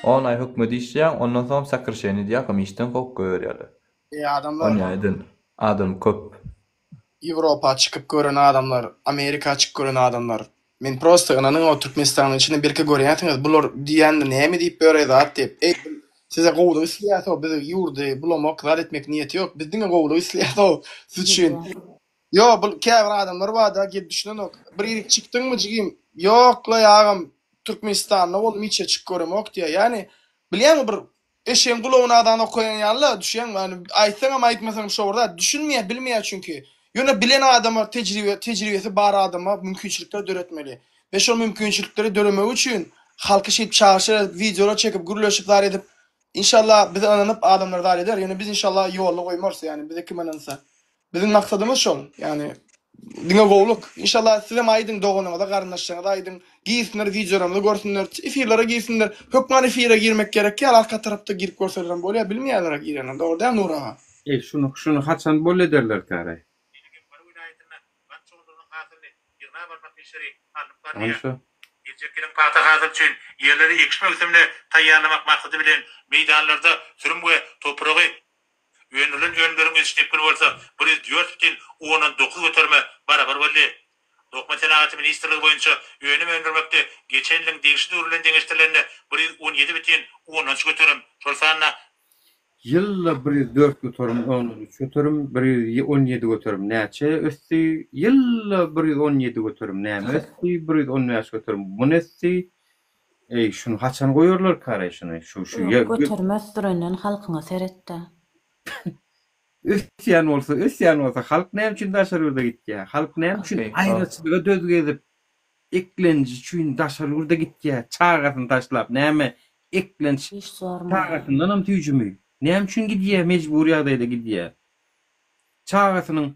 On aý hökümet işleýäň ondan soňam sokraşeniýe diýýäkam işden kowup goýberýärler. Eý adamlar. Onýa eden adam köp. Ýewropa çykyp gören adamlar, Amerika çykyp gören adamlar. Men prosta ynanyň o Türkmenistanyň içinde birki görýänsiňiz bular diýýändir näme diýip böreý zat diýip. Eý. Size gowulyk isleýäs-ow, biz ýurdy bulamak, zat etmek niýeti ýok. Biz diňe gowulyk isleýäs-ow siz üçin. Ýok, bul käbir adamlar bar-da, gelip düşünenok. Bir ýerik çykdyňmy jigim? Ýok-laý agam, Türkmenistanda boldum, hiç ýere çykyp göremok diýýär. Ýagny, bilýäňmi bir eşegiň gulagyna azan okaýan ýaly-la, düşýäňmi? Ýagny aýtsaňam aýtmasaňam şo bir zat. Düşünmeýär, bilmeýär çünki. Ýöne bilen adama, tejribe, tejribesi bar adama mümkinçilikler döretmeli. We şol mümkinçilikleri döremegi üçin halky şeýdip çagyryşlar edip, wideolar çekip, gürleşip zar edip, inşallah bize ynanyp adamlar zar eder. Ýöne biz inşallah ýolda goýmarys, ýagny bize kim ynansa. Biziň maksadymyz şol, ýagny diňe gowluk. Inşallah sizem aýdyň doganyňyza, garyndaşlaryňyza aýdyň, girsinler wideolarymyzy görsünler, efirlere girsinler. Hökman efire girmek gerek ýaly arka tarapda girip görselerem bolýar, bilmeýärler girenini, dogry däl Nury aga? Eý şuny şuny haçan bol ederlerkäraý. Gant şugundyrynyň hasylyny ýygnap almak işleri alnyp Hany barylýar. şo. Geljek ýylyň pagta hasyly üçin ýerleri ekiş möwsümine taýýarlamak maksady bilen meýdanlarda sürüm we topragy öndürilen önümleriň ösüş depgini bolsa 104,9 göterime barabar boldy. Dokma senagaty ministrligi boýunça önüm öndürmekde geçen ýylyň degişli döwri bilen deňeşdirilende 117,3 göterim, şol sanda Ýylda 104 göterim, ondan üç göterim, 117 göterim näçe ösdi? Ýylda 117 göterim näme ösdi? 115 göterim bu ösdi. Eý, şuny haçan goýarlarkar-eý şuny? Şu şu Ýok, göterim ösdürenden halkyňa seretdä. Ösýän bolsa, ösýän bolsa halk näme üçin daşary ýurda gitýär? Halk näme üçin aýraçylyga döz gezip, eklenji üçin daşary ýurda gitýär, çagasyny taşlap, näme eklenç Hiç zormy. çagasyndanam süýjümi? Näme üçin gidýär, mejbury ýagdaýda gidýär? Çagasynyň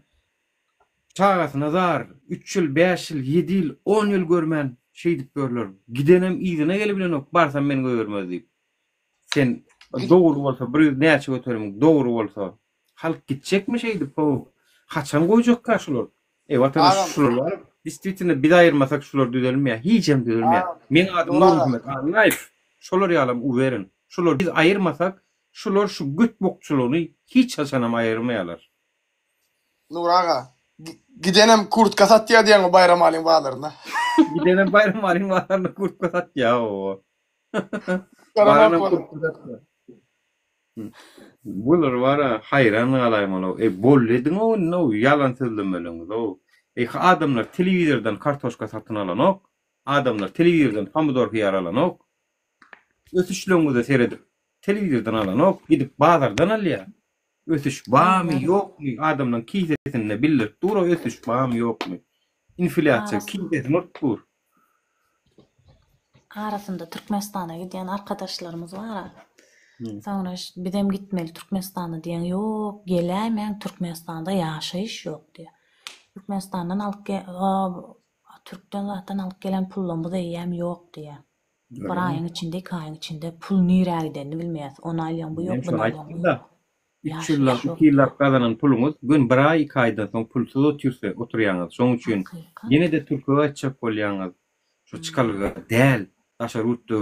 çagasyna zar, üç ýyl, bäş ýyl, ýedi ýyl, on ýyl görmän şeýdip ýörler. Gidenem yzyna gelibilenok, barsam meni goýbermez diýip. Sen dogry bolsa bir ýüz näçe göterimiň dogry bolsa halk gitjekmi şeýdip how haçan goýjakka şular eý watana Agam. şular bar distwitno biz aýyrmasak şular düzelmeýär hijem düzelmeýär Agam. meň adym Nur aga. Nurmuhammet Annaýew şolar ýalam uweren şular biz aýyrmasak şular şu göt bokçulygyny hiç haçanam aýyrmaýarlar. Nur aga. Gidenem kurtka satýar diýýäňmi Baýramalyň bazarynda. Gidenem Baýramalyň bazarynda kurtka satýar hawa. Baranam kurtka satýar. Bular bara haýran galaýmaly. Eý boldy ediň-ow indi-ow ýalan sözlemeliňiz-ow. Eý adamlar telewizordan kartoşka satyn alanok. Adamlar telewizordan pomidor hyýar alanok. Ösüşleňize seredip telewizordan alanok, gidip bazardan alýar. Ösüş barmy ýokmy adamlaň kisesinde bildirip dur o ösüş barmy ýokmy. Inflýasiýa kisesini urup dur. Arasynda Türkmenistana gidýän arkadaşlarymyz bar. Soňra bizem gitmeli Türkmenistana diýen ýok geläýmäň Türkmenistanda ýaşaýyş ýok diýýär. Türkmenistandan alyp türkden zatdan alyp gelen pullarymyz eýýäm ýok diýýär. Bir aýyň içinde, iki aýyň içinde pul nirä gidenini bilmeýäs. Ony alýaň, bu Men ýok, şony buny alýaň, bu aýtdym-da. ýok. Üç ýyllap, Ýaşaýyş ýok iki ýyllap gazanan puluňyz gün bir aý, iki aýdan soň pulsuz otyrsa, oturýaňyz. Şoň üçin Hakykat. ýene-de türke gaýtjak bolýaňyz. Şu çykalga däl. Daşary ýurtda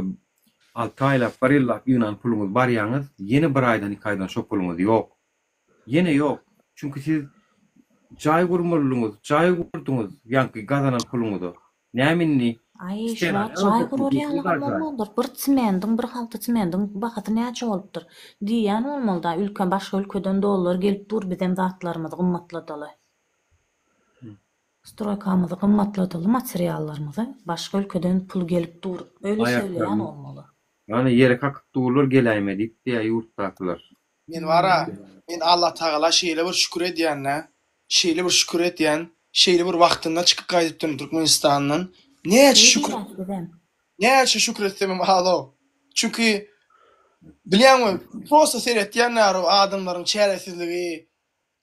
alty aýlap, bir ýyllap ýygnan puluňyz barýaňyz, ýene bir aýdan, iki aýdan şo puluňyz ýok. Ýene ýok. Çünki siz jaý gurmalydyňyz, jaý gurduňyz ýaňky gazanan puluňyza. Näme indi? Aý, şu wagt jaý gurar ýalygam bolmandyr. Bir semendiň, bir halta semendiň bahasy näçe bolupdyr? Diýýän bolmaly-da, ülke, başga ülkeden dollar gelip dur, bizem zatlarymyzy gymmatladaly. Stroýkamyzy gymmatladaly, materiallarymyzy. Başga ülkeden pul gelip dur. Öýle söýleýän bolmaly. Ýagny ýere kakyp durlar geläýme diýip diýýär ýurtdakylar. Men bara, men Allatagala şeýle bir şükür edýän-dä, şeýle bir şükür edýän, şeýle bir wagtynda çykyp gaýdypdyryn Türkmenistandan. Näçe şükür, näçe şükür etsemem az-ow. Çünki, bilýäňmi, prosta seretýän-dä adamlaryň çäresizligi,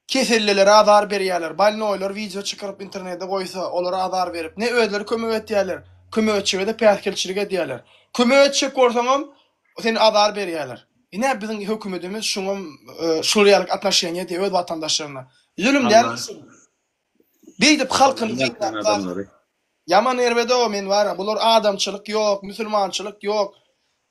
Kesellilere azar berýärler. Bolnoýlar wideo çykaryp internete goýsa, olara azar berip, ne özleri kömek etýärler, kömek etjege-de päsgelçilik edýärler. Kömek etjek bolsaňam, seni azar berýärler. Ine biziň hökümetimiz şuňam şular ýaly atnoşeniýe edýär öz watandaşlaryna. Zülüm dälmi şu? Beýdip halkyny gynap Ýaman erbet-ow men bar-a, bular adamçylyk ýok, musulmançylyk ýok.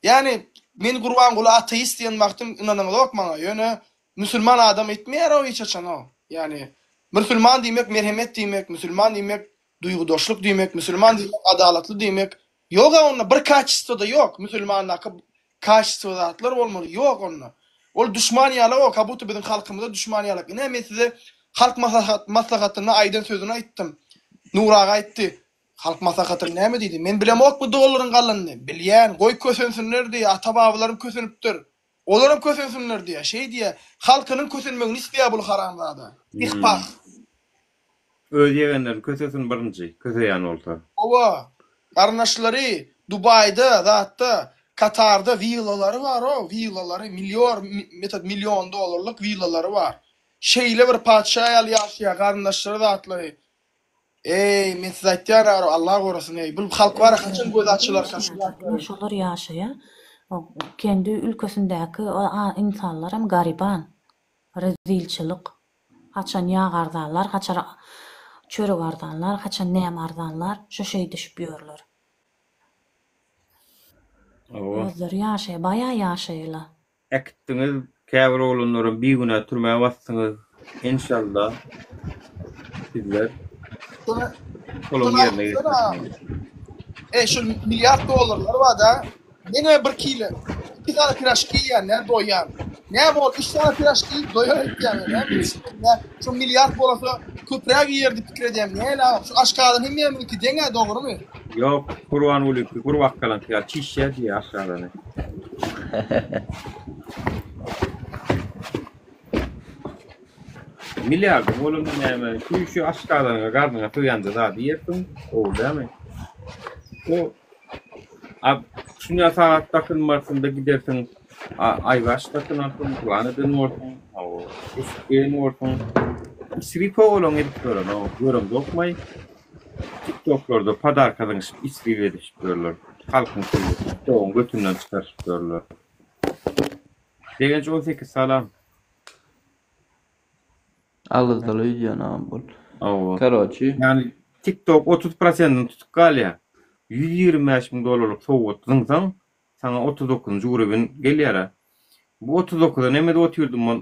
Ýagny men Gurbanguly ateist diýen wagtym ynanyňyzok maňa, ýöne musulman adam etmeýär-ow hiç haçan-ow. Ýagny musulman diýmek merhemet diýmek, musulman diýmek duýgudaşlyk diýmek, musulman diýmek adalatly diýmek. Ýog-a onda bir kaçestwo-da ýok musulmandaky. Kaçestwo zatlar bolmaly. Ýok onda. Ol duşman ýalak o, kabuta biziň halkymyza duşman ýalak. Ine men size halk maslahat maslahatynda aýdan sözüni aýtdym. Nury aga aýtdy. Halk maslahatyny näme diýdi? Men bilemok bu dollaryň galanyny. Bilýän, goý kösensinler diýýär, ata-babalarym kösenipdir. Olaram kösensinler diýýär. Şeý diýýär. Halkynyň kösenmegini isleýär bul haramzada. Ihpah. Öz ýegenlerini kösesin birinji, köseýän bolsa. Hawa. Garyndaşlary Dubaýda, zatda, Katarda willalary bar-ow, willalary, millior, metod million dollarlyk willalary bar. Şeýle bir patyşa ýaly ýaşaýar, garyndaşlary zatlary. Eý, men size aýtýan aro, Allah gorasyn eý, bul halk bar haçan gözi açylarka şu Diňe şolar ýaşaýar. Kendi ülkesindäki insanlaram gariban. Rezilçilik. Haçan ýag arzanlar, haçan çörek arzanlar, haçan näme arzanlar, şo şeýdişip ýörler. Hawa. Özleri ýaşaýar, baýa ýaşaýarlar. Äkitdiňiz käbir oglanlaram bigünä türmä basdyňyz enşalla sizler şolaň ýerine geçersiňiz. Eý şul milliard dollarlar barda meňe bir kile iki sany piraşki iýýän nä doýýan nä bol üç sany piraşki iýip doýar öýtýän men näme üçin şu milliard bolasa köpräk iýer diýip pikir edýän näle agam şu aşgazan hemmämiziňki deň-ä dogrymy. Ýok Gurbangulyňky gurbakgalaňky ýaly çişýär diýýär aşgazany. Milliardyň bolanda näme? Şu şu aşgazanyňa garnyňa sygýanja zady iýersiň, gowy dälmi? O a şunça sagat dakynmarsyň-da gidersiň, aýbaş dakynarsyň, plan eden borsuň, hawa, eşik geýen borsuň. Isrip oglan edip ýörenok, göremzokmaý. Tiktoklarda podarka zyňyşyp isrip edişip ýörler. Halkyň puluny tiktogyň götünden çykaryşyp ýörler. Begenç 18 salam. Alyjyly öýdýän agam bul. Hawa. Karoçi. Ýagny tiktok 30 prosentini tutup galýar. 125 müň dollarlyk sowgat zyňsaň, saňa 39-njy urewen gelýär-ä. Bu 39-a neme edip otyrdym ol?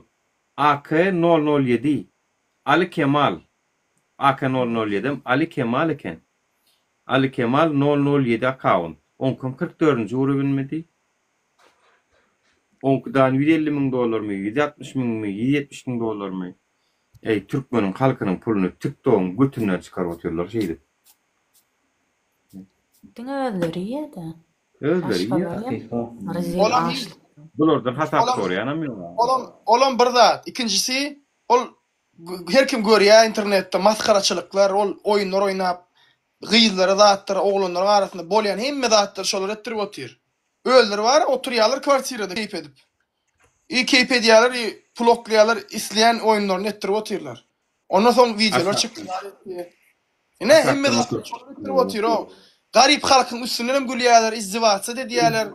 AK nol nol ýedi. Aly Kemal. AK nol nol ýedem Ali Kemal eken. Ali Kemal nol nol ýedi akaunt. Oňkam 44-nji urewinmidi? Oňkudan 150 müň dollarmy, 160 müňmi, 170 müň dollarmy? Eý, türkmeniň halkynyň puluny TikTogyň götünden çykaryp otyrlar şeýdip. Diňe özleri iýýä-dä. Özleri iýýä. Başgalary rezil Olam açlyk. Bulardan hasap Olam soraýanam ýok. olam olam bir zat. Ikinjisi ol Her kim görýär internetde masgaraçylyklar, ol oýunlar oýnap, gyzlara zatlara, oglanlaryň arasynda bolýan hemme zatlary şolar etdirip otyr. Özleri bar, oturýarlar kwartirada keýp edip. I keýp edýärler, i pul oklaýarlar, isleýän oýunlaryny etdirip otyrlar. Ondan soň wideolar çykdy. Ine hemme zatlary şolar etdirip otyr-ow. Garyp halkyň üstünden hem gülýärler, izdiwatsiýa edýärler.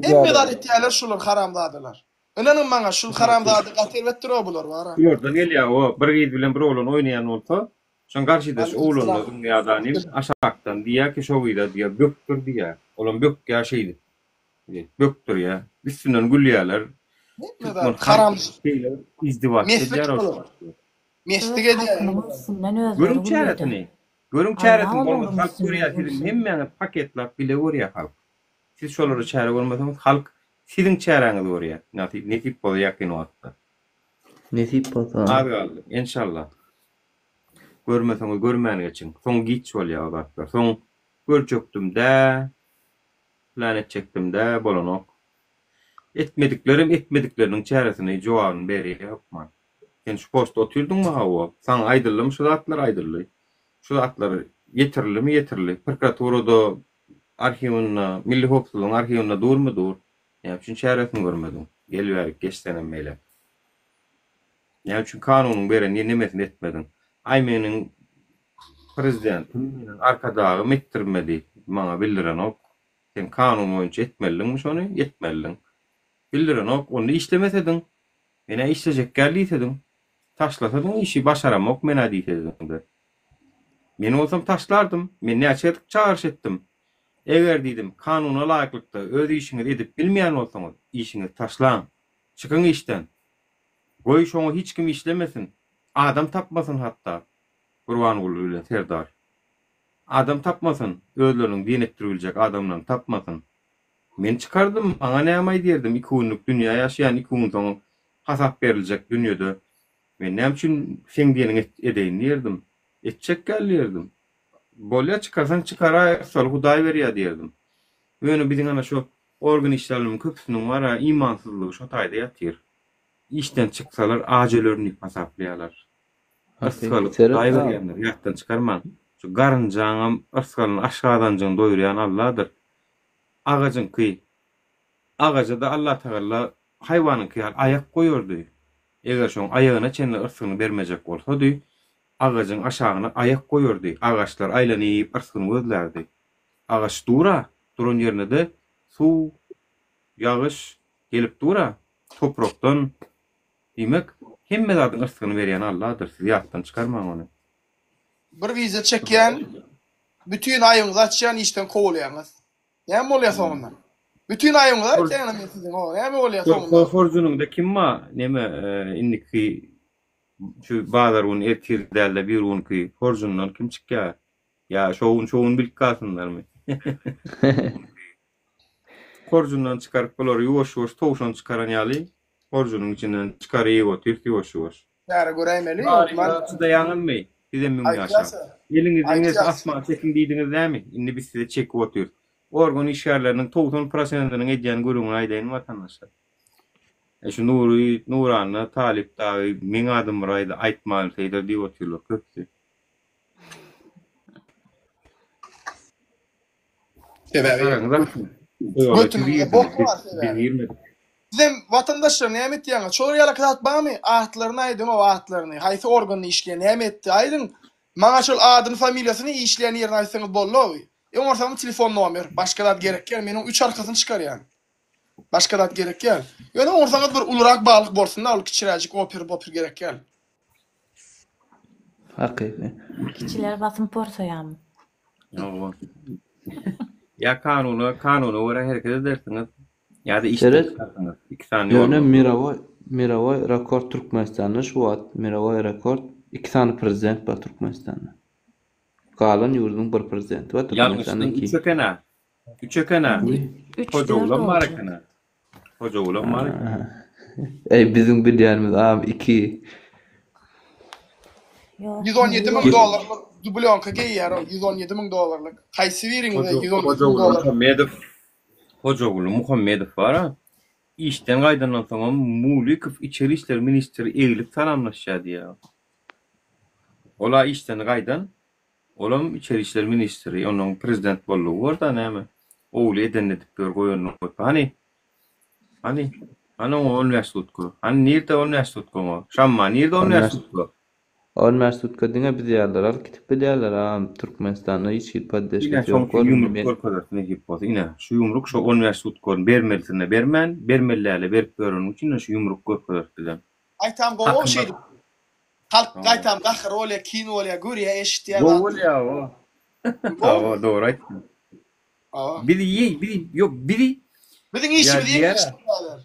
Hemme zat etýärler şular haramzadalar. Ynanyň maňa şul haramzada gaty erbetdir-ow bular bara. Bulardan gelýär o bir gyz bilen bir oglan oýnaýan bolsa şoň garşydaş oglanyna zyňýar-da nim aşakdan diýýär ki şo gyza diýýär bökdür diýýär olam bökýär şeýdip bökdürýär üstünden gülýärler Hemme zat türkmen haram halky şeýle izdiwaç meslik edýär bular. Meslik Öz edýär halkynyň hemme zat. üstünden özleri Görüň gülýär-de. çäresini görüň Allah çäresini olaryň bolmasa halk üstünden görýär siziň gülsün. hemmäňiz paketlap bile görýär halk. Siz şolara çäre görmeseňiz halk siziň çäräňizi görýär. Nasip nesip bolsa ýakyn wagtda. Nesip bolsa. Az galdy. Enşalla. Görmeseňiz görmän geçiň. Soň giç bolýar o zatlar. Soň görjekdim-dä, plan etjekdim-dä bolanok. Etmediklerem etmedikleriniň çäresini, jogabyny berýär hökman. Sen şu postda otyrdyňmy hawa. Saňa aýdyldymy şu zatlar aýdyldy. Şu zatlar ýetirildimi ýetirildi. Prokuraturada Arhiwinde, Milli howpsuzlygyň arhiwinde durmy? Dur. Näme üçin çäresini görmediň? Gel bärik, geç senem beýle. Näme üçin kanunyň beren nemesini etmediň? Aý meniň prezidentim, meniň arkadagym etdirmedi, maňa bildirenok. Sen kanun boýunça etmelidiňmi şony? Etmelidiň. Bildirenok, onda işlemesediň. Men-ä işlejekgäl diýsediň. Taşlasadyň işi, başaramok men-ä diýsediň-de. Men bolsam taşlardym. Men näçe gezek çagyryş etdim. Eger diýdim, kanuna laýyklykda öz işiňizi edip bilmeýän bolsaňyz, işiňizi taşlaň. Çykyň işden. Goý, şoňa hiç kim işlemesin. Adam tapmasyn hatda. Gurbanguly bilen Serdar. Adam tapmasyn, özleriniň diýen etdirip biljek adamlaryny tapmasyn. Men çykardym, maňa näme aýdýardym, iki günlük dünýä ýaşaýan, iki gün soň hasap beriljek dünýede men näme üçin seň diýeniňi edeýin diýerdim. Etjek däl diýerdim. Bolýa çykarsaň çykaraý yrsgaly Hudaý berýä diýerdim. Ýöne biziň ana şo organ işgärlerimiň köpüsiniň bar-a imansyzlygy şo taýda ýatyr. Işden çyksalar aç ölerin diýip hasaplaýarlar. Yrsgaly Hudaý berýändir, ýatdan çykarmaň. Şu garynjaňam yrsgalyny aşgazanjygyny doýurýan Alladyr. Agajyňky, agaja-da Allatagalla haýwanyňky ýaly aýak goýardy. Eger şoň aýagyna çenli yrsgyny bermejek bolsady, agajyň aşagyna aýak goýardy, agaçlar aýlanyp yrsgyny gözlärdi. Agaç dur-a, duran ýerine-de suw, ýagyş gelip dur-a, toprakdan. Diýmek, hemme zadyň yrsgyny berýän Alladyr, siz ýatdan çykarmaň ony. Bir wideo çekýän, bütin aýyňyzy açýan işden kowulýaňyz. Näme bolýar soňunda? Bütin aýyňyzy açýan men siziň, o näme bolýar soňunda? Horjunyňda kim bar? Neme, indiki şu bazar gün ertir dälde bir günki horjundan kim çykýar? Ýa şo gün şo gün bilip galsynlarmy? Horjundan çykaryp bulary ýuwaş-ýuwaş towşan çykaran ýaly horjunyň içinden çykaryp otyrys ýuwaş-ýuwaş. Çäre göräýmeli. Baryňyza çydaýaňyzmy? Sizem müň ýaşaň. Eliňizden gelse asmana çekiň diýdiňiz dämi? Indi biz size çekip otyrys. Organ işgärleriniň 90 prosentiniň edýän gürrüňini aýdaýyn watandaşlar. E şu Nury, Nuranna, Talyp dagy meň adym bir aýda aýtmaýylsaýdyr diýip otyrlar köpüsi. Sebäbi götüňizde bok bar sebäbi. Sizem watandaşlar näme etýäňiz? Şolar ýaly zat barmy? Atlaryny aýdyň o atlaryny. Haýsy organda işleýär, näme etdi aýdyň. Maňa şol adyny, familiýasyny, işleýän ýerini aýtsaňyz boldy. Oňarsaňyz telefon nomer. Başga zat gerek däl. Men oň üç arkasyny çykarýan. Başga zat gerek däl. Ýöne oňarsaňyz bir ulurak balyk bolsun-da, ol kiçiräjik oper-boper gerek däl. Hakyky. Kiçiler basym porsaýamy? Hawa. Ýa kanuna, kanuna görä hereket edersiňiz, ýa-da işden Seret. çykarsyňyz. Iki sany ýol Ýöne bar. mirowoý mirowoý rekord Türkmenistanda şu wagt mirowoý rekord iki sany prezident bar Türkmenistanda. Galan ýurduň bir prezidenti bar Türkmenistanda Ýalňyşdyň iki. üç eken-ä. Üç eken-ä. Indi üç, dört Hojagulam bar boljak. eken-ä. Hojagulam bar eken. Eý biziň bilýänimiz agam iki. Ýok, 117 indi müň ýok. dollarlyk dublýonka geýýär ol, 117 müň dollarlyk. Haýsy biriňize 117 müň Hojaguly dollar? Muhammedow Hojaguly Muhammedow bar-a, işden gaýdandan soňam Mulikow içeri işler ministri eglip salamlaşýar diýýär. Ol-a işden gaýdan, olam içeri işler ministri, onuň prezident boldugy bor-da näme. Ogly edenini edip ýör, goýanyny goýup. Hany, hany, hany oňa on bäş sutka? Hany nirde on bäş sutka oňa? Şamma nirde on bäş sutka? On bäş sutka diňe biz ýalylar alyp gidip bilýärler agam Türkmenistanda hiç hili Ine poddeşkasy şoň ýok üçin görme ýumruk men görkezeris nesip bolsa. Ine şu ýumruk şo on bäş sutkany bermelisine bermän, bermeli däle berip ýöreni üçin ine şu ýumruk görkezeris bizem. Gaýtam gowy Hakymyz. şeýdip. Halk gaýtam gahyr bolýa, kin bolýa, görýä, eşitýä Gowy zat. bolýa o. Hawa dogry aýtdyň. Hawa. Bizi ýe, bizi ýok bizi Biziň ýa işimizi diýer-ä. ýeňilleşdirýärler.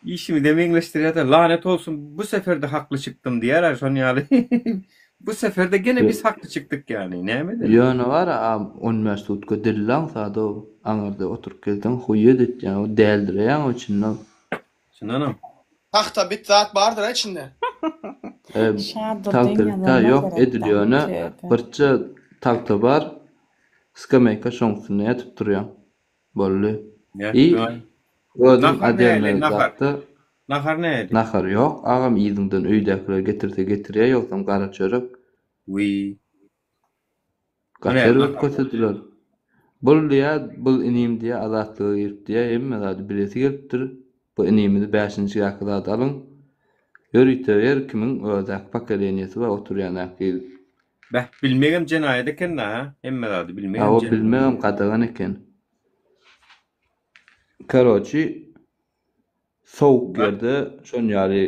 Işimizi ýeňilleşdirýär-de, lanet olsun bu sefer-de hakly çykdym diýer-ä şon ýaly. Bu sefer-de gene biz hakly çykdyk ýaly. Näme edelim? Ýöne bar-a on bäş sutka dillaň sada aňyrda oturyp gelseň huýýet etýäň däldireýäň o içinde. Çyndanam. Tagta bit zat bardyr-a içinde. Şadurdyň Tagta bit-ä ýazanyna ýok edil seretdä, ýöne tövbe. birçe tagta bar skameýka şoň üstünde ýatyp durýaň. Boldy. I özüň Nahar odelnoý nähili nahar? zatda Nahar nähili? Nahar ýok agam yzyňdan öýdäkiler getirse getirýä ýogsam gara çörek. Wiý. Gaty erbet kösediler. Bul diýä bul inim diýä azatlyga girip diýä hemme zady bilesi gelipdir. Bu inimizi bäşinjigäki zady alyň. Ýörite her kimiň özäki pokoleniýasy bar oturýanäki. Beh bilmegem jenaýat ekenda hä hemme zady bilmegem Hawa jenaýat. bilmegem gadagan eken. Karoçi sowuk ýerde şon ýaly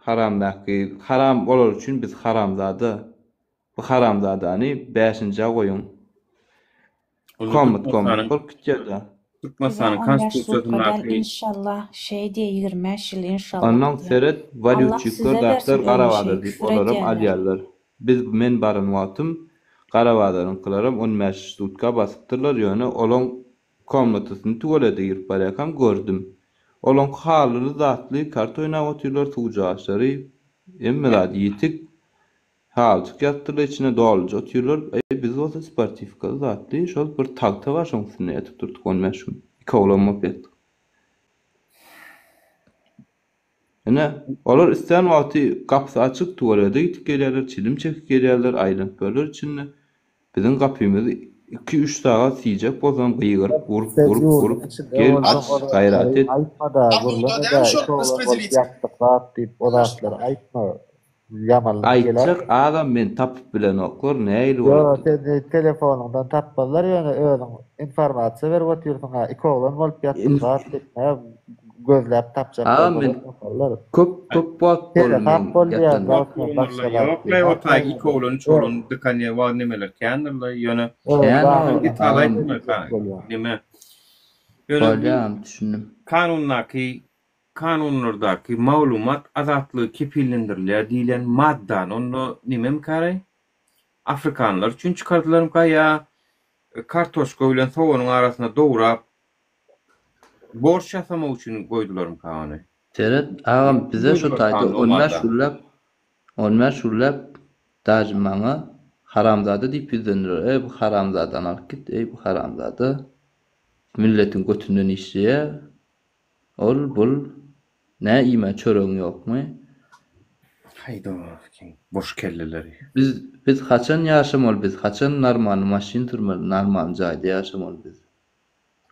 haramdaky haram olar üçin biz haramzada. Bu haramzadany bäşinjä goýuň. Onda Kommat kommat Türkmenistanyň bolup gitýärda. Bize Türkmenistanyň 15 sutka däl konstitusiýasyndaky inşallah şeý diýe 25 ýyl inşallah Onnoň diýe. seret Allah walýutçikler size zatlar bersin gara öyle bazar şey diýip küfür olaram edýänler. alýarlar. Biz men baran wagtym gara bazaryňkylaram on bäş sutka basypdyrlar ýöne olaň. Komnatasyny tuwalete girip barýarkam gördüm. Olaňky halyly zatly karta oýnap otyrlar, suwjaşlary, hemme zady ýetik. Halyjyk ýazypdyrlar içine dolyja otyrlar. Eý biz bolsa sportiwkaly zatly şol bir tagta bar şoň üstünde ýatyp durduk on bäş gün. Iki oglan bolup ýatdyk. Ine, olar islän wagty gapysy açyk tuwalete gidip gelýärler, çilim çekip gelýärler, aýlanyp ýörler içinde. Biziň gapymyzy iki-üç sagat siýjek bolsaň gygyryp, urup, Sen urup, ýurduň urup, içinde gel, bolsaň aç, o gaýrat zatlary et. aýtma-da, gürleme-de, iki oglan bolup ýatdyk zat diýip o zatlary aýtma. Ýamanlyk geler. Aýtjak agam men tapyp bilenoklar nähili Ýok, bolar. sen telefonyňdan tapmazlar ýöne özüň informasiýa berip otyrsyň-a, iki oglan bolup ýatdyk zat diýip, nä gözläp tapjak Agam bolsalar men taparlar. köp köp wagt boldy Seresap men bol diýýän ýatanyma. dostum, başga zat Ýok laý diýmok o taý men. iki oglan üç oglan dykan ýer wagt nemeler kändir-laý ýöne Öz Kän zadyňy detal agam. aýtma bolýar. neme ýöne bu Bolýa düşündim. kanundaky Kanunlardaky maglumat azatlygy kepillendirilýär diýlen maddany onda nememikaraý? Afrikanlar üçin çykardylarmyka ýa kartoşka bilen soganyň arasynda dograp borş ýasamak üçin goýdularmyka ony? Seret agam bize şo Goýdular taýda kanun o on bäş madda. günläp on bäş günläp daže maňa haramzada diýip ýüzlendiler eý bu haramzadany alyp git eý bu haramzada milletiň götünden işleýär Ol bul nä iýmä çöregiň ýokmy? Haýdow kim boş kelleleri. Biz biz haçan ýaşamaly biz haçan narmany maşyn sürmeli narmany jaýda ýaşamaly biz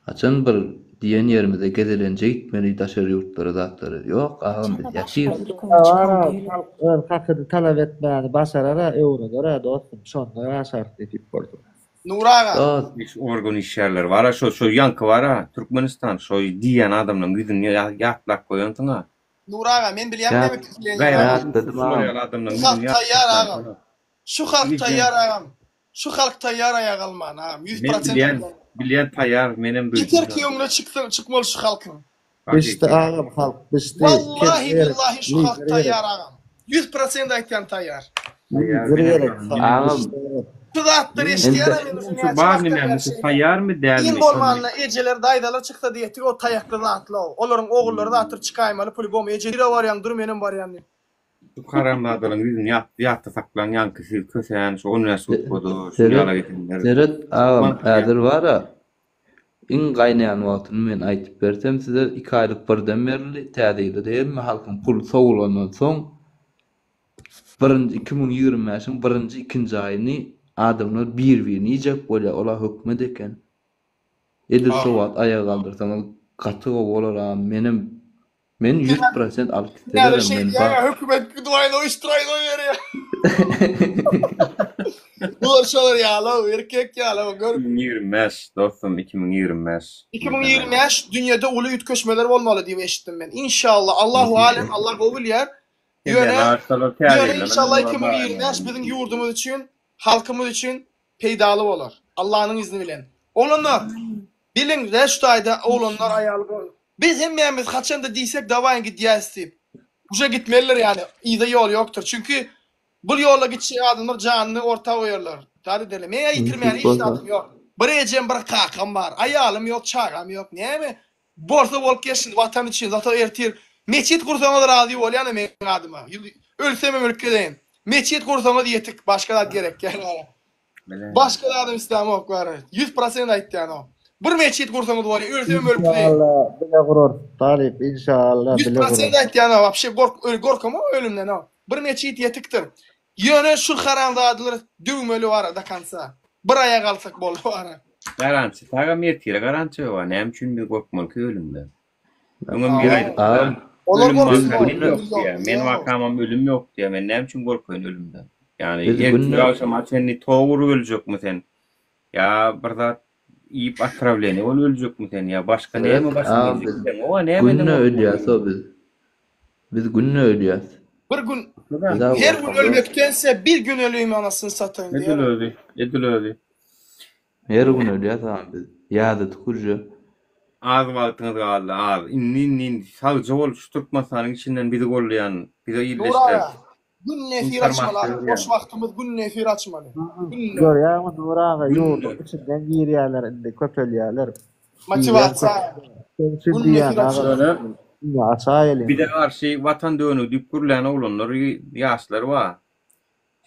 haçan bir diýen ýerimize gezelenje gitmeli daşary ýurtlara zatlara ýok agam biz ýatyrys. Bar-a halk öz hakyny talap etmäni başarar-a öwrener-ä dostum şonda ýaşarys nesip bolsa. Nury aga. Dost. Iş organ işgärleri bara şo şo ýaňky bara Türkmenistan şo diýýän adamlaň ýüzüni ýatlap goýansyňa. Nury aga men bilýän näme pikirlenýän Ýatladym Şular agam. ýaly adamlaň Şu halk ýüzüni taýýar ýatlap agam. Şu halk taýýar agam. Şu halk taýýar aýak alman agam. 100 Men prosent bilýän aýdýan. bilýän taýýar menem duýdum. Yeter ki öňüne çyksa çykmaly şu halkyň. Bişdi agam halk bişdi. Wallahi Kelle gerek, billahi şu halk lider gerek. taýýar agam. 100% aýtýan taýýar. Lider gerek halk Agam bişdi gerek. Şu zatlary eşidýärem men şu Şu näçe bar wagtdan näme bäri şu şeýle. taýýarmy dälmi Iň şony bolmanda ejeler daýzalar çyksa diýetdik o taýakly zatla o. Olaryň ogullary zatdyr çykaýmaly pulibom eje nirä barýaň dur menem barýan diýip. Şu haramzadalaryň ýüzüni ýat ýatda saklaň ýaňky siz kösän şu on bäş sutkada şu Seret ýala getenler. seret agam häzir bara Iň gaýnaýan wagtyny men aýtyp bersem size iki aýlyk birden berildi täze ýylda hemme halkyň puly sowulandan soň birinji 2025-iň birinji ikinji aýyny adamlar bir birini iýjek bolýar ola hökmet eken edil şo wagt aýaga galdyrsaňyz gaty gowy bolar agam menem Men 100% alyp Näme gitselerem şey men diýýär, bar. hökümet duaýno iştiraýno berýär. Bular şolar ýaly, erkek ýaly, gör. 2025 dostum 2025. 2025 dünýede uly üýtgeşmeler bolmaly diýip eşitdim men. Inşallah, Allahu alem, Allah gowy bilýär. Ýöne, ýöne inşallah 2025 biziň ýurdumyz üçin, halkymyz üçin peýdaly bolar. Allanyň izni bilen. Oglanlar, biliň, şu taýda oglanlar, aýal, biz hemmämiz haçanda diýsek dawaýyň gidýäs diýip. Uje gitmelidir ýaly, yza ýol ýokdur. Çünki bul ýola gitjek adamlar janyny orta goýarlar. Zat ederler. Meň-ä ýitirmäne hiç zadym ýok. Bir ejem, bir kakam bar. Aýalym ýok, çagam ýok. Näme bolsa bolup geçsin Watan üçin. Zato ertir metjit gursaňyz razy bolýan-a meň adyma. Ölsemem ölüp gideýin. Metjit gursaňyz ýetik, başga zat gerek däl maňa. Başga zadam islämok bary. 100% aýtýan o. Bir metjit gursaňyz bolýar, ölsemem ölüp gideýin. Inşallah bile gurarys talyp inşallah bile 100% gurarys. aýtýan o, wapşe gork öl gorkamok ölümden o. Bir metjit ýetikdir. Ýöne şul haramzadalary döwmeli bara do konca. Bir aýak alsak boldy bara. Garançy tagam ertire garançy bar. Näme üçin biz gorkmaly ki ölümden? Öňem biri aýdypdyr. Agam Olar Ölüm gorksun barka olar. ölüm ýok diýýär. Men wakamam ölüm ýok diýýär. Men näme üçin gorkaýyn ölümden? Ýagny Biz ertir günde agşama çenli tok urup öljekmi sen? Ýa bir zat iýip otrawleniýe bolup öljekmi sen? Ýa başga Seret näme başyň agam geljek? biz Bileňok-a nämeden günde gorkmaly? ölýäs-o biz. Biz günde ölýäs. Bir gün Biz-ä her gün gorkamzok. ölmekdense bir gün öleyim anasyny satayyn Edil diýer. özi, edil özi. Her gün ölýäs agam biz. Ýa-da tükürje. Az wagtyňyz galdy az. Indi indi indi sagja bol şu Türkmenistanyň içinden bizi gollaýan bize Nur ildeşler. aga, günde efir açmaly Informasiýa agam, berýän. boş wagtymyz günde efir açmaly. Günde. Görýäňmi Nur aga Günde. ýurduň içinden girýäler indi köpelýäler. Motiwasiýa. Şoň üçin diýýän agam. Açaýalyň. Bize garşy watan dönügi diýip gürlän oglanlar, ýaşlar bar.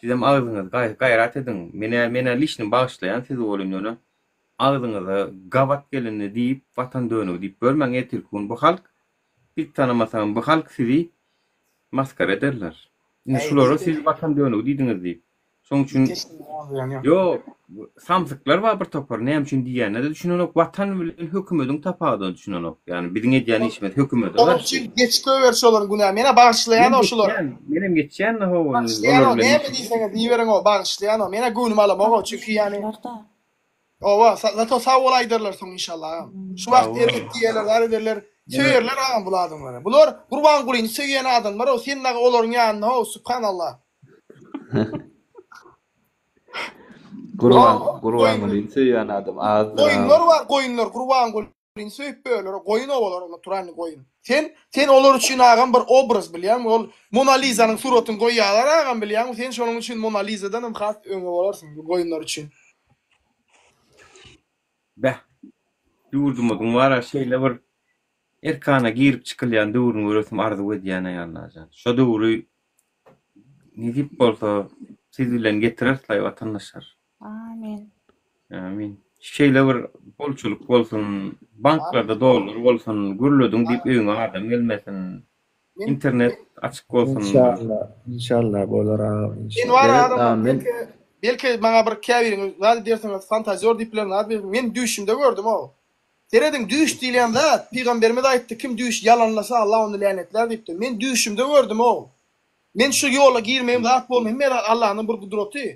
Sizem agzyňyzy gaýrat ediň. Menä menä liçni bagyşlaýan sizi welin ýöne agzyňyza gabat gelende diýip watan dönügi diýip görmäň ertirki gün bu halk siz tanamasaňam bu halk sizi maskara ederler. Indi şulara siz watan dönügi diýdiňiz diýip. Şoň üçin ýok, samsyklar bar bir topar, näme üçin diýýänine-de düşünenok, watan bilen hökümediň tapawudyna düşünenok. Ýagny biziň edýän işimiz hökümede Onuň garşy. üçin geçip goýber şolaryň günä. Menä bagyşlaýan-ow Men şulary. geçýän, menem geçýän-de hawa, olar Bagyşlaýan-ow, bilen näme diýseňiz diýiberiň-ow, bagyşlaýan-ow. Menä göwnüme alamok-ow, çünki ýagny Owa, zato sag bol aýdarlar soň inşallah agam. Şu wagt erbet diýerler, zar ederler. Söýerler agam bul adamlary. Bular Gurbangulyny söýýän adamlar-ow, sen dagy olaryň ýanynda-ow, subhanallah. Gurban Gurbangulyny söýýän adam azdyr Goýunlar bar, goýunlar Gurbangulyny söýüp böler. Goýun owalar naturalny goýun. Sen sen olar üçin agam bir obraz bilýäňmi? Ol Mona Lizanyň suratyny goýýarlar agam bilýäňmi? Sen şonuň üçin Mona Lizadan hem has öňe bolarsyň bu goýunlar üçin. Beh. Ýurdumyzyň bara şeýle bir erkana girip çykylýan döwrüni göresim arzuw edýän-aý Allajan. Şo döwri nesip bolsa siz bilen getireris-laý watandaşlar. Amin. Amin. Şeýle bir bolçulyk bolsun, banklarda dollar bolsun, gürlediň diýip öýüňe adam gelmesin, internet açyk bolsun. Inşallah, inşallah bolar agam Men inşallah. bar Seret adamlar agam men belki belki maňa bir käbiriňiz zat edersiňiz fantazýor diýip bilen zat men düýşümde gördüm-ow. Serediň düýş diýilýän zat pygamberimiz aýtdy kim düýş ýalanlasa Allah ony länetlär diýipdir. Men düýşümde gördüm-ow. Men şu ýola girmegim zat bolmy hemme zat Allanyň bir gudraty.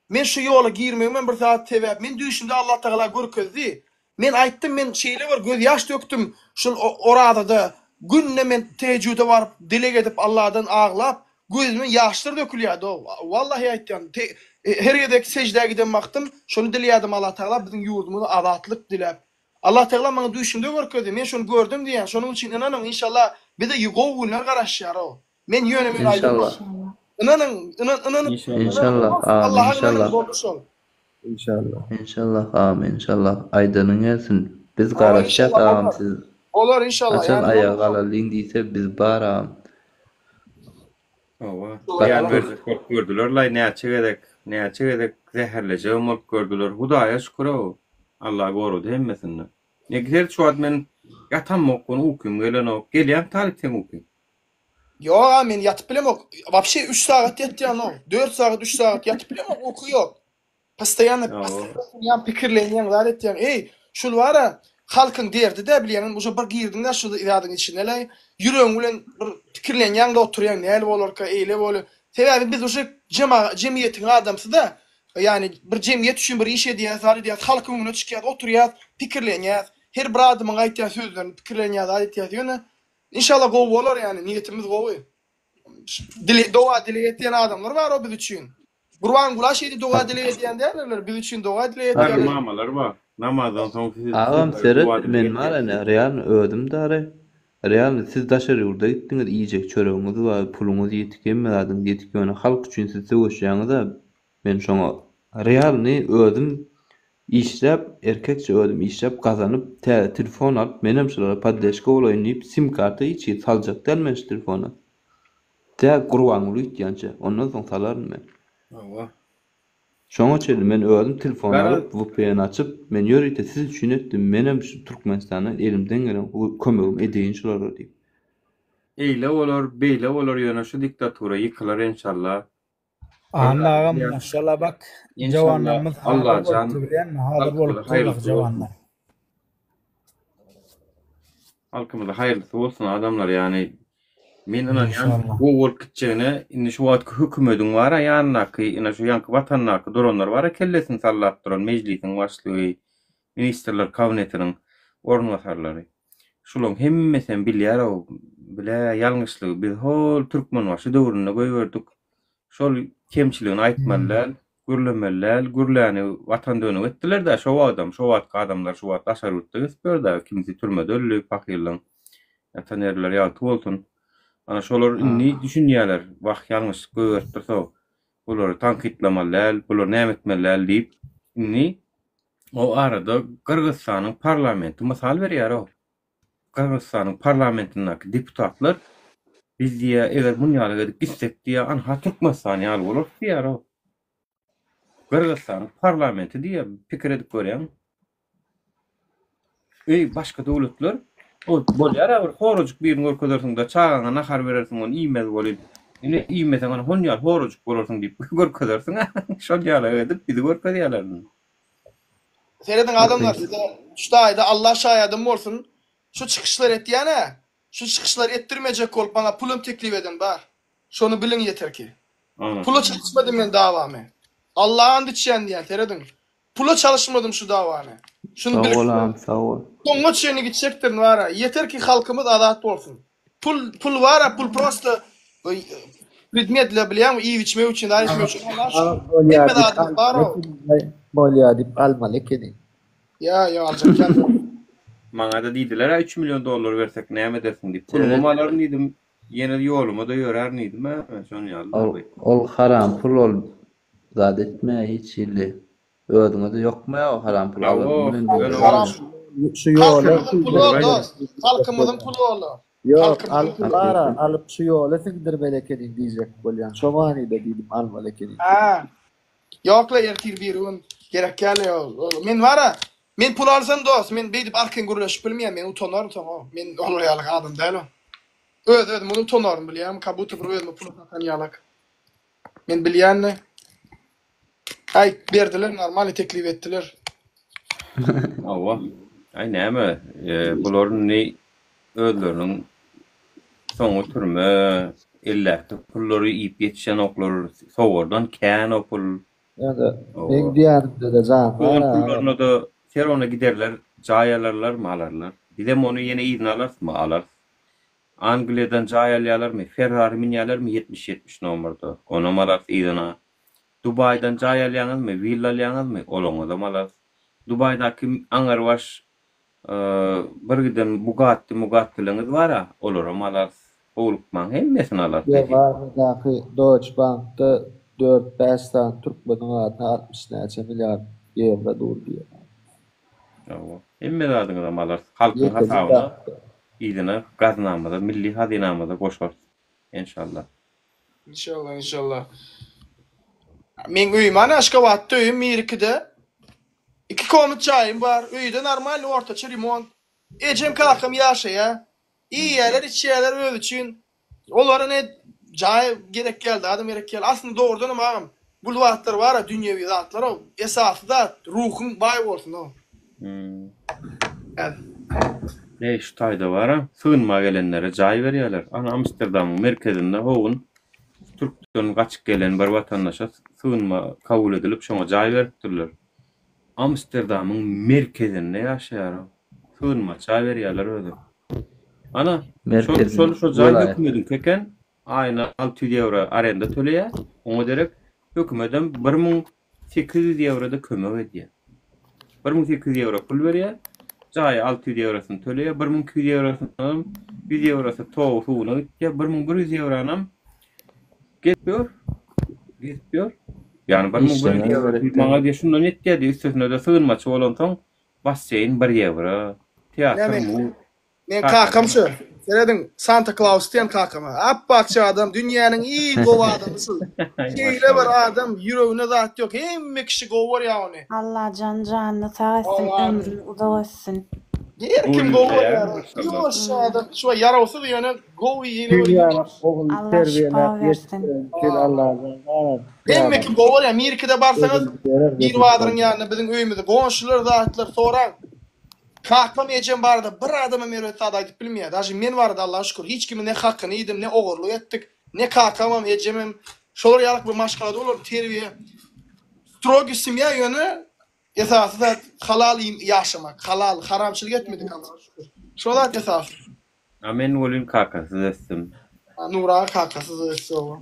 Men şu ýola girmegimem bir zat sebäp. Men düýşümde Allatagala görkezdi. Men aýtdym men şeýle bir gözýaş dökdüm şul orazada günde men tehejjude baryp dileg edip Alladan aglap gözümden ýaşlar dökülýärdi-ow. Wallahy aýtýan her gezek seždä giden wagtym şony dileýärdim Allatagala biziň ýurdumyza azatlyk diläp. Allatagala maňa düýşümde görkezdi men şony gördüm diýýän şonuň üçin ynanyň inşallah bize gowy günler garaşýar-ow. Men ýöne men Inşallah. Ynanyň, ynan, ynanyp, Inşallah, amin, Allaha ynanyň inşallah. boldy şol. Inşallah. Inşallah, amin, inşallah. Aýdanyň gelsin. Biz Hawa, garaşýas inşallah agam bolar. siz Bolar inşallah. haçan Ýani aýaga bolar. galalyň diýse biz bar agam. Hawa. Gaty Ýan köp. berjek bolup gördüler-laý näçe gezek, näçe gezek zäherlejegem bolup gördüler. Hudaýa şükür-ow. Allah gorady hemmesinden. Negi şu wagt men ýatamok, ukym gelenok. Gelýämi Talyp seň ukyň? Ýok a men ýatyp bilemok. Wapşe 3 sagat ýatýanok. 4 sagat 3 sagat ýatyp bilemok uky ýok. Postoýanno oturýan pikirlenýäň zat etýäň. Eý şul bara halkyň derdi-dä bilýäňmi uje bir girdiňdä şu zadyň içine-le ýüregiň bilen bir pikirlenýäň-de oturýaň näl bolarka eýle boly. Sebäbi biz uje jema jemgyýetiň adamsy-da. Ýagny bir jemgyýet üçin bir iş edýäs zat edýäs halkyň öňüne çykýas oturýas pikirlenýäs. Her bir adamyň aýtýan sözlerini pikirlenýäs zat etýäs ýöne Inşallah gowy bolar ýani niýetimiz gowy. Dile doga dileg etýän adamlar bar o biz üçin. Gurbangula şeýdi doga dileg edýän däldirler biz üçin doga dileg Garry edýärler. mamalar bar. Namazdan soň sizi Agam sizlere seret doga dileg men edýär. bar ene realny özüm dary realny siz daşary ýurda gitdiňiz iýjek çöregiňiz bar puluňyz ýetik hemme zadyňyz ýetik ýöne halk üçin siz söweşýäňiza men şoňa realny özüm Işläp erkekçe özüm işläp gazanyp täze telefon alyp menem şulara poddeşka bolaýyn diýip sim karta hiç hili saljak däl men şu telefona. Tä Gurbanguly gitýänçä ondan soň salaryn men. Hawa. Şoňa çenli men özüm telefon Garaz. alyp vpn açyp men ýörite siz üçin etdim menem şu Türkmenistandan elimden gelen kömegimi edeýin şulara diýip. Eýle bolar, beýle bolar ýöne şu diktatura ýykylar enşalla. Anna agam maşallah bak jawanlarymyz hazyr Allajan bolupdyr bilýäňmi hazyr halkymyza bolupdyr bak haýyrlysy bolsun. jawanlar. Halkymyza haýyrlysy bolsun adamlar ýani men ynanýan Inşallah. gowy bolup gitjegine indi şu wagtky hökümediň bara ýanyndaky ine şu ýaňky watandaky duranlar bara kellesini sallap duran mejlisiň başlygy ministrler kabinetiniň orunbasarlary şulaň hemmesem bilýärow bilä ýalňyşlygy biz hol türkmenbaşy döwründe goýberdik Şol kemçiligini aýtmaly däl, gürlemeli däl, gürläni watan dönügi etdiler-dä şo wagtam, şo wagtky adamlar şu wagt daşary ýurtda gezip ýör-dä, kimsi türmede öldi, pahyrlaň ýatan ýerleri ýagty bolsun. Ana şolar indi düşünýärler, wah ýalňyşlyk goýberipdiris-ow, bulary tankytlamaly däl, bulary näme etmeli däl diýip, indi. O arada Gyrgyzystanyň parlamenti mysal berýär-ow. Gyrgyzystanyň parlamentindäki deputatlar biz diýýär, eger muny ýaly edip gitsek diýýär, anha Türkmenistan ýaly bolarys diýýär-ow. Gyrgyzystanyň parlamenti diýýär, pikir edip görýäňmi? Eý, başga döwletler, o bolýar-a bir horajyk birini görkezersiň-de, çagaňa nahar berersiň, ony iýmez welin, ine, iýmeseň, ana, hon ýaly horajyk bolarsyň diýip görkezersiň-ä. Şol ýaly edip bizi görkezýärler indi. Serediň adamlar size şu taýda Allah şaýadym bolsun şu çykyşlary etýän-ä şu çykyşlary etdirmejek bolup maňa pulam teklip eden bar. Şony biliň ýeter ki. Pula çalyşmadym men dawamy. Allaha and içýän diýýän serediň. Pula çalyşmadym şu dawany. Şuny Sag bilip. bol agam sag bol. Soňuna çenli gitjekdirin bara. Ýeter ki halkymyz azat bolsun. Pul pul bara pul prosto predmet le bilýäňmi iýip içmek üçin zat etmek üçin Allaha şükür. Bolýa Hemme diýip zadymyz bar almaly o. ekeniň bolýa diýip almaly ekeniň. Ýa ýa aljak ýaly. Maňada diýdiler-ä üç million dollar bersek näme edersiň diýip. Pulumam alaryn diýdim. Ýene ýoluma-da ýörärin diýdim-ä men şon ýaly Ol ol haram pul ol zat etme hiç hili. Özüňe-de ýokmaýar o haram pul Hawa, alaryň bilen diýýär. Haram Şu ýola Halkymyzyň puly ol dost. Halkymyzyň puly ol. Ýok, Halkymyzyň alyp puly. bara, alyp şu ýola siňdirmeli ekeniň diýjek bolýan. Şo manyda diýdim almaly ekeniň. Hä. Ýokla ertir birigün gerek däl ýok. Men bara men pul alsam dost men beýdip arkaýyn gürleşip bilmeýän men utanaryn soň o. Men olar ýaly adam däl o. Öz özüme utanaryn bilýäňmi ka buta bir özüme pul satan ýalak. Men bilýänle. Aý berdiler normalny teklip etdiler. Hawa. Aý näme bular indi özleriniň soňy türme elläkde pullary iýip ýetişenoklar sowardan kän o pul. Ýöne meň diýenimde-de jan Sowan bar-a. pullaryna-da ser ona giderler jaý alarlarmy alarlar. Bizem ony ýene yzyna alarysmy alarys. Angliýadan jaý alýalarmy ferrari münýälermi 70 70 nomerda onam alarys yzyna. Dubaýdan jaý alýaňyzmy, willa alýaňyzmy, olaňyzam alarys. Dubaýdaky aňrybaş bir giden Bugatti mugattileňiz bar-a, olaram alarys. Howlukmaň, hemmesini alarys nesip. Germaniýadaky Deutsche Bankda dört-bäş sany türkmeniň adyna 60 näçe milliard ýewro dur diýýär. Hawa, hemme zadyňyzam alarys. Halkyň Ýekeje hasabyna bankda. yzyna gaznamyza, milli hazynamyza goşarys. Enşalla. Inşallah inşallah. Meň öýüm ana Aşgabatda öýüm Mirikide. Iki komnat jaýym bar. Öýde normalny ortaça remont. Ejem kakam ýaşaýa. Iýýäler içýäler özi üçin. Olara ne jaý gerek geldi adam gerek geldi. Aslynda dogrudanam agam bul zatlar bara dünýewi zatlar o. Esasy zat ruhuň baý bolsun o. Eý şu taýda bara sygynma gelenlere jaý berýäler. Ana Amsterdamyň merkezinde howun türkden gaçyp gelen bir watandaşa sygynma kabul edilip şoňa jaý beripdirler. Amsterdamyň merkezinde ýaşaýar o. Sygynma jaý berýäler özi. Ana şol şol şo jaý hökümediňki eken. Aýyna 600 ýewro arenda töleýär. Oňa derek hökümedem 1800 ýewro-da kömek edýär. 1800 ýewro pul berýär. Jaýa 600 ýewrosyny töleýär. 1200 ýewrosynam 100 ýewrosy togy suwuna gitýär. 1100 ýewronam gezip ýör. Gezip ýör. Ýagny 1100 ýewro maňa diýýär şundan ýetýär diýýär. Üstesine-de sygynmaçy bolansoň basseýn 1 ýewro, teatr mugt. Meň kakam şu. Serediň, Santa Klaus diýen kakama. Apbakja adam, dünýäniň iň gowy adamy şu. Şeýle bir adam, ýüreginde zat ýok. Hemme kişi gowy görýär ony. Allajan janyny sag etsin, ömrüni uzak etsin. Her kim gowy görýär. Ýuwaş adam, şu ýarawsyz ýöne gowy ýene bir Dünýäniň ogul Allah şypa terbiýeläp bersin. ýetişdiren üçin Allajan garaz. Hemme kim gowy görýär. Mirkide barsaňyz, Mirbadyryň ýanyna biziň öýümizi goňşular zatlar soraň. Kakam ejem barada bir adamam erbet zat aýdyp bilmeýär. Daže men barada Allaha şükür hiç kimiň ne hakyny iýdim, ne ogurlyk etdik, ne kakamam, ejemem şolar ýalyk bir maşgalada bolardy terbiýe strogiý semýa ýöne esasy zat halal iým ýaşamak halal haramçylyk etmedik Allaha şükür şo zat esasy. A men welin kakasyz ösdüm. A Nury aga kakasyz ösdi oba.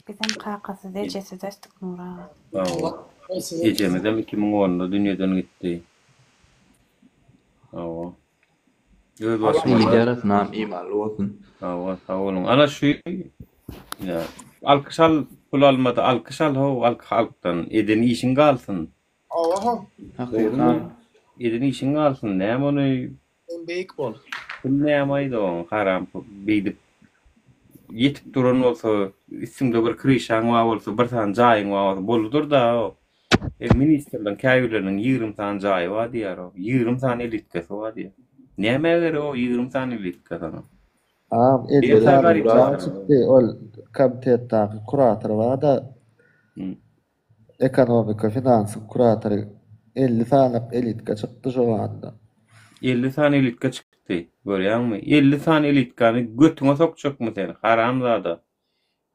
Bizem kakasyz ejesiz ösdük Nury aga. Hawa. Ejemizem 2010-da dünýeden gitdi. Hawa. Öz başyma. Ýigit ýarasyn agam imanly bolsun. Hawa sag boluň. Ana şu ýa alkyş al pul almady alkyş al how halkdan eden işiň galsyn. Hawa-how. Dogrumy? Eden işiň galsyn, näme ony Sen beýik bol. Pul näme aýda oň haram pul beýdip ýetip duran bolsa üstüňde bir kryşaň bar bolsa bir sany jaýyň bar bolsa boldudyr-da o. E ministrleň käbirleriniň 20 sany jaýy bar diýýär o. 20 sany elitkasy bar diýýär. Nämä gerek o 20 sany elitka saňa? Agam 50 Berse sany garyp jaý çagalara. çykdy ol komitetdaky kurator barda Ekonomika finansyň kuratory 50 sanyk elitka çykdy şo banda. 50 sany elitka çykdy görýäňmi 50 sany elitkany götüňe sokjakmy sen haramzada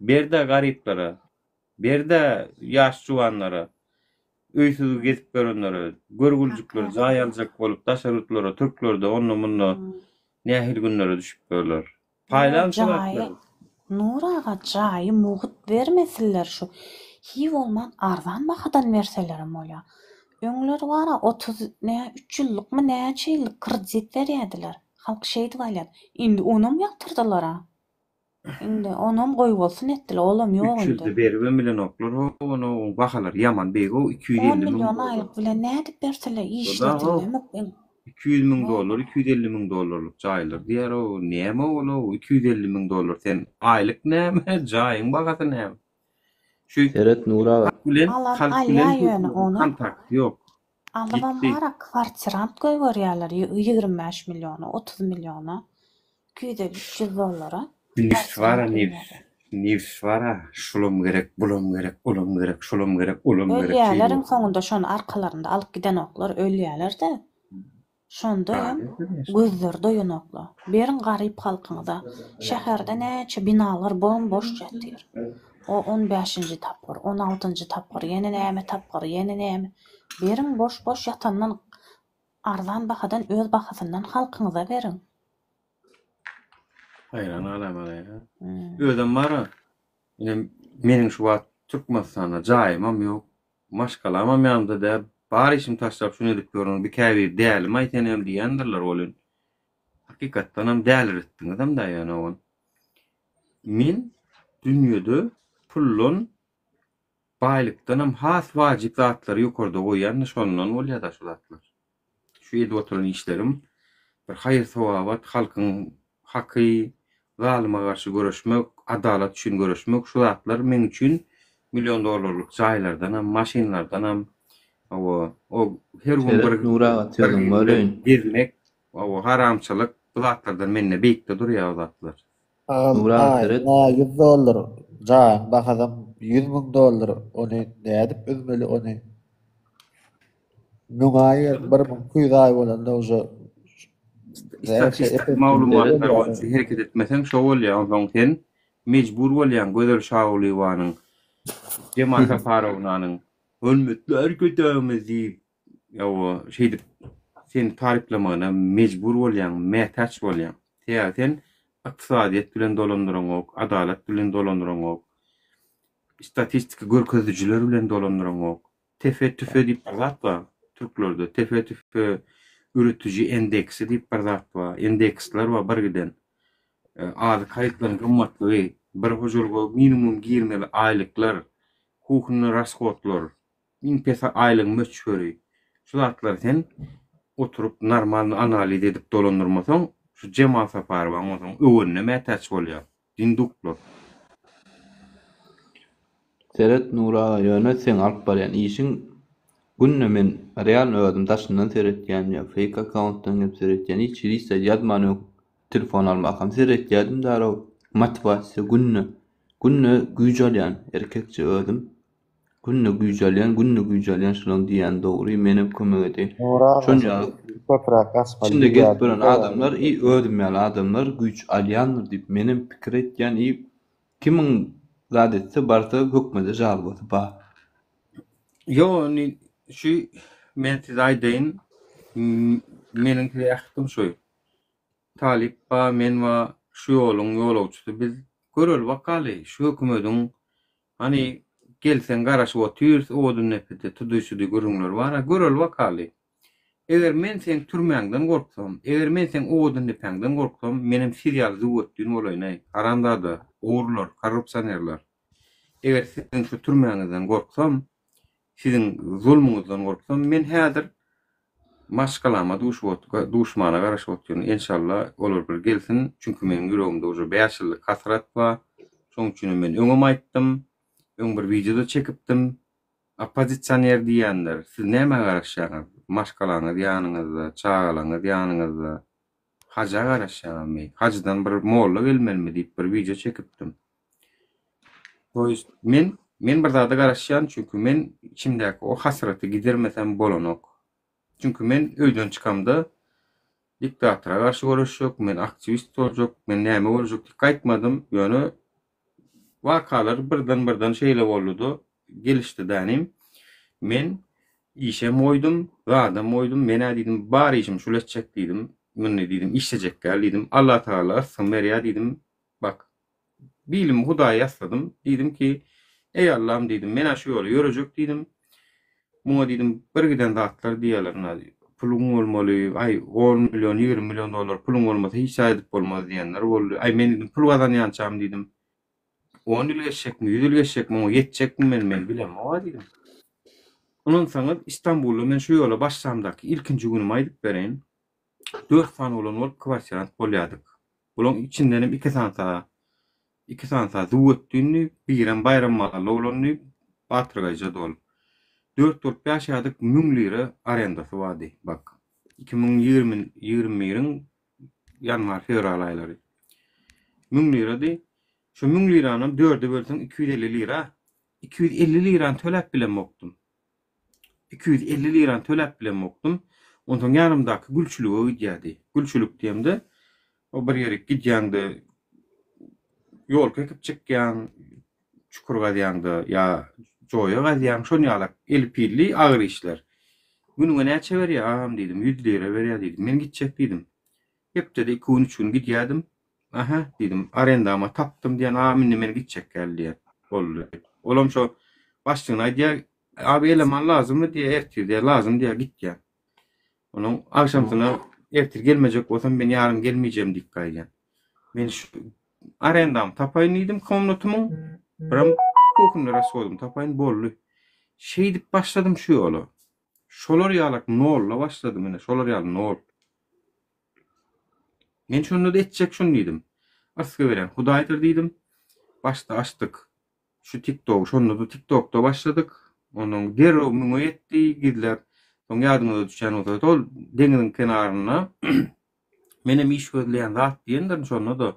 berdä garyplara berdä ýaş juwanlara öýsüz gezip ýörenlere görgüljikler jaý aljak bolup daşary ýurtlara türklerde onda munda nähili günlere düşüp ýörler Nur paýlaň şu jaýy zatlary. Nur aga jaýy mugt bermesinler şu hiý bolman arzan bahadan berselerem bolýa. Öňler bara 30 nä üç ýyllykmy näçe ýyllyk kredit berýädiler. Halk şeýdip alýady. Indi onam ýatyrdylara. Indi onam goýbolsun etdiler olam ýok Üç indi. ýüzde beribem bilenoklar ho ony oň bahalary ýaman beýik ho 10 250 müň million dollar. aýlyk bilen nädip berseler Şo-da ho işledilemok iň. 200 müň dollar 250 müň dollarlyk jaýlar diýýär ho näme ol ho 250 müň dollar sen aýlyk näme jaýyň bahasy näme. Şu Seret Nury aga. halk bilen Alan halk alýa bilen ýöne hökümetiň ony. kontakty ýok. Alybam Ýitdi. bara kwartirant goýberýärler 25 milliona, 30 milliona, 250, 300 dollara Nefs bara kwartirant nefs. goýberýär. Nefs bara şulam gerek, bulam gerek, olam gerek, şulam gerek, olam gerek şeýle Ölýärler iň soňunda şony arkalarynda alyp gidenoklar ölýärler-de. Şonda hem gözleri doýanoklar. Beriň garyp halkyňyza. Şäherde näçe binalar bom-boş ýatyr. O on bäşinji tapgyr, on altynjy tapgyr, ýene näme tapgyr, ýene näme. Beriň boş-boş ýatandan arzan bahadan öz bahasyndan halkyňyza beriň. Haýran galamalaý-a. Özem bar-a, ine meniň şu wagt Türkmenistanda jaýymam ýok, Maşgalamam ýanymda däl. Bar işimi taşlap şuny edip ýörün. Bir käbiri dälimi-aý senem diýendirler welin, hakykatdanam däliretdiňizem-dä ýöne ony. Men dünýede puldan, baýlykdanam has wajyp zatlary ýokarda goýýan-da şondan bolýa-da şu zatlar. Şu edip oturan işlerim bir haýyr-sowabat, halkyň haky, zalyma garşy göreşmek, adalat üçin göreşmek şu zatlar meň üçin million dollarlyk jaýlardanam, maşynlardanam, hawa, o her gün Seret bir Nury aga sözüňi böleýin. gezmek, hawa, haramçylyk bu zatlardan mende beýikde durýar o zatlar. Agam Nury aga aý seret. aý 100 dollar jaýyň bahasam 100 müň dollar ony nädip üzmeli ony Müň aý gelip 1200 aý bolanda uje näçe Statistik epesini maglumatlar bolýar. boýunça hereket etmeseň şo bolýar onsoň sen mejbur bolýaň Gözel Şagulyýewanyň Jemal Saparownanyň Hörmetli Arkadagymyz diýip Hawa, şeýdip seni taryplamagyna mejbur bolýaň, mätäç bolýaň. Sebäbi sen ykdysadyýet bilen dolandyraňok, adalat bilen dolandyraňok, statistiki görkezijiler bilen dolandyraňok. Tefe-tüfe diýip bir zat bar türklerde. Tefe-tüfe üretiji endeksi diýip bir zat bar. Endeksler bar birgiden. Azyk harytlaryň gymmatlygy, bir hojalyga minimum girmeli aýlyklar, kuhnyý rashodlar, Iň pes aýlygyň möçberi. Şu zatlary sen oturyp normalny analiz edip dolandyrmasaň şu Jemal Saparowaň onsoň öwenine mätäç bolýaň. Dinduklar. Seret Nury aga ýöne seň alyp barýan işiň günde men realno özüm daşyndan seretýän ýa fake akkauntdan gelip seretýän hiç hili hiç zat ýazman öň telefon almakam seretýädim darow motiwasiýa günde günde güýç alýan erkekçe özüm Günde güýç alýan, günde güýç alýan şulaň diýýäni dogry, menem kömek edeýin. Nury aga Şon şony ýaly köpräk açmaly içinde gezip diýýärdim ýören sebäbi. adamlar i özüm ýaly adamlar güýç alýandyr diýip menem pikir etýän i kimiň zat etse barsa hökmede žalbasy bar. Ýok indi şu men size aýdaýyn meniň size ähtim şu Talyp ba men ba şu ýoluň ýolagçysy biz göreli bakaly şu hökümediň Hany, gelseň garaşyp otyrys Odundepede tudy-şudy gürrüňler bar-a, göreli bakaly. Eger men seň türmäňden gorksam, eger men seň Odundepäňden gorksam, menem siz ýaly züwwetdin bolaýyn-aý, haramzada, ogrular, korrupsionerler. Eger siziň şu türmäňizden gorksam, Siziň zulmuňyzdan gorksam, men häzir maşgalama duşup duşmana garaşyp otyryn. Enşalla olar bir gelsin, çünki meniň ýüregimde uje bäş ýyllyk hasrat bar. Şoň üçinem men öňem aýtdym, öň bir wideo-da çekipdim. Oppozisioner diýýänler, siz nämä garaşýaňyz? Maşgalaňyz ýanyňyzda, çagalaňyz ýanyňyzda. Haja garaşýaňyzmy? Hajydan bir molla gelmelimi diýip bir wideo çekipdim. To ýest men men bir zada garaşýan, çünki men içimdäki o hasraty gidermesem bolanok. Çünki men öýden çykamda diktatora garşy göreşjek, men aktiwist boljak, men näme boljak diýip gaýtmadym. Ýöne wakalar birden-birden şeýle boldy-da, gelişdi dänim. Men işem goýdum, zadam goýdum. Men-ä diýdim, bar işim şul etjek diýdim. Muny diýdim, işlejek däl diýdim. Allatagala yrsgyn berýär diýdim. Bak, bilimi Hudaýa ýassadym. Diýdim ki, Eý Allam diýdim, men-ä şu ýola ýörejek diýdim. Muňa diýdim, bir giden zatlar diýýärler, ynha, puluň bolmaly, aý, on million, 20 million dollar puluň bolmasa hiç zat edip bolmaz diýenler boldy. Aý, men diýdim, pul gazanýançam diýdim, on ýyl geçjekmi, ýüz ýyl geçjekmi, oňa ýetjekmi men, men bilemog-a diýdim. Ynansaňyz, Istanbulda men şu ýola başlamdaky ilkinji günümi aýdyp bereýin. Dört sany oglan bolup kwartirant bolýardyk. Bulaň içindenem iki sansa, iki sansa Zuwwetdindi, birem Baýrammally oglandy, batyrgaýjady ol. Dört bolup ýaşaýardyk, müň lira arendasy bardy, bak. 2020, 21-iň ýanwar-fewral aýlary. Müň lirady. Şo müň liranam dörde bölseň 250 lira. 250 lirany töläp bilemokdym. 250 lirany töläp bilemokdym. Onsoň ýanymdaky gülçülige gidýärdi. Gülçülik diýemde, o bir ýerik gidýäňde ýolka ekip çykýaň, çukur gazýaňda ýa joýa gazýaň, şon ýalak eli pilli agyr işler. Günüňe näçe berýär agam diýdim, ýüz lira berýär diýdim. Men gitjek diýdim. Hepdede iki gün, üç gün gidýärdim. Aha, diýdim, arendama tapdym diýen, agam indi men gitjek däl diýen. Boldy. Olam şo başlygyna aýdýar, abi eleman lazymmy diýýär, ertir diýýär, lazym diýýär, git diýýär. Onuň agşamsyna ertir gelmejek bolsam men ýaryn gelmeýjem diýip gaýdýan. Men şu arendamy tapaýyn diýdim komnatymyň, birem kuhnyň rashodymy tapaýyn boldy. Şeýdip başladym şu ýola. Şolar ýalak nolda başladym ine, şolar ýaly nol. Men şonda-da etjek şuny diýdim. Yrsgy beren Hudaýdyr diýdim. Başda açdyk şu TikTogy, şonda-da TikTokda başladyk. Ondan derrew müňe ýetdi gizläp. Soň ýadyňyza düşýän bolsa, şol deňiziň kenarynda menem iş gözleýän zat diýendirin şonda-da.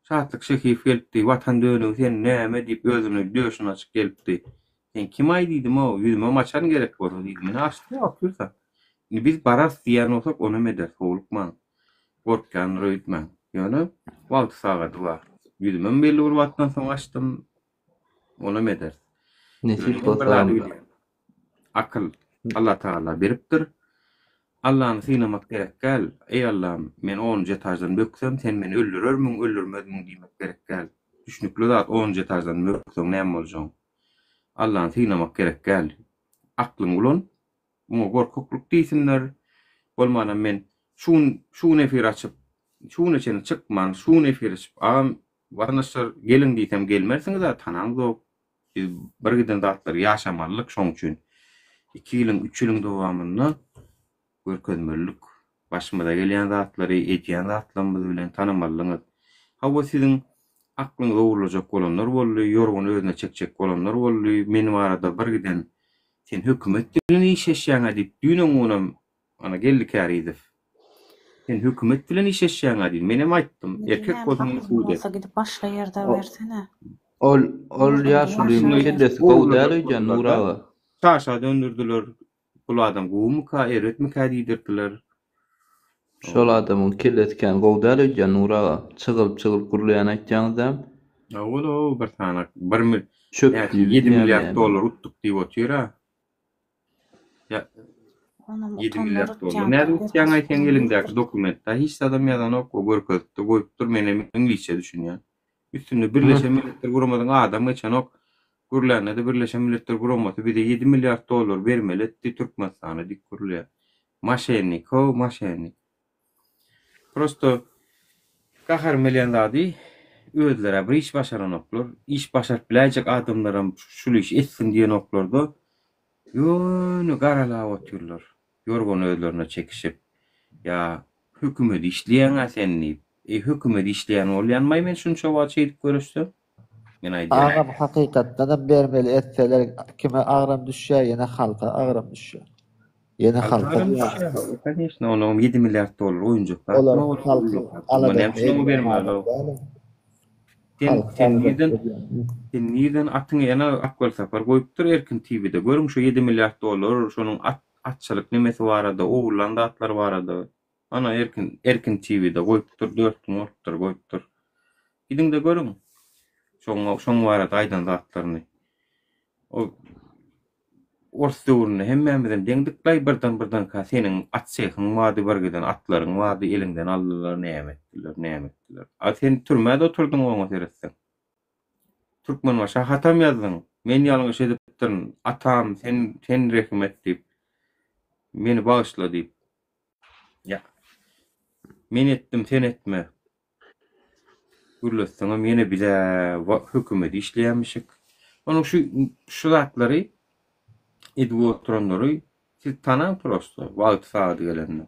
Şatlyk Şehiýew gelipdi, Watan dönügi sen näme diýip özüni döşüni açyp gelipdi. Sen kim-aý diýdim-ow, ýüzümem açaryn gerek bolsa diýdim. Ine açdy-a otyrsa. Indi biz bararys diýýän bolsak, onam ederis, howlukmaň. Gorkýandyr öýtmäň. Ýöne wagty-sagady bar. Ýüzümem belli bir wagtdan soň açdym. Onam ederis. Ýöne Nesip men bir bolsa zady bilýän. Akyl Allatagala beripdir. Allany synamak gerek däl. Eý Allam, men onunjy etaždan böksem, sen meni öldürermiň, öldürmezmiň diýmek gerek däl. Düşnükli zat, onunjy etaždan bökseň näme boljagyň. Allany synamak gerek däl. Aklyňy ulan. Muňa gorkaklyk diýsinler. Bolmanam men şu gün şu gün efir açyp, şu güne çenli çykman, şu gün efir açyp, agam, watandaşlar geliň diýsem gelmersiňiz-ä, tanaňzok. Biz bir giden zatlary ýaşamalydyk şoň üçin iki ýylyň üç ýylyň dowamynda görkezmelidik. Başymyza gelýän zatlary edýän zatlarymyz bilen tanamalydyňyz. Hawa siziň aklyňyzy ogurlajak bolanlar boldy, ýorgany özüne çekjek bolanlar boldy, men barada bir giden sen hökümet bilen işleşýäňä diýip düýn-öňňunam Ana Geldi Kärizow. Sen hökümet bilen işleşýäň-ä diýdi. Menem aýtdym, erkek bolsaň indi sud et. Bolsa gidip başga ýerde bersene. Ol ol ýaşulyň kellesi gowy däl öýdýän Nur aga. Çaşa döndürdiler. Bul adam gowumyka, erbetmikä diýdirdiler. Şol adamyň kellesi kän gowy däl öýdýän Nur aga. Çygylyp çygylyp gürleýän aýtýaňyz däm. Ol-ow bir sany bir mil Çöp näçe diýip ýedi näme milliard näme. dollar utduk diýip otyr-a. Ýa Onam 7 utanlar milliard dollar. utýandyr. Nädip utýaň-aý seň Ertesi eliňdäki dokumentde hiç zadam ýazanok, o görkezipdir, goýupdyr, menem iňlisçe düşünýän. Üstünde Birleşen Milletler Guramasynyň adam geçenok. Gürlände-de Birleşen Milletler Guramasy bize 7 milliard dollar bermeli etdi Türkmenistana diýip gürleýär. Moşennik-ow, moşennik. Prosto gaharym gelýän zady özlerä bir iş başaranoklar. Iş başaryp biläýjek adamlaram şul işi etsin diýenoklarda. Ýöne garalap otyrlar. Ýorgany özlerine çekişip, Ýa, hökümede işleýäň-ä sen diýip. Eý, hökümede işleýän bolýanmaý men şunça wagt şeýdip göreşsem? Men aýdýan. Agam hakykatdanam bermeli etseler kime agram düşýär ýene halka agram düşýär. Ýene Halka halka agram zyýan. düşýär. Koneçno, onuňam ýedi milliard dollar oýunjak Olar zatmy ol? halkyň Ullakan summa. Näme aladasyny üçin oňa edýän bermeli adam o? däl. Sen Halkyň sen aladasyny nirden edýän. sen nirden atyňy ýene Akgül Sapar goýupdyr Erkin TV-de. Görüň şu ýedi milliard dollar şonuň at atçylyk nemesi barada, ogurlan zatlary barada. Ana Erkin Erkin TV-de goýupdyr, dört gün bolupdyr goýupdyr. Gidiň-de görüň. Şoň şoň barada aýdan zatlaryny. O Ors döwründe hemmämizem deňdiklaý birden birdenka seniň at sehiň bardy bir giden atlaryň bardy eliňden aldylar näme etdiler näme etdiler. A sen türmede oturdyň oňa seretseň. Türkmenbaşa hatam ýazdyň men ýalňyş edipdirin atam sen sen rehim et diýip meni bagyşla diýip. Ýa men etdim sen etme. Gürletseňem ýene bizä hökümet işleýärmişik. Onuň şu şu zatlary edip oturanlary siz tanaň prosto wagty sagady gelende.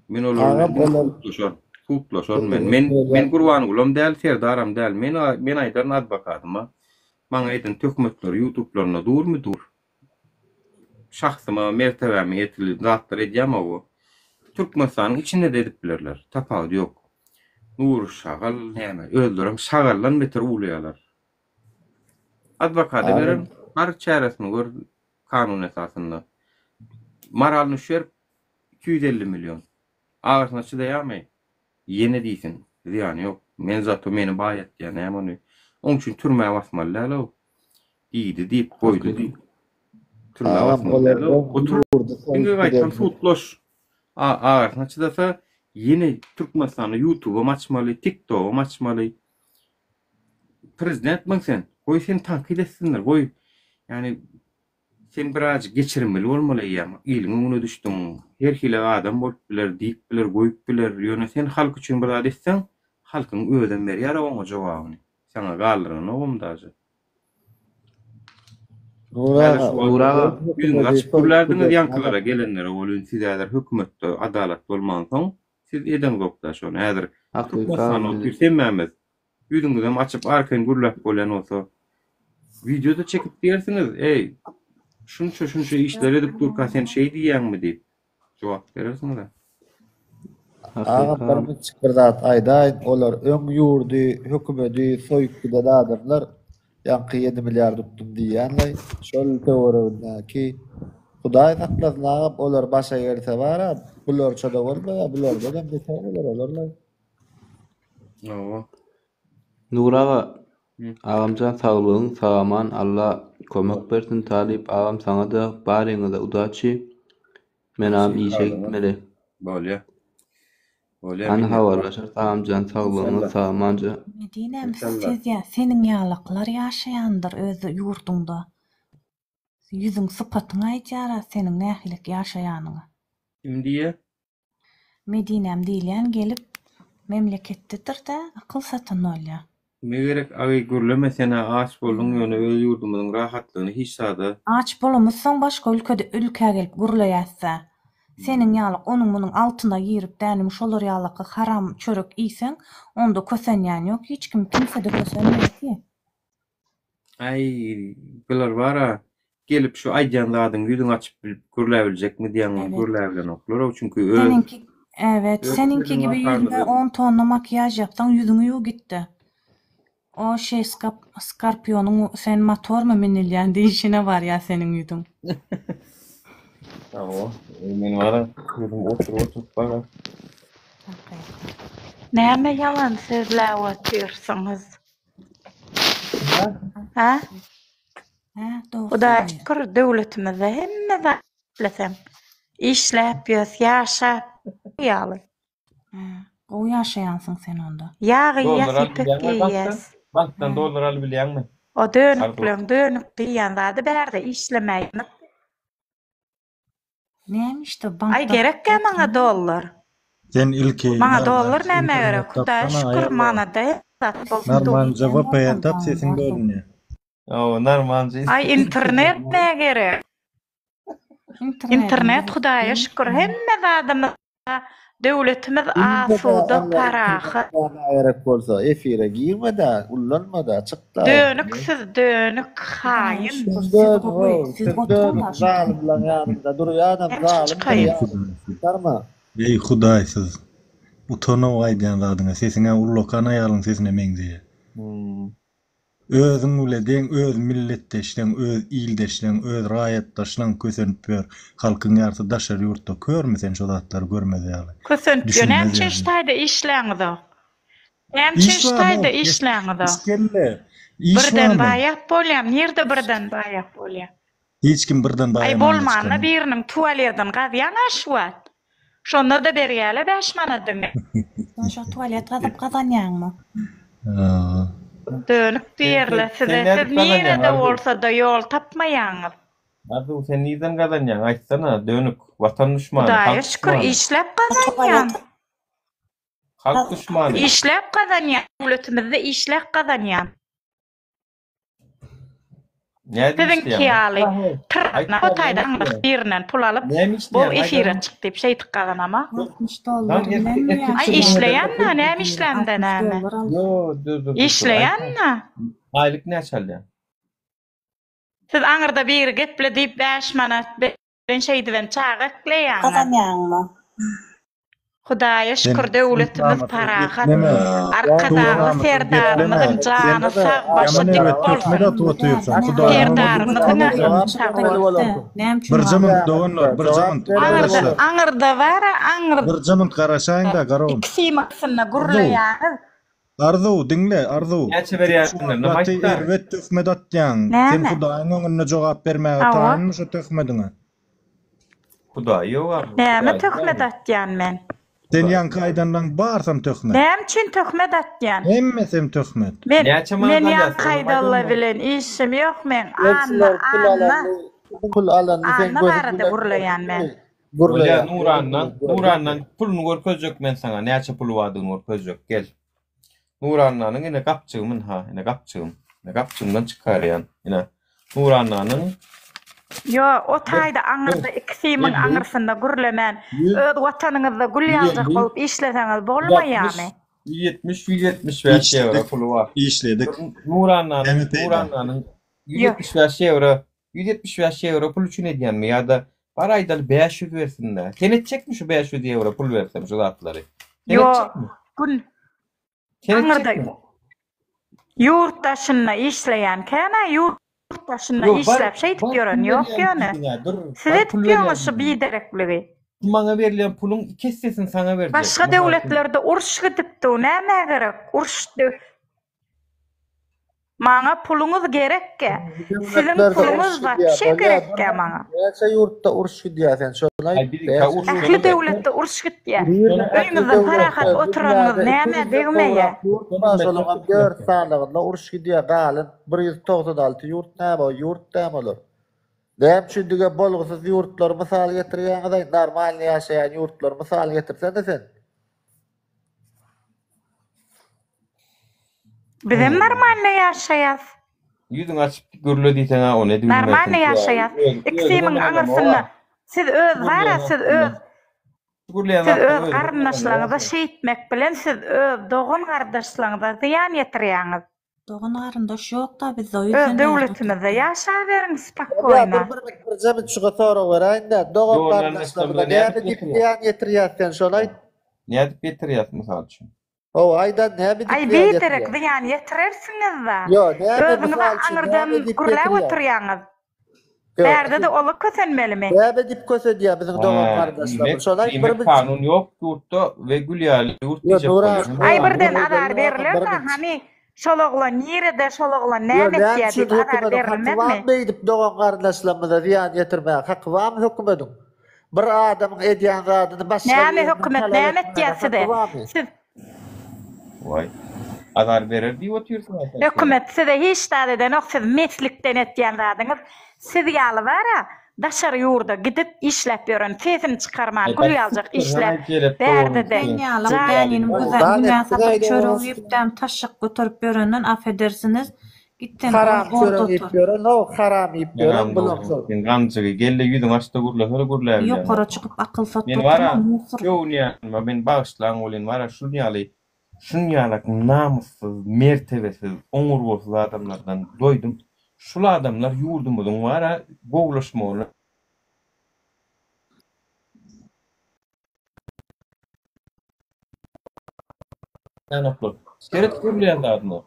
Men olar bilen Agam diňe olar sudlaşaryn. Sudlaşaryn men. Men men Gurbangulam däl, Serdaram däl. Men men aýdaryn adwokatyma. Maňa eden töhmetleri ýutublarynda durmy dur. Şahsyma, mertebäme ýetili zatlar edýäm hawa. Türkmenistanyň içinde-de edip bilerler. Tapawudy ýok. Nury şagal näme, özlerem şagaldan beter uwlaýarlar. Adwokada bererin, bar çäresini gör kanun esasynda. Maral Nüşer 250 million. Agasyna çydaýarmy? Ýene diýsin, zyýany ýok. Men zato meni baýatýar, näme ony. Oň üçin türmä basmaly däl-ow. Diýdi diýip, goýdy diýip. Türmä Agam basmaly olar däl-ow. öň Otur, ýurdy diňe soýup gaýtam gidenler. sudlaş. A agasyna çydasa, ýene Türkmenistanda ýutubam açmaly, tiktogam açmaly. Prezidentmiň sen? Goý seni tankyt etsinler, goý. Ýagny Sen birazjyk geçirimli bolmaly eýýäm, iliň öňüne düşdüň, her hili adam bolup biler, diýip biler, goýup biler, ýöne sen halk üçin bir zat etseň, halkyň özem berýär oňa jogabyny, saňa galdyranogam daže. Nury Häzir aga, şu wagt Nury aga, ýüzüňizi açyp hökümeti soýup gürlärdiňiz giden ýaňkylara adam. gelenlere welin siz häzir hökümetde adalat bolmansoň siz edeňzokda şony häzir hakyky Türkmenistanda agam otyrys hemmämiz Ýüzüňizem açyp arkaýyn gürläp bolýan bolsa, wideo-da çekip diýersiňiz, Eý, şunça-şunça işler edip durka sen şeý diýýäňmi diýip, jogap berersiňiz-ä. Agam bir miçik bir zat aýdaýyn, olar öň ýurdy, hökümedi soýup giden adamlar, ýaňky ýedi milliard utdum diýýänleý, şol töweregindäki, Hudaý saklasyn agam olar başa gelse bara, bularça-da bolmaýar, bulardanam beter bolar olarlaý. Hawa. Nury aga agamjan saglygyň sagaman Alla kömek bersin Talyp agam saňada baryňyza udaçi menam işe gitmeli. Bolýa. Bolýa Hany minnetdar. habarlaşarys agamjan saglygyňyz Inşallah. sagamanja. Medinem Inşallah. siz ýa seniň ýalaklar ýaşaýandyr öz ýurduňda. Ýüzüň sypatyň aýdýara seniň nähilek ýaşaýanyňy. Kim diýýä? Medinäm diýilýän gelip memleketdedir-dä, akyl satan bolýa. Kime gerek agy gürleme senä aç bolduň ýöne öz ýurdumyzyň rahatlygyny hiç zada. Aç bolamyzsoň başga ülkede ülkä gelip gürleýäsdä. Seniň ýalyk onuň munuň altyna girip dänim şolar ýalaky haram çörek iýseň onda kösenýän ýok hiç kim kimsede kösenmeýär ki. Aý bular bara gelip şu aýdýan zadyňy ýüzüňi açyp bilip gürläbiljekmi diýýäň ony Evet. gürläbilenoklar-ow çünki öz Seniňki evet öz seniňki sözüňi gibi ýüzüne atarlygy on tonna makiýaž ýapsaň ýüzüňi ýuw gitde. O şeý skap skarpionyň sen motormy minilýän diýişine barýa seniň ýüzüň. Hawa, men bara özüm oturyp oturyp bara. Näme ýalan sözläp otyrsyňyz? Hä? Hä, dogry Hudaýa söz. şükür döwletimizde hemme zat isleseň işläp ýös, ýaşap ýaly. Hä, gowy ýaşaýansyň sen onda. Ýag iýýäs, Dollar alyp ýüpek bilýäňmi bankdan? geýýäs. Bankdan Hä. dollar alyp bilýäňmi? O Arzuw. dönükleň dönük diýýän zady bärde işlemäýin. Näme işde Aý bankda gerekkä maňa dollar. Sen ilki Maňa dollar narmanjy nämä gerek? internet Hudaýa tapsana şükür aýal manada her zat bolsun dur. Narmanja Edýän VPN bolsaň tap sesiň doňarsyň. bölünýär. Hawa, narmanjy. Aý internet nä gerek? Internet Hudaýa şükür hemme zadymyz döwletimiz asuda parahat. Gerek bolsa efire girme-de, ullanma-da, çyk-da. Dönük siz dönük haýyn. Siz dönük, siz dönük zalymlaň ýanynda durýanam zalym durýan. Eý hudaýsyz. Utanow aýdýan zadyňa sesiňä ullakan aýalyň sesine meňzeýä. Özüň bile deň öz milletdeşleň öz ildeşleň öz raýatdaşlaň kösenip ýör halkyň ýarsy daşary ýurtda körmi sen şo zatlary görmez ýaly Kösenip ýör näme düşünmez üçin şu ýaly. taýda işläňizok. Näme üçin Iş şu barmy taýda iş işläňizok. kelle iş Birden barmy. baýap bolýam nirde birden baýap bolýa. Hiç kim birden Aý baýamanda bolmanda çykanok. biriniň tualedini gazýaň-a şu wagt. Şonda-da berýäle bäş manadyny. Sen şo tualet gazyp gazanýaňmy? Dönük diýerler Sen size. nädip Siz gazanýaň nirede Arzuw? bolsa-da ýol tapmaýaňyz. Arzuw sen nirden gazanýaň aýtsana dönük watan duşmany Hudaýa halk şükür duşmany. işläp gazanýan. Halk duşmany. Işläp gazanýan döwletimizde işläp gazanýan. Nädip Siziňki işleýäň? ýaly Aýt o taýdan birinden pul alyp, Näme bu işleýäň? efire çyk diýip şeýdip gazanama. 60 dollar bilenmi ýa? Aý işleýän-dä, näme işlämde näme? Ýo, dur dur. Işleýän-dä. Aýlyk näçe alýaň? Siz aňyrda biri geple diýip 5 manat bilen şeýdibem çaga ekleýäňiz. Gazanýaňmy? Hudaýa Sen şükür döwletimiz namyssyz parahat. gepleme. Arkadagly Namyssyz Serdarymyzyň gepleme. jany Sen sag, başy ýaman dik erbet bolsun. töhmet atyp otyrsyň. Hudaýyň öňünde Serdarymyzyň sag bolsun. Näme üçin Birje munt doganlar, birje munt Aňyrda, gardaşlar. aňyrda bar-a, aňyrda. Birje munt garaşaýyň-da, Garagum. Ikisi aslynda gürleýäňiz. Arzuw, diňle, Arzuw. Näçe Sen şu berýänler, wagt gaty aýtda. erbet töhmet atýaň. Sen Näme? Hudaýyň öňünde jogap bermäge Hawa. taýynmy şu töhmediňe? Hudaý ýok Arzuw, Näme Hudaý töhmet ýok. atýan men? Sen ýaňky aýdanlaň barsam töhmet. Näme üçin töhmet atýan? Hemmesem töhmet. Men Näçe manat men alýas, ýaňky onuň aýdanla aýdanmy? bilen işim ýok meň. Anna, Elçiler pul Anna. alany, pul alany sen Anna gözüň barada bilen gürleýän men. gördüňmi? Bolýa Gürleýän. Nurandan, Nurandan puluny görkezjek men saňa, näçe puly bardygyny görkezjek, gel. Nurannanyň ine gapjygym ynha, ine gapjygym. Ine gapjygymdan çykarýan. Ine Nurannanyň Ýo, o taýda aňyrda ikisimiň aňyrsynda gürlemän, öz watanyňyzda gül ýaljak bolup işleseňiz bolmaýamy? 170, 175 ýewro puly bar. Işledik. Nurannanyň, Näme peýda? Nurannanyň 175 ýewro, 175 ýewro pul üçin edýänmi ýa-da bar aýdaly 500 bersin-dä. Sen etjekmi şu 500 ýewro pul bersem şu zatlary? Sen Ýo, etjekmi? gün Sen aňyrda etjekmi? ýurt daşynda işleýän kän-ä ýurt daşynda Ýok, bar, işläp şeýdip bar ýören pul ýok berýän ýöne. diýdiň-ä, dur, Siz bar edip pul ýöňüz berýän şu diýdiň. biderekligi. Maňa berilýän puluň iki essesini saňa berjek. Başga Mysal üçin. döwletlerde uruş gidip dur, nämä gerek uruş Maňa puluňyz gerekkä. Siziň Döwletlerde uruş puluňyz gidýär, wapşe bolýa, gerekkä maňa. Näçe ýurtda uruş gidýär sen şony Aý, aýt. biziňkä uruş Ähli döwletde uruş gitýär. Öýüňizde parahat oturanyňyz nämä degmeýär? Ýurt bar şolaňam dört sanlygynda uruş gidýär galan 196 ýurt näme o ýurt dämi olar. Näme üçin diňe bolgusyz ýurtlary mysal getirýäňiz aý normalny ýaşaýan ýurtlary mysal getirsene sen. Bizem normalny ýaşaýas. Ýüzüňi açyp gürle diýseň-ä ony edibilmersiň. Normalny ýaşaýas. Ikisimiň aňyrsynda siz öz bara siz öz siz öz garyndaşlaryňyza şeýtmek bilen siz öz dogan gardaşlaryňyza zyýan ýetirýäňiz. Dogan garyndaş ýokda bizde o Öz ýüzden bärde döwletimizde ýaşaberiň Bolýa spokoýna. bir bir birje bir şuňa sorag beräýin-dä. Dogan Dogan garyndaşlarymyza garyndaşlarymyza näme nädip diýip ýetirýäs? zyýan ýetirýäs sen şony aýt. Nädip ýetirýäs mysal üçin? Hawa aýdan näme diýip Aý zyýan biderek ýetirýäs? zyýan ýetirersiňiz-da. Ýo näme Özüňiz mysal üçin aňyrdan näme diýip gürläp ýetirýäs? oturýaňyz. Ýok. Bärde-de ola kösenmelimi? Näme diýip kösedýär biziň dogan Hä, garyndaşlarymyz? diýmek, Şony aýt bir diýmek bir. kanun ýok ýurtda we gül ýaly ýurt Ýo diýjek Nura bolýar. Aý Nura birden Nura azar Nura bir berler-de, minut. hany şol oglan nirede, şol oglan Ýo näme näme etýär üçin diýip azar hökümediň haky berilmezmi? barmy beýdip dogan garyndaşlarymyza zyýan ýetirmäge haky barmy hökümediň? Bir adamyň edýän zadyny başga Näme biriniň hökümet talap näme etmäge etýär haky size? barmy? Siz Waý. Azar berer diýip otyrsyň-a sen şeýle. Hökümet size hiç zat edenok siz meslikden etýän zadyňyz siz ýaly bara daşary ýurda gidip işläp ýören sesini çykarman gül ýaljak işläp bärdede Sen ýaly jaý däniniň günä satyp çörek iýipdäm taşşak göterip ýörenden affedersiniz. Git sen Haram orda çörek iýip otur. ýören how haram iýip ýören Haram bulam dogry. şol. Sen ganjygy gel-de ýüzüňi aç-da gürlesene gürläbilýäňä. Ýokara çykyp akyl satma Men bara oturma musur. göwünýänime meni bagyşlaň welin bara şun ýaly şun ýalak namyssyz, mertebesiz, oňurgasyz adamlardan doýdum. Şul adamlar ýurdumyzyň bara gowulaşmagyna Ýanoklar. Seret gürleýän zadyna.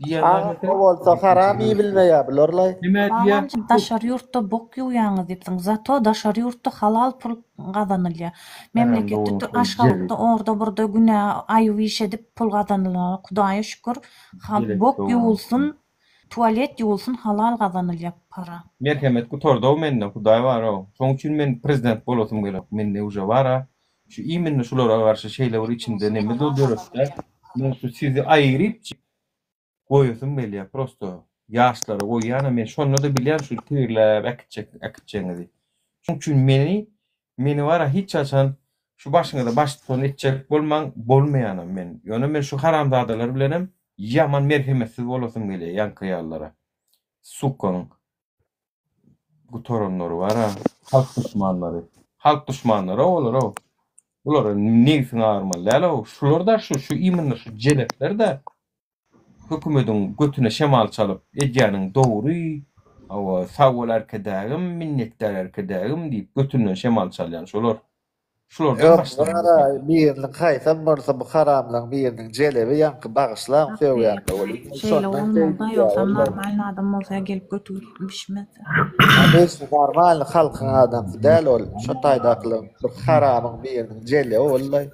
Diýýän Agam zadyna o seret. bolsa haram iýibilmeýär bularlaý. Nime diýýär? Balam daşary ýurtda bok ýuwýaňyz diýipsiň. Zato daşary ýurtda halal pul gazanylýar. Haram Memleketde dogruň tü şol Aşgabatda jelek. orda burda günä aýyp iş edip pul gazanylanok. Hudaýa şükür ha Jelek bok dogruň. ýuwulsyn tualet ýuwulsyn halal gazanylýar para. Merhemet gutardow mende hudaý barow. Şoň üçin men prezident bolasym gelok. Mende uje bara şu iminno şulara garşy şeýle bir içimde neme döretdä. Men şu sizi aýryp goýasym gelýär prosto ýaşlara goýýanam men şonda-da bilýän şu tigirläp äkitjek äkitjegiňizi. Şoň üçin meni meni bara hiç haçan şu başyňyza baştutan etjek bolmaň bolmaýanam men. Ýöne men şu haramzadalar bilenem ýaman merhemetsiz bolasym gelýär ýaňky ýalylara. Sukaň gutaranlary bar-a, halk duşmanlary. Halk duşmanlary-ow olar-ow. Bulara nebsiň agyrmaly däl-ow. Şular-da şu, şu iminno şu jelepler-de hökümediň götüne şemal çalyp edýäniň dogry, hawa, sag bol Arkadagym, minnetdar Arkadagym diýip götünden şemal çalýan şolar. Şulardan Ýok, başlandy. gara biriniň haýsam bolsa bu haramlaň biriniň jelebi ýaňky bagyşlaň sögýände ol indi Şeýle şondan bolmalyda şeýdilýär ýogsam ol. normalny adam bolsa gelip göti bişmezdi. Obычny normalny halkyň adamsy däl ol şo taýdakylaň bir haramyň biriniň jelebi ollaý.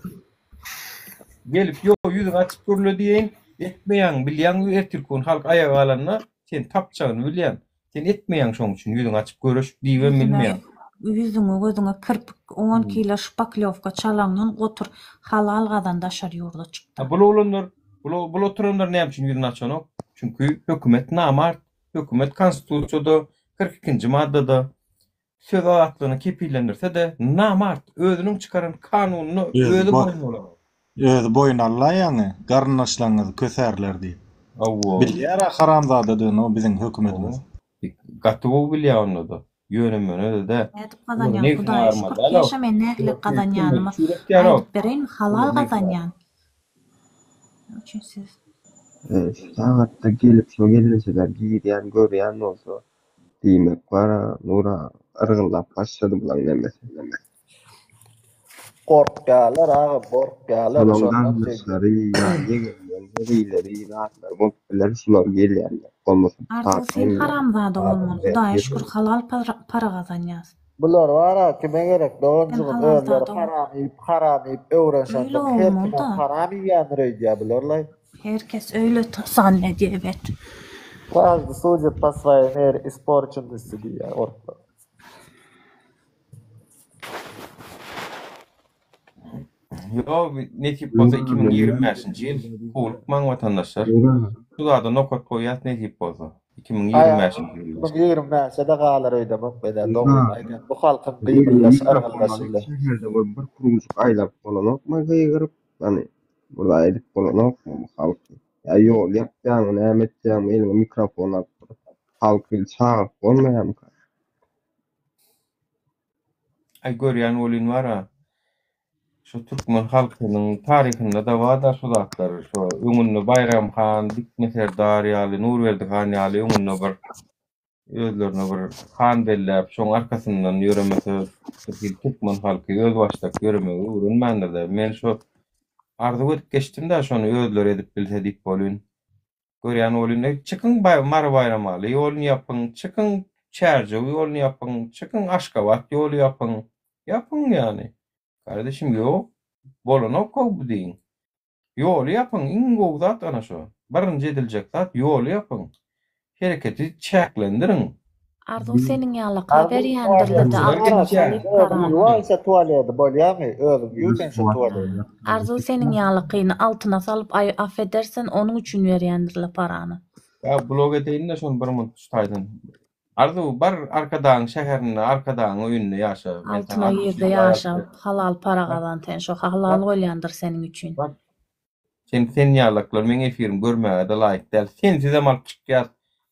Gelip ýo ýüzüňi açyp gürle diýeýin, etmeýäň bilýäň ertirki gün halk aýaga galanda seni tapjagyny bilýän. Sen etmeýäň şoň üçin ýüzüňi açyp göreş diýibem Ýüzüne bilmeýäň. ýüzüňe gözüňe kirpik on kilo şpaklýowka çalaňdan gotur halal gazan daşary ýurda çykda. A bul oglanlar bul bul oturanlar näme üçin ýüzüni açanok? Çünki hökümet namart. Hökümet konstitusiýada 42-nji maddada söz azatlygyny kepillendirse-de namart özüniň çykaran kanunyna Özi özi bo boýun bolanok. özi boýun alla ýaňy garyndaşlaryňyzy kösärler diýip. Hawa. Bilýär-ä haramzadadygyny o biziň hökümetimiz. Gaty gowy bilýär onda-da. Ýöne-möne-de däl. Nädip Bular gazanýan nebsini Hudaýa agyrmaly şükür däl-ow. Keşa men nähili Bular gazanýanymy çüýretýär-ow. aýdyp bereýinmi halal Bular nebsini gazanýan. Näme üçin siz. Şu sagatda gelip şo gelnejeler girýän görýän bolsa diýmek bar-a Nura yrgyldap başlady bulaň nemesi. Gorkýarlar agam gorkýarlar Şolaň şondan şeýdýär. garyndaşlary ýa ýegenleri hezilleri zatlar bolup biler şular gelýänler bolmasa Arzuw sen patyň haramzada bolmaly adamlar Hudaýa şükür halal para gazanýas. Bular bara kime gerek Sen doganjygym özleri halalzada bol. haram iýip haram iýip Öýle öwrenşensoň her kimem bolmaly-da. haram iýýändir öýdýär bularlaý. Her kes öýle sanledýär ebet. Każdy sudit po swojej mere isporçennosti diýýär orslar. Ýok, nesip bolsa 2025-nji ýyl howlukmaň watandaşlar. Şu zada nokat goýýas nesip bolsa. 2025-nji ýyl. 2025-e-de galar öýdemok men-ä, dogrymy aýdýan. Bu halkyň gyýbyldaşy, yrgyldaşy bilen. Şäherde bir bir kružuk aýlap bolanokmy gygyryp, hany bir zat edip bolanokmy bu halky? Ýa ýol ýapýaňmy, näme etýäňmi, eliňe mikrofon alyp bir halky çagyryp bolmaýarmyka? Aý görýän welin bar-a, şu türkmen halkynyň taryhynda-da bar-da şu zatlar. Şo öňünde Baýram han, Dikme serdar ýaly, Nurberdi han ýaly öňünde bir özlerine bir han belläp, şoň arkasyndan ýöremese bir hili türkmen halky özbaşdak ýöremegi öwrenmändir-dä. Men şo arzuw edip geçdim-dä şony özleri edip bilse diýip welin. Görýän welin, çykyň Mary Baýramaly ýoluny ýapyň, çykyň Çärjew ýoluny ýapyň, çykyň Aşgabat ýoly ýapyň. Ýapyň ýany. Gardeşim ýok, bolanok-ow bu diýiň. Ýoly ýapyň, iň gowy zat ana şo. Birinji ediljek zat ýoly ýapyň. Hereketi çäklendiriň. Arzuw seniň ýalaka berýändirlede altyna salyp parany. Ýuwaýsa tualedi bolýamy özüň ýuw sen şo tualedi. Arzuw seniň ýalykyny altyna salyp aý affedersen onuň üçin berýändirle parany. Ýa blok edeýin-de şony bir munt şu taýdan. Arzuw bar Arkadagyň şäherinde Arkadagyň öýünde ýaşa. Men saňa Altyna girde ýaşa halal para gazan sen şo halal bolýandyr seniň üçin. Sen sen ýalaklar meň efirimi görmäge-de laýyk däl. Sensizem alyp çykýas.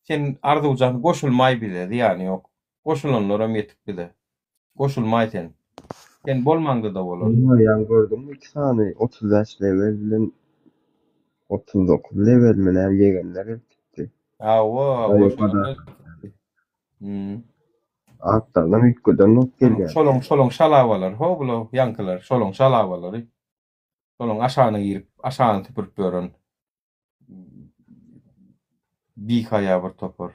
Sen Arzuwjan goşulmaý bize, zyýany ýok. Goşulanlaram ýetik bize. Goşulmaý sen. Sen bolmaňda-da bolar. Ýaň gördüňmi iki sany 35 level bilen 39 level mi näme ýegenler gelip gitdi. Hawa, goşulanlar gitdi. Hmm. Atlarynam üýtgeden bolup gelýär. Şolaň şolaň şalabalary ho bular ýaňkylar şolaň şalabalary. Şolaň aşagyna girip, aşagyny süpürip ýören bihaýa bir topar.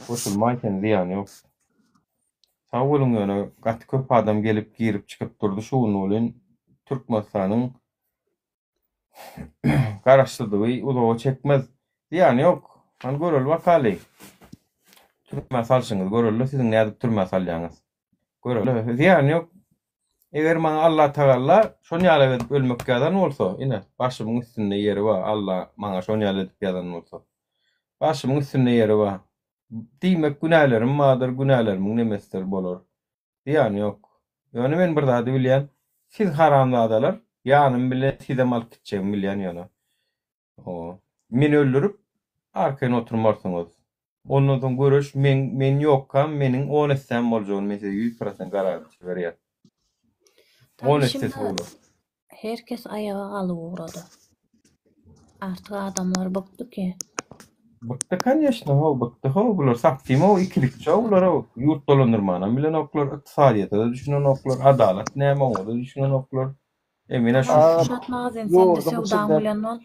Goşulmaý sen zyýany ýok. Sag boluň ýöne gaty köp adam gelip girip çykyp durdy şu gün welin Türkmenistanyň Garaşsyzlygy uzaga çekmez. Zyýany ýok. Hany göreli bakaly. Türmä salşyňyzy göreli siziň nädip türmä salýaňyz. Göreli. Zyýany ýok. Eger maňa Allatagalla şon ýaly edip ölmek ýazan bolsa, ine, başymyň üstünde ýeri bar, Alla maňa şon ýaly edip ýazan bolsa. Başymyň üstünde ýeri bar. Diýmek günälerim bardyr, günälerimiň nemesidir bolar. Zyýany ýok. Ýöne men bir zady bilýän, siz haramzadalar ýanym bilen sizem alyp gitjegimi bilýän ýöne. Hawa. Meni öldürip, arkaýyn oturmarsyňyz. Ondan soň göreş meň men ýokkam meniň on essäm boljagyny men size 100% garantiýa berýän. On essesi bolar. Her kes aýaga galyp ugrady. Artyk adamlar bykdy ki. Bykdy konýeçno how bykdy how bular sapsym how ikilikçi how bular how ýurt dolandyrmanam bilenoklar ykdysadyýete-de düşünenoklar adalat näme oňa-da düşünenoklar e menä şu Agam Şat magazin sende ýurduň söwdaň içinden bilen bol.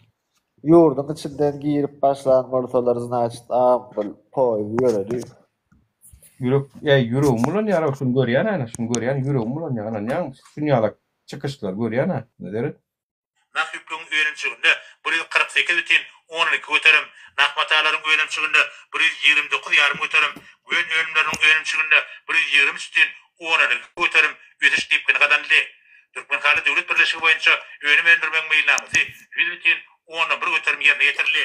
ýurduň içinden girip başlan bolsalar znaçit agam bul poýuz ýöredi. Ýürek eý ýüregim bulanýar how şuny görýän ana şuny görýän ýüregim bulanýar ynanýaňmy şuny ýalak çykyşlary görýän-ä, seret. Nah ýüplügiň önümçiliginde 148 bütin ondan iki göterim, nah matalaryň önümçiliginde 129 ýarym göterim, gön önümleriniň önümçiliginde 123 bütin ondan iki göterim ösüş depgini gazanyldy. Türkmenhaly döwlet birleşigi boýunça önüm öndürmegiň meýilnamasy 100 bütin ondan bir göterim ýerine ýetirildi.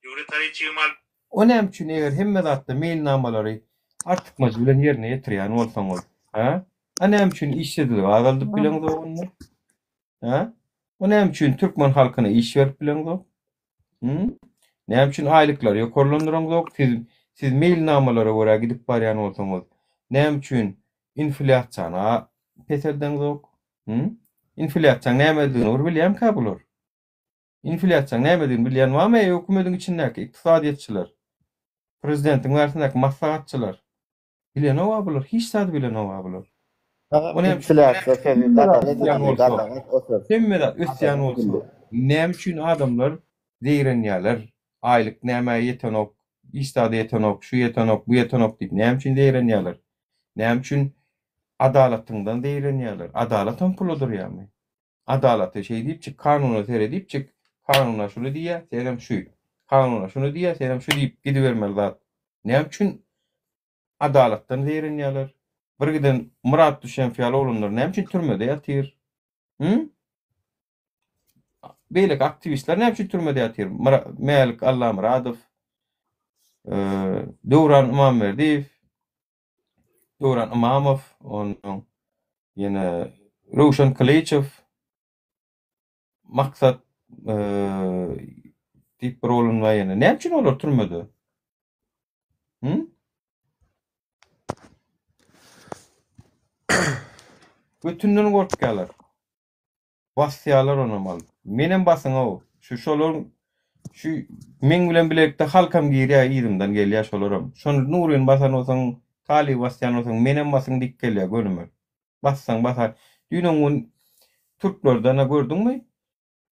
Döwlet haryt çig mal. O näme üçin eger hemme zatda meýilnamalary artykmajy bilen ýerine ýetirýän bolsaňyz, hä? A näme üçin işsizligi azaldyp bileňzok onda? Hä? O näme üçin türkmen halkyna iş berip bileňzok? Hü? Näme üçin aýlyklary ýokarlandyraňzok? Siz siz meýilnamalara görä gidip barýan bolsaňyz, näme üçin inflýasiýany peseldeňzok? Hü? Inflýasiýaň nämedigini bir bilýärmikä bular? Inflýasiýaň nämedigini bilýän barmy eý hökümediň içindäki ykdysadyýetçiler? Prezidentiň bärsindäki maslahatçylar? Bilenok-a bular, hiç zady bilenok-a bular. Agam O näme üçin inflýasiýa sözi hemme zat gadagan ösýän edildi, bolsa, gadagan o söz. hemme zat ösýän Gadagan bolsa, edildi. näme üçin adamlar zeýrenýärler? Aýlyk nämä ýetenok, hiç zada ýetenok, şu ýetenok, bu ýetenok diýip näme üçin zeýrenýärler? Näme üçin adalatyňdan zeýrenýärler? Adalatam pula durýarmy? Adalaty şeý diýipjik, kanuna seredipjik, kanuna şuny diýýär, senem şu. Kanuna şuny diýýär, senem şu diýip gidibermeli zat. Näme üçin adalatdan zeýrenýärler? Bir giden Myrat Düşenf ýaly oglanlar näme üçin türmede ýatyr? Hü? Beýleki aktiwistler näme üçin türmede ýatyr? Mälik Allamyradow, Döwran Ymamberdiýew, Döwran Ymamow, onnoň ýene Röwşen Kylyçow, Maksat diýip bir oglan bar ýene. Näme üçin olar türmede? Hı? Götünden gorkýarlar. Basýarlar onam alyp. Menem basyň-ow. Şu şolaryň şu meň bilen bilelikde halkam girýär yzymdan gelýär şolaram. Şony Nuryny basan bolsaň, Talyby basýan bolsaň menem basyň diýip gelýär gönümel. Bassaň basar. Düýn gün türklerden-ä gördüňmi?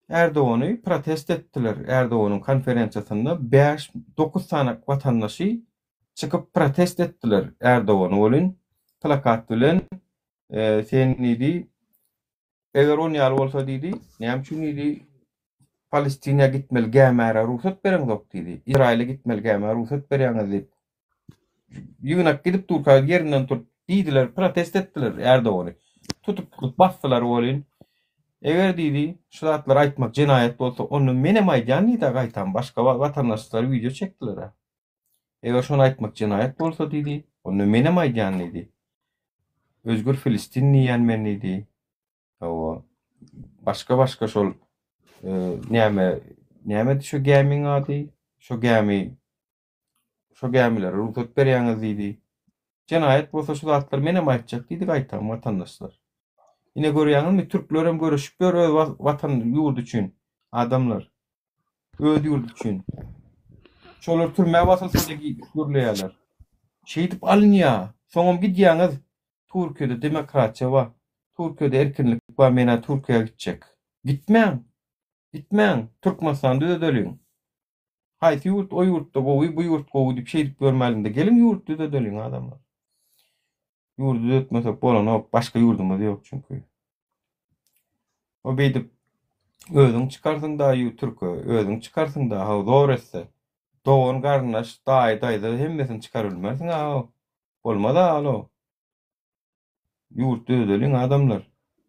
Erdogany protest etdiler. Erdoganyň konferensiýasynda bäş, dokuz sany watandaşy çykyp protest etdiler Erdogany welin plakat bilen sen diýdi Eger on ýaly bolsa diýdi, näme üçin diýdi, Palestina gitmeli gämäre rugsat bereňzok diýdi. Izraýyla gitmeli gämä rugsat berýäňiz diýip. Ýygnak gidip durka ýerinden turup diýdiler, protest etdiler Erdogany. Tutup tutup basdylar welin, eger diýdi, şu zatlary aýtmak jenaýat bolsa, onda menem aýdýan diýdi gaýtam, başga watandaşlar wideo çekdiler-ä. Eger şony aýtmak jenaýat bolsa diýdi, onda menem aýdýan diýdi. Özgür Filistin diýýän men diýdi. Hawa. Başga-başga şol näme. Nämedi şo gämiň ady? Şo gämi şo gämilere rugsat berýäňiz diýdi. Jenaýat bolsa şu zatlary menem aýtjak diýdi gaýtam watandaşlar. Ine görýäňizmi türklerem göreşip ýör öz watan ýurdy üçin adamlar. Öz ýurdy üçin. Şolar türmä basylsa-da gürleýärler. Şeýdip alynýa. Soňam gidýäňiz Türkiýede demokratiýa bar. Türkiýede erkinlik bar menä Türkiýä gitjek. Gitmäň. Gitmäň. Türkmenistany düzedeliň. Haýsy ýurt o ýurtda gowy, bu ýurt gowy diýip şeýdip ýörmäliňde geliň ýurt düzedeliň adamlar. Ýurdy düzetmesek bolanok, başga ýurdumyz ýok çünki. O beýdip özüň çykarsyň da ýu türke, özüň çykarsyň da haw zor etse. Dogan garyndaş, daýy daýza hemmesini çykaryp bilmersiň haw. Bolmaz a alo. Ýurt düzedeliň adamlar.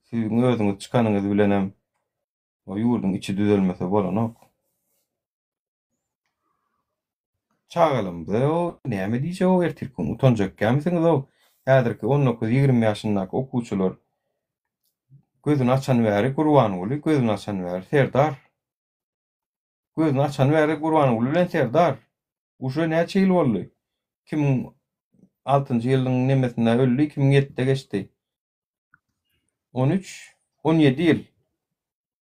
Siziň özüňiz çykanyňyz bilenem O ýurduň içi düzelmese bolanok. Çagalarymyza näme diýjek-ow ertirki gün utanjak dälmisiňiz-ow? Häzirki on dokuz-ýigrimi ýaşyndaky okuwçylar gözüni açan bäri Gurbanguly, gözüni açan bäri Serdar. Gözüni açan bäri Gurbanguly bilen Serdar. Uje näçe ýyl boldy? 2006-njy ýylyň nemesinde öldi, 2007-de geçdi. 13, 17 ýyl.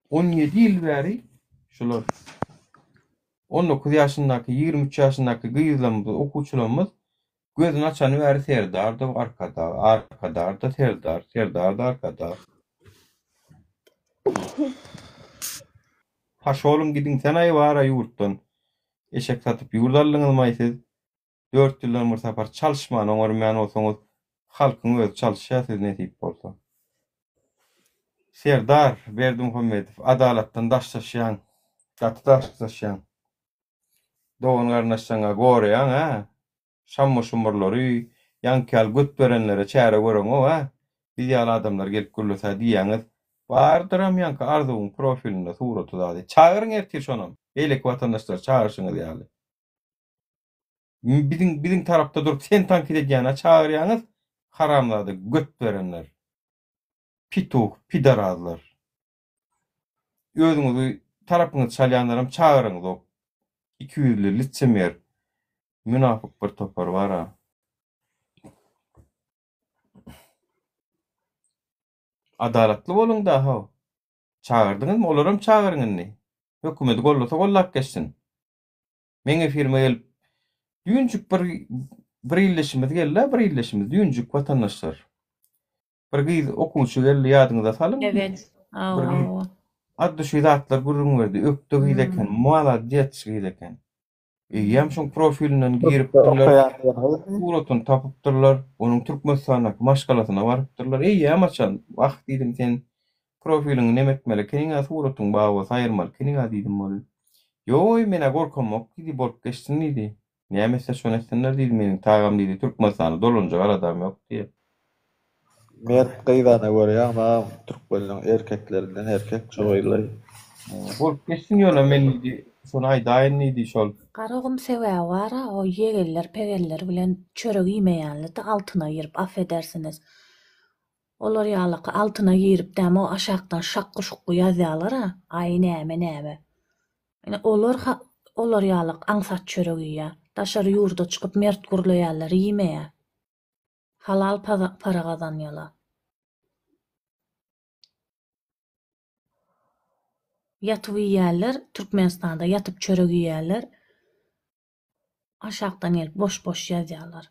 17 ýyl bäri şular 19 ýaşyndaky, 23 ýaşyndaky gyzlarymyz, okuwçylarymyz gözüni açany bäri Serdar-da Arkadag, Arkadag-da Serdar, Serdar-da Arkadag. Paşolyň gidiň sen-aý bar-a ýurtdan. Eşek satyp ýurt aldyňyzmaý siz? Dört ýyldan bir sapar çalyşmany oňarmaýan bolsaňyz, halkyň özi çalyşýar siz nesip bolsa. Serdar Berdimuhamedow adalatdan daşlaşýaň. Gaty daşlaşýaň. Dogan garyndaşlaňa goraýaň hä? Şammy-şumurlary, ýaňky ýaly göt berenlere çäre göreňok hä? Biz ýaly adamlar gelip gürlese diýýäňiz. Bardyram ýaňky Arzuwyň profilinde suraty zady. Çagyryň ertir şonam. Beýleki watandaşlary çagyryşyňyz ýaly. Biziň biziň tarapda durup sen tankyt edýäne çagyrýaňyz haramzada göt berenler. Pituh, pidarazlar. Özüňizi tarapyňyzy çalýanlaram çagyraňyzok. Ikiýüzli, litsemer, münafyk bir topar bar-a. Adalatly boluň da-how. Çagyrdyňyzmy, olaram çagyryň indi. Hökümeti gollasa gollap geçsin. Meň efirime gelip düýnjük bir bir ildeşimiz geldi bir ildeşimiz düýnjük watandaşlar. Bir gyz okuwçy geldi ýadyňyza salyň. Evet. Bir gyz addy şu zatlar gürrüň berdi. Ökde gyz eken, maladets gyz eken. Eýýäm şoň profilinden giripdirler. Suratyny tapypdyrlar. Onuň Türkmenistandaky maşgalasyna barypdyrlar. Eýýäm açan. Wah diýdim sen Profiliňi neme etmeli ekeniň-ä suratyň bar bolsa aýyrmaly ekeniň-ä diýdim ol. Ýoý men-ä gorkamok diýdi bolup geçsin diýdi. Näme etse şony etsinler diýdi meniň tagam diýdi Türkmenistana dolanjak aladam ýok diýdi. Mert gyzana görýäň agam türkmenleň erkeklerinden erkek şo gyzlar. Bolup geçsin ýöne men diýdi şony aýdaýyn diýdi şol. Garagum sebäbi bara o ýegeller pegeller bilen çörek iýmeýänlidi altyna girip affedersiniz. Olar ýalyky altyna girip däme o aşakdan şakgy-şukgy ýazýalar-a, aý näme näme. Ine olar ha olar ýalyk aňsat çörek iýýä. Daşary ýurda çykyp mert gürleýänler iýmeýä. Halal para gazanýala. Ýatyp iýýänler Türkmenistanda ýatyp çörek iýýänler aşakdan gelip boş-boş ýazýalar.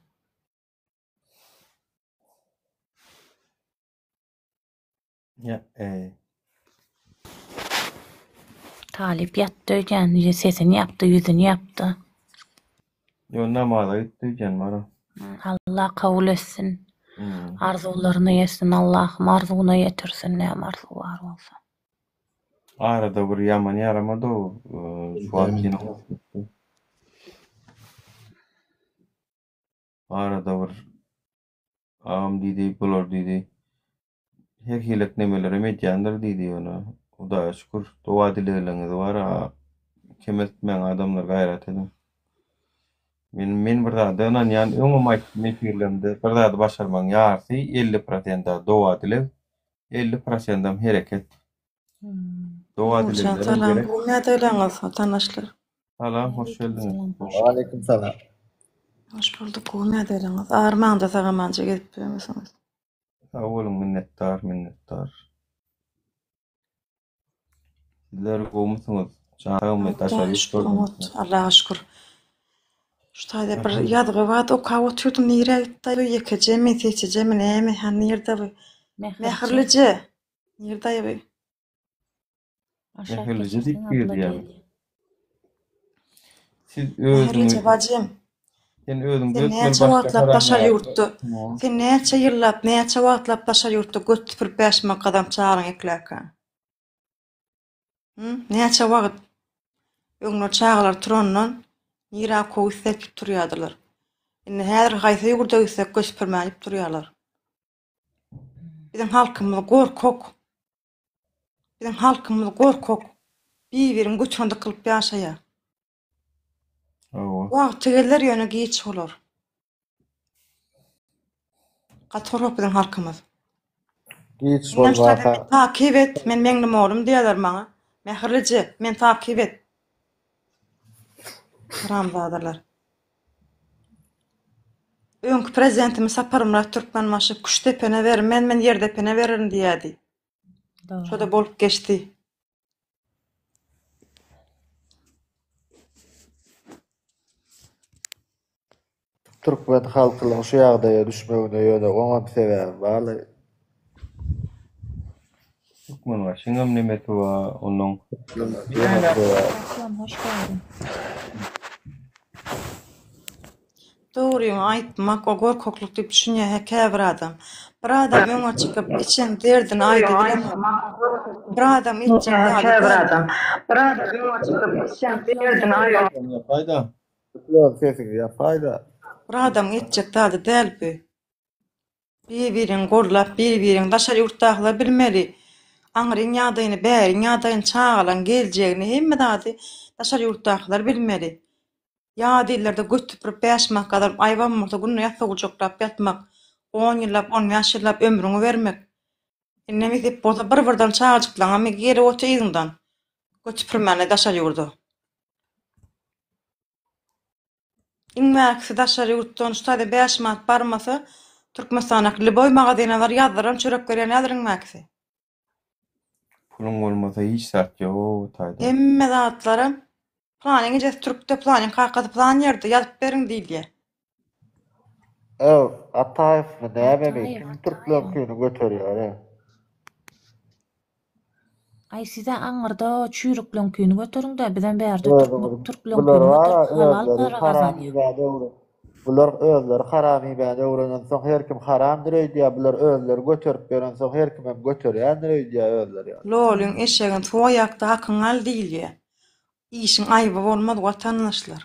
Ýa, eý. Talyp ýatdy öýdýän, sesini ýapdy, ýüzüni ýapdy. Ýo, namaza gitdi öýdýän bara. Allah kabul etsin. Arzuwlaryna ýetsin Allahym arzuwyna ýetirsin näme arzuwy bar bolsa. Arada bir ýaman ýaramady-ow, şu wagt ýene gitdi. Arada bir agam diýdi, bular diýdi, her hilek nemelerem edýändir diýdi ýöne Hudaýa şükür doga-dilegleriňiz bar a kemeltmäň adamlar gaýrat ediň. Men men bir zada ynanýan öňem aýtdym efirlerimde bir zady başarmagyň ýarysy 50 prosent doga-dileg, 50 prosendem hereket. Doga Nurjan dileglerem salam gerek. gowy nädeleňiz watandaşlar. Salam hoş geldiňiz. Waleýkim salam. Hoş bulduk gowy nädeleňiz armaňda sagamanja gezip ýörmesiňiz. Sag boluň minnetdar minnetdar. Sizler gowumysyňyz? Jan sagmy? Daşary Hudaýa şükür ýurtlardan oňat Allaha şükür. Şu taýda bir ýazgy bardy okap otyrdym nirä gitdi bu ýekejemi seçijemi näme hany nirde bu Mähirlije nirde bu Aşak Mähirlije geçirseň diýip abla girýär. gelýär. Siz Mähirlije özüňi bajym sen özüň sen düzeltmeli näçe başga wagtlap haram daşary ýaly. ýurtda sen näçe ýyllap näçe wagtlap daşary ýurtda göt süpürip bäşmak gazanyp çagaň ekläkäň. Hı? Näçe wagt öňler çagalar turandan nirä okuwa gitsek diýip turýardylar. Indi häzir haýsy ýurda gitsek göz süpürmän diýip turýarlar. Biziň halkymyz gorkak. Biziň halkymyz gorkak. Bir-biriniň götüne dykylyp ýaşaýar. Hawa. Wagty geler ýöne giç bolar. Gaty gorkak biziň halkymyz. Giç Inem şu taýda bolmasa meni takyp et, men Meňlim oglum diýerler maňa. Mähirlije, meni takyp et. Haramzadalar. Öňki prezidentimiz Saparmyrat Türkmenbaşy küşt depene bermen, men ýer depene bererin diýerdi. Şo-da bolup geçdi. Türkmen halkynyň şu ýagdaýa düşmegine ýöne oňam sebäbi barly. Türkmenbaşyňam nemesi bar onuň. Salam hoş geldiň. Dogryňy aýtmak o gorkaklyk diýip düşünýär hä käbir adam. Bir adam öňe çykyp içen derdini aýdybilenok. Bir adam etjek zady däl. Ýapaýda. Öz sesiňi ýapaýda. Bir adamyň etjek zady däl bu. Bir-birini gollap, bir-birini daşary ýurtdakylar bilmeli. Aňryň ýagdaýyny, bäriň ýagdaýyny, çagalaň geljegini, hemme zady daşary ýurtdakylar bilmeli. Ýat illerde göt süpürip bäş manat gazanyp, aýbam bolsa günde ýassyk gujaklap ýatmak, on ýyllap, on bäş ýyllap ömrüňi bermek. Indi nesip bolsa bir-birden çagajyklaňam gelip otyr yzyňdan. Göt süpürmäne daşary ýurda. Iň bärkisi daşary ýurtdan şu taýda bäş manat barmasa Türkmenistandaky lýuboý magazyna bar ýazdyran çörek berýän däldir iň bärkisi. Puluň bolmasa hiç zat ýok o taýda. Hemme zatlaram planyň ejesi türkde planyň kakasy plan ýerde ýazyp beriň diýilýär. Ew, Ataýewmi nämemi Ataýew, kim Ataýew. türkleňkini göterýär-ä. Aý sizä aňyrda çüýrükleňkini göteriňdä bizem bärde Özüňiz türkleňkini bular bara göterip halal özleri para haram gazanýa. iýmäni öwren bular özleri haram iýmäni öwrenensoň her kim haramdyr öýdýär bular özleri göterip ýörensoň her kimem göterýändir öýdýär özleri ýaly. Lolyň eşegini suwa ýakda hakyňy al diýilýä. Işiň aýby bolmaz watandaşlar.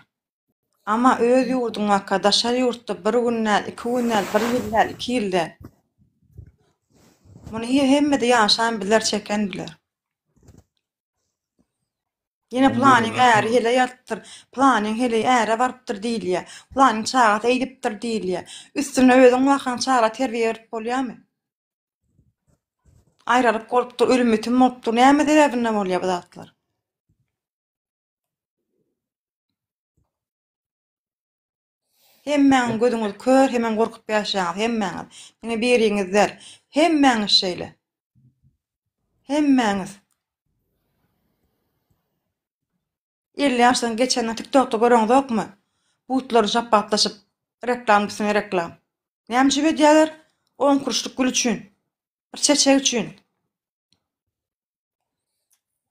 Ama öz ýurduňdaka daşary ýurtda bir gün däl, iki gün däl, bir ýyl däl, iki ýyl däl. Muny hemmede ýaşan biler, çeken biler. Ýene planyň äri heleý alypdyr, planyň heleýi äre barypdyr diýilýär. Planyň çagasy eýdipdir diýilýär. Üstüne özüň wakaň çaga terbiýe berip bolýarmy? Aýralyk bolupdyr, ölüm-ýitim bolupdyr. Näme sebäbinden bolýar bu zatlar? Hemmäňiň gözüňiz kör, hemem gorkup ýaşaýaňyz, hemmäňiz. Diňe biriňiz däl. Hemmäňiz şeýle. Hemmäňiz. 50 ýaşdan geçenden TikTokda göreňzokmy? Butlaryny şapbatlaşyp, reklam üstüne reklam. Näme üçin edýärler? On kuruşlyk gül üçin. Bir çeçek üçin.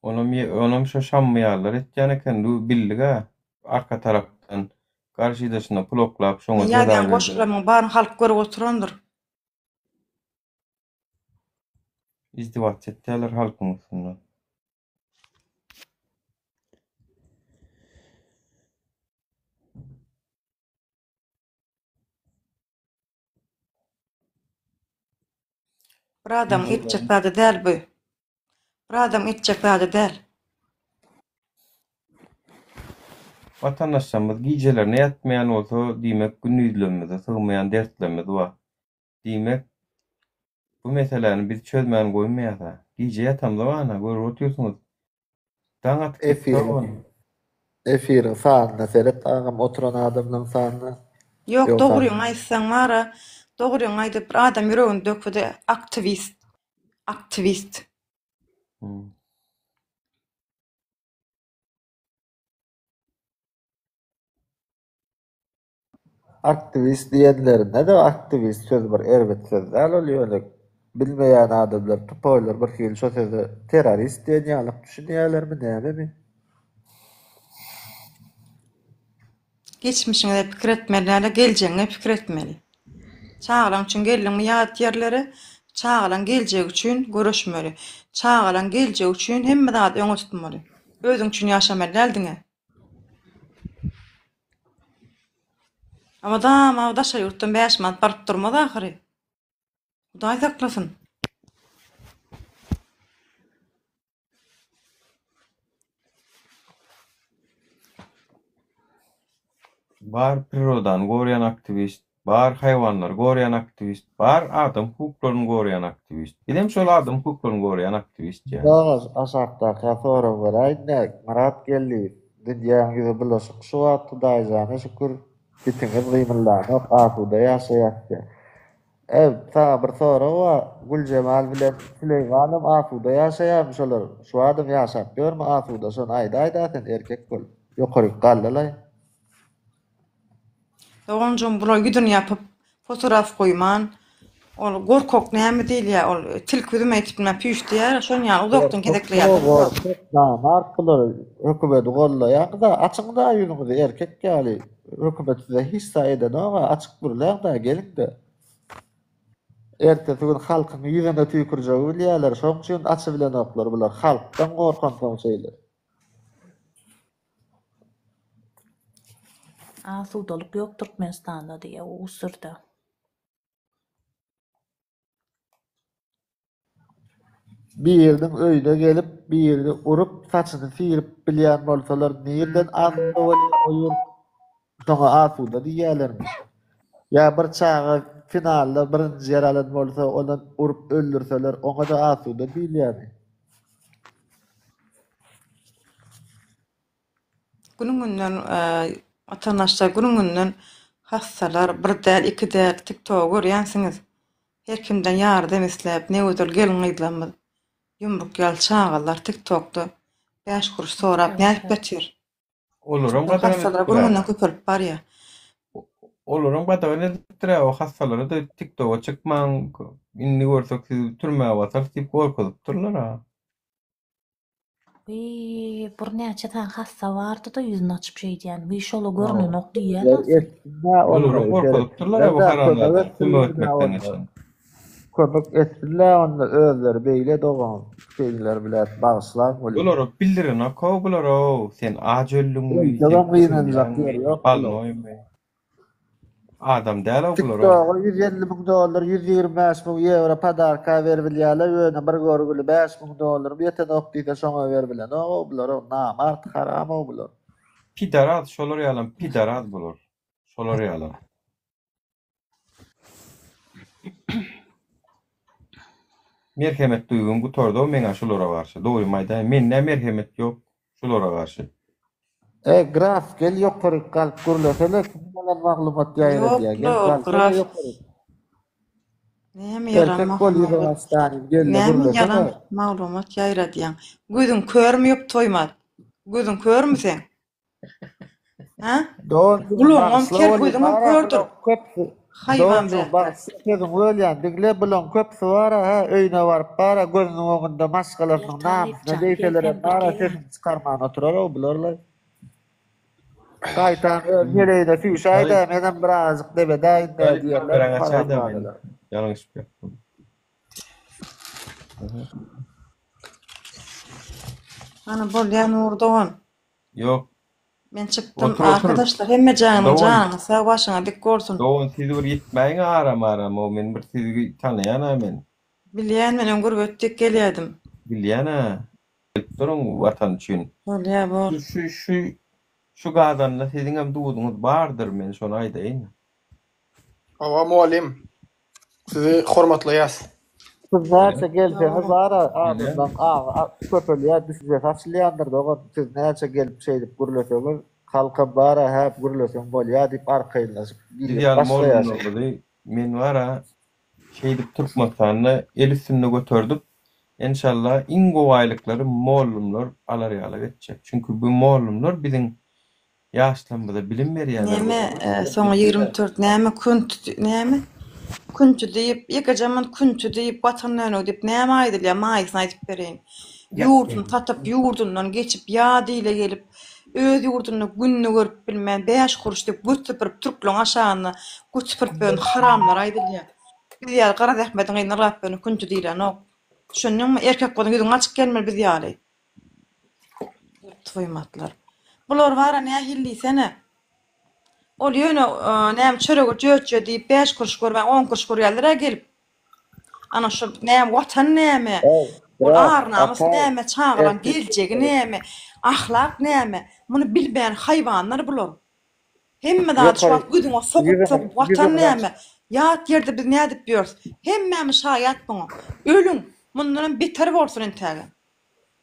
Onam onam şo şammy ýalylar etýän eken bu bildik-ä. Arka tarapdan garşydaşyna pul oklap şoňa Men jeza ýazýan berdirip. goşgularymyň baryny halk görüp oturandyr. Izdiwaç etýärler halkyň üstünden. Bir adamyň etjek zady däl bu. Bir adamyň etjek zady däl. Watandaşlarymyz gijelerine ýatmaýan bolsa, diýmek gündizlerimize sygmaýan dertlerimiz bar. Diýmek, bu meseläni biz çözmän goýmaýas-a. Gije ýatamzok ana, görüp otyrsyňyz. Daň atyp gitdi Efiriň oglan. efiriň sanyna seret agam oturan adamlaň sanyna. Ýok Ýogsam dogryňy aýtsaň bara dogryňy aýdyp bir adam ýüregini dökse-de aktiwist aktiwist. Aktiwist diýenlerinde-de aktiwist sözi bir erbet söz däl ol ýöne bilmeýän adamlar tupoýlar bir hili şo söze terrorist diýen ýalyk düşünýälermi nämemi. Geçmişiňe pikir etmeli dälde geljegiňe pikir etmeli. Çagalaň üçin geldiňmi ýat ýerlere çagalaň geljegi üçin göreşmeli. Çagalaň geljegi üçin hemme zady öňe tutmaly. Özüň üçin ýaşamaly däl diňe. Mydama daşary ýurtdan 5 manat baryp durmaz ahyry. Hudaý saklasyn. Bar prirodany goraýan aktiwist, bar haýwanlary goraýan aktiwist, bar adam hukuklaryny goraýan aktiwist. Bizem şol adam hukuklaryny goraýan aktiwist ýaly. Dogan aşakdaka sorag beräýiň-dä Myrat Geldiýew dünýäň ýüzi bulaşyk şu wagt Hudaýjana şükür bitiňiz gymyldanok asuda ýaşaýas diýä. Ew saňa bir sorag bar Güljemal bilen Süleýmanam asuda ýaşaýarmy şolar şu adam ýaşap ýörmi asuda şony aýdaýda sen erkek bol ýokaryk gallalaý. Doganjygym bular ýüzüni ýapyp fotoraf goýman ol gorkak näme diýilýär ol tilki üzüm aýtyp bilmän püýşdýär şon ýaly uzakdan Gorkak gorkak namart bular hökümeti gollaýaňyza açyňda ýüzüňizi erkek ýaly hökümet size hiç zat edenoga açyk gürläňdä geliňde ertesi gün halkyň ýüzüne tüýkürjegi bilýäler şoň üçin açybilenoklar bular halkdan gorkansoň şeýle. Asudalyk ýok Türkmenistanda diýýä usyrda. Biriniň öýüne gelip, birini urup, saçyny syryp bilýän bolsalar nirden asuda bolýar o ýurt? Şoňa asuda diýýälermi? Ýa bir çaga finalda birinji ýer alan bolsa, onam urup öldürseler, oňa-da asuda diýilýärmi? Günüň-günden watandaşlar günüň-günden hassalar bir däl iki däl tiktogy görýänsiňiz. Her kimden ýardam isläp ne gözel gelin-gyzlarymyz ýumruk ýaly çagalar tiktokda bäş kuruş sorap nädip ýatyr. Olaram gadagan Hassalar edipdir-ä. günüň-günden köpelip barýar. Olaram gadagan edipdir-ä o hassalara-da tiktoga çykmaň indi görsek sizi türmä basarys diýip gorkuzypdyrlar-a. Wiý, bir näçe sany hassa bardy-da ýüzüni açyp şeýdýän. Wiý, şola görnenok diýýän asyl. Olaram gorkuzypdyrlar-a bu haramzada kömek etmekden geçen. Kömek etsinler onda özleri beýle dogan şeýleler bilen bagyşlaň welin. Bulara bildirenok-ow bular-ow sen aç öldüňmi sen Ölsegem gynanjak kösenýäňmi ýeri ýok bulaň. bolnoýmy. Adam däl-ow bular-ow. Tiktoga 150 müň dollar, 125 müň ýewro podarka beribilýärler, ýöne bir görgüli 5000 dollarym ýetenok diýse şoňa beribilenogow bular-ow namart haram-ow bular. Pidaraz şolar ýalam pidaraz bular. Şolar ýalam. Merhemet duýgym gutardy-ow meň-ä şulara garşy. Dogrymy aýdaýyn, mende merhemet ýok şulara garşy. E graf gel ýokaryk galyp gürlesene kim ýalan maglumat ýaýradýa gel Ýok-la, galsana graf. ýokaryk. Näme ýalan Erkek bol ýüzüňi maglumat? aç danym gelde Näme gürlesene. ýalan maglumat ýaýradýaň? Gözüň körmi ýok toýmaz? Gözüň körmi seň? Hä? Doganjygym Gulagyňam bagyşla ker, welin gözüňem bara kördür. bulaň köpüsi Haýwan Doganjygym zähmet. bagyşla sözüňi bölýän diňle bulaň köpüsi bara hä öýüne baryp bara gözüniň öňünde Gel maşgalasynyň namysyna Talypjan, gel degselerem sen bir bara gel. sesini çykarman oturar-ow bularlaý. Gaýtam öz heleýine süýşäý-dä menem birazajyk nebedäýin-dä Talyp diýerler kameraňy açaýda men haramzadalar. ýalňyşyp ýapdym. Hany bolýa Nury dogan. Ýok. Men çykdym. Otur otur. Arkadaşlar hemme janyň Dogan. janyňyz sag başyňyz dik bolsun. Dogan siz bir ýitmäýiň aram aram o men bir sizi tanaýan-a men. Bilýän men öň gurbet dik gelýädim. Bilýän-ä. Gelip duruň watan üçin. Bolýa bor. Şu şu şu gazanda siziňem duzuňyz bardyr men şony aýdaýyn. Hawa mugallym. Sizi hormatlaýas. Siz näçe gelseňiz bara adamlaň aňy köpelýär, düşünjesi açylýandyr dogan. Siz näçe gelip şeýdip gürleseňiz, halkam bara hä gürleseň bolýar diýip arkaýynlaşyp Biz girip ýaly başlaýar şeýdip. mollumlarymyzy men bara şeýdip Türkmenistanda el üstünde göterdip, enşalla iň gowy aýlyklary mollumlar alar ýaly etjek. Çünki bu mollumlar biziň Ýaşlarymyza bilim berýärler. Näme soňy 24 näme künti näme künti diýip ýekeje man künti diýip watan dönügi diýip näme aýdylýar maýysyny aýdyp bereýin. Ýurduny satyp ýurdundan geçip ýat ile gelip öz ýurdunda gününi görüp bilmän bäş kuruş diýip göt süpürip türkleň aşagynda göt süpürip ýören haramlara aýdylýar. Biz ýaly gara zähmetiň yzyna ylgap ýören künti diýlenok. Düşündiňmi erkek bolsaň ýüzüň açyk gelmeli biz ýaly. Toýmatlar. Bular bara nähili diýsene. Ol ýöne näme çörege jötje diýip 5 kuruş görmän 10 kuruş görýärler-ä gelip. Ana şu näme watan näme? Ol ar-namys näme, çagalaň geljegi näme, ahlak näme? Muny bilmeýän haýwanlar bular. Hemme zady şu wagt gözüňe sokup sokup watan näme? Ýat ýerde biz nädip ýörüs? Hemmämiz şaýat muňa. Ölüň! Mundanam beter bolsun entägem.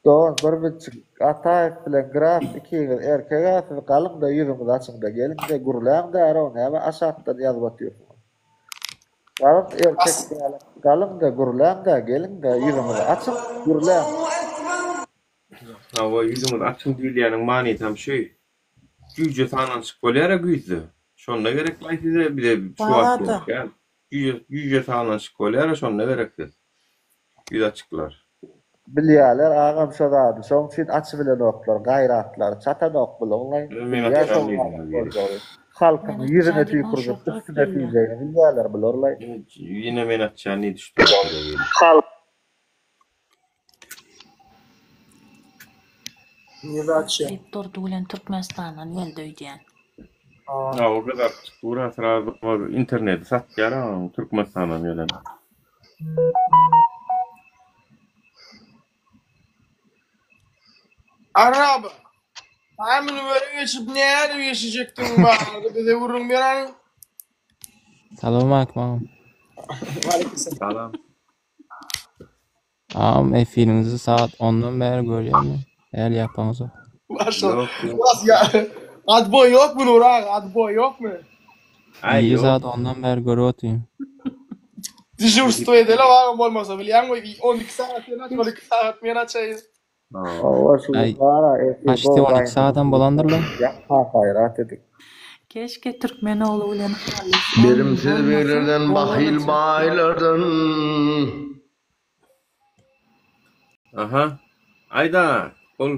Dogan bir minçik Ataýew bilen Graf ikiňiz erkeg-ä siz galyňda ýüzüňizi açyňda geliňde gürläň därow näme aşakdan ýazyp otyrsyňyz. Galyň erkek däl galyňda gürläňdä geliňde ýüzüňizi açyň gürläň. Hawa ýüzüňizi açyň diýilýäniň manysam şu. Jüýje sananyşyk bolýara güýzde. Şonda gereklaý size bize şu wagt gerek däl. Jüýje jüýje sananyşyk bolýara şonda gerek siz. Ýüz açyklar. Bilýäler agam şo zady şoň üçin açybilenoklar gaýratlary çatanok bulaňlaý Men bilýä açýan şoň diýdim zadyň biri. boljagy halkyň Men ýüzüne açýan diýip tüýkürjek Şöhrat üstüne gelýär. tüýjegini bilýäler bularlaý. Ýene men açýan diýdi şu tüýküre biri. Nirde açýa? Diýip Durdy bilen Türkmenistandan geldi öýdýän. Hawa gyzartjyk dur sraz interneti satýar agam Türkmenistandan gelen. Araba. Sen münbere geçip nädip geçjekdiň barada bize gürrüň beräýiň. Salowmaleýkim agam. Waleýkim Salam. Agam efiriňizi sagat ondan bäri görýän men. Häli ýapaňyzok. Maşallah. Biraz ya adboý ýokmy Nur aga? Adboý ýokmy? Aý Gije ýok. sagat ondan bäri görüp otyryn. Dežurstwo edeli agam bolmasa bilýäňmi 12 sagat sen aç 12 sagat men açaýyn. Hawa şu Aý gün bara efir Paçti gowy 12 sagadam bolandyrla. Ýapma gaýrat ediň. Keşke türkmen ogly bilen halys oýun Berimsiz bolmasa beglerden, gowy bahyl bolajak. baýlardan. Aha. Aýda, ol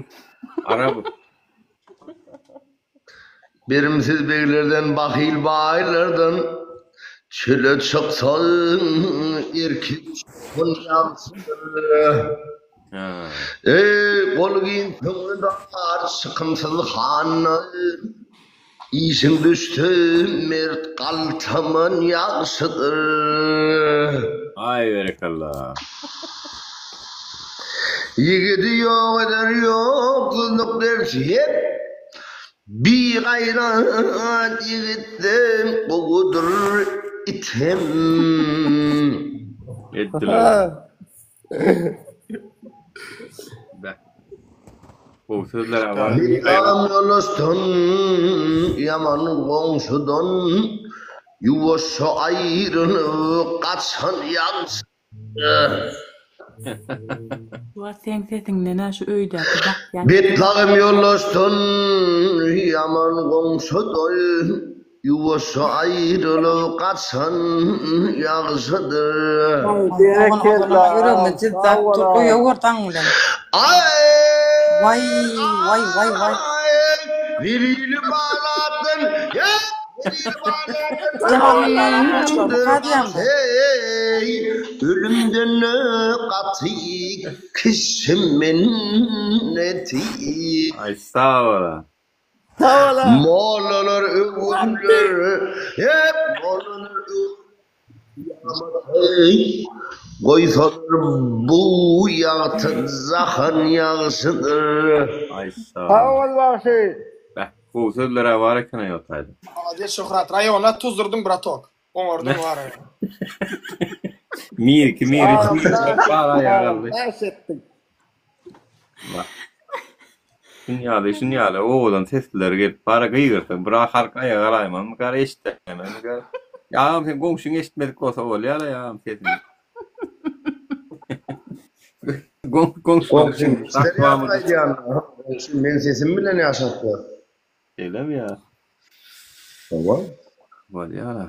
Arabow. Berimsiz beglerden, bahyl baýlardan, Çöle çyksaň, erkek çopan ýagşydyr. Eý, goly giň, köňli dar, çykymsyz handan, Işiň düşse, mert galtaman ýagşydyr. Aý berekella. Ýigidi ýok eder ýoksuzlyk dersi hep, Bigaýrat ýigitden gowudyr it hem. Etdiler. Beh. Gowy sözler-ä bar. Betagam ýoldaşdan, ýaman goňşudan, Ýuwaşja aýrylyp gaçan ýagşy. Wa seň sesiňden-ä şu öýdäki bakýan Betlagym ýoldaşdan, ýaman goňşudan, Ýuwaşja aýrylyp gaçan ýagşydyr. Berekella ýüregime jyzdap dur goýa gör daň bilen. Waý waý waý waý. Zelili balatdan, Ölümden gaty kişi minneti. Aý sag bola. Mollalar öwürler, hep mollalar öwürler. Goýsalar bu ýagty jahan ýagşydyr. Aý sag Sag bol bagşy. Beh, gowy sözler-ä bar eken-aý o taýda. Malades Şöhrat, raýona tuzdurdyň bratok. Oňardyň wara. Miriki miri bar aýaga galdy. Näş etdiň? Şun ýaly, şun ýaly owadan sesler gelip bara gygyrsa, bir halk aýaga galaýmazmykar, eşidäýmezmikar? Ýagam sen goňşyň eşitmedik bolsa bolýar-a ýagam sesiňi. Goňşym aýdýan, goňşym meň sesim bilen ýaşap ýör. Şeýlemi ýa? Hawa. Bolýar-a.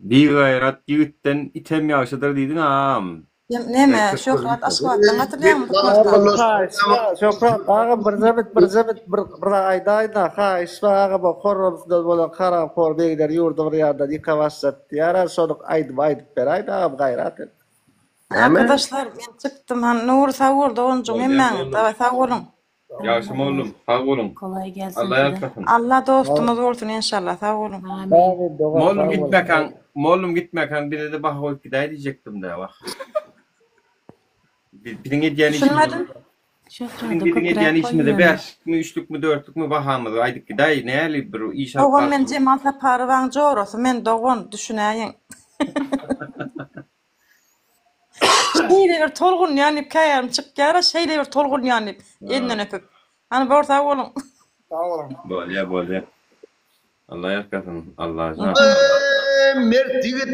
Bigaýrat ýigitden item ýagşydyr diýdiň agam. Neme, Şöhrat Aşgabatdan gatyrýaňmy Türkmenistana? Şöhrat agam birje bit birje bit bir bir zat aýdaýynda haýyş bar agam o horramsydan bolan haramhor begler ýurdy bir ýandan ýyka başlady diýýär şony aýdyp aýdyp beräýdä agam gaýrat et. Arkadaşlar men çykdym han Nury sag bol doganjygym hemmäňiz daway sag boluň. Ýagşy mollum, sag boluň. Kolaý gelsin Alla size. ýalkasyn. Allah dostumyz bolsun enşallah sag boluň. Amin. Amin dogan Mollum sag bol. gitmäkäň, mollum gitmäkäň bize-de baha goýup gidäý diýjekdim-dä, wah. Bi- Biziň edýän işimiz, Düşünmedim. biziň Şöhrada biziň köpräk edýän işimize goýberme. bäşlikmi, üçlükmi, dörtlükmi bahamyzy aýdyp gidäý, näli bir iş alyp Dogan men barşymyz. Jemal Saparowaň jorasy men dogan düşünäýiň. Şeýle bir tolgunýan diýip käýarym çykýara şeýle bir tolgunýan diýip elinden öpüp. Hany bor sag boluň. Sag boluň. Bolýa bolýa. Allah ýalkasyn Allajan. Mert ýigit,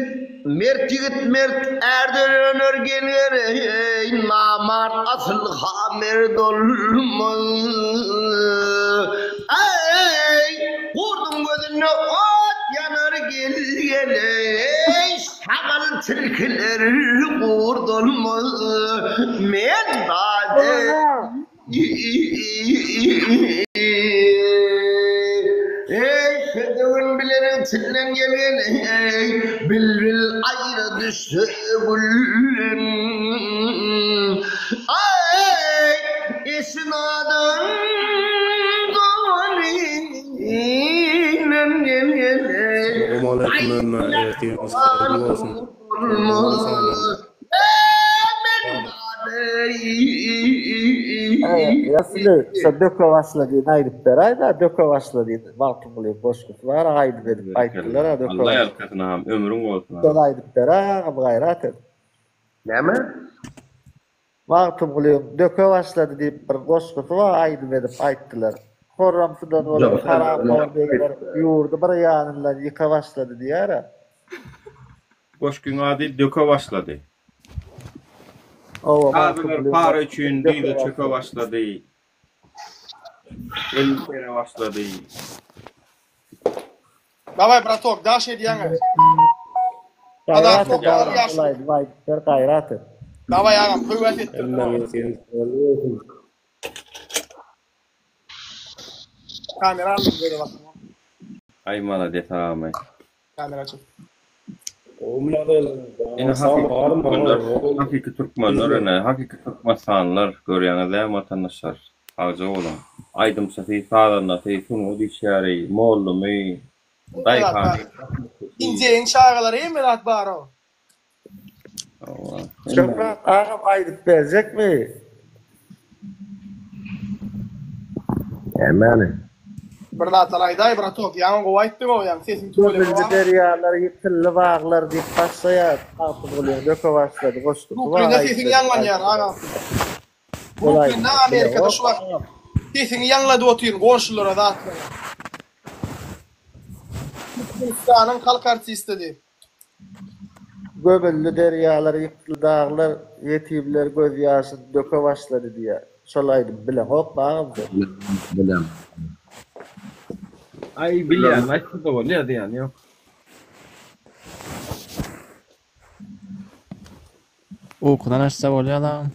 mert ýigit mert ärden öner gel gereý, namart asyl ha mert olmaz. Eý, gurduň gözünde ot ýanar gel geleý, Şagal tilkiler gurt olmaz men zade Eý södügin bileniň tilden gelgen eý Bilbil aýra düşse gülden Eý eşin adam dogany Salowmaleýkim hemmä ertiriňiz haýyrly bolsun. Ýasly şo döke başla diýen aýdyp beräýdä döke başla diýen Magtymgulyň goşgusy bar aýdym edip aýtdylar-a döke Allah ýalkasyn agam ömrüň bolsun agam. Şony aýdyp beräý agam gaýrat et. Näme? Magtymgulyň Döke başlady diýip bir goşgusy bar aýdym edip aýtdylar. Horramsydan bolan haramhor begler ýurdy bir ýanyndan ýyka başlady diýýär-ä. Goşgyň ady Döke başlady. Hawa Kazylar Magtymgulyň para goşgusy üçin Döke dyza çöke başlady. başlady. Elini sere başlady. Daway bratok daş edýäňä. Gaýrat Azat et ýaly agam ýaşuly. şol aýdymy aýdyp ber gaýrat et. Daway agam höwes etdirdiň Hemmäňiz oňa. ýeňiş bolsun. Kamera aldım göze bakma. Aý malades agam aý. Kamera açyk. Gowumy ýagdaýlaryňyz? Ine Janyňyz sag hakyky barmy? türkmenler, hakyky türkmenler ine, hakyky türkmenistanlylar görýäňiz dämi watandaşlar. Sagja boluň. Aýdymçysy, sazandasy, sungat işgäri, mollumy, Hemme zat bar. daýhany, Injeýiň çagalary hemme zat bar-ow. Hawa, hemme. Şöhrat agam aýdyp berjekmi? Nämäni? Bir zatlar aýdaý bratok, ýaňy gowy aýtdyň-ow ýaňy sesiň tüweleme Gömüldi bar. derýalar, ýykyldy baglar diýip başlaýar Magtymgulyň döke başlady goşgusy bar Brooklynda aýdyp sesiň edip ýaňlanýar aýtdylar. agam. Ol Brooklynda aýdymy Amerikada bileňok şu wagt agam. sesiňi ýaňladyp otyryn goňşulara zatlara. Türkmenistanyň halk artisti diýip. Gömüldi derýalar, ýykyldy daglar, ýetimler gözýaşyn döke başlady diýýär. Şol aýdymy bileňokmy agam sen? Bilem. Aý bilýän aýtsa-da bolýar zyýany ýok. Ukudan açsa bolýar agam.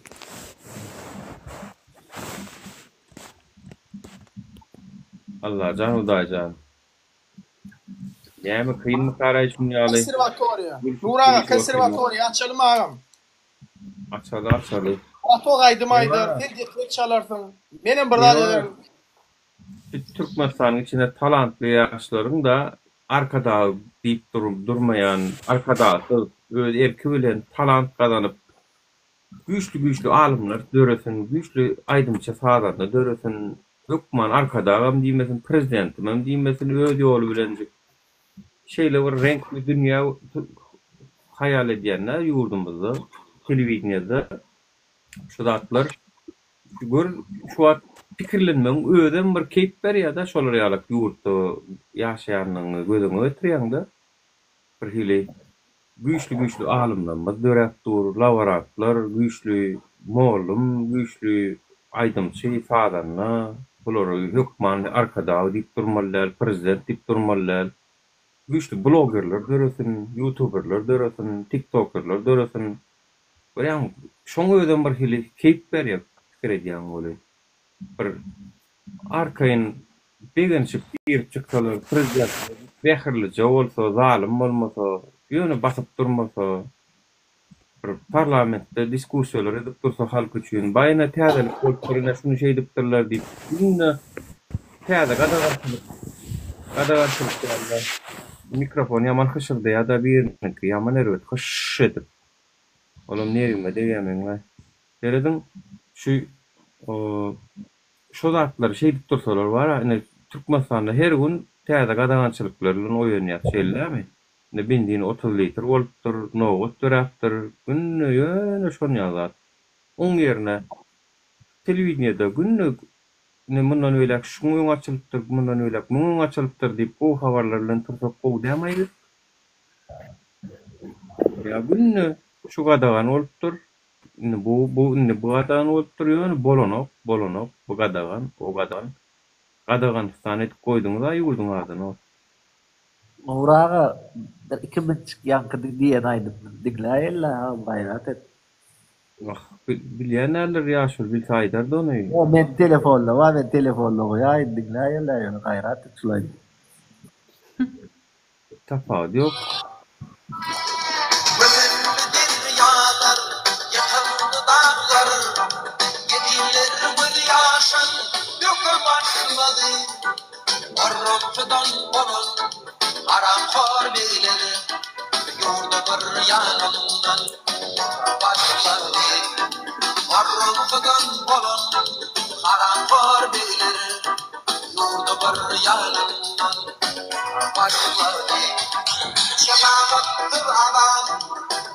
Allajan Hudaýjan. Näme kynmy karaý şuň ýaly. Konserwatoriýa. Gülküp Nur aga gülüşip oturmak. konserwatoriýa açalymy agam. Açaly açaly. Bratok aýdym aýdar, sen deprek çalarsyň. Menem bir zat ederin. Şu Türkmenistanyň içinde talantly ýaşlaryň-da Arkadag diýip durmaýan, Arkadagsyz öz erki bilen talant gazanyp Güýçli güýçli alymlar döresin, güýçli aýdymçy sazanda döresin, hökman Arkadagam diýmesin, prezidentimem diýmesin, öz ýoly bilenjik şeýle bir reňkli dünýä. haýal edýän-dä ýurdumyzda, telewideniýede şu zatlar gör şu wagt pikirlenmegiň özem bir keýp berýär-dä şolar ýalak ýurtda ýaşaýanlygyňy göz öňüne getirýäň-de. Bir hili güýçli-güýçli alymlarymyz döräp dur, laborantlar güýçli, mollum güýçli, aýdymçy, sazanda, bulary hökman Arkadag diýip durmaly däl, prezident diýip durmaly däl. Güýçli blogerler döresin, ýutuberler döresin, tiktokerler döresin. Görýäňmi, şoň özem bir hili keýp berýär pikir edýäň welin. Bir arkaýyn begenişip girip çyksalar, prezidentimiz mähirlije bolsa, zalym bolmasa, ýöne basyp durmasa, bir parlamentde diskussiýalar edip dursa halk üçin, baý ine täzelik bolupdyr, ine şuny şeýdipdirler diýip, günde täze gadagançylyk, gadagançylyk dälde, mikrofon ýaman hyşyrdaýar-da biriniňki, ýaman erbet hyşş edip. Olam nerwime degýär meň-laý. Serediň, şu şo zatlary şeýdip dursalar bar-a, ine Türkmenistanda her gün täze gadagançylyklar bilen oýanýas, şeýle dälmi? Ine benzin 30 litr bolupdyr, nobat döräpdir, günde ýöne şon ýaly zat. Oň ýerine telewideniýede günde ine mundan beýläk şuň öňi açylypdyr, mundan beýläk muň öňi açylypdyr diýip gowy habarlar bilen tursak gowy dämi aýy? Ýa günde şu gadagan bolupdyr, indi bu, bu indi bu gadagan bolupdyr, ýöne bolanok, bolanok, bu gadagan, o gadagan. Gadaganystan edip goýduňyz-a ýurduň adyny. Nury aga bir iki minutjyk ýaňky diýen aýdymyny diňläýeli agam gaýrat et. Wah, bilýän däldir ýaşuly bilse aýdardy ony. Ýok men telefonda bar men telefonda goýaýyn diňläýeli ýöne gaýrat et şul aýdymy. Tapawudy ýok. Gözeldi derýalar, ýatyrdy daglar, Ýetiller gözýaşyn döke başlady. Orramsydan bolan haramhor begler Ýurdy bir ýanyndan ýyka başlady. Orramsydan bolan haramhor begler Ýurdy bir ýanyndan ýyka başlady. Şepagatsyz azan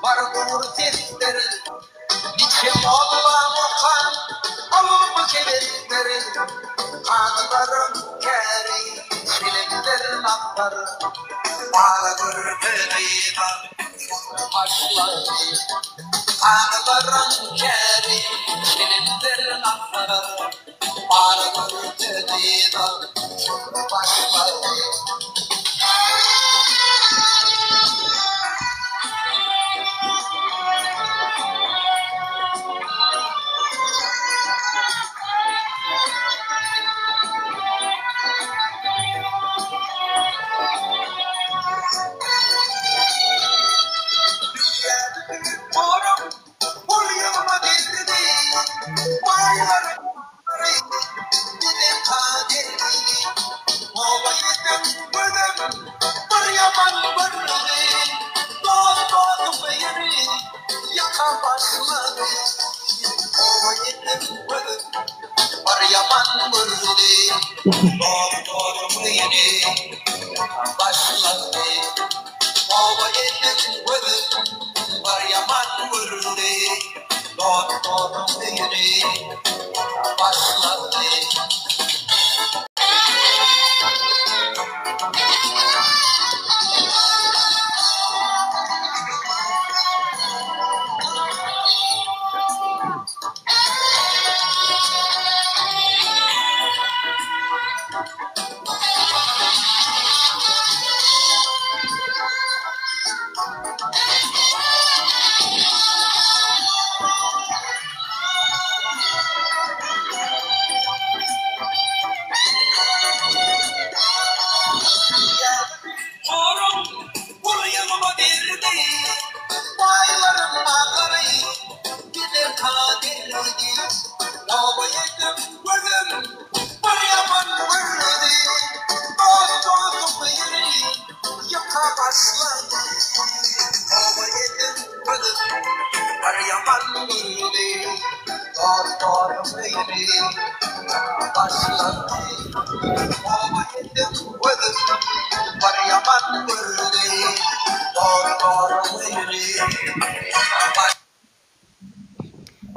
bar gury sesler, Niçe molla okan ylmy kebesler, Kazylaryň käri çelekler nazar, Bara görse gyza şoka başlady. Kazylaryň käri çelekler nazar, Bara görse gyza şoka başlady.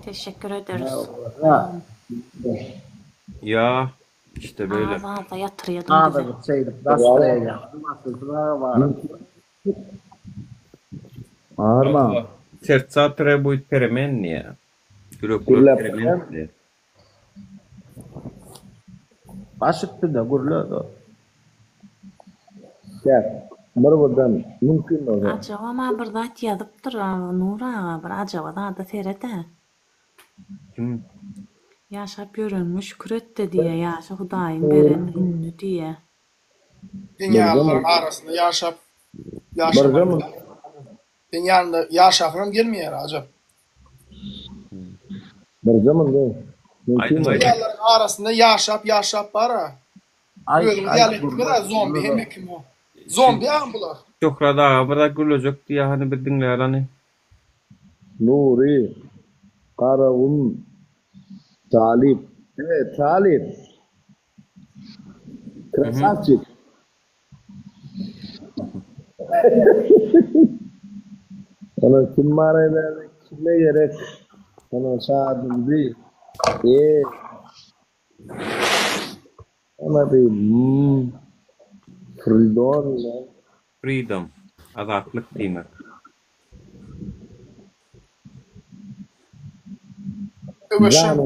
Teşekkür ederiz. Ýa, işte böyle. Az-azda ýatyrýadyň bizi. Azajyk şeýdip nastraýeniýa Arma. Sertsa trebuýt peremen diýýär. Ýürekler Gürläp peremen diýýär. Baş üstüne gürle dost. Gel, bir birden mümkin bolsa. Ajabam-a bir zat ýazypdyr Nur aga bir ajaba zada seret-ä. Kim? Ýaşap ýöreniňe şükür et-de diýýä, ýaşa Hudaýyň beren gününi diýýä. Seň ýalylaryň arasynda ýaşap ýaşamaly. Seň ýanynda ýaşasyňam gelmeýär ajap. Birje mundy. Seň ýalylaryň arasynda ýaşap ýaşap bara. Özüňiz ýaly etdiňiz-ä zombi hemme kim o. Zombi agam bular. Şöhrat aga bir zat gürlejek diýýär hany bir diňläli hany. Nury, Garagum, Talyp. E, Talyp. Krasavçik. Ona kim bar eder, kime gerek? Ona şadymdy. E. Ona bir hmm. Fridon. Freedom, azatlyk diýmek. Öweşim.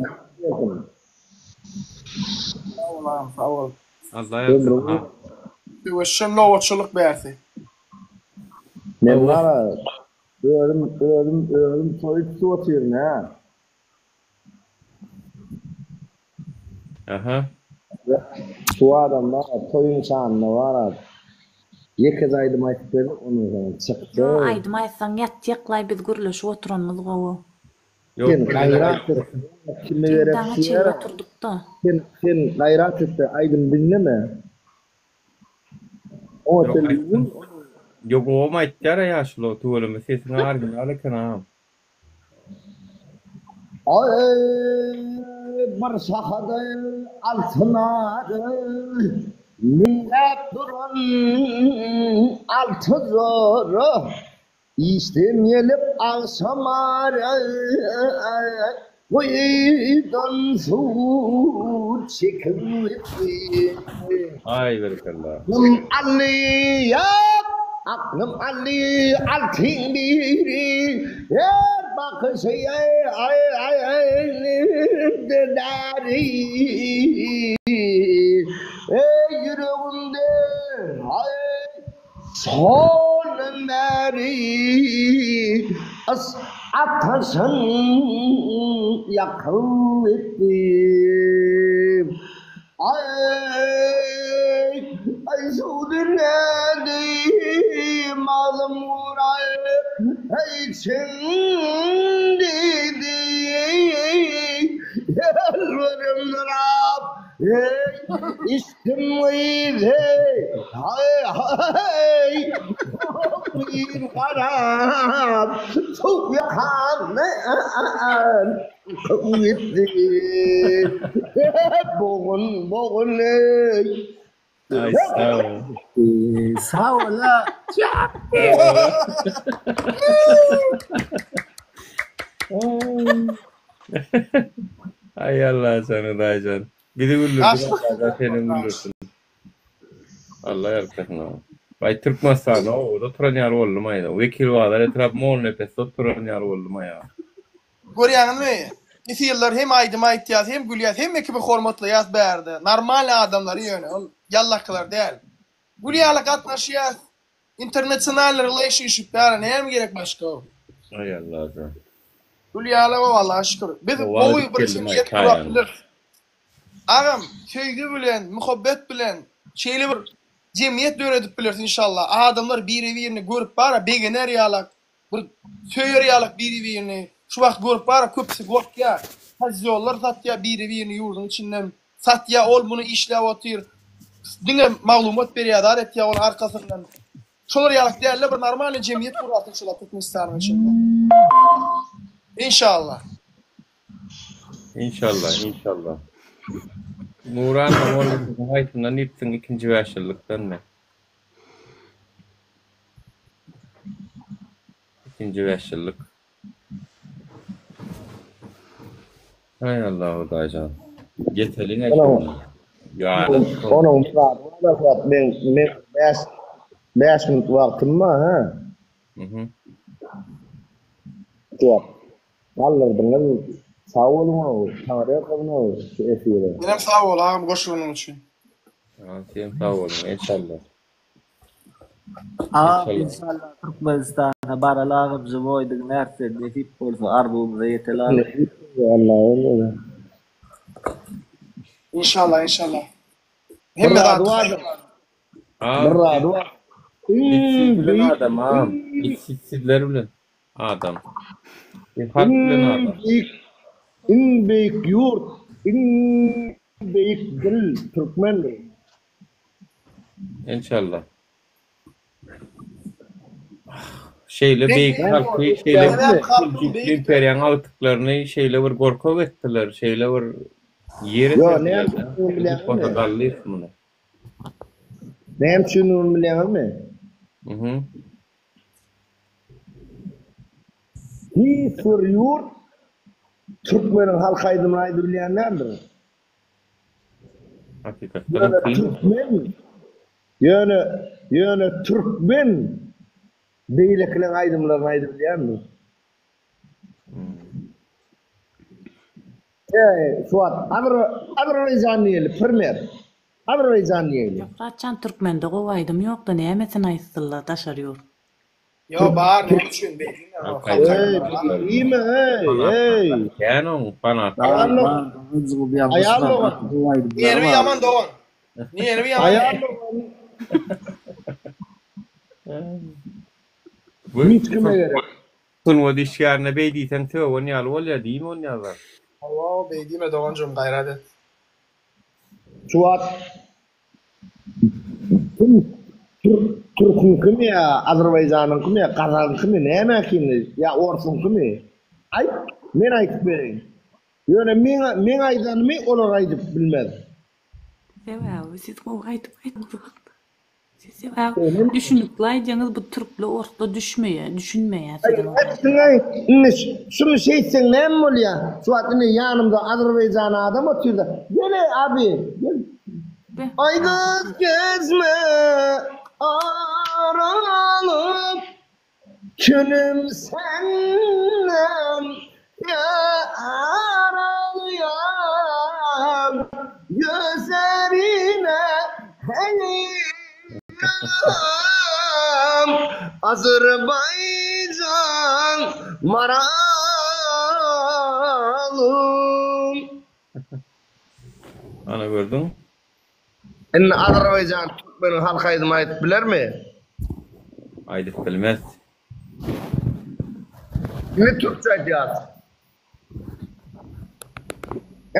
Sag bol agam sag bol. Allah ýalkasyn agam. Söweşjeň nobatçylyk bärsi. Men bara özüm özüm özüm toý tutup otyryn hä. Aha. Şu adam bara toýuň şanyna bara ýekeje aýdym aýdyp berdi ondan soňam çykdy. Ýo aýdym aýtsaň ýatýaklaý biz gürleşip oturanymyz gowy. Sen gaýrat et kime Sen gerek daňa çenli şuýara oturdykda. sen sen gaýrat etde aýdym diňleme. Oňa Ýok sen aýtsyn. Ýok gowam aýtýara ýaşuly tüweleme sesiň original eken agam. Aý, bir şahada altyn ary, Meňzäp duran alty jora. Işden gelip agşam ary, Guýudan suw çekip gitdi. Aý berekella. Aklym aldy ýa Aklym aldy altyň biri Her bakyşy däri Eý ýüregimde şondan bäri Yşk ataşyn ýakyp gitdi. Aý, aý suw dünýädi, malym guraý, heý çyn diýdi, ýelberim nyrap, heý, içdim gyz, heý, haý, haý, bir garap, suw ýakan. Gitdi. Bogun, bogun eý. Aý sag bol. Sag bol-a. Aý Allajan Hudaýjan. Bizi güldürdiň Allajan senem güldürsin. Allah ýalkasyn agam. Baý Türkmenistanda obada oturan ýaly boldum aý. Wekilbazar etrap Mollanepesde oturan ýaly boldum aý. Görýäňizmi? Efirler hem aýdym aýtýas, hem gülýäs, hemme kimi hormatlaýas bärde. Normalny adamlary ýöne, ol ýallakylar däl. Gül ýaly gatnaşýas. International relationship bäri näme gerek başga? Aý Allajan. Gül ýaly gowy Allaha şükür. Biz Howa gowy edip bir geldim aý jemgyýet gurap kaýan. bileris. Agam, söýgi bilen, muhabbet bilen şeýle bir jemgyýet döredip bileris inşallah. Adamlar biri-birini görüp bara begener ýalak, Bir söýer ýalak biri birini şu wagt görüp bara köpüsi gorkýa kozýollar satýa biri birini ýurduň içinden satýa ol muny işläp otyr diňe maglumat berýä zat etýä ol arkasyndan şolar ýalak dälde bir normalny jemgyýet gurasyn şolar Türkmenistanyň içinde Inşallah. Inşallah inşallah. Nuran haýsyndan diýipsiň ikinji bäşýyllykdanmy? Ikinji bäşýyllyk. Haý Allah Hudaýjan. Ýeteliň aý şonda. Ýarym. Onuň bir zady bar Suat men men bäş bäş minut wagtym bar hä. Mhm. Suat galdyrdyňyz sag boluň-ow taňryýalkasyn-ow şu efire. Senem sag bol agam goşulanyň üçin. Senem sag boluň enşalla. Agam inşallah Türkmenistana baraly agam žiwoý diňlärse nesip bolsa arzuwymyza ýeteli agam. Nesip bolsa Allaň özi. Inşallah inşallah. Bir Hemme zady zat bardyr. Agam Bir zady bar. Biz Iň siz bilen beýik adam agam. Biz siz sizler bilen adam. Biz halk bilen iň adam. beýik iň beýik ýurt, iň beýik dil türkmendir. Enşalla. Şeýle beýik halky, şeýle Seljukly imperiýanyň agtyklaryny şeýle bir gorkak etdiler, şeýle bir ýere Ýo, serdiler. näme üçin bilýäňizmi? Gallyýew muny. Näme üçin muny bilýäňizmi? Mhm. Hiç bir ýurt türkmeniň halk aýdymyny aýdybilýän däldir. Hakykatdanam Ýöne kyn. türkmen, ýöne, ýöne türkmen beýlekileň aýdymlaryny aýdybilýärmi? Eý, Suat, Azr, Azerbaýjan diýeli, primer. Azerbaýjan diýeli. Şöhratjan türkmende gowy aýdym ýokda nämesini aýtsynlar daşary ýurt. Ýo bar näme üçin beýdilme Halk halk aýdymlary Eý, aýdymlary bar. diýme, eý, eý. Kän oň fanat. Aýal dogan. Aýal dogan. Nerwi ýaman dogan. Nerwi ýaman. Aýal dogan. Bu Hiç kime gerek. Sungat işgärine beý diýseň sögen ýaly bolýar diýme ony ýazar. Hawa beý diýme doganjygym gaýrat et. Şu wagt Kim türk türküňkimi ýa azerbaýjanyňkymy ýa gazagyňkymy nämäkini ýa orsuňkymy aýt men aýdyp bereýin. Ýöne meň meň aýdanymy olar aýdyp bilmez. Sebäbi siz gowy aýdyp aýtmaňyzda. Siz sebäbi düşünikli aýdýaňyz bu türkli orsla düşmeýä düşünmeýä siziň Aýtdyňaý indi şuny şeýtseň näme bolýa şu wagt indi ýanymda azerbaýjan adam otyrda gel-eý abi gel Aý gyz gezme aralyk Tünüm senden ýaralýam Gözlerine heýranam Azerbaýjan maralym. Ana gördüň. Indi Azerbaýjan türkmeniň halk aýdymy aýdyp bilermi? Aýdyp bilmez. Indi türkçe aýdýas.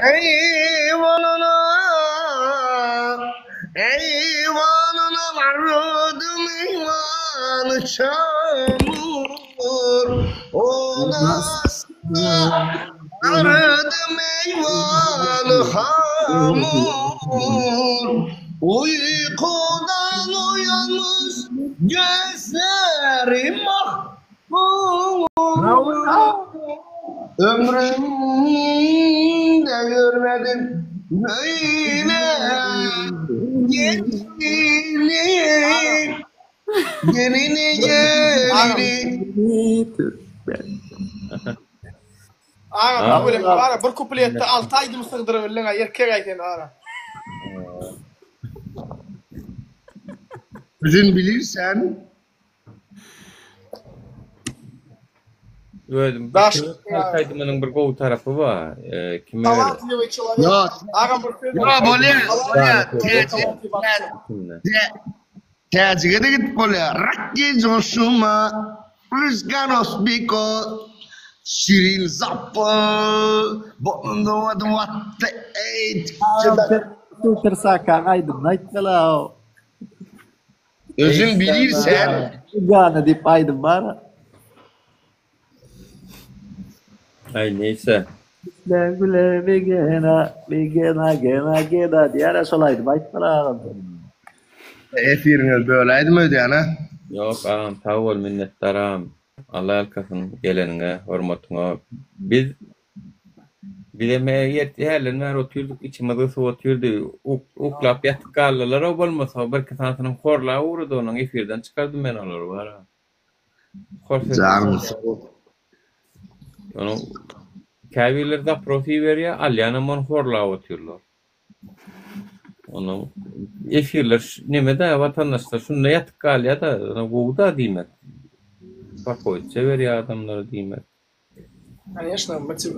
Eýwanana, eýwanana bardym eýwany çamur Odasına bardym eýwany hamur Uykudan uyanmış gözlerim mahmur Ömrümde görmedim böyle gelini Gelini gelini Agam tüweleme bara bir kupletde alty aýdym sygdyrabildiň-a erkek-aý sen bara. Özün bilirsen. Özüm Daş halk aýdymynyň bir gowy tarapy bar. Kime Talantliwy çelowek. Agam bir söz. Ýa bolýa, bolýa. Täjige-de gidip bolýar. Rakki joşuma, Rüzgar osbiko, Şirin zappa, Bondowad watte eýt. Super Sakaň aýdymyny aýtdyla-ow. Özüň bilirsen. Gana diýip aýdym bar. Aý neýse. Güle güle begena, begena gena gena diýýär-ä şol aýdymy aýtmaly agam sen. Efiriňizi böläýdim öýdýän-ä. Ýok agam sag bol minnetdaram. Alla ýalkasyn geleniňe, hormatyňa. Biz bizem hälden bäri otyrdyk, içimiz gysyp otyrdy. Uklap ýatyp galdylar-ow bolmasa, birki sanysynyň horlap ugrady onuň efirden çykardym men olary bara. Hor sesi. Janyň sag bolsun. Onuň käbirleri zapros iberýär, alýanam ony horlap otyrlar. Onuň efirler neme-dä watandaşlar şunda ýatyp galýa-da, gowy-da diýmek. Spokojça berýär adamlara diýmek. Koneşno, motiv.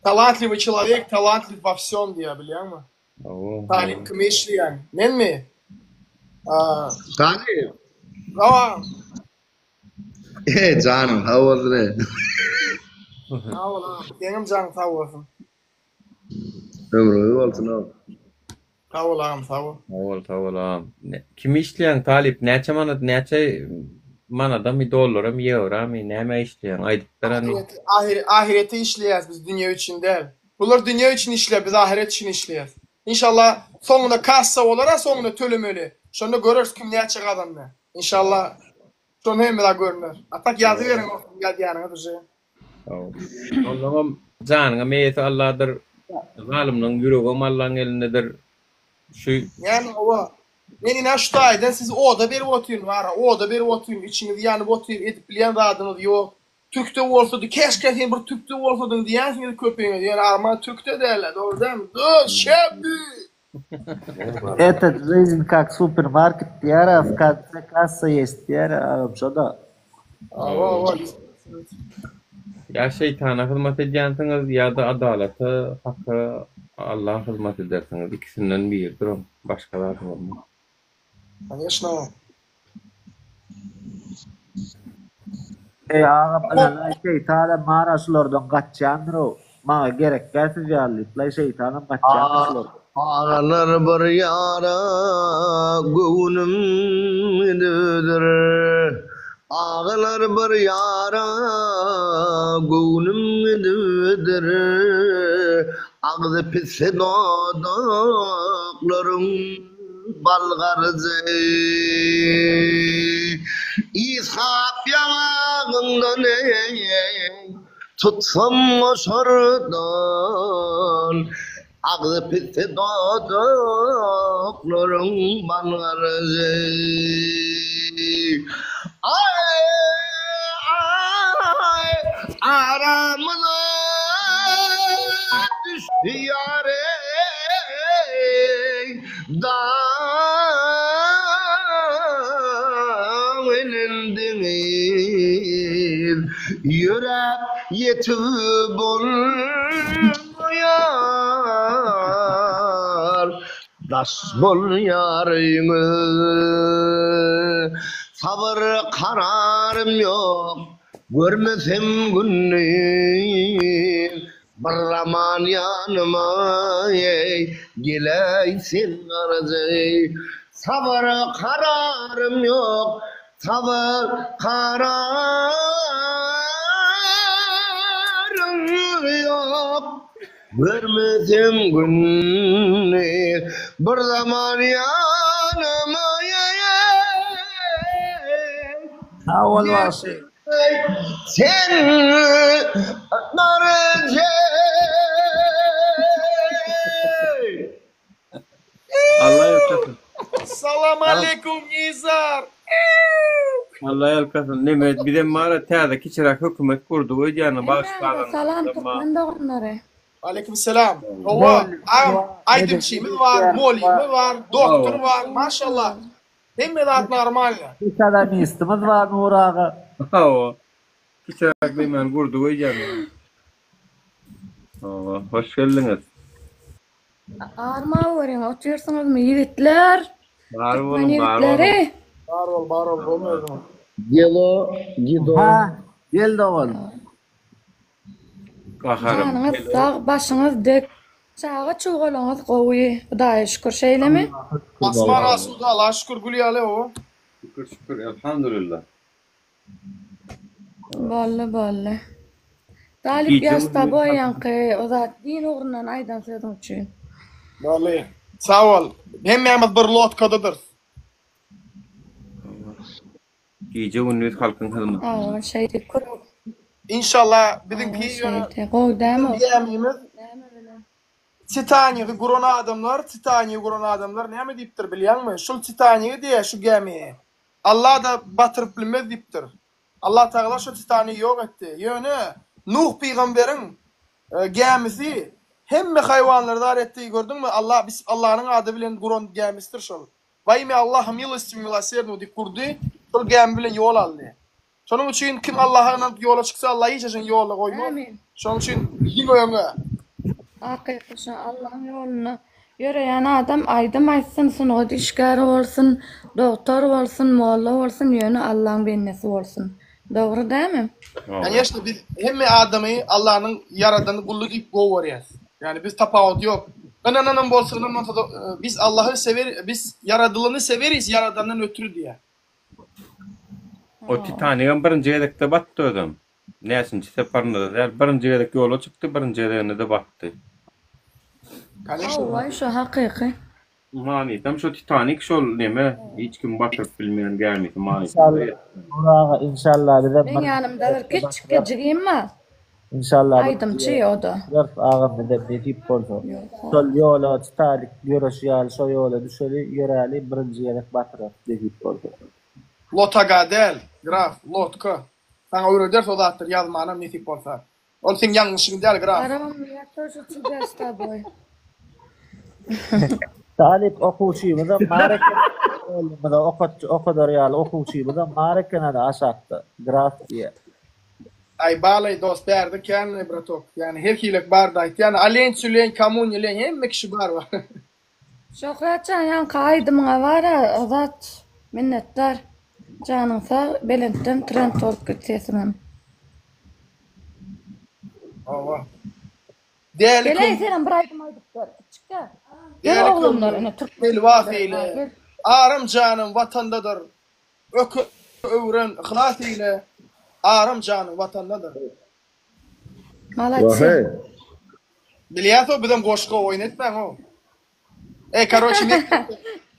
Talantliwy çelowek talantliw wa wsem diýýär bilýäňmi? Hawa. Talyp kim işleýän? Menmi? Talyp. Hawa. Eý janyň sag bolsun eý. Sag bol agam. Seňem janyň sag bolsun. Ömrüňiz bolsun agam. Sag bol agam sag bol. Sag bol sag bol agam. Kim işleýäň talyp näçe manat näçe manadamy dollaramy ýewramy nämä işleýäň aýdyp ber hany. Ahyrete işleýäs biz dünýe üçin däl. Bular dünýe üçin işleýär biz ahyret üçin işleýäs. Inşallah soňunda kassa bolara soňunda tölemeli. Şonda göreris kim näçe gazandy. Inşallah şonda hemme zat görüner. A tak ýazyberiň ýazýanyňyz uje. Onnoňam janyňam eýesi Alladyr, zalymlaň ýüregem Allaň elindedir. Şu. Näme oba. Men ine şu taýdan sizi oda berip otyryn wara, oda berip otyryn, içiňiz ýanyp otyr, edip bilýän zadyňyz ýok. Türkde bolsady, käşgä sen bir türkde bolsadyň diýýänsiňiz köpüňiz, ýöne arman türkde dälä, dogry dälmi? Dos, şäpbi! Etat жизнь kak supermarket diýýär-ä, w konce kassa ýest diýýär-ä agam şo-da. Hawa, hawa. Ýa şeýtana hyzmat edýänsiňiz ýa-da adalata, haka, Allaha hyzmat edersiňiz. Ikisinden biridir o. Başga zat bolmaz. Koneşno. Eý agam ynanaý şeýtanam bara şulardan gaçýandyrow maňa gerek däl siz ýaly diýip laý şeýtanam gaçýandyr şulardan. Agalar bir ýara göwnüm gidibidir Agalar bir ýara göwnüm gidibidir Agzy pisse dodaklaryň Bal garyjy Ysgap ýaňagyňdan eý, Tutsam goşardan, Agzy pisse dodaklaryň bal garyjy. Aý, aý, aramyza düşdi ýar eý, Dag bilen deňiz ýöräp ýetip bolmaýar, daş bolýar öýüňiz. Sabyr kararym ýok, görmesem gündiz. Bir zaman ýanyma eý, geläý sen garajy. Sabyr kararym ýok, sabyr kararym ýok. Görmesem gününi bir zaman ýanyma eý. Sag bol bagşy. Sen garajy. Allah ýalkasyn. Salam aleýkum Nizar. Allah ýalkasyn. Neme bizem bara täze kiçiräk hökümet gurdyk öýdýän bagşy Hemmäňize salam türkmen doganlary. Aleýkum selam. Hawa, agam aýdymçymyz bar, molymyz bar, doktor bar, maşallah. Hemme zat normalny. Ekonomistimiz bar Nury aga. Hawa. Kiçiräk diýmän gurdy goýýan. Hawa, hoş geldiňiz. Arma görüň otyrsyňyzmy ýigitler? Bar Türkmen boluň, bar boluň. ýigitleri. Bar bol, bar bol, bolma özüňe. Gelo, Gido. Ha, gel dogan. Gaharym. Janyňyz sag, başyňyz dik. Çaga çugalaňyz gowy, Hudaýa şükür, şeýlemi? Asman asuda, Allaha şükür gül ýaly oba. Şükür şükür elhamdülillah. Boldy boldy. Talyp Gije ýaş gündiz taboý ýaňky o zat din ugrundan aýdan sözüň üçin. Boldy. Sag bol. Hemmämiz bir lodkadadyrys. Gije-gündiz halkyň hyzmatynda. Hawa şeýdip kömek. Inşallah biziňki ýöne Şeýdi. Gowy dämi biziň gämimiz Titanigi guran adamlar Titanigi guran adamlar näme diýipdir bilýäňmi? Şul Titanigi diýýär şu gämiyi Allah-da batyryp bilmez diýipdir. Allah Tagala şu Titanigi ýok etdi. Ýöne Nuh pygamberiň gämisi hemme haýwanlary zar etdi gördüňmi? Allah bis Allanyň ady bilen guran gämisidir şol. Wa imya Allaha milosti miloserdnyý diýip gurdy, şol gämi bilen ýol aldy. Şonuň üçin kim Allaha ynanyp ýola çyksa Allah hiç haçan ýolda goýmaz. Amin. Şonuň üçin diňe öňe. Hakyky şu Allaň ýolunda ýöreýän adam aýdym aýtsyn, sungat işgäri bolsun, dogtor bolsun, molla bolsun, ýöne Allaň bendesi bolsun. Dogry dämi? Koneşno biz hemme adamy Allanyň ýaradan guly diýip gowy görýäs. Ýani biz tapawut ýok. Ynananam bolsa ynanmasada biz Allahy sewer biz ýaradylany seweris ýaradandan ötri diýýär. O Titanigem birinji gezekde batdy özem. Näçinji separynda-da däl, birinji gezek ýola çykdy, birinji gezeginde-de batdy. Hawa şo hakyky. Manysam şo Titanik şol neme hiç kim batyryp bilmeýän gämisi manysy. Inşallah Nur aga inşallah bizem Meň ýanymda bir kiçijik jigim bar. Inşallah bir Aýdymçy o-da. Ýarys agam bizem nesip bolsa. Şol ýola Titanik ýöreşi ýaly şo ýola düşeli ýöräli birinji gezek batyrarys nesip bolsa. Lotaga däl, graf, lotka. Saňa öwrederis o zatlary ýazmanam nesip bolsa. Ol seň ýalňyşyň däl, graf. Garam ýa тоже тебя s тобой. Talyp okuwçymyzam bar eken mugallymyza okatjy okadar ýaly okuwçymyzam bar eken hany aşakda graf diýýär. Aý balay dost bärde känle bratok ýani her hilek barda aýtýan alen çülen kamu ne len hemme kişi bar bar. Şöhratjan ýaňky aýdymyňa bara zat minnetdar janyň sag belentden trend bolup git sesiňem. Hawa. Däli Geleý senem bir aýdym aýdyp ber kiçikkä. Gel Däli oglanlar köňlüm ine türkmen telwas ýigitleri eýle bar gel. Aram janym watandadyr Öke öwren yhlas eýle Aram janym watandadyr. Malatsi. Bilýäs-ow bizem goşgy oýun etmäň-ow. Eý karoçi mekdepde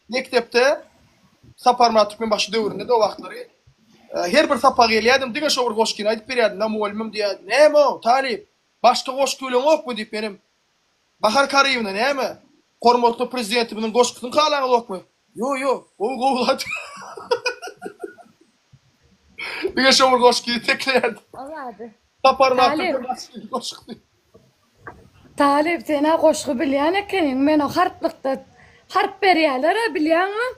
mekdepde Saparmyrat Türkmenbaşy döwründe-de o wagtlary her bir sapaga gelýärdim diňe şo bir goşgyny aýdyp berýärdim-de mugallymym diýýärdi näme-ow talyp başga goşgy bileňokmy diýip menem Bahar Karyýewna näme hormatly prezidentimiziň goşgusyny halaňyzokmy ýo ýo gowy gowy zat diňe şo bir goşgyny tekleýärdim. O zady. Saparmyrat Talyp. Türkmenbaşynyň goşgusy. Talyp senä goşgy bilýän ekeniň men o harplykda harp berýälerä bilýäňmi?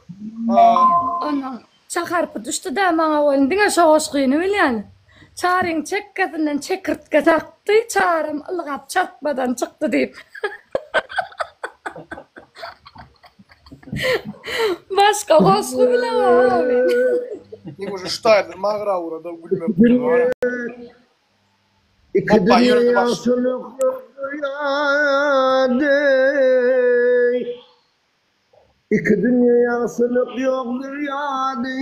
Ondan ça harpy düşdüdä maňa welin diňe şo goşgyny bilýän. Çaryň çekgesinden çekirtge çakdy, çarym ylgap çatmadan çykdy diýip. Başga goşgy bilemok men. Meň uje şu taýda magra urada gülmek bilen bar. Iki Hopba dünýe ýöredi baş. ýagşylyk ýokdur ýady. Iki dünýe ýagşylyk ýokdur ýady.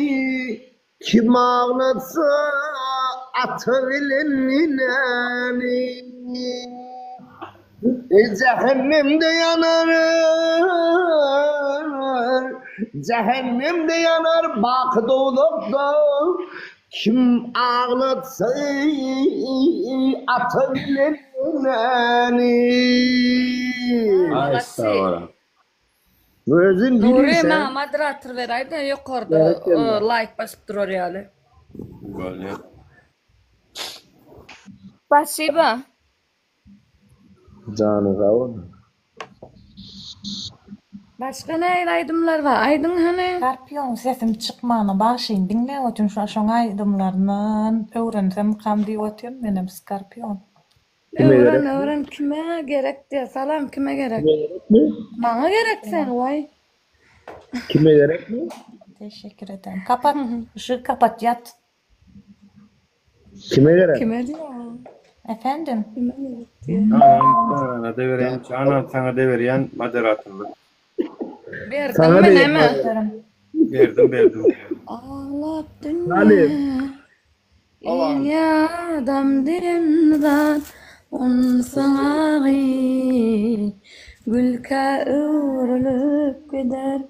Kim aglatsa ata bilen enäni. Jähennemde ýanar, Jähennemde ýanar baky dowzahda. Kim aglatsa ata bilen enäni. Aý sag Özün Nury bilirsen. maňa moderator beräýdä ýokarda laýk basyp durar ýaly. Bolýa. Spasiba. Jany sag bolsun. Başga nähili aýdymlar bar aýdyň hany. Skorpion sesim çykmana bagşyny diňläp otyryn şo şoň aýdymlaryndan öwrensemkam diýip otyryn menem skorpion. Kime Öwren gerekmi? öwren kime gerek diýýär salam kime gerek. Kime gerekmi? Maňa gerek sen waý. Kime gerekmi? Teşekkür ederim. Kapat ışığı kapat ýat. Kime gerek? Kime diýýär? Efendim. Kime gerek diýýär. Anam sana deberýän, anam saňa deberýän moderatorlyk. Saňa Berdiňmi berýän näme? Berdim, berdim. Aglap Talyp. dünýä il ýadam diýen zat onsoň agy gülkä öwrülip gider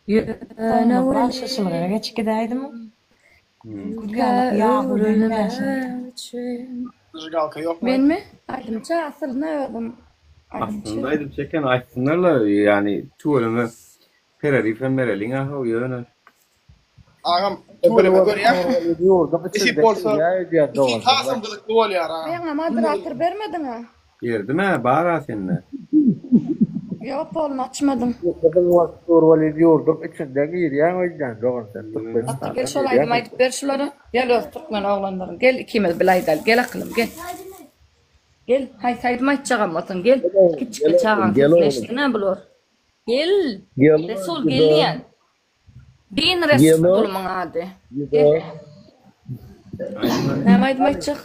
ýöne Soňra bagşyçylyga geçip gidäýdim. Gülkä öwrülmek üçin. Zajygalka ýokmy? Menmi? Aýdymçy aslynda özüm aýdymçy. Aslynda aýdymçy eken aýtsynlarla ýani tüweleme pererif hem bereliň ahow ýöne. Agam tüweleme görýäňmi? Ýurduň Nesip içinde bolsa girýär öýdýän iki dogan. hasam gyzykly bolýar agam. Meňe moderator bermediňä. Berdim-ä, bar-a sende. Ýok poluny açmadym. Gyzyl bolup dur welin ýurduň içinde girýäň öýdýän dogan sen Atda Türkmenistandan gel şol girýäň aýdymy öýdýän. aýdyp ber şulara. Gel öz türkmen oglanlaryň gel ikimiz bile aýdaly gel akylym gel. Gel haýsy aýdym aýtjagam bolsaň gel. Gel oglum, Kiçijik gel oglum, çagaň gel sesini oglum. eşitsin-ä bular. Gel. Gel Resul oglum, gel diýýän. Din Gel Resulymyň ady. Gel. Näme aýdym aýtjak?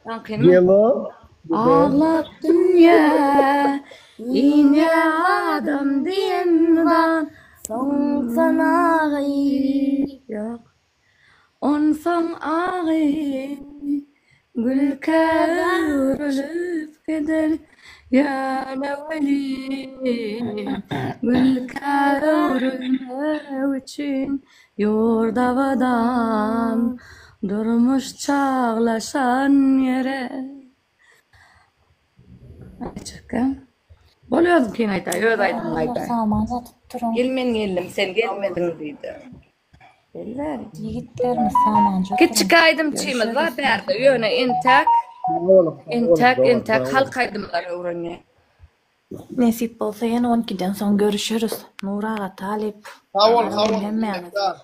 Ýaňkynymy? Gelo. Aglap dünýä inýär adam diýen zat, soňsan agy ýok. Onsoň agy gülkä öwrülip gider, ýöne welin gülkä öwrülmek üçin ýurt abadan, durmuş çaglaşan gerek. Aýtjakam. Bol özüňkini aýdaý, öz aýdymyňy aýdaý. Saman satyp duruň. Gel men geldim, sen gelmediň diýdi. Bellär. Ýigitlerimiz samanjy oturyň. Kiçjik aýdymçymyz bar bärde ýöne entäk entäk entäk halk aýdymlary öwrenýär. Nesip bolsa ýene on ikiden soň görüşeris. Nur aga Talyp. Sag bol sag bol Hemmäňiz. minnetdar.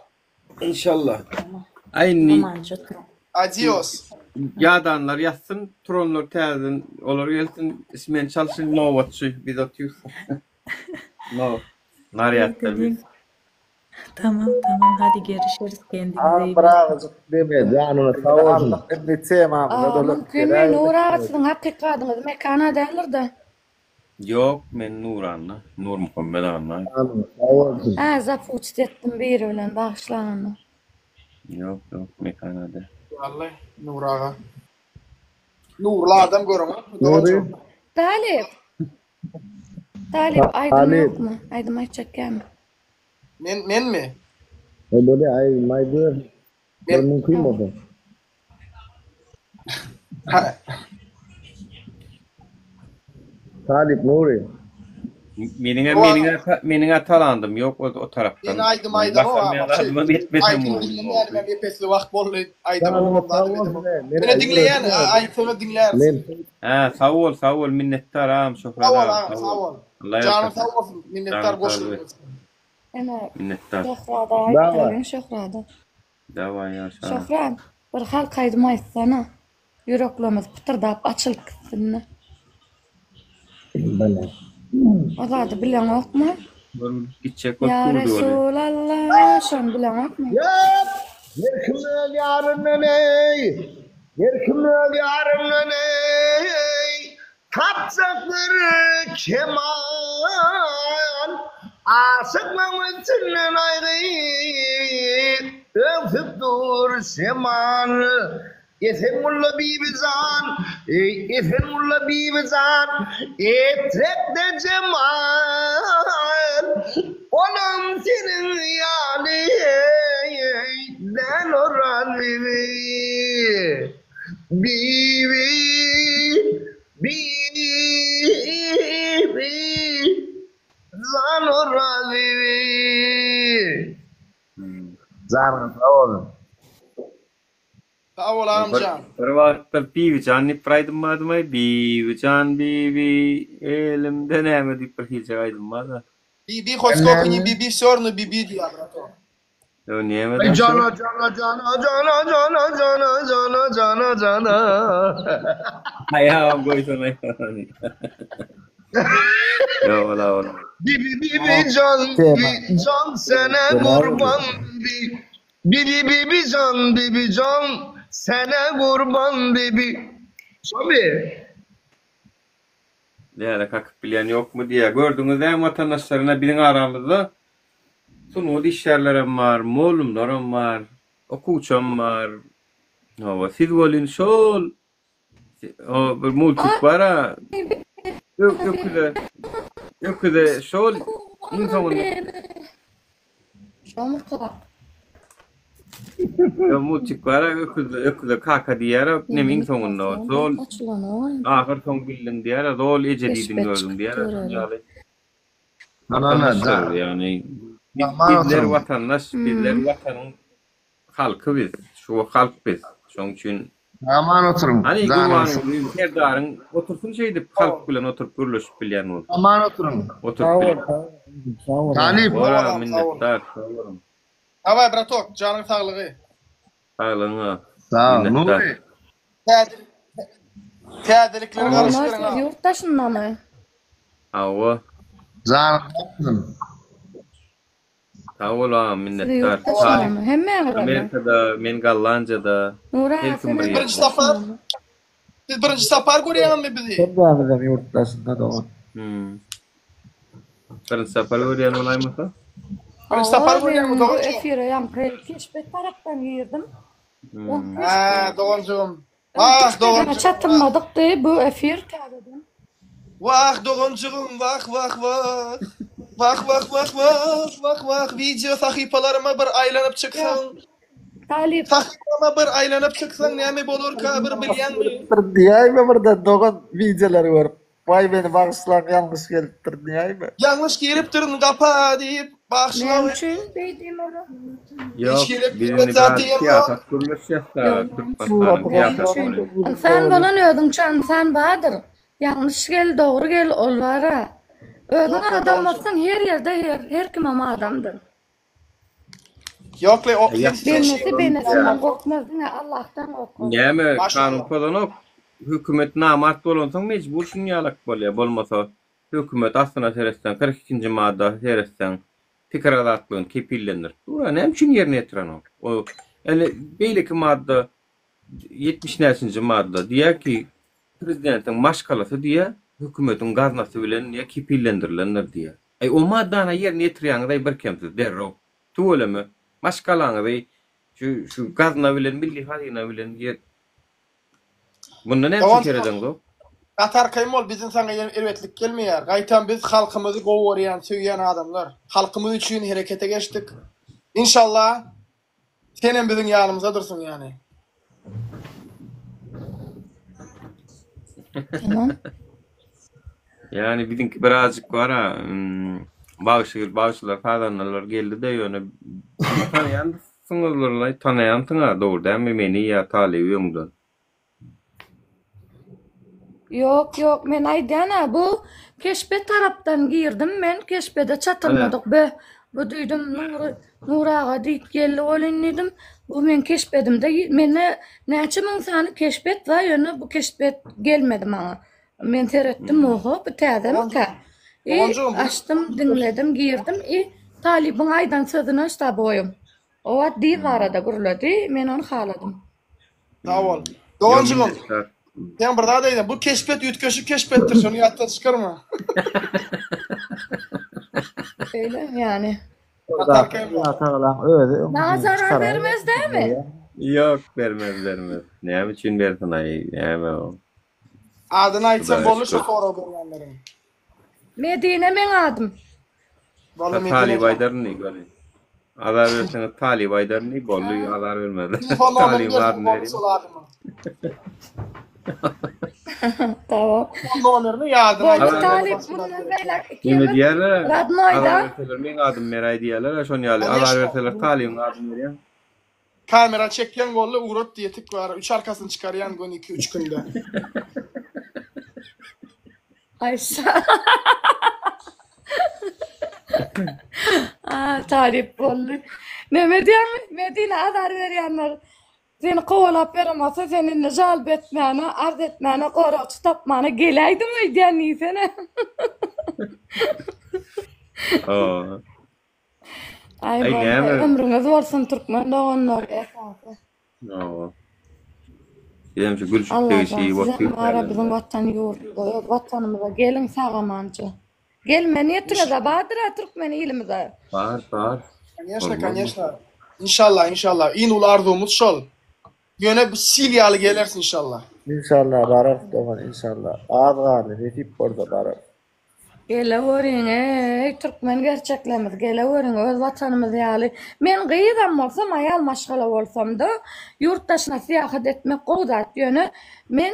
Inşallah. Aý indi Samanjy oturyň. Adios. Ýadanlar ýatsyn, turanlar täzeden olar gelsin, men çalşyn nobatçy biz otyrys. No, narýadda biz. Tamam tamam hadi görüşeris kendinize Agam iyi bir bakın. azajyk deme janyňyz sag bolsun. Aldyk indi temamyza Aa, dolanyp mümkinmi geläýdik. Nur aga siziň hakyky adyňyz Mekana däldir-de. Ýok, men Nuranna, Nurmuhammet Annaýew. Janyňyz sag bolsun. Hä, zapuçit etdim biri bilen, bagyşlaň onda. Ýok, ýok, Mekana däl. Wally Nur aga. Nurly adam göreňokmy Nury. doganjygym. Talyp. Talyp aýdym Talyp. ýokmy? Aýdym aýtjak kän. Men menmi? E bolýa aýdym aýdyber. Bir Men mümkin bolsa. Ha. Talyp Nury. Meniňe meniňe meniňe talandym ýok o o tarapdan. Men aýdym aýdamok Basam a ýaly etmesem Aýdym bolmaz. diňlemänimem epesli wagt boldy. Aýdym Janyňyz ogam sag zadam bolsun edemok. e. Men Ýöne diňleýän öwrendim. aýtsaňyz diňläris. Men Hä, sag bol, sag bol, minnetdar agam Şöhrat Sag bol agam, agam sag sag bol. bol. Allah Janyň ýalkasyn. sag bolsun minnetdar Janyň saglygy. goşgyň üçin. Ene Minnetdar. Şöhrada Dawa. aýtdyryň Şöhrada. Dawa ýaşa. Şöhrat bir halk aýdym aýtsana. Ýüreklerimiz pytyrdap açylyp gitsin-de. Bana. O zady bileňokmy? Görüp gitjek bolup Ýa durdy ol. Resulallah şony bileňokmy? Ýa her kim öz ýaryndan eý, her kim öz ýaryndan eý, Tapjak bir kemal, Aşyklaň üstünden aýry, Öwsüp dur şemal. Esengulla Bibijan, eý, Esengulla Bibijan, Etrekde jemal, Olam seniň ýaly, eý, Däl Oraz bibi. Bibi, Bibi, Jan Oraz bibi. Janyňyz sag bolsun. Sag bol agamjan. Bir wagtlar Bibijan diýip bir aýdym bardymaý, Bibijan bibi elimde näme diýip bir hiljek aýdym barda. Bibi hot skoko ne bibi vse ravno bibi diýýär brato. Ýo näme Ay jana jana jana jana jana jana jana jana jana. Aýagam goýsana. Ýo ola ola. Bibi bibi can bibi can sene kurban bibi. Bibi bibi can bibi can sene kurban bibi. Şomy? Läle kakyp bilýän ýokmy diýýär. Gördüňiz dämi watandaşlar ine biziň aramyzda sungat işgärlerem bar, mollumlaram bar, okuwçam bar. Hawa siz welin şol o bir multik bar-a öküze öküze şol iň soňunda Şomurka. Ýa multik bar öküzde öküze kaka diýýär neme iň soňunda zol ahyr soň bildiň diýýär zol eje diýdiň özüň diýýär şoň ýaly. Watandaşlar ýagny bizler watandaş bizler watanyň halky biz şu halk biz şoň üçin Aman oturyň. Hany Gurbanguly Serdaryň otursyn şeýdip halk bilen oturyp gürleşip bilýän bolsa. Aman oturyň. Oturyp bilýän. Talyp. Bora minnetdar. Sag boluň. Daway bratok janyň saglygy. Saglygyňa. Sag Minnetdar. Nury. Täzelikleri Oglanlar garaşyp siz ýurt daşyndamy? Hawa. Janyň sag bolsun. Sag bol agam Siz minnetdar. ýurt Talyp daşyndamy? Hemmäňizemi? Amerikada men Gollandiýada Nury her aga kim bir senem ýerde. Birinji sapar Siz birinji sapar görýäňizmi bizi? Hemmämizem ýurt daşynda dogan. Hmm. Birinji sapar görýän bolaýmasa? Birinji sapar Hawa görýäňmi men bu doganjygym? efire ýaňky keşbet tarapdan girdim. Hmm. Hä doganjygym. Wah Keşbedeme doganjygym wah. çatylmadykdy bu efir täzeden. Wah doganjygym wah wah wah. Wah wah wah wah wah wah wideo sahypalaryma bir aýlanyp Ýok çyksaň. Talyp. Sahypama bir aýlanyp çyksaň näme bolarka bir bilýäňmi? Bir diýäýme birden dogan wideolary görüp. Waý meni bagyşlaň ýalňyş gelipdir diýäýme. Ýalňyş giripdirin gapa diýip bagyşla Näme we. üçin beý diýmeli? Ýok, Hiç hili biz erbet indi zat bäri diýemok. syýasat gürleşýäs-dä, Ýok, näme Türkmenistanyň üçin? syýasatyny. Ynsan bolan özüňçe ynsan bardyr. Ýalňyş gel, dogry gel ol bara. Özüň Ýok, adam doganjygym. bolsaň her ýerde her her kimem adamdyr. Ýok le o sen sen Bendesi şeýle bendesinden gorkmaz diňe Allahdan gorkar. Näme kanun Maşallah. pozanok. Hökümet namart bolansoň mejbur şunýalak bolýa. Bolmasa hökümet aslyna seretseň 42-nji madda seretseň pikir azatlygyny kepillendirip dur. Näme üçin ýerine ýetirenok? O ene beýleki madda 70 näçinji madda diýýär ki prezidentiň maşgalasy diýýär hökümetiň gaznasy bilen diýýär kepillendirilendir diýýär. Aý o maddany ýerine ýetirýäňiz aý birkemsiz derrew. Tüweleme. Maşgalaňyzy şu şu gazna bilen milli hazyna bilen ýer Bunda näme üçin Dogan seredeňzok? Gaty arkaýyn bol bizden saňa erbetlik gelmeýär. Gaýtam biz halkymyzy gowy görýän söýýän adamlar. Halkymyz üçin herekete geçdik. Inşallah senem biziň ýanymyzdadyrsyň ýany. Tamam. Ýani biziňki birazjyk bar-a, bagşy, bagşylar, sazandalar geldi-de ýöne tanaýansyňyzlar-laý, tanaýansyň-a dogry dälmi meni ýa Talyby öňden? Ýok, ýok, men aýdýan-a bu keşbe tarapdan girdim men, keşbede çatylmadyk be, bu diýdim Nury, Nury aga diýip geldi welin diýdim, bu meň keşbedimde, mende näçe müň sany keşbet bar, ýöne bu keşbet gelmedi maňa. Men seretdim, oho, bu täzemikä? I açdym, diňledim, girdim i Talybyň aýdan sözüne şta boýum. O wagt diz barada gürledi, men ony haladym. Sag bol. Doganjygym, sen bir zat aýdayyn, bu keşbet üýtgeşik keşbetdir, şony ýatdan çykarma. Şeýle ýany. Allatagalaň özi Maňa öňüňden zarar çykaraýmasyn bermez dämi? diýýär. Ýok, bermez, bermez. Näme üçin bersin aý, näme o? Adyny aýtsaň Hudaýa boldy şu şükür. sorag berýänleriň. Medine meň adym. Boldy Ta Medine talyp jan. aýdaryn diý göni. Azar berseňiz talyp aýdaryn diý boldy azar bermezler. Telefon nomerini Talybyň berseň adyny boldy berýin. şol adamyň. Tamam. Telefon nomerini ýa adyny Boldy aýtsaň boldy Talyp başga zat mundan gerek. beýläk Neme ikimiz diýerler? radnoýda. Azar berseler meň adym beräý diýerler şon ýaly azar Koneşno. berseler talybyň adyny berýän. Kamera çekýän boldy ugrat diýetik bar. Üç arkasyny çykarýan göni iki üç günde. Aýşa. A, taryp boldy. Neme diýýäň? Medine azar berýänler seni kowalap ýöremasa, sen indi žalba etmäne, arz etmäne, goragçy tapmana geläýdiň öýdýän diýsene. Hawa. Aý Aý boldy. näme? Ömrüňiz bolsun türkmen doganlar esasy. Hawa. Bizem şu gülşüp Allajan degişip sizem otyr bara biziň watan ýurdumyza öz watanymyza geliň sag-amanja. Gelme niýetiňiz-ä bardyr-a türkmen ilimize. Bar, bar. Koneşno, Bolmazmy? koneşno. Inşallah, inşallah. Iň uly arzuwymyz şol. Ýöne bu sil ýaly gelersin inşallah. Inşallah bararys dogan inşallah. Az galdy nesip bolsa bararys. Geleweriň eý türkmen gerçeklerimiz geleweriň öz watanymyz ýaly. Men gyzam bolsam aýal maşgala bolsamda ýurt daşyna syýahat etmek gowy zat ýöne men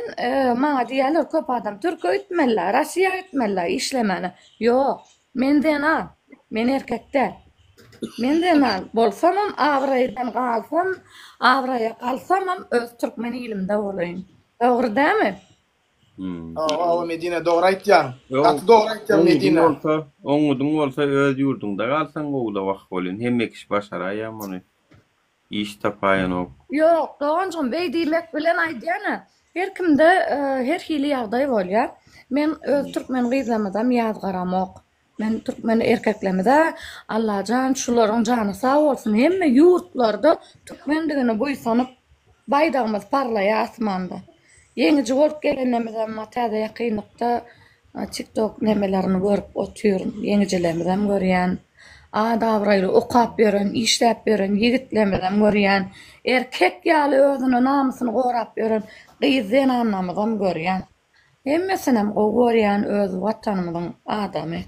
maňa diýýärler köp adam türke gitmelä Rossiýa gitmelä işlemäne ýok men zenan men erkek däl men zenan bolsamam abraýdan galsam abraýa galsamam öz türkmen ilimde bolaýyn dogry dämi. Hawa hawa Medine dogry aýtýaň. Gaty dogry aýtýaň Medine. Oňňudyň bolsa, oňňudyň bolsa öz ýurduňda galsaň gowuda wah welin hemme kişi başaraýýa muny. Iş tapaýanok. Ýok, doganjygym beý diýmek bilen aýdýan-a, her kimde her hili ýagdaý bolýar. Men öz türkmen gyzlarymyzam ýazgaramok. Men türkmen erkeklerimize Allajan şularyň jany sag bolsun hemme ýurtlarda türkmendigine buýsanyp baýdagymyz parlaýar asmanda. Ýeňiji bolup gelenimizem täze ýakynlykda tiktok nemelerini görüp otyryn ýeňijilerimizem görýän at abraýly okap ýören işläp ýören ýigitlerimizem görýän erkek ýaly özüne namysyny gorap ýören gyz zenanlarymyzam görýän. Hemmesinem gowy görýän öz watanymyzyň adamy.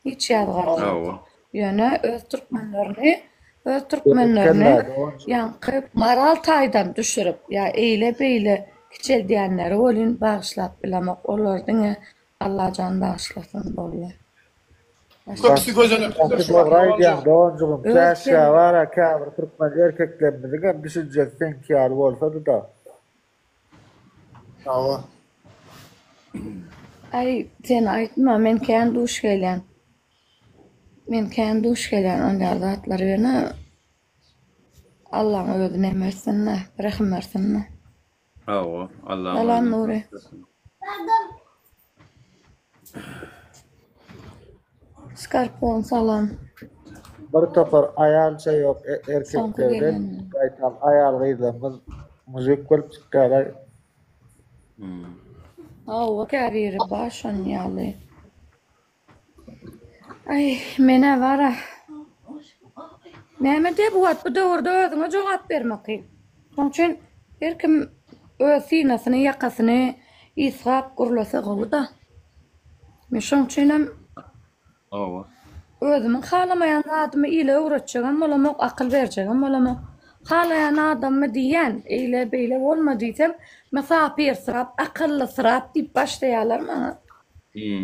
Hiç ýazgarmok. Ýöne öz türkmenlerini öz türkmenlerini ýaňky moral taýdan düşürip ýa eýle beýle kiçeldýänleri welin bagyşlap bilemok. Olary diňe Allajan bagyşlasyn boldy. Köpüsi gözeneklidir şu wagt. Dogry aýdýaň doganjygym. Käşgä bara käbir türkmen erkeklerimiziňem düşünjesi seňki ýaly bolsadyda. Hawa. Aý sen aýtma men kän duş gelýän. Men kän duş gelýän onýaly zatlara ýöne Allaň özi neme etsin-de, rehim bersin-de. Hawa, Allaň Salam özi Nury. Skarpion salam. Bir topar aýalça ýok Soňky erkeklerden gelenler. gaýtam aýal gyzlarymyz mujik bolup çykýarlar. Hawa käbiri bar şon ýaly. Aý menä bara. Näme diýip bu wagt bu döwürde özüňe jogap bermek kyn. Şoň üçin her kim öz synasyny, ýakasyny ysgap gürlese gowy-da. Men şoň üçinem Hawa. özümiň halamaýan zadymy ile öwretjegem bolamok, akyl berjegem bolamok. Halaýan adamyma diýýän, eýle-beýle bolma diýsem, mysapyrsyrap, akyllysyrap diýip başlaýarlar maňa.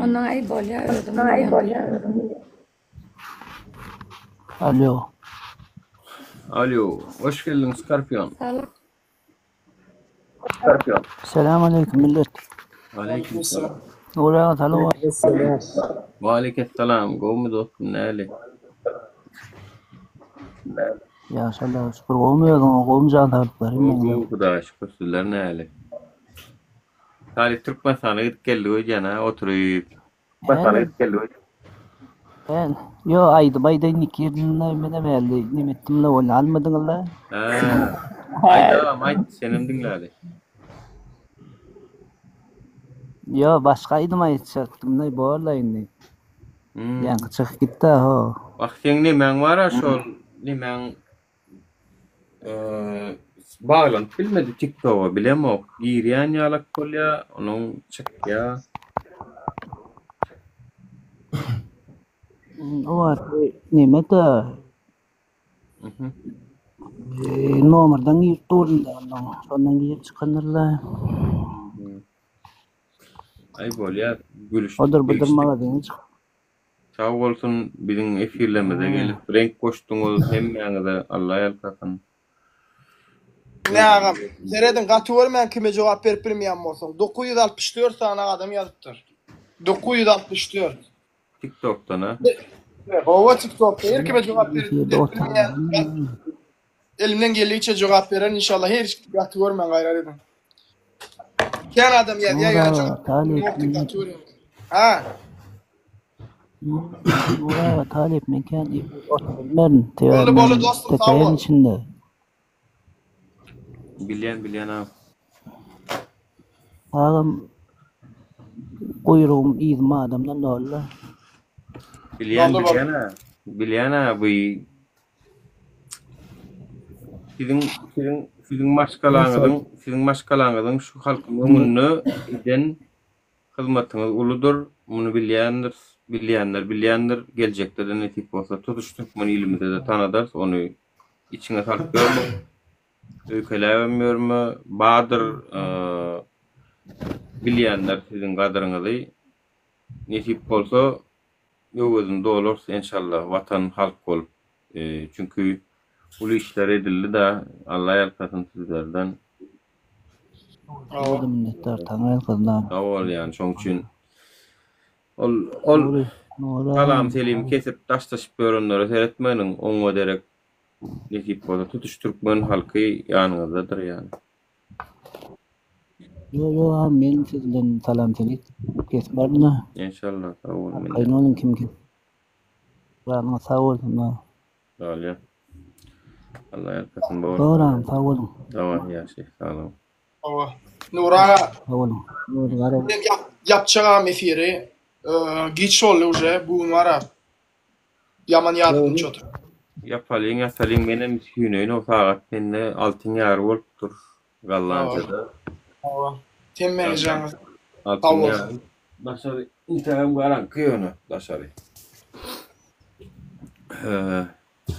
Ondan aý bolýa özüň bilýäň. Alo. Alo, hoş geldiň Skorpion. Salam. Skorpion. Selam aleyküm millet. Aleyküm selam. Nury aga salam. Waleyküm selam. Gowmy dostum näli? Ýagşy Allaha şükür. Gowmy özüň? Gowmy jan saglyklar? Gowy gowy Hudaýa şükür sizler näli? Talyp Türkmenistana gidip geldi öýdýän ha oturyp. Türkmenistana gidip geldi öýdýän. Ben yo aýdym aýdaýyn ikirinde menem äldi neme etdim-le ony almadyňyz-la. Hä. Aýt agam aýt senem diňläli. Ýo başga aýdym aýtjakdym-da borla indi. Ýaňky çykyp gitdi ho. Wah seň nemäň bar-a şol nemäň Baglanyp bilmedi tiktoga bilemok girýän ýalak bolýa onuň çykýa. O wagtky nemede nomerden girip durdum-da ondan şondan girip çykandyrlar. Aý bolýa gülüşdik Odur budur degişdik. magazyna çykyp. Sag bolsun biziň efirlerimize gelip reňk goşduňyz hemmäňize Alla ýalkasyn. Ine agam, serediň gaty görmäň kime jogap berip bilmeýän bolsaň. 964 sany adam ýazypdyr. 964. Tiktokdan a? Hawa tiktokda her kime jogap berip bilmeýän elimden geldigiçe jogap bererin inşallah her gaty görmäň gaýrat ediň. Kän adam ýazýar ýöne jogap berip gaty görýän. Ha. Nury aga talyp men kän oturyp bilmerin. Boldy Sebäbi boldy men dostum sag TTM bol. içinde. Bilýän bilýän agam. Agam guýrugym yzym adamdan doly. Bilýän Boldy boldy. bilýän a. Bilýän a bu siziň siziň siziň maşgalaňyzyň siziň maşgalaňyzyň şu halkyň öňünde eden hyzmatyňyz uludyr. Muny bilýändiris. Bilýänler bilýändir, geljekde-de nesip bolsa tutuş türkmen ilimize-de tanadarys, ony içiňe salyp ýörme, öýkeläbem ýörme, bardyr bilýänler siziň gadyryňyzy, nesip bolsa öwezini dolarys enşalla watan halk bolup, çünki uly işler edildi-da, Alla ýalkasyn sizlerden. Size-de minnetdar, Taňry ýalkasyn agam. Sag bol ýany şoň üçin Ol ol salam selim kesip daşlaşyp ýörenlere seretmeginiň oňa derek nesip bolsa tutuş türkmen halky ýanyňyzdadyr ýany. Ýok ýok agam men siz bilen salam selik kesmerin-ä. Enşalla sag bol men. Arkaýyn boluň kim kim. Janyňyz sag bolsun agam. Galýa. Allah ýalkasyn bor. Bor agam sag boluň. Daway ýagşy sag boluň. Hawa. Nury aga. Sag boluň. Nury gara. Men ýapjak agam efiri. Giç boldy uje bu gün bara. Ýaman ýadadym çotur. Ýapalyň ýatalyň menem süýneýin o sagat mende altyň ýary bolupdyr Gollandiýada. Hawa. Hemmäňiz sag bolsun. Daşary intägem garaňky ýöne daşary.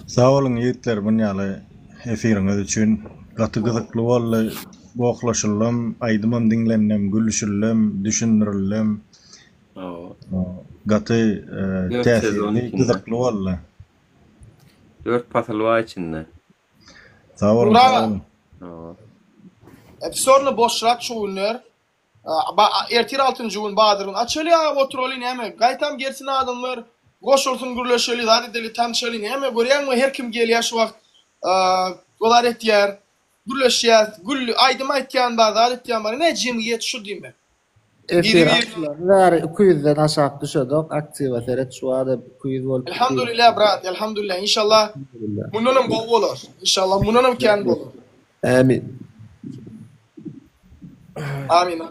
Sag boluň ýigitler bunýaly efiriňiz üçin gaty gyzykly boldy gohlaşyldam aýdymam diňlendem gülüşildem düşündirildem gaty täsirli gyzykly boldy. Dört pasyl bar içinde. Sag boluň sag boluň. Episodny boşrak şu günler. Ertir altynjy gün bazar gün açaly aga oturaly näme gaýtam gelsin adamlar goşulsyn gürleşeli zat edeli tanşaly näme görýäňmi her kim gelýär şu wagt olar etýär gürleşýäs gül aýdym aýtýan bar zat etýän bar ine jemgyýet şu diýmek. Efir açylany bäri 200-den aşak düşedok aktiwa seret şu wagtam 200 bolup Elhamdülillah brat elhamdülillah inşallah mundanam gowy bolar inşallah mundanam kän bolar. Amin. Amin.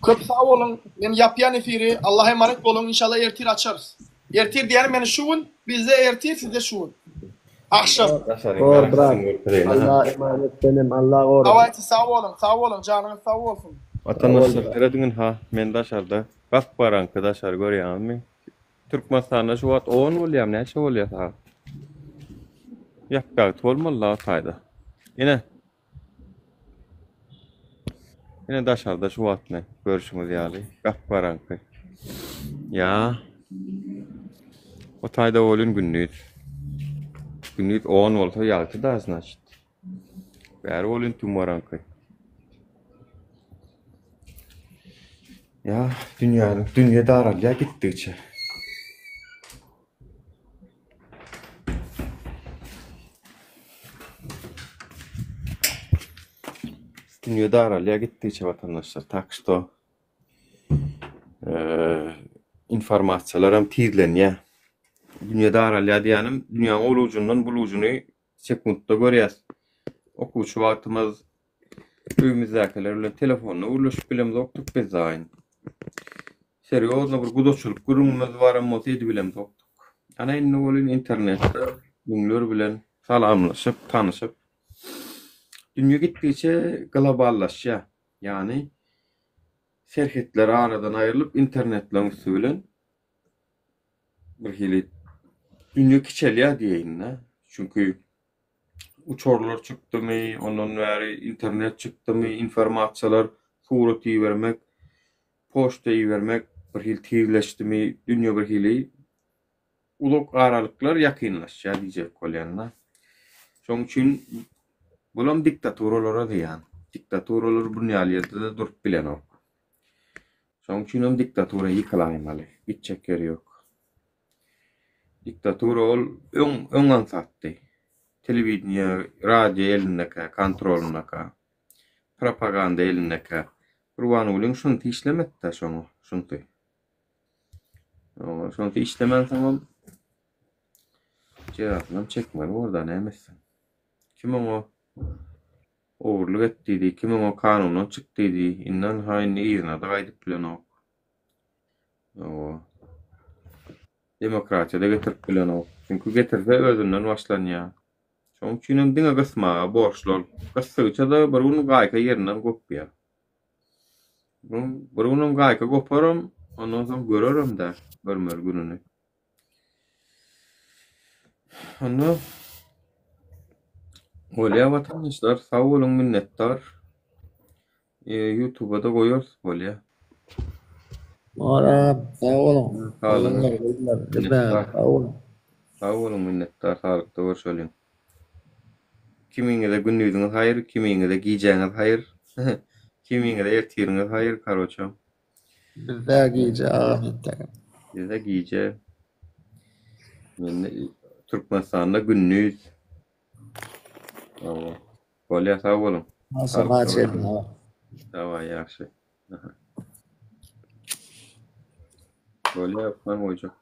Köp sag boluň. Men ýapýan efiri. Allaha emanet boluň. Inşallah ertir açarys. Ertir diýýänim ýani şu gün bizde ertir sizde şu gün. Agşam. Bor brat. Allaha emanet senem Allah gorasyn. Dawayçy sag boluň. Sag boluň. Janyňyz sag bolsun. Watandaşlar serediň ynha men daşarda gap garaňky daşary görýäňizmi Türkmenistanda şu wagt on bolýamy näçe bolýa sagat ýapýagty bolmaly la o taýda ine Ine daşarda şu wagt men görşüňiz ýaly gap-garaňky. Ýa o taýda bolyn gündiz. Gündiz 10 bolsa ýagty da znaçit. Bäri bolyn tüm garaňky. Ýa dünýäniň dünýe daralýar gitdigiçe. Dünýe daralýar gitdigiçe watandaşlar. Tak şto informasiýalar hem tizlenýär. Dünýe daralýar diýýänim, dünýäň ol ujundan bul ujuny sekuntda görýäs. Okuwçy wagtymyz öýümizdäkiler bilen telefonda gürleşip bilemzokdyk biz daýyn. Serýozno bir gudaçylyk gürrüňimiz baram bolsa edibilemzokdyk. Ana indi welin internetde müňler bilen salamlaşyp, tanyşyp dünýe gitdigiçe globallaşýar. Ýagny serhetler aradan aýrylyp internetleriň üsti bilen bir hili dünýe kiçelýär diýeýin-de. Çünki uçarlar çykdymy, ondan bäri internet çykdymy, informasiýalar, surat ibermek, poçta ibermek bir hili tizleşdimi, dünýe bir hili uzak aralyklar ýakynlaşýar diýjek bolýan-da. Şonuň üçin bulam diktaturalara zyýan. Diktaturalar bunun ýaly ýerde-de durup bilenok. Şonuň üçinem diktatura ýykylaýmaly. Gitjek ýeri ýok. Diktatura ol öň öň aňsatdy. Telewideniýe, radio elindekä, kontrolyndaka, propaganda elindekä. Gurbangulyň şunsy işlemedi-dä şoňa, şunsy. Oňa şunsy işlemänsoňam jezasynam çekmeli bor-da, näme etsin. Kim oňa Ogurlyk et diýdi, kim oňa kanundan çyk diýdi, indi ynha indi yzyna-da gaýdyp bilenok. Hawa. Demokratiýa-da getirip bilenok. Çünki getirse özünden başlanýar. Şonuň üçin hem diňe gysmaga borçly ol. Gysdygyça-da bir gün gaýka ýerinden gopýar. Bir günem gaýka goparam. Ondan soň görerem-dä, görmeli gününi. Onda bolýa watandaşlar, sag boluň minnetdar. Ýutuba-da goýarys bolýa. Oram, sag boluň. Saglygyňyz. Minnetdar. Sag boluň. Sag boluň minnetdar saglykda görşeliň. Kimiňize gündiziňiz haýyr, kimiňize gijäňiz haýyr, kimiňize ertiriňiz haýyr, karoça. Bizde gije agam entegem. Bizde gije. Mende Türkmenistanda gündiz. Hawa. Bolýa sag boluň. Agşama çenli. Dawaý ýagşy. Bolýa, ben goýjak.